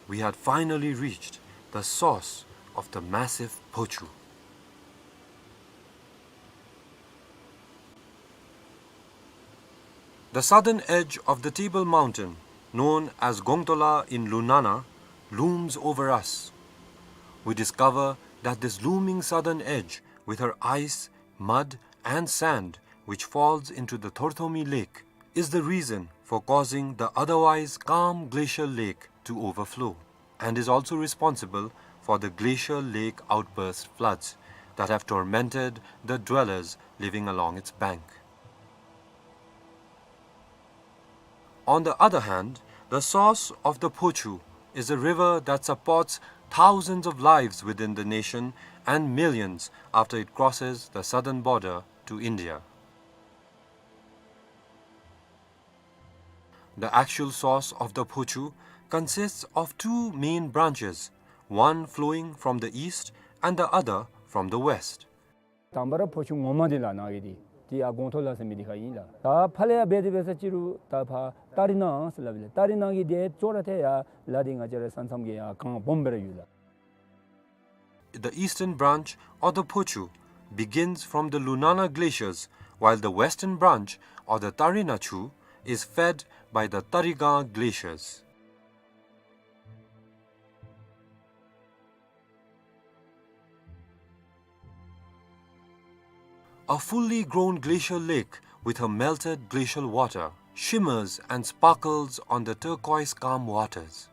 We had finally reached the source of the massive Phochu. The southern edge of the Table Mountain, known as Gongtola in Lunana, looms over us. We discover that this looming southern edge, with her ice, mud, and sand, which falls into the Thorthomi Lake, is the reason for causing the otherwise calm glacial lake to overflow, and is also responsible for the glacial lake outburst floods that have tormented the dwellers living along its bank. On the other hand, the source of the Phochu is a river that supports thousands of lives within the nation and millions after it crosses the southern border to India. The actual source of the Phochu consists of two main branches, one flowing from the east and the other from the west. དང་པ་ར་ཕོ་ཆུ་ངོ་མ་འདི་ལགས་ནཱ་གི་འདི་འདི་ཡར་གོང་ཐོག་ལ་ཟེར་མི་འདི་ཁར་ཨིན་ལགས། ད་ཕར་ལས་ཡར་འབད་དེ་འབད་ས་ཅིག་རུང་ད་ཕར་ཏ་རི་ནང་ཟེར་སླབ་ཨིན་ལགས། ཏ་རི་ནང་གི་འདི་ཅོག་ར་འཐདཔ་ཡར་ལ་འདི་ང་བཅས་ར་ས་མཚམས་ཀྱི་ཡར་གངས་སྦོམ་སྦེ་ར་ཡོད་ལགས། The eastern branch of the Phochu begins from the Lunana glaciers, while the western branch of the Tarina Chu is fed by the Tarigang glaciers. A fully grown glacial lake with her melted glacial water shimmers and sparkles on the turquoise calm waters.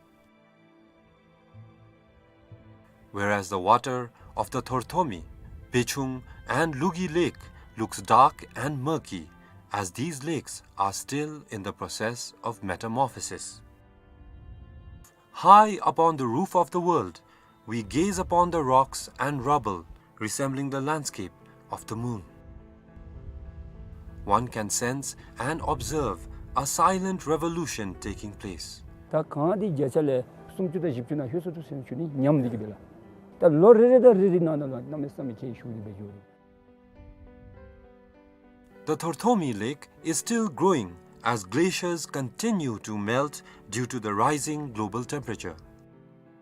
Whereas the water of the Thorthomi, Bechung, and Lugi Lake looks dark and murky, as these lakes are still in the process of metamorphosis. High upon the roof of the world, we gaze upon the rocks and rubble resembling the landscape of the moon. One can sense and observe a silent revolution taking place. ད་གངས་འདི་བརྒྱ་ཆ་ལས་སུམ་ཅུ་དང་བཞི་བཅུ་ནང་ལྷོད་སོ་འདུག་ཟེར་ཞུ་ནི་ཉམས་འདི་གིས་འབད་ལགས། ད་ལོ་རེ་རེ་དང་རེ་རེ་ནང་ན་ལུ་གནམ་མེད་ས་མེད་ཁྱད་ཞུགས་ཏེ་འབད་འགྱོ་རུང་། The Thorthomi Lake is still growing as glaciers continue to melt due to the rising global temperature.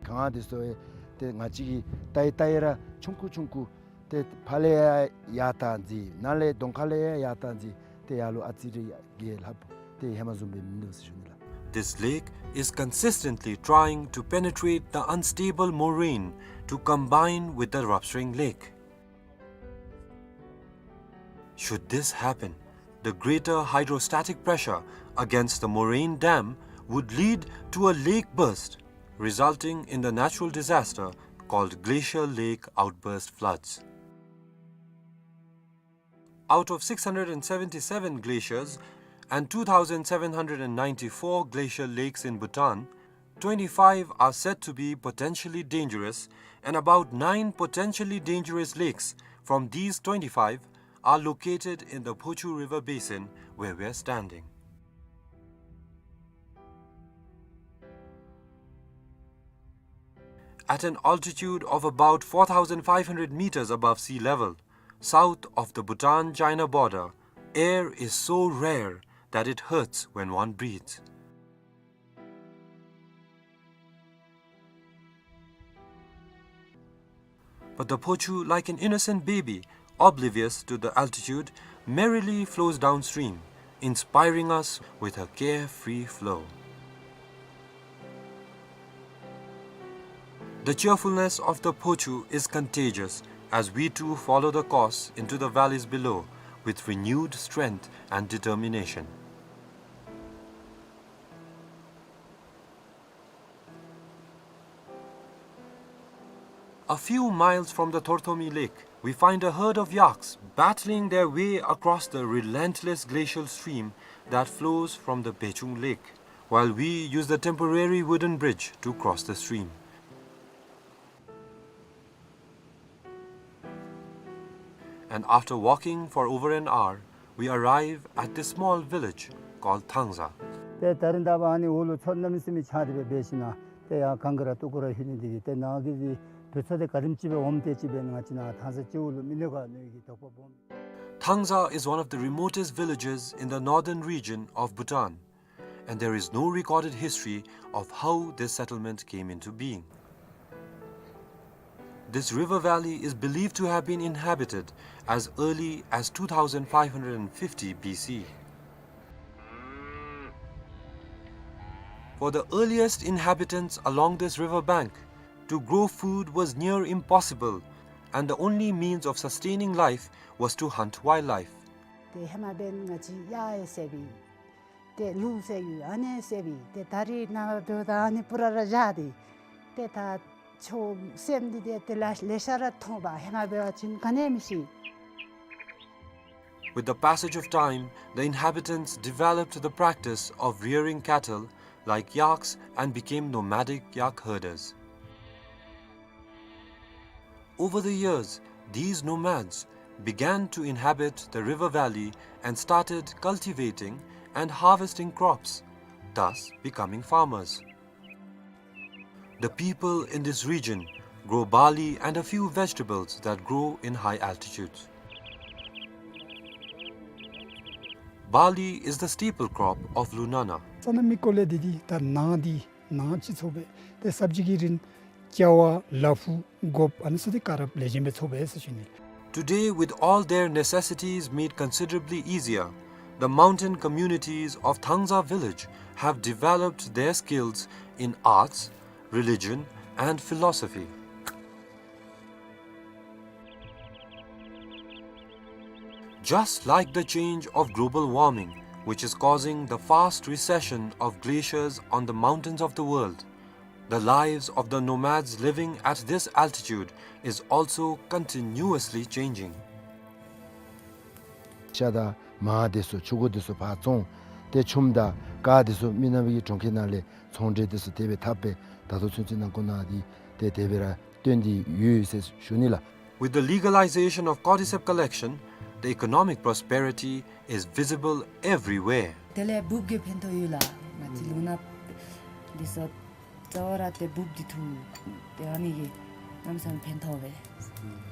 གངས་འདི་ཚུ་ཏེ་ང་བཅས་ཀྱིས་བལྟ་ཡི་བལྟ་ཡི་ར་ཆུང་ཀུ་ཆུང་ཀུ་ཏེ་ཕར་ལས་ཡར་ཡར་བཏང་ཅི་ནཱ་ལས་གདོང་ཁ་ལས་ཡར་ཡར་བཏང་ཅི་ཏེ་ཡར་ལུ་ཨ་ཙི་རེ་ཡར་ལྷགཔ་ཏེ་ཧེ་མ་བཟུམ་སྦེ་མིན་འདུག་ཟེར་ཞུ་ནི་ལགས། This lake is consistently trying to penetrate the unstable moraine to combine with the Rapsreng Lake. Should this happen, the greater hydrostatic pressure against the moraine dam would lead to a lake burst, resulting in the natural disaster called glacial lake outburst floods. Out of six hundred and seventy-seven glaciers and two thousand seven hundred and ninety-four glacial lakes in Bhutan, twenty-five are said to be potentially dangerous, and about nine potentially dangerous lakes from these twenty-five are located in the Phochu River basin where we are standing. At an altitude of about four thousand five hundred meters above sea level, south of the Bhutan-China border, air is so rare that it hurts when one breathes. But the Phochu, like an innocent baby, oblivious to the altitude, merrily flows downstream, inspiring us with her carefree flow. The cheerfulness of the Phochu is contagious as we too follow the course into the valleys below with renewed strength and determination. A few miles from the Thorthomi Lake, we find a herd of yaks battling their way across the relentless glacial stream that flows from the Bechung Lake, while we use the temporary wooden bridge to cross the stream. And after walking for over an hour, we arrive at this small village called Thangza. ཏེ་ད་རིས་ད་འབདན་ཨ་ནི་འོག་ལུ་མཚོ་གནམ་མེད་ས་མེད་ཆགས་ཏེ་སྦེ་འབད་ཞིནམ་ཏེ་ཡར་གངས་ཀྱི་ར་སྟུག་པོ་ར་ལྷོད་ནི་འདི་གིས་ཏེ་ནཱ་གི་འདི་ བོད་ས་འདི་ག་དེམ་ཅིག་སྦེ་འོངམ་དེ་ཅིག་སྦེ་ང་བཅས་ནཱ་ཐང་ས་སྤྱི་བོ་ལུ་མི་ལུས་ག་ནི་གི་དོགས་པ་སྦོམ། Tangza is one of the remotest villages in the northern region of Bhutan, and there is no recorded history of how this settlement came into being. This river valley is believed to have been inhabited as early as two thousand five hundred fifty B C. For the earliest inhabitants along this river bank, to grow food was near impossible, and the only means of sustaining life was to hunt wildlife. ཏེ་ཧེ་མ་འབདན་ང་བཅས་གཡག་ཡང་བསད་པས། ཏེ་ལུག་བསད་ཡོད། ཨ་ནི་བསད་པས། ཏེ་ད་རེས་ནངས་པ་འབདཝ་ད་ཨ་ནི་པུ་ར་ར་བཞག་སྟེ། ཏེ་ད་ཆོས་སེམས་འདི་ཏེ་ཏེ་ལེ་ལེ་ཤ་ར་མཐོང་པ། ཧེ་མ་འབད་བ་ཅིན་ག་ནི་མི་ཤེས། With the passage of time, the inhabitants developed the practice of rearing cattle like yaks and became nomadic yak herders. Over the years, these nomads began to inhabit the river valley and started cultivating and harvesting crops, thus becoming farmers. The people in this region grow barley and a few vegetables that grow in high altitudes. Barley is the staple crop of Lunana. ས་གནས་མི་སྐོར་ལས་འདི་འདི་ད་ནཱ་འདི་ནཱ་ཅིག་ཚོགས་པས། ཏེ་སབ་ཇི་གི་རིན་ཅ་བ་ལ་ཕུག་སྒོགཔ་ཨ་ནི་ཚུ་འདི་ག་ར་ལེགས་ཤོམ་སྦེ་ཚོགས་པས་ཟེར་ཞུ་ནི། Today, with all their necessities made considerably easier, the mountain communities of Tangza village have developed their skills in arts, religion, and philosophy. Just like the change of global warming, which is causing the fast recession of glaciers on the mountains of the world, the lives of the nomads living at this altitude is also continuously changing. ཤ་དང་མར་འདི་ཚུ་ཕྱུར་འགོ་འདི་ཚུ་ཕར་བཙོང་། ཏེ་ཆུམ་དང་ཀར་འདི་ཚུ་མི་ནག་པའི་གྲོང་ཁྱེར་ནང་ལས་ཚོང་འབྲེལ་འདི་ཚུ་དེ་སྦེ་འཐབ་སྦེ་ད་ལྟོ་ཚུན་ཚོད་ནང་འཁོད་ནང་འདི་ཏེ་དེ་སྦེ་ར་སྟོན་ཏེ་ཡོད་ཟེར་ཞུ་ནི་ལགས། With the legalization of cordyceps collection, the economic prosperity is visible everywhere. དེ་ལས་འབུཔ་གིས་ཕན་ཐོགས་ཡོད་ལགས། ང་བཅས་ལུང་ནག་འདི་ཚུ་རྩ་བ་ར་ཏེ་འབུཔ་འདི་འཐུ། ཏེ་ཨ་ནི་གིས་གནམ་མེད་ས་མེད་ཕན་ཐོགས་པས།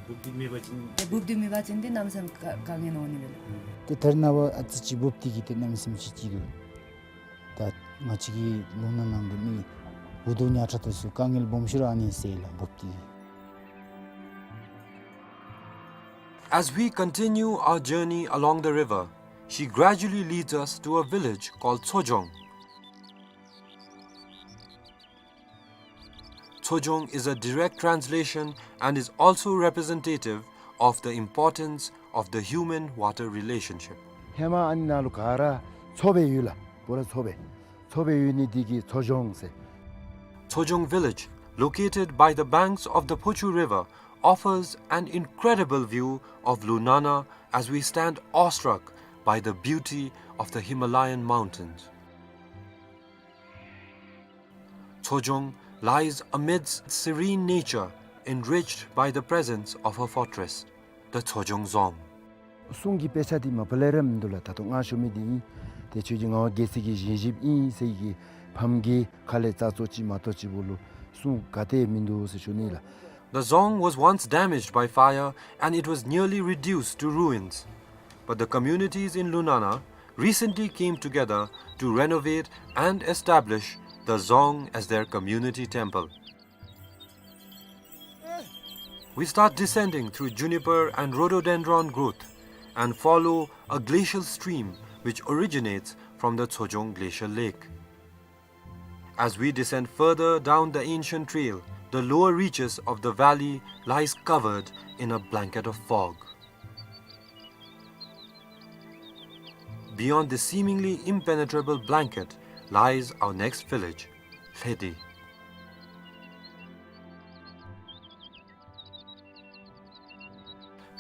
འབུཔ་འདི་མེད་པ་ཅིན་ཏེ་འབུཔ་འདི་མེད་པ་ཅིན་ཏེ་གནམ་མེད་ས་མེད་དཀའ་དཀའ་ངལ་འོང་ནི་མས་ལགས། ཏེ་ད་རེས་ནངས་པ་ཨ་ཙི་ཅིག་འབུཔ་འདི་གིས་ཏེ་གནམ་མེད་ས་མེད་ཅིག་ཅིག་འདུག། ད་ང་བཅས་ཀྱི་ལུང་ནག་ནང་གི་མི་འུ་སྡུག་ཉམ་ཐག་འདི་ཚུ་དཀའ་ངལ་སྦོམ་ཤོས་ར་ཨ་ནི་སེལ་ལགས་འབུཔ་འདི་གིས། As we continue our journey along the river, she gradually leads us to a village called Tsojong. Tsojong is a direct translation and is also representative of the importance of the human-water relationship. ཧེ་མ་ཨ་ནི་ནང་ལུ་ག་ར་མཚོ་སྦེ་ཡོད་ལགས། པུ་ར་མཚོ་སྦེ། མཚོ་སྦེ་ཡོད་ནི་འདི་གིས་མཚོ་གཞོང་ཟེར། Tsojong village, located by the banks of the Phochu River, offers an incredible view of Lunana as we stand awestruck by the beauty of the Himalayan mountains. Tsojong lies amidst serene nature, enriched by the presence of her fortress, the Tsojong Dzong. གསུང་གི་དཔེ་ཆ་འདི་མ་པ་ལས་ར་མིན་འདུག་ལགས། ད་ལྟོ་ང་ཞུ་མི་འདི་ཨིན། ཏེ་ཆོས་རྗེ་ངག་དབང་རྒྱལ་མཚན་གྱིས་བཞེངས་བཞེངསཔ་ཨིན་ཟེར་གྱི་ཕམ་གྱི་ཁ་ལས་རྩ་ཚོ་ཅིག་མ་གཏོགས་ཅིག་པོ་ལུ་གསུང་ག་ཏེ་མིན་འདུག་ཟེར་ཞུ་ནི་ལགས། The dzong was once damaged by fire and it was nearly reduced to ruins. But the communities in Lunana recently came together to renovate and establish the dzong as their community temple. We start descending through juniper and rhododendron growth and follow a glacial stream which originates from the Tsojong Glacial Lake. As we descend further down the ancient trail, the lower reaches of the valley lies covered in a blanket of fog. Beyond this seemingly impenetrable blanket lies our next village, Lhedi.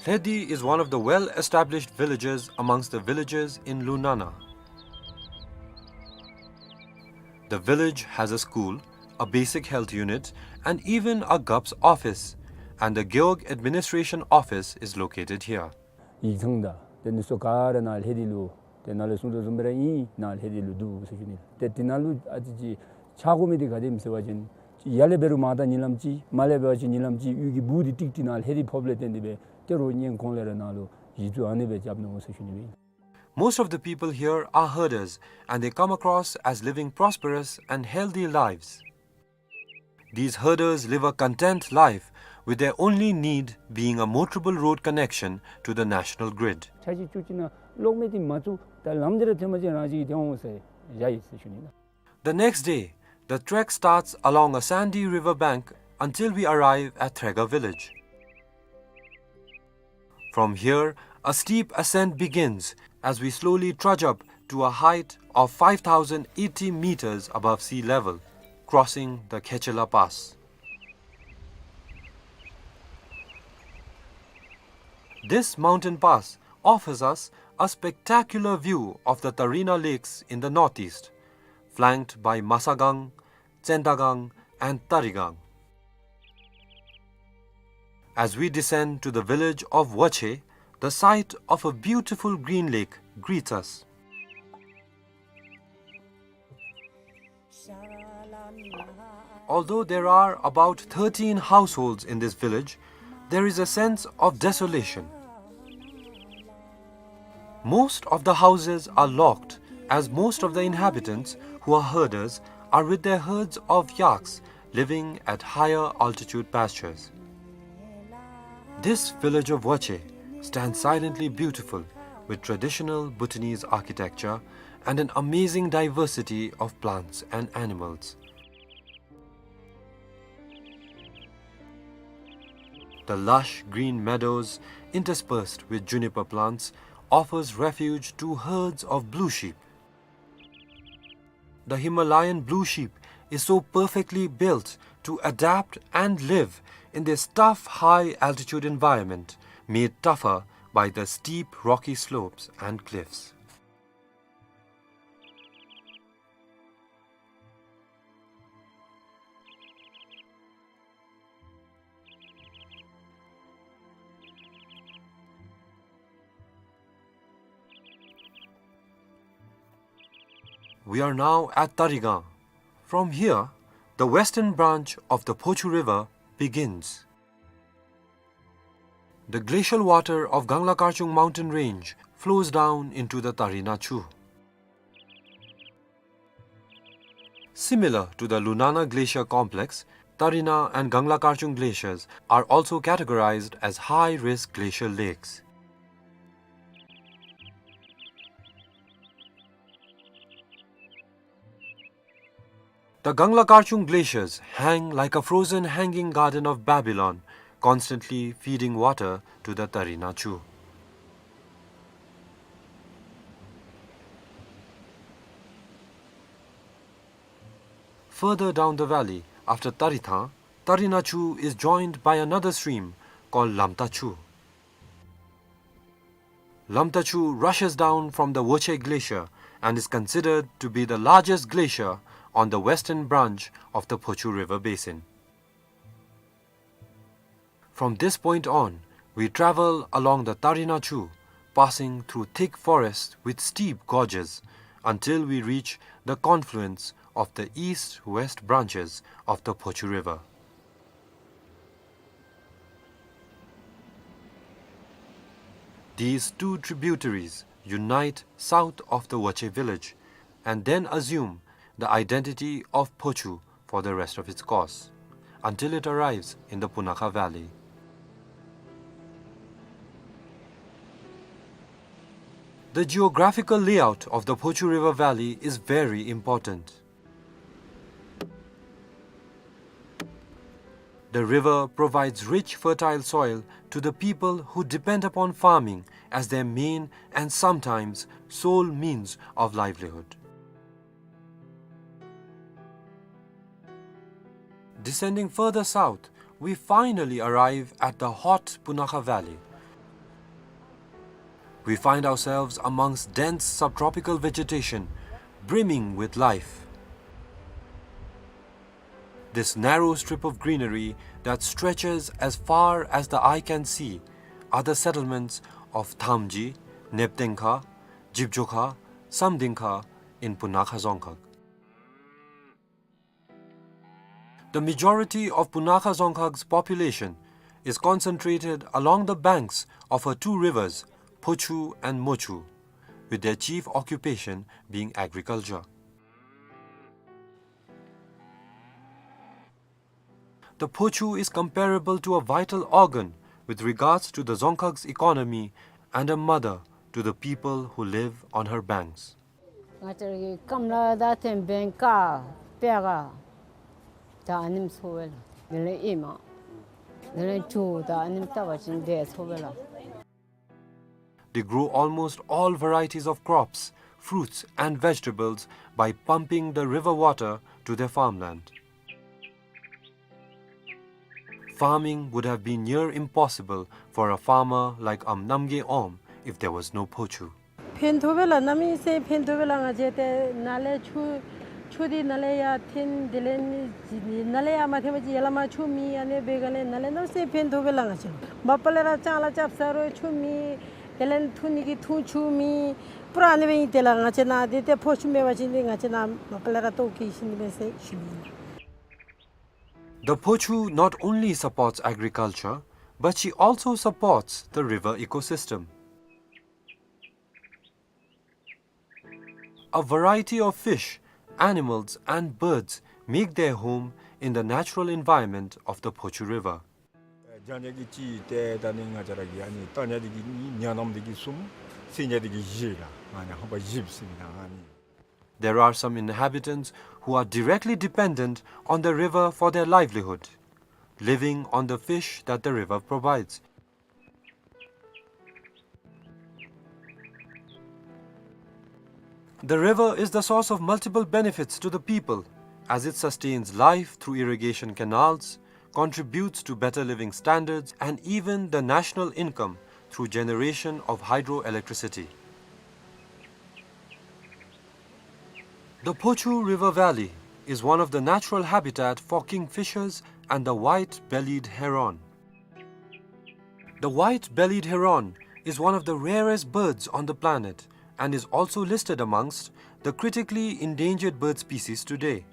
Lhedi is one of the well-established villages amongst the villages in Lunana. The village has a school, a basic health unit, and even a G U P's office, and the Gewog Administration Office is located here. ཡིག་ཚང་དང་ཏེ་འདི་ཚུ་ག་ར་ནཱ་ལྷེ་དི་ལུ་ཏེ་ནཱ་ལས་གསུང་དོ་བཟུམ་སྦེ་ར་ཨིན། ནཱ་ལྷེ་དི་ལུ་འདུག་ཟེར་ཞུ་ནི། ཏེ་འདི་ནང་ལུ་ཨ་ཙི་ཅིག་ཆགས་དགོ་མི་འདི་ག་དེམ་ཟེར་བ་ཅིན་ ཡར་ལས་འབད་རུང་མར་ད་ཉིན་ལམ་ཅིག་མར་ལས་འབད་བ་ཅིན་ཉིན་ལམ་ཅིག་གཡུས་ཀྱི་སྦུག་འདི་ཀྲིག་ཀྲི་ནང་ལྷོད་དེ་ཕོགཔ་ལས་བརྟེན་ཏེ་སྦེ་ཏེ་རོགས་སྔོན་གོང་ལས་ར་ནཱ་ལུ་གཞི་བཙུགས་ཨ་ནི་སྦེ་རྐྱབ་ནུག་ཟེར་ཞུ་ནི་ཨིན། Most of the people here are herders and they come across as living prosperous and healthy lives. These herders live a content life, with their only need being a motorable road connection to the national grid. ཆ་ཅིག་བཅུག་ཅི་ན་གློག་མེ་འདི་མ་བཙུགས། ད་ལམ་འདི་ར་ཐོན་པ་ཅིན་རང་ཅིག་གིས་ཐོན་འོང་ཟེར་བཞག་ཡི་ཟེར་ཞུ་ནི་ཨིན། The next day, the trek starts along a sandy river bank until we arrive at Threga village. From here, a steep ascent begins as we slowly trudge up to a height of five thousand eighty meters above sea level, crossing the Khechela Pass. This mountain pass offers us a spectacular view of the Tarina Lakes in the northeast, flanked by Masagang, Tsendagang, and Tarigang. As we descend to the village of Wache, the sight of a beautiful green lake greets us. Although there are about thirteen households in this village, there is a sense of desolation. Most of the houses are locked, as most of the inhabitants, who are herders, are with their herds of yaks living at higher altitude pastures. This village of Wache stands silently beautiful, with traditional Bhutanese architecture and an amazing diversity of plants and animals. The lush green meadows, interspersed with juniper plants, offers refuge to herds of blue sheep. The Himalayan blue sheep is so perfectly built to adapt and live in this tough high-altitude environment, made tougher by the steep rocky slopes and cliffs. We are now at Tarigang. From here, the western branch of the Phochu River begins. The glacial water of Gangla Karchung mountain range flows down into the Tarina Chu. Similar to the Lunana Glacier Complex, Tarina and Gangla Karchung glaciers are also categorized as high-risk glacial lakes. The Gangla Karchung glaciers hang like a frozen hanging garden of Babylon, constantly feeding water to the Tarina Chu. Further down the valley, after Tarithang, Tarina Chu is joined by another stream called Lamta Chu. Lamta Chu rushes down from the Woche Glacier and is considered to be the largest glacier on the western branch of the Phochu River basin. From this point on, we travel along the Tarina Chu, passing through thick forests with steep gorges, until we reach the confluence of the east-west branches of the Phochu River. These two tributaries unite south of the Woche village and then assume the identity of Phochu for the rest of its course, until it arrives in the Punakha Valley. The geographical layout of the Phochu River Valley is very important. The river provides rich, fertile soil to the people who depend upon farming as their main and sometimes sole means of livelihood. Descending further south, we finally arrive at the hot Punakha Valley. We find ourselves amongst dense subtropical vegetation, brimming with life. This narrow strip of greenery that stretches as far as the eye can see are the settlements of Thamji, Neptengkha, Jibjokha, Samdingkha in Punakha Dzongkhag. The majority of Punakha Dzongkhag's population is concentrated along the banks of her two rivers, Phochu and Mochu, with their chief occupation being agriculture. The Phochu is comparable to a vital organ with regards to the Dzongkhag's economy and a mother to the people who live on her banks. ང་བཅས་ར་གི་སྐམ་ལ་དང་ཐེམ་བེང་ཀ་པེ་ག་ད་ཨ་ནེམ་འཚོ་བས་ལགས། དེ་ལས་ཨེ་མ་དེ་ལས་ཇོ་ད་ཨ་ནེམ་བཏབ་པ་ཅིན་དེ་འཚོ་བས་ལགས། They grow almost all varieties of crops, fruits and vegetables by pumping the river water to their farmland. Farming would have been near impossible for a farmer like Am Namgay Om if there was no Phochu. ཕན་ཐོགས་པས་ལགས། གནམ་མེད་ས་མེད་ཕན་ཐོགས་པས་ལགས། ང་བཅས་ཏེ་ནཱ་ལས་ཆུ་ཆུ་འདི་ནཱ་ལས་ཡར་འཐེན། དེ་ལས་ནཱ་ལས་ཡར་མ་འཐེན་པ་ཅིན་ཡར་ལས་མར་ཆུ་མེད། ཨ་ནི་སྦེ་ག་ལས་ནཱ་ལས་གནམ་མེད་ས་མེད་ཕན་ཐོགས་པས་ལགས། ང་བཅས་མ་པ་ལས་ར་ལྕང་ལཱ་རྐྱབ་ས་རུང་ཆུ་མེད། དེ་ལས་འཐུང་ནི་གི་འཐུང་ཆུ་མེད། པུ་ར་ཨ་ནི་སྦེ་ཨིན་ཏེ་ལགས། ང་བཅས་ནཱ་འདི་ཏེ་ཕོ་ཆུ་མེད་པ་ཅིན་འདི་ང་བཅས་ནཱ་མ་པ་ལས་ར་ལྟོཝ་བཀྱེས་ཤི་ནི་མས་ཟེར་ཞུ་ནི་ཨིན། The Phochu not only supports agriculture, but she also supports the river ecosystem. A variety of fish, animals, and birds make their home in the natural environment of the Phochu River. རྒྱགས་ནི་གི་གཅིག་ཏེ་ད་ནི་ང་བཅས་ར་གི་ཨ་ནི་བཏང་ནི་འདི་གིས་གཉིས། ཉ་ནམ་འདི་གིས་གསུམ། བསད་ནི་འདི་གིས་བཞི་ལགས། ཨ་ནི་ཧམ་པ་བཞི་ཟེར་མི་ནང་ཨ་ནི། There are some inhabitants who are directly dependent on the river for their livelihood, living on the fish that the river provides. The river is the source of multiple benefits to the people, as it sustains life through irrigation canals, contributes to better living standards, and even the national income through generation of hydroelectricity. The Phochu River Valley is one of the natural habitat for kingfishers and the white-bellied heron. The white-bellied heron is one of the rarest birds on the planet and is also listed amongst the critically endangered bird species today.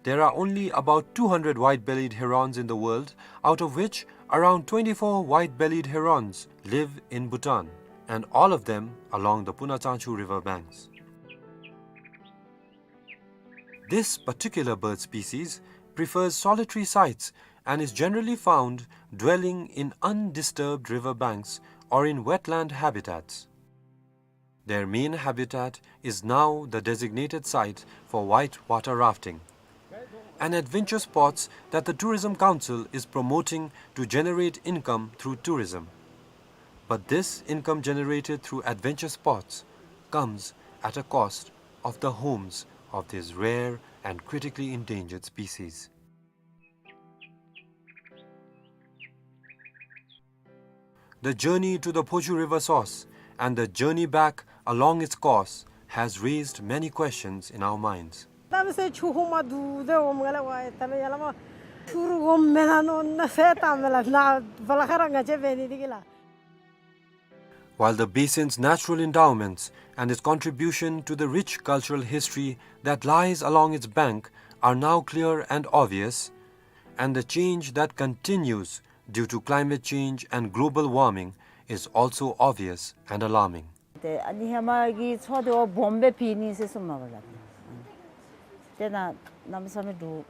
There are only about two hundred white-bellied herons in the world, out of which around twenty-four white-bellied herons live in Bhutan, and all of them along the Puna Tsangchu river banks. This particular bird species prefers solitary sites and is generally found dwelling in undisturbed river banks or in wetland habitats. Their main habitat is now the designated site for white water rafting, an adventure sports that the Tourism Council is promoting to generate income through tourism. But this income generated through adventure sports comes at a cost of the homes of these rare and critically endangered species. The journey to the Phochu River source and the journey back along its course has raised many questions in our minds. གནམ་མེད་ས་མེད་ཆུ་ཧོང་མ་འདུག་སྟེ་འོངམ་ག་ལས་ཝའེ་ད་ལོ་ཡར་ལས་མར་ཆུ་རུང་འོངམ་མེན་ན་མནོ་ནཱ་ཟེར་བཏངམ་མས་ལགས། ནཱ་བ་ལ་ཁ་ར་ང་བཅས་འབད་ནི་འདི་གིས་ལགས། While the basin's natural endowments and its contribution to the rich cultural history that lies along its bank are now clear and obvious, and the change that continues due to climate change and global warming is also obvious and alarming. ཏེ་ཨ་ནི་ཧེ་མ་གི་མཚོ་འདི་བ་སྦོམ་སྦེ་ཕྱེ་ནི་ཟེར་གསུངམ་མས་ལགས། ཏེ་ནཱ་གནམ་མེད་ས་མེད་འདྲོག།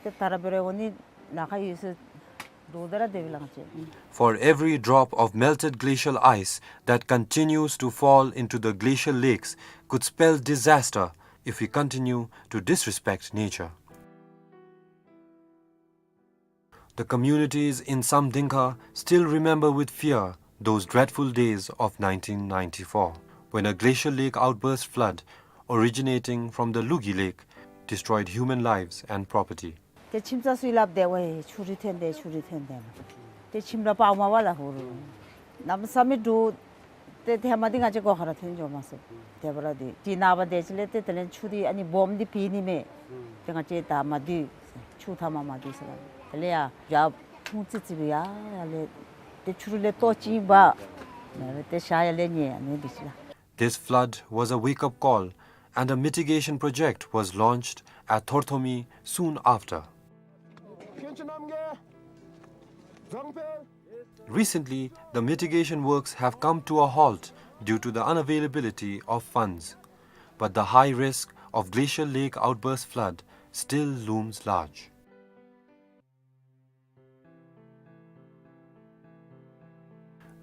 ཏེ་ད་ར་འབད་རུང་འོང་ནི་ལཱ་ཁག་ཡོད་ཟེར་འདྲོག་སྟེ་ར་སྡོདཔ་ལགས་ང་བཅས། For every drop of melted glacial ice that continues to fall into the glacial lakes could spell disaster if we continue to disrespect nature. The communities in Samdingkha still remember with fear those dreadful days of nineteen ninety-four, when a glacial lake outburst flood originating from the Lugi Lake destroyed human lives and property. ཏེ་ཁྱིམ་ཚང་ཚུ་ལགཔ་འདི་ཝའེ་ཆུ་རུད་ཐོན་དེས་ཆུ་རུད་ཐོན་དེས་ལགས། ཏེ་ཁྱིམ་ར་པར་མ་པ་ལགས་ཧོར། གནམ་མེད་ས་མེད་འདྲོག། ཏེ་ཧེ་མ་འདི་ང་བཅས་སྒོ་ཁ་ར་ཐོན་འགྱོ་མ་ཚུགས། དེ་འབད་ར་འདི་ཅིག་ནངས་པ་དེ་ཅིག་ལས་ཏེ་དེ་ལས་ཆུ་འདི་ཨ་ནི་སྦོམ་འདི་ཕྱེ་ནི་མས། ཏེ་ང་བཅས་ད་མ་སྡོད། ཆུ་མཐའ་མ་མ་སྡོད་ཟེར་ལགས། དེ་ལས་ཡར་ཡར་ཕུང་ཙི་ཙི་སྦེ་ཡར་ཡར་ལས་ཏེ་ཆུ་རུད་ལས་ལྟོ་ཅིག་འབག། ཏེ་ཞག་ཡར་ལས་ཉལ་ཨ་ནི་འདི་ཅིག་ལགས། This flood was a wake-up call, and a mitigation project was launched at Thorthomi soon after. Recently, the mitigation works have come to a halt due to the unavailability of funds, but the high risk of glacial lake outburst flood still looms large.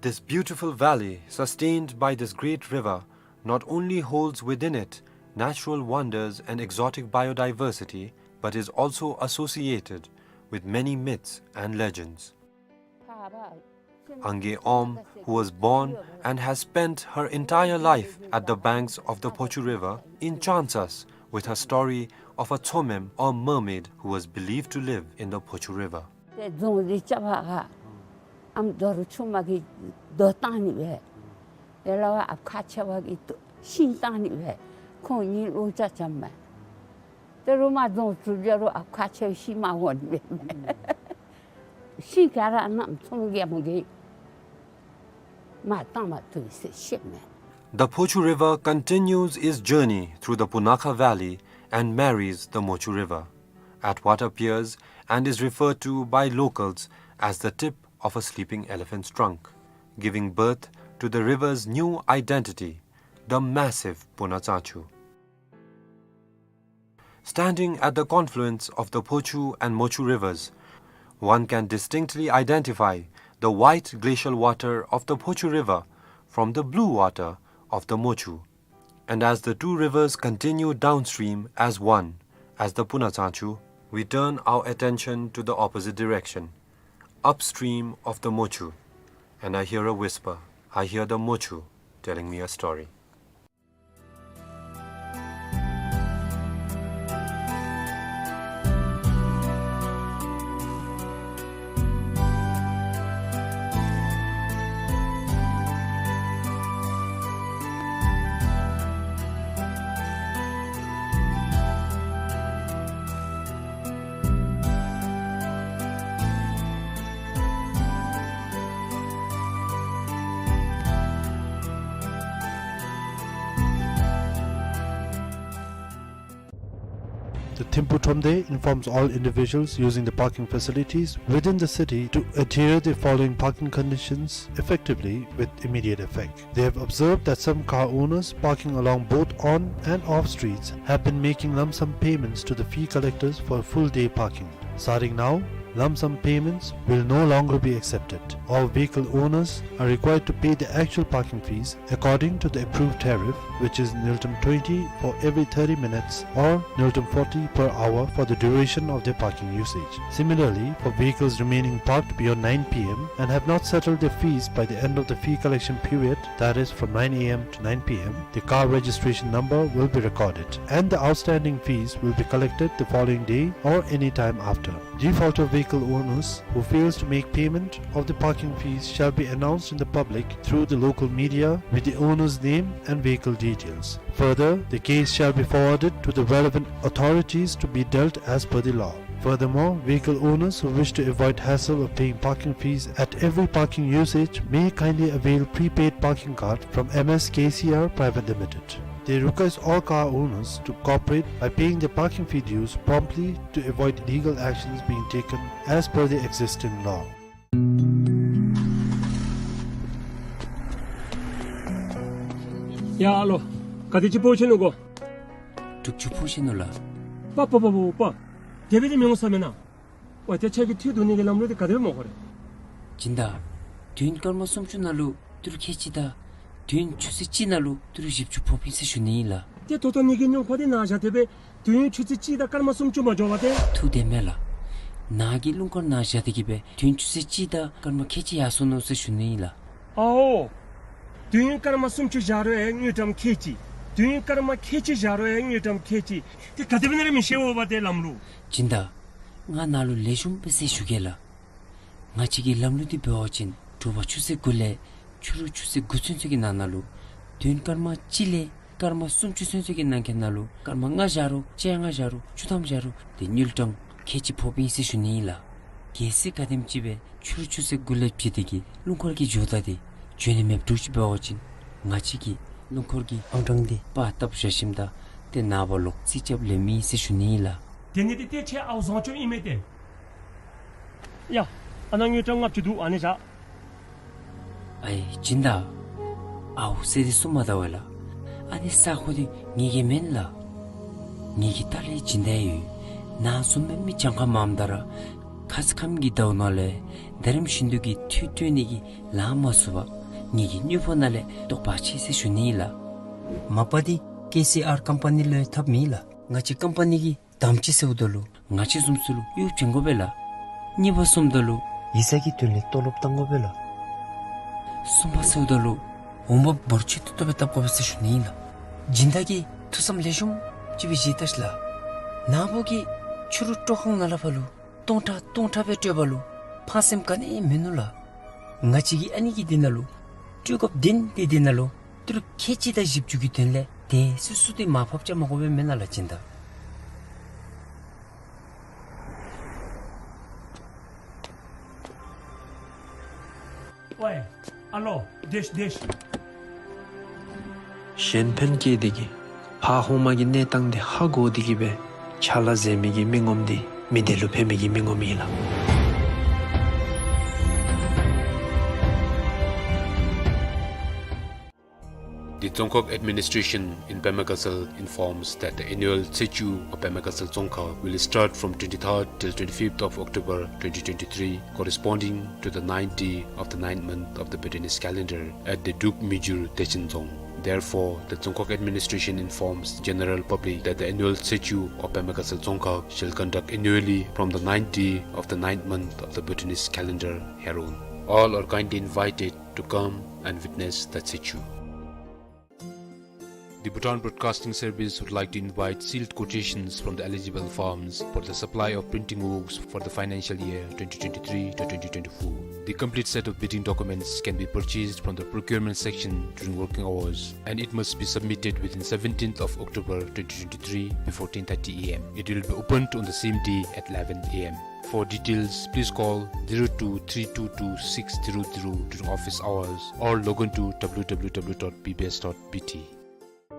This beautiful valley, sustained by this great river, not only holds within it natural wonders and exotic biodiversity, but is also associated with many myths and legends. Ange Om, who was born and has spent her entire life at the banks of the Phochu River, enchants us with her story of a Tsomem or mermaid who was believed to live in the Phochu River. ཏེ་རྫོང་འདི་རྐྱབ་པར་ཨམ་རྡོ་རུ་ཆུང་མ་གིས་རྡོ་བཏང་ནི་སྦེ། ཏེ་ལ་བ་ཨཔ་ཁ་ཆེ་བ་གིས་ཤིང་བཏང་ནི་སྦེ། ཁོང་གཉིས་ལོ་ཅ་ཅམ་མས། ཏེ་རུ་མ་རྫོང་ཚུ་འབྱོར་རུང་ཨཔ་ཁ་ཆེ་བའི་ཤིང་མ་འོང་ནི་སྦེ། ཤིང་ག་ར་གནམ་ཚོང་རྒྱལ་མོ་གིས་མར་བཏང་མ་བཏུབ་ཟེར་བཤད་མས། The Phochu River continues its journey through the Punakha Valley and marries the Mochu River at what appears and is referred to by locals as the tip of a sleeping elephant's trunk, giving birth to the river's new identity, the massive Punatsachu. Standing at the confluence of the Phochu and Mochu rivers, one can distinctly identify the white glacial water of the Phochu River from the blue water of the Mochu. And as the two rivers continue downstream as one, as the Punatsachu, we turn our attention to the opposite direction, upstream of the Mochu. And I hear a whisper. I hear the Mochu telling me a story. The Thimphu Thromde informs all individuals using the parking facilities within the city to adhere the following parking conditions effectively with immediate effect. They have observed that some car owners parking along both on and off streets have been making lump sum payments to the fee collectors for full day parking. Starting now, lump sum payments will no longer be accepted. All vehicle owners are required to pay the actual parking fees according to the approved tariff, which is ngultrum twenty for every thirty minutes or ngultrum forty per hour for the duration of their parking usage. Similarly, for vehicles remaining parked beyond nine P M and have not settled their fees by the end of the fee collection period, that is from nine A M to nine P M, the car registration number will be recorded and the outstanding fees will be collected the following day or any time after. Defaulter vehicle owners who fails to make payment of the parking fees shall be announced in the public through the local media with the owner's name and vehicle details. Further, the case shall be forwarded to the relevant authorities to be dealt as per the law. Furthermore, vehicle owners who wish to avoid hassle of paying parking fees at every parking usage may kindly avail prepaid parking card from M S K C R Private Limited. They request all car owners to cooperate by paying their parking fee dues promptly to avoid legal actions being taken as per the existing law. ཡ་ཨ་ལོ། ག་དེ་ཅིག་འཕོ་ཆི་ནུག་གོ། དྲུག་ཅུ་འཕོ་ཆི་ནུག་ལགས། པ་པ་པ་པ་པ། དེ་སྦེ་དེ་མི་འོང་ས་མེན་ན། ཝ་ཏེ་ཁྱོད་ཀྱི་འཐུས་བསྡུ་ནི་གི་ལམ་ལུགས་དེ་ག་དེ་སྦེ་མོ་ཁོ་རེ། སྦྱིན་བདག། དུས་ཡུན་སྐར་མ་སུམ་ཅུ་ནང་ལུ་ཏི་རུ་ཁལ་གཅིག་དང་དུས་ཡུན་ཆུ་ཚོད་གཅིག་ནང་ལུ་ཏི་རུ་བཞི་བཅུ་འཕོ་བིན་ཟེར་ཞུ་ནི་ཨིན་ལགས། ཏེ་ད་ལྟོ་ནི་གི་སྣུམ་འཁོར་འདི་ནཱ་བཞག་སྟེ་སྦེ་དུས་ཡུན་ཆུ་ཚོད་གཅིག་དང་སྐར་མ་སུམ་ཅུ་མ་འགྱོ་བར་ཏེ། ཐུགས་བདེན་མས་ལགས། ནཱ་གི་སྣུམ་འཁོར་ནཱ་བཞག་སྟེ་གི་སྦེ་དུས་ཡུན་ཆུ་ཚོད་གཅིག་དང་སྐར་མ་ཁལ་གཅིག་ཡར་སོ་ནུག་ཟེར་ཞུ་ནི་ཨིན་ལགས། ཨའོ། དུས་ཡུན་སྐར་མ་སུམ་ཅུ་བཞག་རུང་ཡང་དངུལ་ཀྲམ་ཁལ་གཅིག། དུས་ཡུན་སྐར་མ་ཁལ་གཅིག་བཞག་རུང་ཡང་དངུལ་ཀྲམ་ཁལ་གཅིག། ཏེ་ག་དེ་སྦེ་ཨིན་ན་ར་མི་ཤེས་འོ་བ་ཏེ་ལམ་ལུགས། སྦྱིན་བདག། ང་ནཱ་ལུ་ལེགས་ཤོམ་སྦེ་ཟེར་ཞུ་གེ་ལགས། ང་བཅས་ཀྱི་ལམ་ལུགས་འདི་འབད་བ་ཅིན་དྲོ་པ་ཆུ་ཚོད་དགུ་ལས་ཕྱི་རུ་ཆུ་ཚོད་དགུ་ཚུན་ཚོད་ཀྱི་ནང་ན་ལུ་དུས་ཡུན་སྐར་མ་གཅིག་ལས་སྐར་མ་སུམ་ཅུ་ཚུན་ཚོད་ཀྱི་ནང་འཁོད་ནང་ལུ་སྐར་མ་ལྔ་བཞག་རུང་བཅོ་ལྔ་བཞག་རུང་བཅུ་ཐམ་བཞག་རུང་ཏེ་དངུལ་ཀྲམ་ཁལ་གཅིག་འཕོ་བིན་ཟེར་ཞུ་ནི་ཨིན་ལགས། གལ་སྲིད་ག་དེམ་ཅིག་སྦེ་ཕྱི་རུ་ཆུ་ཚོད་དགུ་ལས་བརྒལ་ཏེ་གི་སྣུམ་འཁོར་གྱི་འགྱོ་སྟངས་འདི་འགྱོ་ནི་མེདཔ་འདྲཝ་ཅིག་འབད་བ་ཅིན་ང་བཅས་ཀྱི་སྣུམ་འཁོར་གྱི་ཨང་གྲངས་འདི་པར་བཏབ་བཞག་ཞིནམ་ད་ ཏེ་ནངས་པ་ལོག་རྩིས་རྐྱབ་ལེནམ་ཨིན་ཟེར་ཞུ་ནི་ཨིན་ལགས། དེ་ནི་ཏེ་ཏེ་ཁྱོད་ཨའུ་བཟང་སྤྱོད་ཨིན་མས་ཏེ། ཡ། ཨ་ནཱ་དངུལ་ཀྲམ་ལྔ་བཅུ་འདུག། ཨ་ནི་བཞག། ཨའི་སྦྱིན་བདག། ཨའུ་ཟེར་ཏེ་གསུངམ་ད་པ་ལགས། ཨ་ནི་ས་ཁོ་འདི་ངེ་གི་མེན་ལགས། ངེ་གི་ལྟག་ལས་སྦྱིན་བདག་ཡོད། ནཱ་བཟུམ་མའི་མི་གྱངས་ཁ་མངམ་ད་ར་ཁ་ཙ་ཁམས་ཀྱི་ཟླཝ་ནང་ལས་དེ་རིམ་བཞིན་དུ་གི་འཐུས་སྤྲོད་ནི་གི་ལཱ་མ་ཚུགས་པར་ངེ་གི་དངུལ་ཕོགས་ནང་ལས་བཏོག་པ་ཅིག་ཟེར་ཞུ་ནི་ཨིན་ལགས། མ་པ་འདི་ཀེ་སི་ཨར་ཀམ་པ་ནི་ལུ་ཡང་ཐབས་མེད་ལགས། ང་བཅས་ཀམ་པ་ནི་གི་དམ་ཅིག་ཟེརཝ་ད་ལུ་ང་བཅས་བཟུམ་ཚུ་ལུ་གཡོག་བྱིན་དགོ་པས་ལགས། གཉིས་པ་སོངམ་ད་ལུ་ཡིག་ཚང་གི་དོན་ལས་ཏོ་ལོབ་བཏང་དགོ་པས་ལགས། གསུམ་པ་ཟེརཝ་ད་ལུ་འོང་འབབ་འབོར་ཆེ་ཏོག་ཏོ་སྦེ་བཏབ་དགོ་པས་ཟེར་ཞུ་ནི་ཨིན་ལགས། སྦྱིན་བདག་གིས་ཐུགས་བསམ་ལེགས་ཤོམ་ཅིག་སྦེ་བཞེས་ད་ཤིག་ལགས། ནཱ་བུ་གི་ཕྱི་རུ་སྤྲོ་ཁང་ནང་ལས་ཕར་ལུ་སྟོང་ཕྲག་སྟོང་ཕྲག་སྦེ་སྤྲོད་པ་ལུ་ཕངས་སེམས་ག་ནི་ཡང་མིན་ནུག་ལགས། ང་བཅས་ཀྱིས་ཨ་ནི་གི་འདི་ནང་ལུ་སྤྲོད་དགོཔ་དོན་འདི་འདི་ནང་ལུ་ཏི་རུ་ཁལ་གཅིག་དང་བཞི་བཅུ་གི་དོན་ལས་དེ་སུ་སུ་འདི་མར་ཕབ་རྐྱབ་མ་དགོ་པས་མེན་ན་ལགས་སྦྱིན་བདག། ཝའི་ཨ་ལོ། དེ་ཤིག་དེ་ཤིག། གཞན་ཕན་བསྐྱེད་དེ་གིས་ཕར་ཧོངས་མ་གི་གནས་སྟངས་འདི་ཧ་གོ་སྟེ་གིས་སྦེ་ཕྱག་ལཱ་མཛད་མི་གི་མི་ངོམ་འདི་མི་སྡེ་ལུ་ཕན་མི་གི་མི་ངོམ་ཨིན་ལགས། The Dzongkhag Administration in Pema Gatshel informs that the annual Tshechu of Pema Gatshel Dzongkhag will start from twenty-third till twenty-fifth of October twenty twenty-three, corresponding to the ninth day of the ninth month of the Bhutanese calendar at the Druk Mijur Dechen Dzong. Therefore, the Dzongkhag administration informs the general public that the annual Tshechu of Pema Gatshel Dzongkhag shall conduct annually from the ninth day of the ninth month of the Bhutanese calendar hereon. All are kindly invited to come and witness the Tshechu. The Bhutan Broadcasting Service would like to invite sealed quotations from the eligible firms for the supply of printing works for the financial year twenty twenty-three to twenty twenty-four. The complete set of bidding documents can be purchased from the procurement section during working hours, and it must be submitted within seventeenth of October twenty twenty-three before ten thirty A M. It will be opened on the same day at eleven A M. For details, please call zero two three two two six zero zero during office hours or log on to W W W dot B B S dot B T.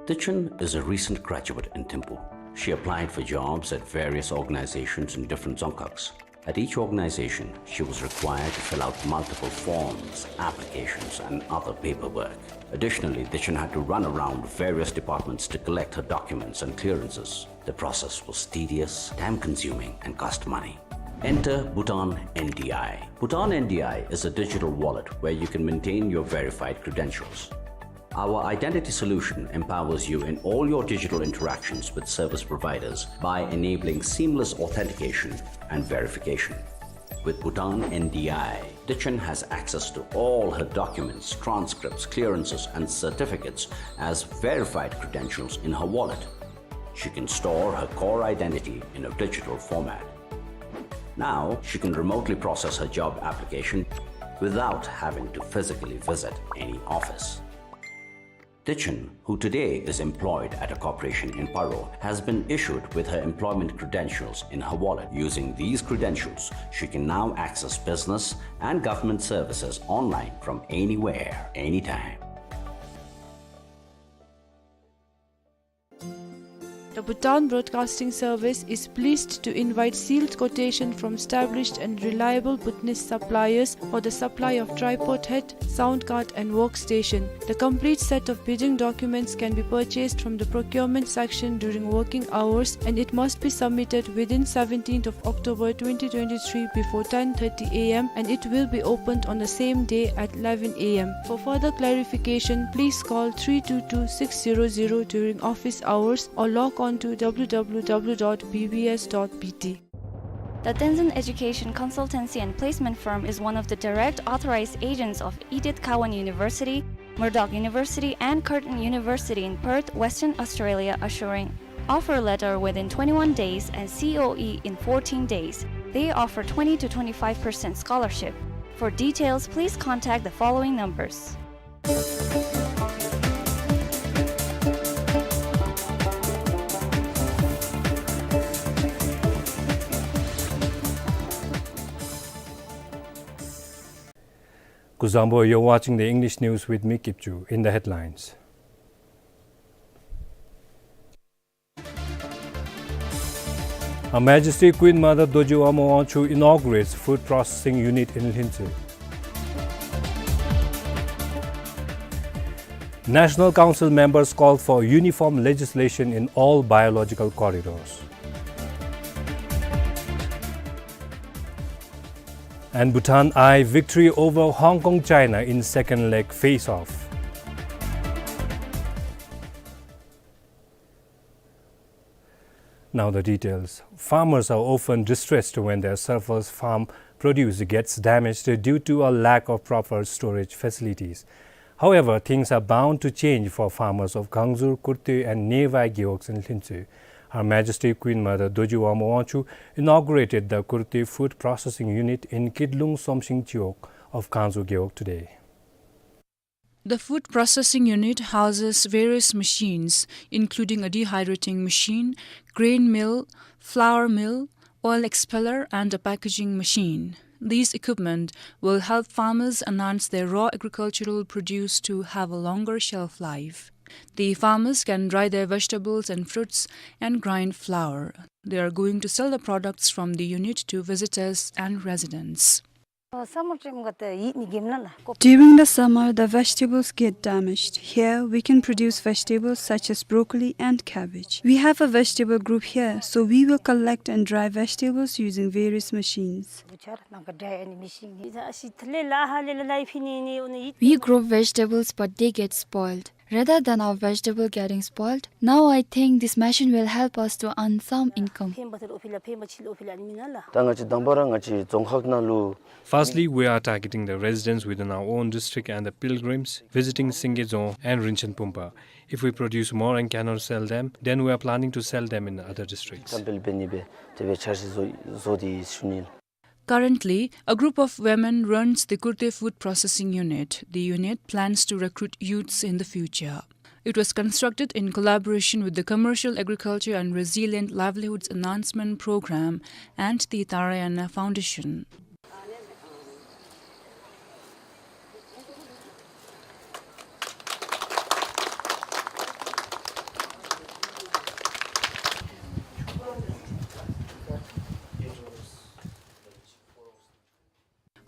Dichen is a recent graduate in Thimphu. She applied for jobs at various organizations in different Dzongkhags. At each organization, she was required to fill out multiple forms, applications, and other paperwork. Additionally, Dichen had to run around various departments to collect her documents and clearances. The process was tedious, time-consuming, and cost money. Enter Bhutan N D I. Bhutan N D I is a digital wallet where you can maintain your verified credentials. Our identity solution empowers you in all your digital interactions with service providers by enabling seamless authentication and verification. With Bhutan N D I, Dichen has access to all her documents, transcripts, clearances, and certificates as verified credentials in her wallet. She can store her core identity in a digital format. Now, she can remotely process her job application without having to physically visit any office. Dichen, who today is employed at a corporation in Paro, has been issued with her employment credentials in her wallet. Using these credentials, she can now access business and government services online from anywhere, anytime. The Bhutan Broadcasting Service is pleased to invite sealed quotation from established and reliable Bhutanese suppliers for the supply of tripod head, sound card and workstation. The complete set of bidding documents can be purchased from the procurement section during working hours, and it must be submitted within seventeenth of October twenty twenty-three before ten thirty A M, and it will be opened on the same day at eleven A M. For further clarification, please call three two two six zero zero during office hours or log on to W W W dot B B S dot B T. The Tenzin Education Consultancy and Placement Firm is one of the direct authorized agents of Edith Cowan University, Murdoch University, and Curtin University in Perth, Western Australia, assuring offer letter within twenty-one days and C O E in fourteen days. They offer twenty to twenty-five percent scholarship. For details, please contact the following numbers. Kuzuzangpo, you're watching the English news with me, Kipchu. In the headlines. Her Majesty Queen Mother Dorji Wangmo Wangchuck inaugurates food processing unit in Lhuentse. National Council members call for uniform legislation in all biological corridors. And Bhutan eye victory over Hong Kong China in second leg face-off. Now the details. Farmers are often distressed when their surplus farm produce gets damaged due to a lack of proper storage facilities. However, things are bound to change for farmers of Kangzur, Kurte and nearby gewogs in Lhuentse. Her Majesty Queen Mother Dorji Wangmo Wangchuck inaugurated the Kurte Food Processing Unit in Kitlung Somsing Gewog of Kangzur Gewog today. The food processing unit houses various machines, including a dehydrating machine, grain mill, flour mill, oil expeller, and a packaging machine. These equipment will help farmers enhance their raw agricultural produce to have a longer shelf life. The farmers can dry their vegetables and fruits and grind flour. They are going to sell the products from the unit to visitors and residents. During the summer, the vegetables get damaged. Here, we can produce vegetables such as broccoli and cabbage. We have a vegetable group here, so we will collect and dry vegetables using various machines. We grow vegetables, but they get spoiled. Rather than our vegetable getting spoiled, now I think this machine will help us to earn some income. Firstly, we are targeting the residents within our own district and the pilgrims visiting Singye Dzong and Rinchen Pumpa. If we produce more and cannot sell them, then we are planning to sell them in other districts. Currently, a group of women runs the Kurte Food Processing Unit. The unit plans to recruit youths in the future. It was constructed in collaboration with the Commercial Agriculture and Resilient Livelihoods Enhancement Program and the Tarayana Foundation.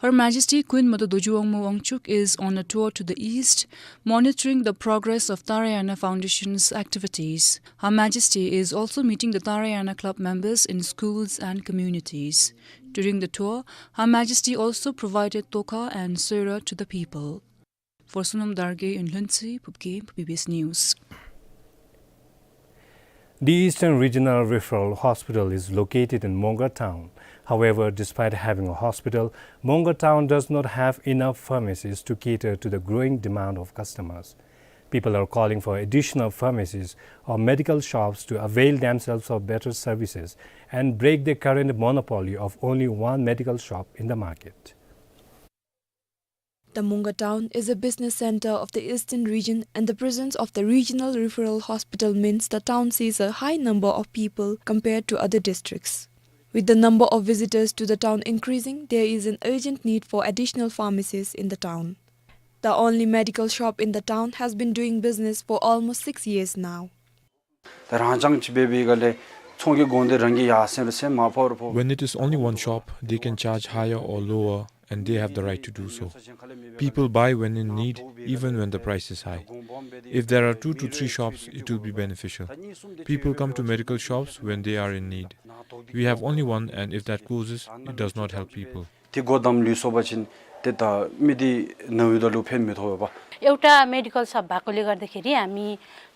Her Majesty Queen Mother Dorji Wangmo Wangchuck is on a tour to the east, monitoring the progress of Tarayana Foundation's activities. Her Majesty is also meeting the Tarayana Club members in schools and communities. During the tour, Her Majesty also provided tokha and soira to the people. For Sonam Dargay in Lhuentse, Phubgay, B B S News. The Eastern Regional Referral Hospital is located in Mongar town. However, despite having a hospital, Mongar town does not have enough pharmacies to cater to the growing demand of customers. People are calling for additional pharmacies or medical shops to avail themselves of better services and break the current monopoly of only one medical shop in the market. The Mongar town is a business center of the eastern region, and the presence of the regional referral hospital means the town sees a high number of people compared to other districts. With the number of visitors to the town increasing, there is an urgent need for additional pharmacies in the town. The only medical shop in the town has been doing business for almost six years now. ད་རང་རྐྱང་ཅིག་འབད་བའི་སྒང་ལས་ཚོང་གི་དགོངས་དོན་རང་གིས་ཡར་སེང་ལུ་སེང་མ་ཕོག་རུང་ཕོག། When it is only one shop, they can charge higher or lower, and they have the right to do so. People buy when in need, even when the price is high. If there are two to three shops, it will be beneficial. People come to medical shops when they are in need. We have only one, and if that closes, it does not help people. ཏེ་སྒོ་བསྡམ་ལུས་སོང་པ་ཅིན་ཏེ་ད་མི་འདི་ནཝ་ད་ལུ་ཕན་མི་ཐོགས་པས། एउटा मेडिकल सप भएकोले गर्दाखेरि हामी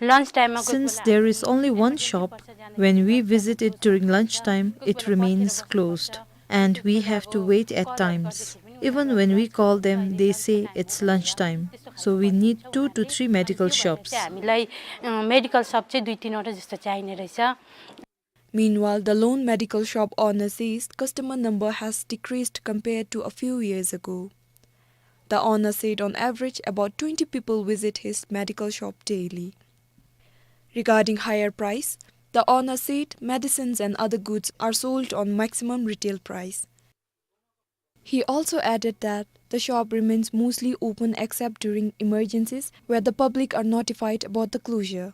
लन्च टाइममा कोही कोही बेला Since there is only one shop, when we visit it during lunchtime, it remains closed, and we have to wait at times. Even when we call them, they say it's lunchtime. So we need two to three medical shops. हामीलाई, अ, मेडिकल सप चाहिँ दुई तिनवटा जस्तो चाहिने रहेछ। Meanwhile, the lone medical shop owner says customer number has decreased compared to a few years ago. The owner said on average about twenty people visit his medical shop daily. Regarding higher price, the owner said medicines and other goods are sold on maximum retail price. He also added that the shop remains mostly open except during emergencies where the public are notified about the closure.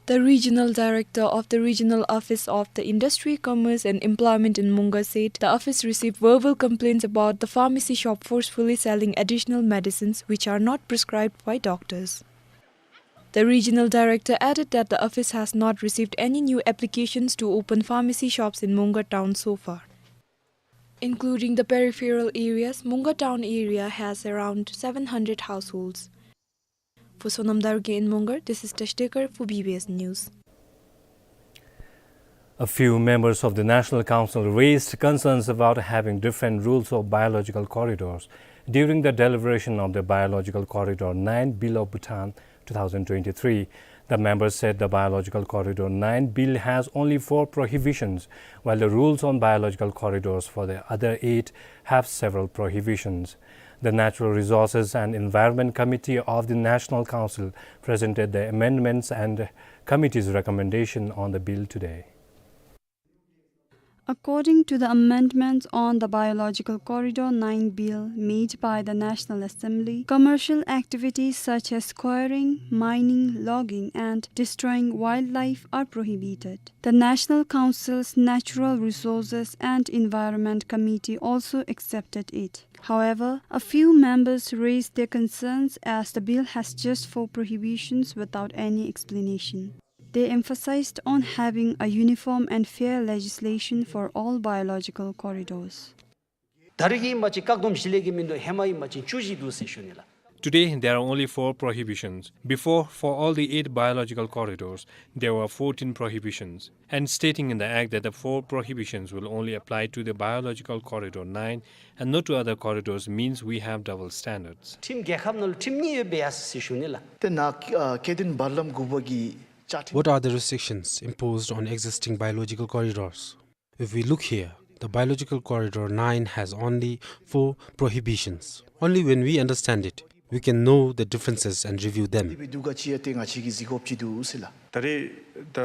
The regional director of the Regional Office of the Industry, Commerce and Employment in Mongar said the office received verbal complaints about the pharmacy shop forcefully selling additional medicines which are not prescribed by doctors. The regional director added that the office has not received any new applications to open pharmacy shops in Mongar town so far. Including the peripheral areas, Mongar town area has around seven hundred households. For Sonam Dargay in Mongar, this is Tash Dekar for B B S News. A few members of the National Council raised concerns about having different rules of biological corridors during the deliberation of the Biological Corridor nine Bill of Bhutan two thousand twenty-three. The members said the Biological Corridor nine Bill has only four prohibitions, while the rules on biological corridors for the other eight have several prohibitions. The Natural Resources and Environment Committee of the National Council presented the amendments and committee's recommendation on the bill today. According to the amendments on the Biological Corridor nine Bill made by the National Assembly, commercial activities such as quarrying, mining, logging, and destroying wildlife are prohibited. The National Council's Natural Resources and Environment Committee also accepted it. However, a few members raised their concerns as the bill has just four prohibitions without any explanation. They emphasized on having a uniform and fair legislation for all biological corridors. ད་རེས་ཀྱི་མ་ཅིག་བཀག་སྡོམ་བཞི་ལས་ཀྱི་མི་འདུག། ཧེ་མ་ཡི་མ་ཅིག་བཅུ་བཞི་འདུག་ཟེར་ཞུ་ནི་ལགས། Today, there are only four prohibitions. Before, for all the eight biological corridors, there were fourteen prohibitions. And stating in the Act that the four prohibitions will only apply to the Biological Corridor nine and not to other corridors means we have double standards. ཁྲིམས་རྒྱལ་ཁབ་ནང་ལུ་ཁྲིམས་གཉིས་ཡོད་པས་ཡ་ཟེར་ཞུ་ནི་ལགས། ཏེ་ནཱ་ཨ་སྐྱེ་ལྡན་བར་ལམ་དགུ་པ་གི་བཅའ་ཁྲིམས། What are the restrictions imposed on existing biological corridors? If we look here, the Biological Corridor nine has only four prohibitions. Only when we understand it, we can know the differences and review them. དེ་སྦེ་འདུག་ག་ཅི་ཡང་ཏེ་ང་བཅས་ཀྱིས་གཟིགས་དགོཔ་ཅིག་འདུག་ཟེར་ལགས། ད་རེས་ད་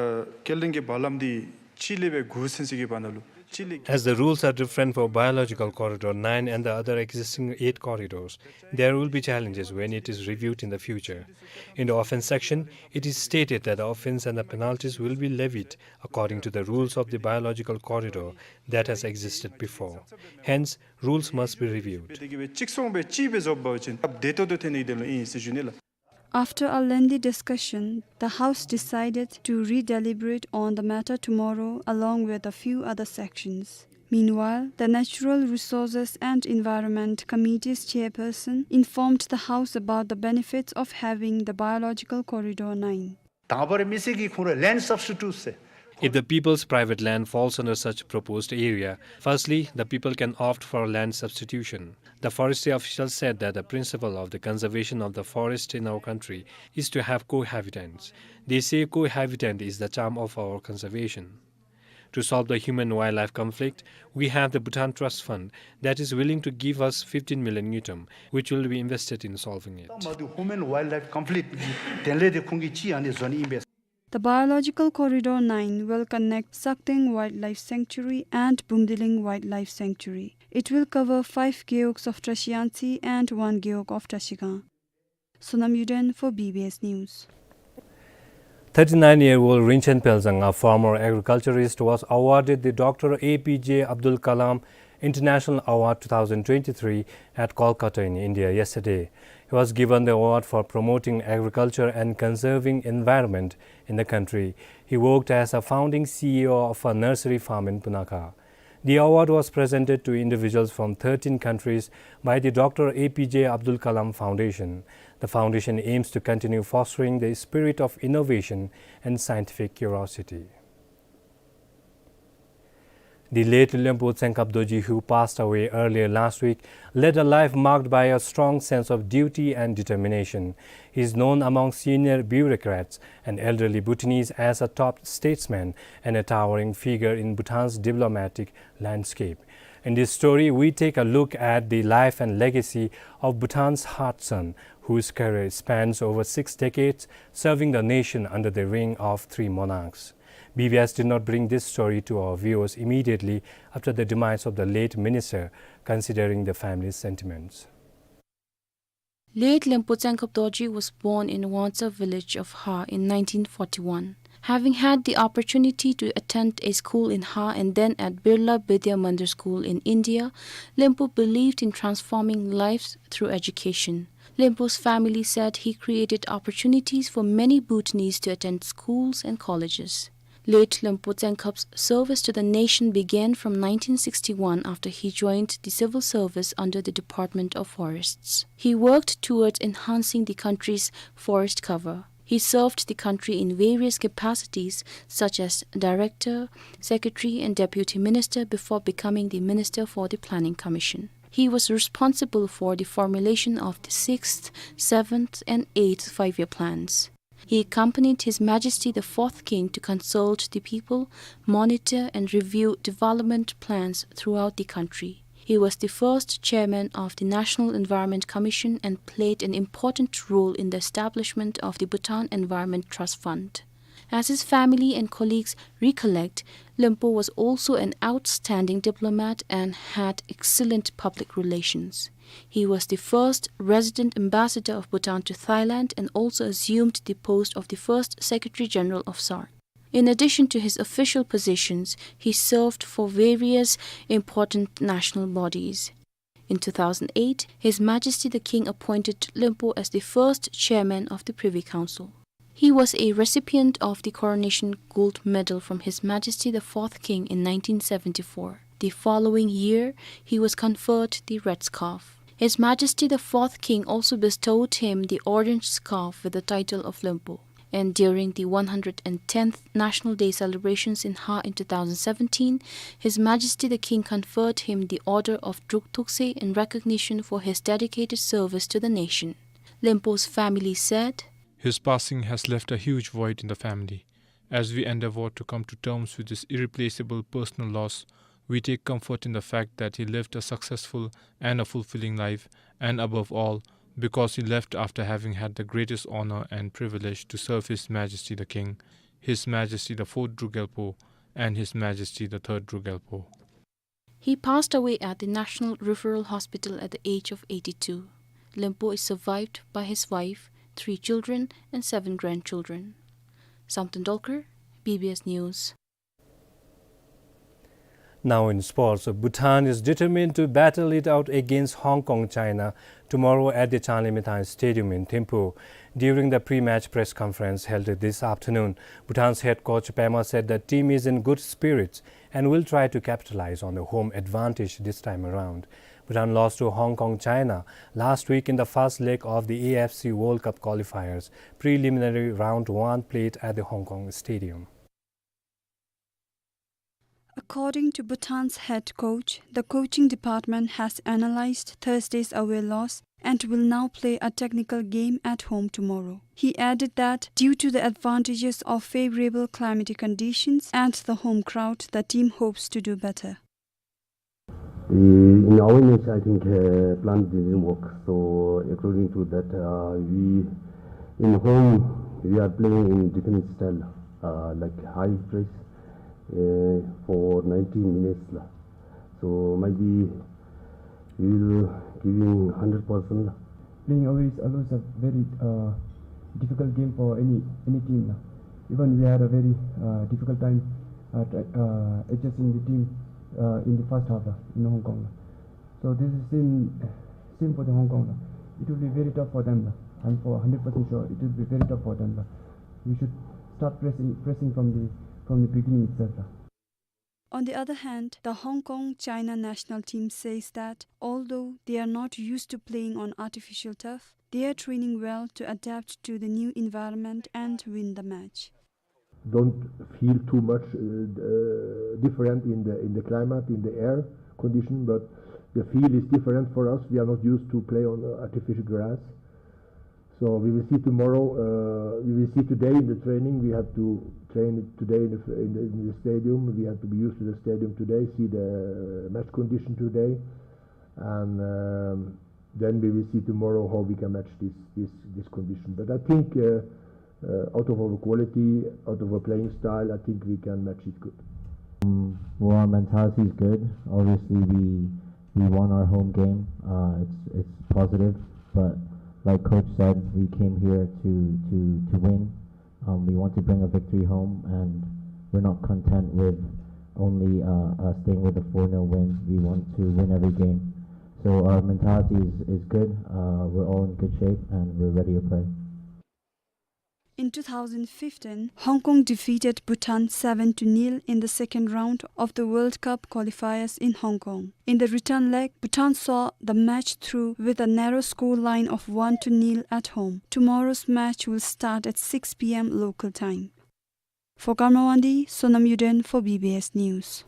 སྐྱེ་ལྡན་གྱི་བར་ལམ་འདི་གཅིག་ལས་སྦེ་དགུ་ཚུན་ཚོད་ཀྱི་བར་ན་ལུ་གཅིག་ལས། As the rules are different for Biological Corridor nine and the other existing eight corridors, there will be challenges when it is reviewed in the future. In the offense section, it is stated that the offense and the penalties will be levied according to the rules of the Biological Corridor that has existed before. Hence, rules must be reviewed. དེ་གིས་སྦེ་གཅིག་སོང་སྦེ་གཅིག་སྦེ་བཟོ་བ་ཅིན་བདེ་ཏོག་ཏོ་ཐོན་ནི་གི་དོན་ལུ་ཨིན་ཟེར་ཞུ་ནི་ལགས། After a lengthy discussion, the House decided to re-deliberate on the matter tomorrow along with a few other sections. Meanwhile, the Natural Resources and Environment Committee's chairperson informed the House about the benefits of having the Biological Corridor nine. དང་པ་ར་མི་སེར་གྱི་ཁོང་ར་land substitute ཟེར། If the people's private land falls under such proposed area, firstly, the people can opt for land substitution. The forestry officials said that the principle of the conservation of the forest in our country is to have cohabitants. They say cohabitant is the charm of our conservation. To solve the human-wildlife conflict, we have the Bhutan Trust Fund that is willing to give us fifteen million ngultrum, which will be invested in solving it. ད་མ་དུ་human-wildlife conflict གི་དོན་ལས་ཏེ་ཁོང་གིས་ཅིག་ཨ་ནི་བཟོ་ནི་ཨིན་པས། The Biological Corridor nine will connect Sakteng Wildlife Sanctuary and Bumdiling Wildlife Sanctuary. It will cover five gewogs of Trashiyangtse and one gewog of Trashigang. Sonam Yuden for B B S News. Thirty-nine-year-old Rinchen Pelzang, a former agriculturist, was awarded the Doctor A P J Abdul Kalam International Award two thousand twenty-three at Kolkata in India yesterday. He was given the award for promoting agriculture and conserving environment in the country. He worked as a founding C E O of a nursery farm in Punakha. The award was presented to individuals from thirteen countries by the Doctor A P J Abdul Kalam Foundation. The foundation aims to continue fostering the spirit of innovation and scientific curiosity. The late Lhempu Tshengkhab Dorji, who passed away earlier last week, led a life marked by a strong sense of duty and determination. He is known among senior bureaucrats and elderly Bhutanese as a top statesman and a towering figure in Bhutan's diplomatic landscape. In this story, we take a look at the life and legacy of Bhutan's heart son, whose career spans over six decades, serving the nation under the reign of three monarchs. B B S did not bring this story to our viewers immediately after the demise of the late minister, considering the family's sentiments. Late Lhempu Tshengkhab Dorji was born in Wangtsa village of Ha in nineteen forty-one. Having had the opportunity to attend a school in Ha and then at Birla Vidya Mandir School in India, Lempo believed in transforming lives through education. Lempo's family said he created opportunities for many Bhutanese to attend schools and colleges. Late Lempo Tsenkap's service to the nation began from nineteen sixty-one after he joined the civil service under the Department of Forests. He worked towards enhancing the country's forest cover. He served the country in various capacities such as director, secretary, and deputy minister before becoming the minister for the Planning Commission. He was responsible for the formulation of the sixth, seventh, and eighth five-year plans. He accompanied His Majesty the Fourth King to consult the people, monitor and review development plans throughout the country. He was the first chairman of the National Environment Commission and played an important role in the establishment of the Bhutan Environment Trust Fund. As his family and colleagues recollect, Lempo was also an outstanding diplomat and had excellent public relations. He was the first resident ambassador of Bhutan to Thailand and also assumed the post of the first Secretary General of SAARC. In addition to his official positions, he served for various important national bodies. In two thousand eight, His Majesty the King appointed Lempo as the first chairman of the Privy Council. He was a recipient of the Coronation Gold Medal from His Majesty the Fourth King in nineteen seventy-four. The following year, he was conferred the Red Scarf. His Majesty the Fourth King also bestowed him the orange scarf with the title of Lempo. And during the one hundred tenth National Day celebrations in Ha in two thousand seventeen, His Majesty the King conferred him the Order of Druk Tukse in recognition for his dedicated service to the nation. Lempo's family said, "His passing has left a huge void in the family. As we endeavor to come to terms with this irreplaceable personal loss, we take comfort in the fact that he lived a successful and a fulfilling life, and above all, because he left after having had the greatest honor and privilege to serve His Majesty the King, His Majesty the Fourth Druk Gyalpo, and His Majesty the Third Druk Gyalpo." He passed away at the National Referral Hospital at the age of eighty-two. Lempo is survived by his wife, three children, and seven grandchildren. Samten Dolkar, B B S News. Now in sports, Bhutan is determined to battle it out against Hong Kong, China tomorrow at the Chanlimithai Stadium in Thimphu. During the pre-match press conference held this afternoon, Bhutan's head coach Pema said the team is in good spirits and will try to capitalize on the home advantage this time around. Bhutan lost to Hong Kong, China last week in the first leg of the A F C World Cup qualifiers preliminary round one played at the Hong Kong Stadium. According to Bhutan's head coach, the coaching department has analyzed Thursday's away loss and will now play a technical game at home tomorrow. He added that due to the advantages of favorable climatic conditions and the home crowd, the team hopes to do better. In our match, I think, uh, plan didn't work. So according to that, uh, we, in home, we are playing in different style, uh, like high press, uh, for ninety minutes lah. So might be we will giving hundred percent lah. Playing away is always a very, uh, difficult game for any, any team lah. Even we had a very, uh, difficult time, uh, try, uh, adjusting the team, uh, in the first half lah, in Hong Kong lah. So this is same, same for the Hong Kong lah. It will be very tough for them lah. I'm for hundred percent sure it will be very tough for them lah. We should start pressing, pressing from the, from the beginning itself lah. On the other hand, the Hong Kong China national team says that although they are not used to playing on artificial turf, they are training well to adapt to the new environment and win the match. Don't feel too much, uh, uh, different in the, in the climate, in the air condition, but the field is different for us. We are not used to play on, uh, artificial grass. So we will see tomorrow, uh, we will see today in the training. We have to train it today in the, in the, in the stadium. We have to be used to the stadium today, see the match condition today, and, um, then we will see tomorrow how we can match this, this, this condition. But I think, uh, uh, out of our quality, out of our playing style, I think we can match it good. Um, well, our mentality is good. Obviously, we, we won our home game. Uh, it's, it's positive, but like Coach said, we came here to, to, to win. Um, we want to bring a victory home, and we're not content with only, uh, uh, staying with a four nil win. We want to win every game. So our mentality is, is good. Uh, we're all in good shape, and we're ready to play. In two thousand fifteen, Hong Kong defeated Bhutan seven to nil in the second round of the World Cup qualifiers in Hong Kong. In the return leg, Bhutan saw the match through with a narrow score line of one to nil at home. Tomorrow's match will start at six p m local time. For Karma Wangdi, Sonam Yuden for B B S News.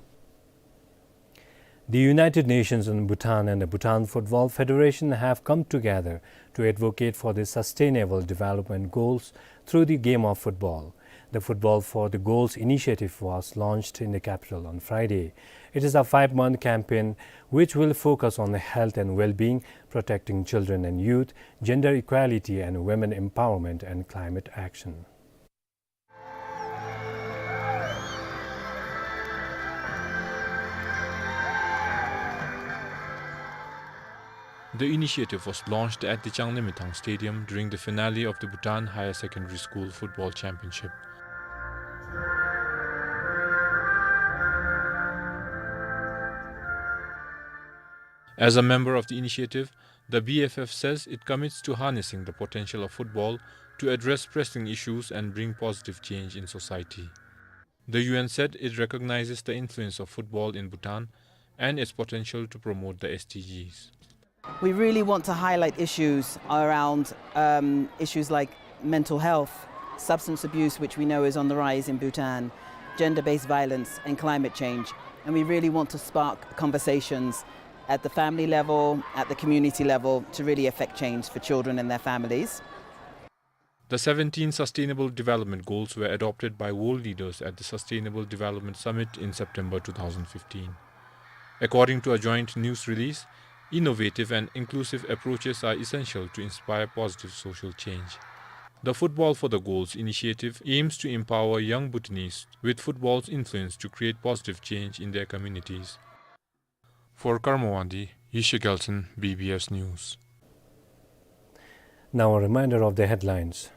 The United Nations in Bhutan and the Bhutan Football Federation have come together to advocate for the sustainable development goals through the game of football. The Football for the Goals initiative was launched in the capital on Friday. It is a five-month campaign which will focus on health and well-being, protecting children and youth, gender equality and women empowerment, and climate action. The initiative was launched at the Changlimithang Stadium during the finale of the Bhutan Higher Secondary School Football Championship. As a member of the initiative, the B F F says it commits to harnessing the potential of football to address pressing issues and bring positive change in society. The U N said it recognizes the influence of football in Bhutan and its potential to promote the S D Gs. We really want to highlight issues around, um, issues like mental health, substance abuse, which we know is on the rise in Bhutan, gender-based violence, and climate change. And we really want to spark conversations at the family level, at the community level, to really affect change for children and their families. The seventeen Sustainable Development Goals were adopted by world leaders at the Sustainable Development Summit in September two thousand fifteen. According to a joint news release, innovative and inclusive approaches are essential to inspire positive social change. The Football for the Goals initiative aims to empower young Bhutanese with football's influence to create positive change in their communities. For Karma Wangdi, Yishe Gelson, B B S News. Now a reminder of the headlines.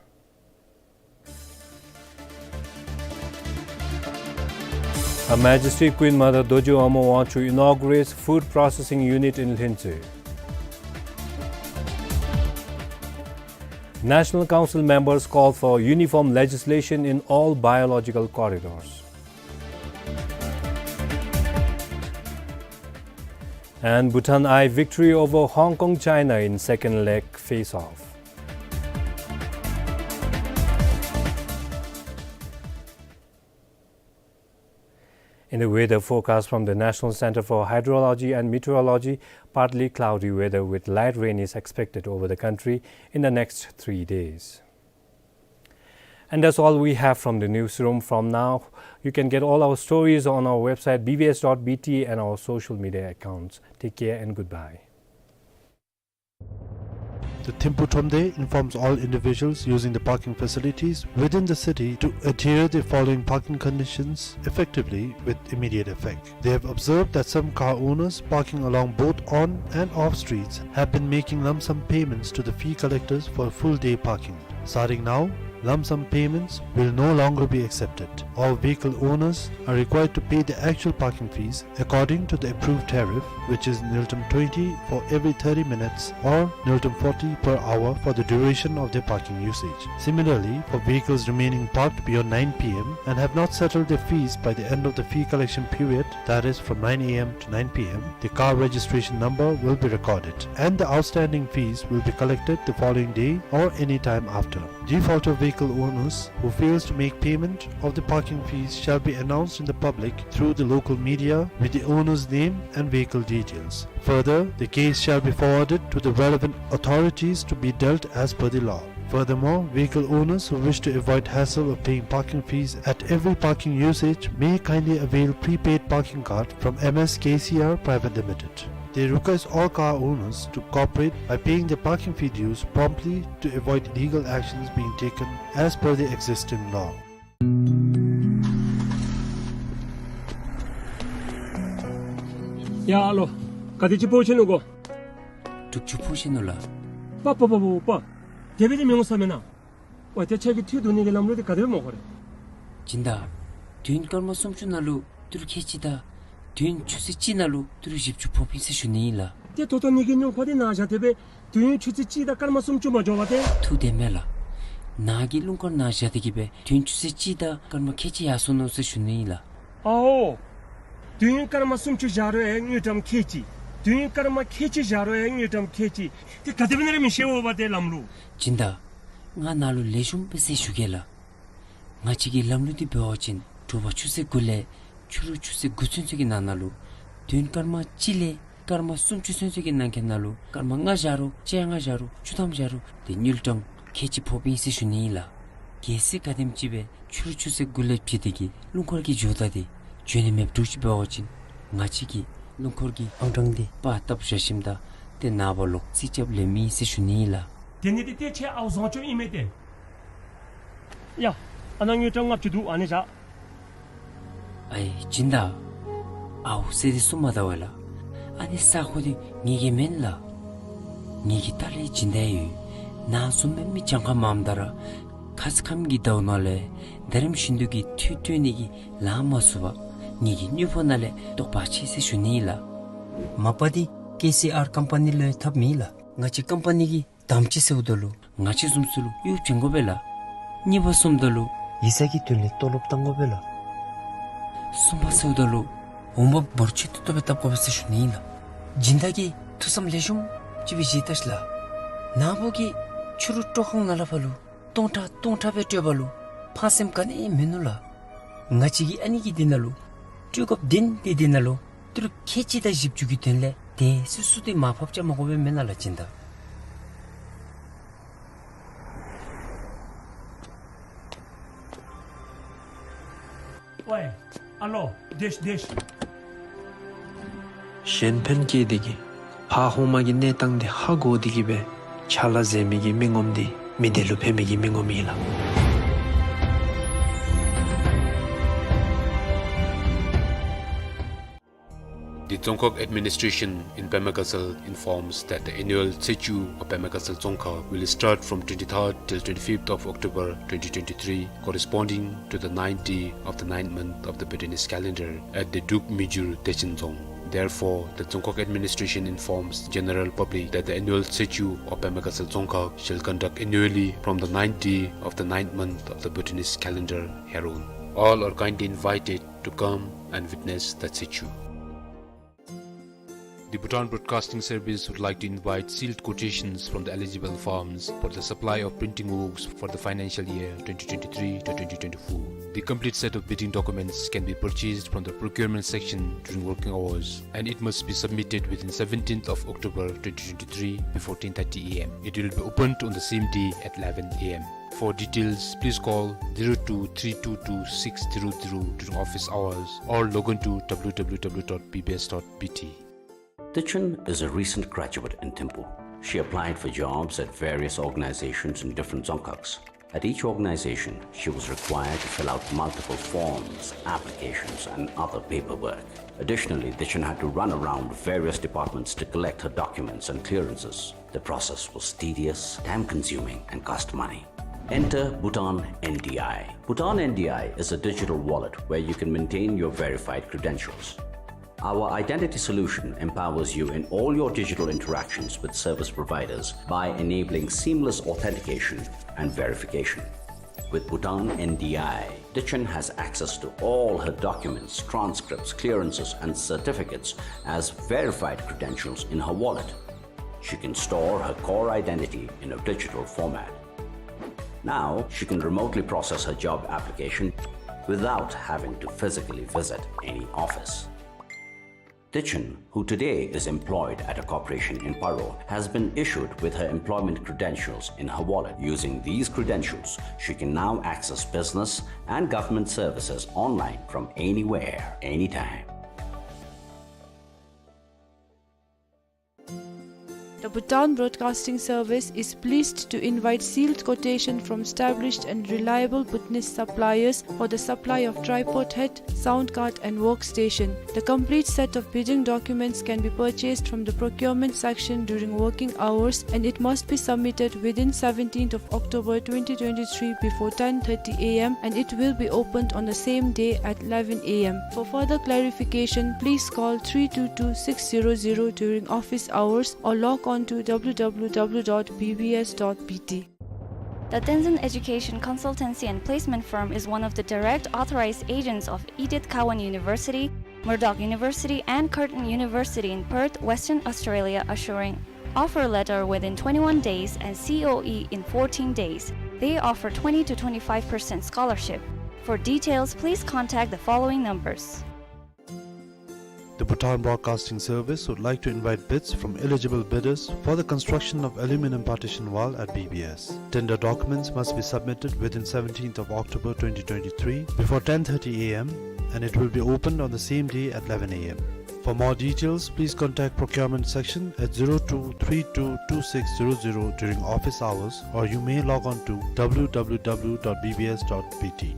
Her Majesty Queen Mother Dorji Amho Wangchuck inaugurates food processing unit in Lhintsey. National Council members call for uniform legislation in all biological corridors. And Bhutan I victory over Hong Kong China in second leg face-off. In the weather forecast from the National Center for Hydrology and Meteorology, partly cloudy weather with light rain is expected over the country in the next three days. And that's all we have from the newsroom from now. You can get all our stories on our website B B S dot B T and our social media accounts. Take care and goodbye. The Thimphu Thromde informs all individuals using the parking facilities within the city to adhere the following parking conditions effectively with immediate effect. They have observed that some car owners parking along both on and off streets have been making lump sum payments to the fee collectors for full day parking. Starting now, lump sum payments will no longer be accepted. All vehicle owners are required to pay the actual parking fees according to the approved tariff, which is ngultrum twenty for every thirty minutes or ngultrum forty per hour for the duration of their parking usage. Similarly, for vehicles remaining parked beyond nine P M and have not settled their fees by the end of the fee collection period, that is from nine A M to nine P M, the car registration number will be recorded, and the outstanding fees will be collected the following day or any time after. Defaulter vehicle owners who fails to make payment of the parking fees shall be announced in the public through the local media with the owner's name and vehicle details. Further, the case shall be forwarded to the relevant authorities to be dealt as per the law. Furthermore, vehicle owners who wish to avoid hassle of paying parking fees at every parking usage may kindly avail prepaid parking card from M S K C R Private Limited. They request all car owners to cooperate by paying their parking fee dues promptly to avoid legal actions being taken as per the existing law. ཡ་ཨ་ལོ། ག་དེ་ཅིག་འབོ་ཆི་ནུག་གོ། དྲུག་ཅུ་འབོ་ཆི་ནུག་ལགས། པ་པ་པ་པ་པ། དེ་སྦེ་དེ་མི་འོང་ས་མེན་ན། ཝའི་ཏེ་ཁྱོད་ཀྱིས་འཐུས་བསྡུ་ནི་གི་ལམ་ལུགས་འདི་ག་དེ་སྦེ་སྨོ་ཧོ་རེ། སྦྱིན་བདག། དུས་ཡུན་སྐར་མ་སུམ་ཅུ་ནང་ལུ་ཏི་རུ་ཁལ་གཅིག་དང་དུས་ཡུན་ཆུ་ཚོད་གཅིག་ནང་ལུ་ཏི་རུ་བཞི་བཅུ་ཕོགཔ་ཨིན་ཟེར་ཞུ་ནི་ཨིན་ལགས། ཏེ་ད་ལྟོ་ངེ་གི་སྣུམ་འཁོར་འདི་ནཱ་བཞག་སྟེ་སྦེ་དུས་ཡུན་ཆུ་ཚོད་གཅིག་དང་སྐར་མ་སུམ་ཅུ་མ་འགྱོ་བར་ཏེ། ཐུགས་བདེན་མས་ལགས། ནཱ་གི་སྣུམ་འཁོར་ནཱ་བཞག་སྟེ་གིས་སྦེ་དུས་ཡུན་ཆུ་ཚོད་གཅིག་དང་སྐར་མ་ཁལ་གཅིག་ཡར་སོ་ནུག་ཟེར་ཞུ་ནི་ཨིན་ལགས། ཨའོ། དུས་ཡུན་སྐར་མ་སུམ་ཅུ་བཞག་རུང་ཡང་དངུལ་ཀྲམ་ཁལ་གཅིག། དུས་ཡུན་སྐར་མ་ཁལ་གཅིག་བཞག་རུང་ཡང་དངུལ་ཀྲམ་ཁལ་གཅིག། ཏེ་ག་དེ་སྦེ་ཨིན་ན་ར་མི་ཤེས་འོ་བ་ཏེ་ལམ་ལུགས། སྦྱིན་བདག། ང་ནཱ་ལུ་ལེགས་ཤོམ་སྦེ་ཟེར་ཞུ་གེ་ལགས། ང་བཅས་ཀྱི་ལམ་ལུགས་འདི་འབད་བ་ཅིན་དྲོ་པ་ཆུ་ཚོད་དགུ་ལས་ཕྱི་རུ་ཆུ་ཚོད་དགུ་ཚུན་ཚོད་ཀྱི་ནང་ན་ལུ་དུས་ཡུན་སྐར་མ་གཅིག་ལས་སྐར་མ་སུམ་ཅུ་ཚུན་ཚོད་ཀྱི་ནང་འཁོད་ནང་ལུ་སྐར་མ་ལྔ་བཞག་རུང་བཅོ་ལྔ་བཞག་རུང་བཅུ་ཐམ་བཞག་རུང་ཏེ་དངུལ་ཀྲམ་ཁལ་གཅིག་ཕོགཔ་ཨིན་ཟེར་ཞུ་ནི་ཨིན་ལགས། གལ་སྲིད་ག་དེམ་ཅིག་སྦེ་ཕྱི་རུ་ཆུ་ཚོད་དགུ་ལས་བརྒྱུད་དེ་གིས་སྣུམ་འཁོར་གྱི་འགྱོཝ་ད་ཏེ་འགྱོ་ནི་མེདཔ་འདྲཝ་ཅིག་འབད་བ་ཅིན་ང་བཅས་ཀྱིས་སྣུམ་འཁོར་གྱི་ཨང་གྲངས་འདི་པར་བཏབ་བཞག་ཞིནམ་ད་ཏེ་ནངས་པ་ལོག་རྩིས་རྐྱབ་ལེན་མི་ཨིན་ཟེར་ཞུ་ནི་ཨིན་ལགས། དེ་ནི་ཏེ་ཏེ་ཁྱོད་ཨའུ་བཟང་སྤྱོད་ཨིན་མས་ཏེ། ཡ། ཨ་ནཱ་དངུལ་ཀྲམ་ལྔ་བཅུ་འདུག། ཨ་ནི་བཞག། ཨའི་སྦྱིན་བདག། ཨའུ་ཟེར་ཏེ་གསུངམ་ད་ཝའི་ལགས། ཨ་ནི་ས་ཁོངས་འདི་ངེ་གི་མེན་ལགས། ངེ་གི་ལྟག་ལས་སྦྱིན་བདག་ཡོད། ནཱ་བཟུམ་སྦེ་མི་གྱངས་ཁ་མངམ་ད་ར་ཁ་ཙ་ཁམས་ཀྱི་ཟླཝ་ནང་ལས་ད་རིམ་བཞིན་དུ་གི་འཐུས་བསྡུ་ནི་གི་ལཱ་མ་ཚུགས་པར་ངེ་གི་དངུལ་ཕོགས་ནང་ལས་བཏོག་པ་ཆེ་ཟེར་ཞུ་ནི་ཨིན་ལགས། མ་པ་འདི་ཀེ་སི་ཨར་ཀམ་པ་ནི་ལུ་འཐབ་མི་ལགས། ང་བཅས་ཀམ་པ་ནི་གི་དམ་ཅིག་ཟེརཝ་ད་ལུ་ང་བཅས་བཟུམ་ཚུ་ལུ་གཡོག་བྱིན་དགོ་པས་ལགས། གཉིས་པ་ཟེརཝ་ད་ལུ་ཡིག་ཚང་གི་དོན་ལས་ཏོ་ལོབ་བཏང་དགོ་པས་ལགས། གསུམ་པ་ཟེརཝ་ད་ལུ་འོང་འབབ་འབོར་ཆེ་ཏོག་ཏོ་སྦེ་བཏབ་དགོ་པས་ཟེར་ཞུ་ནི་ཨིན་ལགས། སྦྱིན་བདག་གིས་ཐུགས་བསམ་ལེགས་ཤོམ་ཅིག་སྦེ་བཞེས་ད་ཤིག་ལགས། ནཱ་བུ་གིས་ཕྱི་རུ་སྤྲོ་ཁང་ནང་ལས་ཕར་ལུ་སྟོང་ཕྲག་སྟོང་ཕྲག་སྦེ་སྤྲོད་པ་ལུ་ཕངས་སེམས་ག་ནི་ཡང་མིན་ནུག་ལགས། ང་བཅས་ཀྱིས་ཨ་ནི་གི་དེ་ནང་ལུ་སྤྲོད་དགོཔ་དོན་དེ་དེ་ནང་ལུ་ཏི་རུ་ཁལ་གཅིག་དང་བཞི་བཅུ་གི་དོན་ལས་དེ་སོ་སོ་འདི་མར་ཕབ་རྐྱབ་མ་དགོ་པས་མེན་ན་ལགས་སྦྱིན་བདག། ཝའི། ཨ་ལོ། དེ་ཤིག་དེ་ཤིག། གཞན་ཕན་བསྐྱེད་དེ་གིས་ཕར་ཧོངས་མ་གི་གནས་སྟངས་འདི་ཧ་གོ་སྟེ་གིས་སྦེ་ཕྱག་ལཱ་མཛད་མི་གི་མི་ངོམ་འདི་མི་སྡེ་ལུ་ཕན་མི་གི་མི་ངོམ་ཨིན་ལགས། The Dzongkhag Administration in Pema Gatshel informs that the annual Tsechu of Pema Gatshel Dzongkhag will start from twenty-third till twenty-fifth of October twenty twenty-three, corresponding to the ninth day of the ninth month of the Bhutanese calendar, at the Druk Mijur Techen Dzong. Therefore, the Dzongkhag Administration informs the general public that the annual Tsechu of Pema Gatshel Dzongkhag shall conduct annually from the ninth day of the ninth month of the Bhutanese calendar hereon. All are kindly invited to come and witness the Tsechu. The Bhutan Broadcasting Service would like to invite sealed quotations from the eligible firms for the supply of printing works for the financial year twenty twenty-three to twenty twenty-four. The complete set of bidding documents can be purchased from the procurement section during working hours, and it must be submitted within seventeenth of October twenty twenty-three before ten thirty A M. It will be opened on the same day at eleven A M. For details, please call zero two three two two six zero zero during office hours or log on to W W W dot B B S dot B T. Tichen is a recent graduate in Thimphu. She applied for jobs at various organizations in different Dzongkhags. At each organization, she was required to fill out multiple forms, applications, and other paperwork. Additionally, Tichen had to run around various departments to collect her documents and clearances. The process was tedious, time-consuming, and cost money. Enter Bhutan N D I. Bhutan N D I is a digital wallet where you can maintain your verified credentials. Our identity solution empowers you in all your digital interactions with service providers by enabling seamless authentication and verification. With Bhutan N D I, Tichen has access to all her documents, transcripts, clearances, and certificates as verified credentials in her wallet. She can store her core identity in a digital format. Now, she can remotely process her job application without having to physically visit any office. Tichen, who today is employed at a corporation in Paro, has been issued with her employment credentials in her wallet. Using these credentials, she can now access business and government services online from anywhere, anytime. The Bhutan Broadcasting Service is pleased to invite sealed quotation from established and reliable Bhutanese suppliers for the supply of tripod head, sound card, and workstation. The complete set of bidding documents can be purchased from the procurement section during working hours, and it must be submitted within seventeenth of October twenty twenty-three before ten thirty A M, and it will be opened on the same day at eleven A M. For further clarification, please call three two two six zero zero during office hours or log on to W W W dot B B S dot B T. The Tenzin Education Consultancy and Placement Firm is one of the direct authorized agents of Edith Cowan University, Murdoch University, and Curtin University in Perth, Western Australia, assuring offer letter within twenty-one days and C O E in fourteen days. They offer twenty to twenty-five percent scholarship. For details, please contact the following numbers. The Bhutan Broadcasting Service would like to invite bids from eligible bidders for the construction of aluminum partition wall at B B S. Tender documents must be submitted within seventeenth of October twenty twenty-three before ten thirty A M, and it will be opened on the same day at eleven A M. For more details, please contact procurement section at zero two three two two six zero zero during office hours, or you may log on to W W W dot B B S dot B T.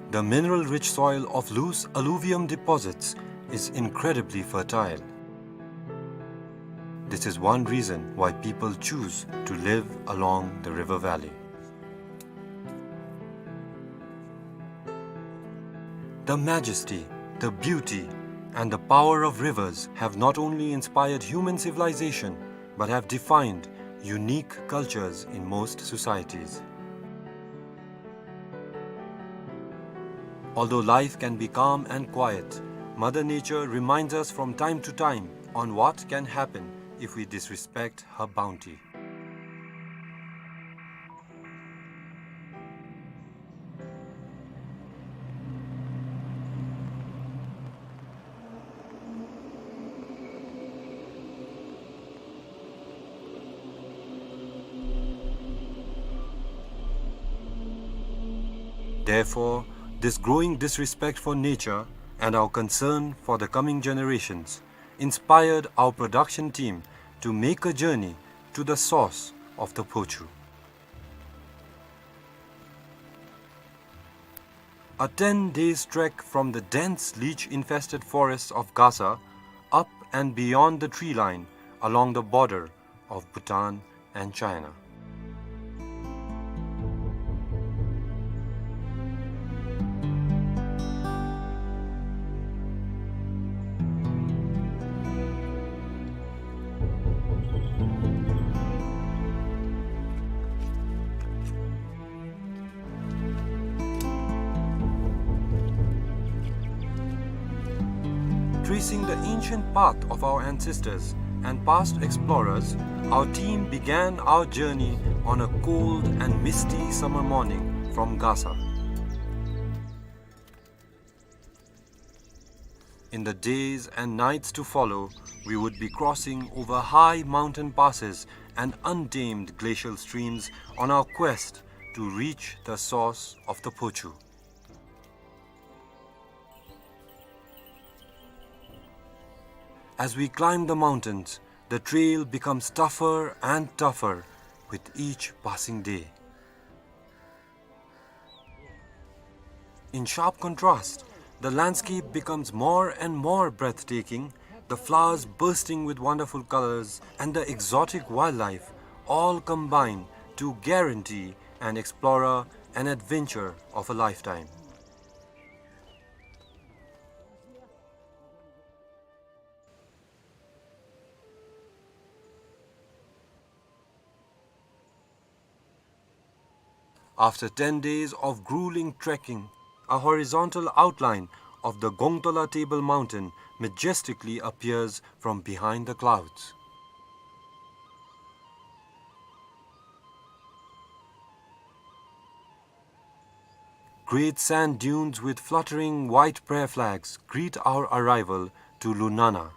The mineral-rich soil of loose alluvium deposits is incredibly fertile. This is one reason why people choose to live along the river valley. The majesty, the beauty, and the power of rivers have not only inspired human civilization, but have defined unique cultures in most societies. Although life can be calm and quiet, Mother Nature reminds us from time to time on what can happen if we disrespect her bounty. Therefore, this growing disrespect for nature and our concern for the coming generations inspired our production team to make a journey to the source of the Phochu. A ten days trek from the dense leech-infested forests of Gasa, up and beyond the tree line along the border of Bhutan and China. Tracing the ancient path of our ancestors and past explorers, our team began our journey on a cold and misty summer morning from Gasa. In the days and nights to follow, we would be crossing over high mountain passes and untamed glacial streams on our quest to reach the source of the Phochu. As we climb the mountains, the trail becomes tougher and tougher with each passing day. In sharp contrast, the landscape becomes more and more breathtaking, the flowers bursting with wonderful colors and the exotic wildlife all combine to guarantee an explorer an adventure of a lifetime. After ten days of grueling trekking, a horizontal outline of the Gongtola Table Mountain majestically appears from behind the clouds. Great sand dunes with fluttering white prayer flags greet our arrival to Lunana.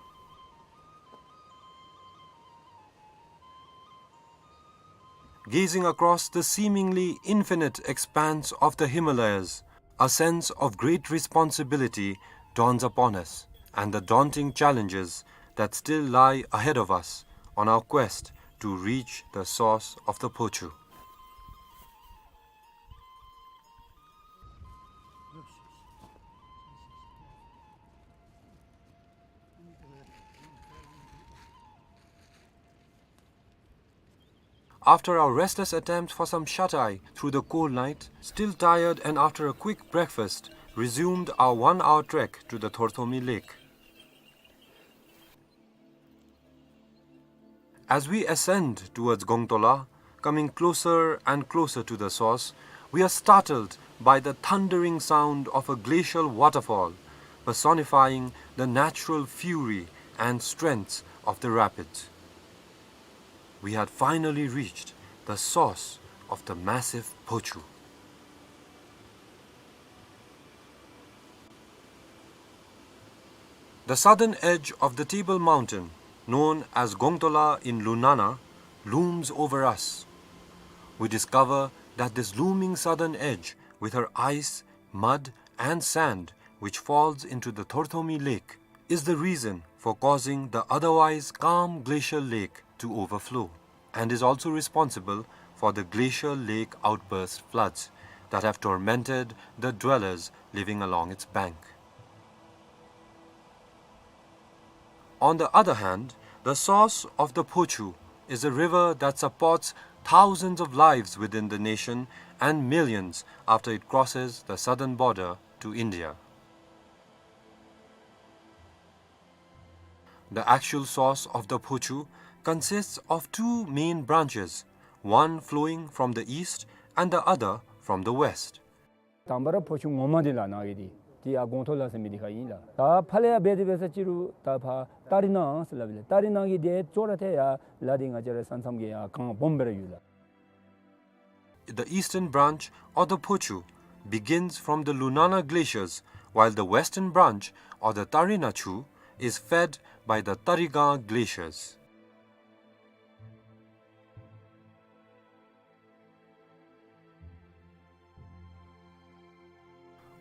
Gazing across the seemingly infinite expanse of the Himalayas, a sense of great responsibility dawns upon us, and the daunting challenges that still lie ahead of us on our quest to reach the source of the Phochu. After our restless attempt for some shut-eye through the cold night, still tired and after a quick breakfast, resumed our one-hour trek to the Thorthomi Lake. As we ascend towards Gongtola, coming closer and closer to the source, we are startled by the thundering sound of a glacial waterfall, personifying the natural fury and strength of the rapids. We had finally reached the source of the massive Phochu. The southern edge of the Table Mountain, known as Gongtola in Lunana, looms over us. We discover that this looming southern edge, with her ice, mud, and sand, which falls into the Thorthomi Lake, is the reason for causing the otherwise calm glacial lake to overflow, and is also responsible for the glacial lake outburst floods that have tormented the dwellers living along its bank. On the other hand, the source of the Phochu is a river that supports thousands of lives within the nation and millions after it crosses the southern border to India. The actual source of the Phochu consists of two main branches, one flowing from the east and the other from the west. དང་པ་ར་ཕོ་ཆུ་ངོ་མ་འདི་ལགས་ནཱ་གི་འདི་འདི་ཡར་སྒོང་ཐོག་ལ་ཟེར་མི་འདི་ཁར་ཨིན་ལགས། ད་ཕར་ལས་ཡར་འབད་དེ་འབད་ས་ཅིག་རུང་ད་ཕར་ཏ་རི་ནང་ཟེར་སླབ་ཨིན་ལགས། ཏ་རི་ནང་གི་འདི་ཅོག་ར་ཐད་ཡར་ལ་འདི་ང་བཅས་ར་ས་མཚམས་ཀྱི་ཡར་གངས་སྦོམ་སྦེ་ར་ཡོད་ལགས། The eastern branch of the Phochu begins from the Lunana glaciers, while the western branch, or the Tarina Chu, is fed by the Tarigang glaciers.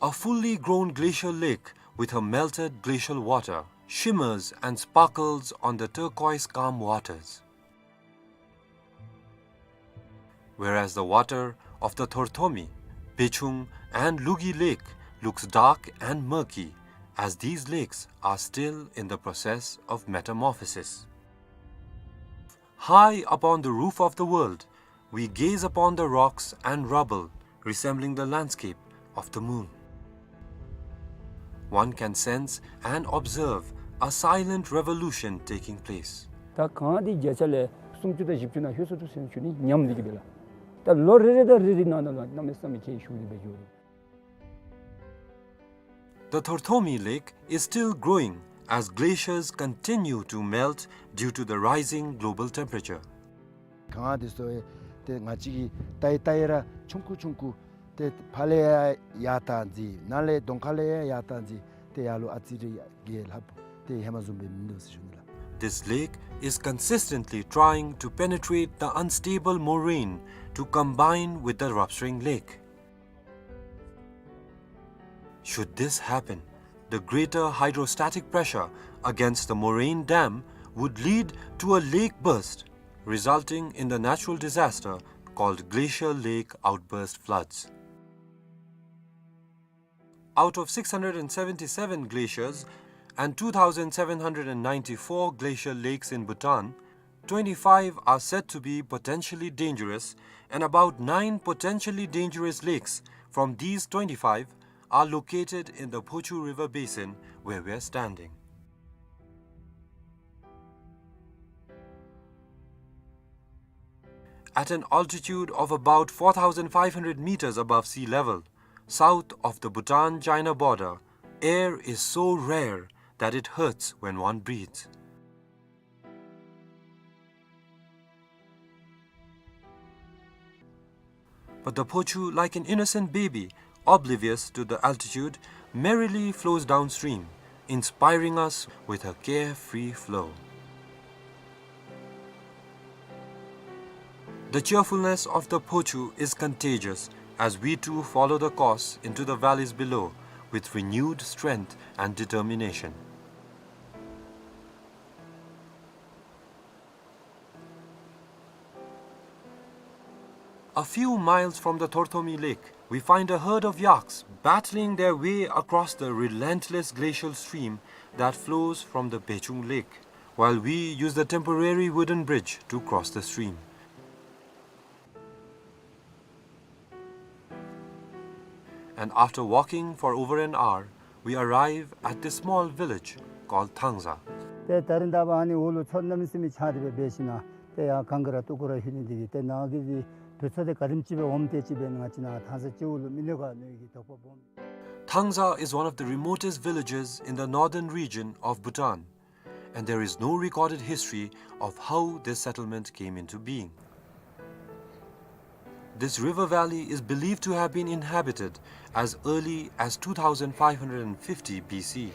A fully grown glacial lake with her melted glacial water shimmers and sparkles on the turquoise calm waters. Whereas the water of the Thorthomi, Bechung, and Lugi Lake looks dark and murky, as these lakes are still in the process of metamorphosis. High upon the roof of the world, we gaze upon the rocks and rubble resembling the landscape of the moon. One can sense and observe a silent revolution taking place. ད་གངས་འདི་བརྒྱ་ཆ་ལས་སུམ་ཅུ་དང་བཞི་བཅུ་ནང་ལྷོད་སོང་འདུག་ཟེར་ཞུ་ནི་ཉམས་འདི་གིས་སྦེ་ལགས། ད་ལོ་རེ་རེ་དང་རེ་རེ་ནང་ན་ལུ་གནམ་མེད་ས་མེད་ཁྱད་ཞུགས་ཏེ་སྦེ་འགྱོ་རུང་། The Thorthomi Lake is still growing as glaciers continue to melt due to the rising global temperature. གངས་འདི་ཚུ་ཏེ་ང་བཅས་ཀྱིས་བལྟ་ཡི་བལྟ་ཡི་ར་ཆུང་ཀུ་ཆུང་ཀུ་ཏེ་ཕར་ལས་ཡར་ཡར་བཏང་ཅི་ནཱ་ལས་གདོང་ཁ་ལས་ཡར་ཡར་བཏང་ཅི་ཏེ་ཡར་ལུ་ཨ་ཙི་རེ་གིས་ལྷགཔ་ཏེ་ཧེ་མ་བཟུམ་སྦེ་མིན་འདུག་ཟེར་ཞུ་ནི་ལགས། This lake is consistently trying to penetrate the unstable moraine to combine with the Rapsreing Lake. Should this happen, the greater hydrostatic pressure against the moraine dam would lead to a lake burst, resulting in the natural disaster called glacial lake outburst floods. Out of six hundred and seventy-seven glaciers and two thousand seven hundred and ninety-four glacial lakes in Bhutan, twenty-five are said to be potentially dangerous, and about nine potentially dangerous lakes from these twenty-five are located in the Phochu River basin where we are standing. At an altitude of about four thousand five hundred meters above sea level, south of the Bhutan-China border, air is so rare that it hurts when one breathes. But the Phochu, like an innocent baby, oblivious to the altitude, merrily flows downstream, inspiring us with her carefree flow. The cheerfulness of the Phochu is contagious as we too follow the course into the valleys below with renewed strength and determination. A few miles from the Thorthomi Lake, we find a herd of yaks battling their way across the relentless glacial stream that flows from the Bechung Lake, while we use the temporary wooden bridge to cross the stream. And after walking for over an hour, we arrive at this small village called Thangza. ཏེ་ད་རིས་ད་འབདན་ཨ་ནི་འོག་ལུ་མཚོ་གནམ་མེད་ས་མེད་ཆགས་ཏེ་སྦེ་འབད་ཞིནམ་ཏེ་ཡར་གངས་ཀྱི་ར་སྟུག་པོ་ར་ལྷོད་ནི་འདི་གིས་ཏེ་ནཱ་གི་འདི་བོད་མཚོ་འདི་ག་དེམ་ཅིག་སྦེ་འོངམ་དེ་ཅིག་སྦེ་ང་བཅས་ནཱ་ཐང་ས་སྤྱི་བོ་ལུ་མི་ལུས་ག་མནོ་བའི་གི་དོགས་པ་སྦོམ། Thangza is one of the remotest villages in the northern region of Bhutan, and there is no recorded history of how this settlement came into being. This river valley is believed to have been inhabited as early as two thousand five hundred fifty B C.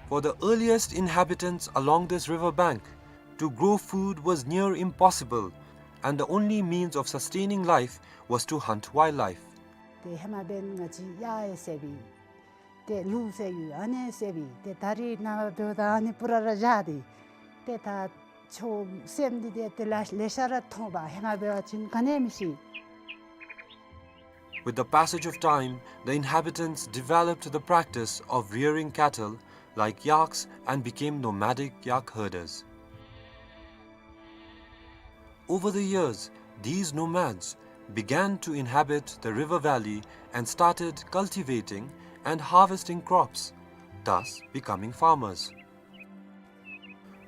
For the earliest inhabitants along this river bank, to grow food was near impossible, and the only means of sustaining life was to hunt wildlife. ཏེ་ཧེ་མ་འབདན་ང་བཅས་གཡག་ཡང་བསད་པས། ཏེ་ལུག་བསད་ཡོད། ཨ་ནི་བསད་པས། ཏེ་ད་རིས་ནངས་པ་འབདཝ་ད་ཨ་ནི་པུ་ར་ར་བཞག་སྟེ་ཏེ་ད་ཆོས་སེམས་འདི་ཏེ་ཏེ་ལེ་ལེ་ཤ་ར་མཐོང་པས། ཧེ་མ་འབད་བ་ཅིན་ག་ནི་མི་ཤེས། With the passage of time, the inhabitants developed the practice of rearing cattle like yaks and became nomadic yak herders. Over the years, these nomads began to inhabit the river valley and started cultivating and harvesting crops, thus becoming farmers.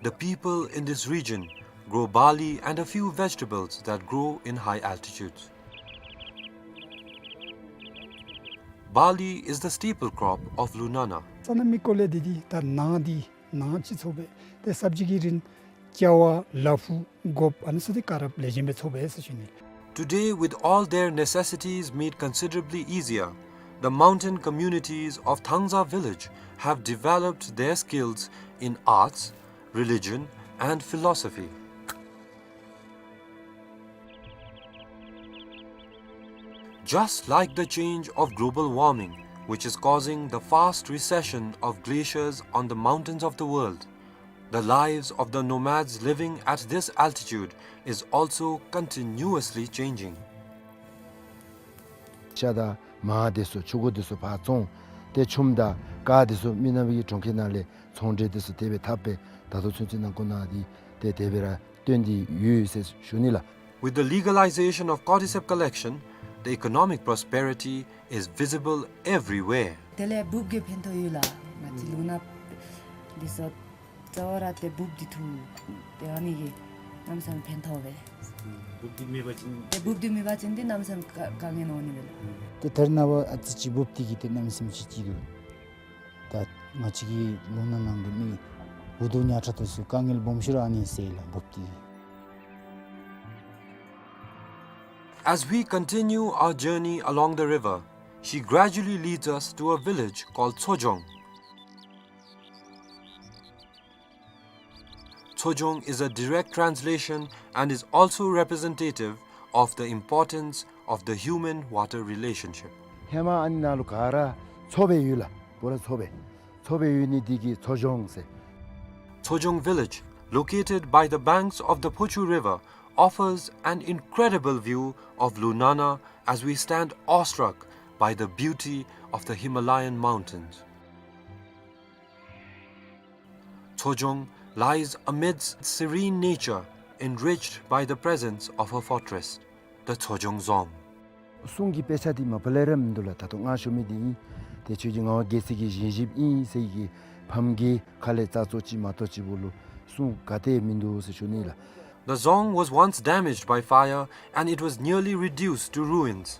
The people in this region grow barley and a few vegetables that grow in high altitudes. Barley is the staple crop of Lunana. ས་གནས་མི་སྐོར་ལས་འདི་འདི་ད་ནཱ་འདི་ནཱ་ཅིག་འཚོ་སྦེ་ཏེ་སབ་ཇི་གི་རིན་ཅ་བ་ལ་ཕུག་སྒོགཔ་ཨ་ནི་ཚུ་འདི་ག་ར་ལེགས་ཤོམ་སྦེ་འཚོ་སྦེ་ཟེར་ཞུ་ནི། Today, with all their necessities made considerably easier, the mountain communities of Thangza village have developed their skills in arts, religion, and philosophy. Just like the change of global warming, which is causing the fast recession of glaciers on the mountains of the world, the lives of the nomads living at this altitude is also continuously changing. ཤ་དང་མར་འདི་ཚུ་ཕྱུར་འགོ་འདི་ཚུ་ཕར་བཙོང་། ཏེ་ཆུམ་དང་ཀར་འདི་ཚུ་མི་ནག་པའི་གྲོང་ཁྱེར་ནང་ལས་ཚོང་འབྲེལ་འདི་ཚུ་དེ་སྦེ་འཐབ་སྦེ་ད་ལྟོ་ཚུན་ཚོད་ནང་འཁོད་ནང་འདི་ཏེ་དེ་སྦེ་ར་སྟོན་ཏེ་ཡོད་ཟེར་ཞུ་ནི་ལགས། With the legalization of cordyceps collection, the economic prosperity is visible everywhere. དེ་ལས་འབུཔ་གིས་ཕན་ཐོགས་ཡོད་ལགས། ང་བཅས་ལུང་ནག་འདི་ཚུ་རྩ་བ་ར་ཏེ་འབུཔ་འདི་འཐུ་ཏེ་ཨ་ནི་གིས་གནམ་མེད་ས་མེད་ཕན་ཐོགས་པས། འབུཔ་འདི་མེད་པ་ཅིན་ཏེ་འབུཔ་འདི་མེད་པ་ཅིན་ཏེ་གནམ་མེད་ས་མེད་དཀའ་དཀའ་ངལ་འོང་ནི་མས་ལགས། ཏེ་ད་རེས་ནངས་པ་ཨ་ཙི་ཅིག་འབུཔ་འདི་གིས་ཏེ་གནམ་མེད་ས་མེད་ཅིག་སྐྱིད་འདུག། ད་ང་བཅས་ཀྱི་ལུང་ནག་ནང་གི་མི་འུ་སྡུག་ཉག་ཕྲ་དེ་ཚུ་དཀའ་ངལ་སྦོམ་ཤོས་ར་ཨ་ནི་སེལ་ལགས་འབུཔ་འདི་གིས། As we continue our journey along the river, she gradually leads us to a village called Tsojong. Tsojong is a direct translation and is also representative of the importance of the human-water relationship. ཧེ་མ་ཨ་ནི་ནང་ལུ་ག་ར་མཚོ་སྦེ་ཡོད་ལགས། པུ་ར་མཚོ་སྦེ་མཚོ་སྦེ་ཡོད་ནི་འདི་གིས་མཚོ་ལྗོངས་ཟེར། Tsojong village, located by the banks of the Phochu River, offers an incredible view of Lunana as we stand awestruck by the beauty of the Himalayan mountains. Tsojong lies amidst serene nature, enriched by the presence of her fortress, the Tsojong Dzong. སྲུང་གི་དཔེ་ཆ་འདི་མ་པ་ལས་ར་མིན་འདུག་ལགས། ད་ལྟོ་ང་ཞུ་མི་འདི་ཨིན། ཏེ་ཁྱོད་ཀྱི་ངག་དབང་རྒྱལ་མཚན་གྱི་བཞེངས་གཞིཔ་ཨིན་ཟེར་གྱི་ཕམ་གྱི་ཁ་ལས་རྩ་ཚོ་ཅིག་མ་གཏོགས་ཅིག་པོ་ལུ་སྲུང་ག་ཏེ་མིན་འདུག་ཟེར་ཞུ་ནི་ལགས། The dzong was once damaged by fire and it was nearly reduced to ruins.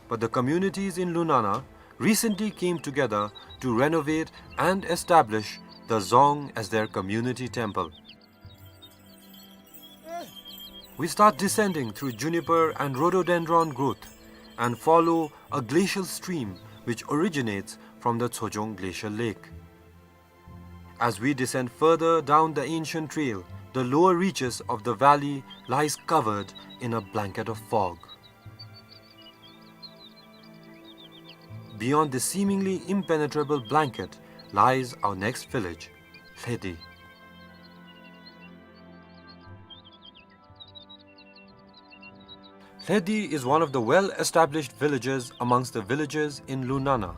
But the communities in Lunana recently came together to renovate and establish the dzong as their community temple. We start descending through juniper and rhododendron growth and follow a glacial stream which originates from the Tsojong Glacial Lake. As we descend further down the ancient trail, the lower reaches of the valley lies covered in a blanket of fog. Beyond this seemingly impenetrable blanket lies our next village, Lhedi. Lhedi is one of the well-established villages amongst the villages in Lunana.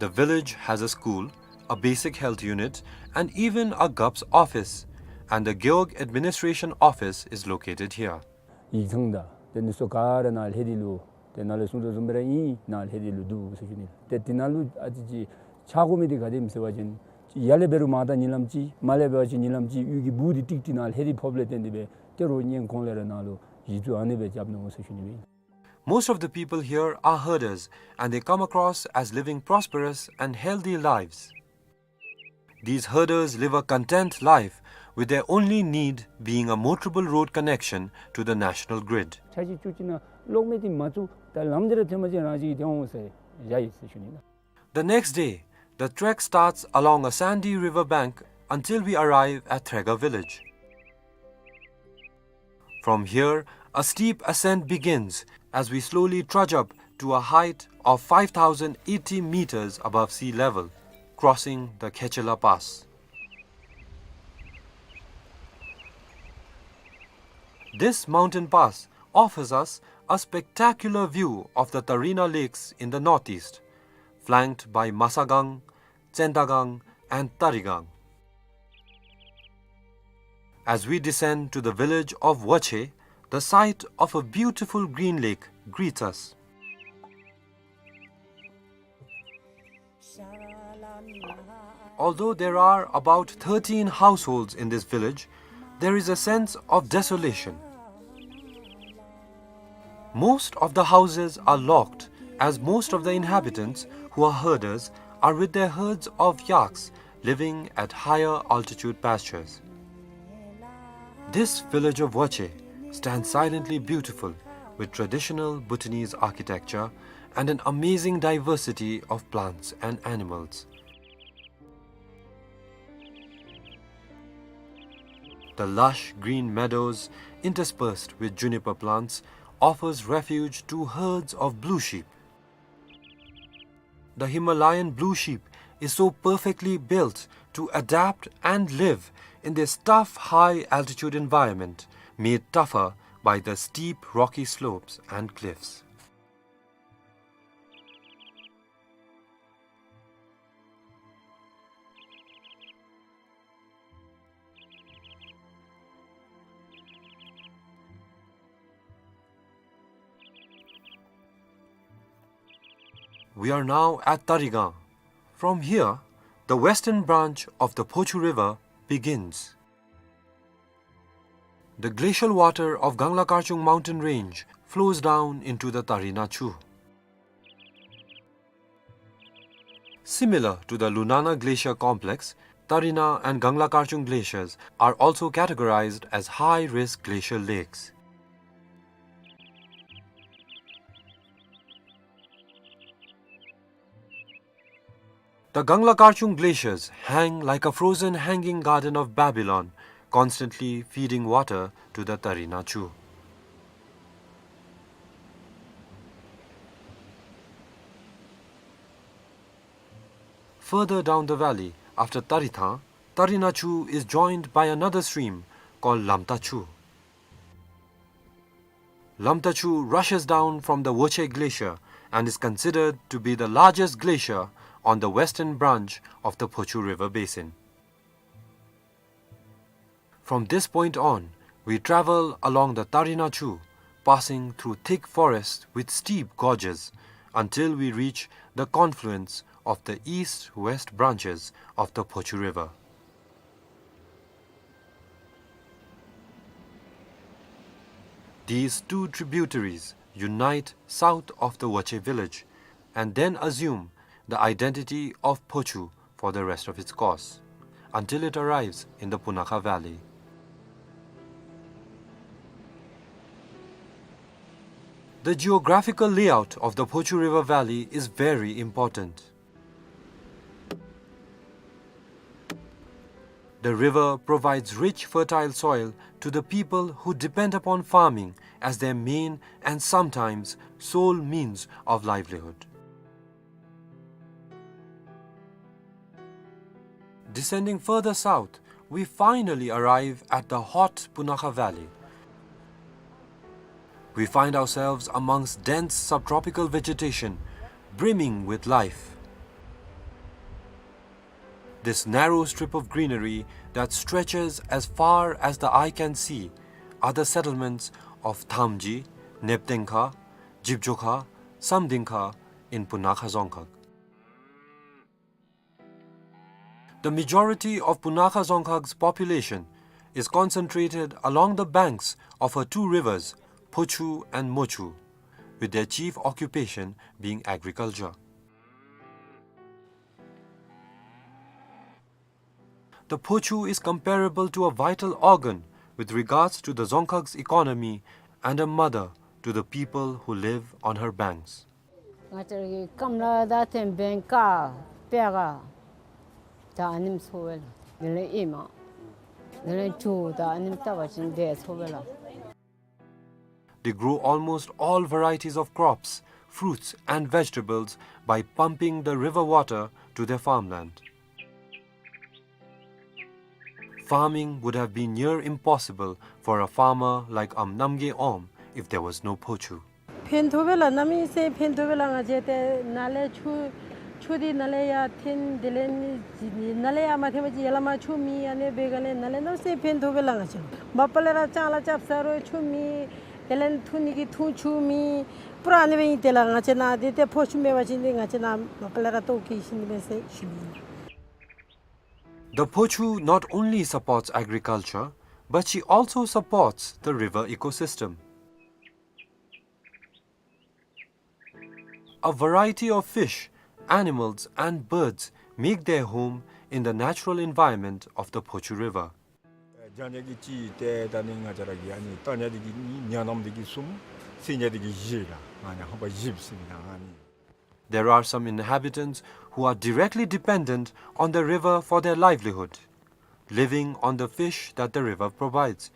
The village has a school, a basic health unit, and even a G U P's office, and the Gewog Administration Office is located here. ཡིག་ཚང་དང་དེ་ནི་སོ་ག་ར་ནཱ་ལྷེ་དི་ལུ་དེ་ནཱ་ལས་གསུང་དོ་བཟུམ་སྦེ་ར་ཨིན། ནཱ་ལྷེ་དི་ལུ་འདུག་ཟེར་ཞུ་ནི། ཏེ་དེ་ནང་ལུ་ཨ་ཙི་ཅིག་ཆགས་དགོ་མི་འདི་ག་དེམ་ཟེར་བ་ཅིན་ཡར་ལས་འབད་རུང་མར་ད་ཉིན་ལམ་ཅིག་མར་ལས་འབད་བ་ཅིན་ཉིན་ལམ་ཅིག་གཡུས་ཀྱི་སྦུག་འདི་ཀྲིག་ཀྲི་ནཱ་ལྷེ་དི་ཕོགཔ་ལས་བརྟེན་ཏེ་སྦེ་ཏེ་རོགས་གཉེན་གོང་ལས་ར་ནཱ་ལུ་གཞི་བཙུགས་ཨ་ནི་སྦེ་རྐྱབ་ནུག་ཟེར་ཞུ་ནི་ཨིན། Most of the people here are herders and they come across as living prosperous and healthy lives. These herders live a content life, with their only need being a motorable road connection to the national grid. ཆ་ཤས་བཅུ་གཅིག་ནང་གློག་མེ་འདི་མ་བཙུགས་ད་ལམ་འདི་ར་ཐོན་པ་ཅིན་རང་བཞིན་གྱིས་ཐོན་འོང་ཟེར་བཞག་ཡི་ཟེར་ཞུ་ནི་ལགས། The next day, the trek starts along a sandy river bank until we arrive at Threga village. From here, a steep ascent begins as we slowly trudge up to a height of five thousand eighty meters above sea level, crossing the Khechela Pass. This mountain pass offers us a spectacular view of the Tarina Lakes in the northeast, flanked by Masagang, Tsendagang, and Tarigang. As we descend to the village of Wache, the sight of a beautiful green lake greets us. Although there are about thirteen households in this village, there is a sense of desolation. Most of the houses are locked, as most of the inhabitants, who are herders, are with their herds of yaks living at higher altitude pastures. This village of Wache stands silently beautiful, with traditional Bhutanese architecture and an amazing diversity of plants and animals. The lush green meadows, interspersed with juniper plants, offers refuge to herds of blue sheep. The Himalayan blue sheep is so perfectly built to adapt and live in this tough high-altitude environment, made tougher by the steep rocky slopes and cliffs. We are now at Tarigang. From here, the western branch of the Phochu River begins. The glacial water of Gangla Karchung mountain range flows down into the Tarina Chu. Similar to the Lunana Glacier Complex, Tarina and Gangla Karchung glaciers are also categorized as high-risk glacial lakes. The Gangla Karchung glaciers hang like a frozen hanging garden of Babylon, constantly feeding water to the Tarina Chu. Further down the valley, after Tarithang, Tarina Chu is joined by another stream called Lamta Chu. Lamta Chu rushes down from the Woche Glacier and is considered to be the largest glacier on the western branch of the Phochu River basin. From this point on, we travel along the Tarina Chu, passing through thick forests with steep gorges, until we reach the confluence of the east-west branches of the Phochu River. These two tributaries unite south of the Woche village and then assume the identity of Phochu for the rest of its course, until it arrives in the Punakha Valley. The geographical layout of the Phochu River Valley is very important. The river provides rich, fertile soil to the people who depend upon farming as their main and sometimes sole means of livelihood. Descending further south, we finally arrive at the hot Punakha Valley. We find ourselves amongst dense subtropical vegetation, brimming with life. This narrow strip of greenery that stretches as far as the eye can see are the settlements of Thamji, Neptengkha, Jibjokha, Samdingkha in Punakha Dzongkhag. The majority of Punakha Dzongkhag's population is concentrated along the banks of her two rivers, Phochu and Mochu, with their chief occupation being agriculture. The Phochu is comparable to a vital organ with regards to the Dzongkhag's economy and a mother to the people who live on her banks. ང་བཅས་ར་གི་སྐམ་ལ་ད་ཐེམ་བེན་ཀ་པེ་ག་ད་ཨ་ནེམ་འཚོ་བས་ལགས། དེ་ལས་ཨེ་མ་དེ་ལས་ཇོ་ད་ཨ་ནེམ་བཏབ་པ་ཅིན་དེ་འཚོ་བས་ལགས། They grow almost all varieties of crops, fruits and vegetables by pumping the river water to their farmland. Farming would have been near impossible for a farmer like Am Namgay Om if there was no Phochu. ཕན་ཐོགས་པས་ལགས། གནམ་མེད་ས་མེད་ཕན་ཐོགས་པས་ལགས། ང་བཅས་ཏེ་ནཱ་ལས་ཆུ་ཆུ་འདི་ནཱ་ལས་ཡར་འཐེན། དེ་ལས་ནཱ་ལས་ཡར་མ་འཐེན་པ་ཅིན་ཡར་ལས་མར་ཆུ་མེད། ཨ་ནི་འབད་ག་ལས་ནཱ་ལས་གནམ་མེད་ས་མེད་ཕན་ཐོགས་པས་ལགས། ང་བཅས་མ་པ་ལས་ར་ལྕང་ལཱ་རྐྱབ་ས་རུང་ཆུ་མེད། དེ་ལས་འཐུང་ནི་གི་འཐུང་ཆུ་མེད། པུ་ར་ཨ་ནི་སྦེ་ཨིན། དེ་ལས་ང་བཅས་ནཱ་འདི་ཏེ་ཕོ་ཆུ་མེད་པ་ཅིན་འདི་ང་བཅས་ནཱ་མ་པ་ལས་ར་ལྟོཝ་བཀྱེས་ཤི་ནི་མས་ཟེར་ཞུ་ནི་ཨིན། The Phochu not only supports agriculture, but she also supports the river ecosystem. A variety of fish, animals, and birds make their home in the natural environment of the Phochu River. ཨེ་རྒྱ་ཉ་གི་གཅིག་ཏེ་ད་ནི་ང་བཅས་ར་གི་ཨ་ནི་རྟ་ཉ་འདི་གིས་གཉིས། ཉ་ནམ་འདི་གིས་གསུམ། སེང་ཉ་འདི་གིས་བཞི་ལགས། ང་ཉ་ཧོ་པ་བཞི་ཟེར་ནི་ཨ་ནི། There are some inhabitants who are directly dependent on the river for their livelihood, living on the fish that the river provides.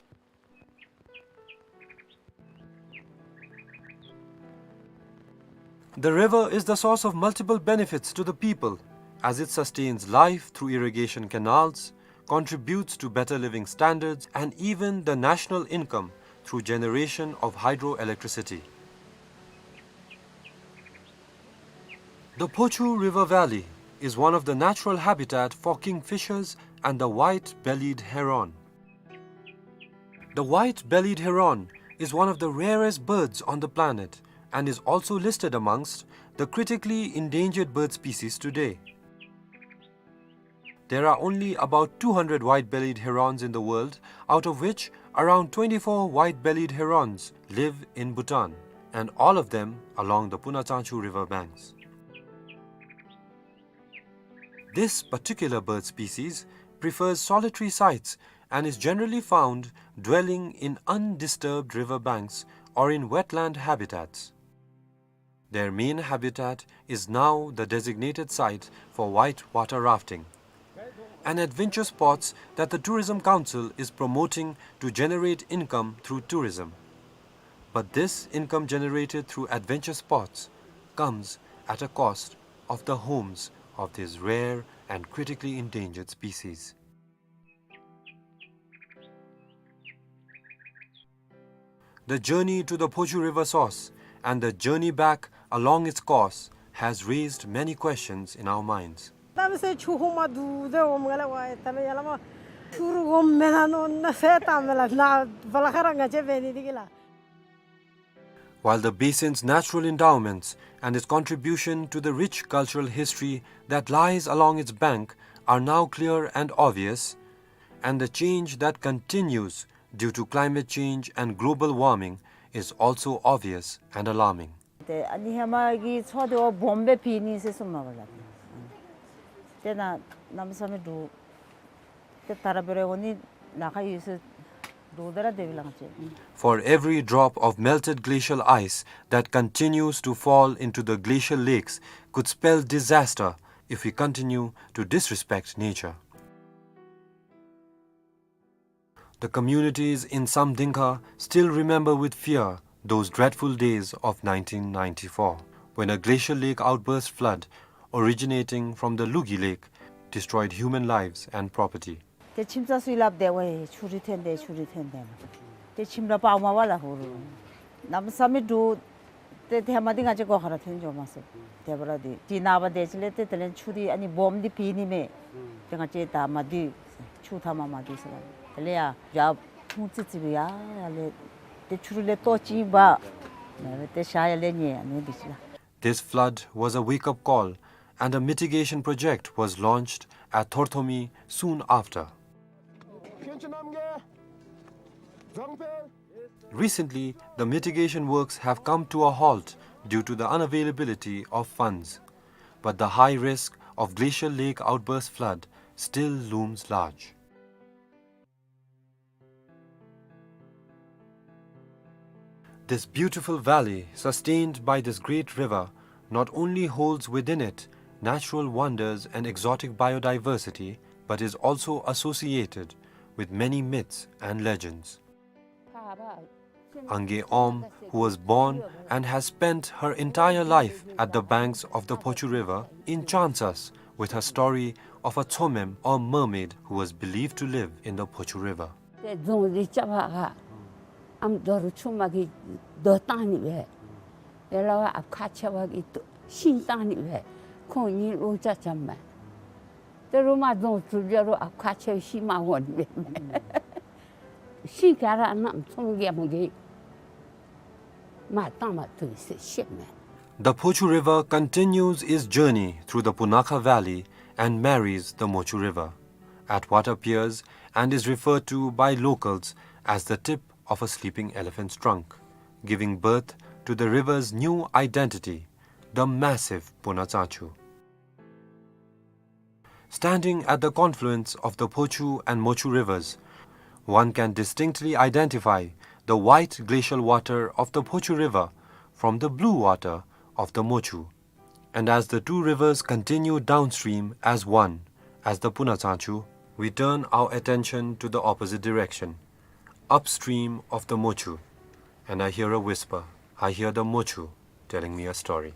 The river is the source of multiple benefits to the people, as it sustains life through irrigation canals, contributes to better living standards, and even the national income through generation of hydroelectricity. The Phochu River Valley is one of the natural habitat for kingfishers and the white-bellied heron. The white-bellied heron is one of the rarest birds on the planet and is also listed amongst the critically endangered bird species today. There are only about two hundred white-bellied herons in the world, out of which around twenty-four white-bellied herons live in Bhutan, and all of them along the Punachangchu river banks. This particular bird species prefers solitary sites and is generally found dwelling in undisturbed river banks or in wetland habitats. Their main habitat is now the designated site for white water rafting, an adventure sports that the Tourism Council is promoting to generate income through tourism. But this income generated through adventure sports comes at a cost of the homes of these rare and critically endangered species. The journey to the Phochu River source and the journey back along its course has raised many questions in our minds. ད་མི་སེར་ཆུ་ཧོ་མ་འདུག་ཟེར་འོང་མས་ལགས། ཝའི་ད་མི་ཡར་ལས་མར་ཆུ་རུ་འོང་མེན་ན་མནོ་ན་ཟེར་ད་མི་ལགས། ནཱ་བ་ལ་ཁ་ར་ང་བཅས་འབད་ནི་འདི་གིས་ལགས། While the basin's natural endowments and its contribution to the rich cultural history that lies along its bank are now clear and obvious, and the change that continues due to climate change and global warming is also obvious and alarming. ཏེ་ཨ་ནི་ཧེ་མ་གི་མཚོ་འདི་བ་སྦོམ་སྦེ་ཕྱེ་ནི་ཟེར་གསུངམ་མས་ལགས། ཏེ་ནཱ་གནམ་མེད་ས་མེད་འདུག། ཏེ་ད་ར་འབད་རུང་འོང་ནི་ལཱ་ཁག་ཡོད་ཟེར་ For every drop of melted glacial ice that continues to fall into the glacial lakes could spell disaster if we continue to disrespect nature. The communities in Samdingkha still remember with fear those dreadful days of nineteen ninety-four, when a glacial lake outburst flood originating from the Lugi Lake destroyed human lives and property. ཏེ་ཁྱིམ་ཚང་ཚུ་སླབ་སྟེ་ཝའེ་ཆུ་རུད་ཐོན་ཏེ་ཆུ་རུད་ཐོན་ཏེ་ཏེ་ཁྱིམ་ར་སྤརཝ་མ་པ་ལགས། ཧུ་རུ་གནམ་མེད་ས་མེད་འདྲོག་སྟེ་ཏེ་ཧེ་མ་འདི་ང་བཅས་སྒོ་ཁར་ར་ཐོན་འགྱོ་མ་ཚུགས། དེ་འབདཝ་ད་འདི་ནངས་པ་དེ་ཅིག་ལས་ཏེ་དེ་ལས་ཆུ་འདི་ཨ་ནི་སྦོམ་འདི་ཕྱེ་ནི་མས། ཏེ་ང་བཅས་ད་མ་སྡོད་ཆུ་མཐའ་མ་མ་སྡོད་ཟེར་ལགས། དེ་ལས་ཡར་ཡར་ཁུངས་ཙི་ཙི་སྦེ་ཡར་ཡར་ལས་ཏེ་ཆུ་རུད་ལས་ལྟོ་ཅིག་འབག་ཏེ་ཤར་ཡར་ལས་ཉལ་ཨ་ནི་འདི་ཅིག་ལགས། This flood was a wake-up call, and a mitigation project was launched at Thorthomi soon after. Recently, the mitigation works have come to a halt due to the unavailability of funds. But the high risk of glacial lake outburst flood still looms large. This beautiful valley, sustained by this great river, not only holds within it natural wonders and exotic biodiversity, but is also associated with many myths and legends. Ange Om, who was born and has spent her entire life at the banks of the Phochu River, enchants us with her story of a Tsomem or mermaid who was believed to live in the Phochu River. ཏེ་རྫོང་འདི་རྐྱབ་པར་ཨམ་རྡོ་རུ་ཆུ་མ་གིས་རྡོ་བཏང་ནི་སྦེ། ཡ་ལ་བ་ཨ་ཁ་ཆེ་བ་གིས་ཤིང་བཏང་ནི་སྦེ། ཁོང་གཉིས་ལོ་ཅ་ཅམ་མས། ཏེ་རུ་མ་རྫོང་ཚུ་འབྱོར་རུང་ཨ་ཁ་ཆེ་བ་ཤིང་མ་འོང་ནི་སྦེ། ཤིང་ག་ར་གནམ་ཚོང་རྒྱལ་མོ་གིས་མར་བཏང་མ་བཏུབ་ཟེར་བཤདཔ་མས། The Phochu River continues its journey through the Punakha Valley and marries the Mochu River at what appears and is referred to by locals as the tip of a sleeping elephant's trunk, giving birth to the river's new identity, the massive Punatsachu. Standing at the confluence of the Phochu and Mochu rivers, one can distinctly identify the white glacial water of the Phochu River from the blue water of the Mochu. And as the two rivers continue downstream as one, as the Punatsachu, we turn our attention to the opposite direction, upstream of the Mochu, and I hear a whisper. I hear the Mochu telling me a story.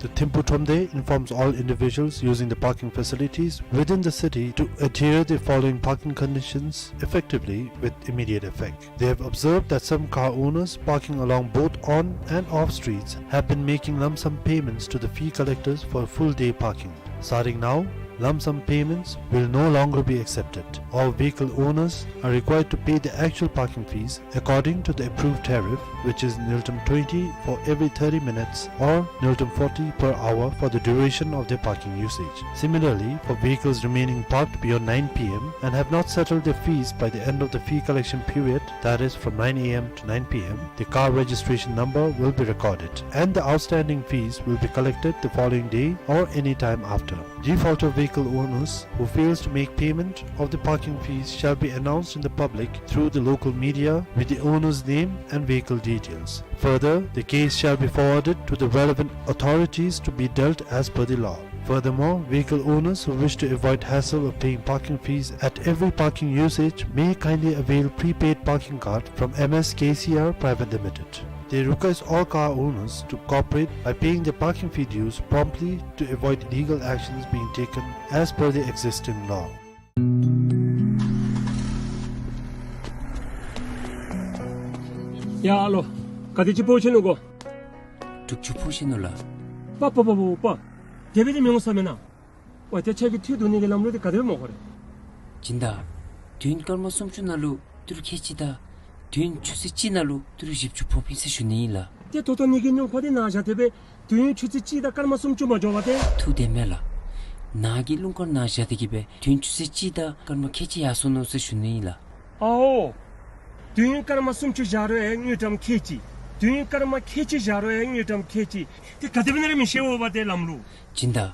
The Thimphu Thromde informs all individuals using the parking facilities within the city to adhere the following parking conditions effectively with immediate effect. They have observed that some car owners parking along both on and off streets have been making lump sum payments to the fee collectors for full day parking. Starting now, lump sum payments will no longer be accepted. All vehicle owners are required to pay the actual parking fees according to the approved tariff, which is ngultrum twenty for every thirty minutes or ngultrum forty per hour for the duration of their parking usage. Similarly, for vehicles remaining parked beyond nine P M and have not settled their fees by the end of the fee collection period, that is from nine A M to nine P M, the car registration number will be recorded and the outstanding fees will be collected the following day or any time after. Defaulter vehicle owners who fails to make payment of the parking fees shall be announced in the public through the local media with the owner's name and vehicle details. Further, the case shall be forwarded to the relevant authorities to be dealt as per the law. Furthermore, vehicle owners who wish to avoid hassle of paying parking fees at every parking usage may kindly avail prepaid parking card from M S K C R Private Limited. They request all car owners to cooperate by paying their parking fee dues promptly to avoid legal actions being taken as per the existing law. ཡ་ཨ་ལོ། ག་དེ་ཅིག་འཕུར་ཤི་ནུག་གོ། དྲུག་ཅུ་འཕུར་ཤི་ནུག་ལགས། པ་པ་པ་པ་པ། དེ་སྦེ་དེ་མི་འོང་ས་མེན་ན། ཝའི་ཏེ་ཁྱོད་ཀྱིས་འཐུས་བསྡུ་ནི་གི་ལམ་ལུགས་འདི་ག་དེ་སྦེ་སྨོ་ཧོ་རེ། སྦྱིན་བདག། དུས་ཡུན་སྐར་མ་སུམ་ཅུ་ནང་ལུ་ཏི་རུ་ཁལ་གཅིག་དང་དུས་ཡུན་ཆུ་ཚོད་གཅིག་ནང་ལུ་ཏི་རུ་བཞི་བཅུ་ཕོགཔ་ཨིན་ཟེར་ཞུ་ནི་ཨིན་ལགས། ཏེ་ད་ལྟོ་ངེ་གི་སྣུམ་འཁོར་འདི་ནཱ་བཞག་སྟེ་སྦེ་དུས་ཡུན་ཆུ་ཚོད་གཅིག་དང་སྐར་མ་སུམ་ཅུ་མ་འགྱོ་བར་ཏེ། ཐུགས་བདེན་མས་ལགས། ནཱ་གི་སྣུམ་འཁོར་ནཱ་བཞག་སྟེ་གིས་སྦེ་དུས་ཡུན་ཆུ་ཚོད་གཅིག་དང་སྐར་མ་ཁལ་གཅིག་ཡར་སོ་ནུག་ཟེར་ཞུ་ནི་ཨིན་ལགས། ཨའོ། དུས་ཡུན་སྐར་མ་སུམ་ཅུ་བཞག་རུང་ཡང་དངུལ་ཀྲམ་ཁལ་གཅིག། དུས་ཡུན་སྐར་མ་ཁལ་གཅིག་བཞག་རུང་ཡང་དངུལ་ཀྲམ་ཁལ་གཅིག། ཏེ་ག་དེ་སྦེ་ཨིན་ན་ར་མི་ཤེས་འོ་བ་ཏེ་ལམ་ལུགས། སྦྱིན་བདག།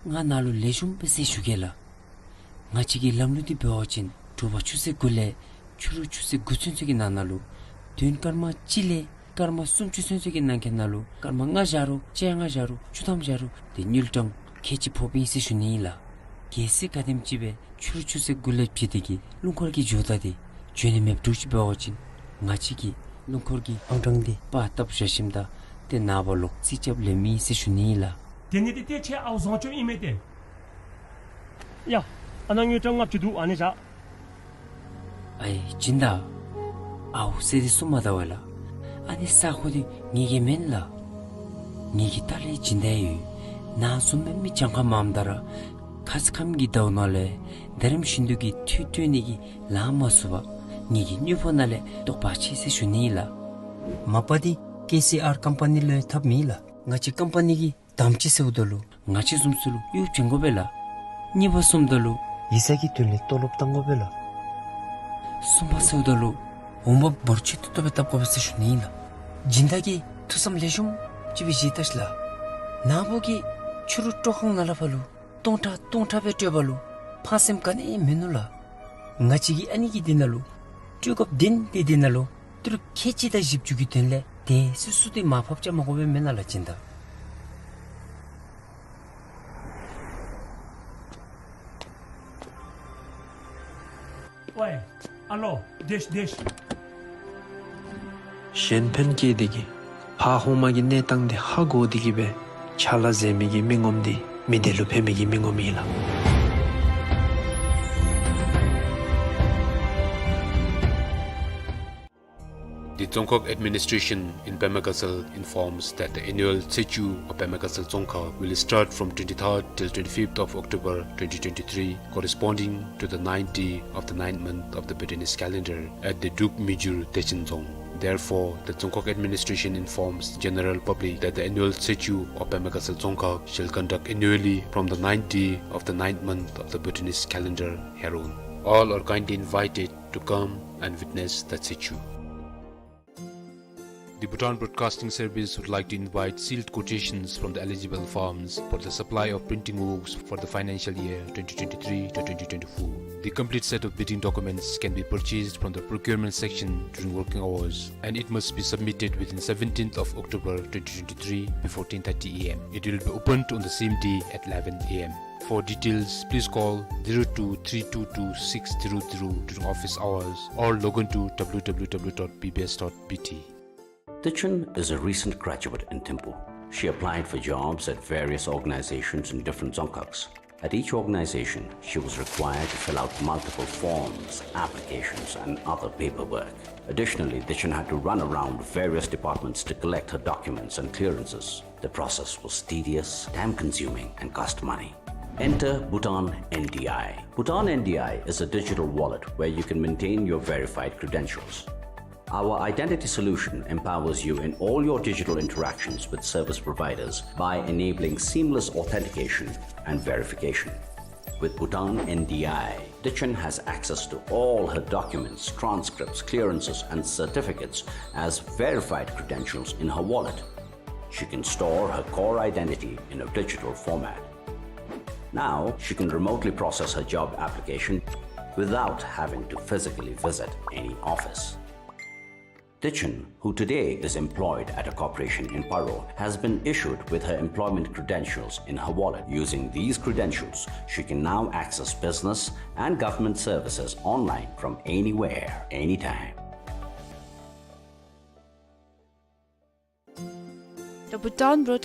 ང་ནཱ་ལུ་ལེགས་ཤོམ་སྦེ་ཟེར་ཞུ་གེ་ལགས། ང་བཅས་ཀྱི་ལམ་ལུགས་འདི་འབད་བ་ཅིན་དྲོ་པ་ཆུ་ཚོད་དགུ་ལས་ཕྱི་རུ་ཆུ་ཚོད་དགུ་ཚུན་ཚོད་ཀྱི་ནང་ན་ལུ་དུས་ཡུན་སྐར་མ་གཅིག་ལས་སྐར་མ་སུམ་ཅུ་ཚུན་ཚོད་ཀྱི་ནང་འཁོད་ནང་ལུ་སྐར་མ་ལྔ་བཞག་རུང་བཅོ་ལྔ་བཞག་རུང་བཅུ་ཐམ་བཞག་རུང་ཏེ་དངུལ་ཀྲམ་ཁལ་གཅིག་ཕོགཔ་ཨིན་ཟེར་ཞུ་ནི་ཨིན་ལགས། གལ་སྲིད་ག་དེམ་ཅིག་སྦེ་ཕྱི་རུ་ཆུ་ཚོད་དགུ་ལས་བརྒྱུད་དེ་གིས་སྣུམ་འཁོར་གྱི་འགྱོཝ་ད་འདི་འགྱོ་ནི་མེདཔ་འདྲཝ་ཅིག་འབད་བ་ཅིན་ང་བཅས་ཀྱིས་སྣུམ་འཁོར་གྱི་ཨང་གྲངས་འདི་པར་བཏབ་བཞག་ཞིནམ་ད་ཏེ་ནངས་པ་ལོག་རྩིས་རྐྱབ་ལེན་མི་ཨིན་ཟེར་ཞུ་ནི་ཨིན་ལགས། དེ་ནི་ཏེ་ཏེ་ཁྱོད་ཨའོ་བཟང་སྤྱོད་ཨིན་མས་ཏེ། ཡ། ཨ་ནཱ་དངུལ་ཀྲམ་ལྔ་བཅུ་འདུག། ཨ་ནི་བཞག། ཨའི་སྦྱིན་བདག། ཨའོ་ཟེར་ཏེ་གསུངམ་ད་ཝའི་ལགས། ཨ་ནི་ས་ཁོངས་འདི་ངེ་གི་མེན་ལགས། ངེ་གི་ལྟག་ལས་སྦྱིན་བདག་ཡོད། ནཱ་བཟུམ་སྦེ་མི་གྱངས་ཁ་མངམ་ད་ར་ཁ་ཙ་ཁམས་ཀྱི་ཟླཝ་ནང་ལས་ད་རིམ་བཞིན་དུ་གི་འཐུས་སྤྲོད་ནི་གི་ལཱ་མ་ཚུགས་པར་ངེ་གི་དངུལ་ཕོགས་ནང་ལས་བཏོག་པ་ཅིག་ཟེར་ཞུ་ནི་ཨིན་ལགས། མ་པ་འདི་ཀེ་སི་ཨར་ཀམ་པ་ནི་ལུ་འཐབ་མི་ལགས། ང་བཅས་ཀམ་པ་ནི་གི་དམ་ཅིག་ཟེརཝ་ད་ལུ་ང་བཅས་བཟུམ་ཚུ་ལུ་གཡོག་བྱིན་དགོ་པས་ལགས། གཉིས་པ་ཟེརཝ་ད་ལུ་ཡིག་ཚང་གི་དོན་ལས་ཏོ་ལོབ་བཏང་དགོ་པས་ལགས། གསུམ་པ་ཟེརཝ་ད་ལུ་འོང་འབབ་འབོར་ཆེ་ཏོག་ཏོ་སྦེ་བཏབ་དགོ་པས་ཟེར་ཞུ་ནི་ཨིན་ལགས། སྦྱིན་བདག་གིས་ཐུགས་བསམ་ལེགས་ཤོམ་ཅིག་སྦེ་བཞེས་ད་ཤིག་ལགས། ནཱ་བུ་གིས་ཕྱི་རུ་སྤྲོ་ཁང་ནང་ལས་ཕར་ལུ་སྟོང་ཕྲག་སྟོང་ཕྲག་སྦེ་སྤྲོད་པ་ལུ་ཕངས་སེམས་ག་ནི་ཡང་མིན་ནུག་ལགས། ང་བཅས་ཀྱིས་ཨ་ནི་གི་དེ་ནང་ལུ་སྤྲོད་སྐབས་དེ་ནི་དེ་དེ་ནང་ལུ་ཏི་རུ་ཁལ་གཅིག་དང་བཞི་བཅུ་གི་དོན་ལས་དེ་སོ་སོ་འདི་མར་ཕབ་རྐྱབ་མ་དགོ་པས་མེན་ན་ལགས་སྦྱིན་བདག། ཝའི། ཨ་ལོ། དེ་ཤིག་དེ་ཤིག། གཞན་ཕན་བསྐྱེད་དེ་གིས་ཕར་ཧོངས་མ་གི་གནས་སྟངས་འདི་ཧ་གོ་སྟེ་གིས་སྦེ་ཕྱག་ལཱ་མཛད་མི་གི་མི་ངོམ་འདི་མི་སྡེ་ལུ་ཕན་མི་གི་མི་ངོམ་ཨིན་ལགས། The Dzongkhag administration in Pema Gatshel informs that the annual Tsechu of Pema Gatshel Dzongkhag will start from twenty-third till twenty-fifth of October twenty twenty-three, corresponding to the ninth day of the ninth month of the Bhutanese calendar, at the Druk Mijur Techen Dzong. Therefore, the Dzongkhag administration informs the general public that the annual Tsechu of Pema Gatshel Dzongkhag shall conduct annually from the ninth day of the ninth month of the Bhutanese calendar hereon. All are kindly invited to come and witness the Tsechu. The Bhutan Broadcasting Service would like to invite sealed quotations from the eligible firms for the supply of printing works for the financial year twenty twenty-three to twenty twenty-four. The complete set of bidding documents can be purchased from the procurement section during working hours, and it must be submitted within seventeenth of October twenty twenty-three before ten thirty A M. It will be opened on the same day at eleven A M. For details, please call zero two three two two six zero zero during office hours or log on to W W W dot B B S dot B T. Tichen is a recent graduate in Thimphu. She applied for jobs at various organizations in different Dzongkhags. At each organization, she was required to fill out multiple forms, applications, and other paperwork. Additionally, Tichen had to run around various departments to collect her documents and clearances. The process was tedious, time-consuming, and cost money. Enter Bhutan N D I. Bhutan N D I is a digital wallet where you can maintain your verified credentials. Our identity solution empowers you in all your digital interactions with service providers by enabling seamless authentication and verification. With Bhutan N D I, Tichen has access to all her documents, transcripts, clearances, and certificates as verified credentials in her wallet. She can store her core identity in a digital format. Now, she can remotely process her job application without having to physically visit any office. Tichen, who today is employed at a corporation in Paro, has been issued with her employment credentials in her wallet. Using these credentials, she can now access business and government services online from anywhere, anytime. The Bhutan Broadcasting